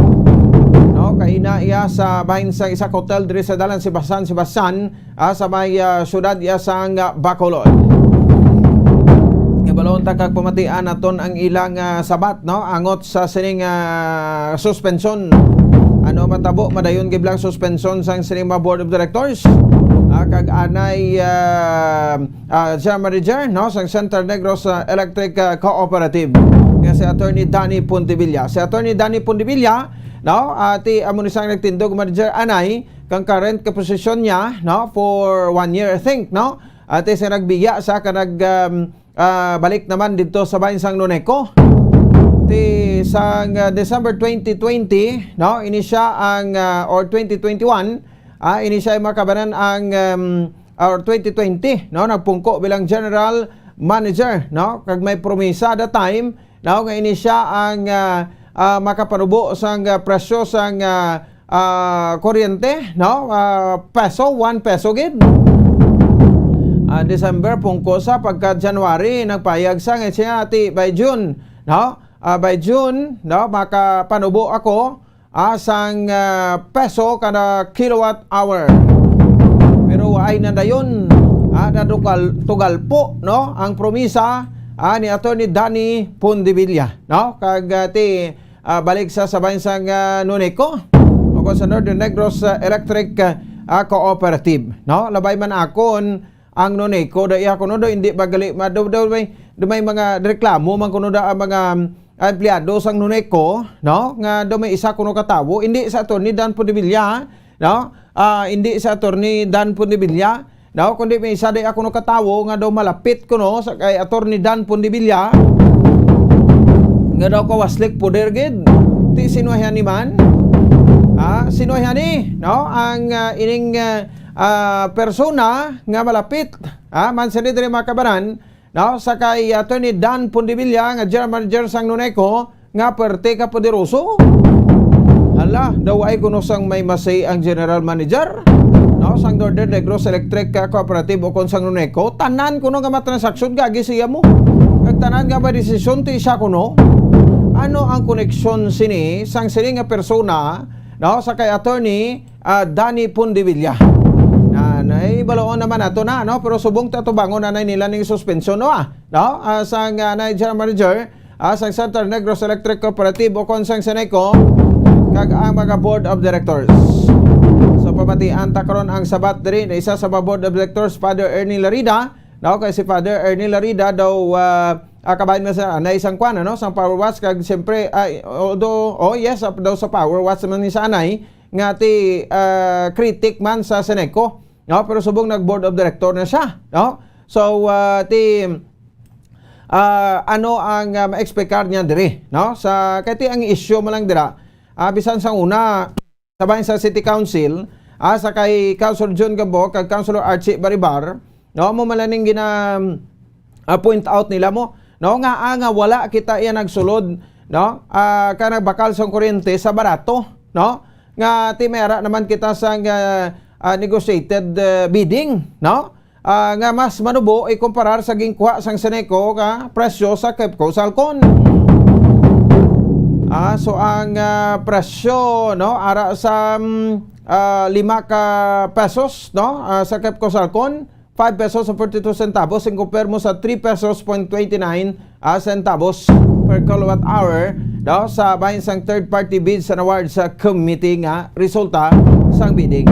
no, kaina iya sa bahin sang isa ka hotel diri sa Dalan Sebastian, Sebastian, ah, sa may, ah, siyudad iya sang, ah, Bacolod. Ibalon ta kag pamatian naton ang ilang, ah, sabat, no, angot sa sining, ah, suspensyon. Ano matabo, madayon gid lang suspension sang sini nga Board of Directors. Ah, kag anay, ah, ah, General Manager, no, sang Central Negros, ah, Electric, ah, Cooperative, nga si Attorney Danny Pontevilla. Si Attorney Danny Pontevilla, no, ah, ti amo ni sang nagtindog manager anay kang current ka posisyon niya, no, for one year, I think, no. Ati sa nagbiya sa ka nag, um, ah, balik naman dito sa bahin sang Noneco. Ti sang, ah, December twenty twenty, no, ini siya ang, ah, or twenty twenty-one, ah, ini siya ang makabanan ang, um, or twenty twenty, no, nagpungko bilang general manager, no, kag may promisa that time, no, nga ini siya ang, ah, ah, makapanubo sang, ah, presyo sang, ah, ah, kuryente, no? Ah, peso, one peso gid. Ah, December, pungko sa pagka January, nagpayag sa nga siya ti by June, no? Ah, by June, no, makapanubo ako, ah, sang, ah, peso kada kilowatt hour. Pero waay na dayon, ah, nadugal, tugal po, no, ang promisa, ah, ni Attorney Danny Pondevilla, no? Kag, ah, ti ah, balik sa sabayan sang, ah, Noneco o kon sa Northern Negros, ah, Electric, ah, Cooperative, no? Labay man akon ang Noneco, da iya kuno do, hindi ba gali, ma-, do, do may, do may mga reklamo man kuno da ang mga, ah, empleyado sang Noneco, no? Nga do may isa kuno ka tawo, hindi sa Attorney Dan Pondevilla, no? Ah, hindi sa Attorney Dan Pondevilla, no, kundi may isa di ako no katawo nga daw malapit kuno sa kay Attorney Dan Pondevilla, nga daw kawaslik poder gid. Ti sino ni man? Ah, sino ni, no? Ang, ah, ining, ah, ah, persona nga malapit, ah, man sini diri makabaran, no, sa kay Attorney Dan Pondevilla nga general manager sang Noneco, nga perte ka poderoso. Hala, daw ay kuno sang may masay ang general manager, no, sang Northern Negros Electric, ah, Cooperative o kon sang Noneco, tanan kuno nga matransaksyon gagi siya mo. Kag tanan nga madesisyon ti siya kuno. Ano ang koneksyon sini sang sini nga persona, no, sa kay Attorney, ah, Danny Pondevilla? Na, nahibaluon naman ato na, no? Pero subong ta tubangon na nila ning suspension, no, ah? No? Ah, sang, ah, na general manager, ah, sang Central Negros Electric Cooperative o kon sang Seneco, kag ang mga board of directors. So, pamatian ta karon ang sabat diri na isa sa mga board of directors, Father Ernie Larida. No, kay si Father Ernie Larida daw, ah, ah, kabahin man sa anay sang kwan, ano, sang Power Watch, kag siyempre, ay, although, oh yes, ah, daw sa Power Watch man ni sa anay, nga ti, ah, critic man sa Seneco, no? Pero subong nag board of director na siya, no? So, ah, ti, ah, ano ang, ah, ma-expect niya diri, no? Sa, kay ti ang issue mo lang dira, ah, bisan sa una, sa bahin sa City Council, ah, sa kay Councilor John Gambo kag Councilor Archie Baribar, no? Mo malaning gina, ah, point out nila mo, no? Nga, ah, nga wala kita iya nagsulod, no? Ah, ka nagbakal sang kuryente sa barato, no? Nga ti may ara naman kita sang, ah, ah, negotiated, ah, bidding, no? Ah, nga mas manubo ikumparar sa ginkuha sang Seneco nga presyo sa Kepco Salcon. Ah, so ang, ah, presyo, no, ara sa, mm, ah, lima ka pesos, no, ah, sa Kepco Salcon, five pesos and forty-two centavos, in compare mo sa three pesos point twenty-nine, ah, centavos per kilowatt hour, no, sa bahin sang third party bids and awards, ah, committee nga resulta sang bidding.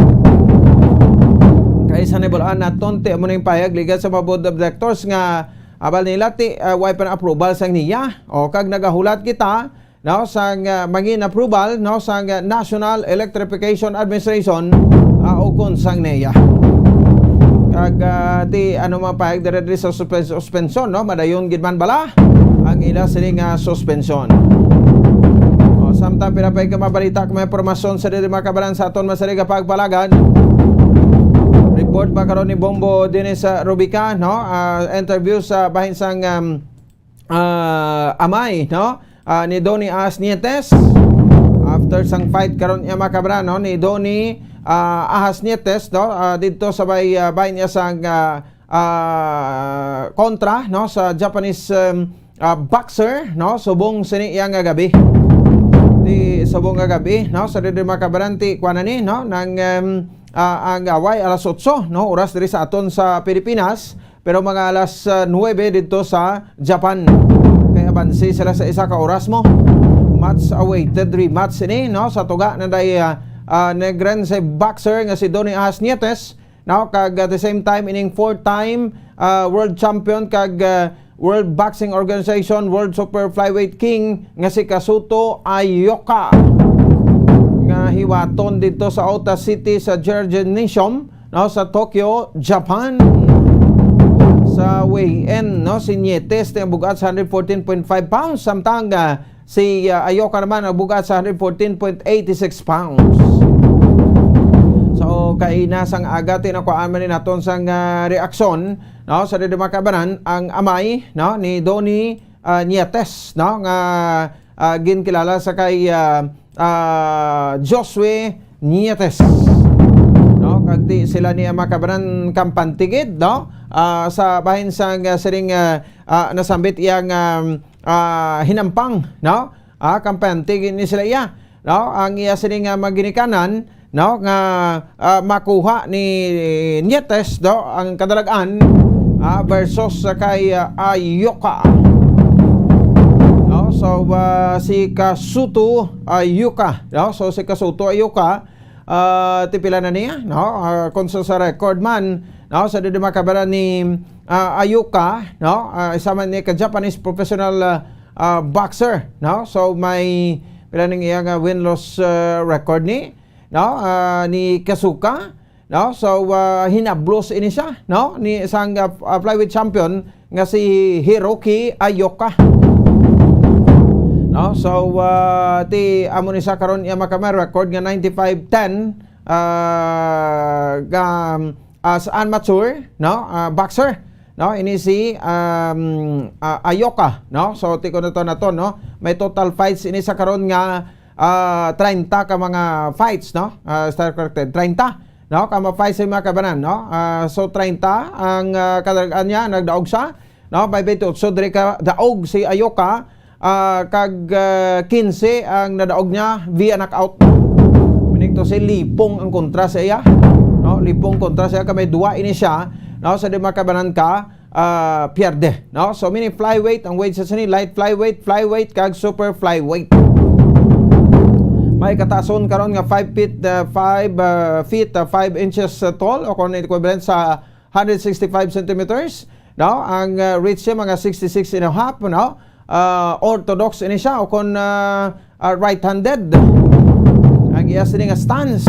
Kay sa nabal-an naton, ti amo ning pahayag ligat sa mga board of directors nga abal nila ti, ah, way pa approval sang niya. O, kag nagahulat kita, no, sang, ah, mangin approval, no, sang, ah, National Electrification Administration, ah, o kon sang neya. Kag, ah, ti ano man pahayag diri, diri sa suspen-, suspension, no, madayon gid man bala ang ila sini nga suspension. O, samtang pila pa ka mabalita, kag may impormasyon sa diri makabalan sa aton masari nga pagpalagad. Report pa karon ni Bombo Dennis, ah, Rubica, no? Ah, interview sa bahin sang, um, ah, amay, no? Ah, ni Donny Ahas Nietes. After sang fight karon niya makabra, no? Ni Donny, ah, Ahas Nietes, no? Ah, didto sa bay, ah, bahin niya sang, ah, ah, kontra, no, sa Japanese, um, ah, boxer, no, subong sini iya nga gabi. Ti subong nga gabi, no, sa diri makabaranti, kuan na ni, no, nang, um, ah, ang away alas otso, no, oras diri sa aton sa Pilipinas, pero mga alas, ah, nuwebe didto sa Japan. Kay abansi sila sa isa ka oras mo. Much awaited rematch ini, no, sa tuga na day, ah, ah, Negrense boxer nga si Donny Ajas Nietes, no, kag at the same time ining four-time, ah, world champion kag, ah, World Boxing Organization World Super Flyweight King nga si Kazuto Ioka, nga hiwaton didto sa Ota City sa Georgia Gymnasium, no, sa Tokyo, Japan. Sa weigh-in, no, si Nietes nga bug-at sa hundred fourteen point five pounds, samtang, ah, si, ah, Ioka naman ang bug-at sa hundred fourteen point eight six pounds. So, kaina sang aga, tinakuan man ni naton sang, ah, reaksyon, no, sa didi makabanan ang amay, no, ni Donny, ah, Nietes, no, nga, ah, ginkilala sa kay, ah, ah, Josue Nietes, no? Kag di sila ni makabanan kampante gid, no? Ah, sa bahin sang, ah, siring, ah, ah, nasambit iyang, um, ah, hinampang, no? Ah, kampante gid ni sila iya, no? Ang iya sini nga mga ginikanan, no, nga, ah, makuha ni Nietes, no, ang kadalag-an, ah, versus sa kay, ah, Ioka. No, so, ah, si Kazuto Ioka, no? So, si Kazuto Ioka, ah, ti pila na niya, no? Ah, kung sa, sa record man, no, sa didi makabaran ni, ah, Ioka, no? Ah, isa man ni ka Japanese professional, ah, ah, boxer, no? So, may pila ning iya nga win-loss, ah, record ni, no? Ah, ni Kazuka, no? So, ah, hinablos ini siya, no? Ni isang, ah, ah, flyweight champion nga si Hiroki Ayoka. No? So, ah, ti amo ni siya karon iya maka may record nga ninety-five ten, ah, ga, ah, sa amateur, no? Ah, boxer, no? Ini si, um, ah, Ayoka, no? So, ti ko na to, na to, no? May total fights ini sa karon nga, ah, treinta ka mga fights, no? Ah, star corrected, treinta, no? Ka mga fights sa mga kabanan, no? Ah, so, treinta ang, ah, kadalag-an niya, nagdaog siya, no? May twenty-eight diri ka daog si Ayoka, ah, kag, ah, quince ang nadaog niya via knockout. Meaning to say, lipong ang kontra sa iya, no? Lipong kontra sa iya, kay may duwa ini siya, no? Sa di makabanan ka, ah, pierde, no? So, meaning flyweight, ang weight sa sini, light flyweight, flyweight, kag super flyweight. May katason karon nga five feet, ah, five, ah, feet, ah, five inches, ah, tall, o kung equivalent sa hundred sixty-five centimeters, no? Ang, ah, reach niya mga sixty-six and a half, no? Ah, orthodox ini siya, o kung, ah, ah, right-handed. Ang iya sini nga stance,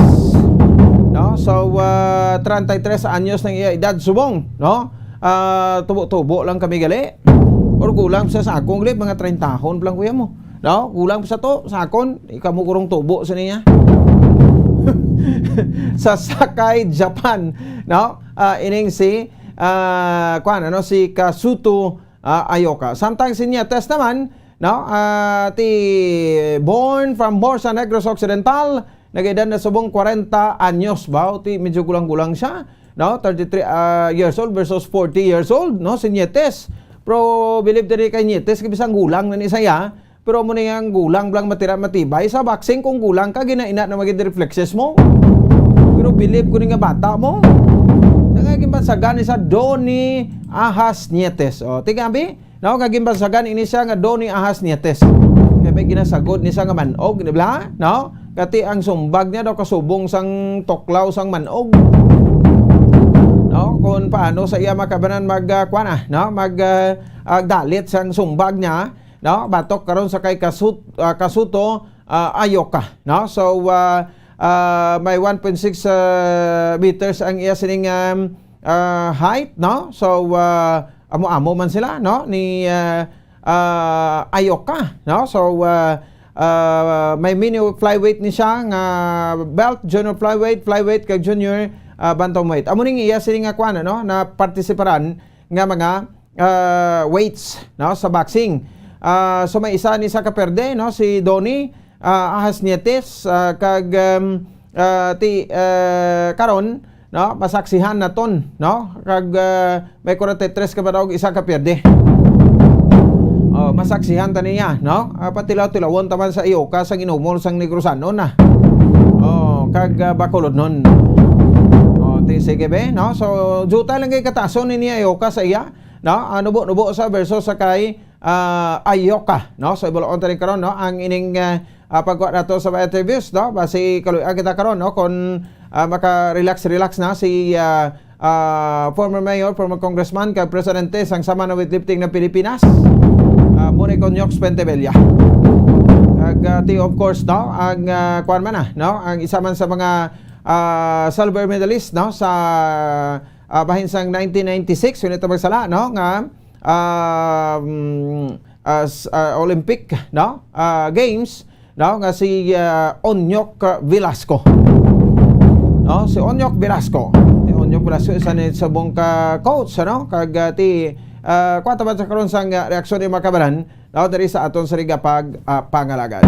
no? So, ah, treinta y tres anyos ng iya edad subong, no? Ah, tubo-tubo lang kami gali. Or kulang sa, sa akong gali, mga treintahon pa lang, kuya mo. No? Kulang pa sa to, sa akon, ikaw mo kurong tubo sa niya. Sa Sakai, Japan, no? Ah, ining si, ah, kuwan, ano, si Kazuto, ah, Ayoka. Samtang si Nietes naman, no? Ah, ti born from Morza, Negros Occidental, nag-edad na subong kwarenta anyos ba? Ti medyo gulang-gulang siya, no? Thirty-three, ah, years old versus forty years old, no? Si Nietes. Pero believe diri kay Nietes, kay bisang gulang na ni saya, pero amo ni ang gulang lang matira matibay. Sa boxing, kung gulang ka, ginaina na magid reflexes mo. Pero believe ko ni nga bata mo. Sa nga ginbansagan ni sa Donny Ajas Nietes. O, tigabi, no, nga ginbansagan ini siya nga Donny Ajas Nietes. Kay may ginasagod ni siya nga manog, di ba? No? Kati ang sumbag niya daw kasubong sang tuklaw sang manog. No? Kung paano sa iya makabanan mag, ah, kuwan, ah, no? Mag, ah, ah, dalit sang sumbag niya, no? Batok karon sa kay Kasut-, ah, Kazuto, ah, Ayoka, no? So, ah, ah, may one point six, ah, meters ang iya sining, um, ah, height, no? So, ah, amo-amo man sila, no? Ni, ah, ah, Ayoka, no? So, ah, ah, may mini flyweight ni siya nga belt, junior flyweight, flyweight kag junior, ah, bantamweight. Amo ning iya sini nga kuan, no? Na partisiparan nga mga, ah, weights, no, sa boxing. Ah, so may isa ni sa kaperde, no, si Donny, ah, Ahas Nietes, ah, kag, um, ah, ti, ah, karon, no, masaksihan naton, no, kag, ah, may kwarenta y tres ka badaog, isa ka pierde. Oh, masaksihan ta niya, no? Ah, patilaw-tilawon ta man sa iyo ka sang inumol sang Negrosanon na. Oh, kag, ah, Bacolodnon. Oh, ti, sige be, no? So, jutay lang kay katason ni niya iyo ka sa iya, no? Ah, nubo-nubo sa versus sa kay, ah, Ayoka, no? So, ibulon ta rin karon, no? Ang ining, ah, ah, pagkuha nato sa mga interviews, no? Basi kaluy-an kita karon, no? Kung, ah, maka-relax-relax na si, ah, ah, former mayor, former congressman, kag presidente sang Sama na Weightlifting ng Pilipinas, ah, Monic Onyok Spentevilla. Kag, ah, ti, of course, no? Ang, ah, kuwan man na, no? Ang isa man sa mga, ah, silver medalist, no? Sa, ah, bahin sang nineteen ninety-six, yun ito magsala, no? Nga, um, as, uh, Olympic, no? Uh, Games, no? Nga si, uh, Onyok Velasco. No? Si Onyok Velasco. Si Onyok Velasco, isa ni sa mong ka coach, ano? Kag, uh, ti, uh, kuwan ta man sa karon sang, uh, reaksyon ni mga kabaran, no? Diri sa aton siring nga pag, uh, pangalagad.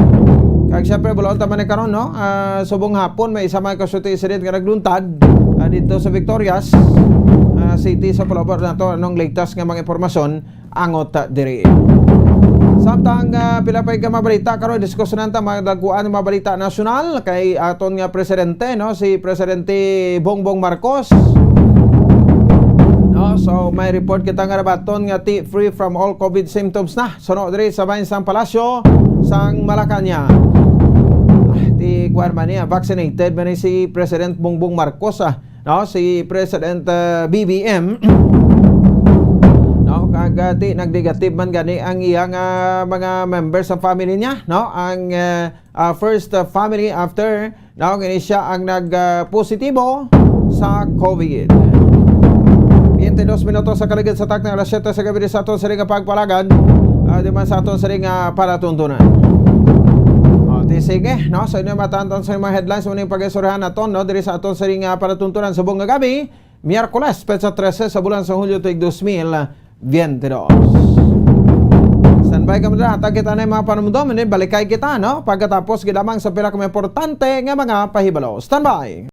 Kag syempre, bulon ta man ni karon, no? Uh, subong hapon, may isa man ka shooting incident nga nagluntad, uh, dito sa Victorias, uh, City, sa palabor nato. Anong latest nga mga impormasyon angot, ah, diri. Samtang, ah, pila pa ka mabalita karon, diskusyonan ta, madagkuan ang mabalita nasyonal kay aton nga presidente, no, si Presidente Bongbong Marcos. No, so may report kita nga nabaton nga ti free from all COVID symptoms na. Suno diri sa bahin sang palasyo sang Malacañang. Ah, ti kuwan man niya, vaccinated man ni si President Bongbong Marcos, ah. No, si President, uh, B B M, no, kag, uh, ti nagnegative man gani ang iyang, uh, mga members sa family niya, no, ang, uh, uh, first, uh, family after, no, nga ini siya ang nag, uh, positibo sa COVID. Twenty-dos minutos sa kaligid sa takna alas siyete sa gabi sa aton siring nga pagpalagad, uh, di man sa aton siring nga palatuntunan. O, ti sige, no, sa inyo matantan sa mga headlines mo ning pag-istoryahan naton, no, diri sa aton siring nga palatuntunan subong nga gabi, Miyerkules, petsa trese sa bulan sa Hulyo, tuig dos mil biyente dos. Standby kamo dira, hatag kita na yung mga panumdom, and then balikay kita, no? Pagkatapos, gid lamang sa pila ka mga importante nga mga pahibalo. Standby!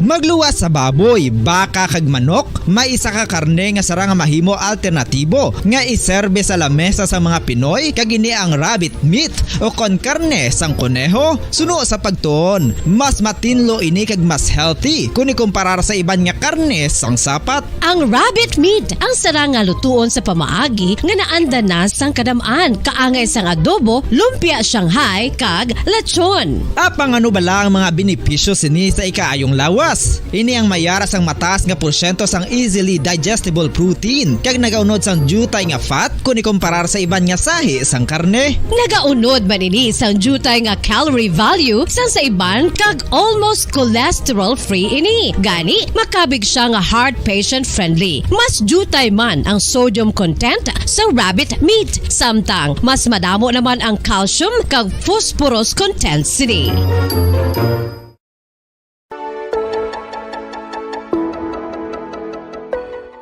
Magluwas sa baboy, baka kag manok, may isa ka karne nga sarang nga mahimo alternatibo nga iserbe sa lamesa sa mga Pinoy, kag ini ang rabbit meat o kon karne sang koneho. Suno sa pagtuon, mas matinlo ini kag mas healthy kun ikumparar sa iban nga karne sang sapat. Ang rabbit meat ang sarang nga lutuon sa pamaagi nga naanda na sang kadam-an, kaangay sang adobo, lumpia Shanghai, kag lechon. Apang ano bala ang mga benepisyo sini sa ikaayong lawas? Ini ang may ara sang mataas nga porsyento sang easily digestible protein, kag nagaunod sang diutay nga fat kun ikumparar sa iban nga sahi sang karne. Nagaunod man ini sang diutay nga calorie value sang sa iban, kag almost cholesterol-free ini. Gani, makabig siya nga heart patient-friendly. Mas diutay man ang sodium content sa rabbit meat, samtang mas madamo naman ang calcium kag phosphorus content sini.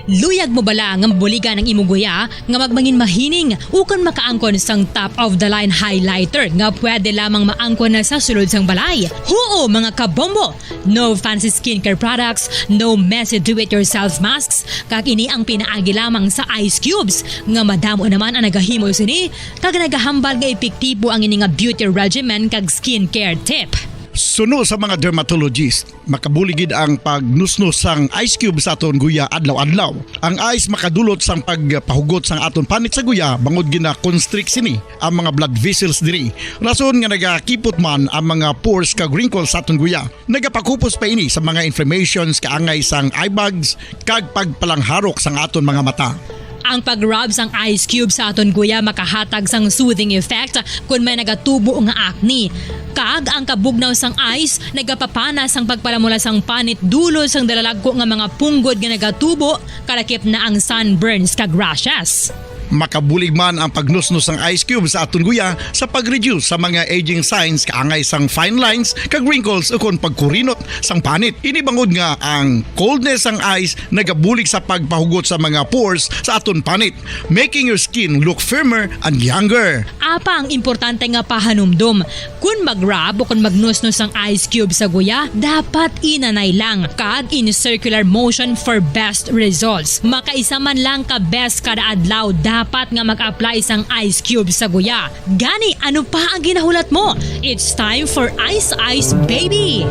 Luyag mo bala nga mabuligan ang imo guya nga magmangin mahining ukon makaangkon sang top of the line highlighter nga pwede lamang maangkon na sa sulod sang balay? Huo, mga kabombo! No fancy skincare products, no messy do-it-yourself masks, kag ini ang pinaagi lamang sa ice cubes, nga madamo naman ang nagahimo sini, kag nagahambal nga epektibo ang ini nga beauty regimen kag skincare tip. Suno sa mga dermatologist, makabulig gid ang pagnusnos sang ice cube sa aton guya adlaw-adlaw. Ang ice makadulot sang pagpahugot sang aton panit sa guya, bangod gina-constrict sini ang mga blood vessels diri. Rason nga nagakipot man ang mga pores kag wrinkles sa aton guya. Nagapakupos pa ini sa mga inflammations, kaangay sang eye bags, kag pagpalangharok sang aton mga mata. Ang pag-rub sang ice cube sa aton guya makahatag sang soothing effect kon may nagatubo nga acne. Kag ang kabugnaw sang ice nagapapana sang pagpalamula sang panit dulod sang dalalagko nga mga punggod nga nagatubo, kalakip na ang sunburns kag rashes. Makabulig man ang pagnusnos sang ice cube sa aton guya sa pag-reduce sa mga aging signs, kaangay sang fine lines kag wrinkles, ukon pagkurinot sang panit. Ini bangod nga ang coldness sang ice nagabulig sa pagpahugot sa mga pores sa aton panit, making your skin look firmer and younger. Apang importante nga pahanumdom, kun mag-rub o kun magnusnos ang ice cube sa guya, dapat inanay lang kag in circular motion for best results. Makaisa man lang ka beses kada adlaw dapat nga mag-apply sang ice cube sa guya. Gani, ano pa ang ginahulat mo? It's time for Ice Ice Baby!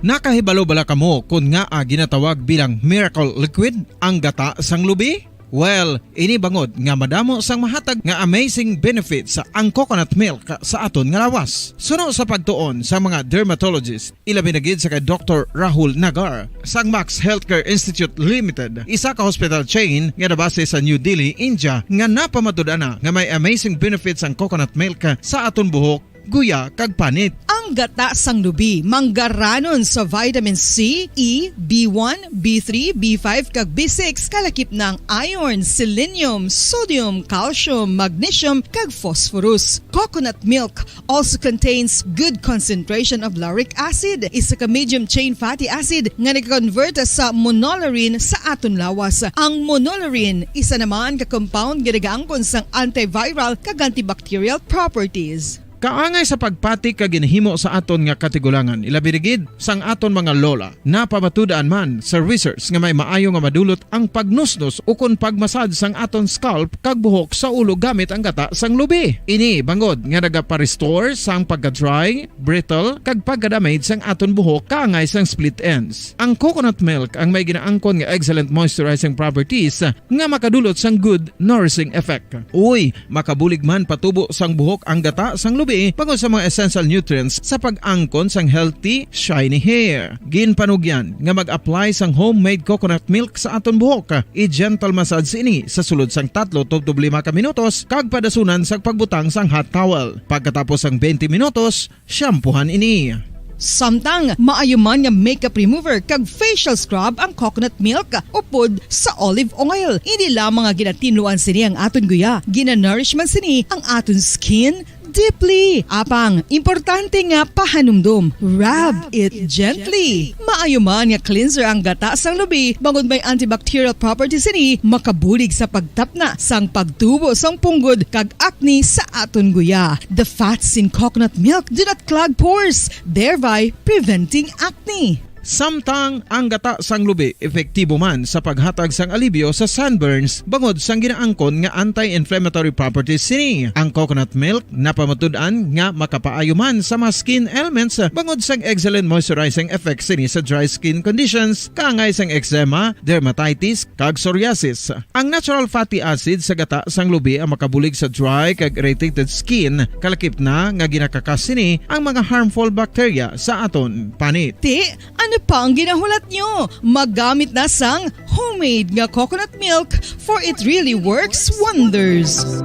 Nakahibalo bala kamo kon ngaa ginatawag bilang miracle liquid ang gata sang lubi? Well, ini bangod nga madamo sang mahatag nga amazing benefits ang coconut milk sa aton nga lawas. Suno sa pagtuon sa mga dermatologist, ilabi na gid sa kay Doktor Rahul Nagar sang Max Healthcare Institute Limited, isa ka hospital chain nga nabase sa New Delhi, India, nga napamatud-an na nga may amazing benefits ang coconut milk sa aton buhok, guya, kag panit. Ang gata sang lubi manggaranon sa vitamin C, E, B one, B three, B five, kag B six, kalakip na ang iron, selenium, sodium, calcium, magnesium, kag phosphorus. Coconut milk also contains good concentration of lauric acid, isa ka medium chain fatty acid nga nagakonvert sa monolaurin sa aton lawas. Ang monolaurin isa naman ka compound nga nagaangkon sang antiviral kag antibacterial properties. Kaangay sa pagpati kag ginahimo sa aton nga katigulangan, ilabi na gid sang aton mga lola. Napamatud-an man sa research nga may maayo nga madulot ang pagnusnos ukon pagmasad sang aton scalp kag buhok sa ulo gamit ang gata sang lubi. Ini bangod nga nagapa-restore sang pagka-dry, brittle, kag pagka-damage sang aton buhok kaangay sang split ends. Ang coconut milk ang may ginaangkon nga excellent moisturizing properties nga makadulot sang good nourishing effect. Uy, makabulig man patubo sang buhok ang gata sang lubi bangod sa mga essential nutrients sa pag-angkon sang healthy, shiny hair. Ginpanugyan nga mag-apply sang homemade coconut milk sa aton buhok. I-gentle massage ini sa sulod sang tatlo tubtob lima ka minutos kag padasunan sang pagbutang sang hot towel. Pagkatapos sang twenty minutos, shampoohan ini. Samtang maayo man nga makeup remover kag facial scrub ang coconut milk upod sa olive oil. Hindi lamang nga ginatinluan sini ang aton guya, ginanourish man sini ang aton skin deeply. Apang, importante nga pahanumdom, rub it gently. Maayo man nga cleanser ang gata sang lubi, bangod may antibacterial properties sini, makabulig sa pagtapna sang pagtubo sang punggod kag acne sa aton guya. The fats in coconut milk do not clog pores, thereby preventing acne. Samtang ang gata sang lubi epektibo man sa paghatag sang alibyo sa sunburns bangod sang ginaangkon nga anti-inflammatory properties sini. Ang coconut milk napamatud-an nga makapaayo man sa mga skin ailments bangod sang excellent moisturizing effects sini sa dry skin conditions, kaangay sang eczema, dermatitis, kag psoriasis. Ang natural fatty acid sa gata sang lubi ang makabulig sa dry kag irritated skin, kalakip na nga ginakakas sini ang mga harmful bacteria sa aton panit. Ti, ano pa ang ginahulat nyo? Magamit na sang homemade nga coconut milk, for it really works wonders.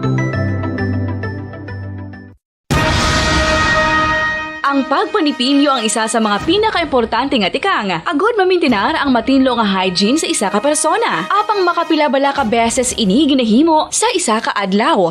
Ang pagpanipilyo ang isa sa mga pinakaimportante nga tikang agud mamintinar ang matinlo nga hygiene sa isa ka persona. Apang makapila bala ka beses ini ginahimo sa isa ka adlaw?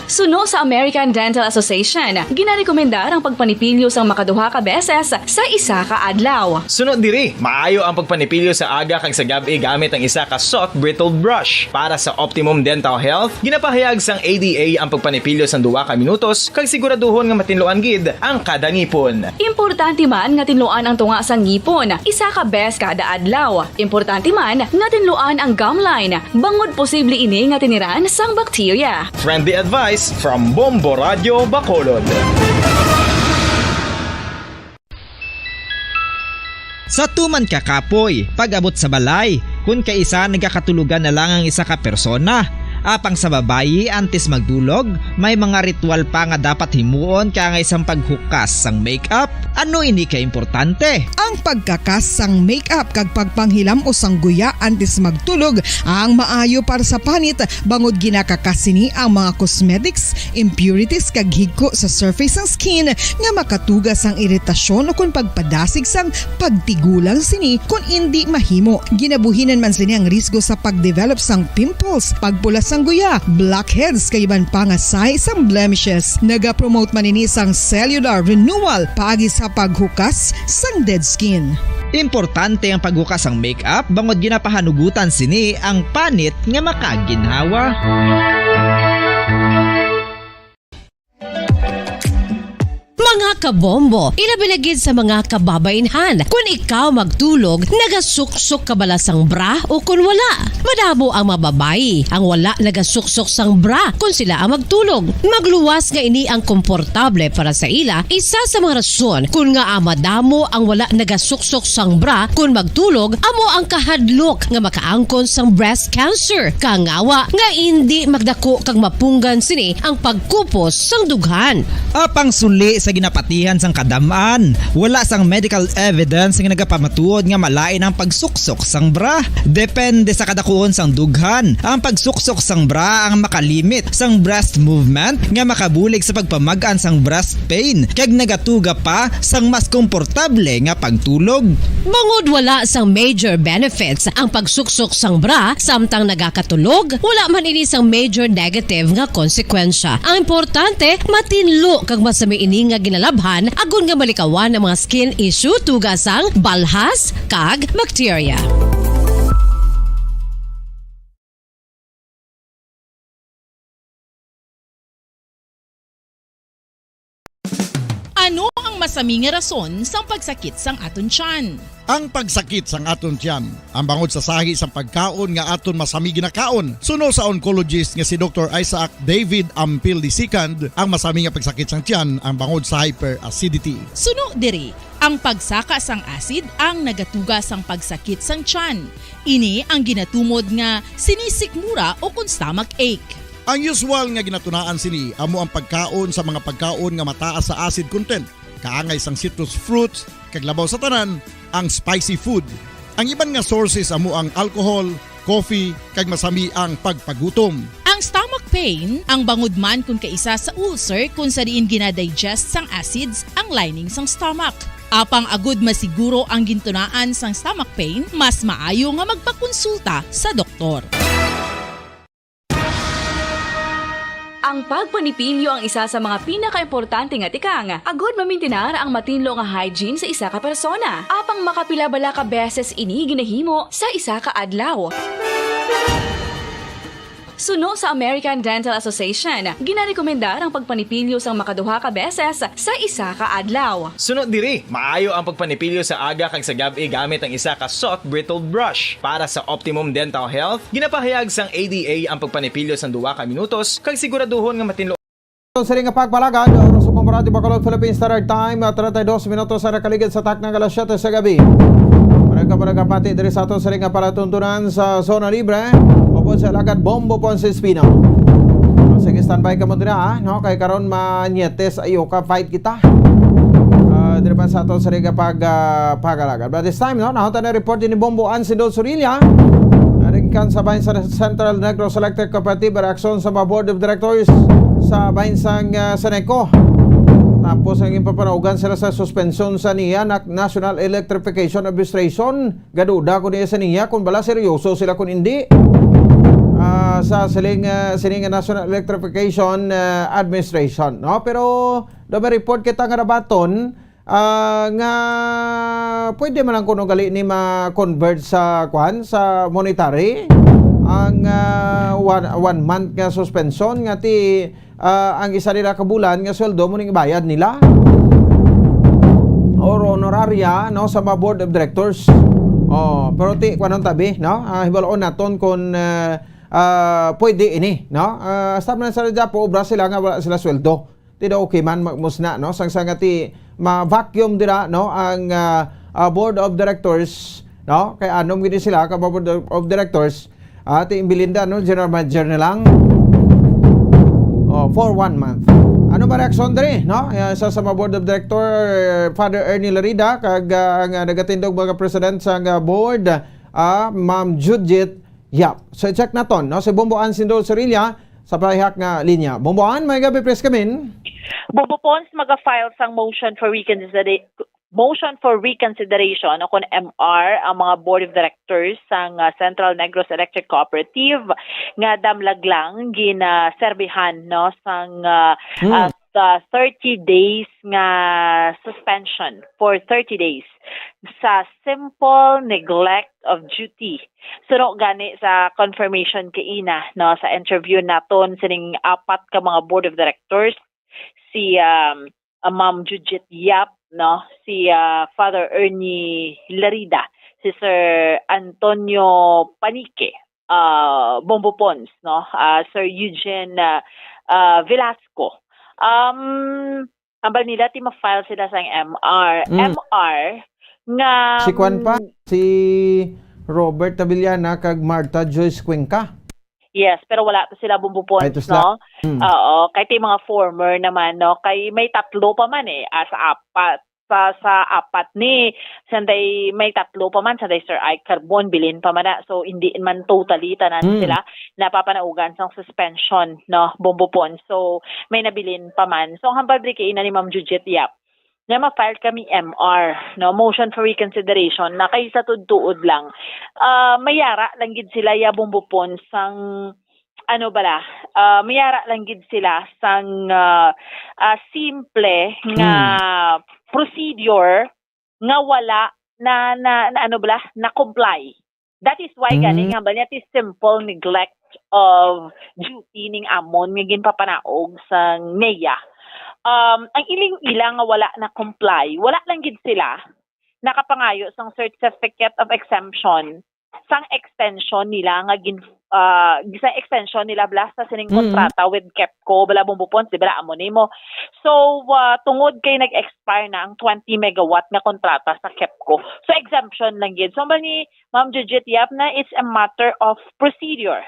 Suno sa American Dental Association, ginarekomendar ang pagpanipilyo sang makaduha ka beses sa isa ka adlaw. Suno diri, maayo ang pagpanipilyo sa aga kag sa gab-i gamit ang isa ka soft bristled brush. Para sa optimum dental health, ginapahayag sang A D A ang pagpanipilyo sang duha ka minutos kag siguraduhon nga matinluan gid ang kada ngipon. Importante man nga tinluan ang tunga sang ngipon isa ka bes kada adlaw. Importante man nga tinluan ang gum line, bangod posible ini nga tiniran sang bakterya. Friendly advice from Bombo Radio Bacolod. Sa tuman ka kapoy, pag-abot sa balay, kun kaisa nagakatulogan na lang ang isa ka persona. Apang sa babayi, antes magdulog, may mga ritual pa nga dapat himuon kaangay sang paghukas sang makeup. Ano ini ka importante? Ang pagkakas sang makeup kag pagpanghilam-os sang guya antes magtulog ang maayo para sa panit, bangod ginakakas sini ang mga cosmetics, impurities kag higko sa surface sang skin nga makatuga sang iritasyon ukon pagpadasig sang pagtigulang sini kon indi mahimo. Ginabuhinan man sini ang risgo sa pag-develop sang pimples, pagpula sang guya, blackheads kag iban pa nga sahi sang blemishes. Nagapromote man ini sang cellular renewal paagi sa paghukas sang dead skin. Importante ang paghukas sang makeup bangod ginapahanugutan sini ang panit nga makaginhawa. Mga Kabombo, ilabi na gid sa mga kababaynhan. Kun ikaw magtulog, nagasuksok ka bala sang bra o kun wala? Madamo ang mga babayi ang wala nagasuksok sang bra kun sila ang magtulog. Magluwas nga ini ang komportable para sa ila, isa sa mga rason kun ngaa madamo ang wala nagasuksok sang bra kun magtulog, amo ang kahadlok nga makaangkon sang breast cancer. Kangawa nga indi magdako kag mapunggan sini ang pagkupos sang dughan. Apang suli sa ginapatihan sang kadam-an, wala sang medical evidence nga nagapamatuod nga malain ang pagsuksok sang bra. Depende sa kadakuon sang dughan, ang pagsuksok sang bra ang makalimit sang breast movement nga makabulig sa pagpamag-an sang breast pain kag nagatuga pa sang mas komportable nga pagtulog. Bangod wala sang major benefits ang pagsuksok sang bra samtang nagakatulog, wala man ini sang major negative nga konsekwensya. Ang importante, matinlo kag masami ini nga ginalabhan agod nga malikawan ang mga skin issue tuga sang balhas kag bakterya. Ano ang masami nga rason sang pagsakit sang aton tiyan? Ang pagsakit sang aton tiyan, ang bangod sa sahi sang pagkaon nga aton masami ginakaon. Suno sa oncologist nga si Doktor Isaac David Ampil the second, ang masami nga pagsakit sang tiyan ang bangod sa hyperacidity. Suno diri, ang pagsaka sang acid ang nagatuga sang pagsakit sang tiyan. Ini ang ginatumod nga sinisikmura o kon stomach ache. Ang usual nga ginatunaan sini amo ang pagkaon sa mga pagkaon nga mataas sa acid content, kaangay sang citrus fruits, kag labaw sa tanan, ang spicy food. Ang iban nga sources amo ang alcohol, coffee, kag masami ang pagpagutom. Ang stomach pain, ang bangod man kon kaisa sa ulcer kon sa diin ginadigest sang acids ang lining sang stomach. Apang agud masiguro ang gintunaan sang stomach pain, mas maayo nga magpakonsulta sa doktor. Ang pagpanipilyo ang isa sa mga pinakaimportante nga tikang agud mamintinar ang matinlo nga hygiene sa isa ka persona. Apang makapila bala ka beses ini ginahimo sa isa ka adlaw? Suno sa American Dental Association, ginarekomendar ang pagpanipilyo sang makaduha ka beses sa isa ka adlaw. Suno diri, maayo ang pagpanipilyo sa aga kag sa gab-i gamit ang isa ka soft bristled brush. Para sa optimum dental health, ginapahayag sang A D A ang pagpanipilyo sang duha ka minutos kag siguraduhon nga matinlo. Sa ring nga pagpalagad, oras sa Radyo Bacolod, Philippine Standard Time, ah, treinta y dos minutos sa nakaligid sa takna nga alas siyete sa gabi. Maragka, maragka pati diri sa ato sa ring nga palatuntunan sa Zona Libre, upod sa Alagad Bombo Ponce Espino. Sige, standby ka mo dira, ha? No? Kay karon manyetes ayo ka fight kita. Ah, diri pa sa ato sa ring nga pag, ah, pagalagan. But this time, no, nahunta na report ni Bombo Ansindo Surilla. Naringkan sa bahin sa Central Negros Electric Cooperative, reaksyon sa mga board of directors sa bahin sang, ah, Seneco. Tapos ang ipapanaugan sila sa suspensyon sa niya na National Electrification Administration. Gaduda ko niya sa niya kung bala seryoso sila kung hindi. Ah, sa siling, ah, siling nga National Electrification, ah, Administration, no? Pero do may report kita nga nabaton, ah, nga pwede man lang kuno gali ni ma-convert sa, kwan, sa monetary ang, ah, one, one month nga suspension nga ti, ah, ang isa nila ka bulan nga sweldo mo ning ibayad nila or honoraria, no, sa mga board of directors. Oh, pero ti, kwanon tabi, no? Ah, hibaloon naton kung, ah, ah, pwede ini, no? Ah, hasta man sa radya po, obra sila nga wala sila sweldo. Ti daw okay man magmusna, no? Sang sanga ti ma-vacuum dira, no, ang, ah, ah, board of directors, no? Kay anom gid sila ka board of, of directors. Ah, ti imbilinda, no, general manager na lang. Oh, for one month. Ano ba reaksyon diri, no? Ah, sa, sa mga board of director, Father Ernie Larida, kag, ah, ang, ah, nagatindog mga president sa, ah, board, ah, Ma'am Judith Yap. So, check naton, no? Si Bombo Ansindo Sorilla sa pahihak nga linya. Bombo An, may gabi, press kamin. Bombo Pons, maga-file sang motion for reconsidera-, motion for reconsideration o kon M R ang mga board of directors sang, ah, Central Negros Electric Cooperative nga damlag lang ginaserbihan, no, sang, ah, Hmm. ah, sa thirty days nga suspension for thirty days sa simple neglect of duty. Suno gani sa confirmation kaina, no, sa interview naton sining apat ka mga board of directors, si, um, ah, Ma'am Jujit Yap, no, si, ah, Father Ernie Larida, si Sir Antonio Panique, ah, Bombo Pons, no, ah, Sir Eugene, ah, ah, Velasco. Um, hambal nila ti ma-file sila sang M R. Mm. M R nga, Si kwan pa, mm, si Robert Tabillana kag Martha Joyce Cuenca. Yes, pero wala pa sila, Bombo Pons, Ay, ito sila. no? Mm. Oo, kay ti mga former naman, no? Kay may tatlo pa man eh, as apat. Sa, sa apat ni, sanday may tatlo pa man, sanday Sir Ike Carbon, bilin pa man na. So, hindi man totally tanan Mm. sila napapanaugan sang suspension, no? Bombo Pons. So, may nabilin pa man. So, ang hambal diri kay ina ni Ma'am Jujit Yap, nga ma-file kami M R, no, motion for reconsideration, na kay sa tuod-tuod lang, ah, mayara lang gid sila ya, Bombo Pons, sang, ano bala, ah, mayara lang gid sila sang, ah, ah, simple nga Hmm. procedure nga wala na, na, na, ano bala, na comply. That is why gani Mm. nga ba niya ti simple neglect of duty ning amon nga ginpapanaog sang NEA. Um, ang iling ila nga wala na comply, wala lang gid sila nakapangayo sang certificate of exemption sang extension nila nga gin, ah, sa extension nila bala sa sining Mm. kontrata with KEPCO, bala, Bombo Pons, di bala, amo nimo. So, ah, tungod kay nag-expire na ang twenty megawatt nga kontrata sa KEPCO, so exemption lang gid. So, bali, Ma'am Jujit Yap, na it's a matter of procedure.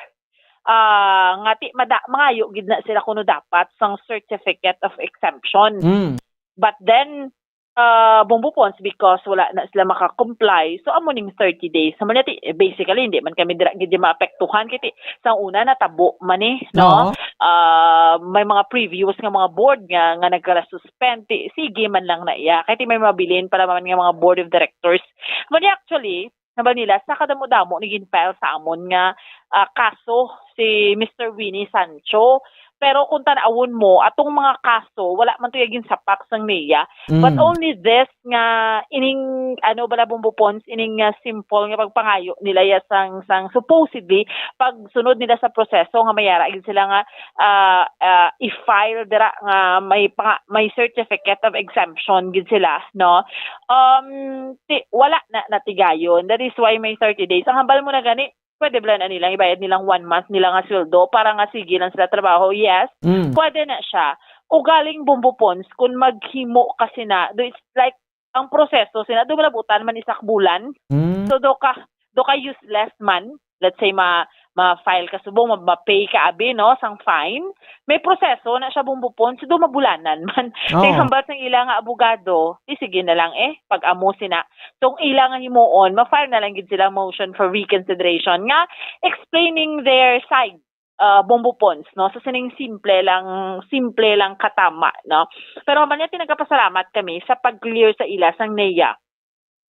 Ah, nga ti mada-, mangayo gid na sila kuno dapat sang certificate of exemption. Mm. But then, ah, Bombo Pons, because wala na sila maka-comply, so amo ning thirty days. Sa man ti, eh, basically, hindi man kami dira gid maapektuhan kay ti, sa una natabo man eh, no? Oo. Ah, may mga previous nga mga board nga, nga nagkala-suspend, ti, sige man lang na iya. Kay ti may mabilin pa naman nga mga board of directors. Mo ni actually, nabal nila, sa kadamo-damo ni gin-file sa amon nga, ah, kaso si Mister Winnie Sancho. Pero kung tan-awon mo, atong mga kaso, wala man to ya ginsapak sang NEA. But Mm. only this nga ining, ano bala, Bombo Pons, ining nga simple nga pagpangayo nila ya sang, sang supposedly pagsunod nila sa proseso nga mayara gid sila nga, ah, ah, i-file dira nga may panga-, may certificate of exemption gid sila, no? Um, ti-, wala na natigayon. That is why may thirty days. Ang hambal mo na gani, pwede bala na nilang ibayad nilang one month nila nga sweldo para nga sige lang sila trabaho. Yes, Mm. pwede na siya. Ugaling, Bombo Pons, kung maghimo ka sina, do, it's like, ang proseso sina, do malabutan man isa ka bulan. Mm. So, do ka, do ka useless man. Let's say, ma-, ma-file ka subong, ma-, ma-pay ka abi, no, sang fine. May proseso na siya, Bombo Pons, do mabulanan man. Kay Oo. hambal sang ila nga abogado, di sige na lang eh, pag-amo sina. So, ang ila nga himuon, ma-file na lang gid sila motion for reconsideration nga explaining their side, uh, Bombo Pons, no? Sa sining simple lang, simple lang katama, no? Pero man niya, ti nagapasalamat kami sa pag-clear sa ila sang NEA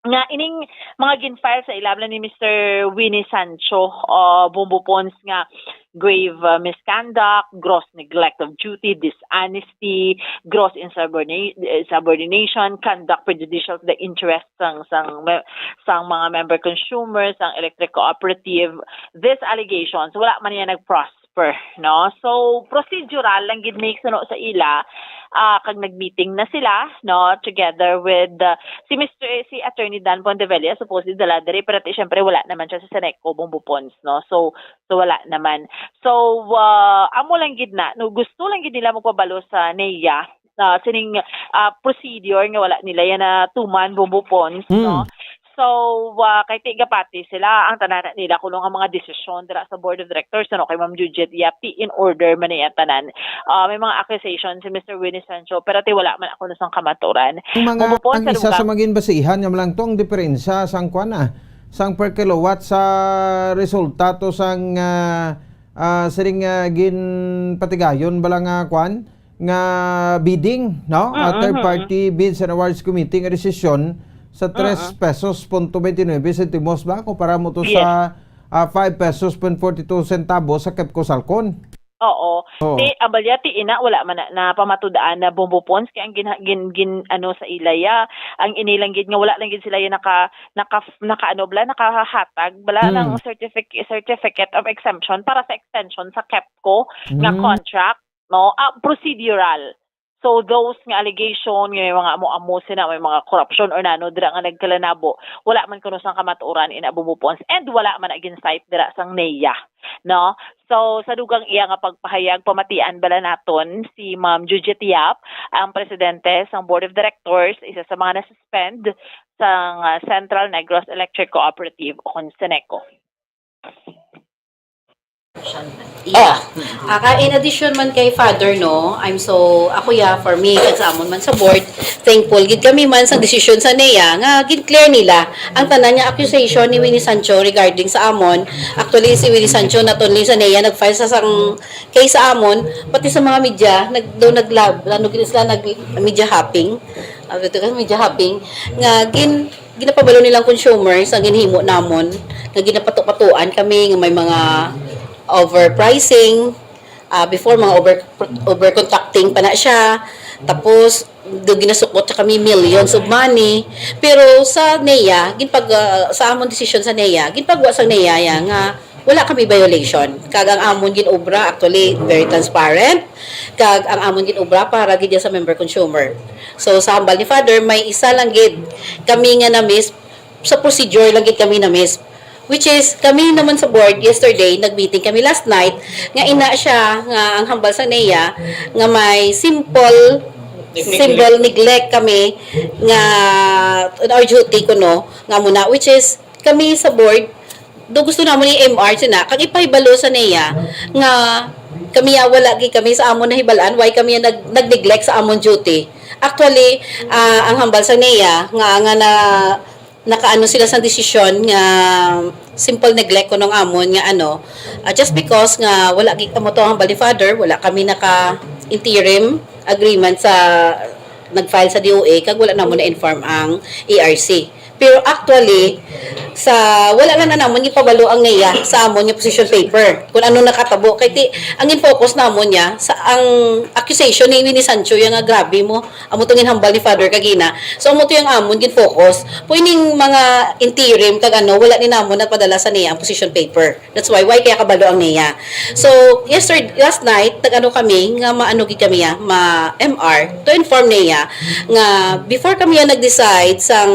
nga ining mga gin-file sa ila ni Mister Winnie Sancho, uh, Bombo Pons, nga grave, uh, misconduct, gross neglect of duty, dishonesty, gross insubordina-, eh, subordination, conduct prejudicial to the interests sang, sang me-, sang mga member consumers, sang electric cooperative. These allegations, wala man niya nag-prosper, no? So, procedural lang gid ni suno sa ila, ah, kag nag-meeting na sila, no, together with, uh, si Mister, si Attorney Dan Pontevilla, supposedly dala diri, pero ti, syempre, wala naman siya sa Seneco, Bombo Pons, no? So, so wala naman. So, uh, amo lang gid na, no, gusto lang gid nila magpabalo sa NEA, uh, sining, uh, procedure nga wala nila yan na tuman, Bombo Pons, no? Hmm. So, uh, kay ti gapati sila, ang tanan nila kuno nga mga desisyon dira sa Board of Directors, ano, kay Ma'am Judith Yap, ti in order man niya tanan. Uh, may mga accusation si Mister Winnie Sancho, pero ti wala man ako na sang kamaturan. Ang mga, Bombo Pons, ang isa sa mga ginbasihan nga lang to ang diferensya sang kwan, ah, sang per kilowatt sa resulta to sang, ah, ah, siring, ah, ginpatigayon bala nga kwan, nga bidding, no? Ah, Mm, third mm, party bids and awards committee nga desisyon sa Mm, tres mm. pesos punto twenty-nine sentimos ba? Kumpara mo to Yes. sa, ah, five pesos point forty-two centavos sa KEPCO Salcon. Oo. Oo. Ti, abalya, ti ina, wala man na, napamatud-an na Bombo Pons, kay ang gin-, gin-, gin-, ano, sa ilaya, ang inilang gid nga wala lang gid sila yung naka-, naka-, naka-, ano bala, nakahatag bala Hmm. ng certific-, certificate of exemption para sa extension sa KEPCO nga Hmm. contract, no? Ah, procedural. So those nga allegation nga may mga amo-amo sina, may mga corruption or nano dira nga nagkalanabo, wala man kuno sang kamatuoran in Abombo Ponds, and wala man na gin-cite dira sang NEA, no? So sa dugang iya nga pagpahayag, pamatian bala naton si Ma'am Jujet Yap, ang presidente sang Board of Directors, isa sa mga na-suspend sang, ah, Central Negros Electric Cooperative o kon CENECO. Ah, ah, in addition man kay Father, no, I'm so, ako ya, for me, kag sa amon man sa board, thankful gid kami man sa desisyon sa NEA nga gin-clear nila ang tanan nga accusation ni Winnie Sancho regarding sa amon. Actually, si Winnie Sancho not only sa NEA nag-file sa sang case sa amon, pati sa mga media, nag do naglab, ano gid sila, nag media hopping. Ano to, media hopping nga gin ginapabalo nilang consumers ang ginhimo namon, nga ginapatukatuan kami nga may mga overpricing, ah, before, mga over overcontracting pa na siya. Tapos do ginasukot sa kami millions of money. Pero sa NEA, ginpag ah, sa amon desisyon sa NEA, ginpagwa sa NEA ya nga wala kami violation. Kag ang amon ginobra, actually, very transparent. Kag ang amon ginobra para gid ya sa member consumer. So sa hambal ni Father, may isa lang gid kami nga na-miss, sa procedure lang gid kami na-miss. Which is, kami naman sa board yesterday, nag-meeting kami last night, nga ina siya nga ang hambal sa NEA nga may simple simple neglect kami nga on our duty kuno nga muna, which is kami sa board do gusto namon i-M R sina kag ipahibalo sa NEA nga kami ya wala gid kami sa amon nahibal-an, why kami ya nag nag-neglect sa amon duty. Actually, ah, ang hambal sa NEA nga nga na nakaano sila sa desisyon nga simple neglect kuno ang amon nga ano, ah, just because nga wala gid kamo to ang hambal ni Father, wala kami naka interim agreement sa nag-file sa D O A kag wala namon na-inform ang A R C. Pero actually, sa wala lang na namon gipabalo ang NEA sa amon nga position paper kung ano nakatabo. Kay ti, ang in-focus namon niya sa ang accusation ni Winnie Sancho ya nga grabe mo, amo to ginhambal ni Father kagina. So amo to yang amon gin-focus. Pwedeng mga interim kag ano, wala ni namon napadala sa NEA ang position paper. That's why, why kaya kabalo ang NEA. So, yesterday, last night, nag-ano kami, nga maano gid kami, ah, ma-M R, to inform NEA nga before kami yan nag-decide sang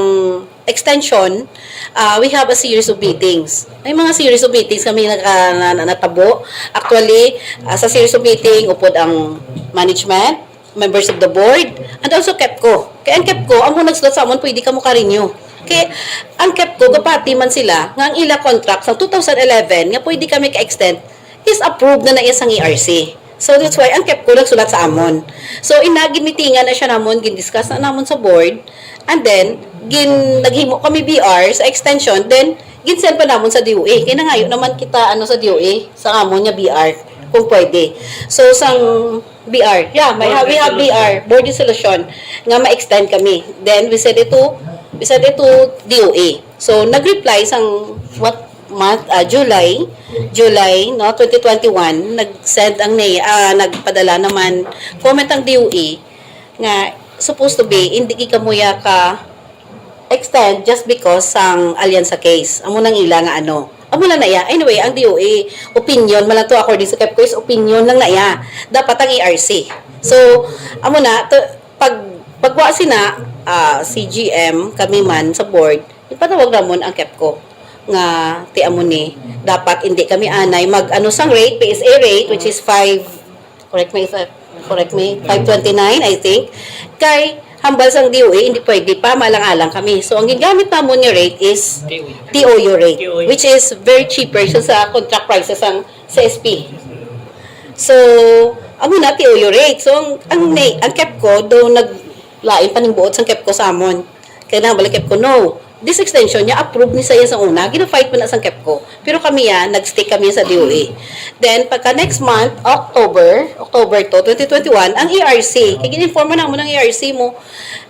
extension, ah, we have a series of meetings. May mga series of meetings kami naka, na, na, natabo. Actually, ah, sa series of meeting, upod ang management, members of the board, and also KEPCO. Kay ang KEPCO, amo nagsulat sa amon, pwede kamo ka-renew. Kay ang KEPCO, gapati man sila nga ang ila contract sa two thousand eleven nga pwede kami ka-extend is approved na na iya sang A R C. So that's why ang KEPCO nagsulat sa amon. So ina, ginmitingan na siya namon, gindiscuss na namon sa board, and then gin naghimo kami B R sa extension, then ginsend pa namon sa D O A. Kay nangayo naman kita ano sa D O A sa amon nga B R kung pwede. So sang B R. Yeah, may ha- we have B R, board resolution, nga ma-extend kami. Then we send it to, we send it to D O A. So nag-reply sang what month? Ah, July, July, no, twenty twenty-one, nag-send ang NEA, ah, nagpadala naman comment ang D O A nga supposed to be hindi gid kamo ya ka extend just because sang alyansa case. Amo nang ila nga ano. Amo lang na iya. Anyway, ang D O A opinion man lang to, according sa KEPCO, is opinion lang na iya. Dapat ang A R C. So, amo na to, pag pagwa sina ah, C G M, kami man sa board, ipatawag namon ang KEPCO nga ti amo ni dapat hindi kami anay mag ano sang rate, P S A rate, which is five, correct me if I- correct me, five twenty-nine, I think. Kay hambal sang D O A, hindi pwede pa, malang-alang kami. So ang gigamit namon nga rate is T O U rate, which is very cheaper siya sa contract prices ang C S P. So amo na, T O U rate. So ang ang, na- ang KEPCO do naglain paningbuot sang KEPCO sa amon. Kay nabalik ko, no. This extension niya, approve ni sa iya sa una. Gina-fight man na sang KEPCO. Pero kami yan, nag-stick kami sa D O A. Then, pagka next month, October, October two, twenty twenty-one, ang A R C. Kaya gin-inform man namo ng A R C mo.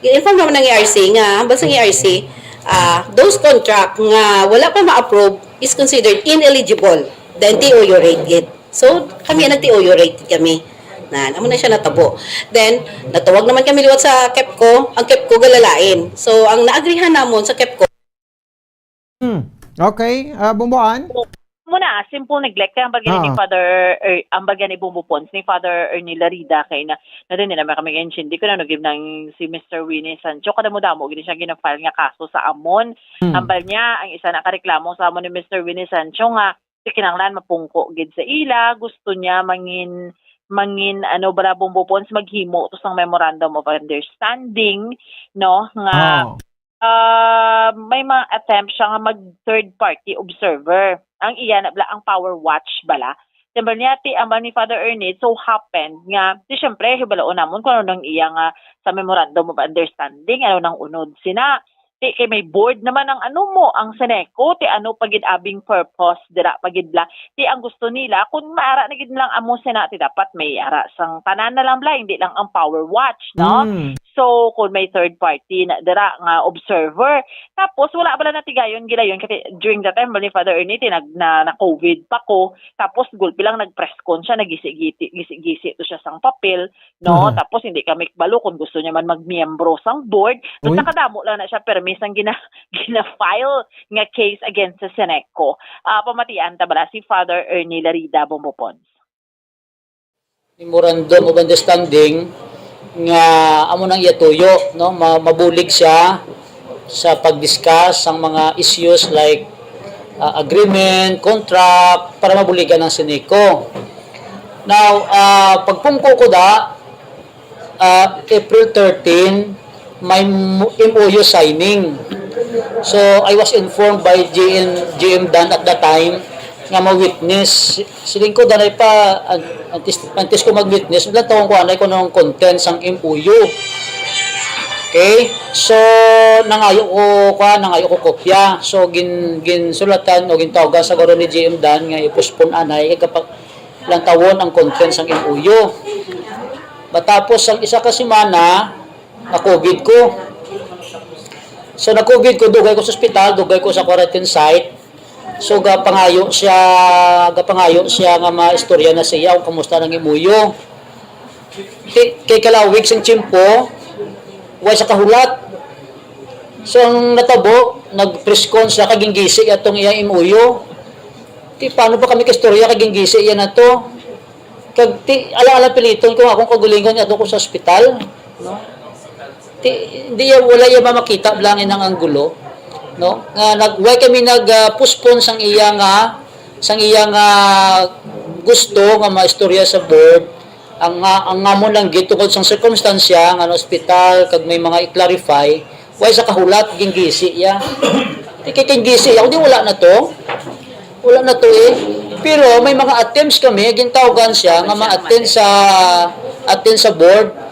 Gin-inform namo ng A R C nga, basta ang A R C, ah, those contract nga wala pa ma-approve is considered ineligible. Then, T O U rate it. So, kami nag-T O U rate kami. Nan, amo na siya natabo. Then, natawag naman kami liwat sa KEPCO, ang KEPCO galalain. So, ang naagrihan namon sa KEPCO, Hmm. Okay, ah, Bumbuan? Muna, Ah, simple neglect. Kaya ang bagay ni Ah. Father, er, ang bagay ni Bumbo Pons, ni Father Ernie Larida, kay na, na din nila kami nga intindi ko na nagib nang si Mister Winnie Sancho. Kadamo-damo gini siya gina-file nga kaso sa amon. Hmm. Hambal niya, ang isa na kareklamo sa amon ni Mister Winnie Sancho nga si kinahanglan mapungko gid sa ila, gusto niya mangin mangin ano bala Bumbo Pons maghimo to sang memorandum of understanding, no, nga Oh. ah, may mga attempt siya nga mag third party observer. Ang iya na bala ang power watch bala. Siyempre niya ti ang ni Father Ernie, it so happened nga, di syempre, hibalaon namon kung ano nang iya nga sa memorandum of understanding, ano nang unod sina. Ti kay may board naman ang ano mo, ang Seneco, ti ano pa gid abing purpose dira pa gid bla. Ti ang gusto nila, kung maara na gid lang amo sina, ti dapat may ara sang tanan na lang bla, hindi lang ang power watch, no? Mm. So, kung may third party na dira nga observer, tapos wala bala natigayon gilayon kasi during that time ni Father Ernie ti nag na, na COVID pa ko, tapos gulpi lang nag press con siya, nagisi-gisi gisi-gisi to siya sang papel, no? Aha. Tapos hindi kami kabalo kung gusto niya man magmiyembro sang board. So, Uy. Nakadamo lang na siya permi sang gina gina-file nga case against sa Seneco. Ah, pamatian ta bala si Father Ernie Larida Bombopons. Memorandum of Understanding nga amo nang iya tuyo, no? Ma- mabulig siya sa pag-discuss sang mga issues like, ah, agreement, contract, para mabuligan ang Seneco. Now, ah, pagpungko ko da, ah, April thirteen, may mo- M O U signing. So, I was informed by G M, G M Dan at the time nga ma-witness. Siling ko, danay pa, an- antes, antes ko mag-witness, ilang taon ko anay ko nung content sang M O U. Okay? So, nangayo ko, kwa, nangayo ko kopya. So, gin, ginsulatan o gintawgan sa guro ni G M Dan nga i-postpone anay, kay kapag lantawon ang content sang M O U. Matapos ang isa ka semana, na-COVID ko. So, na-COVID ko, dugay ko sa ospital, dugay ko sa quarantine site. So, gapangayo siya, gapangayo siya nga maistorya na siya kung kamusta nang M O U. Ti, kay kalawig sing tiyempo, way sa kahulat. So, ang natabo, nag-press con siya, kag ginggisi atong iya M O U. Ti, paano pa kami kaistorya, kag ginggisi iya na to? Kag ti, alang-alang piliton ko nga akong kaugalingon nga adto ko sa ospital, no? Ti, di iya, wala iya mamakita bala ang inang anggulo, no? Nga nag, why kami nag, ah, postpone sang iya nga, sang iya nga gusto nga maistorya sa board, ang nga, ang ngamon lang gid tungod sang sirkumstansya nga na-ospital kag may mga i-clarify, why sa kahulat, ginggisi iya. Ti kay ginggisi iya, kundi wala na to. Wala na to eh. Pero may mga attempts kami, gintawgan siya nga ma-attend sa, attend sa board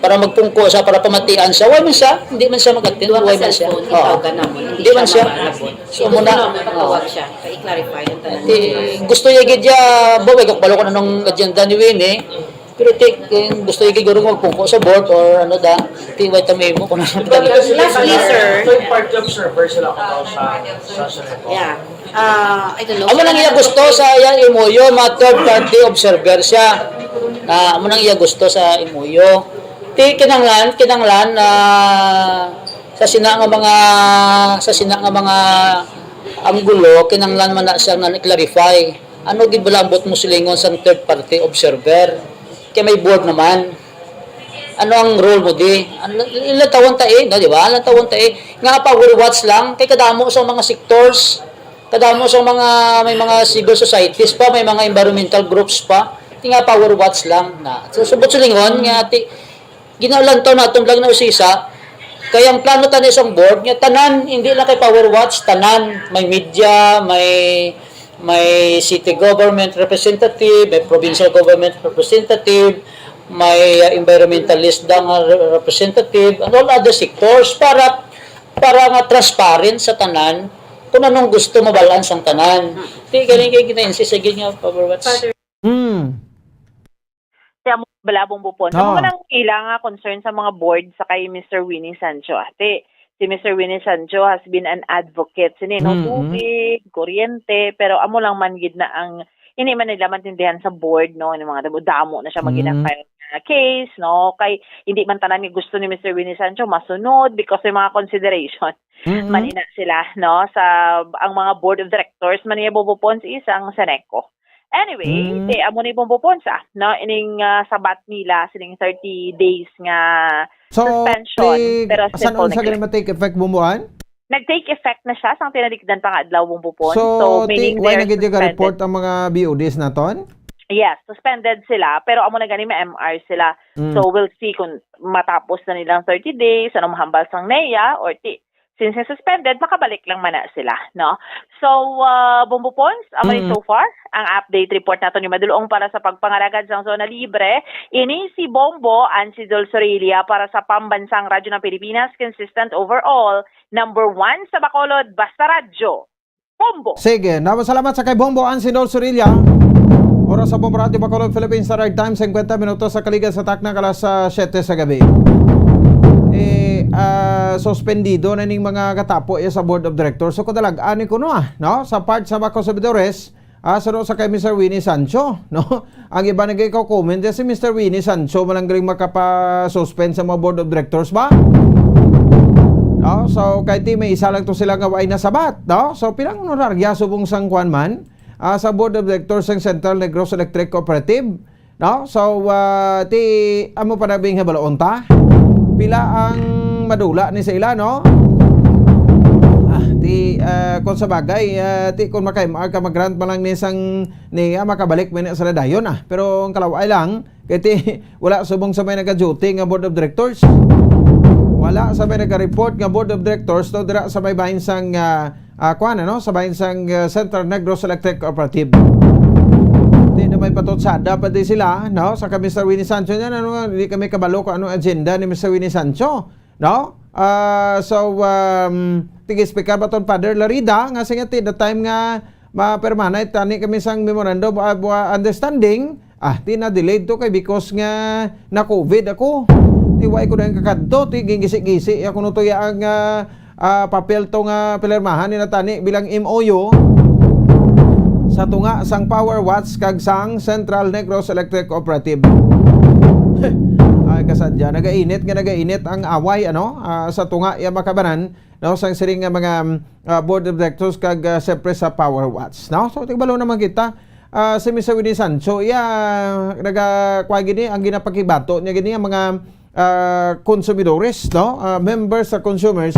para magpungko siya, para pamatian siya. Why man siya? Hindi man siya mag-attend. Duha ka Why man siya? cellphone, Oh. gitawgan namon. Hindi man siya. Siya mabala po. So, muna. Gusto na, magpatawag siya. Pa-i-clarify ang tanan. Ti, gusto niya gid ya, ba, wag ko balo ko anong agenda ni Winnie. Pero ti, kung gusto niya gid guro magpungko sa board or ano da, ti, wait, tamo mo kung ano. Lastly, sir. Third party observer sila ko sa sa Seneco. Yeah. Uh, I don't know. Amo nang iya gusto sa iya M O U, mga third party observer siya. Na amo nang iya gusto sa M O U. Ti kinanglan, kinanglan na sa sina nga mga, sa sina nga mga anggulo, kinanglan man na siya nga clarify. Ano gid bala ang buot mo silingon sang third party observer? Kay may board naman. Ano ang role mo di? Ano, ilang taon ta eh, no, di ba? Ilang taon ta eh. Nga power watch lang, kay kadamo sa mga sectors, kadamo sa mga, may mga civil societies pa, may mga environmental groups pa. Ti nga power watch lang na. So, subot silingon nga ti, ginaulantaw naton lang na usisa. Kay ang plano tani sa board nga tanan, hindi lang kay power watch, tanan, may media, may may city government representative, may provincial government representative, may uh, environmentalist da nga re- representative, and all other sectors para para nga transparent sa tanan kung anong gusto mabalaan sang tanan. Ti gani kay gina-insist sa gid nga power watch. Mm. Siya mo balabong bupon. Ah. Amo nang ila nga concern sa mga board sa kay Mister Winnie Sancho. Ate, si Mister Winnie Sancho has been an advocate sini, no, Mm, mm. Tubig, kuryente, pero amo lang man gid na ang hindi man nila maintindihan sa board, no, yung mga damo, damo na siya Mm. maginang file. ah, case, no? Kay hindi man tanan nga gusto ni Mister Winnie Sancho masunod because may mga consideration Mm-hmm. man ina sila, no? Sa ang mga board of directors man niya, Bombo Pons, is ang Seneco. Anyway, Mm. Te, amo ni Bombo Pons, ah, no? Ining, ah, sabat nila sining thirty days nga So, suspension, ti-, pero sa simple na unsa gani ma-take effect, Bomboan? Nag-take effect na siya sang tinalikdan pa nga adlaw, Bombo Pons. So, So, ti-, meaning wala they're na gid suspended. Report ang mga B O Ds naton? Yes, suspended sila, pero amo na gani ma-M R sila. Mm. So, we'll see kung matapos na nilang thirty days, ano mahambal sang NEA, or ti-, since na suspended, makabalik lang man na sila, no? So, ah, Bombo Pons, amo ni Mm. so far ang update report naton ni Madulong para sa pagpangalagad sang Zona Libre. Ini si Bombo Ansidol Sorilla para sa Pambansang Radyo ng Pilipinas, consistent overall, number one sa Bacolod, basta radyo. Bombo! Sige, namo salamat sa kay Bombo Ansidol Sorilla. Oras sa Bombo Radyo Bacolod, Philippine Standard Time, singkwenta minutos sa kaligan sa takna, alas, ah, siyete sa gabi. Eh, ah, suspendido na ning mga katapo, eh, sa Board of Directors. So, kadalag-an ni kuno, ah, no? Sa part sa mga konsumidores, ah, suno sa kay Mister Winnie Sancho, no? Ang iba nagay-comment, si Mister Winnie Sancho man lang galing makapa-suspend sa mga Board of Directors ba? No? So, kay ti may isa lang to sila nga way nasabat, no? So, pilang honorarya subong sang kwan man, ah, sa Board of Directors sang Central Negros Electric Cooperative, no? So, ah, ti amo pa na bing hibaluon ta? Pila ang madula ni sa ila, no? Ah, ti, ah, kung sa bagay, ah, ti kung makay-, ka mag-grant man lang ni sang ni, ah, makabalik man ni sa dayon, ah. Pero ang kalaway lang, kay ti, wala subong sa may naga-duty nga board of directors. Wala sa may naga-report nga board of directors to dira sa may bahin sang, ah, ah, kuwan, ano, sa bahin sang, ah, Central Negros Electric Cooperative. Di na may patutsada pa di sila, no? Sa kay Mister Winnie Sancho niyan, ano nga, di kami kabalo kung anong agenda ni Mister Winnie Sancho, no? Ah, so, um, tig-speaker ba ton Father Larida nga siya ti the time nga mapermanay tani kami sang memorandum of, uh, understanding, ah, ti na-delayed to kay because nga na-COVID ako. Ti way ko na kakadto, ti gingisi-gisi ako no to ya ang, ah, ah, papel to nga pinirmahan ni natani bilang M O U sa tunga sang Power Watch kag sang Central Negros Electric Cooperative. Ay, kasadya, nagainit nga nagainit ang away, ano, ah, sa tunga ya makabanan, no, sang siring nga mga, ah, board of directors kag, ah, siyempre sa Power Watch, no? So, tigbalo naman kita, ah, si Mister Winnie Sancho, iya, naga-, kuha gini, ang ginapakibato niya gini, ang mga, ah, konsumidores, no? Ah, members sa consumers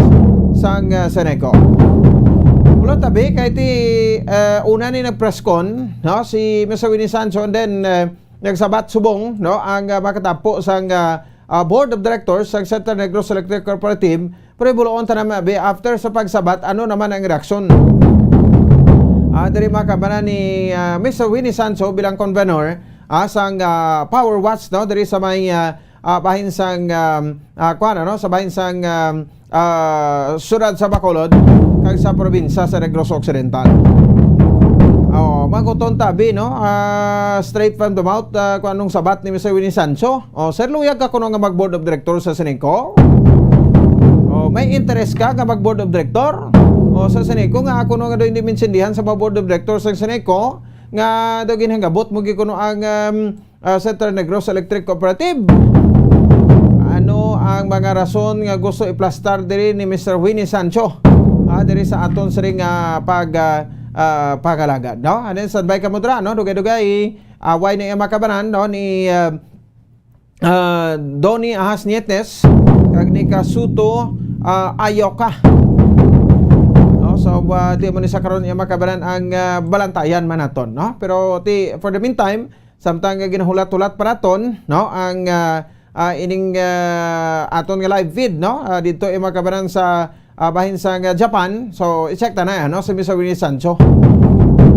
sang, ah, Seneco. Ulo tabi, kay ti, ah, una ni nag-press con, no? Si Mister Winnie Sancho, and then, ah, nagsabat subong, no? Ang, ah, makatapo sang, ah, ah, Board of Directors sang Central Negros Electric Cooperative, pero buloon ta naman, abi, after sa pagsabat, ano naman ang reaksyon? Ah, diri makabanan ni, ah, Mister Winnie Sancho bilang convenor, ah, sang, ah, Power Watch, no? Diri sa may, ah, ah, bahin sang, um, ah, kuwan, ano? Sa bahin sang, um, ah, siyudad sa Bacolod, kag sa probinsya sa Negros Occidental. Oh, maguton tabi, no? Ah, straight from the mouth, ah, kung anong sabat ni Mister Winnie Sancho. Oh, sir, luyag ka kuno nga mag-board of director sa Seneco? Oh, may interest ka nga mag-board of director? Oh, sa Seneco nga ako no nga daw hindi minsindihan sa mga board of directors sa Seneco nga daw ginhangabot mo gyud kuno ang, um, ah, Central Negros Electric Cooperative. Ano ang mga rason nga gusto iplastar diri ni Mister Winnie Sancho, ah, diri sa aton siring nga pag, ah, ah, pangalagad, no? And then, standby ka mo dira, no? Dugay-dugay, away na iya makabanan, no? Ni, ah, ah, Donnie Ahas Nietes, kag ni Kasuto, ah, Ayoka. No? So, ah, di mo ni sa karon iya makabanan ang, ah, balantayan man naton, no? Pero ti, for the meantime, samtang nga ginahulat-hulat pa naton, no, ang, ah, ah, ining, ah, aton nga live feed, no, ah, didto, eh, makabanan sa, ah, bahin sa nga Japan. So, i-check ta na, no, si Mister Winnie Sancho.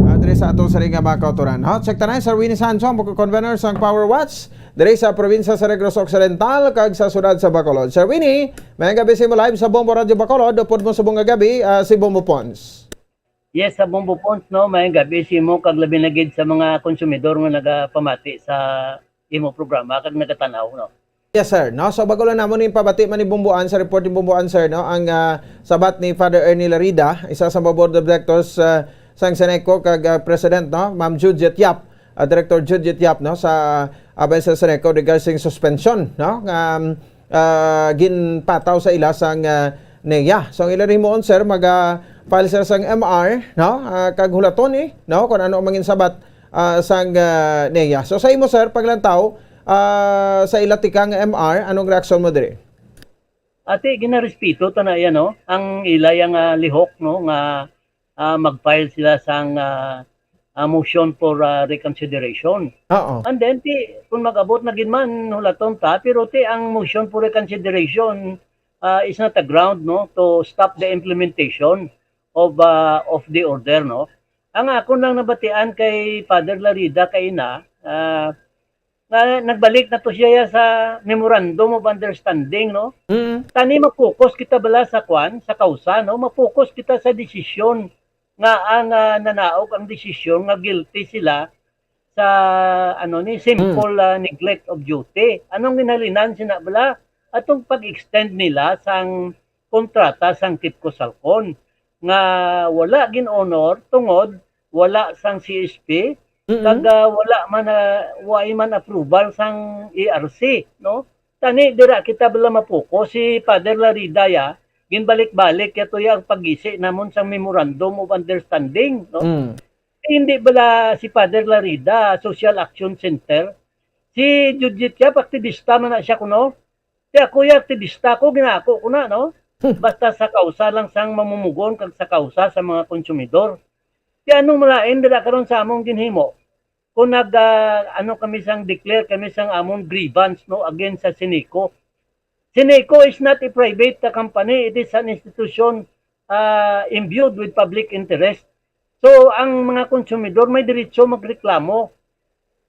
Ah, diri sa aton siring nga mga kautoran, no? Check ta na, Sir Winnie Sancho, ang convener sang Power Watch diri sa probinsya sa Negros Occidental kag sa siyudad sa Bacolod. Sir Winnie, may gabi sa imo live sa Bombo Radyo Bacolod. Upod mo subong nga gabi, ah, si Bombo Pons. Yes, sa Bombo Pons, no, may gabi sa imo, kag labi na gid sa mga konsumidor nga nagapamati sa imo programa kag nagatanaw, no? Yes, sir. No? So, bago lang namon yung pabati man ni Bomboan sa report ni Bomboan, sir, no? Ang, ah, sabat ni Father Ernie Larida, isa sa mga board of directors, ah, sang Seneco, kag, ah, president, no? Ma'am Juliet Yap. ah, Director Judith Yap, no, sa, ah, Vice Seneco regarding suspension, no, nga, um, ah, ginpataw sa ila sang, ah, NEA. So, ang ila himuon, sir, maga-file sila sang M R, no, ah, kag hulaton ni, no, kung ano ang mangin sabat, ah, sang, ah, NEA. So, sa imo, sir, paglantaw, ah, sa ila tikang M R, anong reaksyon mo diri? Ati, ginarespeto ta na iya, no? Ang ila yang, ah, lihok, no, nga, ah, mag-file sila sang, ah, ah, motion for, ah, reconsideration. Oo. And then, ti, kung mag-abot na gid man, hulaton ta, pero ti, ang motion for reconsideration, ah, is not a ground, no, to stop the implementation of, ah, of the order, no? Ang akon lang nabatian kay Father Larida kay ina, ah, nga nagbalik na to siya ya sa Memorandum of Understanding, no? Mm. Tani ma-focus kita bala sa kwan, sa kausa, no? Ma-focus kita sa desisyon nga ang, ah, nanaog ang desisyon nga guilty sila sa, ano ni, simple, Mm. ah, neglect of duty. Anong ginhalinan sina bala? Atong pag-extend nila sang kontrata sang Kipco Salcon nga wala gin-honor tungod wala sang C S P, Mm-mm. kag, ah, wala man, ah, way man approval sang E R C, no? Tani, dira kita bala mapuko. Si Father Larida, ya, ginbalik-balik ya to ya ang pagisi namon sang Memorandum of Understanding, no? Mm. Hindi bala si Father Larida, Social Action Center? Si Judith Yap, aktibista man na siya kuno. Kaya ako, ya, aktibista ko, ginako ko na, no? Hmm. Basta sa kausa lang sang mamumugon kag sa kausa sa mga konsumidor. Kaya anong malain dira karon sa among ginhimo? Kung nag, ah, ano kami sang declare kami sang among grievance, no, against sa Sineco. Sineco is not a private, ah, company, it is an institution, ah, imbued with public interest. So, ang mga konsumidor may diretso magreklamo.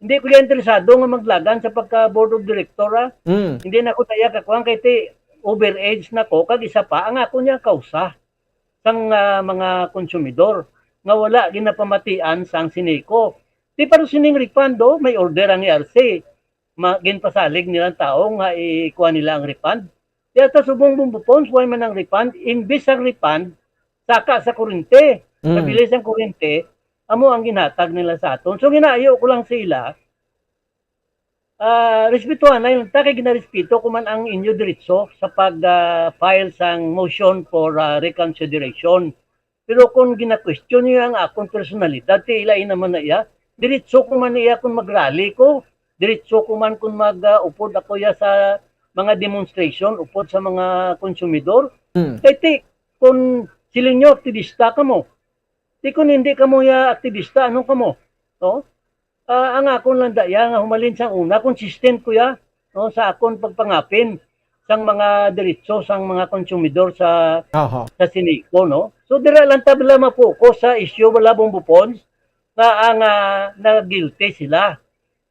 Hindi ko yan interesado nga maglagan sa pagka board of director, ah. Mm. Hindi na ko taya kakuan kay ti overage na ko, kag isa pa, ang ako niya kausa sang, ah, mga konsumidor nga wala ginapamatian sang Sineco. Di pa rin sining refund, oh, may order ang E R C. Ma-, ginpasalig nilang tao nga ikuha nila ang refund. Di ata subong Bumbo Pons, why man ang refund? Imbis ang refund, saka sa kurente, Mm. sa bilis ang kurente, amo ang ginhatag nila sa aton. So, ginaayo ko lang sa ila, ah, respetuhan na yun. Ta kay ginarespeto ko man ang inyo diretso sa pag, ah, file sang motion for, ah, reconsideration. Pero kung gina-question niyo ang akon personalidad, ti ilain naman na iya. Diretso ko man iya kung mag-rally ko. Diretso ko man kung mag, ah, upod ako iya sa mga demonstration, upod sa mga konsumidor. Hmm. Kay ti, kung siling niyo, aktibista kamo. Ti kung hindi kamo ya aktibista, ano kamo? No? Ah, ang akon lang daya nga humalin sang una, consistent ko ya, no, sa akon pagpangapin sang mga diretso sang mga konsumidor sa, Aha. sa Sineco, no? So, dira lang ta bala ma-focus sa issue bala, Bumbo Pons, nga ang, ah, na-guilty sila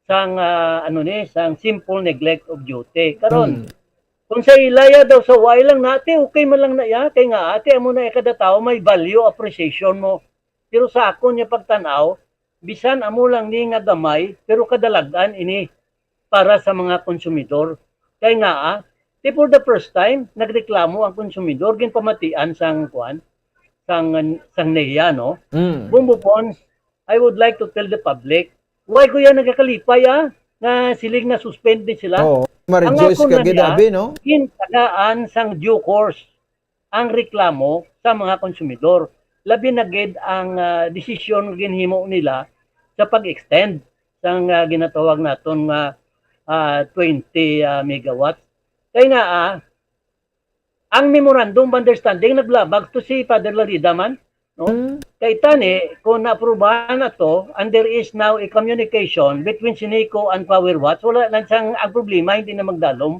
sang, ah, ano ni, sang simple neglect of duty. Karon, Hmm. kung sa ilaya daw sa way lang nati, okay man lang na iya, kay nga ati amo na iya kada tawo may value appreciation mo. Pero sa akon nga pagtan-aw, bisan amo lang ni nga gamay, pero kadalag-an ini para sa mga konsumidor. Kay nga, ah, ti for the first time, nagreklamo ang konsumidor, ginpamatian sang kuan, sang, sang NEA, no? Mm. Bumbo Pons, I would like to tell the public, why ko yan nagkakalipay, ah, nga siling na-suspend ni sila? Oo, ma-rejoice Ang ako ka na gid, niya, abi, no? Gintagaan sang due course ang reklamo sa mga konsumidor. Labi na gid ang, ah, desisyon nga ginhimo nila sa pag-extend sang, ah, ginatawag naton nga, ah, twenty, ah, megawatts. Kay nga, ah, ang memorandum of understanding naglabag to si Father Larida man, no? Hmm. Kay tani, kung naaprubahan na to, and there is now a communication between Sineco and Power Watch, wala na siyang, ang problema, hindi na magdalom.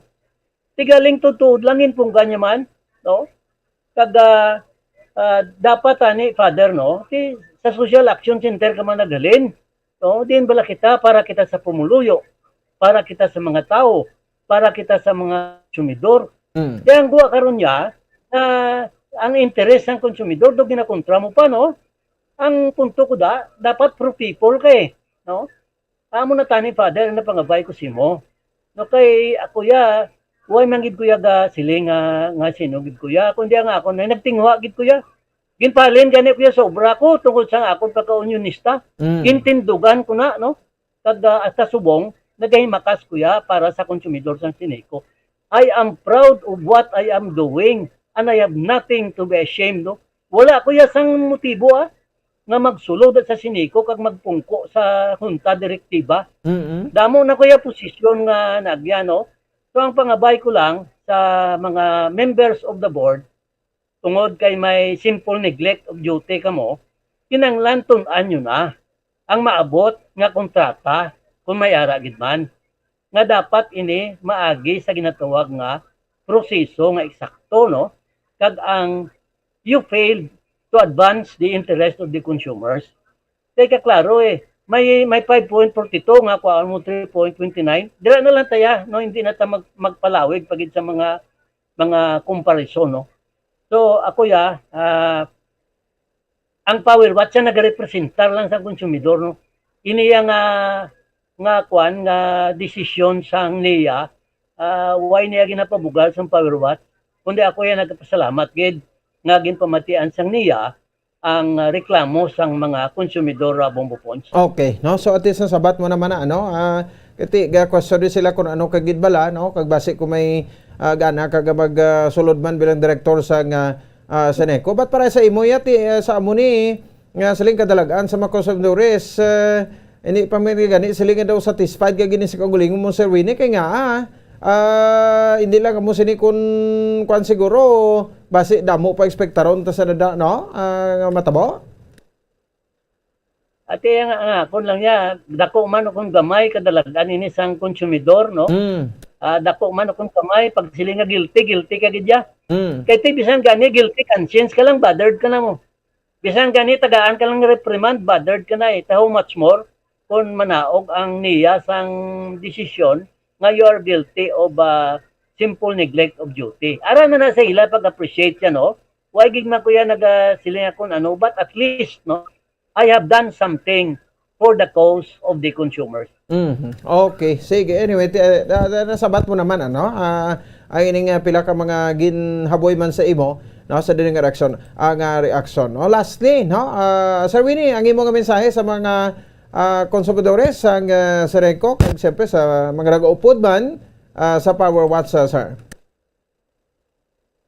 Ti galing tuod-tuod lang ginpunggan niya man, no? Kag, ah, ah, dapat ani, Father, no? Ti, sa Social Action Center ka man naghalin, no? Diin bala kita para kita sa pumuluyo, para kita sa mga tawo, para kita sa mga konsumidor. Mm. Kaya ang guwa karon niya, na ang interes sang konsumidor do ginakontra mo pa, no? Ang punto ko da, dapat pro people ka eh, no? Amo na tani, Father, ang napangabay ko simo. No, kay ako ya, way man gid ko ya ga siling nga, nga sino gid ko ya, kundi ang ako na nagtinguha gid ko ya. Ginpalin gani ko ya sa obra ko tungod sa akon pagka-unionista. Mm. Gintindugan ko na, no? Kag, ah, hasta subong, nagahimakas ko ya para sa konsumidor sang Ceneco. I am proud of what I am doing, and I have nothing to be ashamed, no? Wala ko ya sang motibo, ah, nga magsulod sa Ceneco kag magpungko sa Junta Direktiba. Mm-mm. Damo na ko ya posisyon nga nagya, no? So, ang pangabay ko lang sa mga members of the board, tungod kay may simple neglect of duty kamo, kinahanglan tun-an nyo na ang maabot nga kontrata, kung may ara gid man, nga dapat ini maagi sa ginatawag nga proseso nga eksakto, no? Kag ang you failed to advance the interest of the consumers. Kay kaklaro, eh, may, may five point forty two nga kuhaan mo three point twenty nine. Dira na lang taya, no? Hindi na ta mag-, magpalawig pa gid sa mga, mga comparison, no? So, ako ya, ah, ang Power Watch siya nagarepresentar lang sa konsumidor, no? Ini ya nga, nga kwan, nga desisyon sang niya, ah, why niya ginapabugal sang Power Watch? Kundi ako ya nagpasalamat gid nga ginpamatian sang niya ang, ah, reklamo sang mga konsumidor, ah, Bombo Pons. Okay, no? So, at least nasabat mo naman na, ano, ah, kati, ga-question din sila kung ano kagid bala, no? Kag basi kung may, ah, gana ka ga mag, ah, sulod man bilang direktor sa nga, ah, Ceneco. But para sa imo, yati, ah, sa amo ni, nga siling kadalagan sa mga konsumidores, ah, hindi pa may gani, siling nga daw satisfied ka gini sa kaugalingon mo, Sir Winnie, kay nga, ah, ah, hindi lang mo sini kun, kwan siguro, basi damo pa ekspektaron ta sa dada, no? Ah, nga matabo? Ati, ang, ang akon lang niya, dako man o kung gamay, kadalagan ini sang konsumidor, no? Mm. Ah, dako man o kung gamay, pag siling nga guilty, guilty ka gid ya. Mm. Kay ti, bisan gani, guilty conscience ka lang, bothered ka na mo. Bisan gani, tagaan ka lang reprimand, bothered ka na eh. Ta, how much more kung manaog ang niya sang desisyon nga you are guilty of, ah, simple neglect of duty. Ara na na sa ila pag-appreciate siya, no? Why gid man ko yan naga-, siling akon ano, but at least, no, I have done something for the cause of the consumers. Mhm. Okay, sige. Anyway, ti-, ah, na-, na-, nasabat mo naman, ano, ah, ang ining, ah, pila ka mga ginhaboy man sa imo, no, sa dili nga reaksyon, ah, nga reaksyon, no? Lastly, no, ah, Sir Winnie, ang imo nga mensahe sa mga, ah, konsumidores sang, ah, Ceneco, kag siyempre sa mga nagaupod man, ah, sa Power Watch, ah, sir?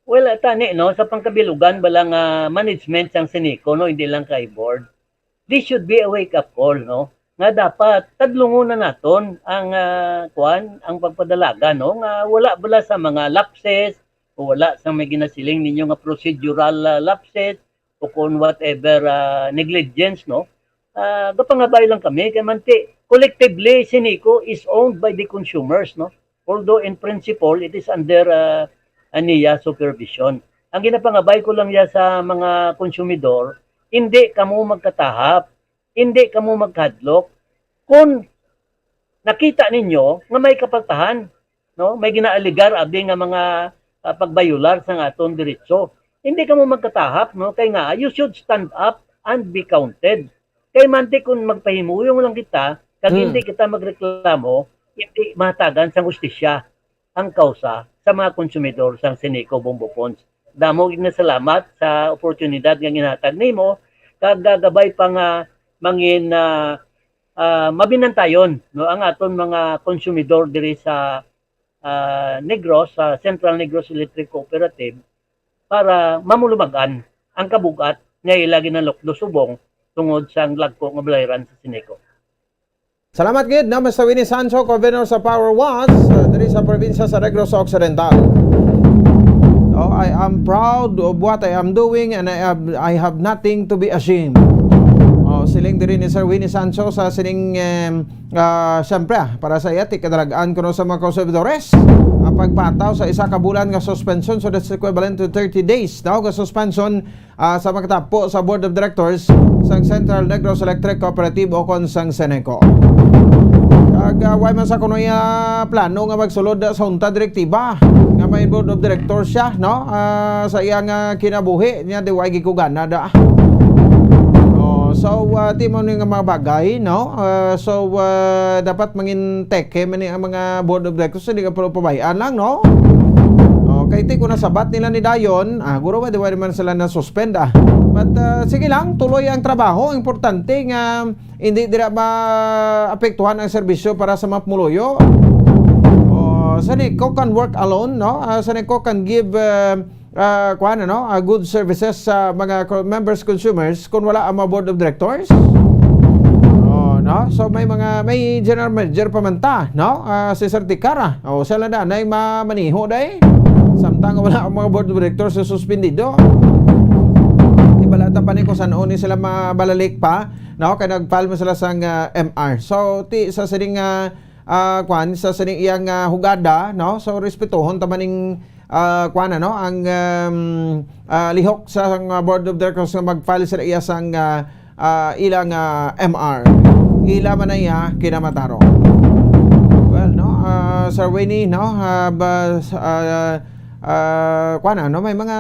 Well, ah, tani, no, sa pangkabilugan bala nga management sang Ceneco, no, hindi lang kay board, this should be a wake-up call, no, nga dapat tadlungon na naton ang, ah, kuan, ang pagpadalagan, no, nga wala bala sa mga lapses o wala sa may ginasiling ninyo nga procedural, ah, lapses o kung whatever, ah, negligence, no. Ah, gapangabay lang kami kay manti, collectively, Ceneco is owned by the consumers, no. Although in principle, it is under, ah, a niya supervision. Ang ginapangabay ko lang ya sa mga konsumidor, hindi kamo magkatahap, hindi kamo magkahadlok. Kung nakita ninyo nga may kapaltahan, no, may ginaaligar abi nga mga, ah, pagbayular sa aton diretso, hindi kamo magkatahap, no, kay nga you should stand up and be counted. Kay manti kung magpahimuyong lang kita, kag Hmm. hindi kita magreklamo, hindi mahatagan sang hustisya ang kausa sa mga konsumidor sang Ceneco Bombo Pons. Damo gid nga salamat sa oportunidad nga ginhatag nimo, kag gabay pa nga mangin, ah, ah, mabinantayon, no, ang aton mga konsumidor diri sa, ah, Negros, sa Central Negros Electric Cooperative, para mamulumag-an ang kabug-at nga ila ginalukdo subong tungod sang lagko nga balayran sa Ceneco. Salamat gid, no, Mister Winnie Sancho, Governor sa Power Watch, uh, diri sa probinsya sa Negros Occidental. Oh, I am proud of what I am doing and I have, I have nothing to be ashamed. Oh, siling diri ni Sir Winnie Sancho sa sining, em, ah, siyempre, ah, para sa iya, ti kadalagan kuno sa mga konsumidores, ang pagpataw sa isa ka bulan nga suspension, so that's equivalent to thirty days daw nga suspension ah, sa pagtapo sa Board of Directors sang Central Negros Electric Cooperative o kon sang Ceneco. Kag, ah, way man sa kuno iya plano nga magsulod sa Junta Direktiba nga may Board of Directors siya, no? Ah, sa iya nga kinabuhi niya, di way gikugana da. Oh, so, ah, ti mo ni nga mga bagay, no? Ah, so, ah, dapat mangin teke man ni ang mga Board of Directors, hindi ka pala pabayaan lang, no? Oh, Kay ti kung nasabat nila ni dayon, ah, guro ba, di ba naman sila na-suspend, ah? But, ah, sige lang, tuloy ang trabaho. Importante nga hindi dira maapektuhan ang serbisyo para sa mga pumuluyo. O, sa ni ko can work alone, no? Ah, sa ni ko can give, ah, ah, kuwan, ano, ah, good services sa mga co-, members, consumers, kung wala ang mga board of directors. Oh, no? So, may mga, may general manager pa man ta, no? Ah, si Sir Tikara. O, siya lang na, nay mamaniho, day. Samtang wala ang mga board of directors sa suspendido. Di ba, lata pa ni kung saan ni sila mabalalik pa, no? Kaya nag-file mo sila sang, ah, M R. So, ti, sa sining, ah, ah, kwan, sa sining iyang, ah, hugada, no? So, respetuhon ta man ning, ah, kwan, ano, ang, um, ah, lihok sa, ah, board of directors nga mag-file sila iya sang, ah, ah, ilang, ah, M R. Ila man na iya kinamatarong. Well, no, ah, Sir Winnie, no, ah, ba, ah, ah, kwan, ano, may mga,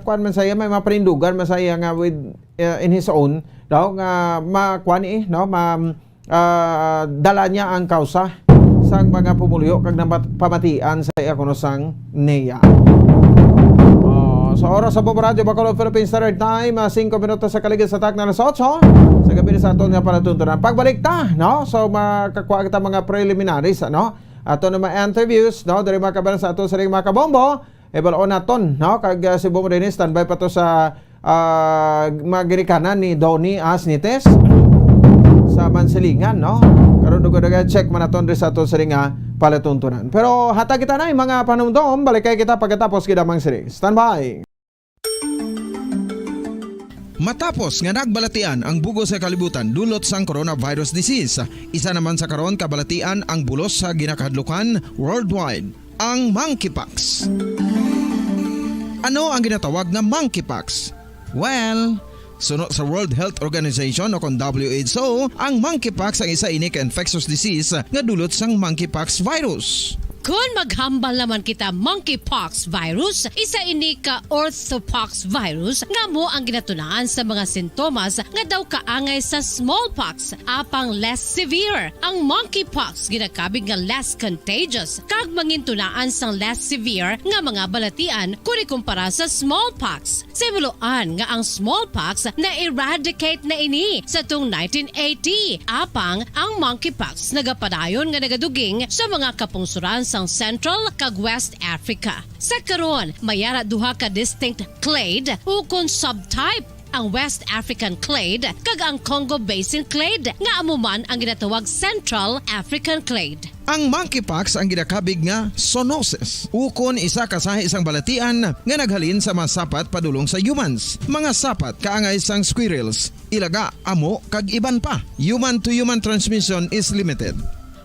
kwan man saya, may mga panindugan man saya nga with, ah, in his own, no, nga ma-, kwan, eh, no, ma-, ah, dala niya ang kausa sang mga pumuluyo kag namat-, pamatian sa iya kuno sang N E A. Oh, sa oras sa Bombo Radyo Bacolod, Philippine Standard Time, ah, singko minutos sa kaligid sa takna alas otso. Sa gabi sa aton nga palatuntunan. Pagbalik ta, no? So, makakuha kita mga preliminaries, ano? Ato na mga interviews, no? Diri, mga kabayan, sa ato sa ring mga kabombo. Ibal-on naton, no? Kag, ah, si Bombo Dennis, standby pa to sa, ah, mga ginikanan ni Donnie Asnites sa Mansilingan, no? Karon, dugod-dugod, check man naton diri sa ato sa ring, ah, palatuntunan. Pero hatag kita na yung mga panumdom, balik kay kita pagkatapos gid amang siri. Standby! Matapos nga nagbalatian ang bugos sa kalibutan dulot sang coronavirus disease, isa naman sa karon kabalatian ang bulos sa ginakahadlukan worldwide, ang monkeypox. Ano ang ginatawag nga monkeypox? Well, suno sa World Health Organization o kon W H O, ang monkeypox ang isa ini ka infectious disease nga dulot sang monkeypox virus. Kon maghambal naman kita, monkeypox virus, isa ini ka orthopox virus nga amo ang ginatunaan sa mga sintomas nga daw kaangay sa smallpox, apang less severe. Ang monkeypox ginakabig nga less contagious kag mangintunaan sang less severe nga mga balatian kon ikumpara sa smallpox. Sa himuloan nga ang smallpox na-eradicate na ini sa tung nineteen eighty, apang ang monkeypox nagapadayon nga nagaduging sa mga kapungsoran sang Central kag West Africa. Sa karon, may ara duha ka distinct clade ukon subtype, ang West African clade kag ang Congo Basin clade, nga amo man ang ginatawag Central African clade. Ang monkeypox ang ginakabig nga zoonosis, ukon isa ka sahi sang balatian nga naghalin sa mga sapat padulong sa humans, mga sapat kaangay sang squirrels, ilaga, amo, kag iban pa. Human-to-human transmission is limited.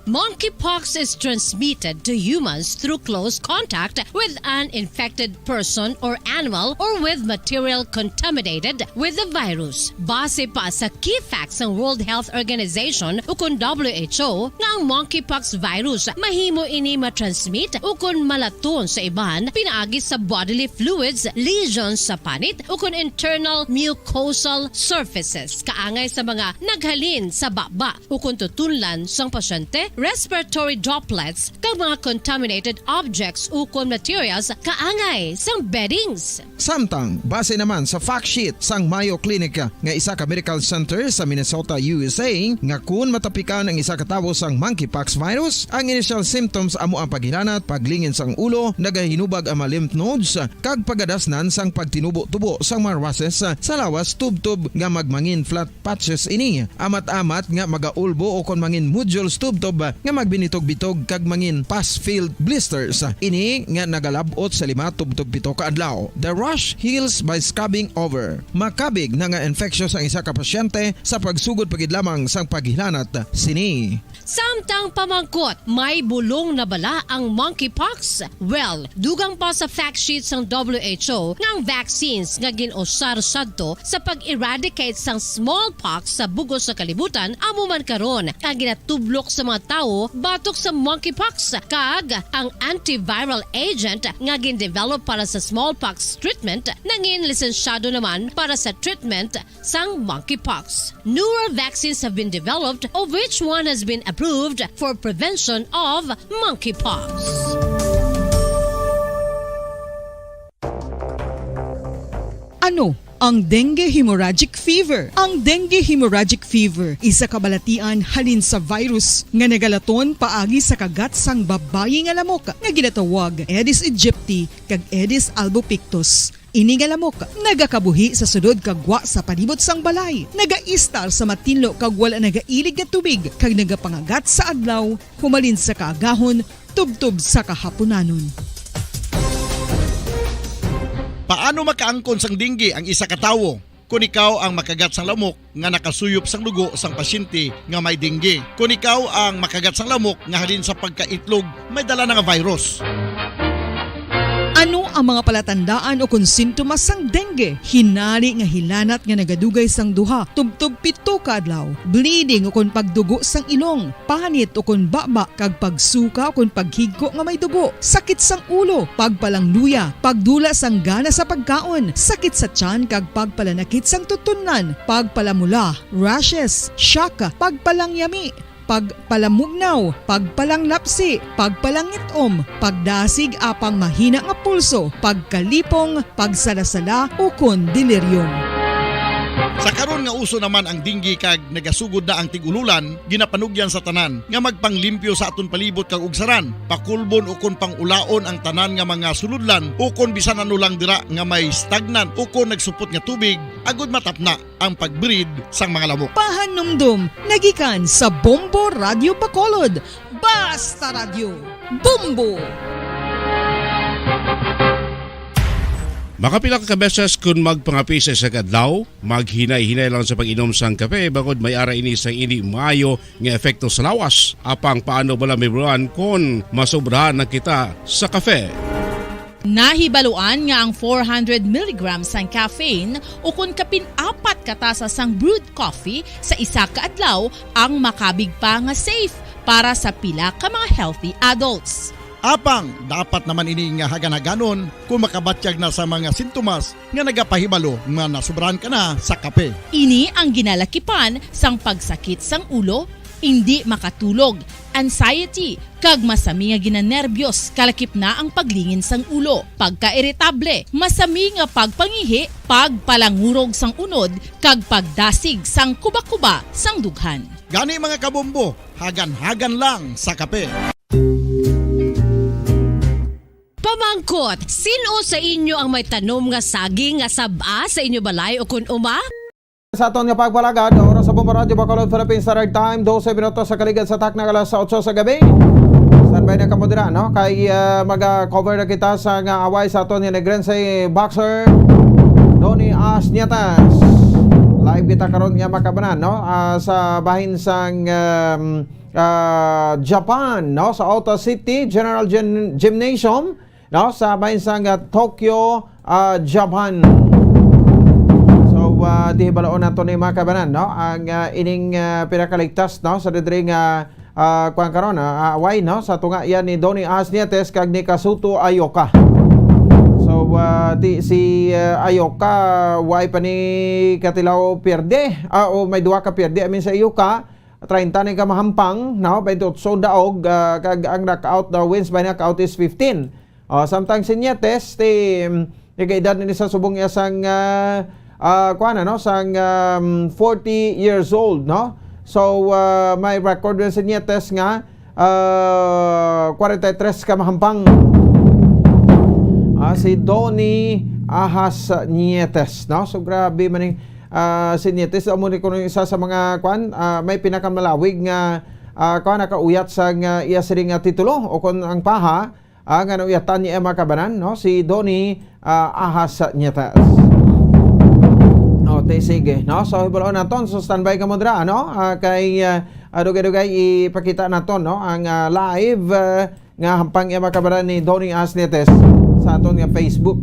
Monkeypox is transmitted to humans through close contact with an infected person or animal or with material contaminated with the virus. Base pa sa key facts sang World Health Organization ukon W H O, nga ang monkeypox virus mahimo ini matransmit ukon malaton sa iban pinaagi sa bodily fluids, lesions sa panit, ukon internal mucosal surfaces, kaangay sa mga naghalin sa baba ukon tutunlan sang pasyente, respiratory droplets, kag mga contaminated objects ukon materials kaangay sang beddings. Samtang, base naman sa fact sheet sang Mayo Clinic nga isa ka medical center sa Minnesota, U S A, nga kun matapikan ang isa ka tawo sang monkeypox virus, ang initial symptoms amo ang paghilanat, paglingin sang ulo, nagahinubag ang mga lymph nodes, kag pagadasnan sang pagtinubo-tubo sang mga rushes sa lawas tubtob nga magmangin flat patches ini, amat-amat nga magaulbo o kon mangin nodules tubtob nga magbinitog-bitog kag mangin pus-filled blisters. Ini nga nagalab-ot sa lima tubtob pito ka adlaw. The rash heals by scabbing over. Makabig na nga infectious ang isa ka pasyente sa pagsugod pa gid lamang sang paghilanat sini. Samtang pamangkot, may bulong na bala ang monkeypox? Well, dugang pa sa fact sheet sang W H O nga ang vaccines nga gin-usar sadto sa pag-eradicate sang smallpox sa bugos sa kalibutan amo man karon ang ginatublok sa mga tawo batok sa monkeypox, kag ang antiviral agent nga gin-develop para sa smallpox treatment nangin lisensyado naman para sa treatment sang monkeypox. Newer vaccines have been developed, of which one has been approved for prevention of monkeypox. Ano ang dengue hemorrhagic fever? Ang dengue hemorrhagic fever isa ka balatian halin sa virus nga nagalaton paagi sa kagat sang babayi nga lamok nga ginatawag Aedes aegypti kag Aedes albopictus. Ini nga lamok nagakabuhi sa sulod kag gwa sa palibot sang balay, nagaistar sa matinlo kag wala nagailig nga tubig, kag nagapangagat sa adlaw humalin sa kaagahon tubtob sa kahapunanon. Paano makaangkon sang dengue ang isa ka tawo? Kon ikaw ang makagat sang lamok nga nakasuyop sang dugo sang pasyente nga may dengue. Kon ikaw ang makagat sang lamok nga halin sa pagkaitlog may dala na nga virus. Ano ang mga palatandaan o kon sintomas sang dengue? Hinali nga hilanat nga nagadugay sang duha tubtob pito ka adlaw, bleeding o kon pagdugo sang ilong, panit o kon baba, kag pagsuka o kon paghigko nga may dugo, sakit sang ulo, pagpalangluya, pagdula sang gana sa pagkaon, sakit sa tiyan kag pagpalanakit sang tutunlan, pagpalamula, rashes, shock, pagpalangyami, pagpalamugnaw, pagpalanglapsi, pagpalangit-om, pagdasig apang mahina nga pulso, pagkalipong, pagsalasala, ukon deliryo. Sa karon nga uso naman ang dengue kag nagasugod na ang tig-ululan, ginapanugyan sa tanan nga magpanglimpyo sa aton palibot kag ugsaran, pakulbon ukon pang-ulaon ang tanan nga mga sulodlan ukon bisan ano lang dira nga may stagnant ukon nagsupot nga tubig agud matapna ang pag-breed sang mga lamok. Pahanumdom nga gikan sa Bombo Radyo Bacolod. Basta Radyo, Bombo! Makapila ka beses kun magpangape sa isa ka adlaw, maghinay-hinay lang sa pag-inom sang kape, bangod may ara ini sang indi maayo nga epekto sa lawas. Apang paano bala mahibaluan kon masobrahan na kita sa kape? Nahibaluan nga ang four hundred milligrams sang caffeine ukon kapin apat ka tasa sang brewed coffee sa isa ka adlaw ang makabig pa nga safe para sa pila ka mga healthy adults. Apang dapat naman ini nga hagan-haganon kung makabatyag na sa mga sintomas nga nagapahibalo nga nasobrahan ka na sa kape. Ini ang ginalakipan sang pagsakit sang ulo, indi makatulog, anxiety, kag masami nga ginanerbyos, kalakip na ang paglingin sang ulo, pagkairitable, masami nga pagpangihi, pagpalangurog sang unod, kag pagdasig sang kubakuba sang dughan. Gani, mga kabombo, hagan-hagan lang sa kape. Pamangkot, sin-o sa inyo ang may tanom nga saging nga sab-a sa inyo balay o kun uma? Sa aton nga pagpalagad, oras sa Bombo Radyo Bacolod, Philippine Standard Time, dose minutos sa kaligad sa takna alas otso sa gabi. Standby na kamo dira, no? Kay, ah, maga-cover na kita sa nga away sa aton nga Negrense boxer, Donny Asnietas. Live kita karon nga makabanan, no? Ah, sa bahin sang, um, ah, Japan, no? Sa Ota City General Gym-, Gymnasium, no? Sa bahin sang, ah, Tokyo, ah, Japan. So, ah, di balaon nato ni mga kabanan, no? Ang, ah, ining, ah, pinakaligtas, no? Sa diri nga, ah, kuwan karon, ah, away, no? Sa tunga yan ni Donny Asnietes kag ni Kazuto Ayoka. So, ah, di si, ah, Ayoka, way pa ni katilaw pierde. Ah, o may duha ka pierde, I mean, sa Ayoka, treinta ni ka mahampang, no? Twenty-eight daog, ah, kag ang knockout, the wins by knockout is fifteen. Oh, samtang si Nietes, ti, mm, nagaedad na ni sa subong iya sang, ah, ah, kuwan, ano, sang, um, forty years old, no? So, ah, may record na si Nietes nga, ah, forty-three ka mahampang. Ah, si Donny Ahas Nietes, no? So, grabe man ni, ah, si Nietes. Amo ni kuno isa sa mga, kuwan, ah, may pinakamalawig nga, ah, kuwan, nakauyat sa nga iya siring nga titulo o kon ang paha, ah, nga nauyatan niya, mga kabanan, no? Si Donny, ah, Ahas Nietes. O, ti, sige, no? So, hibaluan naton. So, standby kamo dira, no? Ah, kay, ah, ah, dugay-dugay ipakita naton, no? Ang, ah, live, ah, nga hampang iya, mga kabanan, ni Donny Ahas Nietes sa aton nga Facebook.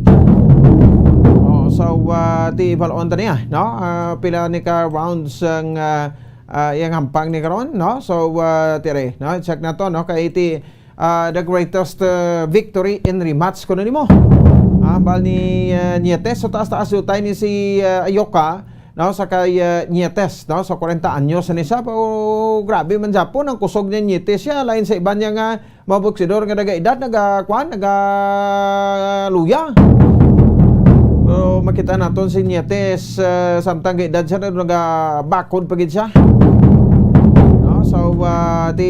Oh, so, ah, ti, hibaluan ta niya, no? Ah, pila ni ka rounds ang, ah, ah, iyang hampang ni karon, no? So, ah, tire, no? Check naton, no? Kay ti, ah, the greatest, ah, victory in rematch kuno nimo. Ah, hambal ni, ah, Nietes, so taas-taas utay ni si, ah, Ayoka, no, sa kay, ah, Nietes, no? So, kwarenta anyos ni siya, pero grabe man gyapon ang kusog ni Nietes siya, lain sa iban niya nga mga boksidor nga nagaedad, naga, kwan, nagaluya. Pero Makita naton si Nietes, ah, samtang kay edad siya, nagabakod pa gid siya. No? So, ah, ti,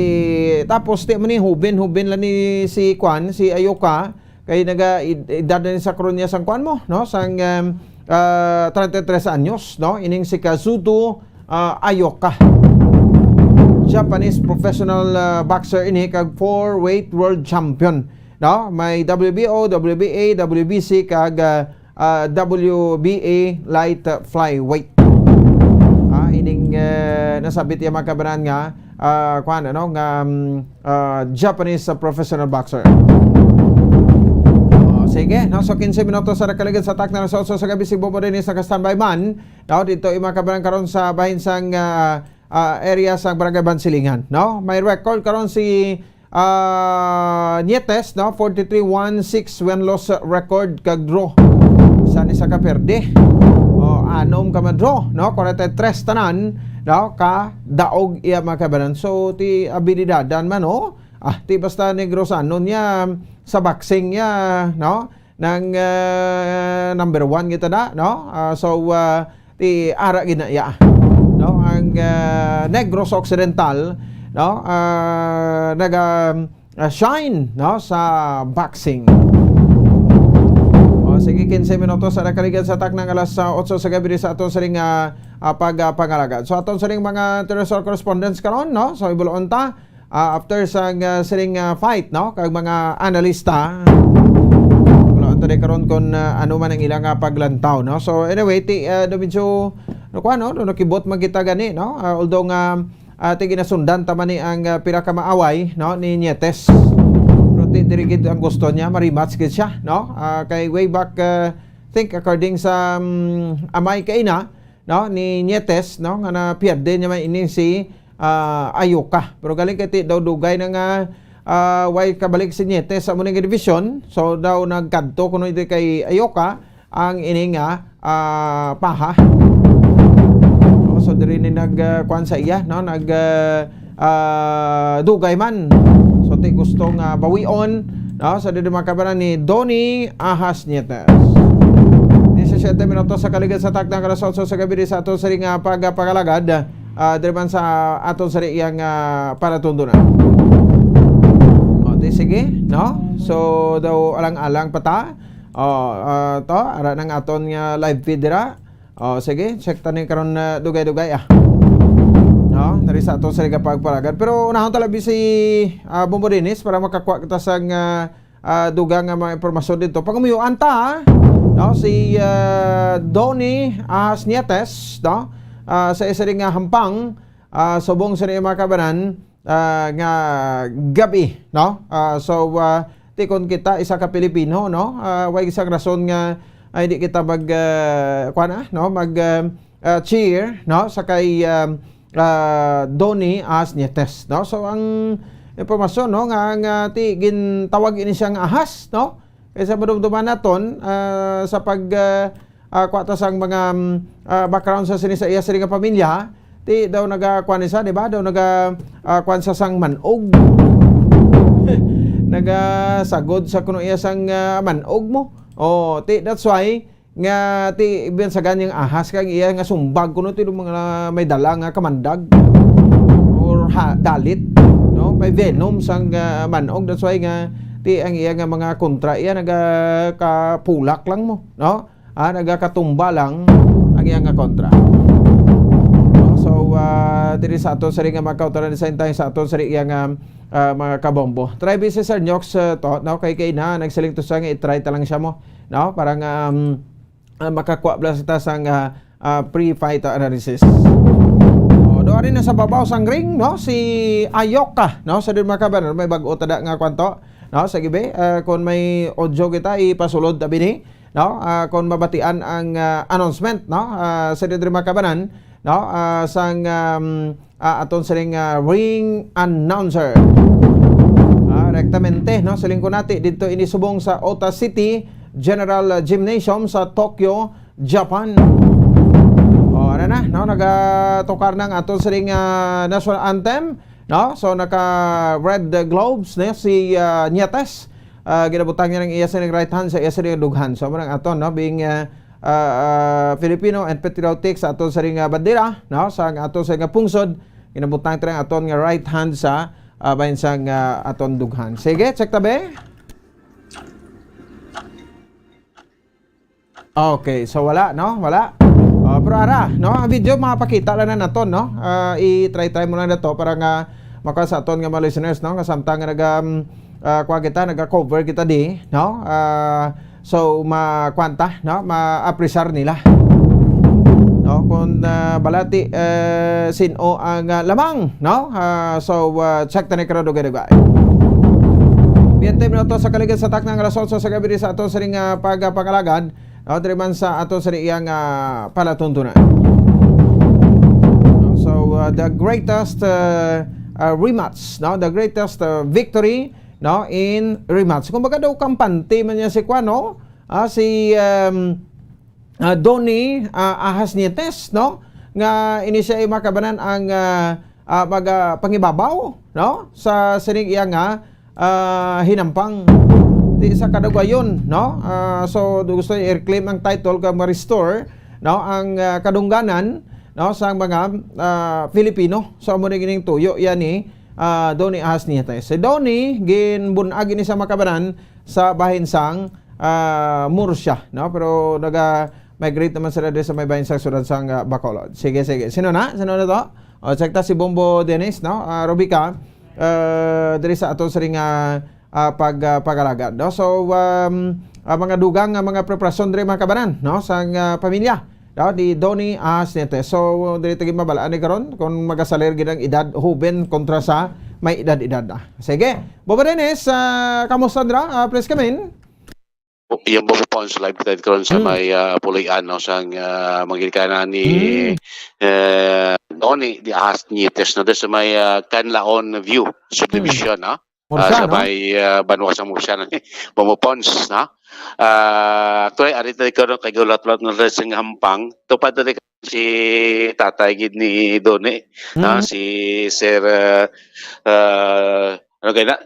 tapos ti man ni hubin, hubin lang ni si Kwan, si Ayoka, kay naga ed-, edad na ni sa karon niya sang kwan mo, no? Sang, um, ah, treinta y tres anyos, no? Ining si Kazuto, ah, Ayoka. Japanese professional, ah, boxer ini kag four-weight world champion, no? May W B O, W B A, W B C kag, ah, ah, W B A light, ah, flyweight. Ah, ining, eh, nasabit iya mga kabanan nga, ah, kuwan, ano, nga, um, ah, Japanese, ah, professional boxer. Oh, sige, no? So, quince minutos sa nakaligid sa tak na alas otso sa gabi, si Bobo Dennis naka-standby man. No? Dito yung mga kabanan karon sa bahin sang, ah, ah, area sa Barangay Bansilingan, no? May record karon si, ah, Nietes, no? Forty-three one six win-loss record kag draw. Sa ni sa kaperde. O, anom ka man draw, no? Forty-three tanan, no? Ka daog iya mga kabanan. So, ti abilidadan man, no? Ah, ti basta Negrosanon niya sa boxing niya, no? Nang, ah, number one kita na, no? Ah, so, ah, ti ara gid na iya, no? Ang, ah, Negros Occidental, no? Ah, naga, ah, shine, no? Sa boxing. O, sige, quince minutos sa nakaligid sa tak ng alas, ah, otso sa gabi sa aton siring, ah, ah, pag, ah, pangalagad. So, aton siring mga international correspondents karon, no? So, ibuloon ta, ah, after sa, ah, siring, ah, fight, no? Kag mga analista, wala to di karon kung, ah, ano man ang ilang, ah, paglantaw, no? So, anyway, ti, ah, do medyo, no, kuwan, no? Do nakibot man kita gani, no? Ah, although nga, ah, ti ginasundan ta man ni ang, ah, pila ka maaway, no? Ni Nietes. Pero ti, diri gid ang gusto niya, ma-rematch gid siya, no? Ah, kay way back, ah, think according sa, um, amay kaina, no, ni Nietes, no, nga napierde niya man ini si, ah, Ayoka. Pero galing kay ti daw dugay na nga, ah, way kabalik si Nietes sa amo ning division. So daw nagkadto kuno ito kay Ayoka ang ini nga, ah, paha. Oh, so diri ni nag, ah, kuwan sa iya, no, nag, ah, ah, dugay man. So, ti gusto nga bawion, no? Sa diri mga kabanan ni Donny Ahas Nietes. Disisiete minutos sa kaligid sa takna, alas otso sa gabi sa ato siring nga pagpangalagad, ah, diri man sa ato siring iyang, ah, palatuntunan. O, ti sige, no? So, daw alang-alang pa ta. O, ah, to, ara nang aton nga live feed dira. O, sige, check ta ni karon na dugay-dugay, ah. No, nari sa ato sa Liga Pagpalagan. Pero unahon ta labi si, ah, Bombo Dennis para makakuha kita sang, ah, ah, dugang nga mga impormasyon dito. Pangumuyuan ta, ah. No, si, ah, Donny, ah, Snietes, no? Ah, sa isa rin nga hampang, ah, subong sa iyang mga kabanan, ah, nga gabi, no? Ah, so, ah, ti kon kita isa ka Pilipino, no? Ah, way isang rason nga, ay, di kita mag, ah, kuwan, ah, no? Mag, ah, ah, cheer, no? Sa kay, ah, ah, Donny Ahas Nietes, no? So, ang impormasyon, no, nga, nga ti gintawag ini siyang ahas, no? Kaysa madumduman naton, ah, sa pag, ah, ah, kuha ta sang mga, mm, ah, background sa sini sa iya sini nga pamilya, ti daw nagakuan ni sa, di ba? Daw naga, ah, kuan sa sang manog. Nagasagod sa kuno iya sang, ah, manog mo. Oh, ti that's why nga ti binsagan niyang ahas kag iya nga sumbag kuno ti mga may dala nga kamandag or ha, dalit, no? May venom sang, ah, manog. That's why nga ti ang iya nga mga kontra iya nagakapulak lang mo, no? Ah, nagakatumba lang ang iya nga kontra. No? So, ah, diri sa ato sari nga mga kautoran, sa intay sa ato sari iya nga, ah, mga kabombo. Try busy Sir Nyox, ah, to, no? Kay, kay na, nagsiling to siya nga i-try ta lang siya mo, no? Para nga, um, ah, makakuha bala kita sang, ah, ah, pre-fight analysis. Oh, do ari na sa babaw sang ring, no? Si Ayoka, no? Sa din mga kabanan, may bag-o tada nga kwanto, no? Sa gibi, ah, kung may audio kita, ipasulod tabi ni, no? Ah, kung mabatian ang, ah, announcement, no? Ah, sa din mga kabanan, no? Ah, sang, um, ah, aton sining, ah, ring announcer. Ah, rektamente, no? Siling ko nati, dito ini subong sa Ota City General Gymnasium sa Tokyo, Japan. O, ano na, no? Nagatukar na ang aton sining, ah, national anthem, no? So, naka red gloves na si, ah, Niates. Ah, ginabutang niya ng iya sining right hand sa iya sining dughan. So, amo nang aton, no? Being, ah, ah, ah, Filipino and patriotic sa aton sa ring, ah, bandera, no? Sa aton sa nga pungsod, ginabutang tira ang aton nga right hand sa, ah, bahin sang, ah, aton dughan. Sige, check tabi. Okay, so wala, no? Wala. Ah, pero ara, no? Ang video mapakita lang na naton, no? Ah, i-try-try mo lang na to para nga makuha sa aton nga mga listeners, no? Nga samtang nga naga, um, ah, kuha kita, naga-cover kita di, no? Ah, so, ma-, kuwan ta, no? Ma-apresar nila. No? Kung, ah, balati, eh, sin-o ang, ah, lamang, no? Ah, so, ah, check ta ni karon, dugay-dugay. Biyente minuto sa kaligid sa takna nga alas otso sa gabi sa ato sining, ah, pag-, ah, pag-alagad, no? Diri man sa ato sining iyang, ah, palatuntunan. So, ah, the greatest, ah, ah, rematch, no? The greatest, ah, victory, no? In rematch. Kumbaga daw kampante man niya si Kwan, no? Ah, si, um, ah, Donny, ah, Ahas Nietes, no? Nga ini siya ay makabanan ang, ah, ah, mag, ah, pangibabaw, no? Sa sining iya nga, ah, hinampang. Di sa kadagwayon, no? Ah, so, gusto niya i-reclaim ang title kag ma-restore, no? Ang, ah, kadungganan, no? Sa mga, ah, Filipino. So, amo ni gining tuyo, yan ni, ah, Donny Ahas Nietes. Si Donny, ginbunag ini sa makabanan sa bahin sang, ah, Murcia, no? Pero naga-migrate naman sila diri sa may bahin sang siyudad sang, ah, Bacolod. Sige, sige. Sino na? Sino na to? O, check ta si Bombo Dennis, no? Ah, Robica, ah, diri sa ato sa ring, ah, ah, pag, ah, pag-alagad, no? So, um, ang mga dugang nga mga preparasyon diri, mga kabanan, no? Sang, ah, pamilya, no? Ni Donny Asnete. So, diri ta gid mabal-an ni karon kung magasalir gid ang edad, hoben kontra sa may edad-edad na. Sige. Bobo Dennis, ah, kamusta dira? Ah, please come in. O, iya, Bobo Pons, live kita karon sa Hmm. may, ah, Puloy-an, no, sang, ah, mga ginikanan ni, Hmm. eh, Donny de Ahas Nietes, no, sa may, ah, Canlaon View Subdivision, no? Murcia, Ah, sa no? may, ah, banwa sa Murcia, no? Bobo Pons, no? Ah, actually, ari tayo karon kay gulat-gulat na rin sing hampang. Tupad na rin si tatay gid ni Donny, no? Hmm. Si Sir, ah, ah, ano kaya na?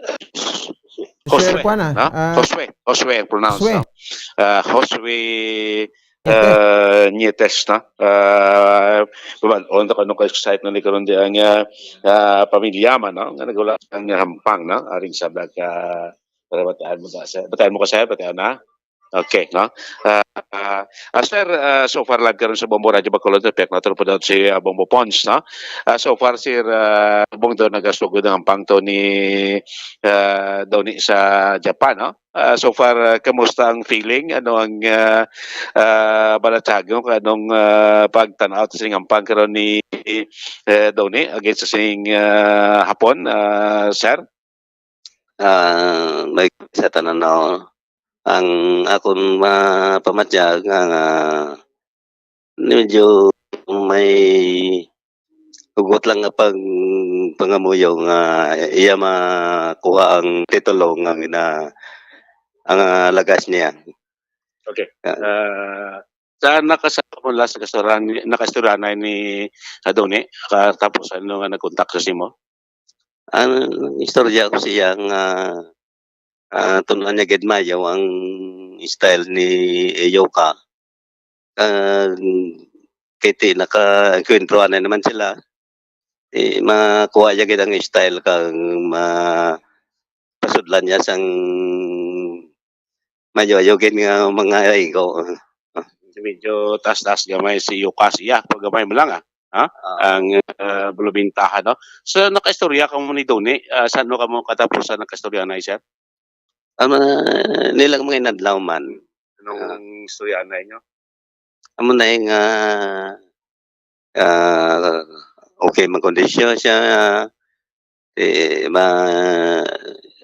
Sir Josue, Juan, ah, no? ah, Josue, Josue ang pronounce, Josue. no? Ah, Josue, Nietes. ah, Nietes, no? Ah, babal-on ta kung anong ka-excite na ni karon di ang, ah, ah, pamilya man, no? Nga nagwala ang hampang, no? Aring sa bag, ah, para bataan mo ka, sir. Bataan mo ka, sir? Bataan na? Okay, no? Ah, ah, ah, sir, ah, so far live karon sa Bombo Radio Bacolod, pek na po daw si, ah, Bombo Pons, no? Ah, so far, sir, ah, Bong, do nagasugod ang hampang to ni, ah, Donny sa Japan, no? Ah, so far, ah, kamusta ang feeling? Ano ang, ah, ah, balatyagon? Anong, ah, pagtan-aw sa sining hampang karon ni, eh, Donny against sa sining, ah, Hapon, ah, sir? Ah, may sa tanan na, oh. Ang akon mapamatyag nga, nga medyo may hugot lang nga pag-, pangamuyo nga iya makuha ang titulo nga gina-, ang, ah, lagas niya. Okay. Ah. Ah, sa nakasama mo last, nakastorya-, nakaistorya na ni Adoni, katapos ano nga nagkontak sa imo? Ang istorya ko siya nga, ah, tun-an niya gid mayo ang style ni Yoka. Ah, kay ti naka-enkwentro anay naman sila. Eh, makuha niya gid ang style kag ma-, pasudlan niya sang mayo-ayo gid nga mga igo. Medyo taas-taas gamay si Yoka siya, pag gamay mo lang, ah. Ha? Ah. Ang, ah, bulubintahan, no? So, nakaistorya ka mo ni Doni, ah, sa ano ka mo katapos sa nakaistorya na, sir? Ang mga nilang mga inadlaw man. Anong Ah. istorya na inyo? Amo na yung, ah, ah, okay man kondisyon siya. Eh, ma-,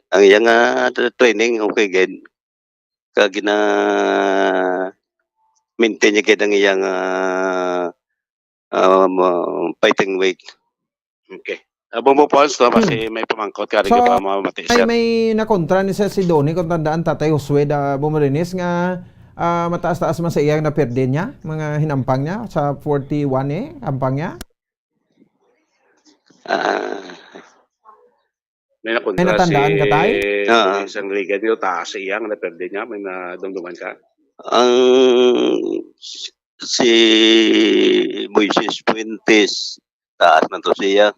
ang iyang, ah, tra-, training, okay gid. Kag gina-maintain niya gid ang iyang, ah, ah, ma-, fighting weight. Okay. Ah, Bombo Pons, no, Hmm. kasi may pamangkot ka rin So, ka pa mamati, ay, sir. may nakontra ni sir si Donnie, kung tandaan, Tatay Josue da Bombo Dennis, nga, ah, mataas-taas man sa iyang naperde niya, mga hinampang niya, sa forty-one eh, hampang niya. Ah. May nakontra May natandaan si ka, Tay? Ah. isang liga niyo, taas sa iyang naperde niya, may nadumduman ka? Ang si Moises Fuentes, taas man to siya.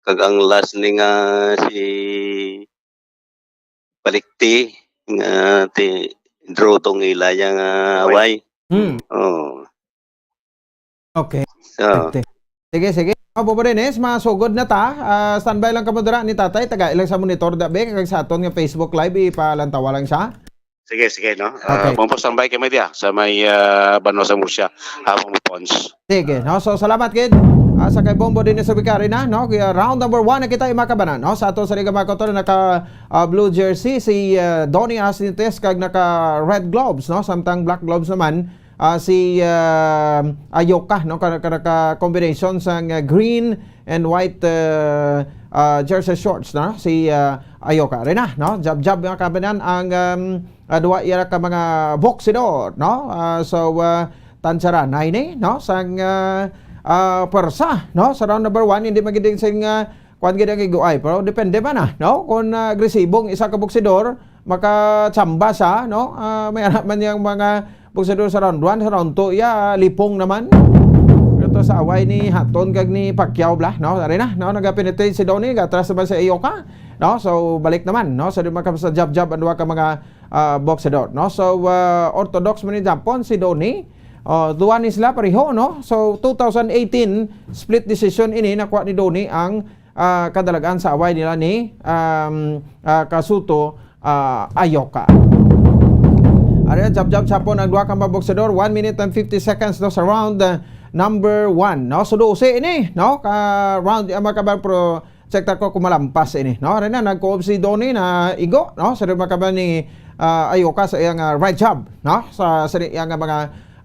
Kag ang last ni nga si Palikti, nga ti-, draw tong ila ya nga away. Hmm. Oh. Okay. So, Okay. Sige, sige. Apo pa rin, eh, masugod na ta. Ah, standby lang kamo dira ni Tatay. Taga ilang sa monitor da, be, kag sa aton nga Facebook Live, ipalantawa lang siya. Sige, sige, no? Ah, Okay. Bombo, standby kami diya sa may, ah, Banwa sa Murcia, Habong Pons. Sige, no? So, salamat, kid. Ah, sa kay Bombo din sa Vicari na, no? Kaya round number one na kita, mga kabanan, no? Sa ato sa Liga, mga kauturan, naka, ah, blue jersey, si, ah, Donny Asnites, kag naka red gloves, no? Samtang black gloves naman, ah, si, ah, Ayoka, no? Ka, ka, ka combination sang, ah, green and white, ah, ah, jersey shorts, no? Si, ah, Ayoka. Rina, no? Jab-jab, mga kabanan, ang, um, ah, duwa ira ka mga boksidor, no? Ah, so, ah, tansara na ini, no? Sang, ah, ah, pwersa, no? Sa round number one, hindi magiding sing, ah, kwan gid ang iguay, pero depende man na, no? Kung, ah, agresibong isa ka boksidor, makachamba sa, no? Ah, may ara man yang mga boksidor sa round one, sa round two, ya, lipong naman. Pero to sa away ni Hatton kag ni Pacquiao bla, no? Ari na, no? Nagapenetrate si Donny, gatras naman si Ayoka, no? So, balik naman, no? So, di man ka sa jab-jab ang duha ka mga, ah, boksidor, no? So, ah, orthodox man ni Japon, si Donny. Oh, duha ni sila pareho, no? So, two thousand eighteen, split decision ini, nakuha ni Donny ang, ah, kadalagan sa away nila ni, um, ah, Kasuto, ah, Ayoka. Ari, jab-jab sa po ng duha ka mga boksidor, one minute and fifty seconds, no, sa round, ah, number one, no? So, dose ini, no? Ka round, ang mga kabayan, pero check ta ko kung malampas ini, no? Ari na, nagkuob si Donny na igo, no? Sa mga kabayan ni, ah, Ayoka sa iyang, ah, right jab, no? Sa, sa iyang, ah, mga,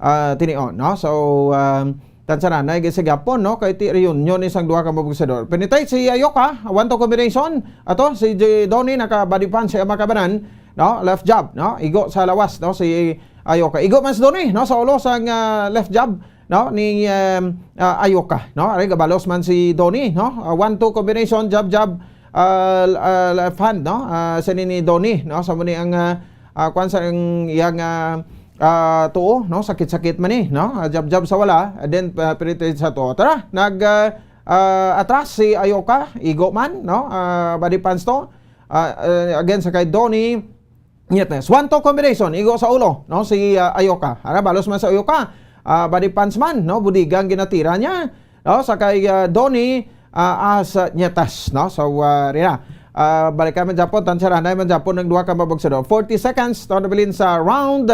ah, tinion, no? So, um, Tansaranay gid sa gyapon, no? Kay ti reunion ni sang duha ka mga boksidor. Penetray si Ayoka, one two combination. Ato, si J-, Donny naka body punch sa mga kabanan, no? Left jab, no? Igo sa lawas, no? Si Ayoka. Igo man si Donny, no? Sa ulo sang, ah, left jab, no? Ni, um, ah, Ayoka, no? Ari, gabalos man si Donny, no? Ah, one two combination, jab, jab, ah, l-, ah, left hand, no? Ah, sa ni, ni Donny, no? Sa muni ang, ah, ah, kwan sa ang iyang, ah, ah, tuo, no? Sakit-sakit man ni, no? Ah, jab-jab sa wala, and then, ah, pinitid sa tuo. Tara, nag, ah, ah, atras si Ayoka, igo man, no? Ah, body punch to. Ah, ah, again, sa kay Donny Nietes. One two combination, igo sa ulo, no? Si, ah, Ayoka. Ara, balos man sa Ayoka. Ah, body punch man, no? Budigang ginatira niya. No? Sa kay, ah, Donny, ah, as, ah, Nietas, no? So, ah, rina. Ah, balikan man Japon, tansaranay man Japon ng duha ka mabugsador. Forty seconds, to nabilin sa round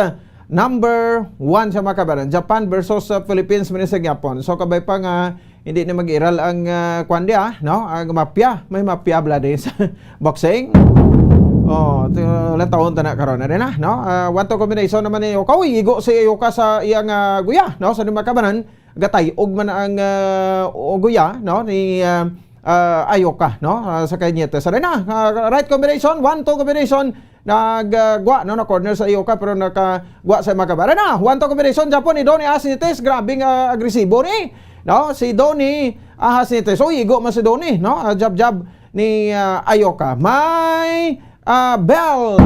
number one sa mga kabaran. Japan versus sa Philippines, man sa Japon. So, kabay pa nga, hindi na mag-iral ang, ah, kwan di, ah, no? Ang mafia, may mafia bla di sa boxing. Oh, ito, ilang taon ta na karon na rin, ah, no? Ah, one two combination naman ni Ayoka. Uy, igo si Ayoka sa iyang, ah, guya, no? Sa mga kabaran, gatay-og man ang, ah, uguya, no, ni, ah, ah, Ayoka, no, ah, sa kay Nietes. Sa na, ah, right combination, one two combination, nagwa, no, na corner sa Ayoka, pero nakagwa sa Makabara na. One two combination, Japon ni Donny Asnites, grabing, ah, agresibo ni, no, si Donny Asnites. Uy, igo man si Donny, no, ah, jab-jab ni, ah, Ayoka. May, ah, bell.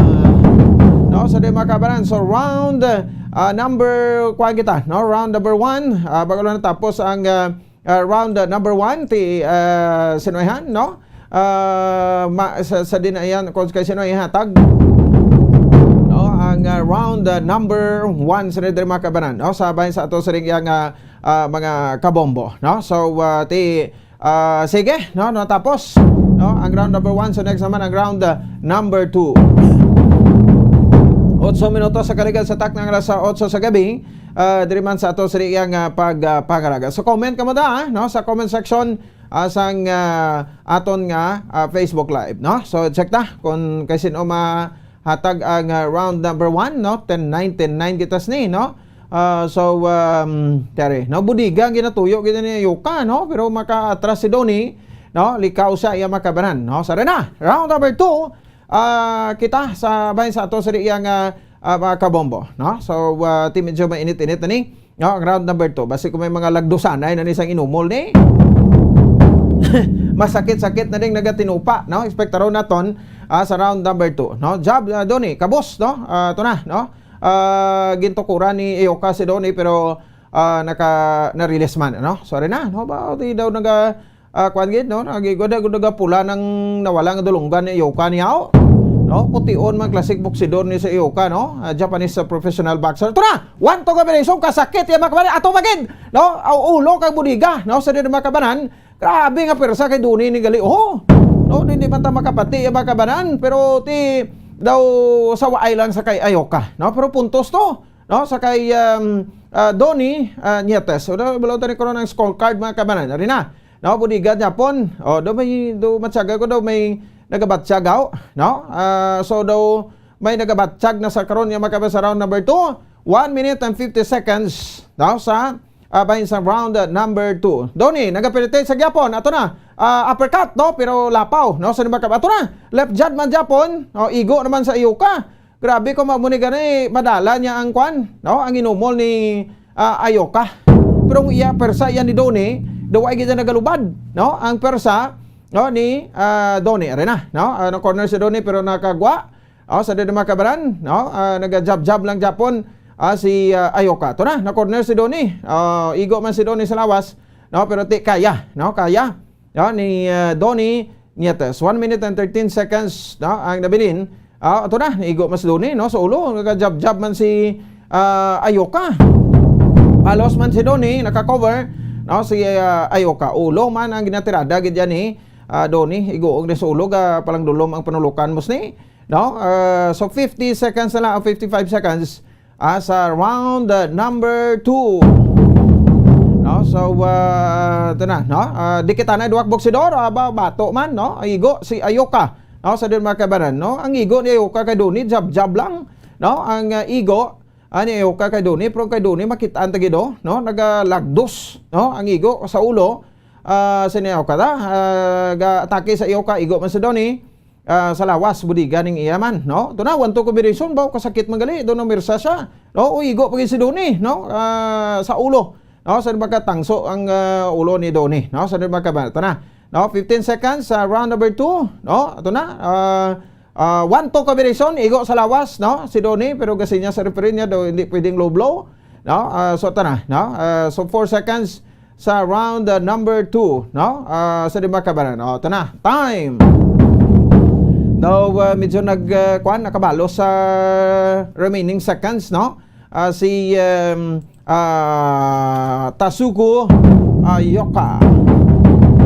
No, sa di makabaran. So, round, ah, number, kuha kita, no? Round number one, ah, bago lang natapos ang, ah, ah, round, ah, number one, ti, ah, sino yan, no? Ah, ma-, sa, sa din ayan, kung kay sino ihatag, no? Ang, ah, round, ah, number one, sa di makabaran, no? Sa bahin sa ato sa ring yang, ah, ah, mga kabombo, no? So, ah, ti, Ah, sige, no, natapos, no, ang round number one. So, next naman ang round, ah, number two. Otso minutos sa kaligal sa takna nga alas otso sa gabi, ah, diri man sa ato sa iyang, ah, pag, ah, pangalaga. So, comment ka mo da, ah, no, sa comment section, ah, sang, ah, aton nga, ah, Facebook Live, no? So, check ta kung kay sino ma-, hatag ang, ah, round number one, no? Ten nine, ten nine kita sini, no? Ah, so, um, tiyari, no? Budiga ang ginatuyo gid ni Ayoka, no? Pero makaatras si Donny, no? Likaw siya iya makabanan, no? Sa na, round number two, ah, kita sa bahin sa ato sa iyang, ah, ah, mga kabombo, no? So, ah, ti medyo mainit-init na ni, no? Ang round number two, basi kung may mga lagdusanay na ni sang inumol ni, masakit-sakit na ding nagatinupa, no? Expect raw naton, ah, sa round number two, no? Jab, ah, Donny, kabos, no? Ah, ito na, no? ah, gintukuran ni Aoka si Donny, pero, ah, naka, na-release man, ano? Sorry na, no? Ba, di daw naga, ah, kuwan gid, no? Nagigod-, nagapula nang nawala nga dulunggan ni Aoka niya, oh. No? Pution man, classic boksidor ni si Aoka, no? Ah, Japanese, ah, professional boxer. Ito na! One, two, combination, kasakit, yan, mga kababayan. Ato magid, no? Ang ulo kag budiga, no? Sa di, mga kababayan, grabe nga pwersa kay Donny ni gali, oh. No, hindi man ta makapati, mga kababayan, pero ti daw sa waay lang sa kay Aoka, no? Pero puntos to, no? Sa kay, um, ah, Donny, ah, Nietes. So, daw, balaw tani karon ang scorecard, mga kababayan. Ari na. No, budiga gyapon. Oh, daw may, daw matyaga ko daw may nagabatyag, aw, no? Ah, so daw may nagabatyag na sa karon nga, mga kababayan, sa round number two. One minute and fifty seconds, no? Sa ah, bahin sa round, ah, number two. Donny, nagapenetrate sa gyapon. Ato na. Ah, uppercut, no? Pero lapaw, no? Sa number, ato na. Left jab man gyapon. No? Igo naman sa Aoka. Grabe ko, mao ni gani, madala niya ang kwan, no? Ang inumol ni, ah, Aoka. Pero ang iya, persa iya ni Donny, daw ay gid nagalubad, no? Ang persa, no, ni, ah, Donny. Ari na, no? Ah, na-corner si Donny, pero nakagwa. Oh, sa dito, mga kababayan, no? Ah, naga-jab-jab lang gyapon, ah, si, ah, Aoka. Ito na, na-corner si Donny. Ah, igo man si Donny sa lawas, no? Pero ti kaya, no? Kaya, no? Ni, ah, Donny Nietes. One minute and thirteen seconds, no? Ang nabilin. Ah, ito na, naigo man si Donny, no? Sa ulo, naga-jab-jab man si, ah, Aoka. Balos man si Donny, naka-cover, no? Si, ah, Aoka. Ulo man ang ginatirada gid yan ni, ah, Donny. Igo ang sa ulo, ga palang dulom ang panulukan mo ni. No? Ah, so, fifty seconds na lang, fifty-five seconds, ah, sa round, ah, number two. No? So, ah, ito na, no? Ah, di kita na duwak boksidor, ah, ba, bato man, no? Ang igo, si Aoka. No? Sa din, mga kababayan, no? Ang igo ni Aoka kay Donny, jab-jab lang, no? Ang, ah, igo, ah, ni Aoka kay Donny, pero kay Donny, makitaan ta gid, oh, no? Nagalagdos, no? Ang igo sa ulo, ah, si ni Aoka ta, ah, ga-atake sa Aoka, igo man si Donny. Ah, sa lawas, budiga ning iya man, no? Ito na, one two combination, baw kasakit man gali, doon namirsa siya, no? O, igo pa gid si Donny, no? Ah, sa ulo, no? Sa magkatangso ang, ah, ulo ni Donny, no? Sa magkabal, ito na, no? Fifteen seconds sa round number two, no? Ito na, ah, ah, one two combination, igo sa lawas, no? Si Donny, pero gasinya sa referee niya daw, hindi pwedeng low blow, no? Ah, so, ito na, no? Ah, so, four seconds, sa round, uh, number two, no? Ah, sa di ba, kabaran? O, ito na. Time! Daw, uh, medyo nag, uh, kwan, nakabalo sa remaining seconds, no? Ah, si, um, ah, Tasuku, ah, Yoka.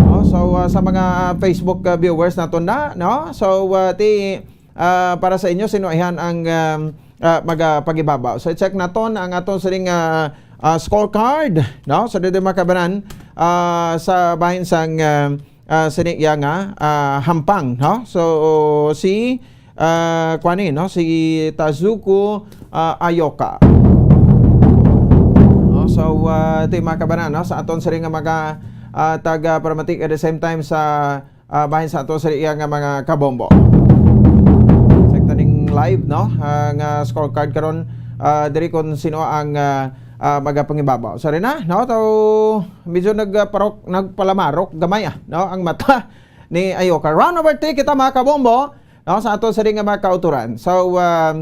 No? So, uh, sa mga Facebook, uh, viewers naton na, no? So, uh, ti, ah, para sa inyo, sino ihan ang, um, ah, magapagibabaw? So, check naton ang aton sining, ah, ah, scorecard, no? So, dito, mga kabaran, ah, sa bahin sang, ah, ah, sini iya nga, ah, hampang, no? So, si, ah, kuan ni, no? Si Tazuko, ah, Ayoka. No? So, ah, ito yung mga kabaran, no? Sa aton sining nga mga, ah, taga Paramatik, at the same time sa ah, bahin sa ato sa iya nga mga kabombo. Check ta ning live, no? Ah, nga scorecard karon, ah, diri kung sino ang, ah, ah, magapangibabaw. Sorry na, no? To, medyo nagparok, nagpalamarok gamay, ah, no? Ang mata ni Ayoka. Round number three kita, mga kabombo, no? Sa ato sa ring nga mga kauturan. So, um,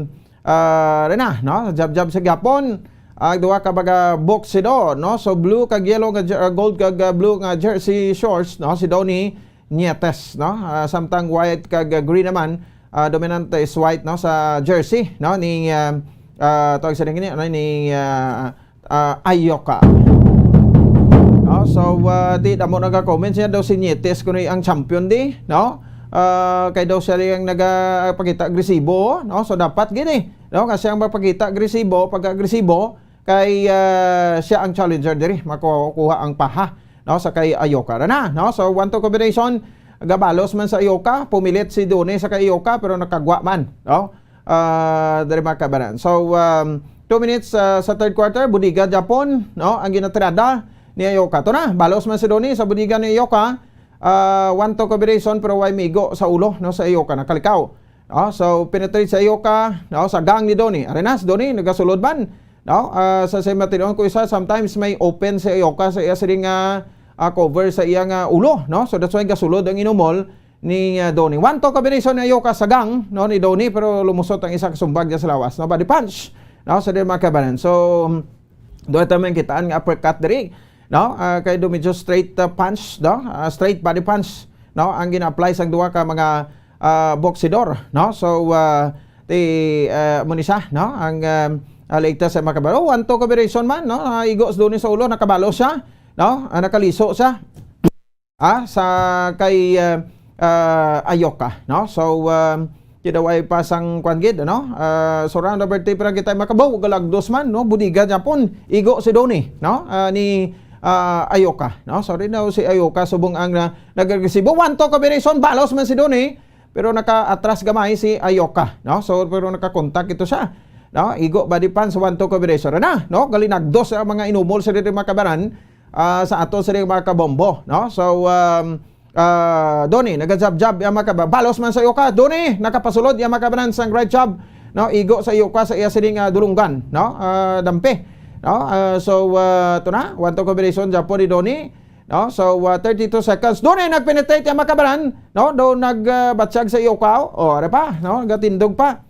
ah, rin na, no? Jab-jab sa gyapon. Ang duha ka mga boksido, no? So, blue kag yellow nga jer-, ah, gold kag, ah, blue nga jersey shorts, no? Si Donny Nietes, no? Ah, samtang white kag, ah, green naman, ah, dominante is white, no? Sa jersey, no? Ni, ah, ah, tawag sa rin, ano, ni, ah, ah, Ayoka. No? So, ah, di, damo nagka-comments niya daw si Nietes kuno ang champion di, no? Ah, kay daw siya rin ang nagapakita agresibo, no? So, dapat gini, no? Kasi ang magpakita agresibo, pag-agresibo, kay, ah, siya ang challenger diri, makukuha ang paha, no, sa kay Ayoka. Ra na, no? So, one two combination, gabalos man sa Ayoka, pumilit si Donny sa kay Ayoka, pero nakagwa man, no? Ah, diri, mga kabaran. So, um, two minutes, ah, sa third quarter, budiga gyapon, no? Ang ginatirada ni Ayoka. Ito na, balos man si Donny sa budiga ni Ayoka. Ah, one two combination, pero way migo sa ulo, no, sa Ayoka, nakalikaw. No? So, penetrate sa Ayoka, no, sa gang ni Donny. Ari na, si Donny, nagasulod man. No? Ah, sa, sa matinuon ko isa, sometimes may open si Ayoka sa iya siring nga, ah, cover sa iya nga ulo, no? So, that's why gasulod ang inumol ni, ah, Donny. One two combination ni Ayoka sa gang, no, ni Donny, pero lumusot ang isa, kasumbag niya sa lawas, no? Body punch. no? So, diri, mga kabaran. So, duha ta man kitaan nga uppercut diri, no? Ah, kay do medyo straight, ah, punch, no? Ah, straight body punch, no? Ang gina-apply sang duha ka mga, ah, boksidor, no? So, ah, ti, ah, amo ni siya, no? Ang, um, ah, latest sa, mga kabaran. Oh, one two combination man, no? Ah, igo si Donny sa ulo, nakabalo siya, no? Ah, nakaliso siya. Ah, sa kay, ah, ah, Ayoka, no? So, um, kidaway pa sang kwan gid, no? Ah, so, round number three pa lang kita makabaw, galagdos man, no? Budiga Japon, igo si Donny, no? Ah, ni, ah, Ayoka, no? Sorry na si Ayoka, subong ang, ah, nag-agresibo. One two combination, balos man si Donny, pero naka-atras gamay si Ayoka, no? So, pero naka-contact ito siya, no? Igo body punch, one two combination na, no? Galinagdos ang mga inumol sa diri, mga kabaran, ah, sa ato sa mga kabombo, no? So, um, ah, Donny, nagajab-jab, ya, mga kaba-, balos man sa Ayoka. Donny, nakapasulod, ya, mga kabaran, sang right jab, no? Igo sa Ayoka sa iya sining, ah, dulunggan, no? Ah, dampi, no? Ah, so, ah, ito na, one two combination, Japon ni Donny, no? So, ah, thirty-two seconds. Donny, nagpenetrate, ya, mga kabaran, no? Do nag, ah, batsyag sa Ayoka, oh, are pa, no? Gatindog pa.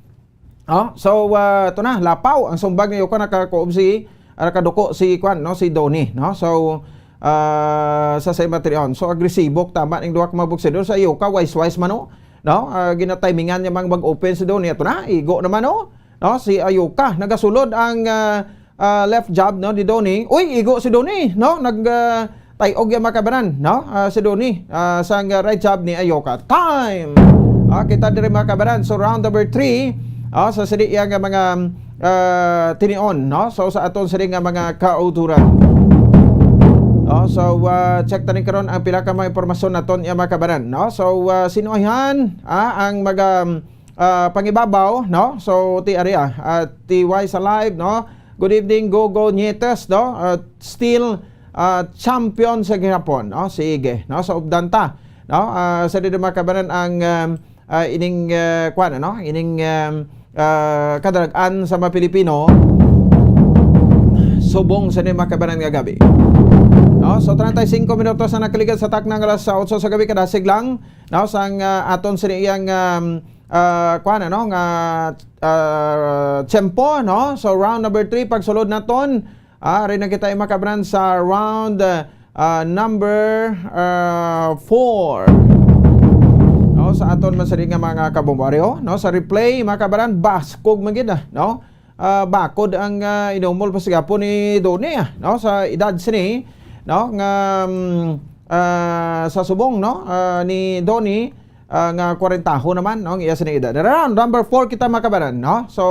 Oh, so, ah, ito na, lapaw ang sumbag ni Ayoka, nakakuob si, ah, nakaduko si, kwan, no, si Donny, no? So, ah, sa cemetery on. So, agresibo tama ning duha ka mga boksidor. Sa Ayoka, wise-wise man, no? No? Ah, ginatimingan niya mang mag-open si Donny. Ito na, igo naman, no? No? Si Ayoka, nagasulod ang, ah, ah, left jab, no, ni Donny. Uy, igo si Donny, no? Nag, ah, tay-og, ya, mga kabaran, no? Ah, si Donny, ah, sang, ah, right jab ni Ayoka. Time! Ah, kita diri, mga kabaran. So, round number three, ah, sa sini iya nga mga, ah, tinion, no? So, sa aton sini nga mga kauturan. No? So, ah, check ta ni karon ang pila ka mga impormasyon naton, ya, mga kabaran, no? So, ah, sinuoyhan, ah, ang mga, ah, pangibabaw, no? So, ti ari, ah, ah, T Y sa live, no? Good evening, Gogo Nietes, no? Ah, still, ah, champion sa gihapon, no? Sige, no? So, updan ta, no? Ah, sa dito, mga kabaran, ang, um, ah, ining, ah, kwan, ano? Ining, um, ah, kadarag-an sa mga Pilipino, subong sa ni, mga kabaran, nga gabi. No? So, treinta y cinco minutos na nakaligad sa takna nga alas otso sa gabi, kadasig lang, no? Sang, ah, aton sa iyang, um, ah, kuwan, ano, nga, ah, tiyempo, no? So, round number three, pagsulod naton, ah, rin na kita, mga kabaran, sa round, ah, number, ah, four. No? Sa aton man sa rin nga mga kabombaryo, no? Sa replay, mga kabaran, baskog man gid, ah, no? Ah, bakod ang, ah, inumol pa sa gihapon ni Donny, ah, no? Sa edad sini, no? Nga, mm, ah, sa subong, no? Ah, ni Donny, ah, nga kwarentaho naman, no? Ang iya sini edad. Round number four kita, mga kabaran, no? So,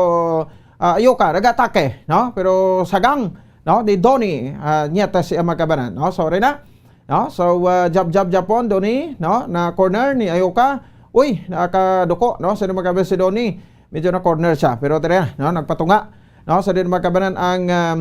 ah, Ayoka, nag-atake, no? Pero sagang, no? Ni Donny, ah, niya ta siya, mga kabaran, no? Sorry na. No? So, ah, jab, jab, japon, Donny, no? Na corner ni Ayoka. Uy, nakaduko, no? Sa mga kabaran si Donny, medyo na corner siya. Pero tira, no? Nagpatunga, no? Sa din mga kabanan ang, um,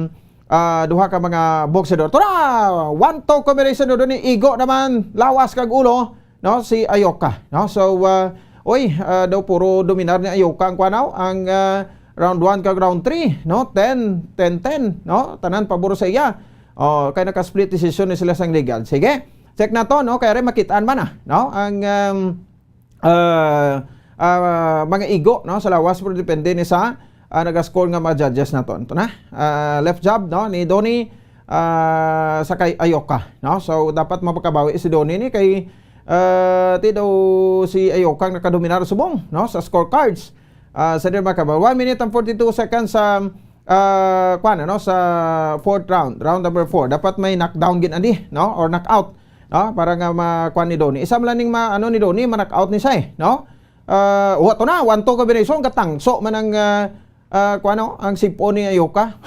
ah, duha ka mga boxer. Tura! One two combination do Donny. Igo naman, lawas kag ulo, no? Si Ayoka, no? So, ah, uy, ah, daw puro dominar ni Ayoka ang kwanaw, ang, ah, round one kag round three, no? Ten, ten, ten, no? Tanan pabor sa iya. Oh, kay naka-split decision ni sila sang legal. Sige, check na to, no? Kaya rin makitaan man, ah, no? Ang, um, ah, ah, mga igo, no? Sa lawas, pero depende ni sa, ah, naga-score nga mga judges naton. Ito na, ah, left jab, no? Ni Donny, ah, sa kay Ayoka, no? So, dapat mapakabawi si Donny ni kay, ah, ti daw si Ayoka ang nakadominar subong, no? Sa scorecards. Ah, sa din makabawi. One minute and forty-two seconds sa, ah, kwan, ano, sa fourth round, round number four. Dapat may knockdown gid ani, no? Or knockout, no? Para nga ma-, kwan ni Donny. Isa man lang ning ma-, ano ni Donny, ma-knockout ni siya, eh, no? Ah, wa to na, one two combination, gatangso man ang, ah, ah, kwan, no? Ang sipon ni Ayoka.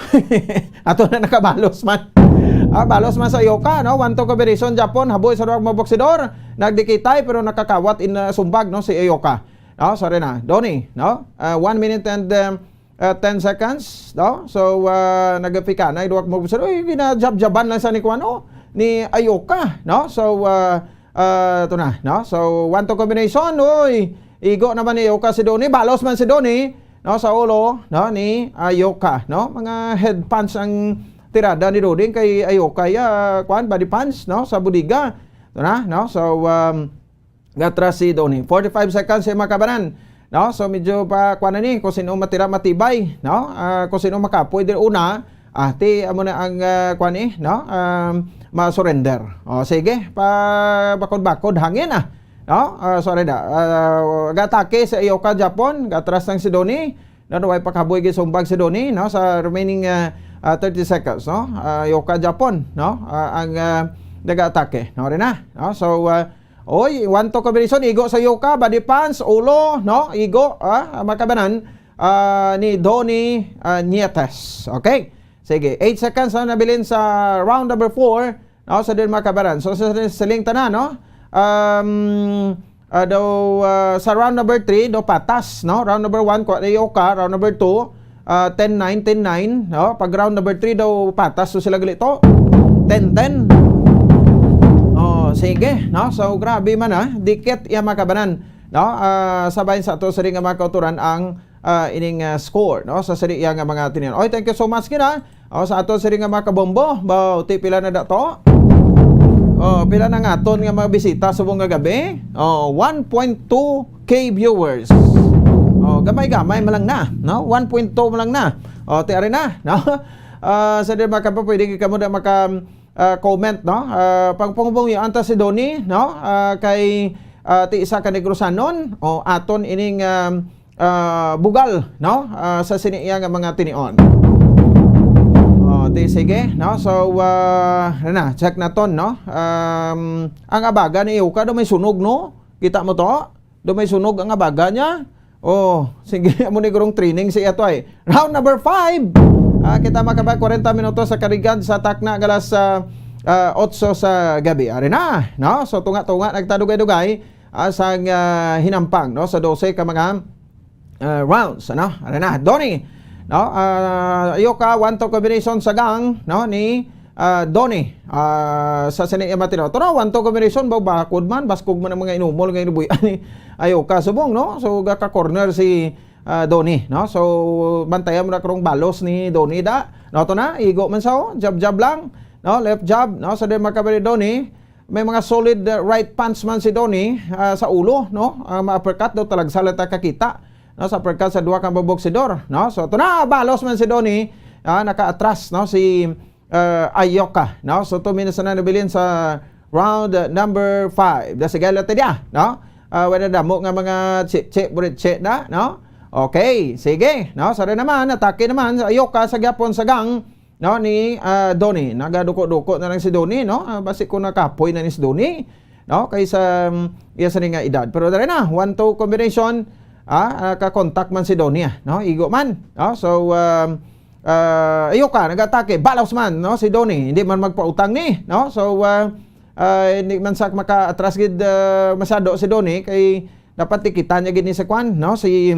Ato na nakabalos man. Ah, balos man sa Ayoka, no? One two combination, japon, haboy sa duha ka mga boksidor, nagdikitay, pero nakakawat in, ah, sumbag, no? Si Ayoka. No? Sorry na. Donny, no? Ah, one minute and, um, ah, ten seconds, no? So, ah, nagapika na, iduwak mo, sir, uy, ginajabjaban lang sa ni kuan, oh, ni Ayoka, no? So, ah, ah, ito na, no? So, one two combination, uy, igo naman ni Ayoka si Donny, balos man si Donny, no? Sa ulo, no? Ni Ayoka, no? Mga head punch ang tirada ni Donny kay Ayoka, ya, kuan, body punch, no? Sa budiga, ito na, no? So, um, nga atras si Donny. Forty-five seconds sa mga kabanan. No? So medyo pa kuan na ni kung sino matira matibay, no? Ah, kung sino makapoy diri una, ah, ti amo na ang, ah, kuan ni, no? Um, ma-surrender. O sige, pa bakod-bakod hangin ah. No? Ah, sorry da. Ah, gatake sa Aoka Japon, gatras lang si Donny. No, way pakabuy gisumbag si Donny, no? Sa remaining ah, ah, thirty seconds, no? Ah, Aoka Japon, no? Ah, ang ah, nag-atake, no? Rin na, no? So ah, oy, one two combination, igo sa Aoka, body punch, ulo, no? Igo, ah, makabanan ah, ni Donny ah, Nietes. Okay. Sige, eight seconds na nabilin sa round number four. No, sa din makabaran. So sa siling tanan, no? Um, ah, daw ah, sa round number three, do patas, no? Round number one, kuha na Aoka. Round number two, ah, ten nine, ten nine, no? Pag round number three daw patas, so sila gali to. Ten ten. Oh, sige, no? So grabe man ah, dikit iya makabanan, no? Ah, sabay sa ato sa ring nga mga kauturan ang ah, ining ah, score, no? Sa siri iya nga mga tinion. Oy, thank you so much gina. Oh, sa ato siri nga mga kabombo, ba, ti pila na dato? Oh, pila na nga aton nga mga bisita subong nga gabi? Oh, one point two K viewers. Oh, gamay-gamay man lang na, no? One point two man lang na. Oh, ti ari na, no? Ah, sa di mga kabombo, pwede kamo da maka ah, comment, no? Ah, pangpungbong yo anta si Donny, no? Ah, kay ah, ti isa ka Negrosanon, o aton ining ah, ah, bugal, no? Ah, sa sini iya nga mga tinion. Oh, ti sige, no? So, ah, na, check naton, no? Um, ang abaga ni Aoka do may sunog, no? Kita mo to? Do may sunog ang abaga niya? Oh, sige, amo ni gurong training sa iya to ay. Round number five. Ah, kita makabay forty minutos sa karigan sa takna galas sa ah, otso sa gabi. Ari na, no? So tunga-tunga nagtadugay-dugay ah, sa ah, hinampang, no? Sa dose ka mga ah, rounds, ano? Ari na, Donny, no? Ah, Aoka, one two combination sa gang, no? Ni ah, Donny, ah, sa sini iya matino. Turo, one two combination ba, bakod man, baskog man ang mga inumol nga inubuy-an ni Aoka subong, no? So, gaka-corner si ah, Donny, no? So, bantayan mo na karong balos ni Donny da. No, to na, igo man sa, oh, jab-jab lang, no? Left jab, no? So, then makabali Donny, may mga solid ah, right punch man si Donny ah, sa ulo, no? Ah, ma-uppercut daw, talagsa lang ta kakita, no? Sa uppercut sa duha ka mga boksidor, no? So, to na, balos man si Donny, ah, nakaatras, no? Si ah, Aoka, no? So, two minutes na nabilin sa round ah, number five. Da, sige, lati dia, no? Ah, wala damo nga mga che-, che-, burit-, che na, no? Okay, sige, no? Sa rin naman, atake naman sa Aoka sa gyapon sa gang, no? Ni ah, Donny. Nagaduko-duko na lang si Donny, no? Ah, basi ko nakapoy na ni si Donny, no? Kaysa um, iya sa ni nga edad. Pero dali na, one two combination, ah, ah, ka-contact man si Donny, ah, no? Igo man, no? So, um, ah, Aoka, nag-atake, balos man, no? Si Donny, hindi man magpautang ni, no? So, ah, ah, hindi man sa maka-atras gid ah, masyado si Donny, kay dapat tikitan niya gid ni sa kwan, no? Si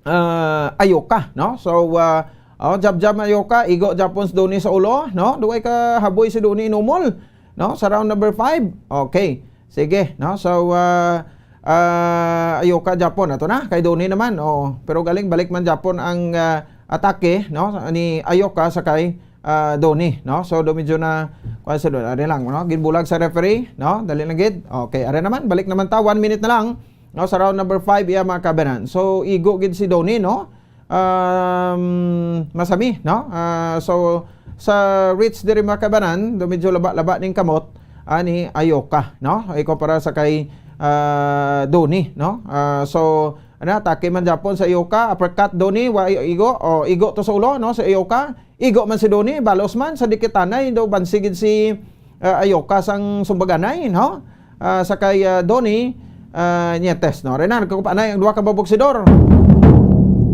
ah, Aoka, no? So, ah, oh, jab-jab Aoka, igo japon si Donny sa ulo, no? Duway ka haboy si Donny inumol, no? Sa round number five. Okay. Sige, no? So, ah, ah, Aoka japon ato na kay Donny naman. Oh, pero galing balik man japon ang ah, atake, no? Ni Aoka sa kay ah, Donny, no? So, do medyo na kuan sa Donny. Ari lang, no? Ginbulag sa referee, no? Dali lang gid. Okay, ari naman, balik naman ta, one minute na lang. No, sa round number five, iya mga kabanan. So, igo gid si Donny, no? Um, masami, no? Ah, so, sa reach diri mga kabanan, do medyo laba-laba ning kamot ani Aoka, no? Ay kumpara sa kay ah, Donny, no? Ah, so, ana, atake man japon sa Aoka, uppercut Donny, wa igo, o igo to sa ulo, no? Sa Aoka, igo man si Donny, balos man sa dikitanay, do bansigid si ah, Aoka sang sumbaganay, no? Ah, sa kay ah, Donny ah, Nietes, no? Renan, kakupanay ang duha ka baboksidor.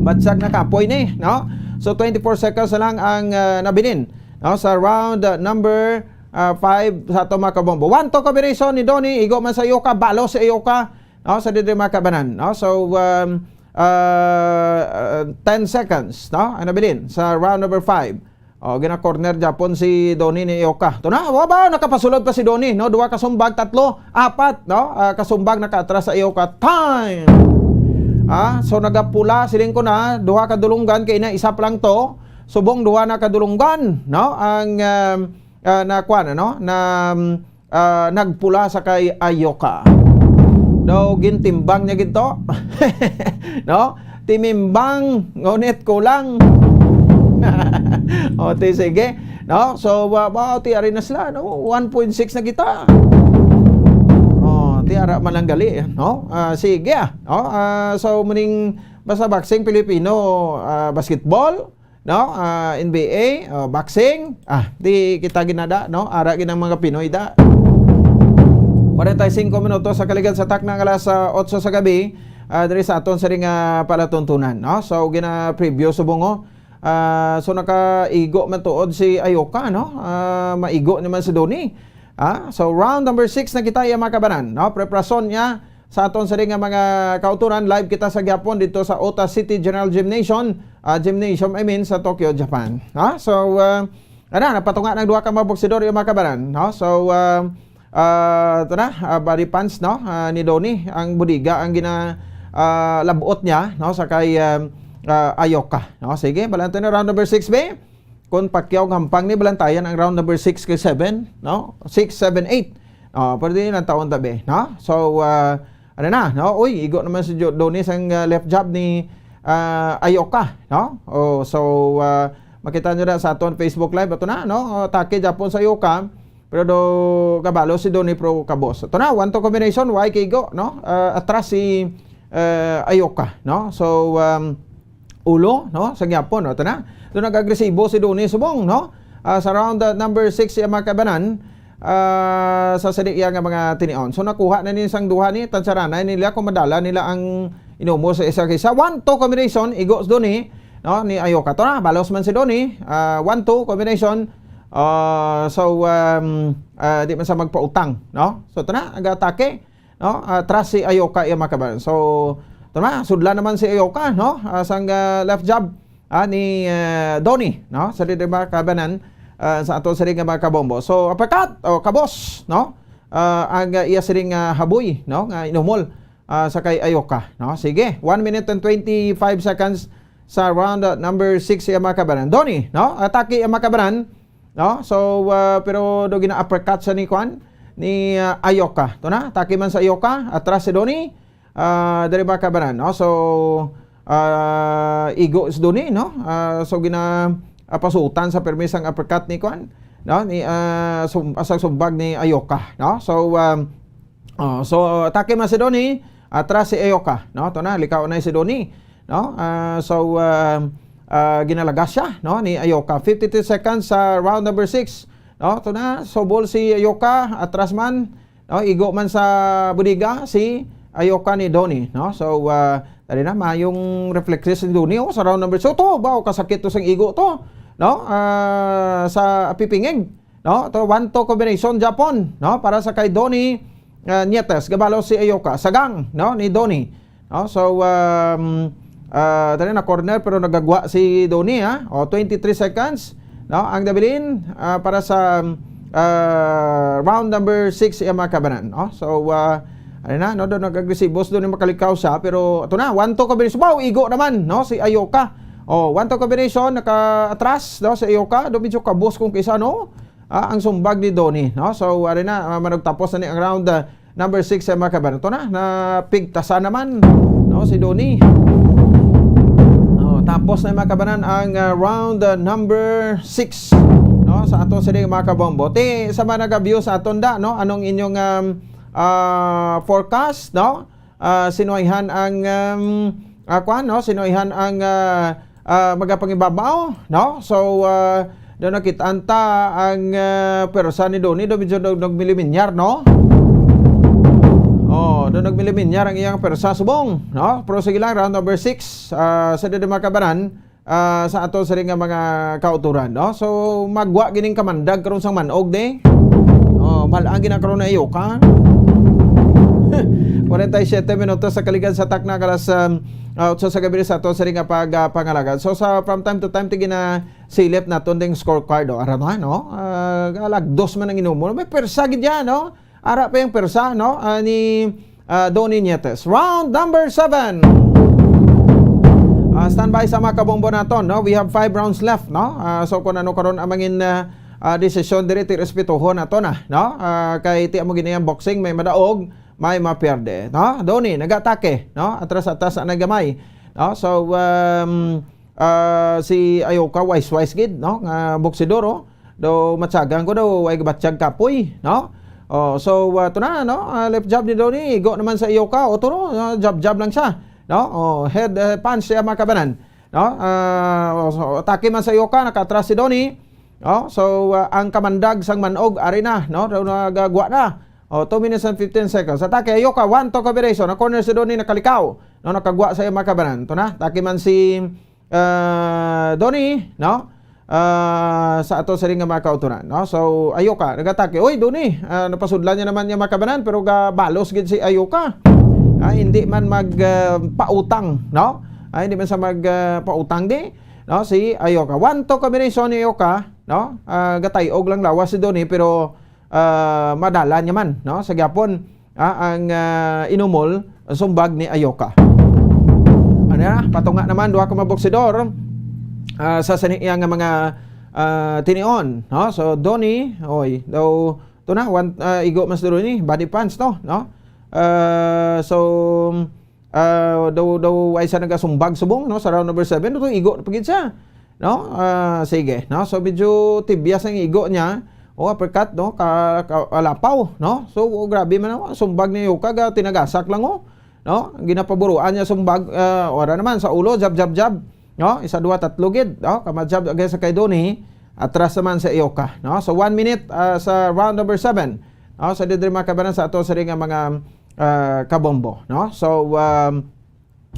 Badsag na kapoy ni, no? So, twenty-four seconds na lang ang ah, nabilin, no? Sa round ah, number ah, five sa ato mga kabombo. One two combination ni Donny, igo man sa Aoka, balos sa Aoka, no? Sa diri mga kabanan, no? So, um, ah, ah, ten seconds, no? Ang nabilin sa round number five. O, gina-corner japon si Donny ni Aoka. Ito na, wa ba? Nakapasulod pa si Donny, no? Duha ka sumbag, tatlo, apat, no? Ah, kasumbag nakaatras sa Aoka. Time! Ah, so nagapula, siling ko na, duha ka dulunggan, kay na isa pa lang to. Subong duha na ka dulunggan, no? Ang, um, ah, na, kwan, ano? Na, um, ah, nagpula sa kay Aoka. Daw gintimbang niya gid to. No? Timimbang, ngunit kulang. O, ti, sige. No? So, uh, wow, ti, ari na sila, no? One point six na kita. O, ti, ara man lang gali, no? Ah, sige, ah. No? Ah, so, muning basta boxing, Filipino, ah, basketball, no? Ah, N B A, oh, boxing. Ah, di kita ginada, no? Ara gid ang mga Pinoy da. Forty-five minutos sa kaligad sa takna nga alas, ah, otso sa gabi, ah, diri sa aton siring nga palatuntunan, no? So, gina-preview subong, oh. Ah, so, nakaigo man tuod si Ayoka, no? Ah, maigo naman si Donny. Ah, so, round number six na kita, iya, mga kabanan, no? Preparason niya sa aton siring nga mga kautoran, live kita sa gyapon dito sa Ota City General Gymnasium, ah, Gymnasium, I mean, sa Tokyo, Japan. Ha? So, ah, ana, napatunga ng duha ka mga boksidor, yung mga kabanan, no? So, ah, ah, ito na, ah, body pants, no? Ah, ni Donny, ang budiga, ang gina, ah, labot niya, no? Sa kay, ah, ah, Ayoka, no? Sige, balanto na round number six, be. Kung Pacquiao ang hampang ni, balantayan ang round number six kay seven, no? Six, seven, eight. Oh, pwede yun ang taon tabi, no? So, ah, ano na, no? Uy, igo naman si Jo-, Donny sang, ah, left jab ni, ah, Ayoka, no? Oh, so, ah, makita nyo na sa aton Facebook Live. Ito na, no? Oh, atake Japon sa Ayoka. Pero do kabalo si Donny pro kabos. Ito na, one two combination, why kay igo, no? Ah, atras si, ah, Ayoka, no? So, um, ulo, no? Sa gyapon, no? Ito na. Ito nag-agresibo si Donny subong, no? Ah, sa round, ah, number six, siya mga kabanan, ah, sa sali iya nga mga tinion. So, nakuha na ni sang duha ni, tansaranay nila kung madala nila ang inumo sa isa kisa. One two combination, igo si Donny, no? Ni Ayoka. Ito na, balos man si Donny. Ah, one two combination. Ah, so, um, ah, di man sa magpautang, no? So, ito na, nag-atake, no? Ah, atras si Ayoka, iya mga kabanan. So, ito na, sudla naman si Ayoka, no? Ah, sang, ah, left jab, ah, ni, ah, Donny, no? Sa di mga kabanan, ah, sa ato sa ring nga mga kabombo. So, uppercut, o kabos, no? Ah, ang, ah, iya siring nga haboy, no? Nga inumol, ah, sa kay Ayoka, no? Sige, one minute and twenty-five seconds sa round, ah, number six, iya mga kabanan. Donny, no? Atake, iya mga kabanan. No? So, ah, pero do gina-uppercut siya ni kwan, ni, ah, Ayoka. Ito na, atake man sa Ayoka, atras si Donny. Ah, diri ba kabanan, no? So, ah, igo si Donny, no? Ah, so gina, ah, pasutan sa permis ang uppercut ni kwan, no? Ni, ah, sum-, ah, sa sumbag ni Ayoka, no? So, um, oh, so atake man si Donny, atras si Ayoka, no? Ito na, likaw na si Donny, no? Ah, so, ah, ah, ginalagas siya, no, ni Ayoka. Fifty-two seconds sa round number six, no? Ito na, subol si Ayoka, atras man, no? Igo man sa bodega si Ayoka ni Donny, no? So, ah, dali na, mayong reflexes ni Donny, oh, sa round number. So, to, ba, oh, kasakit to sang igo to, no? Ah, sa pipingig, no? To, one two combination, Japon, no? Para sa kay Donny, ah, Nietes, gabalo si Ayoka. Sagang, no? Ni Donny. No? So, um, ah, dali na corner, pero nagagwa si Donny, ha? O, twenty-three seconds, no? Ang nabilin, ah, para sa, ah, round number six, iya mga kabanan, no? So, ah, ano na, no? Doon nag-agresibo si Donny, makalikaw siya, pero ito na, one two combination. Wow, igo naman, no? Si Ayoka. Oh, one two combination, naka-atras, no? Si Ayoka, do medyo kabos kung kisa, no? Ah, ang sumbag ni Donny, no? So, ari na, ah, manugtapos na ni ang round, ah, number six sa mga kabanan. Ito na, napigtasan naman, no, si Donny. Oh, tapos na, mga kabanan, ang, ah, round, ah, number six, no, sa aton sini, mga kabombo. Ti, sa mga nag-view sa aton da, no, anong inyong, um, ah, forecast, no? Ah, sinuwayhan ang, um, ah, kwan, no? Sinuwayhan ang, ah, ah, magapangibabaw, no? So, ah, do nakit-an ta ang, ah, pwersa ni Donny, do medyo nag-, nagmiliminyar, no? Oh, do nagmiliminyar ang iyang pwersa subong, no? Pero sige lang, round number six, ah, sa dede mga kabanan, ah, sa ato sini nga mga kauturan, no? So, magwa gining kamandag karon sang manog, di? Oh, bal-an gina karon na iyo ka. Forty-seven minutos sa kaligad sa takna, kalas, um, ah, otso sa gabi sa ato sini nga pag, ah, pangalagad. So, sa, from time to time, ti ginasilip naton ding scorecard, oh. Ara na, no? Ah, alagdos man ang inumo. May pwersa gid yan, no? Ara pa yung pwersa, no? Ah, ni, ah, Donny Nietes. Round number seven. Ah, standby sa mga kabombo naton, no? We have five rounds left, no? Ah, so kung ano karon ang mangin, ah, ah, desisyon diri, ti respetuhon nato na, no? Ah, kay ti amo gini ang boxing, may madaog, may mapierde, no? Donnie, nag-atake, no? Atras-atras na gamay, no? So, um, ah, si Ayoka, wise-wise gid, no? Nga boksidor, oh. Daw matyagan ko daw, ay gabatyag kapoy, no? Oh, so, ah, ito na, no? Ah, left jab ni Donnie, igo naman sa Ayoka, o ito, no? Ah, jab-jab lang siya, no? Oh, head, eh, punch siya, mga kabanan, no? Ah, oh, so, atake man sa Ayoka, nakatras si Donnie, no? So, ah, ang kamandag sang manog, ari na, no? Daw nagagwa na. Oh, two minutes and fifteen seconds. Atake, Ayoka, one, two combination. Ang corner si Donnie nakalikaw. No, nakagwa sa iyang mga kabanan. Ito na, atake man si, ah, Donnie, no? Ah, sa ato sa ring nga mga kauturan, no? So, Ayoka, nag-atake. Uy, Donnie, ah, napasudlan niya naman yung mga kabanan, pero gabalos gid si Ayoka. Ah, hindi man mag, ah, pautang, no? Ah, hindi man sa mag, ah, pautang di, no? Si Ayoka. One, two combination ni Ayoka, no? Ah, gatay-og lang lawas si Donnie, pero ah, madala niya man, no? Sa gyapon, ah, ang, ah, inumol, ang sumbag ni Ayoka. Ano na, patunga naman, duha ka mga boksidor, ah, sa sini iya nga mga, ah, tinion, no? So, Donnie, oy, daw, ito na, one, ah, igo mas duro ni, body punch to, no? Ah, so, ah, daw, daw ay sa nagasumbag subong, no, sa round number seven, ito igo na pa gid siya, no? Ah, sige, no? So, medyo tibyas ang igo niya. O, uppercut, no? Ka, ka, alapaw, no? So, o, grabe man, no? Sumbag ni Ayoka, ga, tinagasak lang, oh. No? Ginapaburuan niya sumbag, ah, wala naman, sa ulo, jab, jab, jab. No? Isa, duha, tatlo gid, no? Kama jab, agay sa kay Donnie, atras naman sa Ayoka, no? So, one minute, ah, sa round number seven. No? Sa didri, mga kabanan, sa ato sa ring nga mga, ah, kabombo, no? So, um,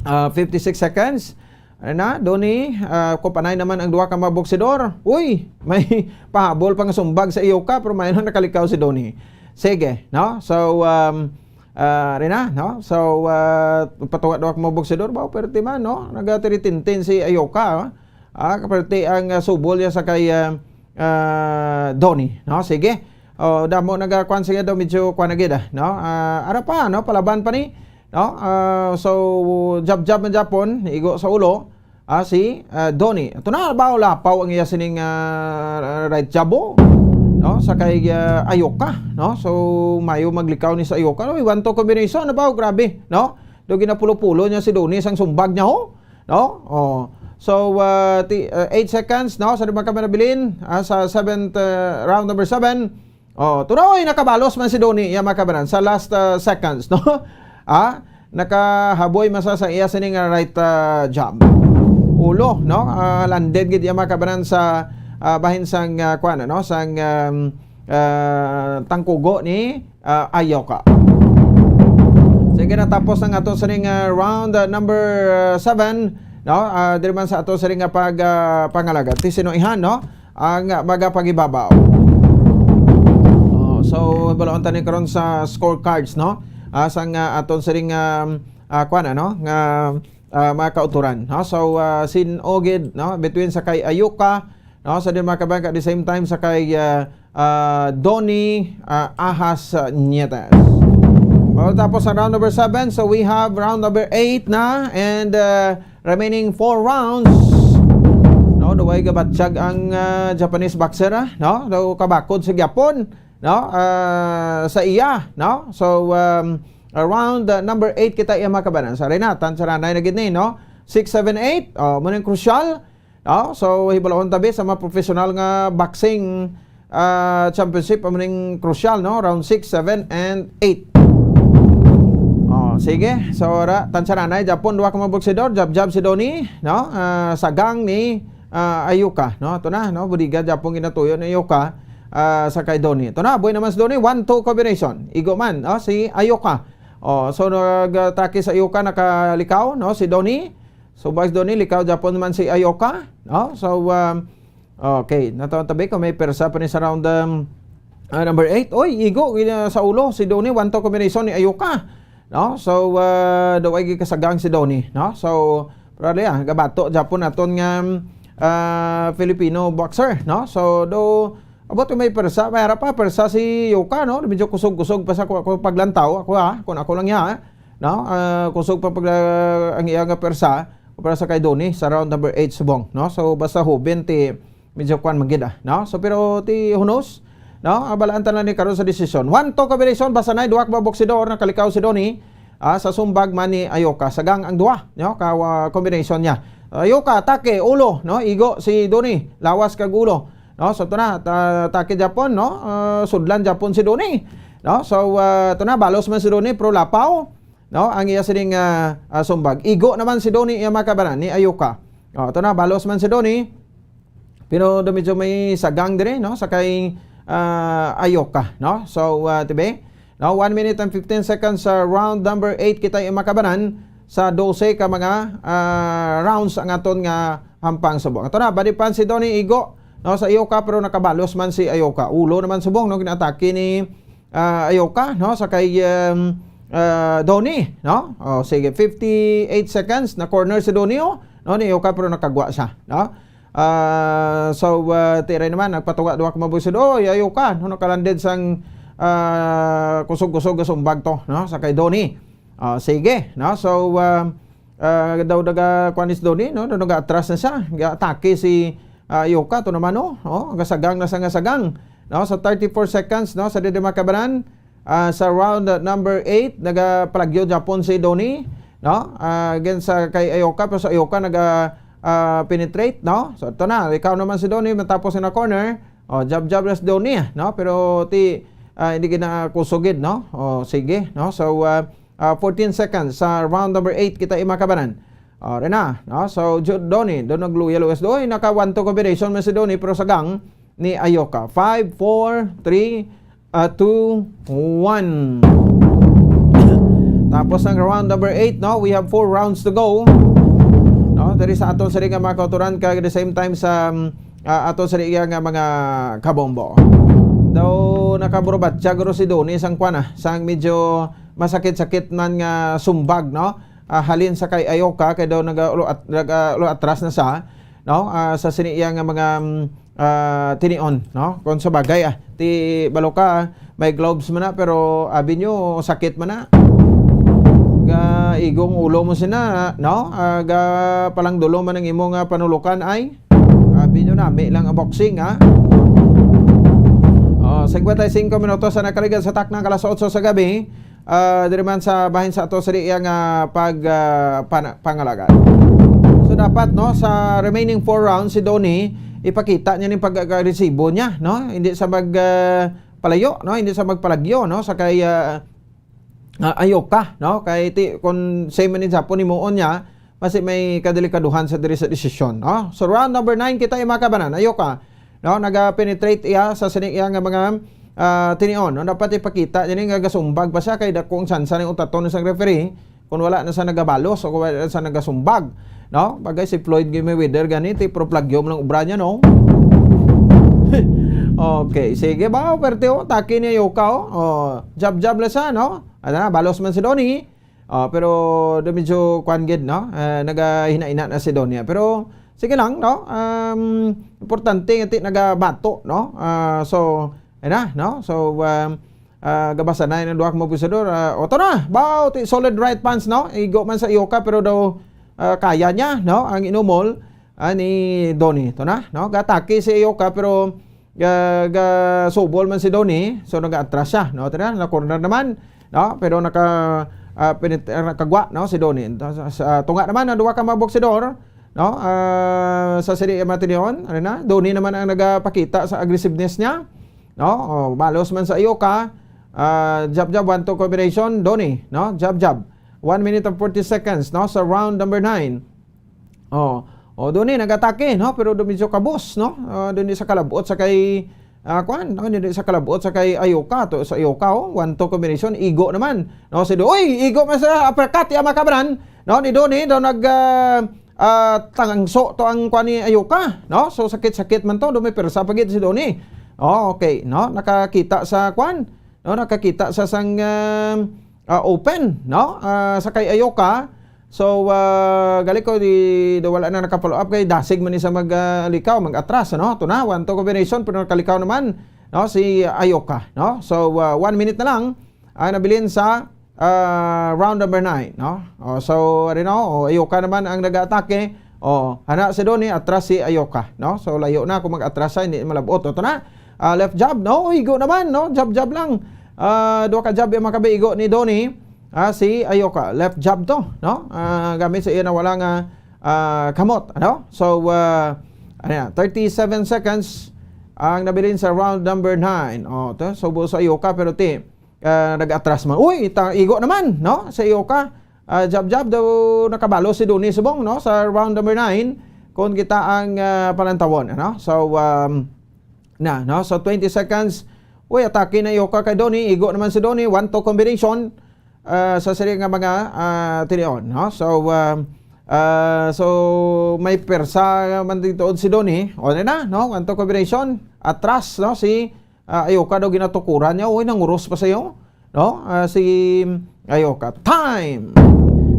ah, fifty-six seconds. Ano na, Donnie, ah, kupanay naman ang duha ka mga boksidor. Uy, may pahabol pa nga sumbag sa Ayoka, pero may nakalikaw si Donnie. Sige, no? So, um, ah, rin na, no? So, ah, patunga duha ka mga boksidor, ba, pero di man, no? Nagatiritintin si Ayoka, oh. Ah, kaperte ang, ah, subol niya sa kay, ah, ah, Donnie, no? Sige. Oh, damo nagakuan siya daw, medyo kuan na gid, ah, no? Ah, ara pa, no? Palaban pa ni, no? Ah, so, jab-jab man japon, igo sa ulo, ah, si, ah, Donnie. Ito na, ba, lapaw ang iya sining, ah, right jab, oh, no? Sa kay, ah, Ayoka, no? So, mayo maglikaw ni sa Ayoka, no? One two combination, na ba? Grabe, no? Do ginapulo-pulo niya si Donnie sang sumbag niya, oh. No? Oh. So, uh, ti-, uh, eight seconds, no? Sa rimang kami nabilin, ah, sa seventh, uh, round number seven. Oh, tunoy, nakabalos man si Donnie, iya, mga kabanan, sa last, uh, seconds, no? Ah, nakahaboy man sa, sa iya sining, uh, right, uh, jab. Ulo, no? Ah, landed gid iya, mga kabanan, sa, ah, bahin sang, ah, kuwan, ano? Sang, um, ah, tangkugo ni, ah, Ayoka. Sige, natapos ang ato sining, ah, round, ah, number, ah, seven, no? Ah, diri man sa ato sining nga pag, ah, pangalaga. Ti sino ihan, no? Ang, ah, magapagibabaw. Oh, so, balon tani karon sa scorecards, no? Ah, sang, ah, aton sining, um, ah, kwan, ano? Nga, ah, mga kauturan, no? So, ah, sin-o gid, no? Between sa kay Ayoka, no? Sa din, mga kabayan, at the same time sa kay, ah, ah, Donnie, ah, Ahas, ah, Nietes. Well, tapos ang round number seven, so we have round number eight na, and, ah, remaining four rounds. No, duway gabatyag ang, ah, Japanese boxer, ah, no? Daw kabakod sa Japon, no? Ah, sa iya, no? So, um, around, ah, number eight kita iya, mga kabanan. Sa Renatan, sa Ranay na gid ni, no? Six, seven, eight. Oh, muna yung crucial. No? So, hibalon tabi sa mga professional nga boxing, ah, championship, amo ning crucial, no? Round six, seven, and eight. Oh, sige. So, ra, tansya nanay, Japon, duha ka mga boksidor, jab-jab si Donnie, no? Ah, sagang ni, ah, Ayoka, no? Ito na, no? Budiga, Japon, ginatuyo ni Ayoka, ah, sa kay Donnie. Ito na, buhay naman si Donnie, one two combination. Igo man, no? Si Ayoka. Oh, so, nag-atake sa Ayoka, nakalikaw, no? Si Donnie. So, Vice Donnie, likaw Japon man si Ayoka, no? So, um, okay, natawan tabi kung may persa pa ni sa round, um, ah, number eight. Oy, igo, gina-, sa ulo, si Donnie, one two combination ni Ayoka, no? So, uh, daw ay kasagang si Donnie, no? So, probably, ah, gabato Japon aton nga, um, ah, Filipino boxer, no? So, do, abot ko may persa, may harap pa, persa si Ayoka, no? Medyo kusog-kusog pa sa ko, ko paglantaw, ako, ah, kung ako lang niya, ah. No? Ah, kusog pa pag, ah, ang iya nga persa, para sa kay Donnie sa round number eight subong, no? So, basta Hoben ti medyo kwan man gid, ah, no? So, pero ti hunos, No? Ah, balaan ta na ni karon sa desisyon. One two combination, basta na duha ka boksidor, nakalikaw si Donnie. Ah, sa sumbag man ni Ayoka. Sagang ang duha, no? Ka, ah, combination niya. Ayoka, atake, ulo, no? Igo si Donnie, lawas kag ulo. No? So, ito na, ta-, atake Japon, no? Ah, sudlan Japon si Donnie. No? So, ah, ito na, balos man si Donnie, pero lapaw, no? Ang iya sining, ah, ah, sumbag. Igo naman si Donnie, iya makabanan ni Ayoka. Oh, ito na, balos man si Donnie. Pero do medyo may sagang dire, no? Sa kay, ah, Ayoka, no? So, ah, tibi, no? One minute and fifteen seconds sa round number eight kita yung makabanan sa dose ka mga, ah, rounds ang aton nga hampang subong. Ito na, body punch si Donnie Igo, no? Sa Ayoka, pero nakabalos man si Ayoka. Ulo naman subong, no? Ginatake ni, ah, Ayoka, no? Sa kay, um, ah, Donnie, no? Oh, sige, fifty-eight seconds, na corner si Donnie, oh. No, ni Ayoka, pero nakagwa siya, no? Ah, so, ah, tiray naman, nagpatuga duha ka mabuhi sa Donnie, Ayoka, no? Nakalanded sang, ah, kusog-kusog nga sumbag to, no? Sa kay Donnie. Ah, sige, no? So, ah, ah, daw naga-, kuwan is Donnie, no? Daw naga-atras na siya. Ga-atake si, ah, Ayoka, to naman, no? Oh, gasagang na sa gasagang, no? Sa thirty-four seconds, no? Sa didi makabanan, ah, sa round, ah, number eight, nagapalagyo Japon si Donnie, no? Ah, again sa kay Ayoka, pero sa Ayoka naga, ah, penetrate, no? So, ito na, ikaw naman si Donnie, matapos na corner. Oh, jab-jab na si Donnie, no? Pero ti, ah, hindi ginakusugid, no? Oh, sige, no? So, ah, ah, fourteen seconds sa round number eight, kita yung makabanan. Oh, rin na, no? So, Jo-, Donnie, doon nagluya-luwas doon. Naka one two combination man si Donnie, pero sa gang ni Ayoka. Five, four, three, ah, two, one. Tapos ang round number eight, no? We have four rounds to go. No? Diri sa aton sa nga mga kauturan, kag at the same time sa, um, ah, aton sa nga mga kabombo. Daw nakaburubat siya, guro si Donnie, sang kwan, ah, sang medyo masakit-sakit man nga sumbag, no? Ah, halin sa kay Ayoka, kay daw nag-, ulo at-, nag-, ah, ulo atras na sa, no? Ah, sa sini iya nga mga, mm, ah, tinion, no? Kung sa bagay, ah, ti balo ka, ah, may gloves man na, pero abi nyo, sakit man na. Ga igong ulo mo sina, no? Ah, ga palang dulo man ang imo nga panulukan ay. Abi nyo, nami lang ang boxing, ha? Oh, cincuenta y cinco minutos sa nakaligad sa takna, alas otso sa gabi. Ah, diri man sa bahin sa ato sa iya nga pag, ah, pana-, pangalagad. So, dapat, no, sa remaining four rounds, si Donnie, ipakita niya ning pag-agresibo niya, no? Hindi sa mag, ah, palayo, no? Hindi sa magpalagyo, no? Sa kay, ah, ah, Ayoka, no? Kay ti-, kung same man ni Japon, himuon niya, basi may kadelikaduhan sa diri sa desisyon, no? So, round number nine, kita yung mga kabanan. Ayoka, no? Naga-penetrate iya sa sini iya nga mga, ah, tinion, no? Dapat ipakita niya nga gasumbag pa siya kay dako ang sansa ng utaton sa referee kung wala na sa nagabalos o kung wala na sa nagasumbag, no? Bagay si Floyd Mayweather gani, ti pro plagyo man ang obra niya, no? Okay, sige ba? Perte, oh, taki ni Ayoka, oh. Oh, jab-jab na siya, no? Ano na, balos man si Donnie. Ah, pero do medyo kwan gid, no? Ah, nagahina-ina na si Donya. Pero sige lang, no? Um, importante nga ti nagabato, no? Ah, so, ayun na, no? So, um, ah, gabasa na yung duha ka mga busador. Ah, oto na, baw, ti solid right punch, no? Igo man sa Ayoka, pero daw, ah, kaya niya, no? Ang inumol, ah, ni Donnie. Ito na, no? Gatake si Ayoka, pero ga, gasubol man si Donnie, so nag-atras siya, no? Tara, na-corner naman, no? Pero naka, ah, pinit-, ah, nakagwa, no, si Donnie. Sa, sa tunga naman, ang duha ka mga boksidor, no? Ah, sa sini matinion, ano na? Donnie naman ang nagapakita sa aggressiveness niya, no? Oh, balos man sa Ayoka, ah, jab-jab, one two combination, Donnie, no? Jab-jab. One minute and forty seconds, no? Sa round number nine. Oh, oh, Donnie, nagatake, no? Pero do medyo kabos, no? Ah, Donnie sa kalabot sa kay, ah, kuan, no? Donnie sa kalabot sa kay Ayoka, to, sa Ayoka, oh, one two combination, igo naman, no? Si Do-, oy, igo man sa uppercut, ya makabanan, no? Ni Donnie, do nag, ah, ah, tangso to ang kuan ni Ayoka, no? So, sakit-sakit man to, do may persa pa gid si Donnie. Oh, okay, no? Nakakita sa kuan, no? Nakakita sa sang, ah, ah, open, no? Ah, sa kay Ayoka. So, ah, gali ko di, di wala na naka-follow up kay dasig man ni sa mag, ah, likaw, mag-atras, no? Ito na, one two combination, pero nakalikaw naman, no? Si Ayoka, no? So, ah, one minute na lang ang nabilin sa, ah, round number nine, no? Oh, so, ari na, oh, Ayoka naman ang nag-atake. Oh, hana si Donnie, atras si Ayoka, no? So, layo na kung mag-atras siya, hindi malabot. Ito na, Ah, left jab, no? Igo naman, no? Jab-jab lang. Ah, duha ka jab ang makabaigo ni Donnie. Ah, si Ayoka, left jab to, no? Ah, gamit sa iya na wala nga ah, kamot, ano? So, ah, ano yan, thirty-seven seconds ang nabilin sa round number nine. Oh, to, subo sa Ayoka, pero ti, ah, nag-atras man. Uy, ta, igo naman, no? Sa Ayoka, ah, jab-jab daw nakabalo si Donnie subong, no? Sa round number nine, kung kita ang ah, panantawon, ano? So, um, na, no? So, twenty seconds. Uy, atake na Ayoka kay Donnie. Igo naman si Donnie. One two combination ah, sa sini nga mga ah, tinion, no? So, ah, ah, so may persa man dito si Donnie. O na, no? One two combination. Atras, no? Si ah, Ayoka daw ginatukuran niya. Uy, nanguros pa sa'yo, no? Ah, si Ayoka. Time!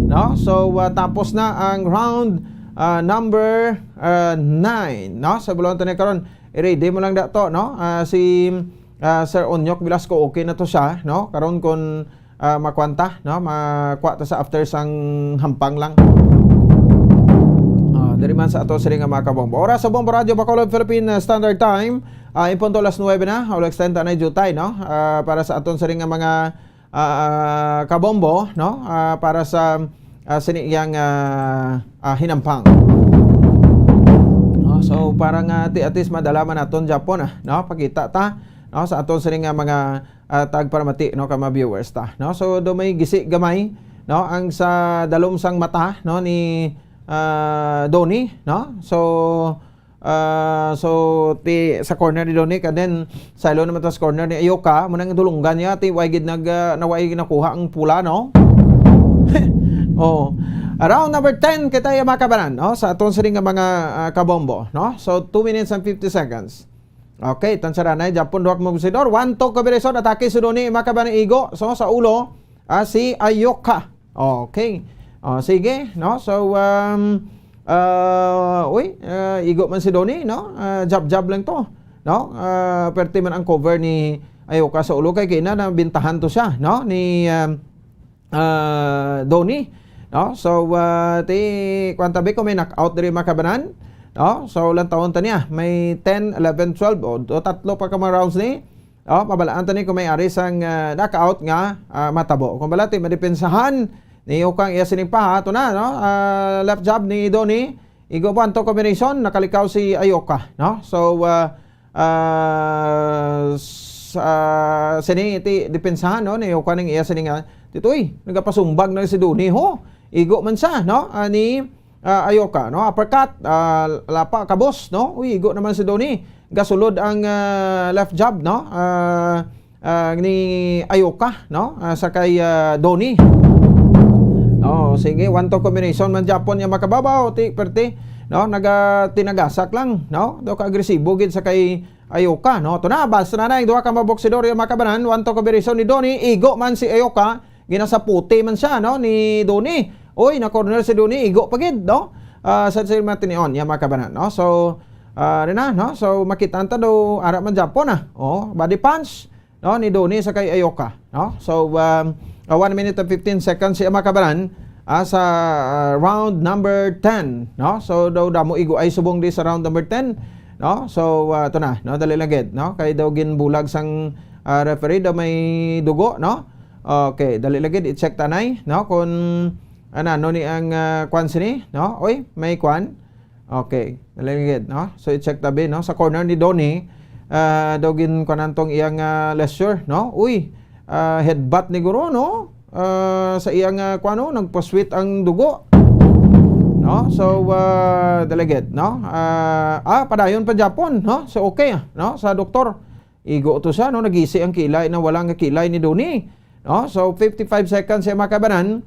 No? So, ah, tapos na ang round ah, number ah, nine, no? Sa bulong to ni karon, i-ready mo lang dato, no? Ah, si ah, Sir Onyok Velasco, okay na to siya, no? Karon kung ah, makuan ta, no? Makuha ta sa after sang hampang lang. Ah, diri man sa ato sini nga mga kabombo. Oras sa Bombo Radio Bacolod, Philippine ah, Standard Time. Ah, in punto alas nuebe na, all extent na jutay, no? Ah, para sa aton sini nga mga ah, kabombo, no? Ah, para sa ah, sini iyang ah, ah, hinampang. No? So, para nga ti at least madala man naton Japon, ah, no? Pakita ta, no, sa aton sini nga mga ah, tagparamati, no, ka mga viewers ta, no? So, do may gisi gamay, no, ang sa dalom sang mata, no, ni ah, Donnie, no? So, ah, so ti sa corner ni Donnie, and then sa ilo naman ta sa corner ni Ayoka, mo nang dulunggan niya, ti way gid nag ah, naway nakuha ang pula, no? Oh. Round number ten kita, ya, mga kabanan, no? Sa aton sini nga mga ah, kabombo, no? So, two minutes and fifty seconds. Okay, tansaranay, Japon, duha ka mga boxidor. One two combination, atake si Donnie, mga kabanan, igo. So, sa ulo, ah, si Ayoka. Okay. Oh, sige, no? So, um, ah, uy, ah, igo man si Donnie, no? Ah, jab-jab lang to, no? Ah, perte man ang cover ni Ayoka sa ulo kay kina na bintahan to siya, no? Ni, um, ah, Donnie, no? So, ah, ti, kwan tabi ko may knockout diri, mga kabanan, no? So, lantawon ta niya, may ten, eleven, twelve, o, o tatlo pa ka mga rounds ni, no? Mabalaan ta ni kung may ari sang ah, knockout nga ah, matabo. Kung bala, ti, madepensahan ni Ayoka ang iya sining paha, ato na, no? Ah, left jab ni Donnie, igo po ang combination, nakalikaw si Ayoka, no? So, ah, ah, sa, sini ti depensahan, no, ni Ayoka ning iya sini nga, titoy, nagapasumbag na si Donnie, ho. Igo man siya, no? Ah, ni ah, Ayoka, no? Uppercut, ah, lapa, kabos, no? Uy, igo naman si Donnie. Gasulod ang ah, left jab, no? Ah, ah, ni Ayoka, no? Ah, sa kay ah, Donnie. Oh, sige, one two combination man Japon niya makababaw, ti, perte, no? Naga tinagasak lang, no? Do ka agresibo gid sa kay Ayoka, no? Ito na, basta na na yung duha ka mga boksidor, yung mga kabanan, one two combination ni Donnie, igo man si Ayoka, ginasaputi man siya, no, ni Donnie. Oy, na corner si Donnie, igo pa gid, no? Ah, sa si Martinion, yung mga kabanan, no? So, ah, rin na, no? So, makita ta do, ara man Japon, ah. Oh, body punch, no, ni Donnie sa kay Ayoka, no? So, um, ah, one minute and fifteen seconds siya, mga kabanan, ah, sa ah, round number ten, no? So, daw damo igo ay subong di sa round number ten, no? So, ah, ito na, no? Dali lang gid, no? Kay daw ginbulag sang ah, referee, daw may dugo, no? Okay, dali lagi, i-check tanay, no? Kung ano, ano ni ang ah, kwan sini, no? Oy, may kwan. Okay, dali lagi, no? So, i-check tabi, no? Sa corner ni Donnie, ah, daw gin kwan tong iyang ah, lesure, no? Uy, ah, headbutt ni guro, no? Ah, sa iyang ah, kwan, no? Nagpasweat ang dugo. No? So, ah, dali gid, no? Ah, ah, padayon pa Japon, no? So, okay, no? Sa doktor, igo to siya, no? Nagisi ang kilay na wala nga kilay ni Donnie. No? So, fifty-five seconds siya makabanan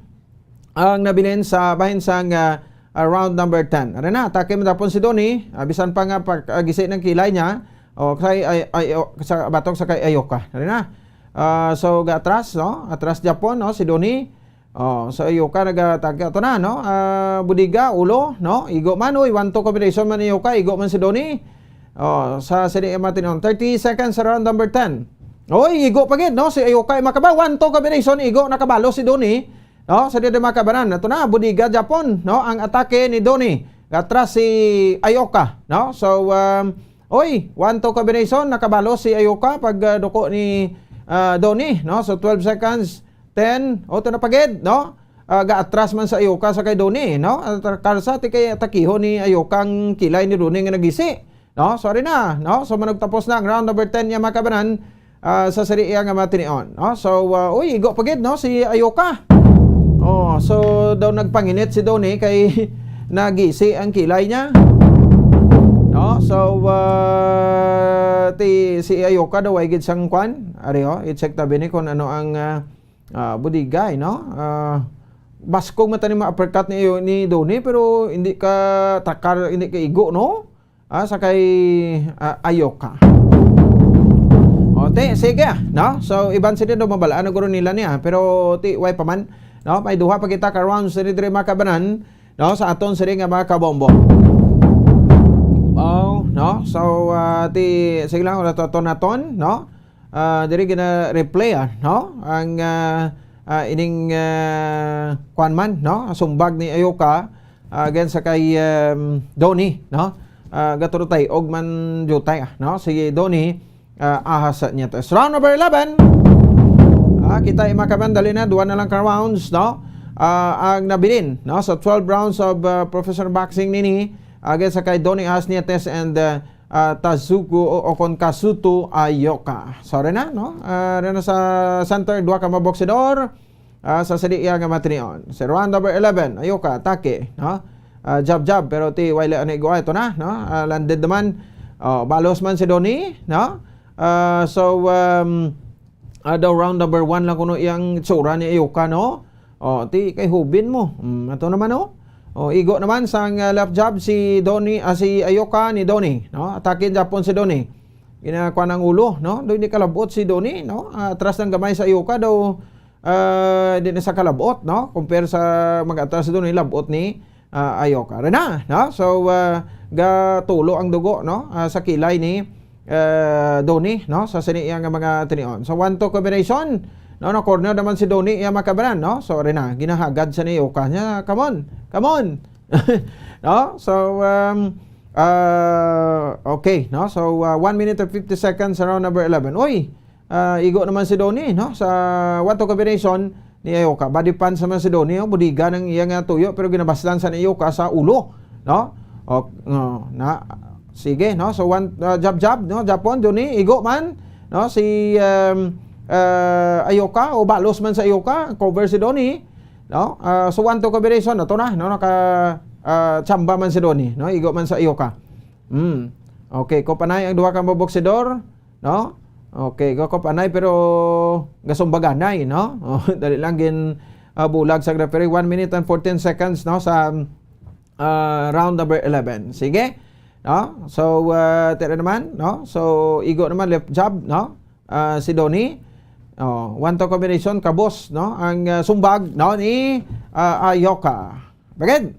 ang nabilin sa bahin sang ah, ah, round number ten. Ano na, atake man tapon si Donnie, ah, bisan pa nga pag ah, gisi ng kilay niya, o kay, ay, ay, o, sa batok sa kay Ayoka. Ano na? Ah, so, ga atras, no? Atras Japon, no? Si Donnie. Oh, so Ayoka nagatagka to na, no? Ah, budiga, ulo, no? Igo man, uy, one two combination man Ayoka, igo man si Donnie. Oh, sa sini Martin on thirty seconds sa round number ten. Oy, igo pa gid, no? Si Ayoka ay makaba, one two combination, igo, nakabalo si Donnie. No? Sa dito makabanan, ito na, budiga Japon, no? Ang atake ni Donnie. Gatras si Ayoka, no? So, um, Oy, one two combination, nakabalos si Ayoka pag, ah, duko ni, ah, Donny, no? So, twelve seconds, ten, o, ito na pagid, no? Ah, gaatras man sa Ayoka sa kay Donny, no? At karsa, ti kay atakiho ni Ayoka ang kilay ni Donny nga nagisi, no? Sorry na, no? So, manugtapos na ang round number ten niya, mga kabanan, ah, sa Serie A nga matinion, no? So, ah, uy, igo pagid, no? Si Ayoka. Oh, so, daw nagpanginit si Donny kay nagisi ang kilay niya. No? So, ah, ti, si Ayoka daw ay gid sang kwan. Ari, oh, i-check tabi ni kung ano ang, ah, ah, budigay, no? Ah, baskog man tani ma-uppercut ni, ni Donny, pero hindi ka takar, hindi ka igo, no? Ah, sa kay, ah, Ayoka. O, ti, sige, no? So, iban sila daw mabalaan na guro nila niya, pero ti, way pa man, no? May duha pa kita ka rounds diri, diri, mga kabanan, no? Sa aton sini nga mga kabombo. Oh, no? So, ah, ti, sige lang, naton, naton, no? Ah, diri gina-replay, ah, no? Ang, ah, ah, ining, ah, kwan man, no? Sumbag ni Ayoka, ah, against sa kay, um, Donny, no? Ah, gaturutay, og man jutay, ah, no? Si Donny, ah, ahas sa niya. Round number eleven. Ah, kita, mga kabanan, dali na, duha na lang ka rounds, no? Ah, ang nabilin, no? Sa twelve rounds of, ah, professional boxing nini, against sa kay Donny Ahas Nietes and, ah, ah, Tazuko o, o kon Kasuto Ayoka. Sorry na, no? Ah, na sa center, duha ka maboksidor. Ah, sa saliya nga matinion. Si round number eleven, Ayoka, atake, no? Ah, jab, jab, pero ti, wala na igwa ito na, no? Ah, landed naman. Oh, balos man si Donny, no? Ah, so, um, ah, daw round number one lang kuno iyang tsura ni Ayoka, no? Oh, ti kay hubin mo. Mm, ato naman, oh. Oh, igo naman sang, ah, left jab si Donny, ah, si Ayoka ni Donny, no? Atake japon si Donny. Ginakuan ang ulo, no? Do hindi kalabot si Donny, no? Ah, atras ng gamay sa Ayoka daw, ah, di na sa kalabot, no? Compare sa mag-atras si Donny, labot ni, ah, Ayoka. Rena, no? So, ah, gatulo ang dugo, no? Ah, sa kilay ni, eh, Donny, no? Sa sini iya nga mga tinion. So, one two combination, no? Na corner naman si Donny, iya makabanan, no? So, Rena, ginahagad sa ni Ayoka niya. Come on, come on. No? So, um, ah, okay, no? So, ah, one minute and fifty seconds, round number eleven. Uy, ah, igo naman si Donny, no? Sa one two combination ni Ayoka. Body punch naman si Donny, oh. Budiga ng iya nga tuyo, pero ginabaslan sa ni Ayoka sa ulo, no? O, no, na, sige, no? So, one, ah, jab, jab, no? Japon, Donny, igo man, no? Si, um, ah, Ayoka, o balos man sa Ayoka, cover si Donny, no? Ah, so, one two combination, ato na, no? Naka, ah, chamba man si Donny, no? Igo man sa Ayoka. Hmm. Okay, ko panay ang duha ka maboksidor, no? Okay, go ko panay, pero gasumbaganay, no? Oh, dali lang gin, ah, bulag sa referee. One minute and fourteen seconds, no, sa, ah, round number eleven. Sige. No? So, ah, tira naman, no? So, igo naman, left jab, no? Ah, si Donny. Oh, one two combination, kabos, no? Ang, ah, sumbag, no, ni, ah, Ayoka. Bagid.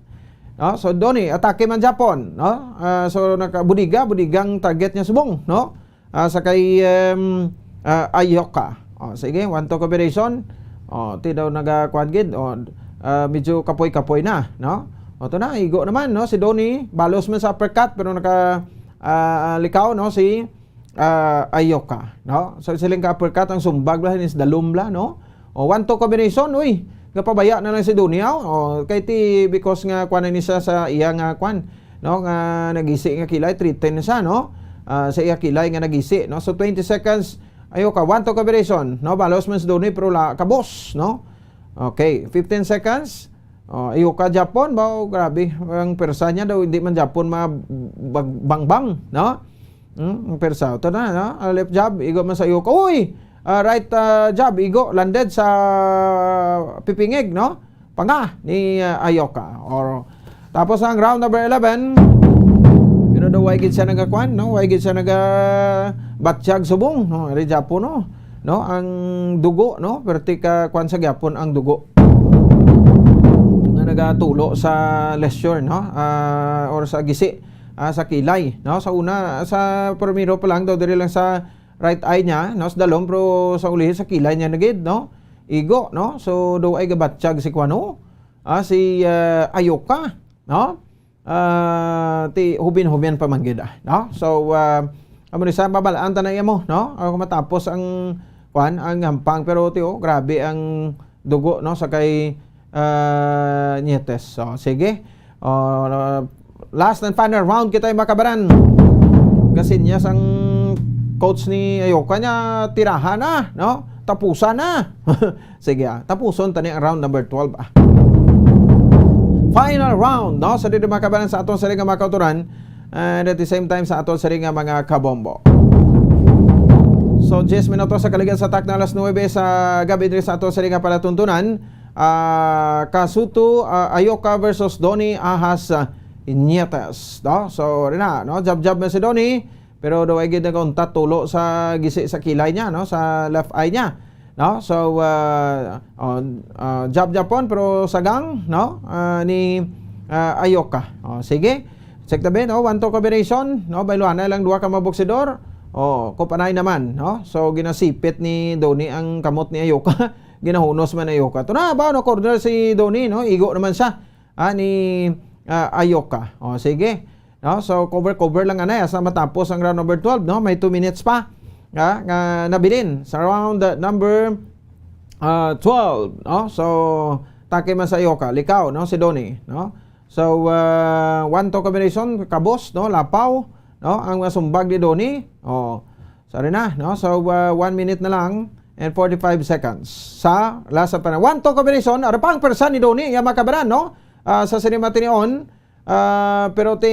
No? So, Donny, atake man japon, no? Ah, so, naka-, budiga, budigang target niya subong, no? Ah, sa kay, em, ah, Ayoka. Oh, sige, one two combination. Oh, ti daw nagakuan gid. Oh, ah, medyo kapoy-kapoy na, no? O, to na, igo naman, no? Si Donny, balos man sa uppercut, pero naka, ah, likaw, no? Si, ah, Ayoka, no? So, siling ka uppercut, ang sumbag bla, is dalom bla, no? O, one two combination, uy, gapabaya na lang si Donny, aw. O, kay ti, because nga, kuan na ni siya sa iya nga, kuan, no? Nga nagisi nga kilay, threaten na siya, no? Ah, sa iya kilay nga nagisi, no? So, twenty seconds, Ayoka, one two combination, no? Balos man si Donny, pero la, kabos, no? Okay, fifteen seconds. Oh, Ayoka japon ba? Oh, grabe. Ang persa niya daw, hindi man japon ma-, bag-, bangbang, no? Hmm, ang persa. Ito na, no? Ah, left jab, igo man sa Ayoka. Uy! Ah, right, ah, jab, igo, landed sa pipingig, no? Panga ni, ah, Ayoka. Or, tapos ang round number eleven, pero daw, way gid siya nagakuan, no? Way gid siya naga-, batyag subong, no? Ari japon, no? No? Ang dugo, no? Perti ka kuan sa gyapon ang dugo. Nga nagatulo sa lesion, no? Ah, or sa gisi, ah, sa kilay, no? Sa una, sa primero pa lang daw, diri lang sa right eye niya, no? Sa dalom, pero sa ulihi, sa kilay niya na gid, no? Igo, no? So, daw ay gabatyag si kuan, no? Ah, si, ah, Ayoka, no? Ah, ti hubin-hubin pa man gid, ah, no? So, ah, amo ni sa babalaan ta na iya mo, no? Ah, kung matapos ang, kwan, ang hampang, pero ti, oh, grabe ang dugo, no, sa kay, ah, Nietes. So, sige. Oh, last and final round kita, mga kabaran. Kasinyas ang coach ni Ayoka niya, tirahan na, no? Tapusan na. Sige, ah. Tapuson tani ang round number twelve, ah. Final round, no? Sa dito, mga kabaran, sa aton sa nga mga kauturan, and at the same time sa aton sa nga mga kabombo. So, diyes minutos sa kaligad sa takna, alas nuebe sa gabi diri sa aton sa nga palatuntunan. Ah, Kasuto, ah, Ayoka versus Donny Ahas, ah, Nietes, no? So, rin na, no? Jab-jab na si Donny, pero daw ay gid nagauntat tulo sa gisi sa kilay niya, no? Sa left eye niya, no? So, ah, oh, ah, jab-jab pon, pero sagang, no? Ah, ni, ah, Ayoka. Oh, sige. Check tabi, no? One two combination, no? Bayluanay lang duha ka mga boksidor. Oh, kupanay naman, no? So, ginasipit ni Donny ang kamot ni Ayoka. Ginahunos man Ayoka. Ito na ba, no? Corner si Donny, no? Igo naman siya, ah, ni, ah, Ayoka. Oh, sige. No? So, cover, cover lang anay. Asa matapos ang round number twelve, no? May two minutes pa, ah, nga nabilin sa round, ah, number, ah, twelve, no? So, take man sa Ayoka. Likaw, no? Si Donny, no? So, ah, one two combination, kabos, no? Lapaw, no? Ang masumbag ni Donny. Oh. Sorry na, no? So, ah, one minute na lang and forty-five seconds. Sa last pa na. One two combination, ara pa ang persa ni Donny, iya mga kabaran, no? Ah, sa sinima tinion, ah, pero ti,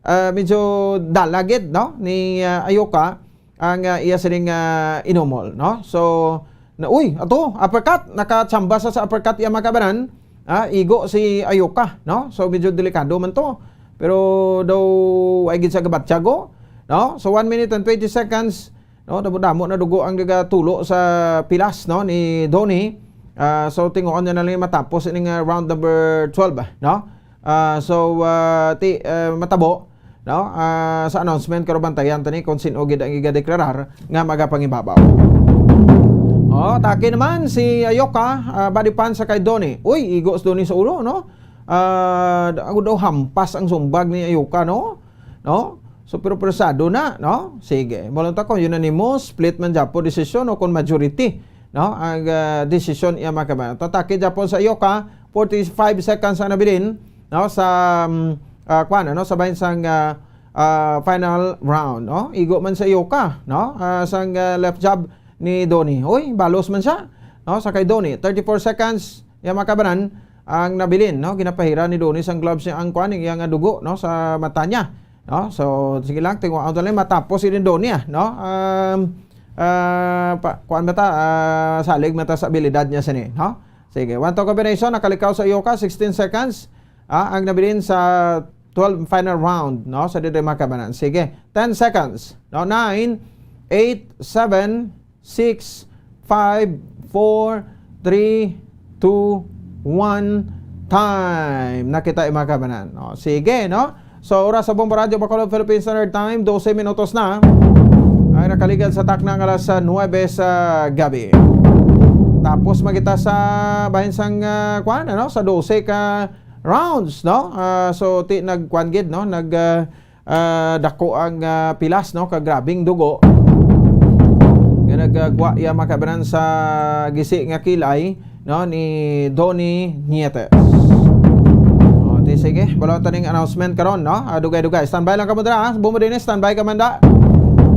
ah, medyo dalagid, no? Ni, ah, Ayoka ang, ah, iya sining, ah, inumol, no? So, na, uy, ato, uppercut, nakachamba sa, sa uppercut iya mga kabaran, ah, igo si Ayoka, no? So, medyo delikado man to. Pero daw, ay gid sa gabatyago, no? So, one minute and twenty seconds, no? Damo-damo na dugo ang nagatulo sa pilas, no? Ni Donny. Ah, so, tingoon na lang matapos ining, ah, round number twelve, no? Ah, so, ah, ti, ah, matabo, no? Ah, sa announcement, karon bantayan tani kung sino gid ang igadeklarar nga magapangibabaw. Oh, take naman si Ayoka, ah, body punch sa kay Donny. Uy, igo si Donny sa ulo, no? Ah, ako daw hampas ang sumbag ni Ayoka, no? No? So, pero presado na, no? Sige. Mo lang ta kung unanimous, split man dyan po desisyon o kung majority, no? Ang, ah, desisyon iya mga kabayan. Tatake dyan po sa Ayoka, forty-five seconds ang nabilin, no? Sa, um, ah, kwan, ano? Sa bahin sang, ah, ah, final round, no? Igo man sa Ayoka, no? Ah, sang, ah, left jab ni Donny. Uy, balos man siya, no? Sa kay Donny, thirty-four seconds, iya mga kabanan, ang nabilin, no? Ginapahira ni Donny sang gloves niya ang kwan, iya nga dugo, no? Sa mata niya, no? So, sige lang, tingwa ang tuloy, matapos si Donny, ah, no? Um, ah, pa, kuan ba ta? Ah, salig mata sa abilidad niya sini, no? Sige, one two combination, nakalikaw sa Ayoka, sixteen seconds. Ah, ang nabilin sa twelve final round, no? Sa dito mga kabanan. Sige, ten seconds. No? Nine, eight, seven, six, five, four, three, two, one, time. Nakita yung mga kabanan. No? Sige, no? So, oras sa Bombo Radyo Bacolod, Philippine Standard Time, dose minutos na. Ay nakaligad sa takna nga alas nuebe sa gabi. Tapos magita sa bahin sang, ah, kwan, ano? Sa dose ka rounds, no? Ah, so, ti, nagkwan gid, no? Nag, ah, ah, dako ang, ah, pilas, no? Kag grabing dugo. Nga nagagwa iya makabanan sa gisi nga kilay, no? Ni Donny Nietes. O, ti, sige, balo taning announcement karon, no? Ah, dugay-dugay. Standby lang kamo dira, ha? Bombo Dennis, standby ka man da.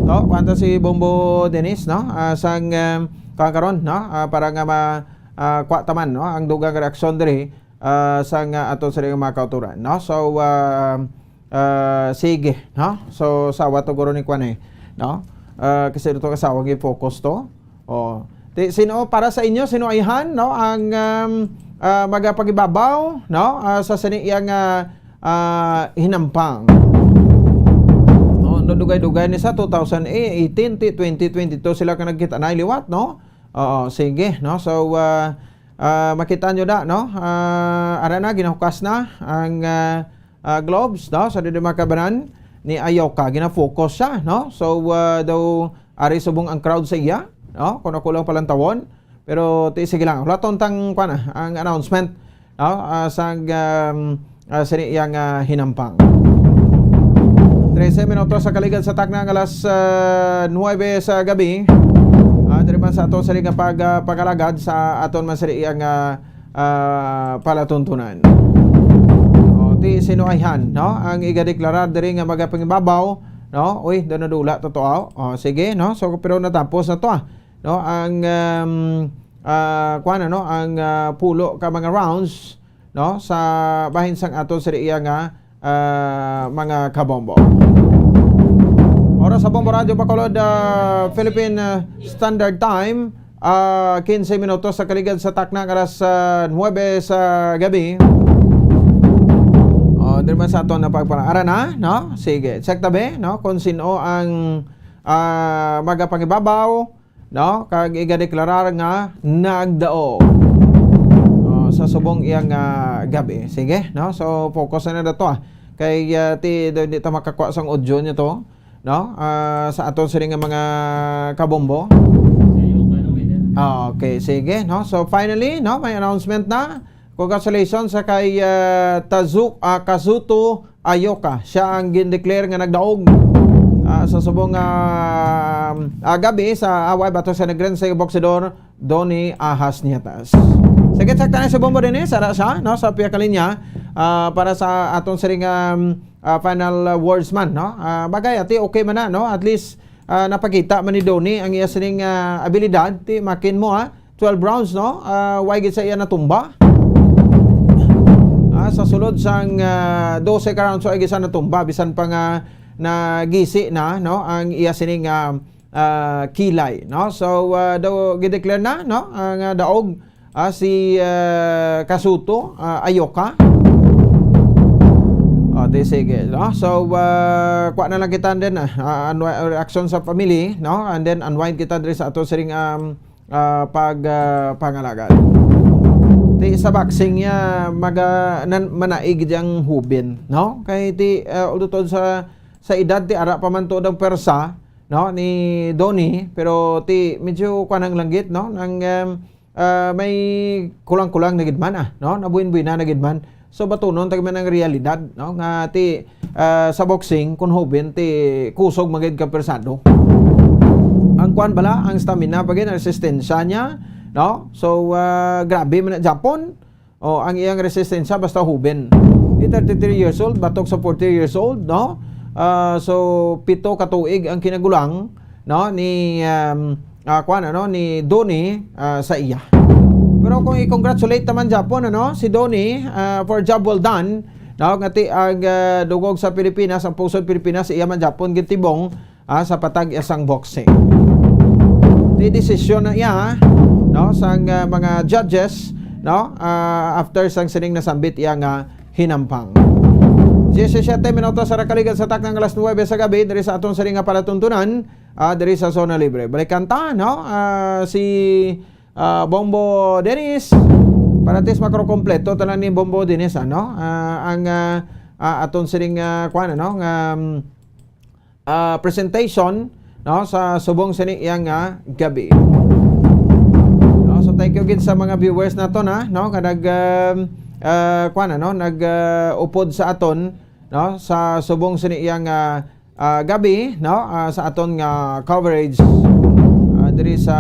To, kwanta si Bombo Dennis, no? Ah, sang, um, kuwan karon, no? Ah, para nga ma-, ah, kwa taman, no? Ang dugang reaksyon diri, ah, sang, ah, aton sa mga kauturan, no? So, ah, ah, sige, no? So, sawa to guro ni kwan eh, no? Ah, kasi ito kasawa nga focus to. Oh. Ti, sino, para sa inyo, sino ayhan, no? Ang, um, ah, magapagibabaw, no? Ah, sa sini iyang, ah, ah, hinampang. Oh, no, dugay-dugay ni sa two thousand eighteen, ti twenty twenty-two sila ka nagkita na liwat, no? Oo, sige, no? So, ah, ah, makita nyo na, no? Ah, ara na, ginahukas na ang, ah, ah, gloves, no? Sa dito mga kabanan, ni Ayoka, gina-focus siya, no? So, ah, daw, ari subong ang crowd sa iya, no? Kung ako lang palantawon. Pero, ti, sige lang, hulaton tang, kwan, ah, ang announcement, no? Ah, sang, um, ah, sini iya nga hinampang. Trese minutos sa kaligad sa takna nga alas, ah, nuebe sa gabi. Ah, diri man sa ato sini nga pag, ah, pag-alagad sa aton man sini iya nga, ah, palatuntunan. O, ti sino ayhan, no? Ang igadeklarar diri nga magapangibabaw, no? Uy, do nadula to to, ah. O, sige, no? So, pero natapos na to, ah. No? Ang, um, ah, kuwan, ano? Ang, ah, pulo ka mga rounds, no? Sa bahin sang ato sa iya nga, ah, mga kabombo. Oras sa Bombo Radyo Bacolod, ah, Philippine, ah, Standard Time, ah, quince minutos sa kaligad sa takna nga alas, ah, nuebe sa gabi. O, diri man sa aton na pagpara-, ara na, no? Sige, check tabi, no? Kung sino ang, ah, magapangibabaw, no? Kag igadeklarar nga nagdaog, no? Sa subong iya nga gabi. Sige, no? So, focus na na to, ah. Kay, ah, ti, di, di ta makakuha sang audio nito, no? Ah, sa aton sini nga mga kabombo. Ah, okay, sige, no? So, finally, no, may announcement na. Congratulations sa kay, ah, Tazu-, ah, Kazuto Ayoka. Siya ang gindeclare nga nagdaog, ah, sa subong, ah, ah, gabi sa away batok sa Negrense nga boksidor, Donny Ahas Nietas. Sige, check tayo sa Bombo Dennis, ara siya, no, sa pihak kalinya, ah, para sa aton siring, um, ah, final, ah, words man, no? Ah, bagay, ati, okay man na, no? At least, ah, napakita man ni Donny ang iya sining, ah, abilidad, ti makin mo, ah, twelve rounds, no? Ah, way gid sa iya natumba. Ah, sa sulod sang, ah, dose ka rounds, way gid sa natumba, bisan pa nga nagisi na, no, ang iya sining, ah, ah, kilay, no? So, ah, daw gideclare na, no, ang, ah, daog, ah, si, ah, Kasuto, ah, Ayoka. O, di sige, no? So, ah, kuha na lang kita, and then, ah, ah, unwi-, reaction sa family, no? And then, unwind kita diri sa ato siring, um, ah, pag, ah, pangalagad. Ti sa boxing niya, maga-, nan-, manaig diyang hubin, no? Kay ti, ah, although sa, sa edad, ti ara pa man to ang pwersa, no, ni Donny, pero ti medyo kuan ang langgit, no? Nang, um, ah, may kulang-kulang na gid man, ah, no? Nabuin-buin na, na gid man. So, batunon ta man ang realidad, no? Nga ti, ah, sa boxing, kung hoben, ti kusog man gid ka persado. Ang kuan bala, ang stamina pa gid, ang resistensya niya, no? So, ah, grabe man na Japon. O, ang iyang resistensya basta hoben. Di thirty-three years old, batok sa forty years old, no? Ah, so, pito ka tuig ang kinagulang, no, ni, um, ah, kuwan, ano, ni Donny, ah, sa iya. Pero kung i-congratulate naman Japon, ano, si Donny, ah, for job well done, no, nga ti ang, ah, dugog sa Pilipinas, ang pusod Pilipinas, iya man Japon gintibong, ah, sa patag-iya sang boxing. Di desisyon na iya, no, sang, ah, mga judges, no, ah, after sang sining nasambit iya nga hinampang. Diyesisiete minutos sa nakaligan sa taknang alas nuwebe sa gabi diri sa aton sining nga palatuntunan, ah, diri sa Zona Libre. Balikan ta, no, ah, si, ah, Bombo Dennis. Para at least makakompleto tanan ni Bombo Dennis, ano, ah, ang, ah, ah, aton sining, ah, kuwan, ano, nga, um, ah, presentation, no, sa subong sini iya nga gabi. No, so thank you gid sa mga viewers nato na, no, nga nag, um, ah, kuwan, ano, nag, ah, upod sa aton, no, sa subong sini iya nga, ah, gabi, no, ah, sa aton nga coverage, ah, diri sa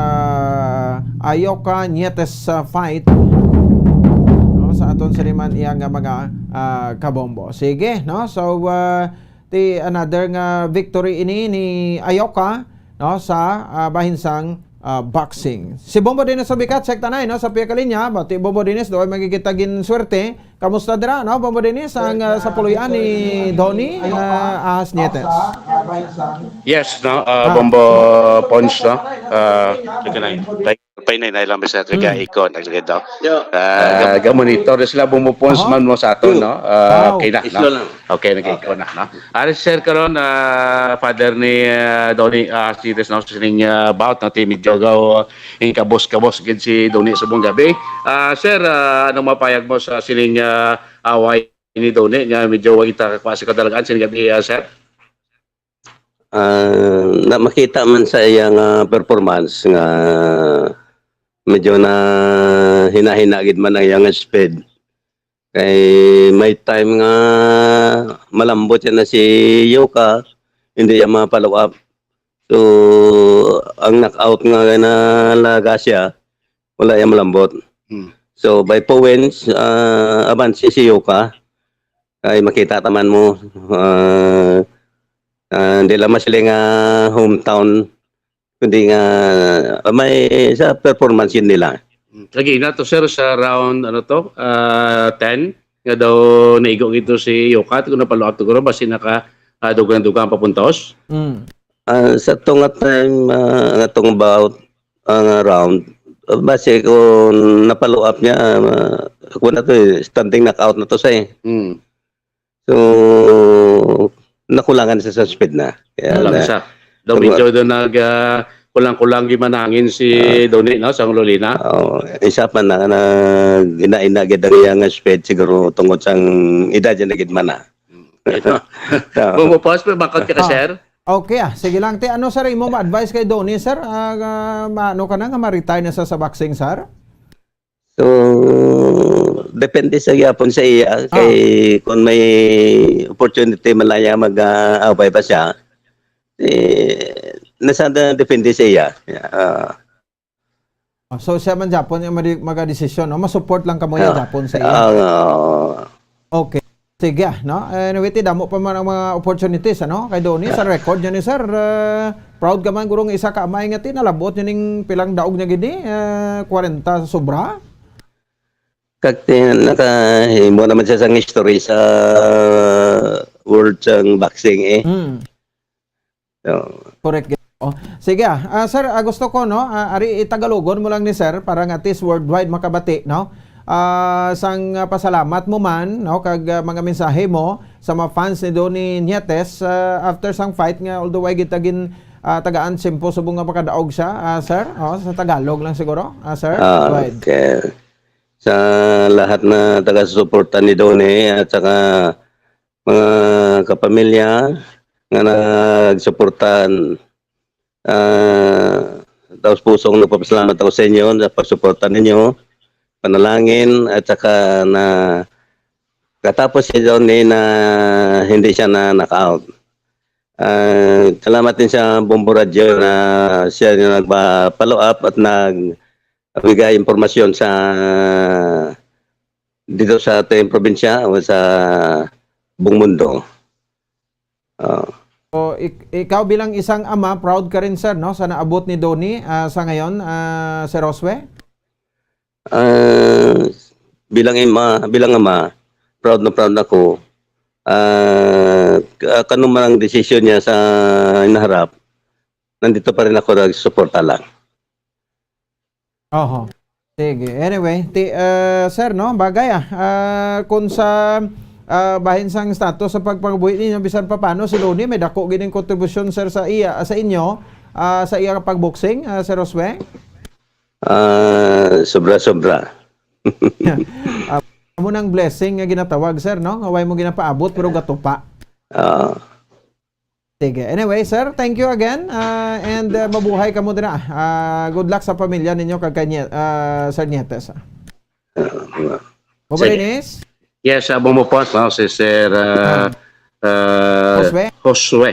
Ayoka Nietes, ah, fight, no, sa aton sini man iya nga mga, ah, kabombo. Sige, no? So, ah, ti another nga victory ini ni Ayoka, no, sa, ah, bahin sang, ah, boxing. Si Bombo Dennis Subicat, check tanay, no, sa pihak kalinya. Bati Bombo Dennis, doon magkikita gin swerte. Kamusta dira, no, Bombo Dennis, ang, ah, sa puloy-an ni Donny, ah, Ahas Nietes? Yes, no, ah, Ah. Bombo Pons, no? Ah, sige na. Thank Painay na ilang bisa kay Mm. Icon, ang sige daw. Yo. Ah, Ah, gam- ga-monitor sila, bumupons Aha. man mo sa aton, Yo. no? Ah, Wow. okay na, Isla no? lang. Okay, nag-icon Okay. na, no? Ari, sir, karon, ah, father ni, ah, Donny, ah, Sides, no? Sining, ah, bout, no? Ti medyo gaw, ingkabos-kabos gid si Donny subong gabi. Ah, sir, ah, anong mapayag mo sa sining, ah, away ni Donny nga medyo wa kita kakuha sa kadalagan sining gabi, ah, sir? Ah, na makita man sa iya nga performance nga medyo na hina-hina gid man ang iya nga speed. Kay may time nga malambot siya na si Yoka, hindi siya ma-follow up. So, ang knockout nga nalaga siya, wala siya malambot. Hmm. So, by points, ah, abansi si Yoka, kay makita taman mo, ah, ah, hindi lang masili nga hometown, kundi nga, ah, may sa performance yun nila. Mm. Lagi na to, sir, sa round, ano to, ah, ten, nga daw naigo gito si Yoka, kung napalo up to guro, basi naka, ah, dugang-dugang pa puntos. Mm. Ah, sa to nga time, ah, nga tong about, ah, nga round, ah, basi kung napalo up niya, ah, kung na to, eh, standing knockout na to siya, eh. Mm. So, nakulangan sa, sa speed na. Kaya Kulang na, sa. Daw medyo doon nag, ah, kulang-kulang gimanangin si Ah. Donnie, no, sa Lolina. Oo, isa pa na, na ginaina gid ang iyang speed siguro tungod sang edad niya na gid man na. Mm. Ito. Oo. Bumbo Pons, may bakot ka, Ah. sir? Okay, ah. Sige lang, ti, ano, sir, imo ma-advise kay Donnie, sir? Ah, ah, ma-, ano ka na nga ma-retire na sa, sa boxing, sir? So, depende sa gyapon sa iya. Ah. Kay kung may opportunity man lang niya mag, ah, away pa siya, eh, nasa na depende sa iya. Ah. Ah, so, siya man gyapon yung madi-, magadesisyon, no? Masupport lang kamo iya Ah. gyapon sa iya. Ah, oo. Okay. Sige, ah, no? Anyway, ti, damo pa man ang mga opportunities, ano? Kay Donnie, sa record niya ni sir, eh, proud ka man, gurong isa ka amay nga ti, nalabot niya ning pilang daog niya gini, eh, kwarenta sobra? Kag ti, nakahimo naman siya sang history sa world sang boxing, eh. Hmm. So, Correct. Oh. Sige, ah. Ah, sir, ah, gusto ko, no, ah, ari, itagalogon mo lang ni sir para nga at least worldwide makabati, no? Ah, sang, ah, pasalamat mo man, no, kag, ah, mga mensahe mo sa mga fans ni Donnie Nietes, ah, after sang fight nga, although way gid ta gin, ah, tagaan tiyempo subong nga makadaog siya, ah, sir, oh, sa Tagalog lang siguro, ah, sir. Ah, Go ahead. Okay. Sa lahat na taga-suporta ni Donnie at saka mga kapamilya nga nagsuportahan. Ah, taos pusong nagpapasalamat ako sa inyo sa pagsuporta ninyo, panalangin, at saka na katapos si Johnny na hindi siya na knockout. Ah, salamat din sa Bombo Radio na siya yung nagpa-follow up at nagbigay impormasyon sa dito sa ating probinsya o sa buong mundo. Ah. So, ik-, ikaw bilang isang ama, proud ka rin, sir, no, sa naabot ni Donnie, ah, sa ngayon, ah, Sir Josue? Ah, bilang ima, bilang ama, proud na proud ako. Ah, ka-, kanong man ang desisyon niya sa hinaharap, nandito pa rin ako, nagsusuporta lang. Oho. Sige. Anyway, ti-, ah, sir, no, bagay, ah. Ah, kung sa, ah, bahin sang status sa pagpangabuhi ninyo, bisan pa paano, si Loni, may dako gining kontribusyon, sir, sa iya, sa inyo, ah, sa iya pagboxing, ah, Sir Josue? Ah, sobra-sobra. Ah, amo nang blessing nga ginatawag, sir, no? Nga way mo ginapaabot, pero gatupa. Ah. Sige. Anyway, sir, thank you again. Ah, and, ah, mabuhay kamo dira. Ah, good luck sa pamilya ninyo kag kay Nye-, ah, Sir Nietes. Ah, Sige. Yes, ah, Bombo Pons, no, si Sir, ah, Ah. ah, Josue? Josue,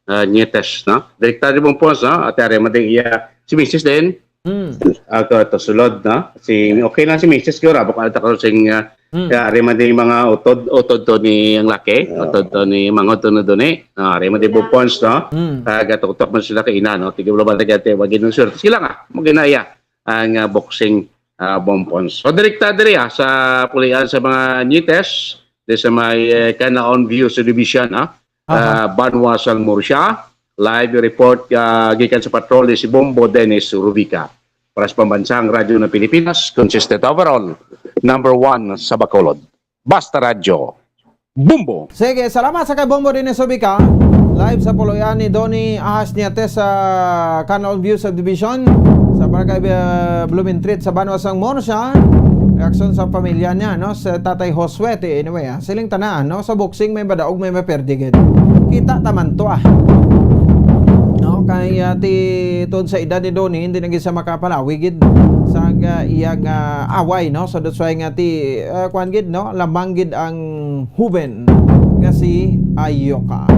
ah, Nietes, no? Direkta ni Bombo Pons, no? At ari man din iya, si Misis din. Mm. Ako, to sulod, no? Si, okay lang si Misis, siguro, baka ata ko sing, ah, Mm. kaya ari man din mga utod, utod to ni ang laki, Oo. utod to ni, mga utod na dun eh. Ah, ari man din Bombo Pons, no? Mm. Kaya gatutok man sila kay ina, no? Tigil ba na gati, wag yun ang swerte. Sila nga, maginaya ang, ah, boxing, ah, Bombo Pons. So, direkta diri, ah, sa pulian sa mga Nietes, di sa may, eh, Canlaon View Subdivision, ah, Aha. ah, Banwa sang Murcia. Live report, ah, gikan sa patrol ni si Bombo Dennis Rubica. Para sa Pambansang Radyo ng Pilipinas, consistent overall, number one sa Bacolod. Basta Radyo, Bombo! Sige, salamat sa kay Bombo Dennis Rubica. Live sa puloy-an ni Donnie Ahas Nietes sa Canlaon View Subdivision, sa Barangay, ah, Blumentritt, sa Banwa sang Murcia. Reaksyon sa pamilya niya, no? Sa Tatay Josue, ti, anyway, ah. Siling tanan, no? Sa boxing, may madaog, may maperde gid. Kita taman to, ah. No? Kay, ah, ti, tod sa edad ni Donnie, hindi na gid siya makapalawi gid sa sang, ah, iya nga away, no? So, that's why nga ti, ah, kuwan gid, no? Lamang gid ang huben nga si Ayoka.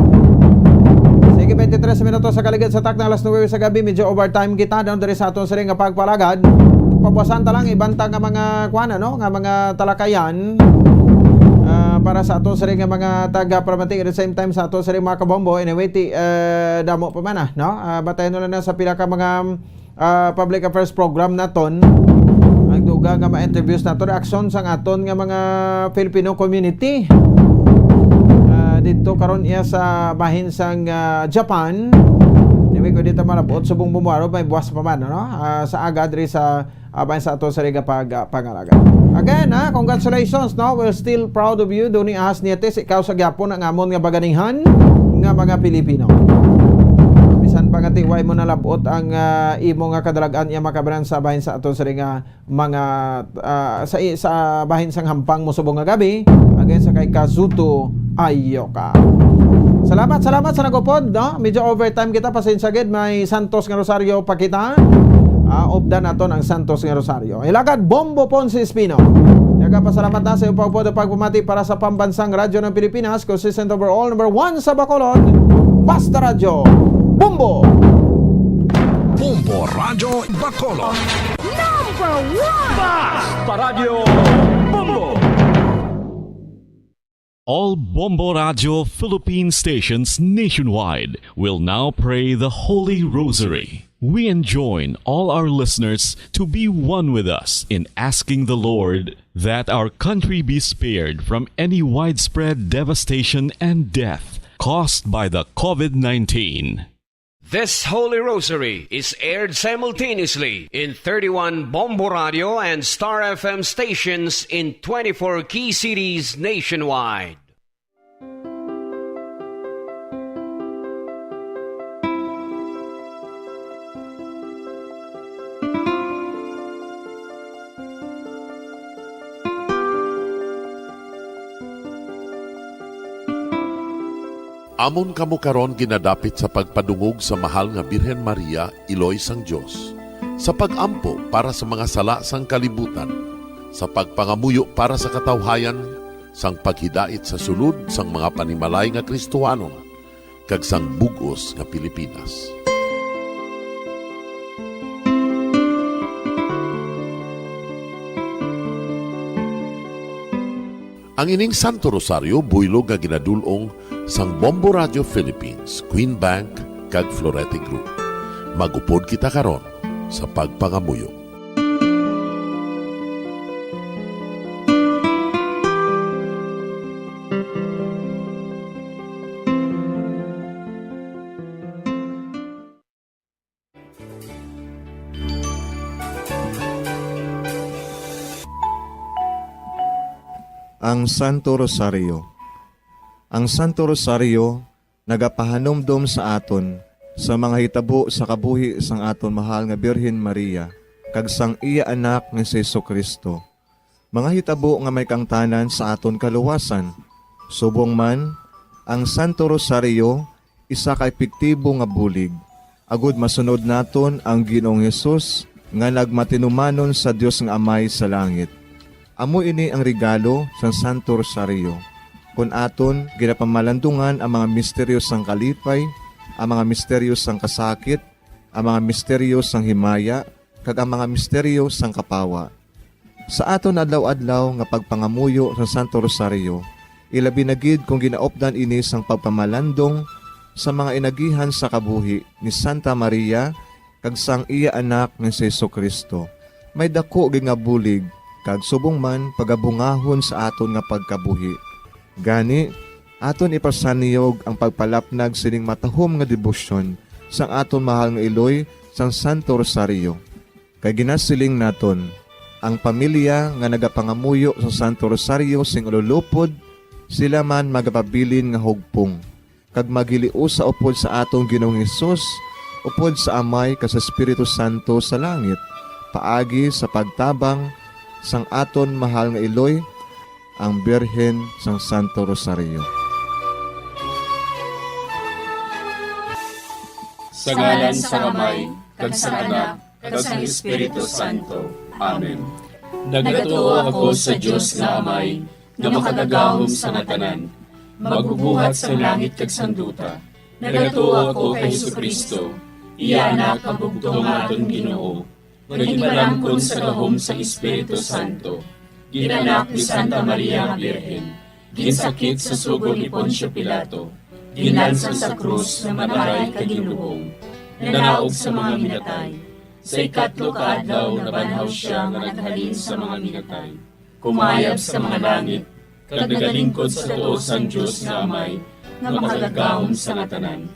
Sige, twenty-three minutos sa kaligid sa takna, alas nuebe sa gabi, medyo overtime kita, no? Diri sa aton siring nga pagpalagad. Pabuwasan ta lang, iban ta nga mga, kuwan, ano? Nga mga talakayan. Ah, para sa aton siring nga mga taga-Paramati, at the same time sa aton siring mga kabombo. Anyway, ti, ah, damo pa man, ah, no? Ah, batayan na lang na sa pila ka mga ah, public affairs program naton, ang dugang nga ma-interviews naton, reaksyon sang aton nga mga Filipino community. Ah, didto karon iya sa bahin sang, ah, Japan. Anyway, kung di ta malabot, subong bumuaro, may buwas pa man, ano? Ah, sa aga diri sa, ah, bahin sa aton sa Riga pag, ah, pangalaga. Again, ha, congratulations, no? We're still proud of you. Duni ahas niya, tis, ikaw sa gyapon ang amon nga baganihan nga mga Pilipino. Bisan pa nga ti, way mo nalabot ang, ah, imo nga kadalagan iya makabaran sa bahin sa aton sa nga mga, ah, sa, sa bahin sang hampang mo subong nga gabi, again sa kay Kazuto Ayoka. Salamat, salamat sa nagupod, no? Medyo overtime kita, pasensya gid, may Santos nga Rosario pa kita. Ah, updan naton ang Santos nga Rosario. Hilagad, Bombo Ponce Espino. Nagapasalamat na sa iyong pagpod at pagpamati para sa Pambansang Radyo ng Pilipinas, consistent overall, number one sa Bacolod, Basta Radyo, Bombo! Bombo Radyo Bacolod. Number one! Basta Radyo Bombo! All Bombo Radyo Philippine stations nationwide will now pray the Holy Rosary. We enjoin all our listeners to be one with us in asking the Lord that our country be spared from any widespread devastation and death caused by the COVID nineteen. This Holy Rosary is aired simultaneously in thirty-one Bombo Radio and Star F M stations in twenty-four key cities nationwide. Amon kamo karon ginadapit sa pagpadungog sa mahal nga Birhen Maria, Iloy sang Dios, sa pag-ampo para sa mga sala sang kalibutan, sa pagpangamuyo para sa katawhayan, sang paghidait sa sulod sang mga panimalay nga Kristohanon, kag sang bug-os nga Pilipinas. Ang ining Santo Rosario buylog nga ginadul-ong sang Bombo Radio Philippines, Queen Bank, kag Florete Group. Magupod kita karon sa pagpangamuyo. Ang Santo Rosario. Ang Santo Rosario nagapahanumdom sa aton sa mga hitabo sa kabuhi sang aton mahal nga Birhen Maria kag sang iya Anak nga si Jesu-Cristo, mga hitabo nga may kaangtanan sa aton kaluwasan. Subong man, ang Santo Rosario isa ka epektibo nga bulig agud masunod naton ang Ginoong Hesus nga nagmatinumanon sa Dios nga Amay sa langit. Amo ini ang regalo sang Santo Rosario, kon aton ginapamalandungan ang mga misteryo sang kalipay, ang mga misteryo sang kasakit, ang mga misteryo sang himaya, kag ang mga misteryo sang kapawa. Sa aton adlaw-adlaw nga pagpangamuyo sa Santo Rosario, ilabi na gid kon ginaupdan ini sang pagpamalandong sa mga inagihan sa kabuhi ni Santa Maria kag sang iya Anak nga si Jesu-Cristo, may daku gid nga bulig kag subong man pagabungahon sa aton nga pagkabuhi. Gani, aton ipasanyog ang pagpalapnag sining matahom nga debosyon sang aton mahal nga iloy sang Santo Rosario. Kay ginasiling naton, ang pamilya nga nagapangamuyo sa Santo Rosario sing ululupod, sila man magapabilin nga hugpong, kag maghiliusa upod sa aton Ginoong Hesus, upod sa Amay kag sa Espiritu Santo sa langit, paagi sa pagtabang sang aton mahal nga iloy, ang Birhen sang Santo Rosario. Sa ngalan sang Amay, kag sang Anak, kag sang Espiritu Santo. Amen. Nagatuo ako sa Dios nga Amay, nga makagagahom sa nga tanan, magbubuhat sa langit kag sang duta. Nagatuo ako kay Jesu-Cristo, iya Anak, ang bugtong nga aton Ginoo, nga ginpalangkon sa gahom sang Espiritu Santo, ginanak ni Santa Maria nga Birhen, ginsakit sa sugo ni Poncio Pilato, ginlansang sa krus, namatay kag ginlubong, nanaog sa mga minatay. Sa ikatlo ka adlaw nabanhaw sia nga naghalin sa mga minatay, kumayab sa mga langit, kag nagalingkod sa tuo sang Dios nga Amay, nga makagagahom sa nga tanan.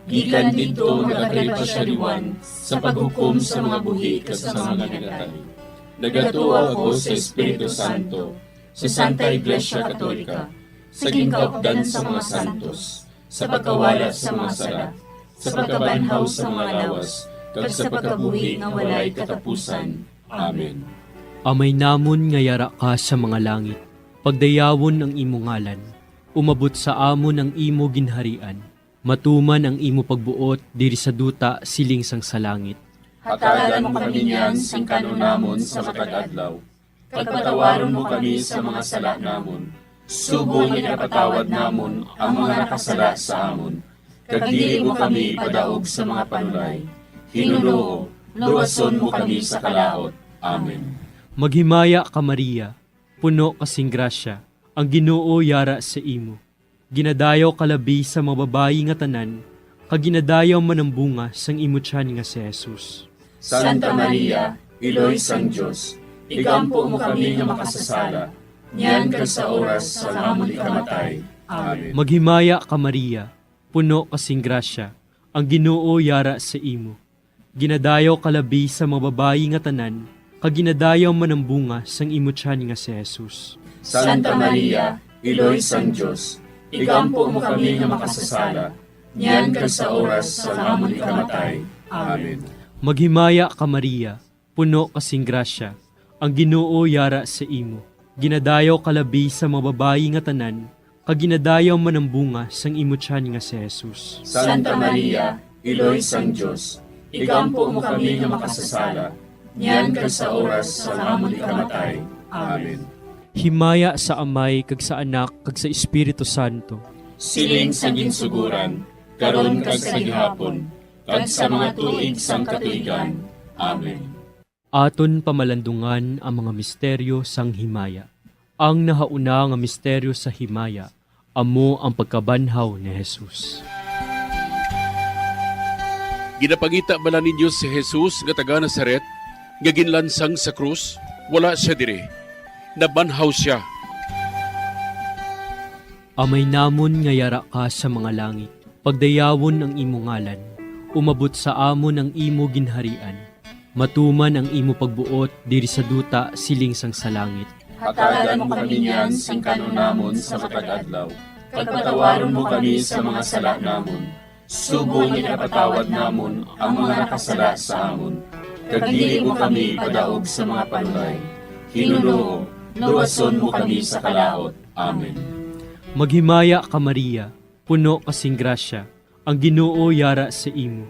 Gikan didto nagakari pa sia liwat sa paghukom sa mga buhi kag sa mga minatay. Nagatuo ako sa Espiritu Santo, sa Santa Iglesia Katolika, sa ginkaupdan sa mga santos, sa pagkawala sa mga sala, sa pagkabanhaw sa mga lawas, kag sa pagkabuhi nga walay katapusan. Amen. Amay namon nga yara ka sa mga langit, pagdayawon ang imo ngalan, umabot sa amon ang imo ginharian, matuman ang imo pagbuot diri sa duta siling sang sa langit. Hatagan mo kami niyan sing kan-on namon sa matag adlaw, kag patawaron mo kami sa mga sala namon, subong nga ginapatawad namon ang mga nakasala sa amon, kag dili mo kami ipadaog sa mga panulay. Hinunoo, luwason mo kami sa kalaut. Amen. Maghimaya ka, Maria, puno ka sing grasya, ang Ginoo yara sa imo. Ginadayaw ka labi sa mga babayi nga tanan, kag ginadayaw man ang bunga sang imo tiyan nga si Jesus. Santa Maria, Iloy sang Dios, igampo mo kami nga makasasala, niyan kag sa oras sang amon ikamatay. Amen. Maghimaya ka, Maria, puno ka sing grasya, ang Ginoo yara sa imo. Ginadayaw ka labi sa mga babayi nga tanan, kag ginadayaw man ang bunga sang imo tiyan nga si Jesus. Santa Maria, Iloy sang Dios, igampo mo kami nga makasasala, niyan kag sa oras sang amon ikamatay. Amen. Maghimaya ka, Maria, puno ka sing grasya, ang Ginoo yara sa imo. Ginadayaw ka labi sa mga babayi nga tanan, kag ginadayaw man ang bunga sang imo tiyan nga si Jesus. Santa Maria, Iloy sang Dios, igampo mo kami nga makasasala, niyan kag sa oras sang amon ikamatay. Amen. Himaya sa Amay, kag sa Anak, kag sa Espiritu Santo. Siling sa ginsuguran, karon kag sa gihapon, kag sa mga tuig sang katuigan. Amen. Aton pamalandungan ang mga misteryo sang himaya. Ang nahauna nga misteryo sa himaya amo ang pagkabanhaw ni Jesus. Ginapangita bala ninyo si Jesus nga taga Nazaret, nga ginlansang sa krus? Wala sia diri. Nabanhaw sia. Amay namon nga yara ka sa mga langit, pagdayawon ang imo ngalan, umabot sa amon ang imo ginharian, matuman ang imo pagbuot diri sa duta siling sang sa langit. Hatagan mo kami niyan sing kan-on namon sa matag adlaw, kag patawaron mo kami sa mga sala namon, subong nga ginapatawad namon ang mga nakasala sa amon, kag dili mo kami ipadaog sa mga panulay. Hinunoo, luwason mo kami sa kalaut. Amen. Maghimaya ka, Maria, puno ka sing grasya, ang Ginoo yara sa imo.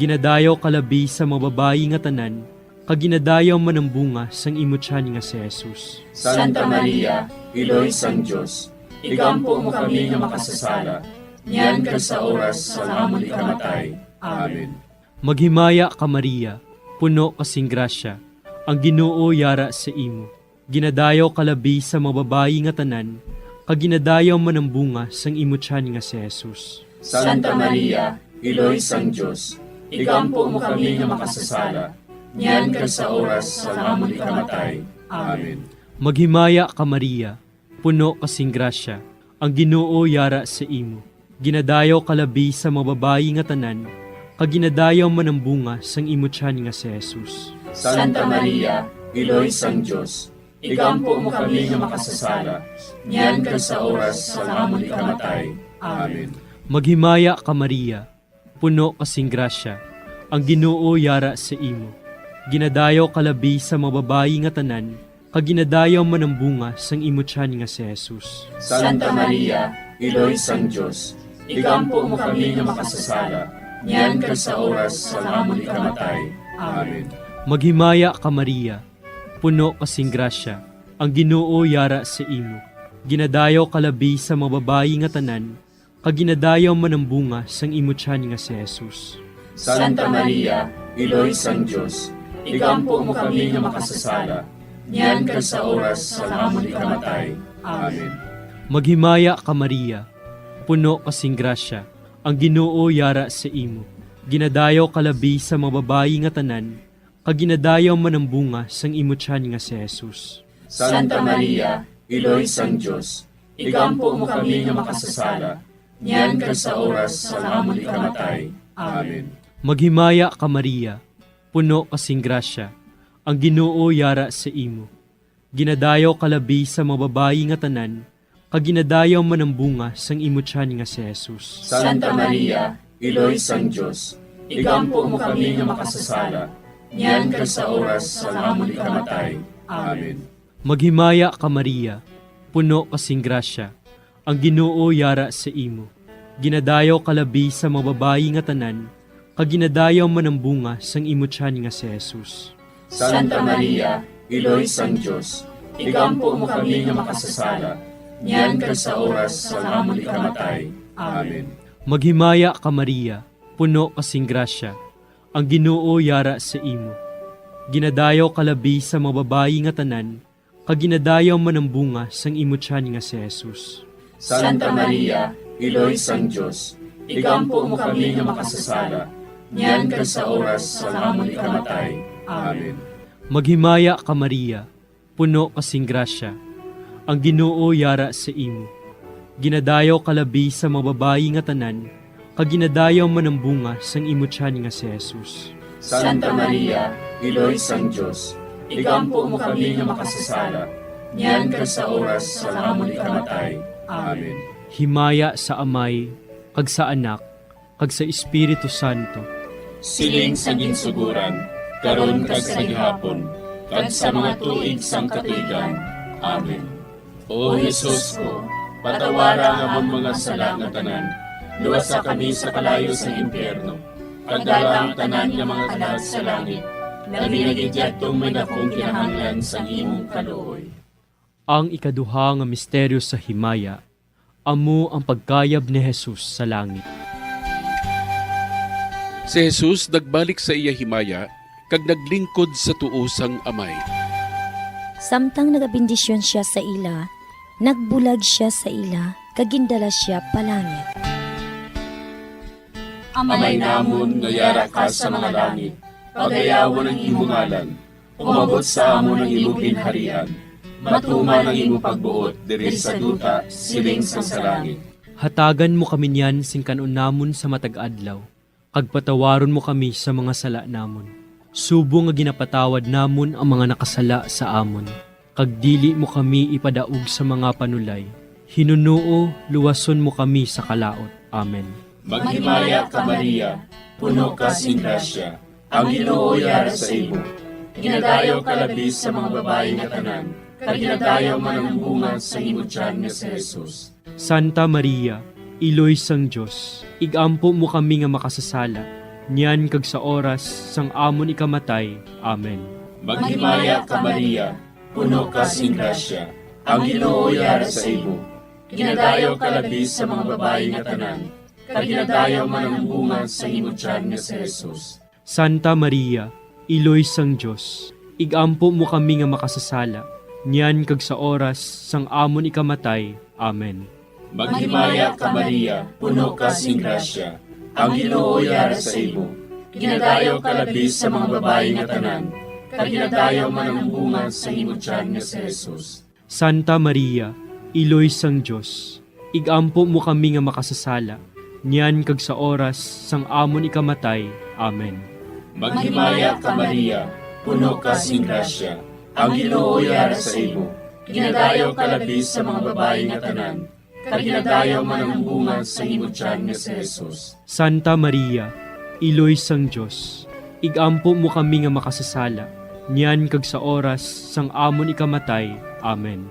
Ginadayaw ka labi sa mga babayi nga tanan, kag ginadayaw man ang bunga sang imo tiyan nga si Jesus. Santa Maria, Iloy sang Dios, igampo mo kami nga makasasala, niyan kag sa oras sang amon ikamatay. Amen. Maghimaya ka, Maria, puno ka sing grasya, ang Ginoo yara sa imo. Ginadayaw ka labi sa mga babayi nga tanan, kag ginadayaw man ang bunga sang imo tiyan nga si Jesus. Santa Maria, Iloy sang Dios, igampo mo kami nga makasasala, niyan kag sa oras sang amon ikamatay. Amen. Maghimaya ka, Maria, puno ka sing grasya, ang Ginoo yara sa imo. Ginadayaw ka labi sa mga babayi nga tanan, kag ginadayaw man ang bunga sang imo tiyan nga si Jesus. Santa Maria, Iloy sang Dios, igampo mo kami nga makasasala, niyan kag sa oras sang amon ikamatay. Amen. Maghimaya ka, Maria, puno ka sing grasya, ang Ginoo yara sa imo. Ginadayaw ka labi sa mga babayi nga tanan, kag ginadayaw man ang bunga sang imo tiyan nga si Jesus. Santa Maria, Iloy sang Dios, igampo mo kami nga makasasala, niyan kag sa oras sang amon ikamatay. Amen. Maghimaya ka, Maria, puno ka sing grasya, ang Ginoo yara sa imo. Ginadayaw ka labi sa mga babayi nga tanan, kag ginadayaw man ang bunga sang imo tiyan nga si Jesus. Santa Maria, Iloy sang Dios, igampo mo kami nga makasasala, niyan kag sa oras sang amon ikamatay. Amen. Maghimaya ka, Maria, puno ka sing grasya, ang Ginoo yara sa imo. Ginadayaw ka labi sa mga babayi nga tanan, kag ginadayaw man ang bunga sang imo tiyan nga si Jesus. Santa Maria, Iloy sang Dios, igampo mo kami nga makasasala, niyan kag sa oras sang amon ikamatay. Amen. Maghimaya ka, Maria, puno ka sing grasya, ang Ginoo yara sa imo. Ginadayaw ka labi sa mga babayi nga tanan, kag ginadayaw man ang bunga sang imo tiyan nga si Jesus. Santa Maria, Iloy sang Dios, igampo mo kami nga makasasala, niyan kag sa oras sang amon ikamatay. Amen. Maghimaya ka, Maria, puno ka sing grasya, ang Ginoo yara sa imo. Ginadayaw ka labi sa mga babayi nga tanan, kag ginadayaw man ang bunga sang imo tiyan nga si Jesus. Santa Maria, Iloy sang Dios, igampo mo kami nga makasasala, niyan kag sa oras sang amon ikamatay. Amen. Maghimaya ka, Maria, puno ka sing grasya, ang Ginoo yara sa imo. Ginadayaw ka labi sa mga babayi nga tanan, kag ginadayaw man ang bunga sang imo tiyan nga si Jesus. Santa Maria, Iloy sang Dios, igampo mo kami nga makasasala, niyan kag sa oras sang amon ikamatay. Amen. Maghimaya ka, Maria, puno ka sing grasya, ang Ginoo yara sa imo. Ginadayaw ka labi sa mga babayi nga tanan, kag ginadayaw man ang bunga sang imo tiyan nga si Jesus. Santa Maria, Iloy sang Dios, igampo mo kami nga makasasala, niyan kag sa oras sang amon ikamatay. Amen. Himaya sa Amay, kag sa Anak, kag sa Espiritu Santo. Siling sa ginsuguran, karon kag sa gihapon, kag sa mga tuig sang katuigan. Amen. O Jesus ko, patawara ang amon mga sala nga tanan, luwasa kami sa kalayo sang impyerno, kag dala ang tanan nga mga kalag sa langit, labi na gid yadtong may dakong kinahanglan sang imong kaluoy. Ang ikaduha nga misteryo sa himaya, amo ang pagkayab ni Jesus sa langit. Si Jesus nagbalik sa iya himaya kag naglingkod sa tuo sang Amay. Samtang nagabendisyon sia sa ila, nagbulag sia sa ila, kag gindala sia pa langit. Amay namon nga yara ka sa mga langit, pagayawon ang imo ngalan. Umabot sa amon ang imo ginharian. Matuman ang imo pagbuot diri sa duta, siling sang sa langit. Hatagan mo kami niyan sing kan-on namon sa matag adlaw, kag patawaron mo kami sa mga sala namon, subong nga ginapatawad namon ang mga nakasala sa amon. Kag dili mo kami ipadaog sa mga panulay, hinunoo luwason mo kami sa kalaut. Amen. Maghimaya ka, Maria, puno ka sing grasya, ang Ginoo yara sa imo. Ginadayaw ka labi sa mga babayi nga tanan, kag ginadayaw man ang bunga sang imo tiyan nga si Jesus. Santa Maria, Iloy sang Dios, igampo mo kami nga makasasala, niyan kag sa oras sang amon ikamatay. Amen. Maghimaya ka, Maria, puno ka sing grasya, ang Ginoo yara sa imo. Ginadayaw ka labi sa mga babayi nga tanan, kag ginadayaw man ang bunga sang imo tiyan nga si Jesus. Santa Maria, Iloy sang Dios, igampo mo kami nga makasasala, niyan kag sa oras sang amon ikamatay. Amen. Maghimaya ka, Maria, puno ka sing grasya, ang Ginoo yara sa imo. Ginadayaw ka labi sa mga babayi nga tanan, kag ginadayaw man ang bunga sang imo tiyan nga si Jesus. Santa Maria, Iloy sang Dios, igampo mo kami nga makasasala, niyan kag sa oras sang amon ikamatay. Amen. Maghimaya ka, Maria, puno ka sing grasya, ang Ginoo yara sa imo. Ginadayaw ka labi sa mga babayi nga tanan, kag ginadayaw man ang bunga sang imo tiyan nga si Jesus. Santa Maria, Iloy sang Dios, igampo mo kami nga makasasala, niyan kag sa oras sang amon ikamatay. Amen.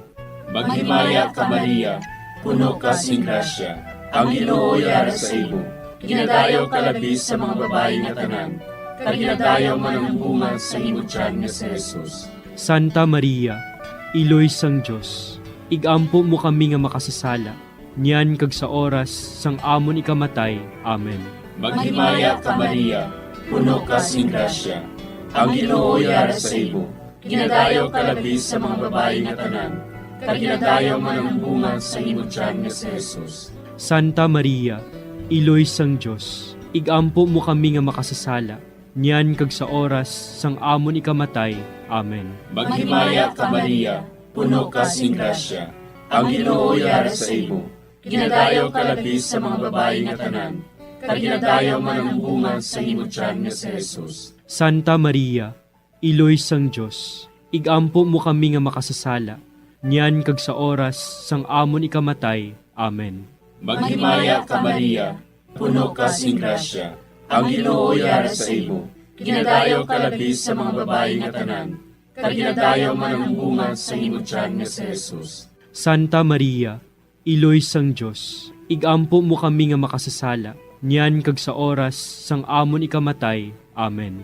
Maghimaya ka, Maria, puno ka sing grasya, ang Ginoo yara sa imo. Ginadayaw ka labi sa mga babayi nga tanan, kag ginadayaw man ang bunga sang imo tiyan nga si Jesus. Santa Maria, Iloy sang Dios, ig-ampo mo kami nga makasasala, niyan kag sa oras sang amon ikamatay. Amen. Maghimaya ka, Maria, puno ka sing grasya. Ang Ginoo yara sa imo. Ginadayaw ka labi sa mga babayi nga tanan, kag ginadayaw man ang bunga sa imo tiyan nga si Jesus. Santa Maria, Iloy sang Dios, ig-ampo mo kami nga makasasala, niyan kag sa oras sang amon ikamatay. Amen. Maghimaya ka, Maria, puno ka sing grasya. Ang Ginoo yara sa imo. Ginadayaw ka labi sa mga babayi nga tanan, kag ginadayaw man ang bunga sa imo tiyan nga si Jesus. Santa Maria, Iloy sang Dios, ig-ampo mo kami nga makasasala, niyan kag sa oras sang amon ikamatay. Amen. Maghimaya ka, Maria, puno ka sing grasya. Ang Ginoo yara sa imo. Ginadayaw ka labi sa mga babayi nga tanan, kag ginadayaw man ang bunga sa imo tiyan nga si Jesus. Santa Maria, Iloy sang Dios, ig-ampo mo kami nga makasasala, niyan kag sa oras sang amon ikamatay. Amen.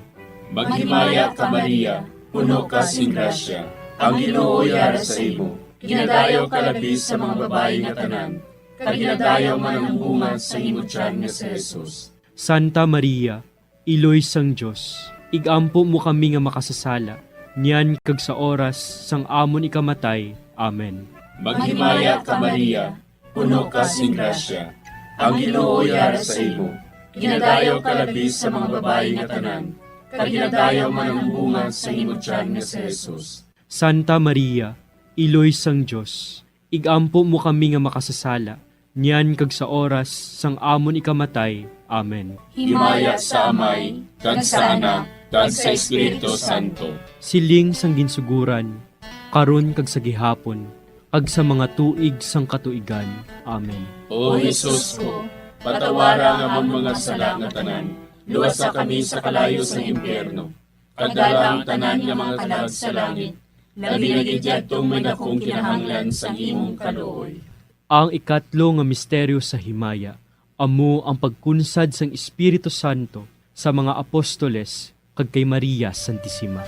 Maghimaya ka, Maria, puno ka sing grasya. Ang Ginoo yara sa imo. Ginadayaw ka labi sa mga babayi nga tanan, kag ginadayaw man ang bunga sa imo tiyan nga si Jesus. Santa Maria, Iloy sang Dios, ig-ampo mo kami nga makasasala, niyan kag sa oras sang amon ikamatay. Amen. Maghimaya ka, Maria, puno ka sing grasya. Ang Ginoo yara sa imo. Ginadayaw ka labi sa mga babayi nga tanan, kag ginadayaw man ang bunga sa imo tiyan nga si Jesus. Santa Maria, Iloy sang Dios, ig-ampo mo kami nga makasasala, niyan kag sa oras sang amon ikamatay. Amen. Himaya sa Amay, kag sa Anak, kag sa Espiritu Santo. Siling sang ginsuguran, karon kag sa gihapon, kag sa mga tuig sang katuigan. Amen. O Jesus ko, patawara ang amon mga sala nga tanan, luwasa kami sa kalayo sang impyerno, kag dala ang tanan nga mga kalag sa langit, labi na gid yadtong may dakong kinahanglan sang imong kaluoy. Ang ikatlo nga misteryo sa himaya amo ang pagkunsad sang Espiritu Santo sa mga apostoles kag kay Maria Santisima.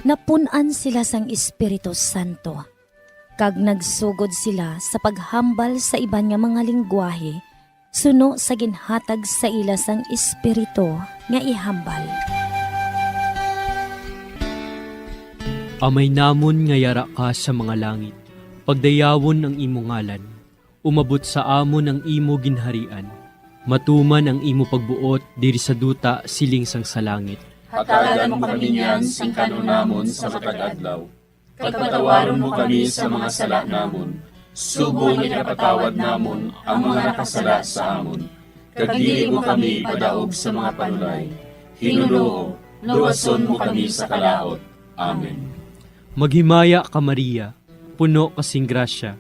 Napun-an sila sang Espiritu Santo, kag nagsugod sila sa paghambal sa iban nga mga linggwahe suno sa ginhatag sa ila sang Espiritu nga ihambal. Amay namon nga yara ka sa mga langit, pagdayawon ang imo ngalan. Umabot sa amon ang imo ginharian. Matuman ang imo pagbuot diri sa duta siling sang sa langit. Hatagan mo kami niyan sing kan-on namon sa matag adlaw. Kag patawaron mo kami sa mga sala namon, subong nga ginapatawad namon ang mga nakasala sa amon. Kag dili mo kami ipadaog sa mga panulay. Ginoo, luwason mo kami sa kalaut. Amen. Maghimaya ka, Maria, puno ka sing grasya,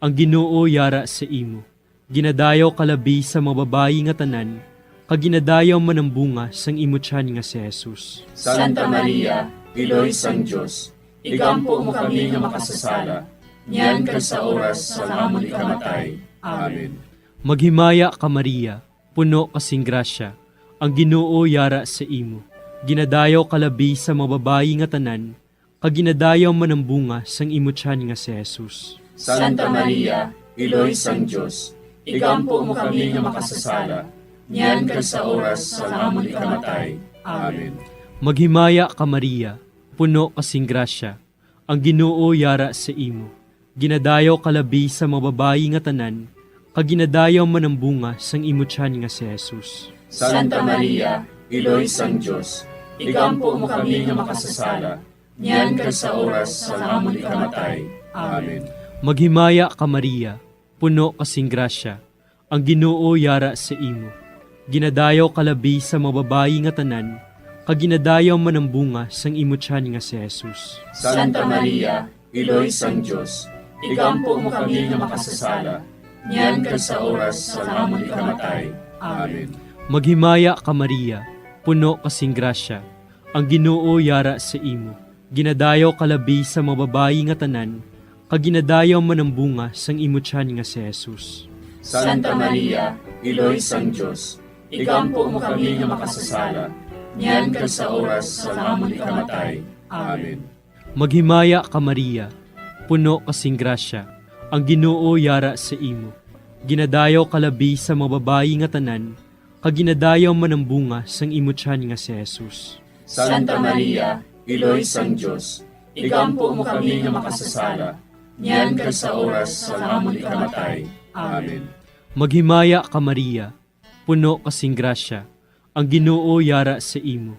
ang Ginoo yara sa imo. Ginadayaw ka labi sa mga babayi nga tanan, kag ginadayaw man ang bunga sang imo tiyan nga si Jesus. Santa Maria, Iloy sang Dios, igampo mo kami nga makasasala, niyan kag sa oras sang amon ikamatay. Amen. Maghimaya ka, Maria, puno ka sing grasya, ang Ginoo yara sa imo. Ginadayaw ka labi sa mga babayi nga tanan, kag ginadayaw man ang bunga sang imo tiyan nga si Jesus. Santa Maria, Iloy sang Dios, igampo mo kami nga makasasala, niyan kag sa oras sang amon ikamatay. Amen. Maghimaya ka, Maria, puno ka sing grasya, ang Ginoo yara sa imo. Ginadayaw ka labi sa mga babayi nga tanan, kag ginadayaw man ang bunga sang imo tiyan nga si Jesus. Santa Maria, Iloy sang Dios, igampo mo kami nga makasasala, niyan kag sa oras sang amon ikamatay. Amen. Maghimaya ka, Maria, puno ka sing grasya, ang Ginoo yara sa imo. Ginadayaw ka labi sa mga babayi nga tanan, kag ginadayaw man ang bunga sang imo tiyan nga si Jesus. Santa Maria, Iloy sang Dios, igampo mo kami nga makasasala, niyan kag sa oras sang amon ikamatay. Amen. Maghimaya ka, Maria, puno ka sing grasya, ang Ginoo yara sa imo. Ginadayaw ka labi sa mga babayi nga tanan, kag ginadayaw man ang bunga sang imo tiyan nga si Jesus. Santa Maria, Iloy sang Dios, igampo mo kami nga makasasala, niyan kag sa oras sang amon ikamatay. Amen. Maghimaya ka, Maria, puno ka sing grasya, ang Ginoo yara sa imo. Ginadayaw ka labi sa mga babayi nga tanan, kag ginadayaw man ang bunga sang imo tiyan nga si Jesus. Santa Maria, Iloy sang Dios, igampo mo kami nga makasasala, niyan kag sa oras sang amon ikamatay. Amen. Maghimaya ka, Maria, puno ka sing grasya, ang Ginoo yara sa imo.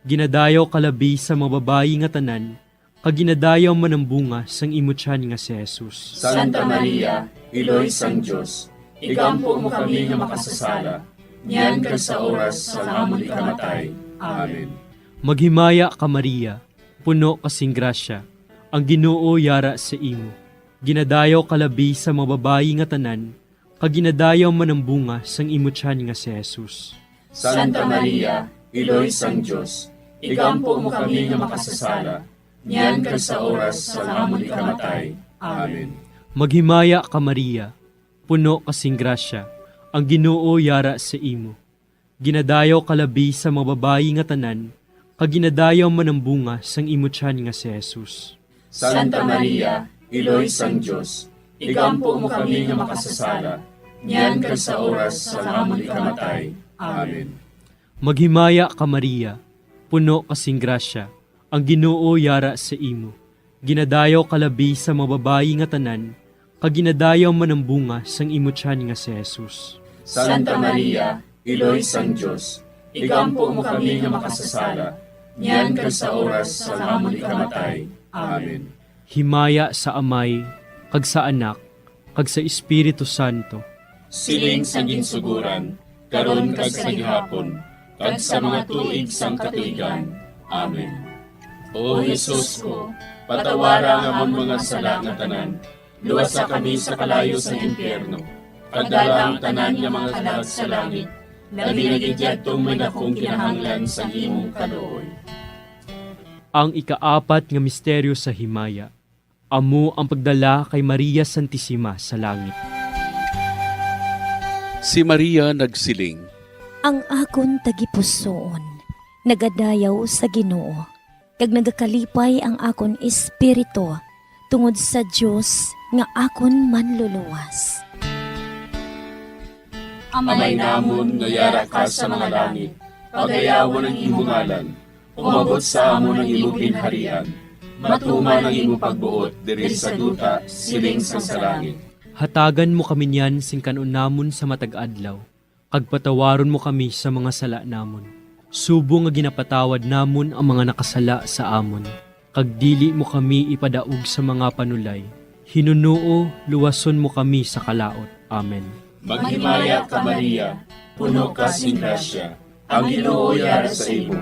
Ginadayaw ka labi sa mga babayi nga tanan, kag ginadayaw man ang bunga sang imo tiyan nga si Jesus. Santa Maria, Iloy sang Dios, igampo mo kami nga makasasala, niyan kag sa oras sang amon ikamatay. Amen. Maghimaya ka, Maria, puno ka sing grasya, ang Ginoo yara sa imo. Ginadayaw ka labi sa mga babayi nga tanan, kag ginadayaw man ang bunga sang imo tiyan nga si Jesus. Santa Maria, Iloy sang Dios, igampo mo kami nga makasasala, niyan kag sa oras sang amon ikamatay. Amen. Maghimaya ka, Maria, puno ka sing grasya, ang Ginoo yara sa imo. Ginadayaw ka labi sa mga babayi nga tanan, kag ginadayaw man ang bunga sang imo tiyan nga si Jesus. Santa Maria, Iloy sang Dios, igampo mo kami nga makasasala, niyan kag sa oras sang amon ikamatay. Amen. Maghimaya ka, Maria, puno ka sing grasya, ang Ginoo yara sa imo. Ginadayaw ka labi sa mga babayi nga tanan, kag ginadayaw man ang bunga sang imo tiyan nga si Jesus. Santa Maria, Iloy sang Dios, igampo mo kami nga makasasala, niyan kag sa oras sang amon ikamatay. Amen. Himaya sa Amay, kag sa Anak, kag sa Espiritu Santo. Siling sang ginsugoran, karon kag sa gihapon, kag sa mga tuig sang katuigan. Amen. O Jesus ko, patawara ang amon mga sala nga tanan, luwasa kami sa kalayo sang impyerno, kag dala ang tanan nga mga kalag sa langit, labi na gid yadtong may dakong kinahanglan sang imong kaluoy. Ang ikaapat nga misteryo sa himaya, amo ang pagdala kay Maria Santisima sa langit. Si Maria nagsiling, Ang akon tagipusoon nagadayaw sa Ginoo, kag nagakalipay ang akon espiritu tungod sa Dios nga akon Manluluwas. Amay namon nga yara ka sa mga langit, pagayawon ang imo ngalan. Umabot sa amon ang imo ginharian. Matuman ang imo pagbuot diri sa duta, siling sang sa langit. Hatagan mo kami niyan sing kan-on namon sa matag adlaw, kag patawaron mo kami sa mga sala namon, subong nga ginapatawad namon ang mga nakasala sa amon, kag dili mo kami ipadaog sa mga panulay. Hinunoo, luwason mo kami sa kalaut. Amen. Maghimaya ka, Maria, puno ka sing grasya, ang Ginoo yara sa imo.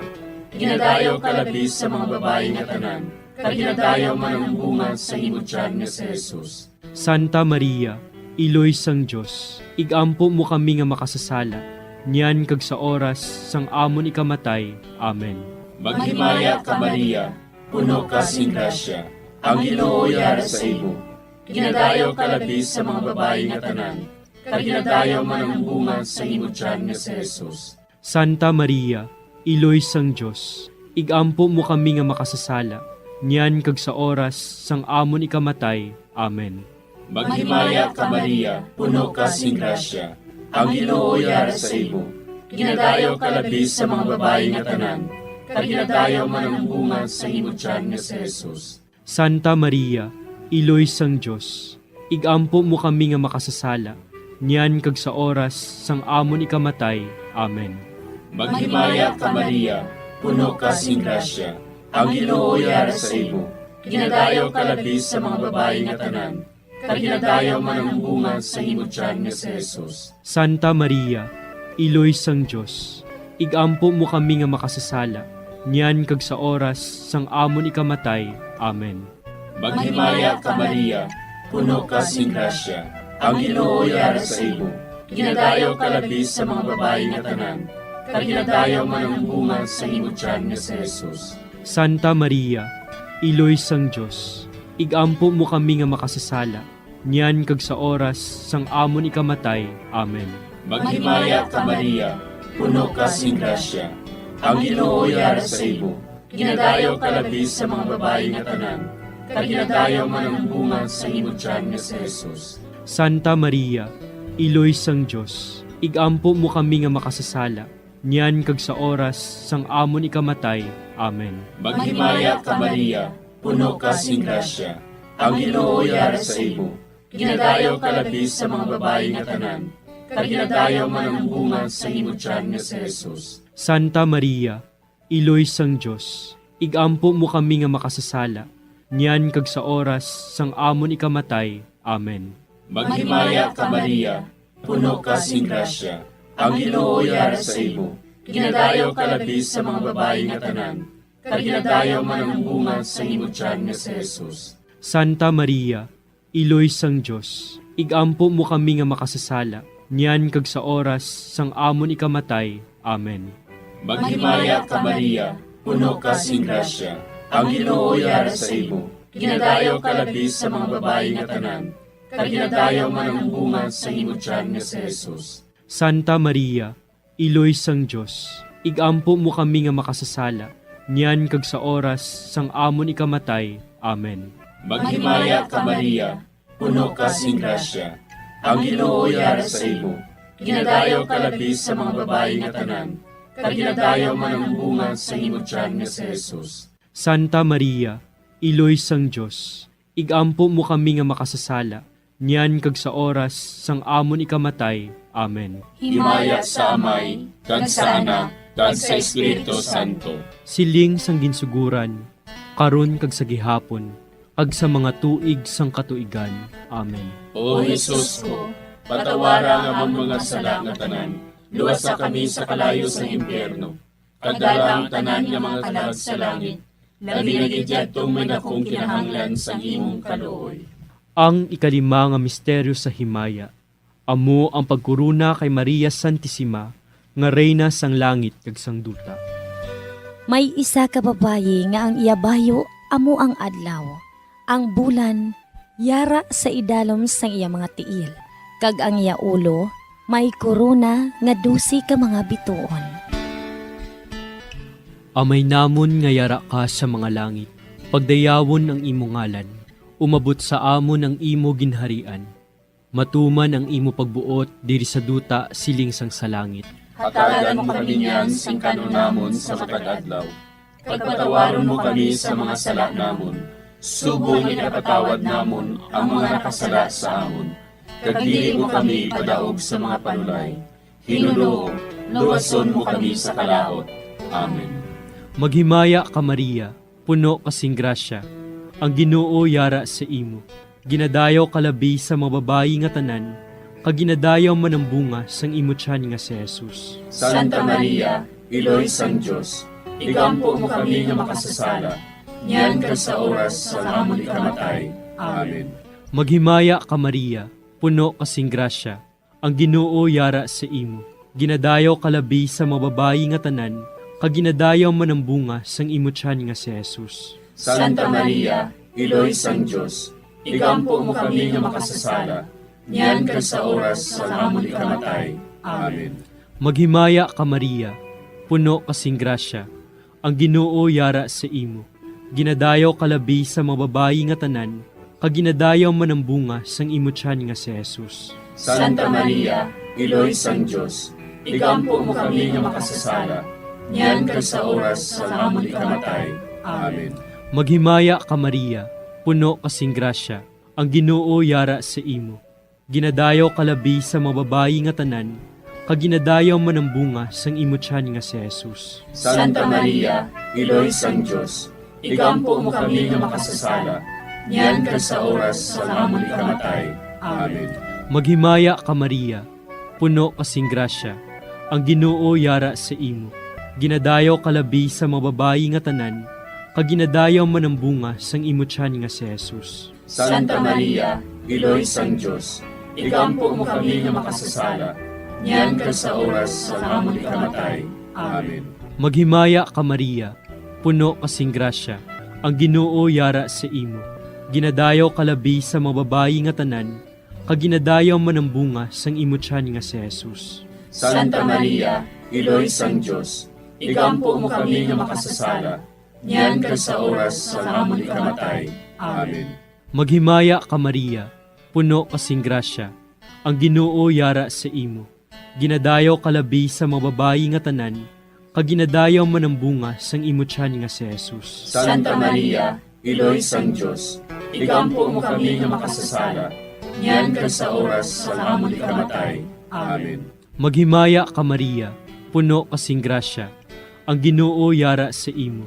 Ginadayaw ka labi sa mga babayi nga tanan, kag ginadayaw man ang bunga sa imo tiyan nga si Jesus. Santa Maria, Iloy sang Dios, igampo mo kami nga makasasala, niyan kag sa oras sang amon ikamatay. Amen. Maghimaya ka, Maria, puno ka sing grasya, ang Ginoo yara sa imo. Ginadayaw ka labi sa mga babayi nga tanan, kag ginadayaw man ang bunga sa imo tiyan nga si Jesus. Santa Maria, Iloy sang Dios, igampo mo kami nga makasasala, niyan kag sa oras sang amon ikamatay. Amen. Maghimaya ka, Maria, puno ka sing grasya, ang Ginoo yara sa imo. Ginadayaw ka labi sa mga babayi nga tanan, kag ginadayaw man ang bunga sa imo tiyan nga si Jesus. Santa Maria, Iloy sang Dios, igampo mo kami nga makasasala, niyan kag sa oras sang amon ikamatay. Amen. Maghimaya ka, Maria, puno ka sing grasya, ang Ginoo yara sa imo. Ginadayaw ka labi sa mga babayi nga tanan, kag ginadayaw man ang bunga sa imo tiyan nga si Jesus. Santa Maria, Iloy sang Dios, igampo mo kami nga makasasala, niyan kag sa oras sang amon ikamatay. Amen. Maghimaya ka, Maria, puno ka sing grasya, ang Ginoo yara sa imo. Ginadayaw ka labi sa mga babayi nga tanan, kag ginadayaw man ang bunga sa imo tiyan nga si Jesus. Santa Maria, Iloy sang Dios, igampo mo kami nga makasasala, niyan kag sa oras sang amon ikamatay. Amen. Maghimaya ka, Maria, puno ka sing grasya, Ang Ginoo yara sa imo. Ginadayaw ka labi sa mga babayi nga tanan, kag ginadayaw man ang bunga sa imo tiyan nga si Jesus. Santa Maria, Iloy sang Dios, igampo mo kami nga makasasala, niyan kag sa oras sang amon ikamatay. Amen. Maghimaya ka, Maria, puno ka sing grasya, ang Ginoo yara sa imo. Ginadayaw ka labi sa mga babayi nga tanan, kag ginadayaw man ang bunga sa imo tiyan nga si Jesus. Santa Maria, Iloy sang Dios, igampo mo kami nga makasasala, niyan kag sa oras sang amon ikamatay. Amen. Maghimaya ka, Maria, puno ka sing grasya, ang Ginoo yara sa imo. Ginadayaw ka labi sa mga babayi nga tanan, kag ginadayaw man ang bunga sa imo tiyan nga si Jesus. Santa Maria, Iloy sang Dios, igampo mo kami nga makasasala, niyan kag sa oras sang amon ikamatay. Amen. Maghimaya ka, Maria, puno ka sing grasya, ang Ginoo yara sa imo. Ginadayaw ka labi sa mga babayi nga tanan, kag ginadayaw man ang bunga sa imo tiyan nga si Jesus. Santa Maria, Iloy sang Dios, igampo mo kami nga makasasala, niyan kag sa oras sang amon ikamatay. Amen. Maghimaya ka, Maria, puno ka sing grasya, ang Ginoo yara sa imo. Ginadayaw ka labi sa mga babayi nga tanan, kag ginadayaw man ang bunga sa imo tiyan nga si Jesus. Santa Maria, Iloy sang Dios, igampo mo kami nga makasasala, niyan kag sa oras sang amon ikamatay. Amen. Himaya sa Amay, kag sa Anak, kag sa Espiritu Santo. Siling sang ginsuguran, karon kag sa gihapon, kag sa mga tuig sang katuigan. Amen. O Jesus ko, patawara ang amon mga sala nga tanan, luwasa kami sa kalayo sang impyerno, kag dala ang tanan nga mga kalag sa langit, labi na gid yadtong may dakong kinahanglan sang imong kaluoy. Ang ikalima nga misteryo sa himaya, amo ang pagkorona kay Maria Santisima nga Reyna sang langit kag sang duta. May isa ka babayi nga ang iya bayo amo ang adlaw, ang bulan yara sa idalom sang iya mga tiil, kag ang iya ulo may korona nga dose ka mga bituon. Amay namon nga yara ka sa mga langit, pagdayawon ang imo ngalan, umabot sa amon ang imo ginharian, matuman ang imo pagbuot diri sa duta siling sang sa langit. Hatagan mo kami niyan sing kan-on namon sa matag adlaw, kag patawaron mo kami sa mga sala namon, subong nga ginapatawad namon ang mga nakasala sa amon, kag dili mo kami ipadaog sa mga panulay. Ginoo, luwason mo kami sa kalaut. Amen. Maghimaya ka, Maria, puno ka sing grasya, ang Ginoo yara sa imo. Ginadayaw ka labi sa mga babayi nga tanan, kag ginadayaw man ang bunga sang imo tiyan nga si Jesus. Santa Maria, Iloy sang Dios, igampo mo kami nga makasasala, niyan kag sa oras sang amon ikamatay. Amen. Maghimaya ka, Maria, puno ka sing grasya, ang Ginoo yara sa imo. Ginadayaw ka labi sa mga babayi nga tanan, kag ginadayaw man ang bunga sang imo tiyan nga si Jesus. Santa Maria, Iloy sang Dios, igampo mo kami nga makasasala, niyan kag sa oras sang amon ikamatay. Amen. Maghimaya ka, Maria, puno ka sing grasya, ang Ginoo yara sa imo. Ginadayaw ka labi sa mga babayi nga tanan, kag ginadayaw man ang bunga sang imo tiyan nga si Jesus. Santa Maria, Iloy sang Dios, igampo mo kami nga makasasala, niyan kag sa oras sang amon ikamatay. Amen. Maghimaya ka, Maria, puno ka sing grasya, ang Ginoo yara sa imo. Ginadayaw ka labi sa mga babayi nga tanan, kag ginadayaw man ang bunga sang imo tiyan nga si Jesus. Santa Maria, Iloy sang Dios, igampo mo kami nga makasasala, niyan kag sa oras sang amon ikamatay. Amen. Maghimaya ka, Maria, puno ka sing grasya, ang Ginoo yara sa imo. Ginadayaw ka labi sa mga babayi nga tanan, kag ginadayaw man ang bunga sang imo tiyan nga si Jesus. Santa Maria, Iloy sang Dios, igampo mo kami nga makasasala, niyan kag sa oras sang amon ikamatay. Amen. Maghimaya ka, Maria, puno ka sing grasya, ang Ginoo yara sa imo. Ginadayaw ka labi sa mga babayi nga tanan, kag ginadayaw man ang bunga sang imo tiyan nga si Jesus. Santa Maria, Iloy sang Dios, igampo mo kami nga makasasala, niyan kag sa oras sang amon ikamatay. Amen. Maghimaya ka, Maria, puno ka sing grasya, ang Ginoo yara sa imo. Ginadayaw ka labi sa mga babayi nga tanan, kag ginadayaw man ang bunga sang imo tiyan nga si Jesus. Santa Maria, Iloy sang Dios, igampo mo kami nga makasasala, niyan kag sa oras sang amon ikamatay. Amen. Maghimaya ka, Maria, puno ka sing grasya, ang Ginoo yara sa imo.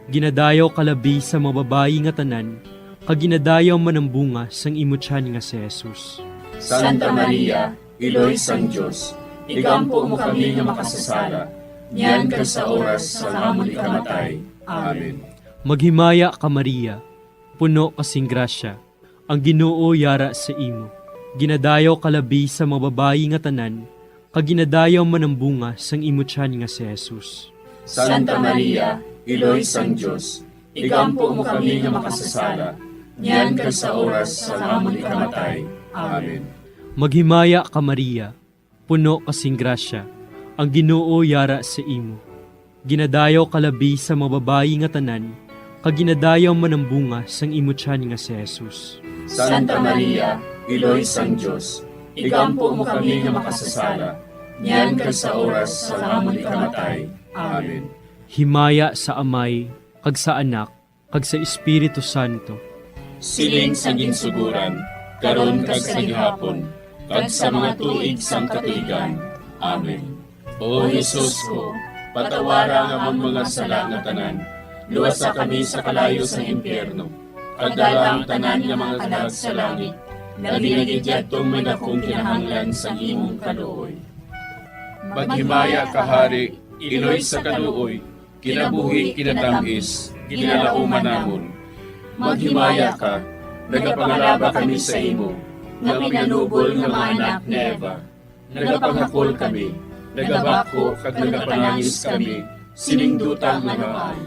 Ginadayaw ka labi sa mga babayi nga tanan, kag ginadayaw man ang bunga sang imo tiyan nga si Jesus. Santa Maria, Iloy sang Dios, igampo mo kami nga makasasala, niyan kag sa oras sang amon ikamatay. Amen. Maghimaya ka, Maria, puno ka sing grasya, ang Ginoo yara sa imo. Ginadayaw ka labi sa mga babayi nga tanan, kag ginadayaw man ang bunga sang imo tiyan nga si Jesus. Santa Maria, Iloy sang Dios, igampo mo kami nga makasasala, niyan kag sa oras sang amon ikamatay. Amen. Maghimaya ka, Maria, puno ka sing grasya, ang Ginoo yara sa imo. Ginadayaw ka labi sa mga babayi nga tanan, kag ginadayaw man ang bunga sang imo tiyan nga si Jesus. Santa Maria, Iloy sang Dios, igampo mo kami nga makasasala, niyan kag sa oras sang amon ikamatay. Amen. Himaya sa Amay, kag sa Anak, kag sa Espiritu Santo. Siling sa ginsugoran, karon kag sa gihapon, kag sa mga tuig sang katuigan. Amen. O Jesus ko, patawara ang amon mga sala nga tanan, luwasa kami sa kalayo sang impyerno, kag dala ang tanan nga mga kalag sa langit, labi na gid yadtong may dakong kinahanglan sang imong kaluoy. Maghimaya ka, Hari, Iloy sa kaluoy, kinabuhi, kinatamis, ginalauman namon. Maghimaya ka, nagapangalaba kami sa imo, nga pinanubol nga mga anak ni Eva. Nagapanghakol kami, nagabako kag nagapanangis kami sining duta nga namaan.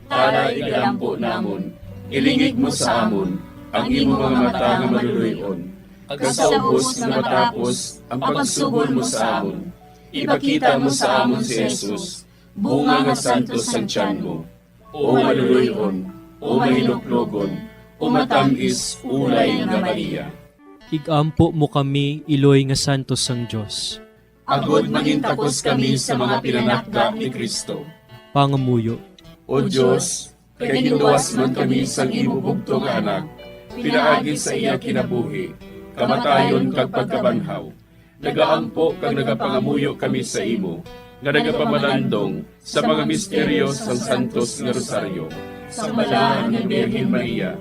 Tara, igalampo namon, ilingig mo sa amon ang imo mga mata nga maluloy-on, kag sa ubos nga matapos ang pagsugod mo sa amon, ipakita mo sa amon si Jesus, bunga nga santos sang tiyan mo, o maluloy-on, o mahinuklogon, o matam-is ulay nga Maria. Igampo mo kami, iloy nga santos sang Dios. Agod mangintakos kami sa mga pinanakda ni Cristo. Pangamuyo. O Dios, kay ginluwas man kami sang imo bugtong nga Anak, pinaagi sa iya kinabuhi, kamatayon, kag pagkabanhaw, nagaampo kag nagapangamuyo kami sa imo, nga nagapamalandong sa mga misteryo sang Santos nga Rosaryo. Sang Balaan nga Birhen Maria,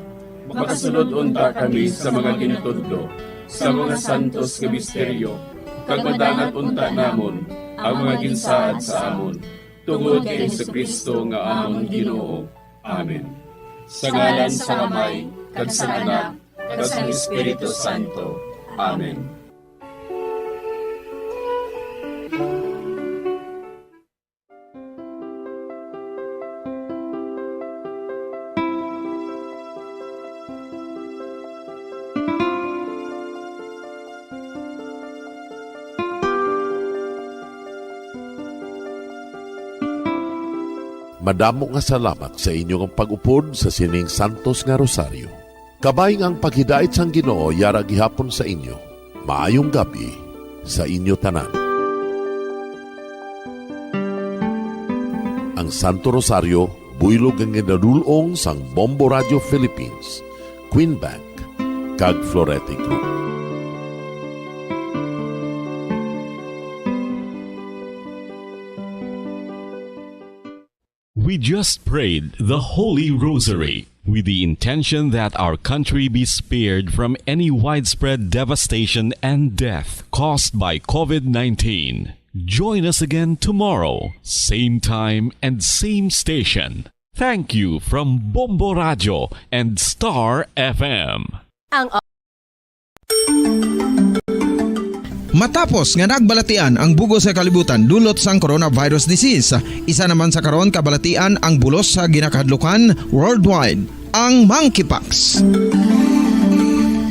makasulod unta kami sa mga ginatudlo sa mga santos nga misteryo, kag madangat unta namon ang mga ginsaad sa amon, tungod kay Jesu-Cristo nga amon Ginoo. Amen. Sa ngalan sang Amay, kag sang Anak, kag sang Espiritu Santo. Amen. Madamo nga salamat sa inyo nga pag-upod sa sining santos nga rosaryo. Kabay nga ang paghidait sang Ginoo yara gihapon sa inyo. Maayong gab-i sa inyo tanan. Ang Santo Rosario, buylog nga ginadul-ong sang Bombo Radio Philippines, Queen Bank, kag Florete Group. We just prayed the Holy Rosary with the intention that our country be spared from any widespread devastation and death caused by covid nineteen. Join us again tomorrow, same time and same station. Thank you from Bombo Radio and Star F M. Ang Matapos nga nagbalatian ang bug-os nga kalibutan dulot sang coronavirus disease, isa naman sa karon kabalatian ang bulos sa ginakahadlukan worldwide, ang monkeypox.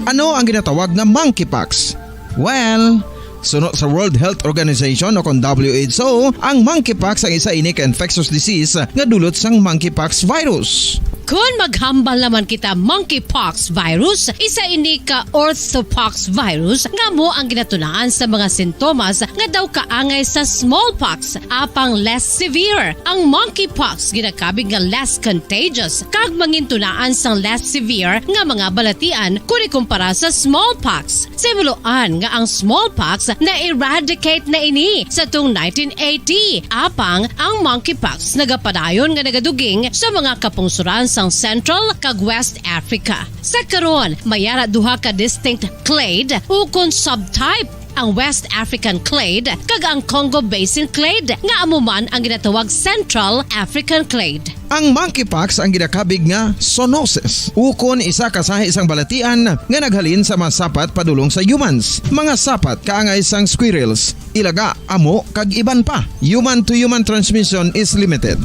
Ano ang ginatawag nga monkeypox? Well, Suno sa World Health Organization o kon W H O, ang monkeypox ang isa ini ka infectious disease nga dulot sang monkeypox virus. Kon maghambal naman kita monkeypox virus, isa ini ka orthopox virus nga amo ang ginatunaan sa mga sintomas nga daw kaangay sa smallpox, apang less severe. Ang monkeypox ginakabig nga less contagious kag mangintunaan sang less severe nga mga balatian kon ikumpara sa smallpox. Sa himuloan nga ang smallpox na-eradicate na ini sa tung nineteen eighty, apang ang monkeypox nagapadayon nga nagaduging sa mga kapungsoran sang Central kag West Africa. Sa karon, may ara duha ka distinct clade ukon subtype, ang West African clade kag ang Congo Basin clade, nga amo man ang ginatawag Central African clade. Ang monkeypox ang ginakabig nga zoonosis, ukon isa ka sahi sang balatian nga naghalin sa mga sapat padulong sa humans. Mga sapat kaangay sang squirrels, ilaga, amo, kag iban pa. Human to human transmission is limited.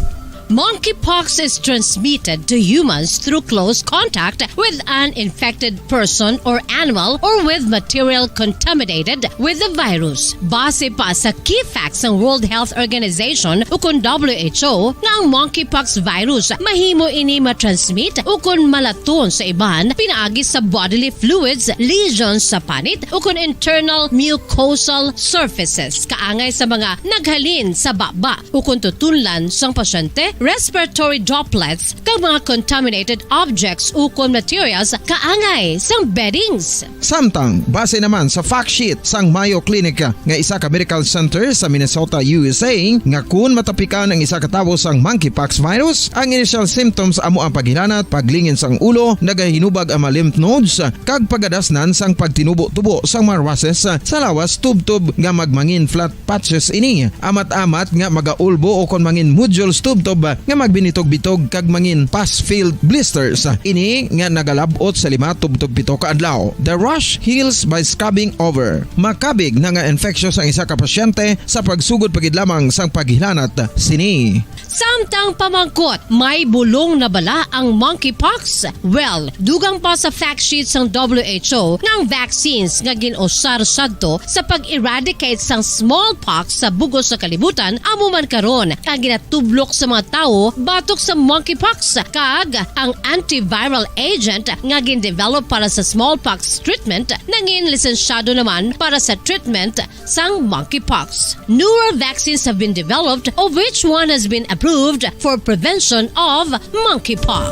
Monkeypox is transmitted to humans through close contact with an infected person or animal or with material contaminated with the virus. Base pa sa key facts sang World Health Organization ukon W H O nga ang monkeypox virus mahimo ini matransmit ukon malaton sa iban pinaagi sa bodily fluids, lesions sa panit ukon internal mucosal surfaces kaangay sa mga naghalin sa baba ukon tutunlan sang pasyente, respiratory droplets, kag mga contaminated objects ukon materials kaangay sang beddings. Samtang, base naman sa fact sheet sang Mayo Clinic nga isa ka medical center sa Minnesota, U S A, nga kun matapikan ang isa ka tawo sang monkeypox virus, ang initial symptoms amo ang paghilanat, paglingin sang ulo, nagahinubag ang mga lymph nodes, kag pagadasnan sang pagtinubo-tubo sang mga rashes sa lawas tubtob nga magmangin flat patches ini, amat-amat nga magaulbo ukon mangin nodules tubtob nga magbinitog-bitog kag mangin pus-filled blisters. Ini nga nagalab-ot sa lima tubtob pito ka adlaw. The rash heals by scabbing over. Makabig na nga infectious ang isa ka pasyente sa pagsugod pa gid lamang sang paghilanat sini. Samtang pamangkot, may bulong na bala ang monkeypox? Well, dugang pa sa fact sheet sang W H O nga ang vaccines nga gin-usar sadto sa pag-eradicate sang smallpox sa bug-os nga kalibutan amo man karon ang ginatublok sa mga tawo batok sa monkeypox, kag ang antiviral agent nga gin-develop para sa smallpox treatment nangin lisensyado naman para sa treatment sang monkeypox. Newer vaccines have been developed, of which one has been approved for prevention of monkeypox.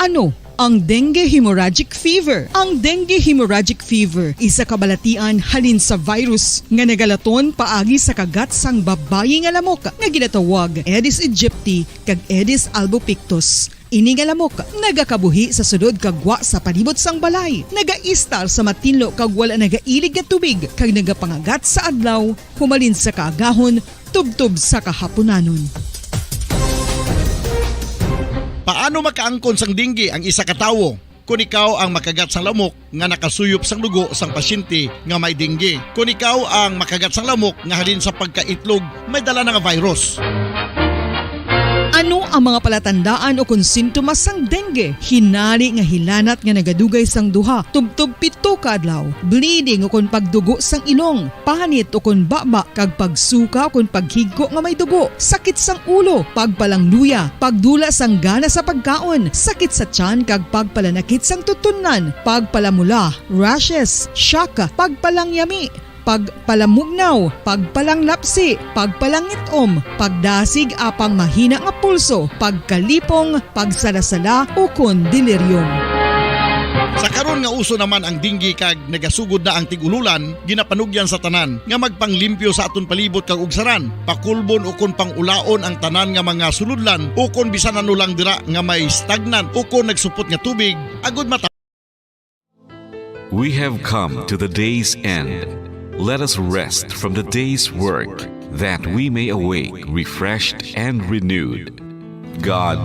Ano ang dengue hemorrhagic fever? Ang dengue hemorrhagic fever isa ka balatian halin sa virus nga nagalaton paagi sa kagat sang babayi nga lamok nga ginatawag Aedes aegypti kag Aedes albopictus. Ini nga lamok nagakabuhi sa sulod kag gwa sa palibot sang balay, nagaistar sa matinlo kag wala nagailig nga tubig, kag nagapangagat sa adlaw humalin sa kaagahon tubtob sa kahapunanon. Paano makaangkon sang dengue ang isa ka tawo? Kon ikaw ang makagat sang lamok nga nakasuyop sang dugo sang pasyente nga may dengue, kon ikaw ang makagat sang lamok nga halin sa pagkaitlog may dala na nga virus. Ano ang mga palatandaan ukon sintomas sang dengue? Hinari nga hilanat nga nagadugay sang duha tubtob pito ka adlaw, bleeding ukon pagdugo sang ilong, panit ukon baba kag pagsuka ukon paghigko nga may dugo, sakit sang ulo, pagpalangluya, pagdula sang gana sa pagkaon, sakit sa tiyan kag pagpalanakit sang tutunlan, pagpalamula, rashes, shock, pagpalangyami, pagpalamugnaw, pagpalanglapsi, pagpalangit-om, pagdasig apang mahina nga pulso, pagkalipong, pagsala-sala, ukon delirium. Sa karon nga uso naman ang dengue kag nagasugod na ang tig-ululan, ginapanugyan sa tanan nga magpanglimpyo sa aton palibot kag ugsaran, pakulbon ukon pang-ulaon ang tanan nga mga sulodlan ukon bisan ano lang dira nga may stagnant ukon nagsupot nga tubig, agud mata- We have come to the day's end. Let us rest from the day's work, that we may awake refreshed and renewed. God,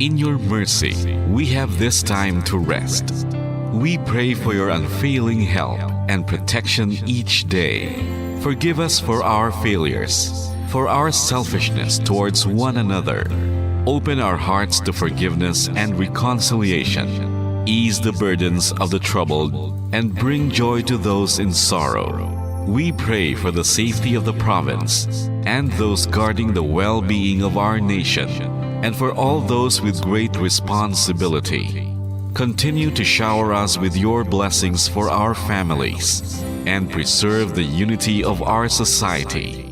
in your mercy, we have this time to rest. We pray for your unfailing help and protection each day. Forgive us for our failures, for our selfishness towards one another. Open our hearts to forgiveness and reconciliation. ease the burdens of the troubled, and bring joy to those in sorrow. We pray for the safety of the province and those guarding the well-being of our nation, and for all those with great responsibility. Continue to shower us with your blessings for our families and preserve the unity of our society.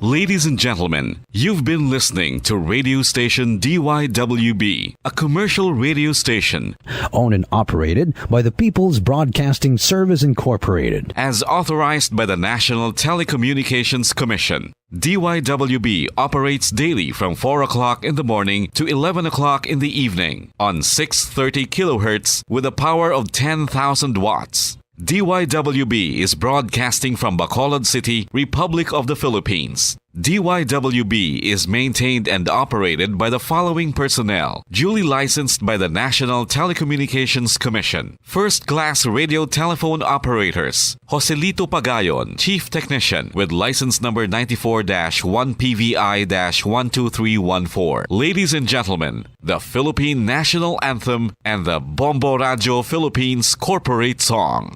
Ladies and gentlemen, you've been listening to radio station D Y W B, a commercial radio station owned and operated by the People's Broadcasting Service Incorporated, as authorized by the National Telecommunications Commission. D Y W B operates daily from four o'clock in the morning to eleven o'clock in the evening on six thirty kilohertz with a power of ten thousand watts. D Y W B is broadcasting from Bacolod City, Republic of the Philippines. D Y W B is maintained and operated by the following personnel, duly licensed by the National Telecommunications Commission. First class radio telephone operators, Joselito Pagayon, Chief Technician, with license number ninety-four dash one P V I dash one two three one four. Ladies and gentlemen, the Philippine National Anthem and the Bombo Radyo Philippines Corporate Song.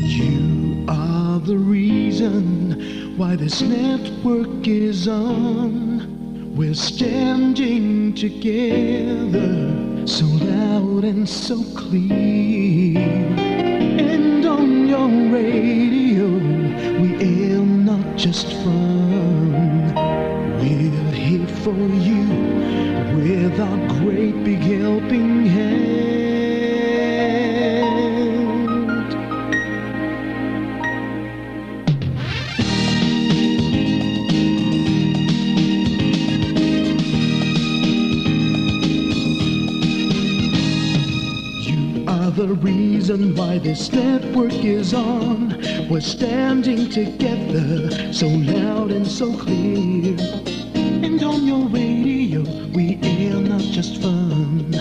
You are the reason why this network is on. We're standing together, so loud and so clear. And on your radio, we aim not just fun. We're here for you with our great big helping hand. You are the reason why this network is on. We're standing together, so loud and so clear. And on your radio, we air not just fun.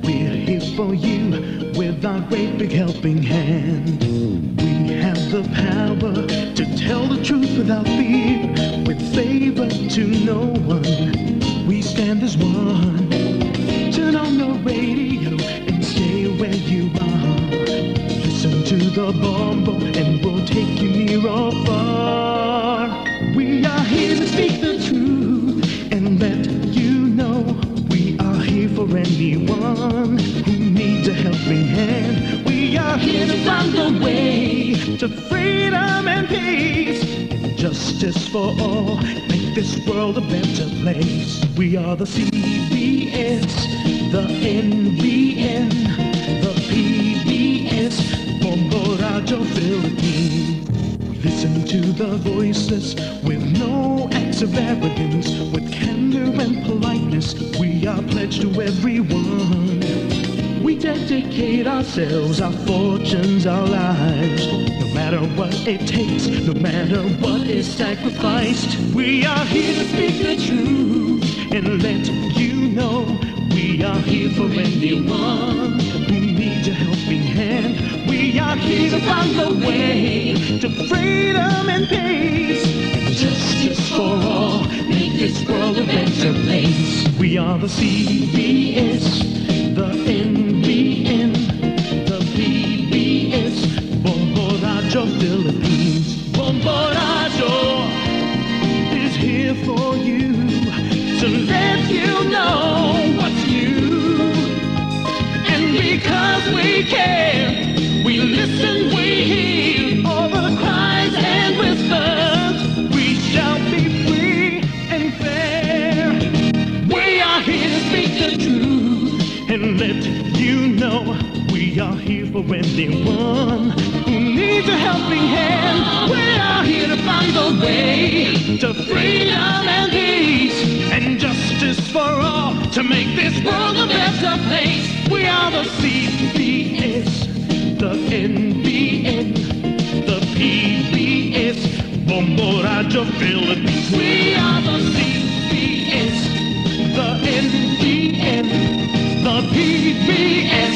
We're here for you with our great big helping hand. We have the power to tell the truth without fear, with favor to no one. We stand as one. Turn on your radio and stay where you are. Listen to the Bombo and we'll take you near or far. We are here to speak the truth and let you know we are here for anyone who needs a helping hand. We are here to find the way to freedom and peace and justice for all. Make this world a better place. We are the C B S, the N B N, the P B S, Bombo Radyo Philippines. Listen to the voices with no acts of arrogance, with candor and politeness. We are pledged to everyone. We dedicate ourselves, our fortunes, our lives. No matter what it takes, no matter what is sacrificed, we are here to speak the truth and let you know we are here for anyone who needs a helping hand. We are here to find the way to freedom and peace and justice for all. Make this world a better place. We are the C B S, the N B N, the P B S, Bombo Radyo Philippines. Bombo Radyo is here for you to let you know what's new. And because we care, we listen, we hear all the cries and whispers. We shall be free and fair. We are here to speak the truth and let you know we are here for anyone who needs a helping hand. We are here to find the way to freedom and peace and justice for all to make this world a better place. We are the C B S, the N B N, the P B S, Bombo Radyo Philippines. We are the C B S, the N B N, the P B S,